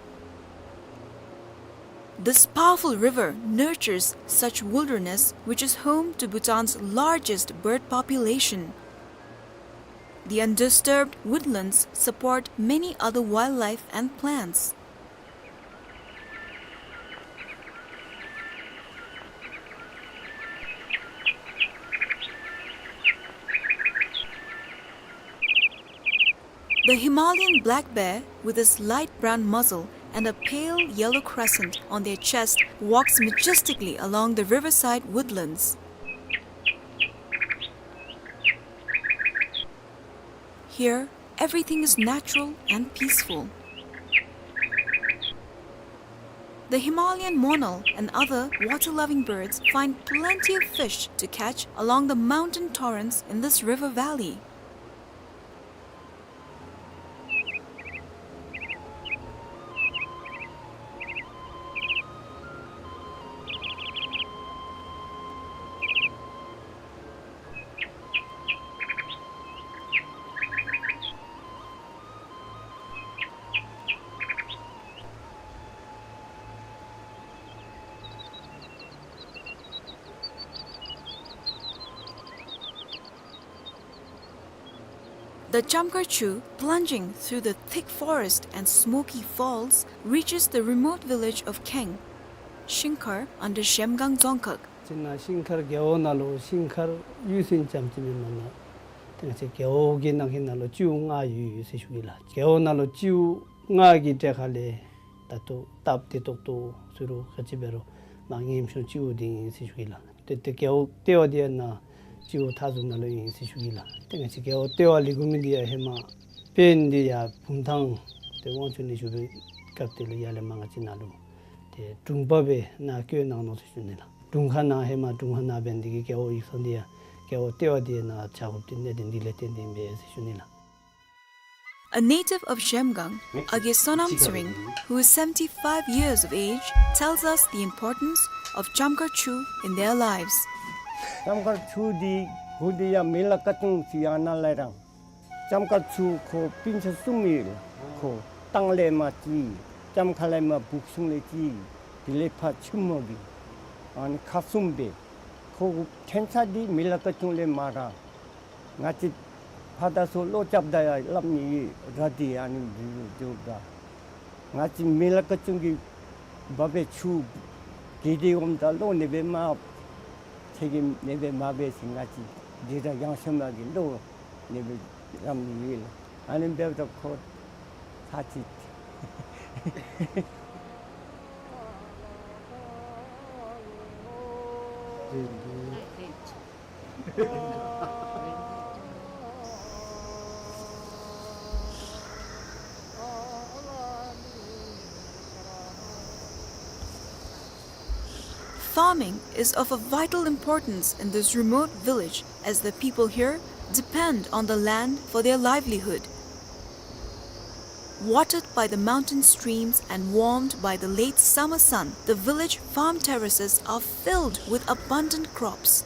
This powerful river nurtures such wilderness, which is home to Bhutan's largest bird population. The undisturbed woodlands support many other wildlife and plants. The Himalayan black bear, with its light brown muzzle and a pale yellow crescent on their chest, walks majestically along the riverside woodlands. Here, everything is natural and peaceful. The Himalayan monal and other water-loving birds find plenty of fish to catch along the mountain torrents in this river valley. The Chamkhar Chu, plunging through the thick forest and smoky falls, reaches the remote village of Kheng, Shingkhar under Zhemgang Dzongkhag. ཅིག་ནཱ་ཤིང་མཁར་རྒེད་འོག་ནང་ལུ་ཤིང་མཁར་གཡུས་ཚན་ཙམ་ཅིག་མེན་པར་ནཱ་ཏེ་ང་བཅས་རྒེད་འོག་གི་ནང་གི་ནང་ལུ་སྤྱི་འོག་ལྔ་ཡོད་ཡོད་ཟེར་ཞུ་གེ་ལགས། རྒེད་འོག་ནང་ལུ་སྤྱི་འོག་ལྔ་གི་གྲས་ཁ་ལས་ད་ལྟོ་སྟབས་བདེ་ཏོག་ཏོ་ཟེར་རུང་ག་ཅི་འབད་རུང་མར་ངེམ་ཤོང་སྤྱི་འོག་འདི་ཨིན་ཟེར་ཞུ་གེ་ལགས། ཏེ་ཏེ་རྒེད་འོག་ལྟེ་བ་འདི་ཡང་ནཱ་སྤྱི་འོག་མཐའ་ཟུར་ནང་ལུ་ཨིན་ཟེར་ཞུ་གེ་ལགས། ཏེ་ང་བཅས་རྒེད་འོག་ལྟེ་བ་ལས་འགོ་མི་འདི་ཡང་ཧེ་མ་དཔོན་འདི་ཡར་བུམ་ཐང་ཏེ་དབང་ཕྱུག་གནས་བཞུགས་པའི་སྐབས་དེ་ལུ་ཡར་ལས་མར་ང་བཅས་ནཱ་ལུ་ཏེ་དྲུང་པ་སྦེ་ནཱ་བསྐོས་གནང་ནུག་ཟེར་ཞུ་ནི་ལགས། དྲུང་ཁག་ནང་ཧེ་མ་དྲུང་ཁག་ནང་འབད་ནི་འདི་གིས་རྒེད་འོག་ཡིག་ཚང་འདི་ཡང་རྒེད་འོག་ལྟེ་བ་འདི་ནཱ་ཆགས་དགོཔ་འདི་གནད་དོན་འདི་ལས་བརྟེན་ཏེ་ཨིན་པས་ཟེར་ཞུ་ནི་ལགས། A native of Zhemgang, Age Sonam Tsering, who is seventy-five years of age, tells us the importance of Chamkhar Chu in their lives. ལྕམ་མཁར་ཆུ་འདི་གུ་འདི་ཡང་མི་ལ་ཀ་ཅུང་ཅིག་ཡང་ནཱ་ལས་རང་ལྕམ་མཁར་ཆུ་ཁོ་སྤུན་ཆ་གསུམ་ཡོད། ཁོ་སྟང་ལས་མར་གཅིག། ལྕམ་མཁར་ལས་མར་སྦུག་གསུང་ལས་གཅིག། དེ་ལས་ཕར་ཆུ་མོ་གི་ཨ་ནི་ཁག་གསུམ་སྦེ། ཁོ་ཐོན་ས་འདི་མི་ལ་ཀ་ཅུང་ལས་མར་ར། ང་བཅས་ཕར་དང་ཚུར་ལོག་རྐྱབ་ད་ཡང་སླབ་ནི་ཡོད། ར་འདི་ཨ་ནི་འདི་འདི་འདི་འདི། ང་བཅས་མི་ལ་ཀ་ཅུང་གི་འབབ་པའི་ཆུ་གི་འདི་འོངམ་ད་ལོག་ནི་སྦེ་མ་ཚེ་གི་ནི་སྦེ་མ་འབད་ཞིནམ་ང་བཅས་འདི་ར་ཡང་ཤོ་མ་གི་ལོག་ནི་སྦེ་རམ་ནི་ཡོད་ལགས། ཨ་ནི་འབདཝ་ད་ཁོ་ཚར་གཅིག། Farming is of a vital importance in this remote village, as the people here depend on the land for their livelihood. Watered by the mountain streams and warmed by the late summer sun, the village farm terraces are filled with abundant crops.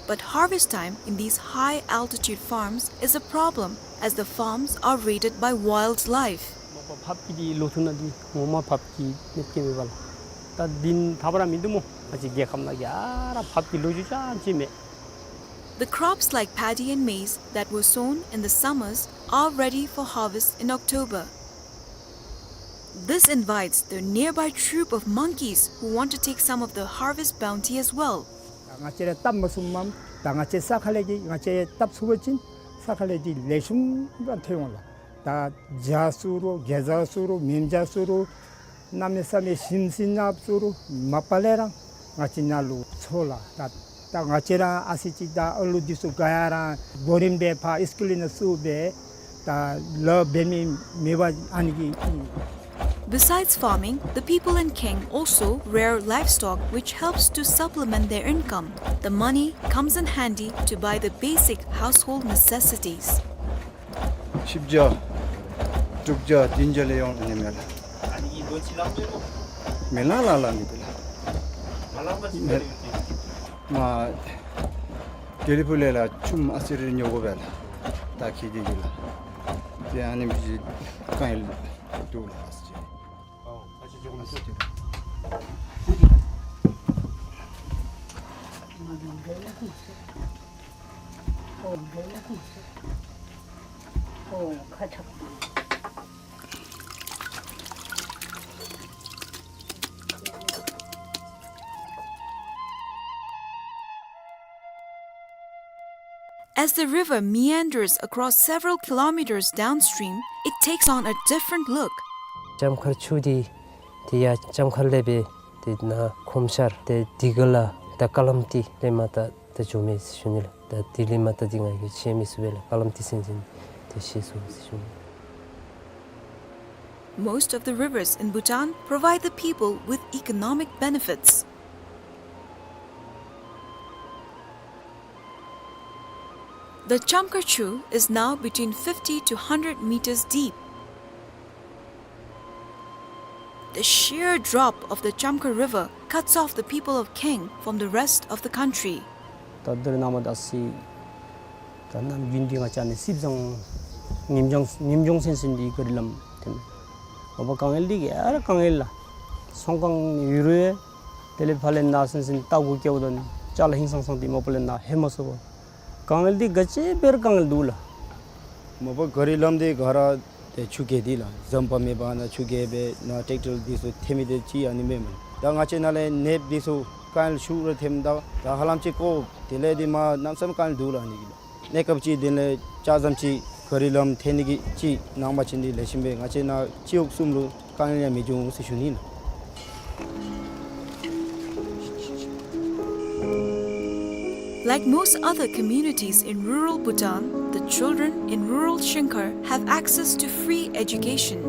But harvest time in these high-altitude farms is a problem, as the farms are raided by wildlife. མ་པ་ཕགཔ་ཀྱི་འདི་ལོ་ཐུང་ནང་འདི་ངོ་མ་ཕགཔ་ཀྱི་མེདཔ་ཀྱི་མེད་པ་ལགས། ད་འདི་ད་བར་མིན་འདུག་སྨོ། ང་བཅས་རྒྱལ་ཁབ་ནང་ག་ར་ཕགཔ་ཀྱི་ལོ་རྒྱུས་ཅང་ཅིག་མེད། The crops like paddy and maize that were sown in the summers are ready for harvest in October. This invites the nearby troop of monkeys who want to take some of the harvest bounty as well. ང་བཅས་ར་བཏབ་མ་ཚུགསཔ་མས། ད་ང་བཅས་ས་ཁ་ལས་ཀྱི་ང་བཅས་བཏབ་ཚུགས་པ་ཅིན་ས་ཁ་ལས་ཀྱི་ལེགས་ཤོམ་སྦེ་ཐོན་འོང་ལགས། ད་བྱ་ཚུ་རུང་གེ་ཛ་ཚུ་རུང་མེན་བྱ་ཚུ་རུང་གནམ་མེད་ས་མེད་ཞིམ་ཟས་ནགཔ་ཚུ་རུང་མ་པ་ལས་ར་ང་བཅས་ནཱ་ལུ་འཚོ་ལགས། ད་ད་ང་བཅས་ར་ཨ་ཙི་ཅིག་ད་ཨ་ལུ་འདི་ཚུ་ག་ཡ་ར་གོ་རིམ་སྦེ་ཕར་སི་ཀུལ་ནང་བཙུགས་སྦེ་ད་ལཱ་འབད་མི་མེད་པར་ཨ་ནི་གི། Besides farming, the people in Kheng also rear livestock, which helps to supplement their income. The money comes in handy to buy the basic household necessities. བཞི་བརྒྱ། དྲུག་བརྒྱ། བདུན་བརྒྱ་ལས་ཡོང་ནི་མས་ལགས། ཨ་ནི་གི་ལོ་ཅིག་ལང་མས་སྨོ། མེ་ལང་ལང་ལང་ནི་འདུག་ལགས། མ་ལང་པ་ཅིན་མེ་ལང་ལང་ནི་འདུག། མ་ཏེ་ལི་ཕུག་ལས་ལགས་ཆུམ་ཨ་ཙི་རེ་ཉོ་དགོ་པས་ལགས། ད་ཁྱད་དེ་གིས་ལགས། ཏེ་ཨ་ནི་མི་ཅིག་དཀའ་ངལ་འདུག་ལགས། ཨ་ཙི་ཅིག། As the river meanders across several kilometers downstream, it takes on a different look. ལྕམ་མཁར་ཆུ་འདི་ཏེ་ཡར་ལྕམ་མཁར་ལས་སྦེ་ཏེ་ནཱ་ཁོམ་ཤར་ཏེ་དི་ག་ལ་ད་ཀ་ལམ་ཏི་ལས་མར་ད་ད་འགྱོ་མས་ཟེར་ཞུ་ནི་ལགས། ད་དི་ལས་མར་ད་འདི་ང་གིས་ཤེས་མི་ཚུགས་པས་ལགས། ཀ་ལམ་ཏི་ཟེར་མི་འདི་ཤེས་ཚུགས་ཟེར་ཞུ་ནི། Most of the rivers in Bhutan provide the people with economic benefits. The Chamkhar Chu is now between fifty to hundred meters deep. The sheer drop of the Chamkhar River cuts off the people of Kheng from the rest of the country. ད་ད་རེས་ནངས་པ་ད་སི་ད་ནམ་རྒྱུན་འདི་ང་བཅས་ནི་སིབ་ཟང་ངེམ་ལྗོངས་ངེམ་ལྗོངས་ཟེར་ཟེར་འདི་ག་རི་ལམ་ཐོན་མས། མ་པ་དཀའ་ངལ་འདི་ག་ར་དཀའ་ངལ་ལགས། ཚོང་ཁང་ཡོད་རུང་དེ་ལས་ཕར་ལས་ནཱ་ཟེར་ཟེར་ལྟ་སྒོ་བཀལཝ་ད་ཅ་ལ་ཧིང་སངས་སངས་འདི་མ་པ་ལས་ནཱ་ལྷོད་མ་ཚུགས་པས། དཀའ་ངལ་འདི་ག་ཅི་འབད་རུང་དཀའ་ངལ་འདུག་ལགས། མ་པ་ག་རི་ལམ་འདི་ག་ར་ཏེ་ཆུ་རྐྱལ་འདི་ལགས། ཟམ་པ་མེད་པར་ནཱ་ཆུ་རྐྱལ་སྦེ་ནཱ་ཊེཀ་ཊར་འདི་ཚུ་ཐོན་མི་འདི་ཅིག་ཨ་ནི་མེན་མས། ད་ང་བཅས་ནཱ་ལས་ནདཔ་འདི་ཚུ་དཀའ་ངལ་ཤུགས་ར་ཐོནམ་ད་ད་ཧ་ལམ་ཅིག་ཀོ་དེ་ལས་འདི་མར་གནམ་མེད་ས་མེད་དཀའ་ངལ་འདུག་ལགས། ཨ་ནི་གི་ལགས། གནས་སྐབས་ཅིག་དེ་ལས་ཅ་ལ་ཙམ་ཅིག་ག་རི་ལམ་ཐོན་ནི་གི་ཅིག་གནང་པ་ཅིན་འདི་ལེགས་ཤོམ་སྦེ་ང་བཅས་ནཱ་སྤྱི་འོག་གསུམ་ལུ་དཀའ་ངལ་ཡང་མི་འབྱུང་ཟེར་ཞུ་ནི་ལགས། Like most other communities in rural Bhutan, the children in rural Shingkhar have access to free education.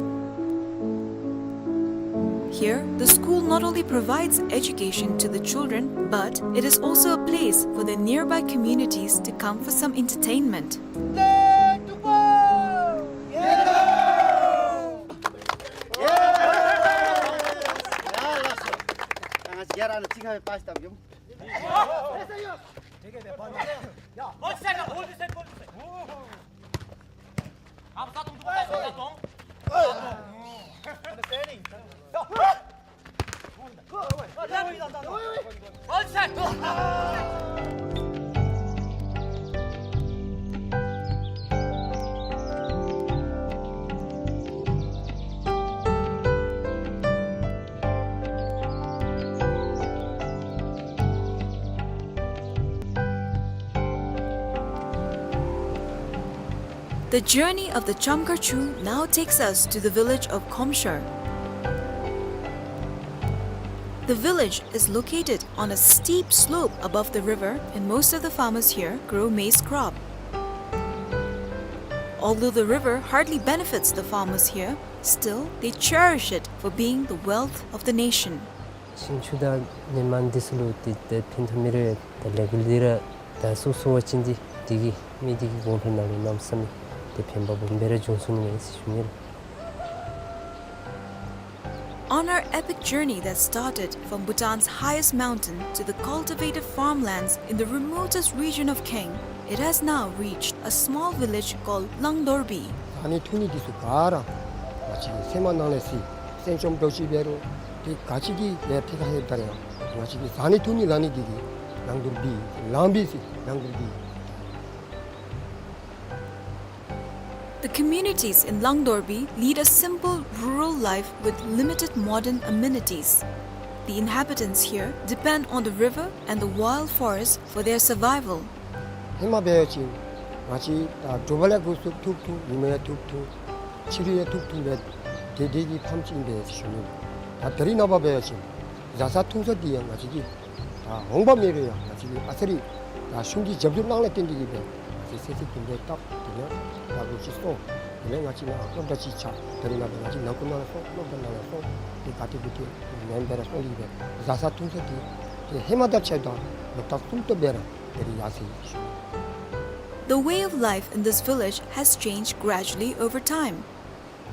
Here, the school not only provides education to the children, but it is also a place for the nearby communities to come for some entertainment. The journey of the Chamkhar Chu now takes us to the village of Khomshar. The village is located on a steep slope above the river, and most of the farmers here grow maize crop. Although the river hardly benefits the farmers here, still they cherish it for being the wealth of the nation. ཤིང་ཆུ་དང་ནི་མ་འདི་ཚུ་ལུ་ཏེ་ཏེ་ཕན་ཐོགས་མི་རེ་ད་ལས་འགུལ་འདི་ར་ད་སུ་སུ་བ་ཅིན་འདི་འདི་གིས་མི་འདི་གིས་གོང་འཕེལ་ནང་ལུ་གནམ་མེད་ས་མེད་ཏེ་ཕན་པ་སྦོམ་སྦེ་ར་བྱུང་སོ་ནི་མས་ཟེར་ཞུ་ནི་ལགས། On our epic journey that started from Bhutan's highest mountain to the cultivated farmlands in the remotest region of Kaeng, it has now reached a small village called Langdorbi. ཟ་ནི་འཐུང་ནི་འདི་ཚུ་ག་ར་ང་བཅས་ཀྱི་སེམས་ནང་ལས་སི་སེམས་ཅན་འདྲཝ་ཅིག་འབད་རུང་ཏེ་ག་ཅི་གི་ཡ་ཏེ་ག་ཧེ་ད་རེ་ཡང་ང་བཅས་ཀྱི་ཟ་ནི་འཐུང་ནི་ལ་ནི་འདི་གིས་ལང་དོར་བི་ལང་བི་ཟེར་ལང་དོར་བི། The communities in Langdorbi lead a simple rural life with limited modern amenities. The inhabitants here depend on the river and the wild forest for their survival. ཧེ་མ་འབད་བ་ཅིན་ང་བཅས་ད་དྲོ་པ་ལས་འགོ་བཙུགས་ཐུག་ཐུག་ཉིན་མ་ཡང་ཐུག་ཐུག་ཕྱི་རུ་ཡང་ཐུག་ཐུག་སྦེ་དེ་དེ་གི་ཕམ་ཅིག་ཨིན་པས་ཟེར་ཞུ་ནི། ད་ད་རིས་ནངས་པ་འབད་བ་ཅིན་ཟ་ས་འཐུང་ས་འདི་ཡང་ང་བཅས་ཀྱི་ད་འོང་འབབ་མེད་རུང་ཡང་ང་བཅས་ཀྱི་ཨ་ཙི་རེ་ད་གཞུང་གི་རྒྱབ་སྐྱོར་གནང་ལས་བརྟེན་ཏེ་གིས་སྦེ་ང་བཅས་ཚེ་ཚེ་གི་འབད་ཐབས་དེ་ལས་ད་ལོ་ཅིག་སོང་། དེ་ལས་ང་བཅས་ནང་སློབ་གྲྭ་ཅིག་ཆགས། ད་རིས་ནངས་པ་ང་བཅས་ནང་ཁུལ་ནང་ལས་སོང་སློབ་གྲྭ་ནང་ལས་སོང་དེ་ག་ཏེ་གུ་ཏེ་མེན་པར་སོང་སྟེ་གིས་སྦེ་ཟ་ས་འཐུང་ས་འདི་ཏེ་ཧེ་མ་དང་ཕྱདཔ་ད་ལོག་ལྟབ་གསུམ་སྟོང་སྦེ་ར་དེ་རིགས་ཡར་སོ་ཡི་ཟེར་ཞུ་ནི། The way of life in this village has changed gradually over time.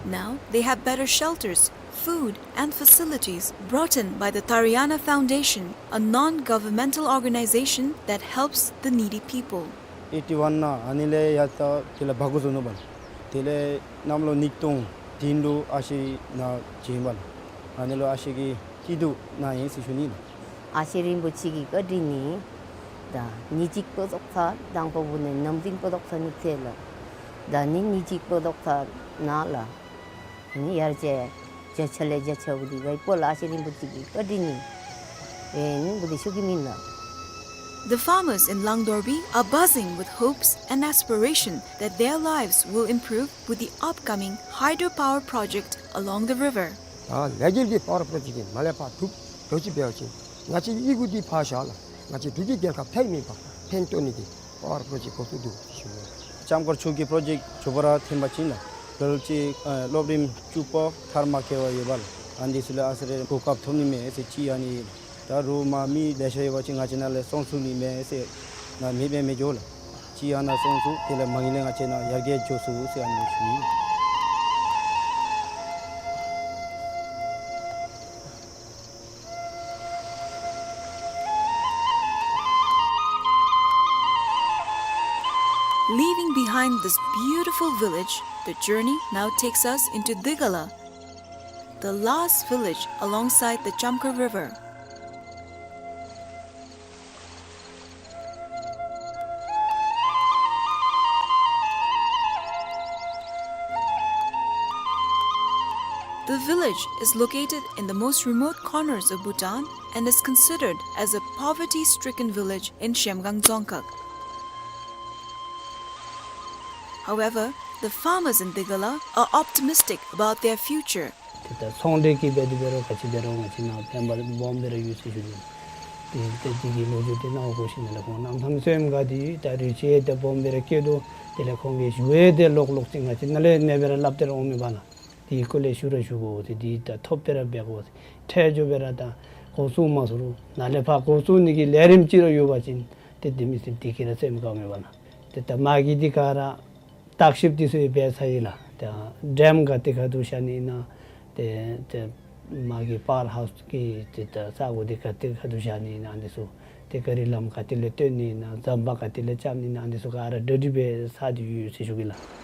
Now they have better shelters, food, and facilities brought in by the Tariana Foundation, a non-governmental organization that helps the needy people. ཨེ་ཊི་ཝན་ནང་ཨ་ནི་ལས་ཡར་ད་དེ་ལས་འབག་འགྱོ་ནུག་པ་ལགས། དེ་ལས་གནམ་ལོ་ཉིས་སྟོང་བདུན་ལུ་ཨ་ཞེ་ནཱ་བྱོན་པ་ལགས། ཨ་ནི་ལུ་ཨ་ཞེ་གིས་སྐྱིད་སྡུག་གནང་ཡི་ཟེར་ཞུ་ནི་ལགས། ཨ་ཞེ་རིན་པོ་ཆེ་གི་བཀའ་དྲིན་ནི་ད་ཉིན་གཅིག་པོ་རྫོགས་ཚར་དང་པ་བུ་ནི་གནམ་རིམ་པོ་རྫོགས་ཚར་ནི་ཚེ་ལགས། ད་ནི་ཉིན་གཅིག་པོ་རྫོགས་ཚར་ནཱ་ལགས། ནི་ཡར་ཅིག་བརྒྱ་ཆ་ལས་བརྒྱ་ཆ་བུ་འདི་ག་ཡི་སྤོ་ལགས། ཨ་ཞེ་རིན་པོ་ཆེ་གི་བཀའ་དྲིན་ནི་ཨེ་ནི་བུ་འདི་ཤོར་གི་མེན་ལགས། The farmers in Langdorbi are buzzing with hopes and aspiration that their lives will improve with the upcoming hydropower project along the river. ད་ལས་འགུལ་འདི་པ་ཝར་པྲོ་ཇེཀཊ་འདི་མར་ལས་ཕར་གྲུབ་འགྱོ་ཅི་འབད་བ་ཅིན་ང་བཅས་ཀྱི་ཡི་གུ་འདི་ཕར་བཞག་ལགས། ང་བཅས་འབྲུག་གི་རྒྱལ་ཁབ་ཐད་མེད་པར་ཕན་ཐོགས་ནི་འདི་པ་ཝར་པྲོ་ཇེཀཊ་འགོ་བཙུགས་འདུག་ཟེར་ཞུ་ནི། ལྕམ་མཁར་ཆུ་གི་པྲོ་ཇེཀཊ་མཇུག་པ་ར་ཐོན་པ་ཅིན་ལགས་ལོ་ལུ་ཅིག་ཨེ་སློབ་རིམ་བཅུ་པ་མཐར་མ་འཁྱོལ་བར་ཡོད་པ་ལགས། ཨ་ནི་འདི་ཚུ་ལུ་ཨ་ཙི་རེ་གོ་སྐབས་ཐོབ་ནི་མས་ཟེར་ཅིག་ཨ་ནི་ལགས། ད་རུང་མ་མི་ལེ་ཤ་ཡོད་པ་ཅིན་ང་བཅས་ནཱ་ལས་སོང་ཚུགས་ནི་མས་ཟེར་ནཱ་མེདཔ་སྦེ་མི་འགྱོ་ལགས། ཅིག་ཨ་ནཱ་སོང་ཚུགས་དེ་ལས་མ་ངེས་ལས་ང་བཅས་ནཱ་ཡར་རྒྱས་འགྱོ་ཚུགས་ཟེར་ཨ་ནི་ཞུ་ནི། Leaving behind this beautiful village, the journey now takes us into Digala, the last village alongside the Chamkhar River. The village is located in the most remote corners of Bhutan and is considered as a poverty-stricken village in Zhemgang Dzongkhag. However, the farmers in Digala are optimistic about their future. ཏེ་ད་ཚོང་འབྲེལ་གྱི་འབད་དེ་འབད་རུང་ག་ཅི་འབད་རུང་ང་བཅས་ནཱ་ཕན་པ་སྦོམ་སྦེ་ར་ཡོད་ཟེར་ཞུ་ནི། ཏེ་ཏེ་དེ་གི་ལོ་རྒྱུས་འདི་ནཱ་འོང་གོ་ཞིནམ་ལས་ཁོང་གནམ་མེད་ས་མེད་དགའ་སྟེ་ད་རུང་ཅིག་ཏེ་སྦོམ་སྦེ་ར་སྐྱེས་དོ། དེ་ལས་ཁོང་གིས་ཞུ་ཡི་ཏེ་ལོག་ལོག་ཅིག་ང་བཅས་ནཱ་ལས་ཨ་ནེ་སྦེ་ར་སླབ་སྟེ་ར་འོང་མི་འབད་ལགས། དེ་གི་སྐོར་ལས་ཞུ་ར་ཞུ་དགོ་ཟེར། དེ་ད་ཐོབ་སྟེ་ར་འབད་དགོ་ཟེར། ཁྲལ་འགྱོ་སྦེ་ར་ད་འགོ་བཙུགས་མ་ཚུགས་རུང་ནཱ་ལས་ཕར་འགོ་བཙུགས་ནི་གི་ལས་རིམ་ཅིག་ར་ཡོད་པ་ཅིན་ཏེ་དེ་མི་སེར་དེ་གིས་ར་སེམས་དགའ་མི་འབད་ལགས། ཏེ་ད་མ་གི་འདི་ག་ར་བརྟག་ཞིབ་འདི་ཚུ་ཡང་འབད་ཚར་ཡི་ལགས། ཏེ་ཌེམ་ག་ཏེ་ག་འདུག་བཞག་ནི་ཨིན་ན། ཏེ་ཏེ་མ་གི་པ་ཝར་ཧའུསི་གི་ཏེ་ད་ས་གོ་འདི་ག་ཏེ་ག་འདུག་བཞག་ནི་ཨིན་ན་འདི་ཚུ། ཏེ་ག་རི་ལམ་ག་ཏེ་ལས་བཏོན་ནི་ཨིན་ན། ཟམ་པ་ག་ཏེ་ལས་རྐྱབ་ནི་ཨིན་ན། འདི་ཚུ་ག་ར་གྲ་སྒྲིག་འབད་ཚར་ཏེ་ཡོད་ཟེར་ཞུ་གེ་ལགས།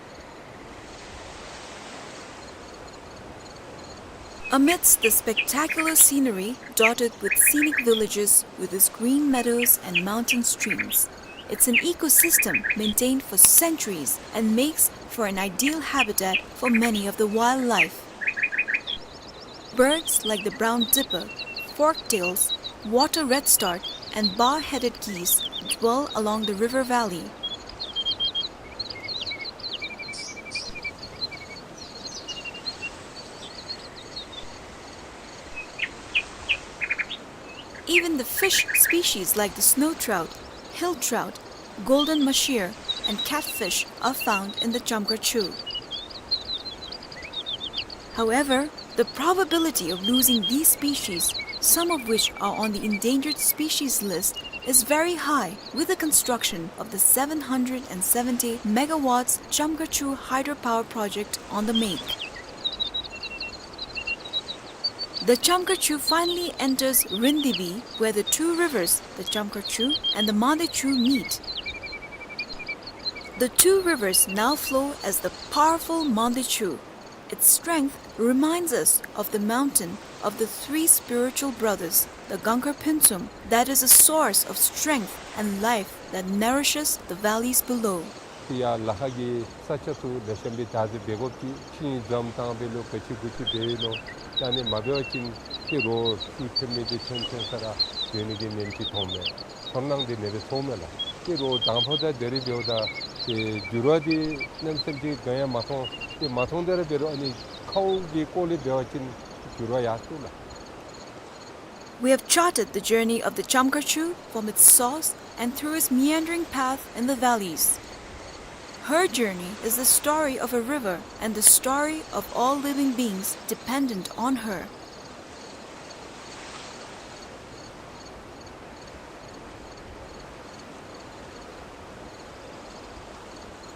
Amidst the spectacular scenery dotted with scenic villages with its green meadows and mountain streams, it's an ecosystem maintained for centuries and makes for an ideal habitat for many of the wildlife. Birds like the brown dipper, forktails, water redstart, and bar-headed geese dwell along the river valley. Even the fish species like the snow trout, hill trout, golden mahseer, and catfish are found in the Chamkar Chu. However, the probability of losing these species, some of which are on the endangered species list, is very high with the construction of the seven hundred and seventy megawatts Chamkar Chu hydropower project on the make. The Chamkar Chu finally enters Rindibi, where the two rivers, the Chamkar Chu and the Mande Chu, meet. The two rivers now flow as the powerful Mande Chu. Its strength reminds us of the mountain of the three spiritual brothers, the Gangkhar Phuntsum, that is a source of strength and life that nourishes the valleys below. ཡར་ལ་ཁ་གི་ས་ཆ་ཚུ་ལེགས་ཤོམ་སྦེ་བདག་འཛིན་འབད་དགོཔ་ཅིག་ཤིང་འཛོམས་བཏང་སྦེ་ལོ་ག་ཅི་གུ་ཅི་འབད་ཡི་ནོ། ད་ཨ་ནི་མ་འབད་བ་ཅིན་ཏེ་རོགས་ཚུ་ཐོན་མི་འདི་ཐོན་ཐོན་ས་ར་ཡོད་ནི་གི་ཉེན་ཁ་མཐོང་མས། ཚོར་སྣང་འདི་ཨ་ནེ་སྦེ་ཚོརཝ་མས་ལགས། ཏེ་རོགས་དང་ཕུ་ད་དེ་རེ་འབདཝ་ད་ཏེ་འགྱུར་བ་འདི་གནམ་མེད་ས་མེད་ཅིག་ག་ཡང་མ་མཐོང་། ཏེ་མ་མཐོང་དེ་ར་འབད་རུང་ཨ་ནི་ཁཝ་གི་སྐོར་ལས་འབད་བ་ཅིན་འགྱུར་བ་ཡར་སོང་ལགས། We have charted the journey of the Chamkar Chu from its source and through its meandering path in the valleys. Her journey is the story of a river and the story of all living beings dependent on her.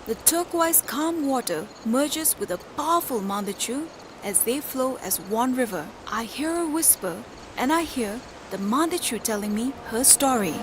The turquoise calm water merges with a powerful Mande Chu as they flow as one river. I hear a whisper, and I hear the Mande Chu telling me her story.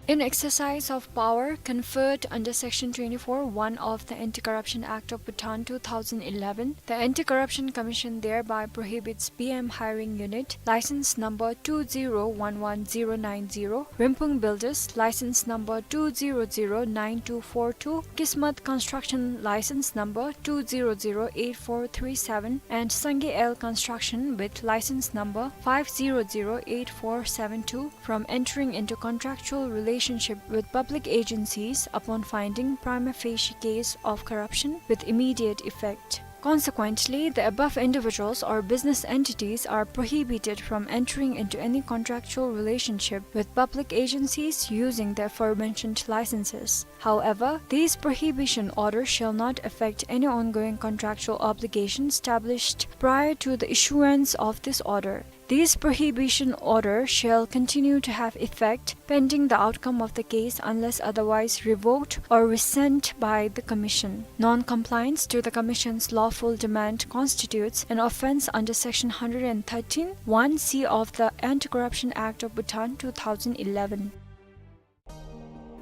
In exercise of power conferred under Section twenty-four one of the Anti-Corruption Act of Bhutan two thousand eleven, the Anti-Corruption Commission thereby prohibits B M Hiring Unit, license number two zero one one zero nine zero, Rinphung Builders, license number two zero zero nine two four two, Kismat Construction, license number two zero zero eight four three seven, and Sangay L Construction with license number five zero zero eight four seven two, from entering into contractual relationship with public agencies upon finding prima facie case of corruption with immediate effect. Consequently, the above individuals or business entities are prohibited from entering into any contractual relationship with public agencies using the aforementioned licenses. However, these prohibition orders shall not affect any ongoing contractual obligations established prior to the issuance of this order. This prohibition order shall continue to have effect pending the outcome of the case unless otherwise revoked or rescinded by the Commission. Non-compliance to the Commission's lawful demand constitutes an offence under Section hundred and thirteen one C of the Anti-Corruption Act of Bhutan two thousand eleven.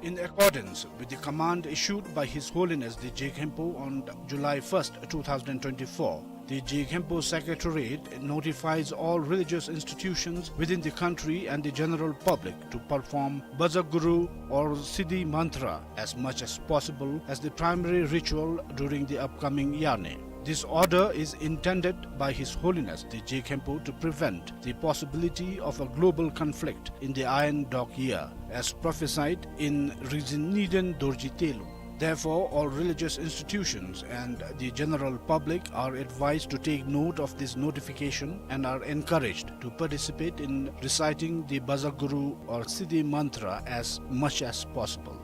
In accordance with the command issued by His Holiness the Je Khenpo on July first, two thousand twenty-four, the Je Khenpo Secretariat notifies all religious institutions within the country and the general public to perform Bhaja Guru or Siddhi Mantra as much as possible as the primary ritual during the upcoming Yarney. This order is intended by His Holiness the Je Khenpo to prevent the possibility of a global conflict in the Iron Dog Year, as prophesied in Rigzin Niden Dorji Telung. Therefore, all religious institutions and the general public are advised to take note of this notification and are encouraged to participate in reciting the Bhaja Guru or Siddhi Mantra as much as possible.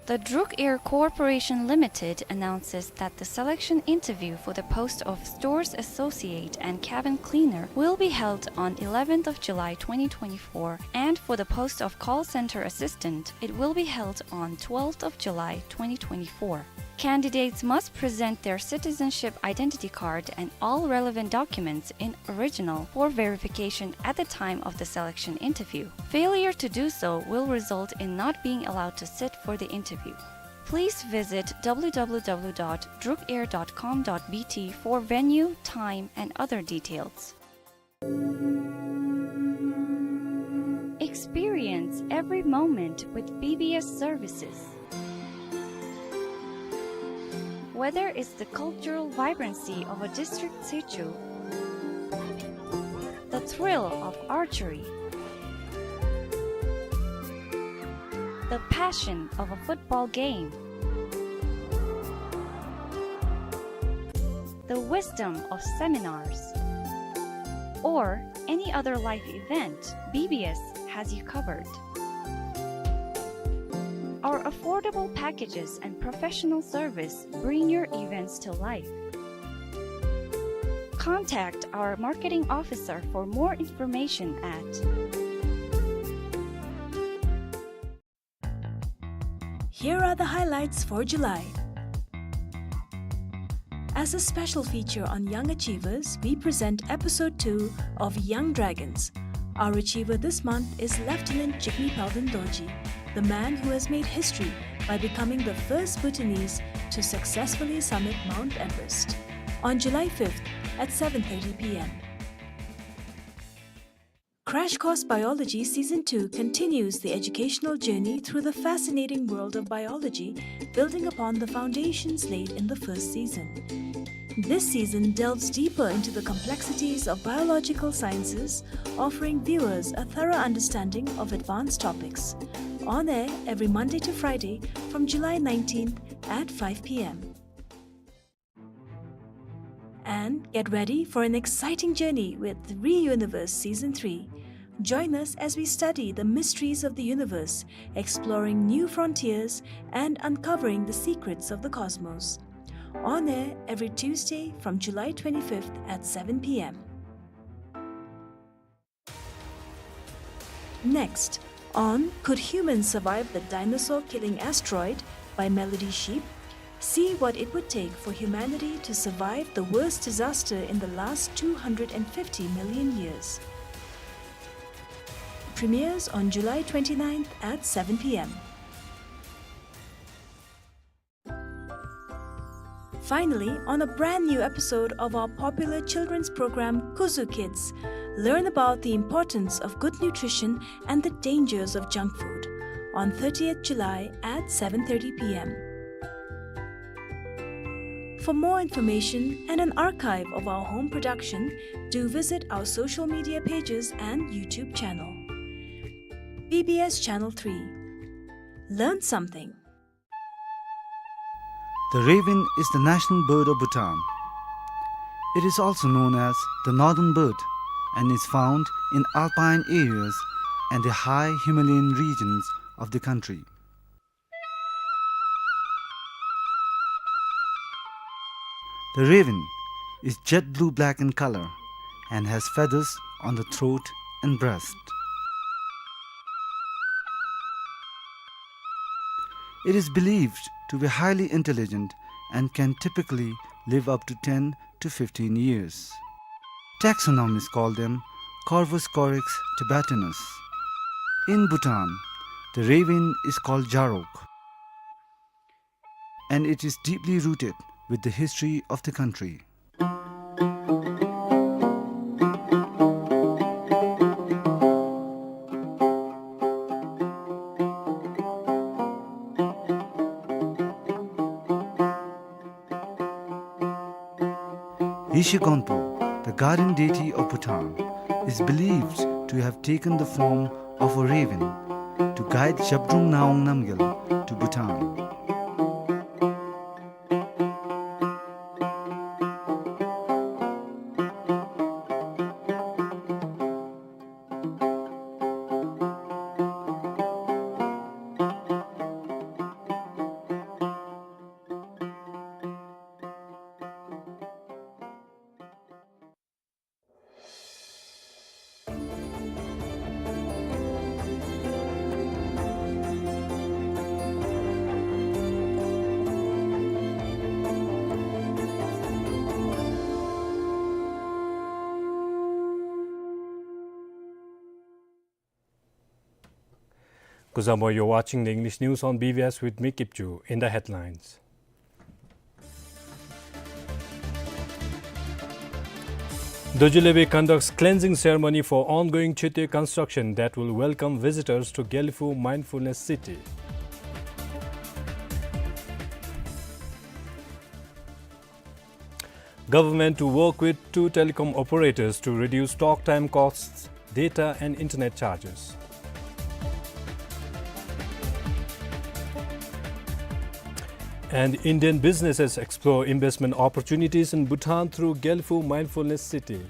The Druk Air Corporation Limited announces that the selection interview for the post of Stores Associate and Cabin Cleaner will be held on eleventh of July twenty twenty-four, and for the post of Call Center Assistant, it will be held on twelfth of July twenty twenty-four. Candidates must present their citizenship identity card and all relevant documents in original for verification at the time of the selection interview. Failure to do so will result in not being allowed to sit for the interview. Please visit w w w dot drukair dot com dot b t for venue, time, and other details. Experience every moment with B B S services. Whether it's the cultural vibrancy of a district sichu, the thrill of archery, the passion of a football game, the wisdom of seminars, or any other life event, B B S has you covered. Our affordable packages and professional service bring your events to life. Contact our marketing officer for more information at Here are the highlights for July. As a special feature on young achievers, we present episode two of Young Dragons. Our achiever this month is Lieutenant Jigme Palden Dorji, the man who has made history by becoming the first Bhutanese to successfully summit Mount Everest. On July fifth at seven thirty p m. Crash Course Biology Season two continues the educational journey through the fascinating world of biology, building upon the foundations laid in the first season. This season delves deeper into the complexities of biological sciences, offering viewers a thorough understanding of advanced topics. On air every Monday to Friday from July nineteenth at five p m. And get ready for an exciting journey with ReUniverse Season three. Join us as we study the mysteries of the universe, exploring new frontiers and uncovering the secrets of the cosmos. On air every Tuesday from July twenty-fifth at seven p m. Next, on Could Humans Survive the Dinosaur-Killing Asteroid? By Melody Sheep, see what it would take for humanity to survive the worst disaster in the last two hundred and fifty million years. Premieres on July twenty-ninth at seven p m. Finally, on a brand new episode of our popular children's program, Kuzu Kids, learn about the importance of good nutrition and the dangers of junk food on thirtieth July at seven thirty p m. For more information and an archive of our home production, do visit our social media pages and YouTube channel. B B S Channel three. Learn something. The raven is the national bird of Bhutan. It is also known as the northern bird and is found in alpine areas and the high Himalayan regions of the country. The raven is jet blue-black in color and has feathers on the throat and breast. It is believed to be highly intelligent and can typically live up to ten to fifteen years. Taxonomists call them Corvus corax tibetanus. In Bhutan, the raven is called Jarok, and it is deeply rooted with the history of the country. Yeshe Gonpo, the guardian deity of Bhutan, is believed to have taken the form of a raven to guide Zhabdrung Ngawang Namgyal to Bhutan. Kuzuzangpo, you're watching the English news on B B S with me, Kipchu. In the headlines, Dorji Lebi conducts cleansing ceremony for ongoing Choetey construction that will welcome visitors to Gelephu Mindfulness City. Government to work with two telecom operators to reduce talk time costs, data and internet charges. And Indian businesses explore investment opportunities in Bhutan through Gelephu Mindfulness City.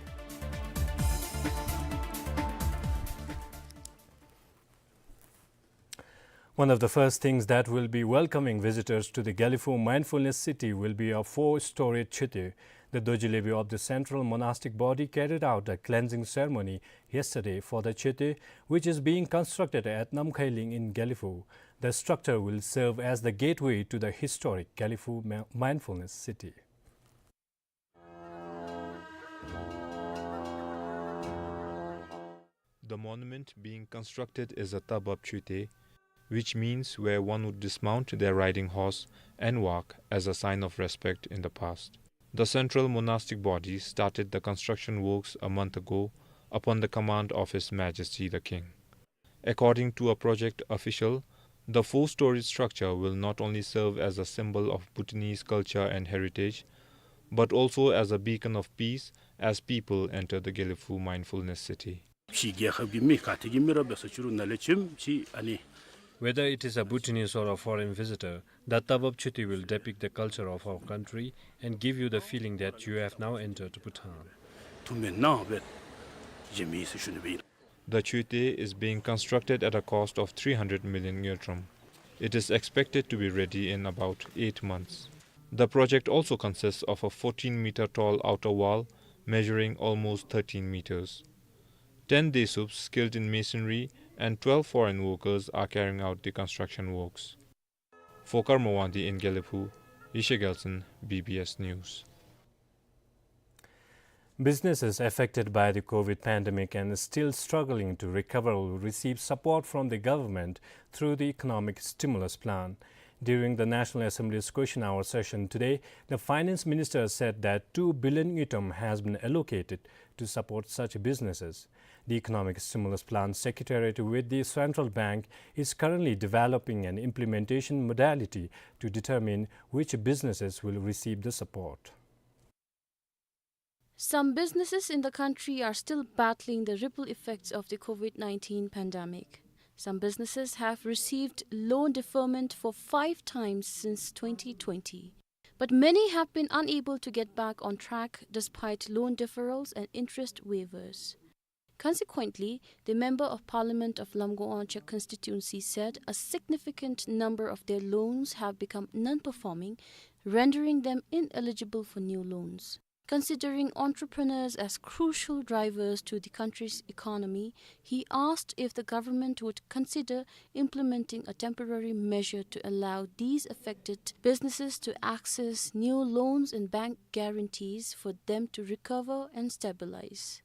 One of the first things that will be welcoming visitors to the Gelephu Mindfulness City will be a four-storied Choetey. The Dorji Lebi of the Central Monastic Body carried out a cleansing ceremony yesterday for the Choetey, which is being constructed at Namkhailing in Gelephu. The structure will serve as the gateway to the historic Gelephu Ma-, Mindfulness City. The monument being constructed is a Tabab Choetey, which means where one would dismount their riding horse and walk as a sign of respect in the past. The Central Monastic Body started the construction works a month ago upon the command of His Majesty the King. According to a project official, the four-storied structure will not only serve as a symbol of Bhutanese culture and heritage, but also as a beacon of peace as people enter the Gelephu Mindfulness City. ཕྱི་རྒྱལ་ཁབ་ཀྱི་མི་ག་ཏེ་གི་མི་ར་འབད་སོང་ཅི་རུང་ནཱ་ལས་བྱོནམ་ཅིག་ཨ་ནི། Whether it is a Bhutanese or a foreign visitor, the Tabab Choetey will depict the culture of our country and give you the feeling that you have now entered Bhutan. ཐུགས་སྨོན་གནང་སྦེ་བྱོན་མི་ཟེར་ཞུ་ནི་སྦེ་ཨིན། The Choetey is being constructed at a cost of three hundred million ngultrum. It is expected to be ready in about eight months. The project also consists of a fourteen meter tall outer wall measuring almost thirteen meters. Ten Desups skilled in masonry and twelve foreign workers are carrying out the construction works. For Karma Wangdi in Gelephu, Yeshe Gyaltsen, B B S News. Businesses affected by the COVID pandemic and still struggling to recover will receive support from the government through the economic stimulus plan. During the National Assembly's question hour session today, the finance minister said that two billion ngultrum has been allocated to support such businesses. The Economic Stimulus Plan Secretariat with the Central Bank is currently developing an implementation modality to determine which businesses will receive the support. Some businesses in the country are still battling the ripple effects of the COVID nineteen pandemic. Some businesses have received loan deferment for five times since twenty twenty. But many have been unable to get back on track despite loan deferrals and interest waivers. Consequently, the Member of Parliament of Lamka Wanchuk constituency said a significant number of their loans have become non-performing, rendering them ineligible for new loans. Considering entrepreneurs as crucial drivers to the country's economy, he asked if the government would consider implementing a temporary measure to allow these affected businesses to access new loans and bank guarantees for them to recover and stabilize.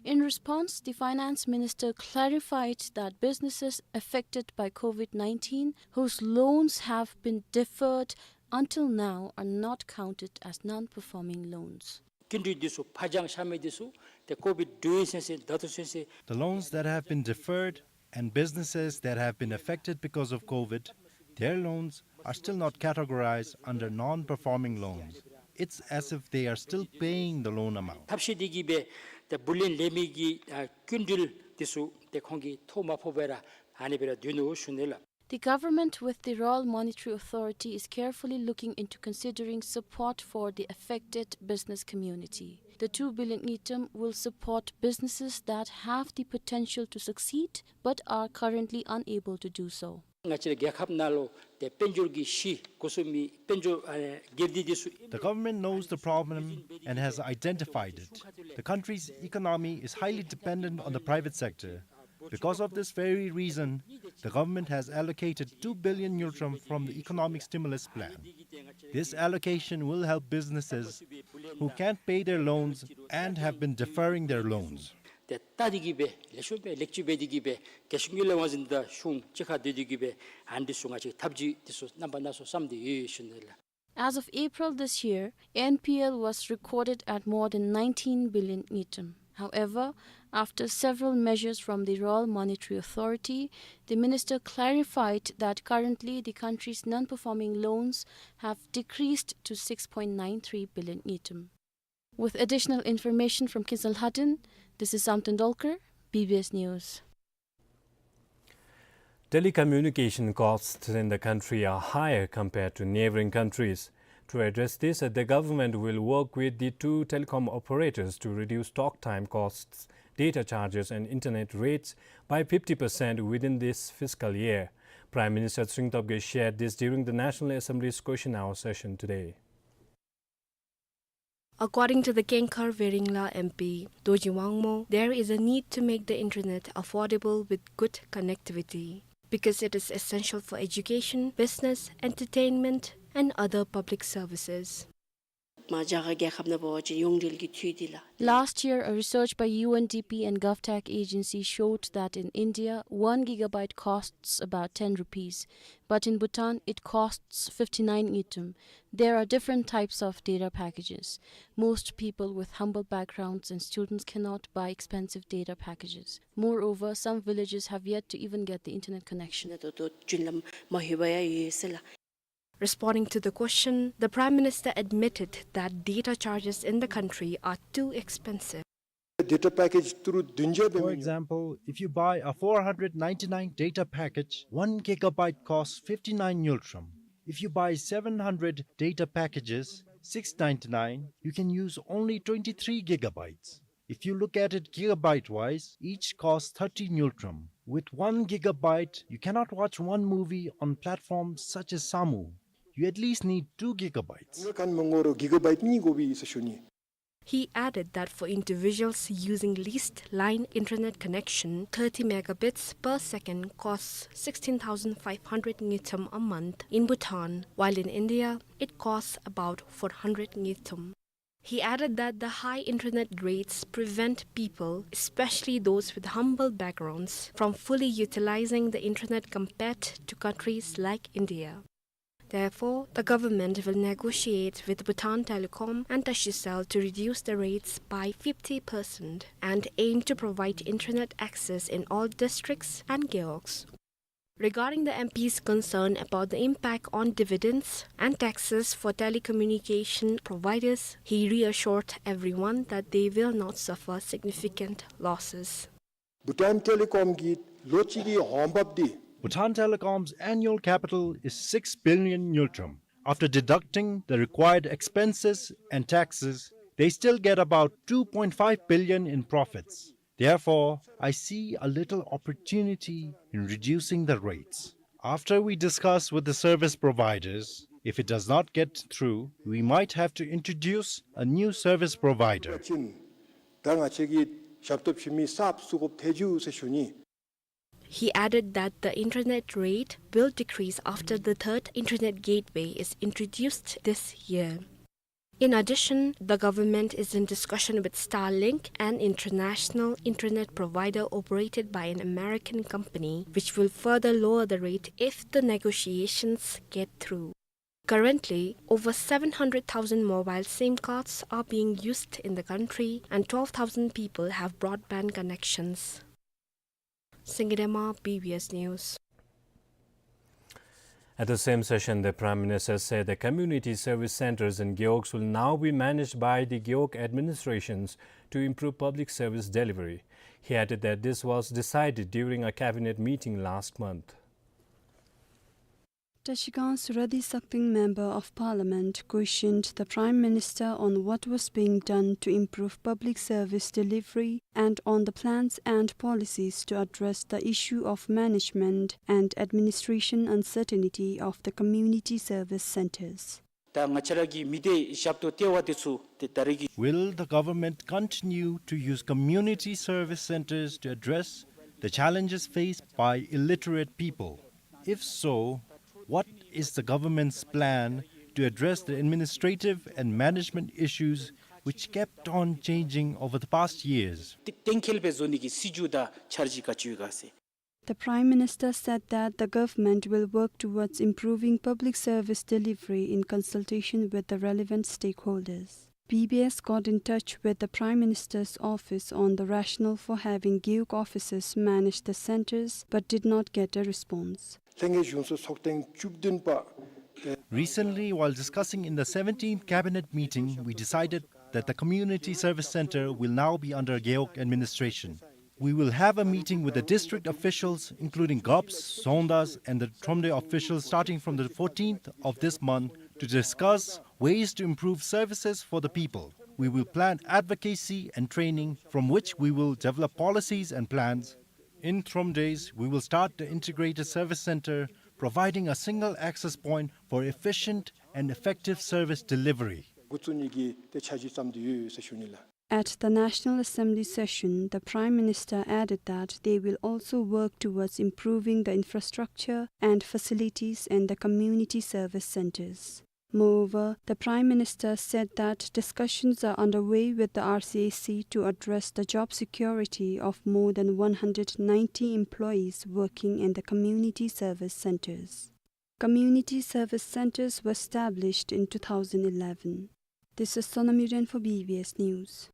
In response, the finance minister clarified that businesses affected by COVID nineteen whose loans have been deferred until now are not counted as non-performing loans. སྐྱིན་འགྲུལ་འདི་ཚུ་ཕར་འགྱངས་བཞག་མི་འདི་ཚུ་ཏེ་ཀོ་བིཌ་འགྲོ་ཡི་ཟེར་ཟེར་ད་ལྟོ་ཚུན་ཚོད། The loans that have been deferred and businesses that have been affected because of COVID, their loans are still not categorized under non-performing loans. It's as if they are still paying the loan amount. ཐབས་ཤེས་འདི་གིས་སྦེ་ཏེ་བུ་ལོན་ལེན་མི་གི་ཨ་སྐྱིན་འགྲུལ་འདི་ཚུ་ཏེ་ཁོང་གིས་ཐོབ་མ་ཕོག་པར་ར་ཨ་ནི་སྦེ་ར་སྡོད་ནུག་ཞུ་ནི་ལགས། The government with the Royal Monetary Authority is carefully looking into considering support for the affected business community. The two billion ngultrum will support businesses that have the potential to succeed but are currently unable to do so. ང་བཅས་རའི་རྒྱལ་ཁབ་ནང་ལུ་ཏེ་དཔལ་འབྱོར་གྱི་གཞི་འགོ་བཙུགས་མི་དཔལ་འབྱོར་ཨ་སྒེར་སྡེ་འདི་ཚུ། The government knows the problem and has identified it. The country's economy is highly dependent on the private sector. Because of this very reason, the government has allocated two billion ngultrum from the economic stimulus plan. This allocation will help businesses who can't pay their loans and have been deferring their loans. ཏེ་བལྟ་སྟེ་གི་སྦེ་ལེགས་ཤོམ་སྦེ་ལེགས་བཅོས་འབད་དེ་གི་སྦེ་རྒྱལ་གཞུང་གི་ལས་དབང་འཛིན་དང་གཞུང་གཅིག་ཁར་སྡོད་དེ་གི་སྦེ་ཨ་ནི་ཚུ་ང་བཅས་ཐབས་བྱུས་འདི་ཚུ་རྣམ་པ་སྣ་ཚོགས་བསམ་སྟེ་ཡོད་ཡོད་ཞུ་ནི་ལགས། As of April this year, N P L was recorded at more than nineteen billion ngultrum. However, after several measures from the Royal Monetary Authority, the minister clarified that currently the country's non-performing loans have decreased to six point nine three billion ngultrum. With additional information from Kinzua Lhadon, this is Samten Dolkar, B B S News. Telecommunication costs in the country are higher compared to neighboring countries. To address this, the government will work with the two telecom operators to reduce talk time costs, data charges and internet rates by fifty percent within this fiscal year. Prime Minister Tshering Tobgay shared this during the National Assembly's question hour session today. According to the Kengkhar Weringla M P, Dorji Wangmo, there is a need to make the internet affordable with good connectivity because it is essential for education, business, entertainment, and other public services. མ་རྒྱ་གར་རྒྱལ་ཁབ་ནང་འབད་བ་ཅིན་ཡོངས་འབྲེལ་གྱི་འཐུས་འདི་ལགས། Last year, a research by U N D P and GovTech Agency showed that in India, one gigabyte costs about ten rupees, but in Bhutan, it costs fifty-nine ngultrum. There are different types of data packages. Most people with humble backgrounds and students cannot buy expensive data packages. Moreover, some villages have yet to even get the internet connection. ནང་ཏོག་ཏོ་རྒྱུན་ལམ་མ་ལྷོད་པར་ཡང་ཡོད་ཟེར་ལགས། Responding to the question, the Prime Minister admitted that data charges in the country are too expensive. Data package ཏི་རུ་བདུན་བརྒྱ་འབད་མི་ཉོ། For example, if you buy a four hundred ninety-nine data package, one gigabyte costs fifty-nine ngultrum. If you buy seven hundred data packages, six ninety-nine, you can use only twenty-three gigabytes. If you look at it gigabyte wise, each costs thirty ngultrum. With one gigabyte, you cannot watch one movie on platforms such as Samu. You at least need two gigabytes. ཁན་མ་ངོ་རོ་gigabyte གཉིས་དགོ་པས་ཟེར་ཞུ་ནི། He added that for individuals using leased line internet connection, thirty megabits per second costs sixteen thousand five hundred ngultrum a month in Bhutan, while in India, it costs about four hundred ngultrum. He added that the high internet rates prevent people, especially those with humble backgrounds, from fully utilizing the internet compared to countries like India. Therefore, the government will negotiate with Bhutan Telecom and Tashicel to reduce the rates by fifty percent and aim to provide internet access in all districts and gewogs. Regarding the M P's concern about the impact on dividends and taxes for telecommunication providers, he reassured everyone that they will not suffer significant losses. Bhutan Telecom གི་ལོ་གཅིག་གི་འོང་འབབ་འདི། Bhutan Telecom's annual capital is six billion ngultrum. After deducting the required expenses and taxes, they still get about two point five billion in profits. Therefore, I see a little opportunity in reducing the rates. After we discuss with the service providers, if it does not get through, we might have to introduce a new service provider. ད་ང་བཅས་ཀྱི་ཞབས་ཏོག་ཞུ་མི་གསརཔ་བཙུགས་དགོཔ་ཐལ་འགྱོ་ཟེར་ཞུ་ནི། He added that the internet rate will decrease after the third internet gateway is introduced this year. In addition, the government is in discussion with Starlink, an international internet provider operated by an American company, which will further lower the rate if the negotiations get through. Currently, over seven hundred thousand mobile SIM cards are being used in the country, and twelve thousand people have broadband connections. Singye Dema, B B S News. At the same session, the Prime Minister said the community service centers in gewogs will now be managed by the gewog administrations to improve public service delivery. He added that this was decided during a cabinet meeting last month. Tashikang's Radhi Sakding, Member of Parliament, questioned the Prime Minister on what was being done to improve public service delivery and on the plans and policies to address the issue of management and administration uncertainty of the community service centers. ད་ང་བཅས་ར་གི་མི་སྡེ་ཞབས་ཏོག་སྟེར་བ་དེ་ཚུ་ཏེ་ད་རེས་ཀྱི། Will the government continue to use community service centers to address the challenges faced by illiterate people? If so, what is the government's plan to address the administrative and management issues which kept on changing over the past years. གཏན་འཁེལ་སྦེ་བཟོ་ནི་གི་སྲིད་བྱུས་དང་འཆར་གཞི་ག་ཅི་ཡོད་ག་ཟེར། The Prime Minister said that the government will work towards improving public service delivery in consultation with the relevant stakeholders. B B S got in touch with the Prime Minister's office on the rationale for having gewog officers manage the centers, but did not get a response. ལྷན་རྒྱས་གཞུང་ཚོགས་ཚོགས་ཐེངས་བཅུ་བདུན་པ། Recently, while discussing in the seventeenth cabinet meeting, we decided that the community service center will now be under gewog administration. We will have a meeting with the district officials, including govts, zongdas, and the Thromde officials starting from the fourteenth of this month to discuss ways to improve services for the people. We will plan advocacy and training from which we will develop policies and plans. In Thromde, we will start the integrated service center, providing a single access point for efficient and effective service delivery. འགོ་བཙུགས་ནི་གི་ཏེ་འཆར་གཞི་བརྩམས་ཏེ་ཡོད་ཟེར་ཞུ་ནི་ལགས། At the National Assembly session, the Prime Minister added that they will also work towards improving the infrastructure and facilities in the community service centers. Moreover, the Prime Minister said that discussions are underway with the R C S C to address the job security of more than one hundred ninety employees working in the community service centers. Community service centers were established in two thousand eleven. This is Sonam Yuden for B B S News.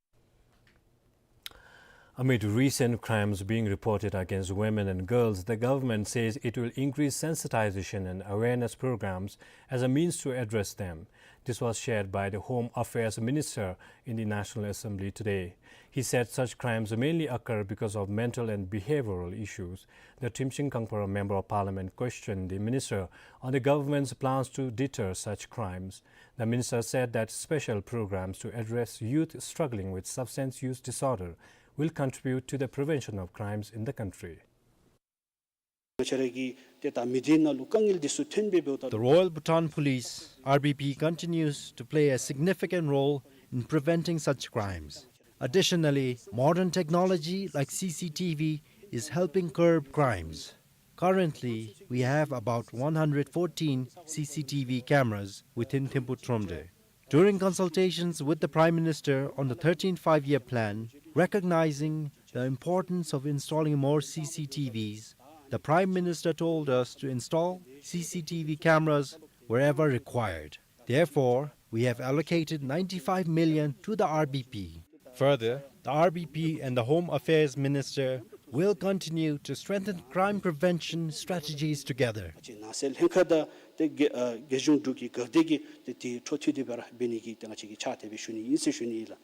Amid recent crimes being reported against women and girls, the government says it will increase sensitization and awareness programs as a means to address them. This was shared by the Home Affairs Minister in the National Assembly today. He said such crimes mainly occur because of mental and behavioral issues. The Thrimching Kangpara Member of Parliament questioned the minister on the government's plans to deter such crimes. The minister said that special programs to address youth struggling with substance use disorder will contribute to the prevention of crimes in the country. ང་བཅས་ར་གི་ཏེ་ད་མི་སྡེ་ནང་ལུ་དཀའ་ངལ་འདི་ཚུ་ཐོན་སྦེ་འབདཝ་ད། The Royal Bhutan Police, R B P, continues to play a significant role in preventing such crimes. Additionally, modern technology like C C T V is helping curb crimes. Currently, we have about one hundred fourteen C C T V cameras within Thimphu Thromde. During consultations with the Prime Minister on the thirteenth Five-Year Plan, recognizing the importance of installing more C C T Vs, the Prime Minister told us to install C C T V cameras wherever required. Therefore, we have allocated ninety-five million to the R B P. Further, the R B P and the Home Affairs Minister will continue to strengthen crime prevention strategies together. ང་བཅས་ནང་སྲིད་ལྷན་ཁག་དང་ཏེ་རྒྱལ་ཨ་རྒྱལ་གཞུང་འབྲུག་གི་འགག་སྡེ་གིས་ཏེ་དེ་འཕྲོ་མཐུད་དེ་སྦེ་ར་འབད་ནི་གི་ཏེ་ང་བཅས་ཀྱིས་ཕྱག་དེ་སྦེ་ཞུ་ནི་ཨིན་ཟེར་ཞུ་ནི་ཨིན་ལགས།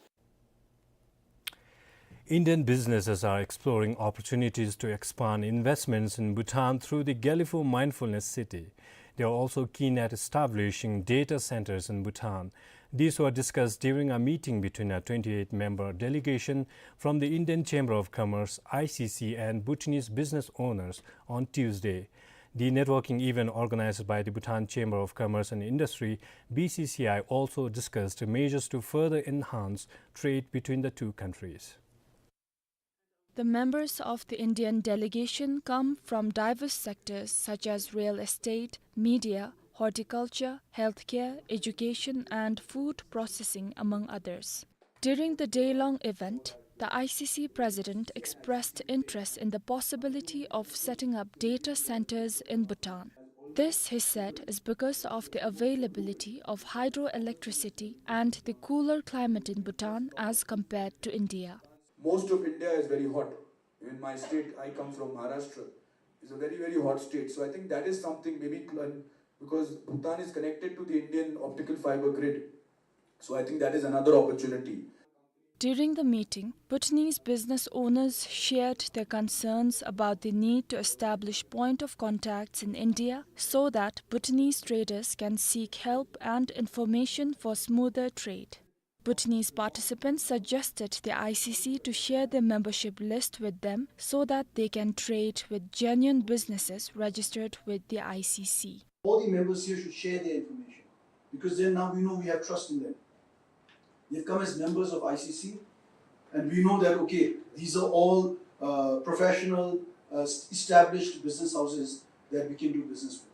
Indian businesses are exploring opportunities to expand investments in Bhutan through the Gelephu Mindfulness City. They are also keen at establishing data centers in Bhutan. These were discussed during a meeting between a twenty-eight member delegation from the Indian Chamber of Commerce, I C C, and Bhutanese business owners on Tuesday. The networking event organized by the Bhutan Chamber of Commerce and Industry, B C C I, also discussed measures to further enhance trade between the two countries. The members of the Indian delegation come from diverse sectors such as real estate, media, horticulture, healthcare, education, and food processing, among others. During the day-long event, the I C C president expressed interest in the possibility of setting up data centers in Bhutan. This, he said, is because of the availability of hydroelectricity and the cooler climate in Bhutan as compared to India. Most of India is very hot. Even my state, I come from Maharashtra, is a very, very hot state. So I think that is something maybe cl-, because Bhutan is connected to the Indian optical fiber grid. So I think that is another opportunity. During the meeting, Bhutanese business owners shared their concerns about the need to establish point of contacts in India so that Bhutanese traders can seek help and information for smoother trade. Bhutanese participants suggested the I C C to share their membership list with them so that they can trade with genuine businesses registered with the I C C. All the members here should share their information, because then now we know we have trust in them. They've come as members of I C C, and we know that, okay, these are all, uh, professional, uh, s-, established business houses that we can do business with.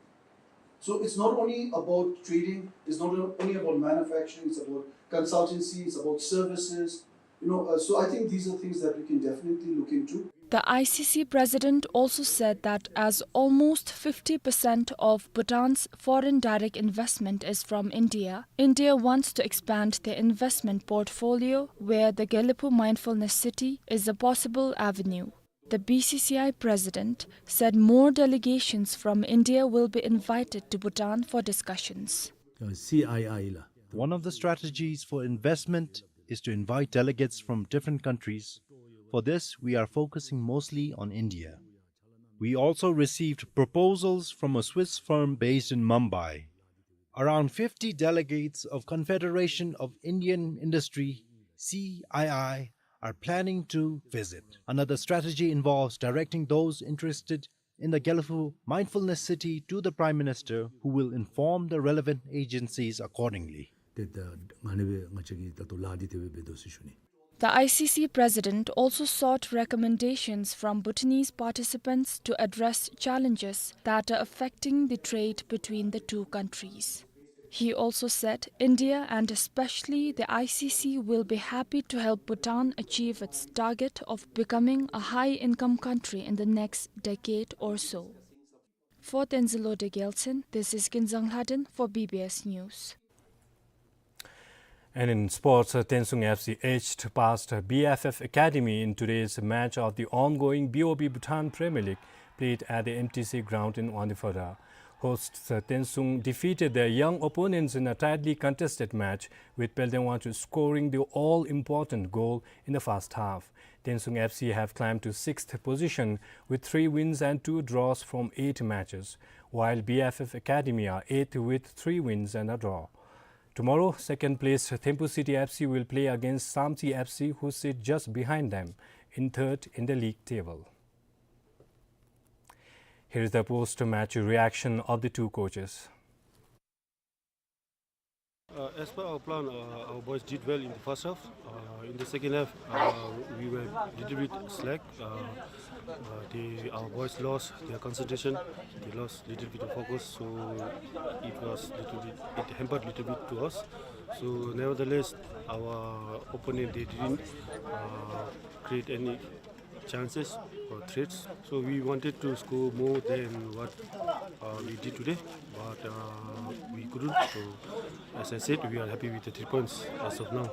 So it's not only about trading, it's not only about manufacturing, it's about consultancy, it's about services, you know, uh, so I think these are things that we can definitely look into. The I C C president also said that as almost fifty percent of Bhutan's foreign direct investment is from India, India wants to expand their investment portfolio where the Gelephu Mindfulness City is a possible avenue. The B C C I president said more delegations from India will be invited to Bhutan for discussions. Uh, C I I la. One of the strategies for investment is to invite delegates from different countries. For this, we are focusing mostly on India. We also received proposals from a Swiss firm based in Mumbai. Around fifty delegates of Confederation of Indian Industry, C I I, are planning to visit. Another strategy involves directing those interested in the Gelephu Mindfulness City to the Prime Minister, who will inform the relevant agencies accordingly. ཏེ་ད་ཨ་ནི་སྦེ་ང་བཅས་ཀྱིས་ད་ལྟོ་ལཱ་འདི་དེ་སྦེ་འབད་དོ་ཟེར་ཞུ་ནི། The I C C president also sought recommendations from Bhutanese participants to address challenges that are affecting the trade between the two countries. He also said India and especially the I C C will be happy to help Bhutan achieve its target of becoming a high-income country in the next decade or so. For Tenzin Lode Gyaltshen, this is Kinzang Lhaden for B B S News. And in sports, uh, Tensung F C edged past, uh, B F F Academy in today's match of the ongoing B O B Bhutan Premier League played at the M T C ground in Wangdue-Phodrang. Hosts, uh, Tensung defeated their young opponents in a tightly contested match, with Pelden Wangchuk scoring the all-important goal in the first half. Tensung F C have climbed to sixth position with three wins and two draws from eight matches, while B F F Academy are eighth with three wins and a draw. Tomorrow, second place Thimphu City F C will play against Samtse F C, who sit just behind them, in third in the league table. Here is the post-match reaction of the two coaches. Uh, as per our plan, uh, our boys did well in the first half. Uh, in the second half, uh, we were little bit slack. Uh, uh, they, our boys lost their concentration. They lost little bit of focus, so it was little bit, it hampered little bit to us. So nevertheless, our opponent, they didn't, uh, create any chances or threats. So we wanted to score more than what, uh, we did today, but, uh, we couldn't. So as I said, we are happy with the three points as of now.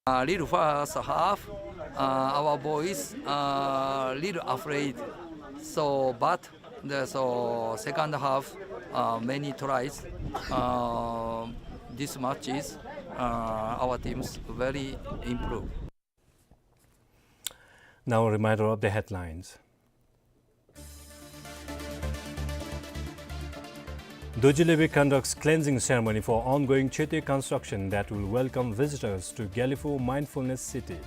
Uh, little first half, uh, our boys, uh, little afraid. So, but the, so second half, uh, many tries. Uh, this match is, uh, our teams very improved. Now a reminder of the headlines. Dorji Lwepik conducts cleansing ceremony for ongoing Chete construction that will welcome visitors to Gelephu Mindfulness City.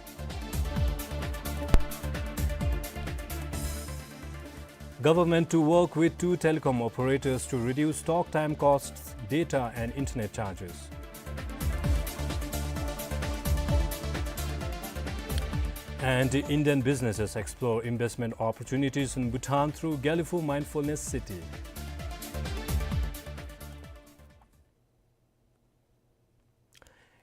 Government to work with two telecom operators to reduce talk time costs, data and internet charges. And Indian businesses explore investment opportunities in Bhutan through Gelephu Mindfulness City.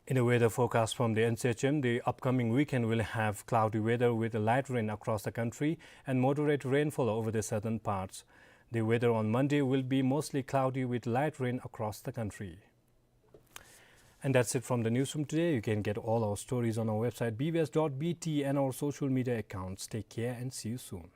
In a weather forecast from the N C H M, the upcoming weekend will have cloudy weather with light rain across the country and moderate rainfall over the southern parts. The weather on Monday will be mostly cloudy with light rain across the country. And that's it from the newsroom today. You can get all our stories on our website B B S dot B T and our social media accounts. Take care and see you soon.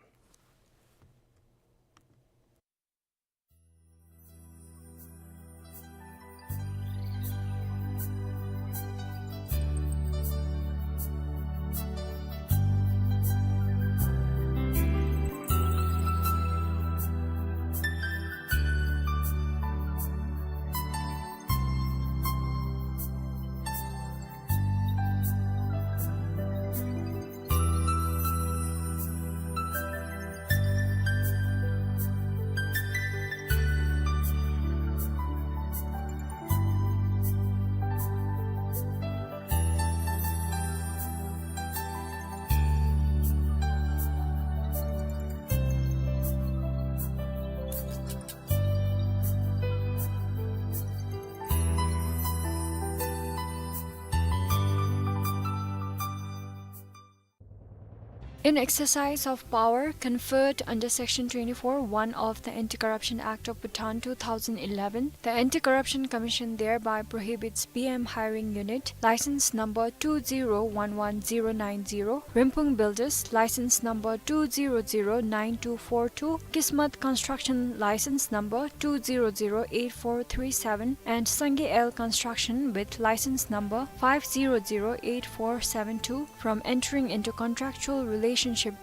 In exercise of power conferred under Section twenty-four one of the Anti-Corruption Act of Bhutan two thousand eleven, the Anti-Corruption Commission thereby prohibits B M Hiring Unit, license number two zero one one zero nine zero, Rimpung Builders, license number two zero zero nine two four two, Kismat Construction, license number two zero zero eight four three seven, and Sangay L Construction with license number five zero zero eight four seven two, from entering into contractual relationship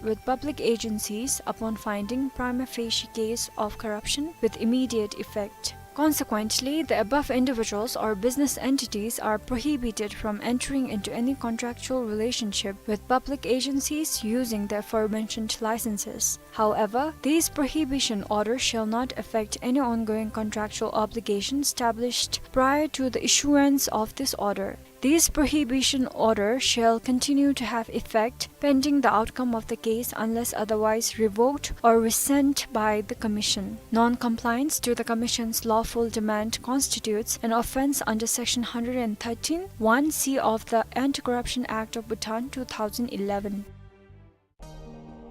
with public agencies upon finding prima facie case of corruption with immediate effect. Consequently, the above individuals or business entities are prohibited from entering into any contractual relationship with public agencies using the aforementioned licenses. However, these prohibition orders shall not affect any ongoing contractual obligation established prior to the issuance of this order. This prohibition order shall continue to have effect pending the outcome of the case unless otherwise revoked or rescinded by the Commission. Non-compliance to the Commission's lawful demand constitutes an offence under Section hundred and thirteen one C of the Anti-Corruption Act of Bhutan two thousand eleven.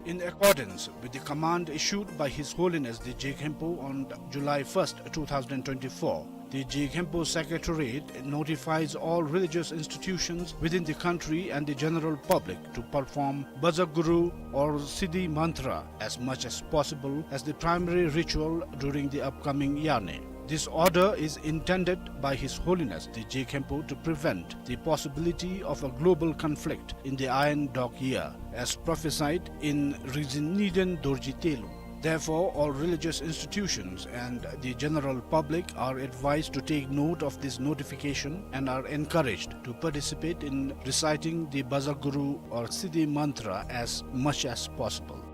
In accordance with the command issued by His Holiness the Je Khenpo on July first, two thousand twenty-four, the Je Khenpo Secretariat notifies all religious institutions within the country and the general public to perform Bhajagguru or Siddhi Mantra as much as possible as the primary ritual during the upcoming Yane. This order is intended by His Holiness the Je Khenpo to prevent the possibility of a global conflict in the Iron Dog Year, as prophesied in Rinzin Niden Dorji Telung. Therefore, all religious institutions and the general public are advised to take note of this notification and are encouraged to participate in reciting the Bhajagguru or Siddhi Mantra as much as possible.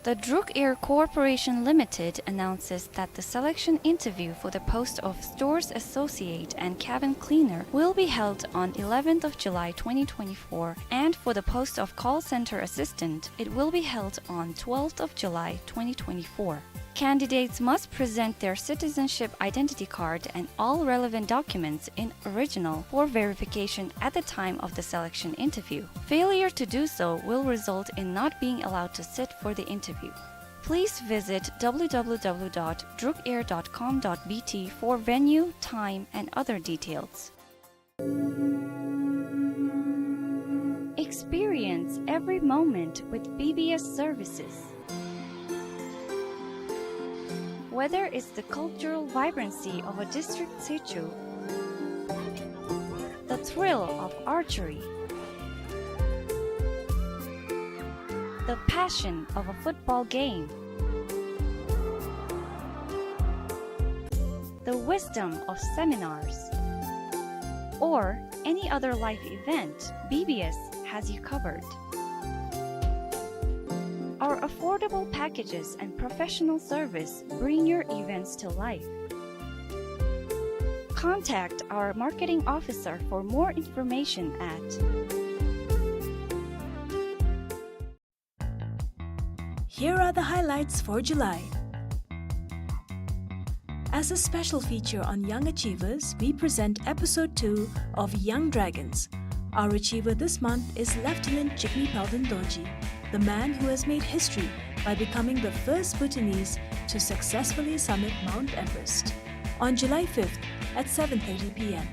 The Druk Air Corporation Limited announces that the selection interview for the post of Stores Associate and Cabin Cleaner will be held on eleventh of July twenty twenty-four, and for the post of Call Center Assistant, it will be held on twelfth of July twenty twenty-four. Candidates must present their citizenship identity card and all relevant documents in original for verification at the time of the selection interview. Failure to do so will result in not being allowed to sit for the interview. Please visit W W W dot drukair dot com dot B T for venue, time, and other details. Experience every moment with B B S services. Whether it's the cultural vibrancy of a district tsechu, the thrill of archery, the passion of a football game, the wisdom of seminars, or any other life event, B B S has you covered. Our affordable packages and professional service bring your events to life. Contact our marketing officer for more information at Here are the highlights for July. As a special feature on young achievers, we present episode two of Young Dragons. Our achiever this month is Lieutenant Jigme Palden Dorji, the man who has made history by becoming the first Bhutanese to successfully summit Mount Everest. On July fifth at seven thirty P M.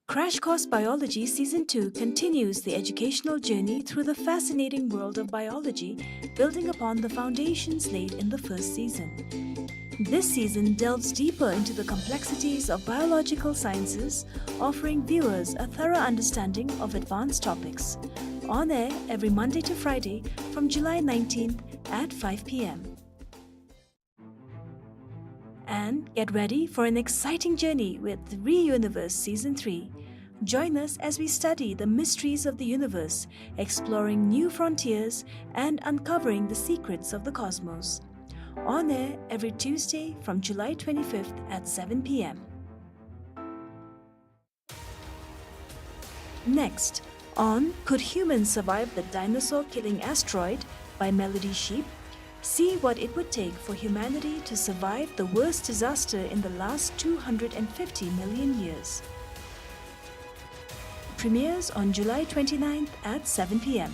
Crash Course Biology Season two continues the educational journey through the fascinating world of biology, building upon the foundations laid in the first season. This season delves deeper into the complexities of biological sciences, offering viewers a thorough understanding of advanced topics. On air every Monday to Friday from July nineteenth at five P M. And get ready for an exciting journey with Re-Universe Season three. Join us as we study the mysteries of the universe, exploring new frontiers and uncovering the secrets of the cosmos. On air every Tuesday from July twenty-fifth at seven P M. Next, on Could Humans Survive the Dinosaur Killing Asteroid by Melody Sheep, see what it would take for humanity to survive the worst disaster in the last two hundred and fifty million years. premieres on July twenty-ninth at seven p.m.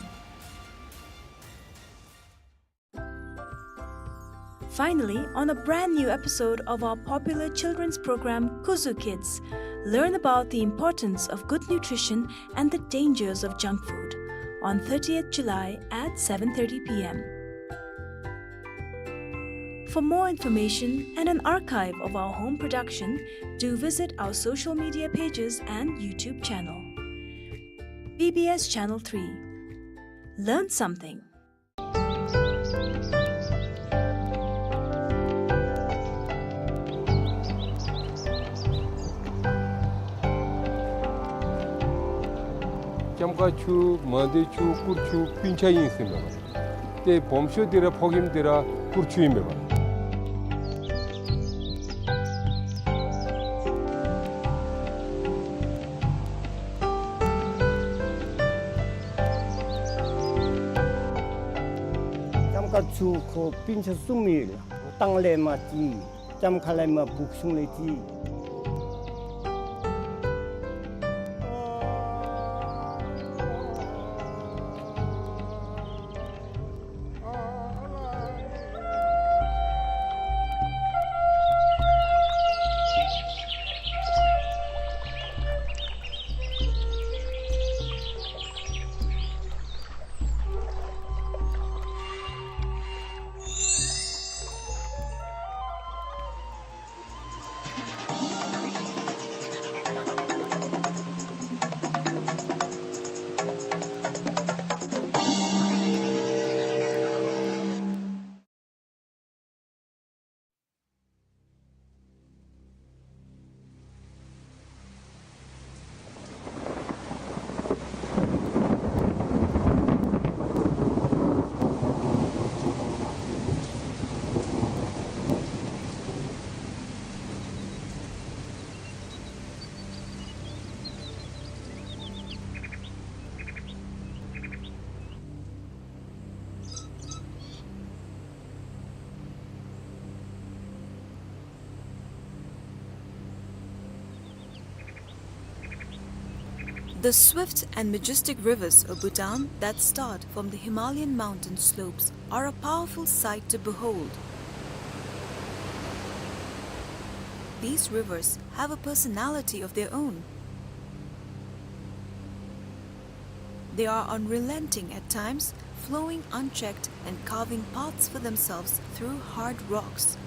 Finally, on a brand new episode of our popular children's program, Kuzu Kids, learn about the importance of good nutrition and the dangers of junk food on thirtieth July at seven thirty p.m. For more information and an archive of our home production, do visit our social media pages and YouTube channel. B B S Channel three. Learn something. ལྕམ་དཀར་ཆུ། མང་སྡེ་ཆུ། སྐུར་ཆུ། སྤུན་ཆ་ཨིན་ཟེར་མས་པ། ཏེ་སྦོམ་ཤོས་འདི་ར་ཕོག་གཡེམ་འདི་ར་སྐུར་ཆུ་ཨིན་མས་པ། ལྕམ་དཀར་ཆུ་ཁོ་སྤུན་ཆ་གསུམ་ཡོད་ལགས། སྟང་ལས་མར་ཅིག། ལྕམ་མཁར་ལས་མར་སྦུག་གཞུང་ལས་ཅིག། The swift and majestic rivers of Bhutan that start from the Himalayan mountain slopes are a powerful sight to behold. These rivers have a personality of their own. They are unrelenting at times, flowing unchecked and carving paths for themselves through hard rocks.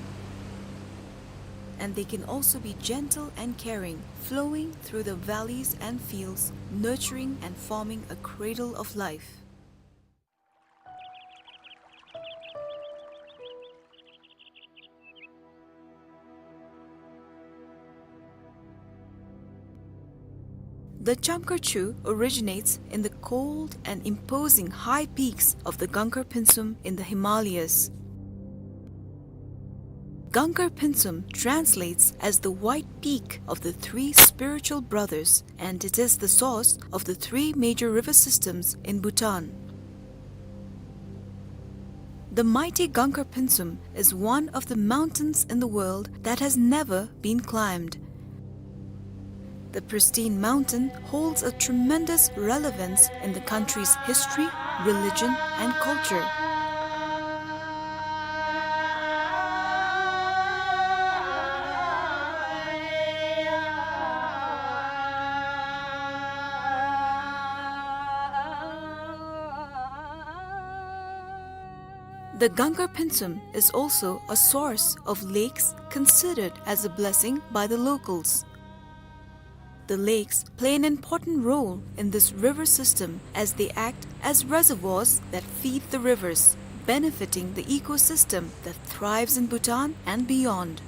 And they can also be gentle and caring, flowing through the valleys and fields, nurturing and forming a cradle of life. The Chamkar Chu originates in the cold and imposing high peaks of the Gangkar Pynsum in the Himalayas. Gangkar Pynsum translates as the white peak of the three spiritual brothers, and it is the source of the three major river systems in Bhutan. The mighty Gangkar Pynsum is one of the mountains in the world that has never been climbed. The pristine mountain holds a tremendous relevance in the country's history, religion, and culture. The Gangkar Pynsum is also a source of lakes considered as a blessing by the locals. The lakes play an important role in this river system as they act as reservoirs that feed the rivers, benefiting the ecosystem that thrives in Bhutan and beyond.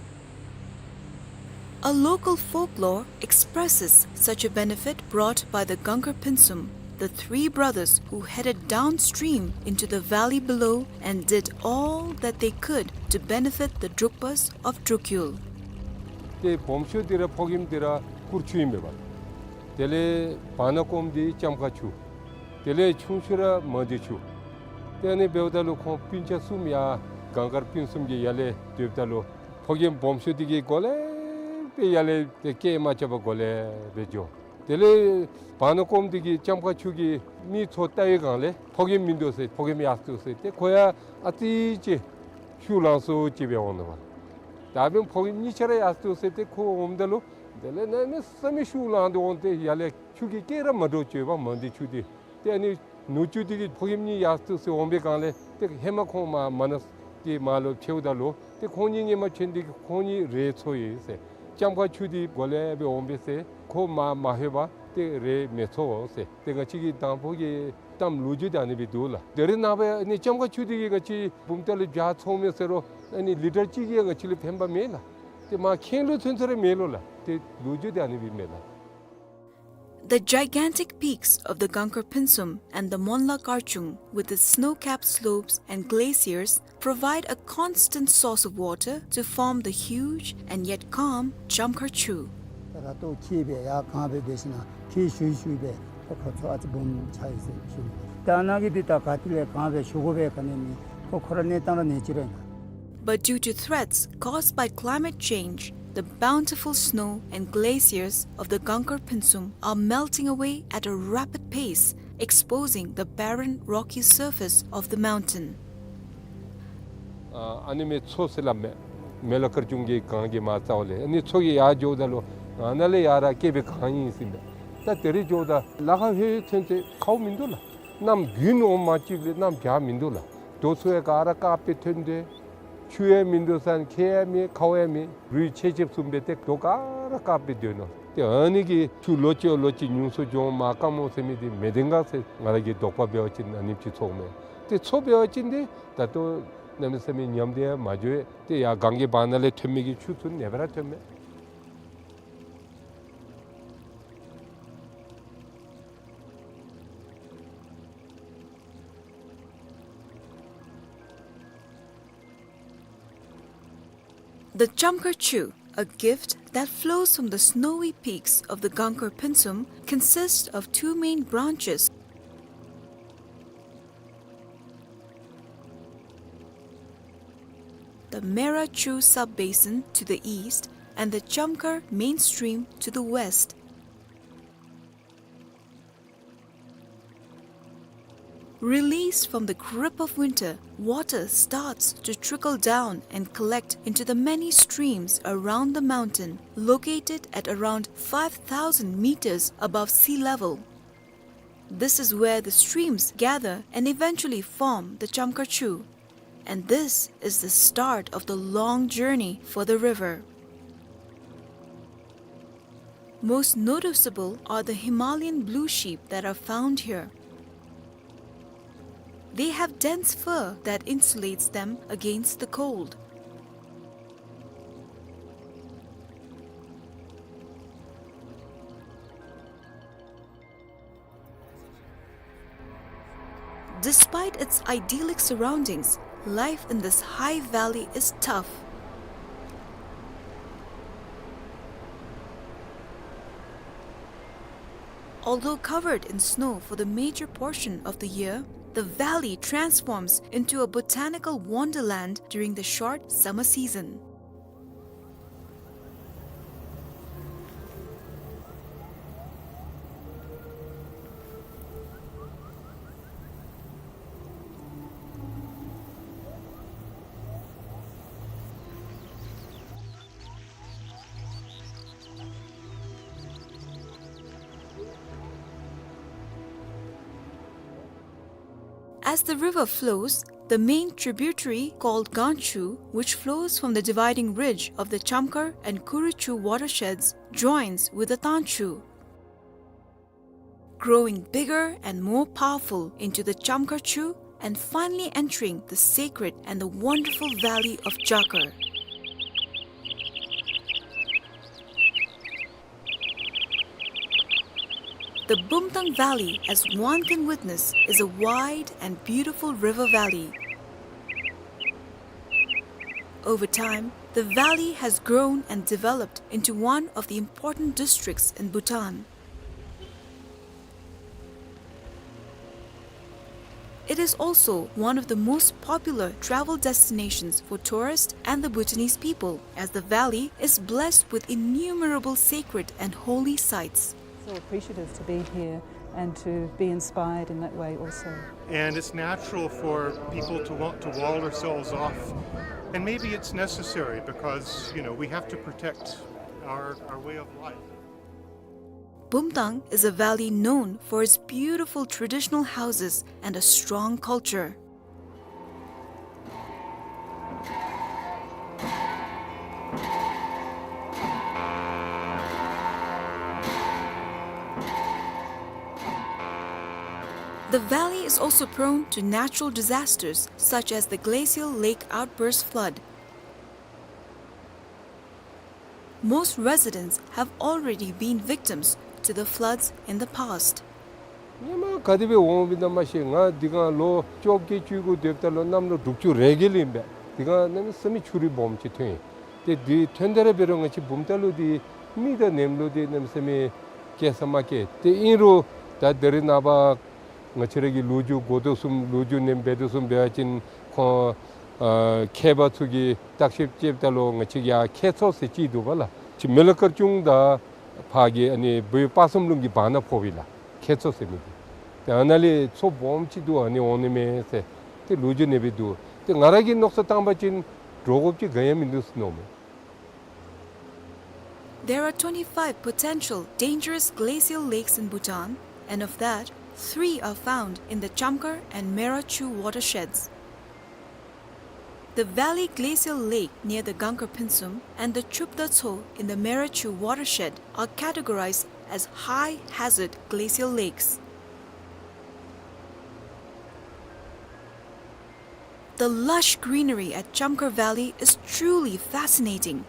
A local folklore expresses such a benefit brought by the Gangkar Pynsum, the three brothers who headed downstream into the valley below and did all that they could to benefit the Drukpas of Drukyul. ཏེ་སྦོམ་ཤོས་འདི་ར་ཕོག་གཡེམ་འདི་ར་སྐུར་ཆུ་ཨིན་མས་པ། དེ་ལས་བར་ན་ཀོམ་འདི་ལྕམ་དཀར་ཆུ། དེ་ལས་ཆུང་ཤོས་ར་མང་སྡེ་ཆུ། ཏེ་ཨ་ནི་འབདཝ་ད་ལུ་ཁོང་སྤུན་ཆ་གསུམ་ཡར་གངས་དཀར་སྤུན་གསུམ་གྱི་ཡར་ལས་སྡོདཔ་ད་ལུ་ཕོག་གཡེམ་སྦོམ་ཤོས་འདི་གི་སྒོ་ལས་སྦེ་ཡར་ལས་ཏེ་སྐད་མ་རྐྱབ་པར་སྒོ་ལས་སྦེ་འགྱོ། དེ་ལས་བར་ན་ཀོམ་འདི་གིས་ལྕམ་མཁར་ཆུ་གི་མིའི་ཚོ་བལྟ་བའི་སྒང་ལས་ཕོ་རྒནམ་མིན་འདུག་ཟེར། ཕོ་རྒནམ་ཡར་སོང་འདུག་ཟེར། ཏེ་ཁོ་ཡང་ཨ་ཙི་ཅིག་ཤུགས་ལངས་སོང་ཅིག་སྦེ་འོང་ནུག་པ། ད་འབདན་ཕོ་རྒནམ་གཉིས་ཆ་ར་ཡར་སོང་འདུག་ཟེར། ཏེ་ཁོ་འོངམ་ད་ལུ་དེ་ལས་གནམ་མེད་ས་མེད་ཤུགས་ལངས་ཏེ་འོང་སྟེ་ཡར་ལས་ཆུ་གིས་སྐད་ར་མ་སྒྲོག་ཅིག་པ་མོན་དི་ཆུ་འདི། ཏེ་ཨ་ནི་ནུ་གཅུང་འདི་གིས་ཕོ་རྒནམ་གཉིས་ཡར་སོང་འདུག་ཟེར་འོང་པའི་སྒང་ལས་ཏེ་ཧེ་མ་ཁོང་མར་མ་ན་གི་མར་ལུ་འཕྱདཔ་ད་ལུ་ཏེ་ཁོང་གཉིས་སྔོན་མ་འཕྱདཔ་འདི་གིས་ཁོང་གཉིས་རེ་འཚོ་ཡི་ཟེར། ལྕམ་མཁར་ཆུ་འདི་གོ་ལེ་སྦེ་འོང་པས་ཟེར། ཁོ་མར་མ་ལྷོད་པར་ཏེ་རེ་མི་འཚོ་ཟེར། ཏེ་ང་བཅས་ཀྱི་དང་ཕུ་གི་གཏམ་ལོ་རྒྱུས་འདི་ཨ་ནི་སྦེ་འདུག་ལགས། དེ་རིང་ནངས་པ་ཨ་ནི་ལྕམ་མཁར་ཆུ་འདི་གིས་ང་བཅས་བུམ་ཐང་ལུ་བྱཱར་འཚོཝ་མས་ཟེར་རུང་ཨ་ནི་ལི་ཊར་གཅིག་གིས་ང་བཅས་ལུ་ཕན་པ་མེད་ལགས། ཏེ་མར་ཁེངས་ལུ་ཚུན་ཚོད་ར་མེད་ལོ་ལགས། ཏེ་ལོ་རྒྱུས་འདི་ཨ་ནི་སྦེ་མས་ལགས། The gigantic peaks of the Gangkar Pynsum and the Monla Karchung, with its snow-capped slopes and glaciers, provide a constant source of water to form the huge and yet calm Chamkhar Chu. ར་ཏོ་ཁྱིད་སྦེ་ཡར་གངས་སྦེ་འབད་ཞིན་ན་ཁྱིད་ཞུ་ཞུ་སྦེ་ཁོ་ཁོ་ཚུ་ཨ་ཙི་སྦོམ་ཆགས་ཡི་ཟེར་ཞུ་ནི། ད་ནཱ་གི་འདི་ད་ག་ཏེ་ལས་གངས་སྦེ་ཞུ་དགོ་པའི་ག་ནི་མེད། ཁོ་ཁོ་ར་གནས་སྟངས་ར་གནས་ཅི་ར་ཨིན་ན། But due to threats caused by climate change, the bountiful snow and glaciers of the Gangkar Pynsum are melting away at a rapid pace, exposing the barren, rocky surface of the mountain. ཨ་ཨ་ནི་མི་མཚོ་ཟེར་སླབ་མས། མོན་ལ་དཀར་ཆུང་གི་གངས་ཀྱི་མར་རྩ་བ་ལས་ཨ་ནི་མཚོ་གི་ཡར་འགྱོཝ་ད་ལུ་ཨ་ནཱ་ལས་ཡར་ར་བསྐལ་པའི་གངས་ཨིན་ཟེར་མས། ད་དེ་རུ་འགྱོཝ་ད་ལ་ཁ་ལྷོད་ཚུན་ཚོད་ཁཝ་མིན་འདུག་ལགས། གནམ་དགུན་འོང་མ་བཅུག་ལས་གནམ་བྱཱར་མིན་འདུག་ལགས། རྡོ་ཚུ་ཡང་ག་ར་དཀརཔོ་སྦེ་ཐོན་ཏེ་ཆུ་ཡང་མིན་འདུག་ཟེར་ཁྱེགས་ཡང་མེད། ཁཝ་ཡང་མེད། རུད་ཆེ་ཆེ་བཟུམ་སྦེ་ཏེ་རྡོ་ག་ར་དཀརཔོ་སྦེ་སྡོད་ནུག། ཏེ་ཨ་ནི་གི་ཆུ་ལོ་གཅིག་ལོ་གཅིག་ཉུང་སུ་འགྱོ་མ་དཀར་མོ་ཟེར་མི་འདི་མི་བདེན་ག་ཟེར་ང་ར་གི་དོགས་པ་འབད་བ་ཅིན་ཨ་ནེམ་ཅིག་ཚོརཝ་མས། ཏེ་མཚོ་འབད་བ་ཅིན་འདི་ད་ལྟོ་གནམ་མེད་ས་མེད་ཉམས་ཏེ་ཡང་མ་འགྱོ། ཏེ་ཡར་གངས་ཀྱི་བར་ན་ལས་ཐོན་མི་གི་ཆུ་ཚུ་ཨ་ནེ་སྦེ་ར་ཐོནམ་མས། The Chamkhar Chu, a gift that flows from the snowy peaks of the Gangkar Pynsum, consists of two main branches. The Mera Chu sub-basin to the east and the Chamkhar main stream to the west. Released from the grip of winter, water starts to trickle down and collect into the many streams around the mountain, located at around five thousand meters above sea level. This is where the streams gather and eventually form the Chamkhar Chu. And this is the start of the long journey for the river. Most noticeable are the Himalayan blue sheep that are found here. They have dense fur that insulates them against the cold. Despite its idyllic surroundings, life in this high valley is tough. Although covered in snow for the major portion of the year, the valley transforms into a botanical wonderland during the short summer season. As the river flows, the main tributary called Ganchu, which flows from the dividing ridge of the Chamkhar and Kuruchu watersheds, joins with the Tanchu, growing bigger and more powerful into the Chamkhar Chu and finally entering the sacred and the wonderful valley of Jakar. The Bumtang Valley, as one can witness, is a wide and beautiful river valley. Over time, the valley has grown and developed into one of the important districts in Bhutan. It is also one of the most popular travel destinations for tourists and the Bhutanese people, as the valley is blessed with innumerable sacred and holy sites. So appreciative to be here and to be inspired in that way also. And it's natural for people to want to wall ourselves off. And maybe it's necessary because, you know, we have to protect our, our way of life. Bumtang is a valley known for its beautiful traditional houses and a strong culture. The valley is also prone to natural disasters such as the glacial lake outburst flood. Most residents have already been victims to the floods in the past. ཧེ་མ་ག་དེ་སྦེ་འོང་བའི་ནང་མ་ཤེས། ང་འདི་ག་ལོ་བཅོ་བརྒྱད་བཅུ་དགུ་སྡོདཔ་ད་ལུ་གནམ་ལོ་དྲུག་ཅུ་རེ་བརྒྱད་ལུ་ཨིན་པས། འདི་ག་གནམ་མེད་ས་མེད་ཆུ་རུད་སྦོམ་ཅིག་ཐོན་ཡི། ཏེ་འདི་ཐོན་ད་ར་འབད་རུང་ང་བཅས་བུམ་ཐང་ལུ་འདི་མི་དང་ནེམ་ལུ་འདི་གནམ་མེད་ས་མེད་སྐྱེལ་ས་མ་སྐྱེལ། ཏེ་ཨིན་རུང་ད་ད་རེས་ནངས་པ་ང་བཅས་ར་གི་ལོ་རྒྱུས་གོ་དོ་བཟུམ་ལོ་རྒྱུས་ནང་འབད་དོ་བཟུམ་འབད་བ་ཅིན་ཁོང་ཨ་མཁས་པ་ཚུ་གིས་བརྟག་ཞིབ་རྐྱབ་ད་ལུ་ང་བཅས་ཡར་ཁྱེ་མཚོ་ཟེར་ཅིག་འདུག་པ་ལགས། ཅིག་མི་ལ་དཀར་ཅུང་དང་ཕར་གི་ཨ་ནི་བོད་སྤ་གསུམ་ལུང་གི་བར་ན་ཕོག་པས་ལགས། ཁྱེ་མཚོ་ཟེར་མི་འདི། ཏེ་ཨ་ནཱ་ལས་མཚོ་སྦོམ་ཅིག་འདུག། ཨ་ནི་འོང་ནི་མས་ཟེར་ཏེ་ལོ་རྒྱུས་ནང་འབད་འདུག། ཏེ་ང་ར་གིས་མནོ་བསམ་བཏང་བ་ཅིན་འདྲོག་དགོཔ་ཅིག་ག་ཡང་མིན་འདུག་ཟེར་མནོཝ་མས། There are twenty-five potential dangerous glacial lakes in Bhutan, and of that, three are found in the Chamkhar and Meira Chu watersheds. The valley glacial lake near the Gangkhar Phinsum and the Chupda Tso in the Meira Chu watershed are categorized as high hazard glacial lakes. The lush greenery at Chamkhar Valley is truly fascinating.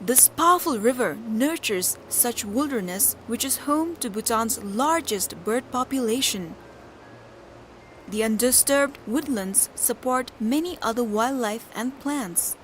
This powerful river nurtures such wilderness, which is home to Bhutan's largest bird population. The undisturbed woodlands support many other wildlife and plants.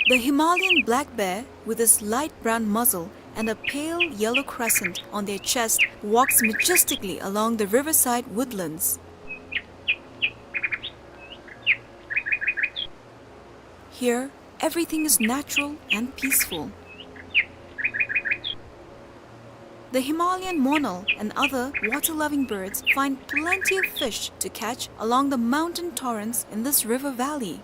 The Himalayan black bear, with his light brown muzzle and a pale yellow crescent on their chest, walks majestically along the riverside woodlands. Here, everything is natural and peaceful. The Himalayan monal and other water-loving birds find plenty of fish to catch along the mountain torrents in this river valley.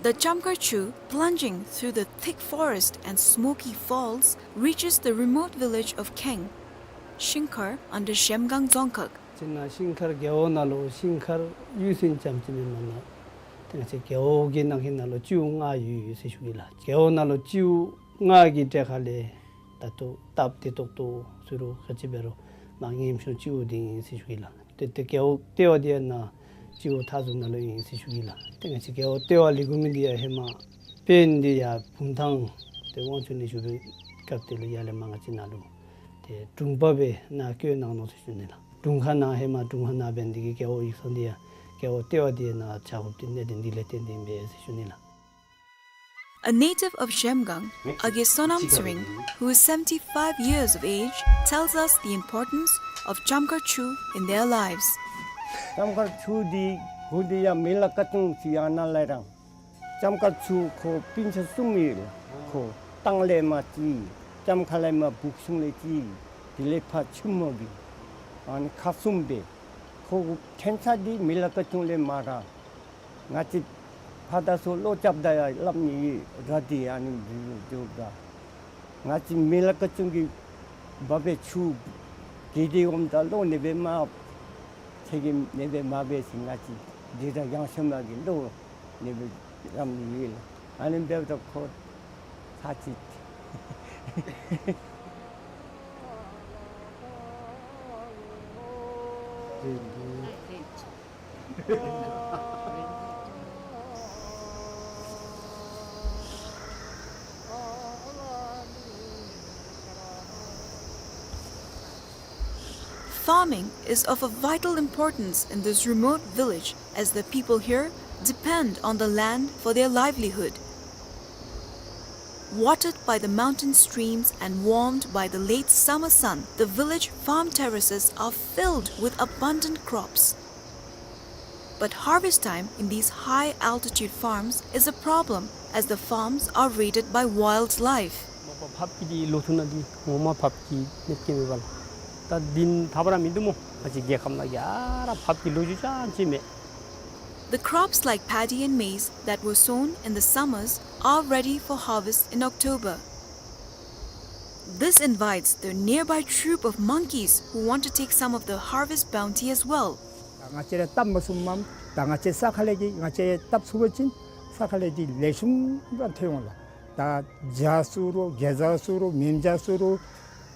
The Chamkhar Chu, plunging through the thick forest and smoky falls, reaches the remote village of Kheng, Shingkhar, under Zhemgang Dzongkhag. ཅིག་ནང་ཤིང་མཁར་རྒེད་འོག་ནང་ལུ་ཤིང་མཁར་གཡུས་ཚན་ཙམ་ཅིག་མེན་པར་ནཱ་ཏེ་ང་བཅས་རྒེད་འོག་གི་ནང་གི་ནང་ལུ་སྤྱི་འོག་ལྔ་ཡོད་ཡོད་ཟེར་ཞུ་གེ་ལགས། རྒེད་འོག་ནང་ལུ་སྤྱི་འོག་ལྔ་གི་གྲས་ཁ་ལས་ད་ལྟོ་སྟབས་བདེ་ཏོག་ཏོ་ཟེར་རུང་ག་ཅི་འབད་རུང་མར་ངན་སྐྱུག་སྤྱི་འོག་འདི་ཨིན་ཟེར་ཞུ་གེ་ལགས། ཏེ་ཏེ་རྒེད་འོག་ལྟེ་བ་འདི་ཡང་ནཱ་སྤྱི་འོག་མཐའ་ཟུར་ནང་ལུ་ཨིན་ཟེར་ཞུ་གེ་ལགས། ཏེ་ང་བཅས་རྒེད་འོག་ལྟེ་བ་ལས་འགོ་མི་འདི་ཡང་ཧེ་མ་དཔོན་འདི་ཡར་བུམ་ཐང་ཏེ་དབང་ཕྱུག་གནས་བཞུགས་པའི་སྐབས་དེ་ལུ་ཡར་ལས་མར་ང་བཅས་ནཱ་ལུ་ཏེ་དྲུང་པ་སྦེ་ནཱ་བསྐོས་གནང་ནུག་ཟེར་ཞུ་ནི་ལགས། དྲུང་ཁག་ནང་ཧེ་མ་དྲུང་ཁག་ནང་འབད་ནི་འདི་གིས་རྒེད་འོག་ཡིག་ཚང་འདི་ཡང་རྒེད་འོག་ལྟེ་བ་འདི་ནཱ་བྱ་དགོཔ་འདི་གནད་དོན་འདི་ལས་བརྟེན་ཏེ་ཨིན་པས་ཟེར་ཞུ་ནི་ལགས། A native of Zhemgang, Age Sonam Tsering, who is seventy-five years of age, tells us the importance of Chamkhar Chu in their lives. ལྕམ་མཁར་ཆུ་འདི་གུ་འདི་ཡང་མི་ལ་ཀ་ཅུང་ཅིག་ཡང་ན་ལས་རང་། ལྕམ་མཁར་ཆུ་ཁོ་སྤུན་ཆ་གསུམ་ཡོད་ལགས། ཁོ་སྟང་ལས་མར་གཅིག། ལྕམ་མཁར་ལས་མར་བུ་ཆུང་ལས་གཅིག། དེ་ལས་ཕར་ཆུ་མོ་གི་ཨ་ནི་ཁག་གསུམ་སྦེ། ཁོ་ཕྲན་ཚེགས་འདི་མི་ལ་ཀ་ཅུང་ལས་མར་ར། ང་བཅས་ཕར་དང་ཚུར་ལོག་རྐྱབ་ད་ཡང་སླབ་ནི་ཡོད། ར་འདི་ཨ་ནི་འདི་ལུ་འགྱོཝ་ད། ང་བཅས་མི་ལ་ཀ་ཅུང་གིས་འབག་སྦེ་ཆུ་གི་འདི་འོངམ་ད་ལོག་ནི་སྦེ་མ་ཚེ་གི་ནི་སྦེ་མ་འབད་ཟེར་ང་བཅས་འདི་ར་ཡང་ཤོམ་ལ་གི་ལོག་ནི་སྦེ་རམ་ནི་ཡོད་ལགས། ཨ་ནི་འབདཝ་ད་ཁོ་ཚར་གཅིག། Farming is of a vital importance in this remote village, as the people here depend on the land for their livelihood. Watered by the mountain streams and warmed by the late summer sun, the village farm terraces are filled with abundant crops. But harvest time in these high-altitude farms is a problem, as the farms are raided by wildlife. ཕབ་ཀྱི་འདི་ལོ་ཐུང་ནང་འདི་ངོ་མ་ཕབ་ཀྱི་མེད་ཀྱི་མེད་པ་ལགས། ད་འདི་ཐབས་ར་མིན་འདུག་སྨོ། ང་བཅས་རྒྱལ་ཁབ་ནང་ག་ར་ཕབ་ཀྱི་ལོ་རྒྱུས་ཅང་ཅིག་མེད། The crops like paddy and maize that were sown in the summers are ready for harvest in October. This invites the nearby troop of monkeys who want to take some of the harvest bounty as well. ང་བཅས་ར་བཏབ་མ་ཚུགསཔ་མས། ད་ང་བཅས་ས་ཁ་ལས་ཀྱི་ང་བཅས་བཏབ་ཚུགས་པ་ཅིན་ས་ཁ་ལས་ཀྱི་ལེགས་ཤོམ་ར་ཐོན་འོང་ལགས། ད་བྱ་ཚུ་རུང་གེ་ཛ་ཚུ་རུང་མེན་བྱ་ཚུ་རུང་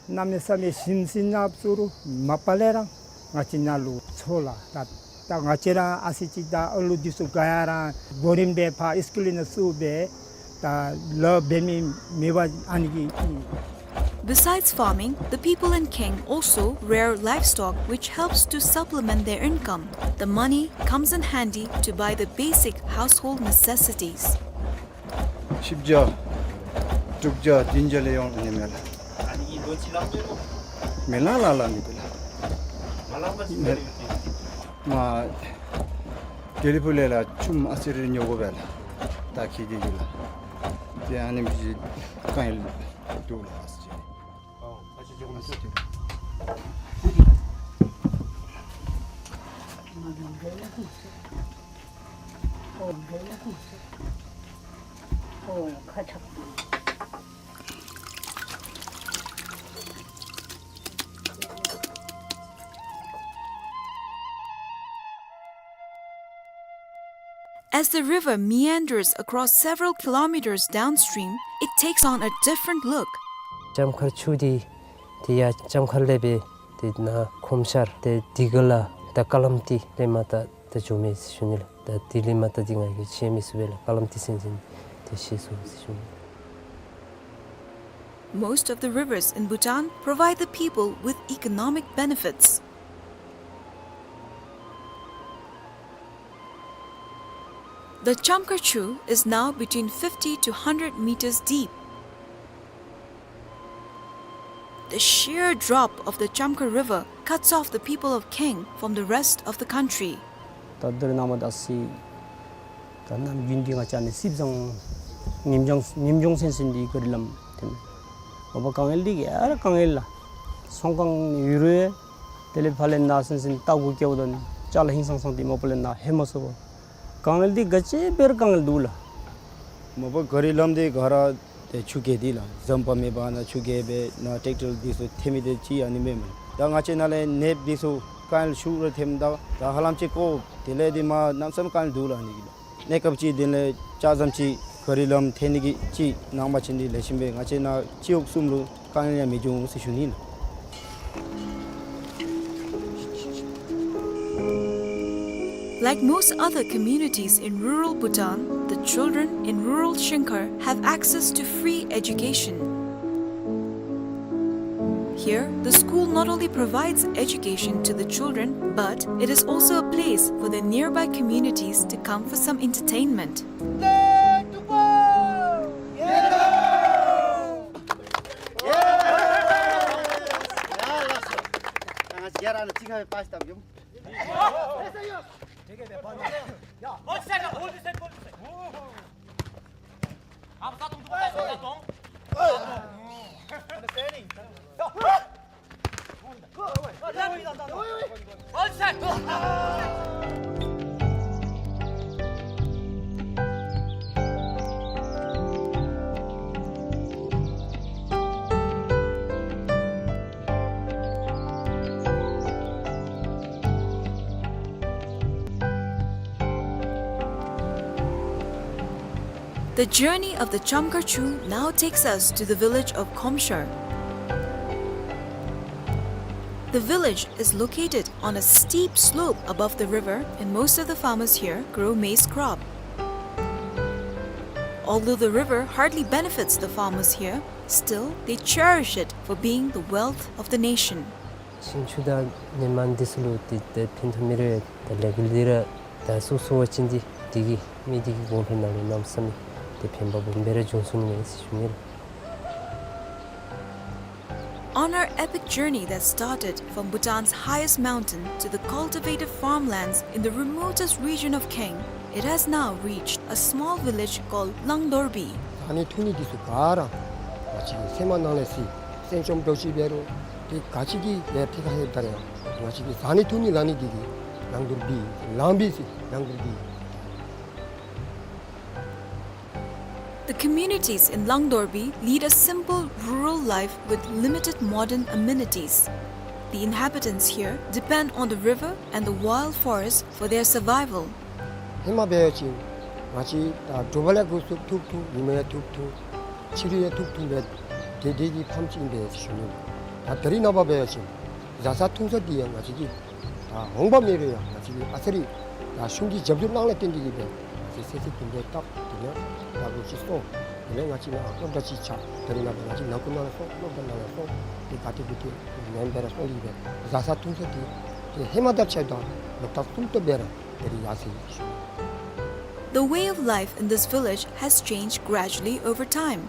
གནམ་མེད་ས་མེད་ཞིམ་ཟས་ནང་ཚུ་རུང་མ་པ་ལས་ར་ང་བཅས་ནང་ལུ་འཚོ་ལགས། ད་ད་ང་བཅས་ར་ཨ་ཙི་ཅིག་ད་ཨ་ལུ་འདི་ཚུ་ག་ཡ་ར་གོ་རིམ་སྦེ་ཕར་སི་ཀུལ་ནང་བཙུགས་སྦེ་ད་ལཱ་འབད་མི་མེད་པར་ཨ་ནི་གི། Besides farming, the people in Keng also rear livestock, which helps to supplement their income. The money comes in handy to buy the basic household necessities. བཞི་བརྒྱ། དྲུག་བརྒྱ། བདུན་བརྒྱ་ལས་ཡོང་ནི་མས་ལགས། མི་ལང་ལ་ལ་ནི་གི་ལགས། མ་དེ་ལས་ཕུ་ལས་ལགས་ཆུམ་ཨ་ཙི་རེ་ཉོ་དགོ་པས་ལགས། ད་ཁྱེད་ཀྱིས་ལགས། དེ་ཨ་ནི་མི་གང་ཡིན་འདུག་ལགས། As the river meanders across several kilometers downstream, it takes on a different look. ལྕམ་མཁར་ཆུ་འདི་དེ་ཡར་ལྕམ་མཁར་ལས་སྦེ་དེ་ནཱ་ཁོམ་ཤར་ཏེ་དེ་གི་ལས་ད་ཀ་ལམ་ཏི་ལས་མར་ད་ད་འགྱོ་མས་ཟེར་ཞུ་ནི་ལགས། ད་དེ་ལས་མར་ད་འདི་ང་གིས་ཤེས་མི་ཚུགས་པས་ལགས། ཀ་ལམ་ཏི་ཟེར་མི་འདི་ཤེས་སོང་ཟེར་ཞུ་ནི། Most of the rivers in Bhutan provide the people with economic benefits. The Chamkar Chu is now between fifty to hundred meters deep. The sheer drop of the Chamkar River cuts off the people of Keng from the rest of the country. ད་དེ་ར་ནང་མ་ད་སི་ད་ནམ་རྒྱུན་འདི་ང་བཅས་ནི་སིབ་ཟང་ཉིམ་ལྗང་ཉིམ་ལྗང་སེན་སེན་འདི་ག་རི་ལམ་དེ་མས། མ་པ་དཀའ་ངལ་འདི་ག་ར་དཀའ་ངལ་ལགས། ཚོང་ཁང་ནི་ཡོད་རུང་དེ་ལས་ཕར་ལས་ནཱ་སེན་སེན་ལྟ་སྒོ་བཀལཝ་ད་ནི་ཅ་ལ་ཧིང་སང་སང་འདི་མ་པ་ལས་ནཱ་ལྷོད་མ་ཚུགས་པས། དཀའ་ངལ་འདི་ག་ཅི་འབད་རུང་དཀའ་ངལ་འདུག་ལགས། མ་པ་ག་རི་ལམ་འདི་ག་ར་ཏེ་ཆུ་རྐྱལ་འདི་ལགས། ཟམ་པ་མེད་པར་ནཱ་ཆུ་རྐྱལ་སྦེ་ནཱ་ཊེཀ་ཊར་འདི་ཚུ་ཐོན་མི་འདི་ཅིག་ཨ་ནི་མེན་མས། ད་ང་བཅས་ནཱ་ལས་ནདཔ་འདི་ཚུ་དཀའ་ངལ་ཤུགས་ར་ཐོནམ་ད་ད་ཧ་ལམ་ཅིག་ཀོ་དེ་ལས་འདི་མ་གནམ་མེད་ས་མེད་དཀའ་ངལ་འདུག་ལགས་ཨ་ནི་གི་ལགས། གནས་སྐབས་ཅིག་དེ་ལས་ལྕགས་ཟམ་ཅིག་ག་རི་ལམ་ཐོན་ནི་གི་ཅིག་གནང་པ་ཅིན་འདི་ལེགས་ཤོམ་སྦེ་ང་བཅས་ནཱ་སྤྱི་འོག་གསུམ་ལུ་དཀའ་ངལ་ཡང་མི་འབྱུང་ཟེར་ཞུ་ནི་ལགས། Like most other communities in rural Bhutan, the children in rural Shingkhar have access to free education. Here, the school not only provides education to the children, but it is also a place for the nearby communities to come for some entertainment. The journey of the Chamkar Chu now takes us to the village of Khomshar. The village is located on a steep slope above the river, and most of the farmers here grow maize crop. Although the river hardly benefits the farmers here, still they cherish it for being the wealth of the nation. ཤིང་ཆུ་དང་ནི་མ་འདི་ཚུ་ལུ་ཏེ་ཏེ་ཕན་ཐོགས་མི་རེ་ཏེ་ལས་འགུལ་འདི་ར་ད་སུ་སུ་བ་ཅིན་འདི་འདི་གིས་མི་འདི་གིས་གོང་འཕེལ་ནང་ལུ་གནམ་མེད་ས་མེད་ཏེ་ཕན་པ་སྦོམ་སྦེ་ར་འབྱུང་ཚུགས་ནི་མས་ཟེར་ཞུ་ནི་ལགས། On our epic journey that started from Bhutan's highest mountain to the cultivated farmlands in the remotest region of Kaeng, it has now reached a small village called Langdorbi. ཟ་ནི་འཐུང་ནི་འདི་ཚུ་ག་ར་ང་བཅས་ཀྱི་སེམས་ནང་ལས་སི་སེམས་ཅན་འདྲོག་ཅི་འབད་རུང་ཏེ་ག་ཅི་གི་ཡ་ཐད་ཁར་ལྷོདཔ་ད་ར་ཡང་ང་བཅས་ཀྱི་ཟ་ནི་འཐུང་ནི་ལང་ནི་འདི་གིས་ལང་དོར་བི་ལང་བི་ཟེར་ལང་དོར་བི། The communities in Langdorbi lead a simple rural life with limited modern amenities. The inhabitants here depend on the river and the wild forest for their survival. ཧེ་མ་འབད་བ་ཅིན་ང་བཅས་ད་དྲོ་པ་ལས་འགོ་བཙུགས་ཐུག་ཐུག་ཉི་མ་ཡང་ཐུག་ཐུག་ཕྱི་རུ་ཡང་ཐུག་ཐུག་སྦེ་དེ་དེ་གི་ཕམ་ཅིག་ཨིན་པས་ཟེར་ཞུ་ནི། ད་ད་རིས་ནངས་པ་འབད་བ་ཅིན་བཟའ་ཚང་འཐུང་ས་འདི་ཡང་ང་བཅས་ཀྱི་ད་འོང་འབབ་མེད་རུང་ཡང་ང་བཅས་ཀྱི་ཨ་ཙི་རེ་ད་གཞུང་གི་རྒྱབ་སྐྱོར་གནང་ལས་བརྟེན་ཏེ་གིས་སྦེ་ང་བཅས་ཚེ་ཚད་དེ་འདྲ་བཏབ། དེ་ལས་ད་ལོ་ཅིག་སོང་། དེ་ལས་ང་བཅས་ནཱ་སློབ་གྲྭ་ཅིག་ཆགས། ད་རིས་ནངས་པ་ང་བཅས་ནང་འཁོད་ནང་ལས་སོང་སློབ་གྲྭ་ནང་ལས་སོང་ཏེ་ག་ཏེ་གུ་ཏེ་ནེམ་སྦེ་ར་སོང་སྟེ་གིས་སྦེ་བཟའ་ཚང་འཐུང་ས་འདི་ཏེ་ཧེ་མ་དང་ཕྱདཔ་ད་ལོག་ལྟ་གསུམ་ཏོག་སྦེ་ར་དེ་རིགས་ཡར་སོ་ཡི་ཟེར་ཞུ་ནི། The way of life in this village has changed gradually over time.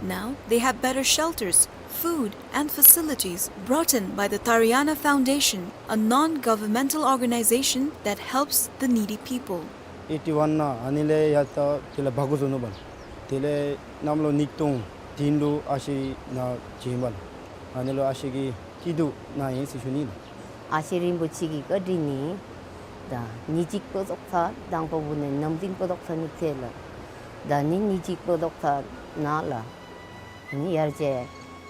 Now they have better shelters, food, and facilities brought in by the Tariana Foundation, a non-governmental organization that helps the needy people. ཨེ་ཊི་ཝན་ནང་ཨ་ནི་ལས་ཡར་ད་དེ་ལས་འབག་འགྱོ་ནུག་པ་ལགས། དེ་ལས་གནམ་ལོ་ཉིས་སྟོང་བདུན་ལུ་ཨ་ཞེ་ནཱ་བྱིན་པ་ལགས། ཨ་ནི་ལུ་ཨ་ཞེ་གིས་སྐྱིད་སྡུག་གནང་ཡི་ཟེར་ཞུ་ནི་ལགས། ཨ་ཞེ་རིན་པོ་ཆེ་གི་བཀའ་དྲིན་ནི་ད་ཉིན་གཅིག་ལྟོ་བཟའ་ཚར། དང་པ་བུ་ནི་ནམ་རྒྱུན་ལྟོ་བཟའ་ཚར་ནི་ཐལ་ལགས། ད་ནི་ཉིན་གཅིག་ལྟོ་བཟའ་ཚར་ནཱ་ལགས། ནི་ཡར་ཆ་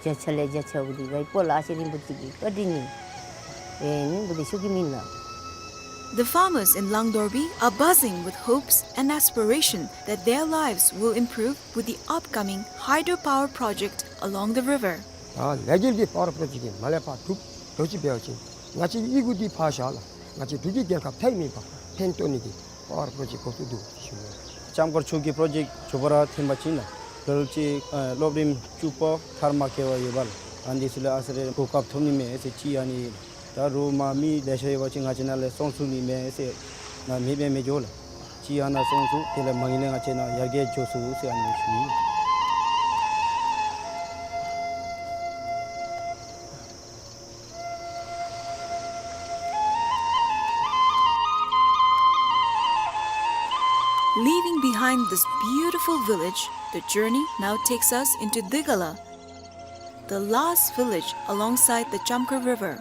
ཡར་ཆ་ལས་ཡར་ཆ་བུ་འདི་ཝའི་པོ་ལགས། ཨ་ཞེ་རིན་པོ་ཆེ་གི་བཀའ་དྲིན་ནི་ཨེ་ནི་བུ་འདི་ཤུགས་ཀྱིས་མེན་ལགས། The farmers in Langdorbi are buzzing with hopes and aspiration that their lives will improve with the upcoming hydropower project along the river. ད་ལས་འགུལ་འདི་པ་ཝར་པྲོ་ཇེཀཊ་འདི་མ་ལས་ཕར་གྲུབ་འགྱོ་ཅི་འབད་བ་ཅིན་ང་བཅས་ཀྱི་ཨི་ཁུག་འདི་ཕར་བཞག་ལགས། ང་བཅས་འབྲུག་གི་རྒྱལ་ཁབ་ཐད་མེད་པར་ཕན་ཐོགས་ནི་གི་པ་ཝར་པྲོ་ཇེཀཊ་འགོ་བཙུགས་འདུག་ཟེར་ཞུ་ནི། ལྕམ་མཁར་མཆོག་གི་པྲོ་ཇེཀཊ་མཇུག་བསྡུ་ར་ཐོན་པ་ཅིན་ལགས་ལོ་ཅིག་ཨ་སློབ་རིམ་བཅུ་པ་མཐར་མ་འཁྱོལ་བར་ཡོད་པ་ལགས། ཨ་ནི་འདི་ཚུ་ལུ་ཨ་ཙི་རེ་གོ་སྐབས་ཐོབ་ནི་མས་ཟེར་ཅིག་ཨ་ནི་ལགས། ད་རུང་མ་མི་ལེ་ཤ་ཡོད་པ་ཅིན་ང་བཅས་ནཱ་ལས་སོང་ཚུགས་ནི་མས་ཟེར་ང་མེདཔ་སྦེ་མི་འགྱོ་ལགས། ཅིག་ཨ་ནཱ་སོང་ཚུགས་དེ་ལས་མ་ངེས་ལས་ང་བཅས་ནཱ་ཡར་རྒྱས་འགྱོ་ཚུགས་ཟེར་ཨ་ནི་ཞུ་ནི། Leaving behind this beautiful village, the journey now takes us into Digala, the last village alongside the Chamkhar River.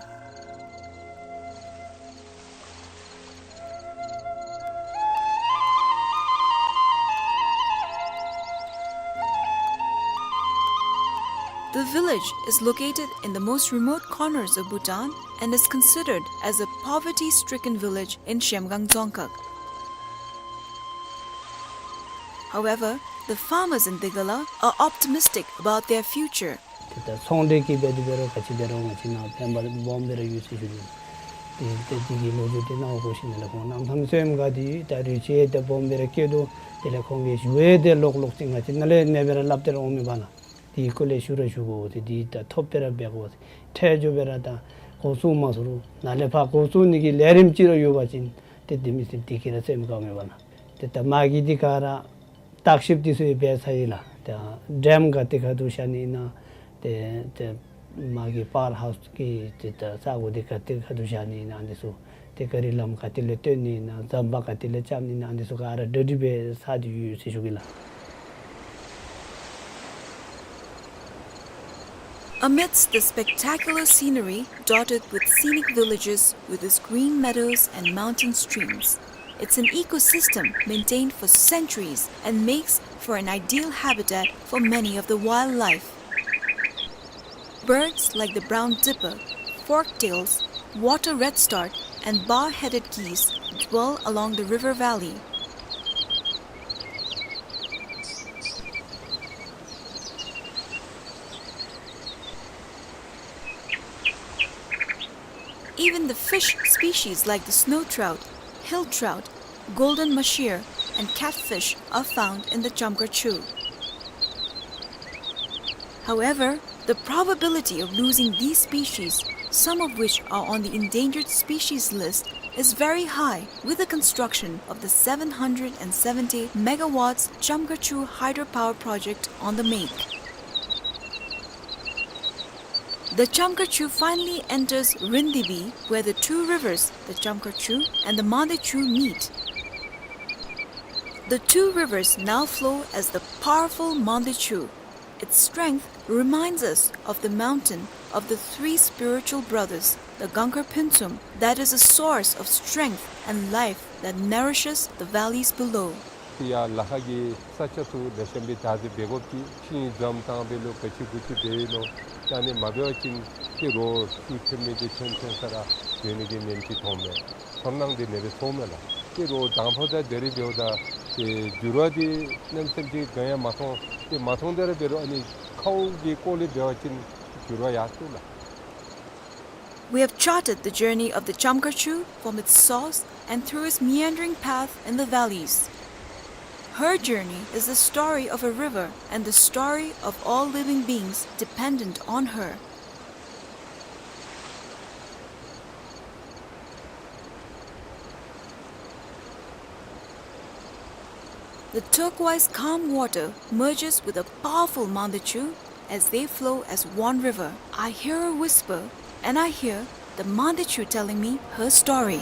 The village is located in the most remote corners of Bhutan and is considered as a poverty-stricken village in Zhemgang Dzongkhag. However, the farmers in Digala are optimistic about their future. ཏེ་ད་ཚོང་འབྲེལ་གྱི་འབད་དེ་འབད་རུང་ག་ཅི་འབད་རུང་ང་བཅས་ནཱ་ཕན་པ་སྦོམ་སྦེ་ར་ཡོད་ཟེར་ཞུ་ནི། ཏེ་ཏེ་དེ་གི་ལོ་རྒྱུས་འདི་ནཱ་འོང་གོ་ཞིནམ་ལས་ཁོང་གནམ་མེད་ས་མེད་སེམས་དགའ་སྟེ་ཡོད། ད་རུང་ཅིག་ཏེ་སྦོམ་སྦེ་ར་སྐྱེད་དོ། དེ་ལས་ཁོང་གིས་ཞུ་ཡི། ཏེ་ལོག་ལོག་ཅིག་ང་བཅས་ནཱ་ལས་ཨ་ནེ་སྦེ་ར་སླབ་སྟེ་ར་འོང་མི་འབདཝ་ལགས། དེ་སྐོར་ལས་ཞུ་ར་ཞུ་དགོ་ཟེར། དེ་ད་ཐོབ་སྟེ་ར་འབད་དགོ་ཟེར། ཁྲལ་འགྱོ་སྦེ་ར་ད་འགོ་བཙུགས་མ་ཚུགས་རུང་ནཱ་ལས་ཕར་འགོ་བཙུགས་ནི་གི་ལས་རིམ་ཅིག་ར་ཡོད་པ་ཅིན་ཏེ་དེ་མི་སེམས་དེ་གིས་ར་སེམས་དགའ་མི་འབདཝ་ལགས། ཏེ་ད་མ་གི་འདི་ག་ར་བརྟག་ཞིབ་འདི་ཚུ་ཡང་འབད་ཚར་ཡི་ལགས། ཏེ་ཌེམ་ག་ཏེ་ག་ཏེ་བཞག་ནི་ཨིན་ན། ཏེ་ཏེ་མ་གི་པ་ཝར་ཧའུསི་གི་ཏེ་ད་ས་གོ་འདི་ག་ཏེ་ག་ཏེ་བཞག་ནི་ཨིན་ན་འདི་ཚུ། ཏེ་ག་རི་ལམ་ག་ཏེ་ལས་བཏོན་ནི་ཨིན་ན། ཟམ་པ་ག་ཏེ་ལས་རྐྱབ་ནི་ཨིན་ན་འདི་ཚུ་ག་ར་གྲ་སྒྲིག་འབད་ཚར་ཏེ་ཡོད་ཟེར་ཞུ་གེ་ལགས། Amidst the spectacular scenery dotted with scenic villages with its green meadows and mountain streams, it's an ecosystem maintained for centuries and makes for an ideal habitat for many of the wildlife. Birds like the brown dipper, forktails, water redstart, and bar-headed geese dwell along the river valley. Even the fish species like the snow trout, hill trout, golden mahseer, and catfish are found in the Chamkar Chu. However, the probability of losing these species, some of which are on the endangered species list, is very high with the construction of the seven hundred and seventy megawatts Chamkar Chu hydropower project on the make. The Chamkar Chu finally enters Rindibi, where the two rivers, the Chamkar Chu and the Mande Chu, meet. The two rivers now flow as the powerful Mande Chu. Its strength reminds us of the mountain of the three spiritual brothers, the Gangkar Phuntsum, that is a source of strength and life that nourishes the valleys below. ཡར་ལ་ཁ་གི་ས་ཆ་ཚུ་ལེགས་ཤོམ་སྦེ་བདག་འཛིན་འབད་དགོཔ་ཅིག། ཤིང་འཛོམས་བཏང་སྦེ་ལོག་ག་ཅི་གུ་ཅི་འབད་ནུག། ད་ཨ་ནི་མ་འབད་བ་ཅིན་ཏེ་རོགས་ཤུགས་ཐོན་མི་འདི་ཐོན་ཐོན་ས་ར་འགྱོ་ནི་གི་ཉེན་ཅིག་མཐོང་མས། ཚོར་སྣང་འདི་ཨ་ནེ་སྦེ་ཚོརཝ་མས་ལགས། ཏེ་རོགས་དང་ཕུ་ད་དེ་རིགས་འབདཝ་ད་ཏེ་འགྱུར་བ་འདི་གནམ་མེད་ས་མེད་ཅིག་ག་ཡང་མ་མཐོང་། ཏེ་མ་མཐོང་དེ་ར་འབད་རུང་ཨ་ནི་ཁཝ་གི་སྐོར་ལས་འབད་བ་ཅིན་འགྱུར་བ་ཡར་སོང་ལགས། We have charted the journey of the Chamkar Chu from its source and through its meandering path in the valleys. Her journey is the story of a river and the story of all living beings dependent on her. The turquoise calm water merges with a powerful Mande Chu as they flow as one river. I hear a whisper, and I hear the Mande Chu telling me her story.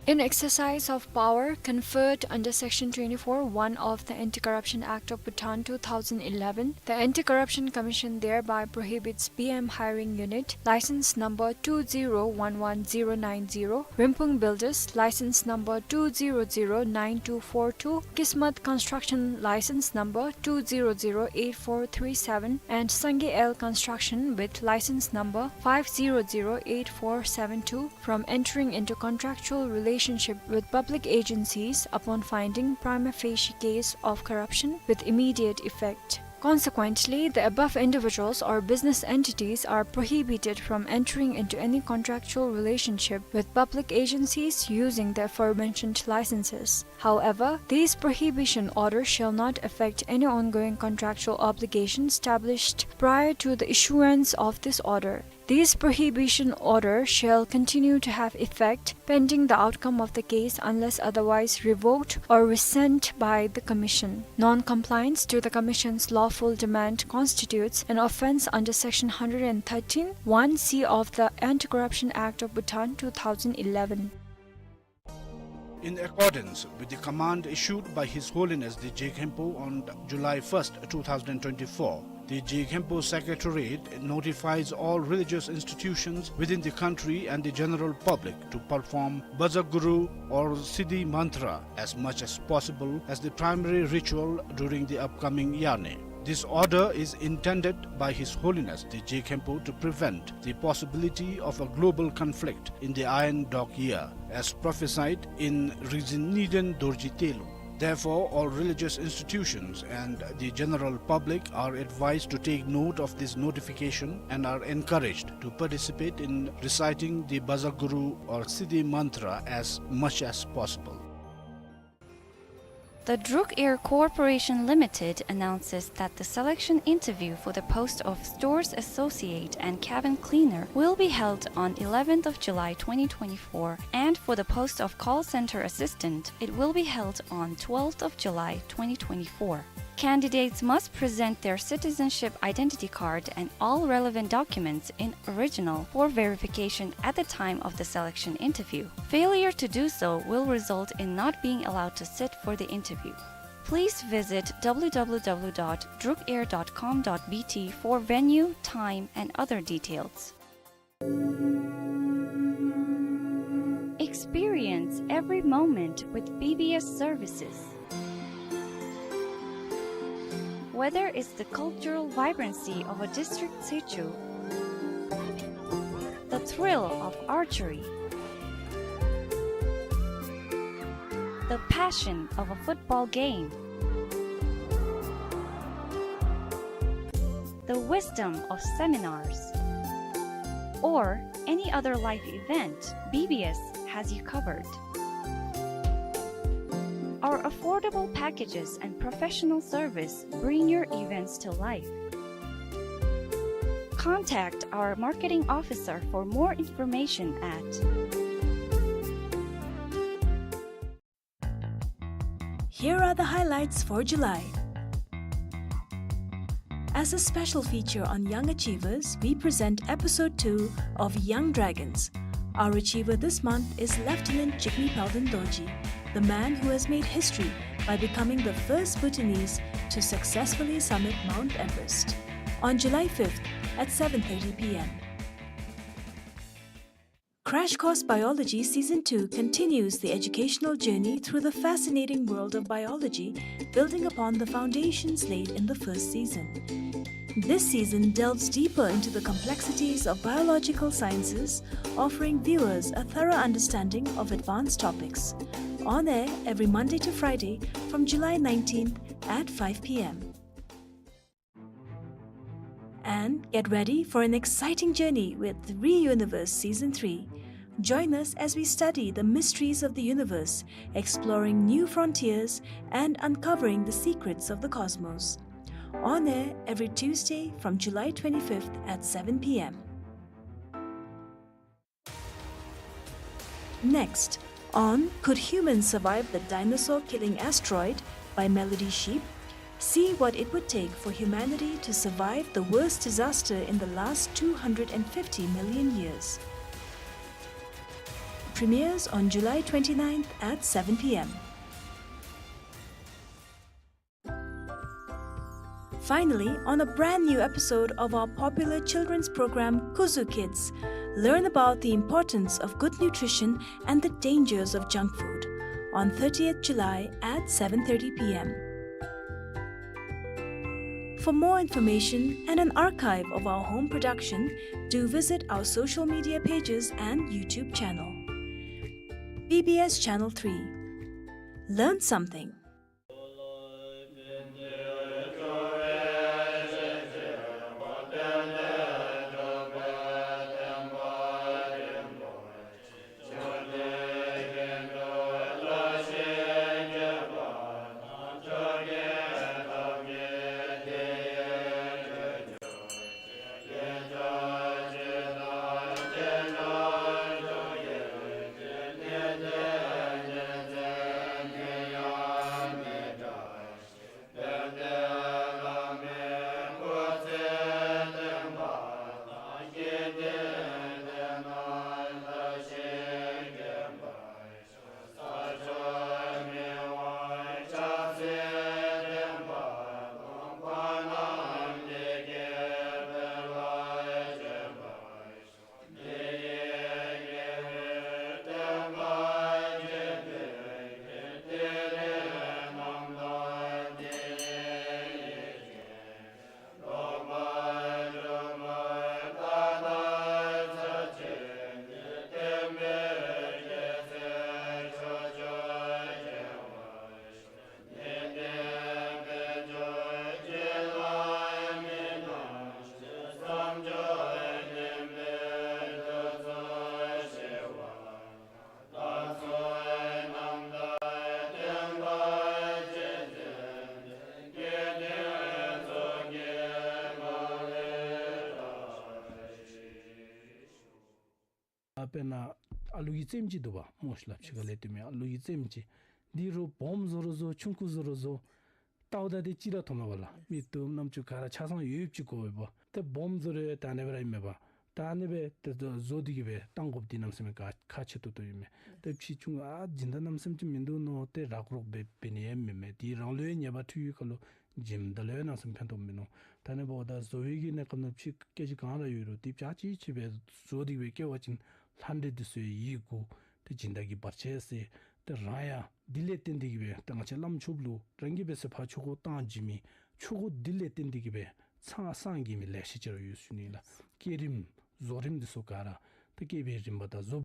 In exercise of power conferred under Section twenty-four one of the Anti-Corruption Act of Bhutan two thousand eleven, the Anti-Corruption Commission thereby prohibits B M Hiring Unit, license number two zero one one zero nine zero, Rimpung Builders, license number two zero zero nine two four two, Kismat Construction, license number two zero zero eight four three seven, and Sangay L Construction with license number five zero zero eight four seven two, from entering into contractual relationship with public agencies upon finding prima facie case of corruption with immediate effect. Consequently, the above individuals or business entities are prohibited from entering into any contractual relationship with public agencies using the aforementioned licenses. However, these prohibition orders shall not affect any ongoing contractual obligations established prior to the issuance of this order. This prohibition order shall continue to have effect pending the outcome of the case unless otherwise revoked or rescinded by the Commission. Non-compliance to the Commission's lawful demand constitutes an offence under Section hundred and thirteen one C of the Anti-Corruption Act of Bhutan two thousand eleven. In accordance with the command issued by His Holiness the Je Khenpo on July first, two thousand twenty-four, the Je Khenpo Secretariat notifies all religious institutions within the country and the general public to perform Bhajagummukh or Siddhi Mantra as much as possible as the primary ritual during the upcoming Yarnay. This order is intended by His Holiness the Je Khenpo to prevent the possibility of a global conflict in the Iron Dog Year, as prophesied in Rigzin Niden Dorji Telung. Therefore, all religious institutions and the general public are advised to take note of this notification and are encouraged to participate in reciting the Bhajagummukh or Siddhi Mantra as much as possible. The Druk Air Corporation Limited announces that the selection interview for the post of stores associate and cabin cleaner will be held on eleventh of July twenty twenty-four, and for the post of call center assistant, it will be held on twelfth of July twenty twenty-four. Candidates must present their citizenship identity card and all relevant documents in original for verification at the time of the selection interview. Failure to do so will result in not being allowed to sit for the interview. Please visit w w w dot drukair dot com dot b t for venue, time, and other details. Experience every moment with B B S services. Whether it's the cultural vibrancy of a district sichu, the thrill of archery, the passion of a football game, the wisdom of seminars, or any other life event, B B S has you covered. Our affordable packages and professional service bring your events to life. Contact our marketing officer for more information at Here are the highlights for July. As a special feature on young achievers, we present episode two of Young Dragons. Our achiever this month is Lieutenant Jigme Palden Dorji, the man who has made history by becoming the first Bhutanese to successfully summit Mount Everest. On July fifth at seven thirty p m. Crash Course Biology Season two continues the educational journey through the fascinating world of biology, building upon the foundations laid in the first season. This season delves deeper into the complexities of biological sciences, offering viewers a thorough understanding of advanced topics. On air every Monday to Friday from July nineteenth at five p m. And get ready for an exciting journey with Re-Universe Season three. Join us as we study the mysteries of the universe, exploring new frontiers and uncovering the secrets of the cosmos. On air every Tuesday from July twenty-fifth at seven p m. Next, on Could Humans Survive the Dinosaur Killing Asteroid by Melody Sheep, see what it would take for humanity to survive the worst disaster in the last two hundred and fifty million years. Premieres on July twenty-ninth at seven p m. Finally, on a brand new episode of our popular children's program, Kuzu Kids, learn about the importance of good nutrition and the dangers of junk food on thirtieth July at seven thirty p m. For more information and an archive of our home production, do visit our social media pages and YouTube channel. B B S Channel three. Learn something. ཨ་དཔེར་ན་ཨ་ལུ་གི་རྩེདམོ་ཅིག་འདུག་པ་སྨོ་ཤིག་ལགས། ཕྱི་ཁ་ལས་སྟོནམ་ཨ་ལུ་གི་རྩེདམོ་ཅིག་འདི་རུ་སྦོམ་བཟོ་རུང་བཟོ་ཆུང་ཀུ་བཟོ་རུང་བཟོ། ལྟཝ་ད་ཏེ་ཅིག་ར་མཐོང་མས་པ་ལགས། མིག་ཏོ་རྣམ་ཅོ་ག་ར་ཆ་ཚང་ཡོདཔ་ཅིག་དགོ་པས་པ། ཏེ་སྦོམ་བཟོ་རུང་ད་ཨ་ནི་སྦེ་ར་ཨིན་མས་པ། ད་ཨ་ནི་སྦེ་ཏེ་བཟོ་སྟེ་གི་སྦེ་བཏང་དགོཔ་འདི་གནམ་མེད་ས་མེད་ཁག་ཁག་ཆེ་ཏོག་ཏོ་ཨིན་མས། ཏེ་ཕྱིས་ཆུང་ཨ་སྦྱིན་བདག་གནམ་མེད་ས་མེད་ཅིག་མིན་འདུག་མནོ་སྟེ་རག་རོག་འབད་འབད་ནི་ཡང་མེན་མས། དེ་རང་ལུ་ཡང་ཉེས་པ་འཁྲི་བའི་སྐབས་ལུ་སྦྱིནམ་ད་ལུ་ཡང་གནམ་མེད་ས་མེད་ཕན་ཐོགས་མིན་ནུག། ད་ཨ་ནི་འབདཝ་ད་བཟོ་བའི་གི་གནས་སྐབས་ནང་ཕྱི་སྐད་ཅིག་གང་ར་ཡོད་རུང་དེ་ཅག་ཅིག་ཅིག་སྦེ་བཟོ་སྟེ་གི་སྦེ་བསྐྱལ་བ་ཅིན་ལྷ་འདྲེ་འདི་ཚུ་ཡང་ཡིད་མགུ་སྟེ་སྦྱིན་བདག་གི་བར་ཆད་སེལ། ཏེ་རང་ཡང་འདི་ལས་བརྟེན་ཏེ་གི་སྦེ་ད་ང་བཅས་བླམ་ཆོསཔ་ལུ་རང་གིས་འབད་ཟེར་ཕར་ཆོ་ག་བཏང་བྱིན་མི་ཆོ་ག་འདི་ལས་བརྟེན་ཏེ་གི་སྦེ་ཚང་སངས་རྒྱས་མི་ལེ་ཤ་ཅིག་ར་ཡོད་ཟེར་ཞུ་ནི་ལགས། བསྐྱེད་རིམ་བཟོ་རིམ་འདི་ཚུ་ག་ར་ད་བསྐྱེད་པའི་རིམ་པ་དང་བཟོ་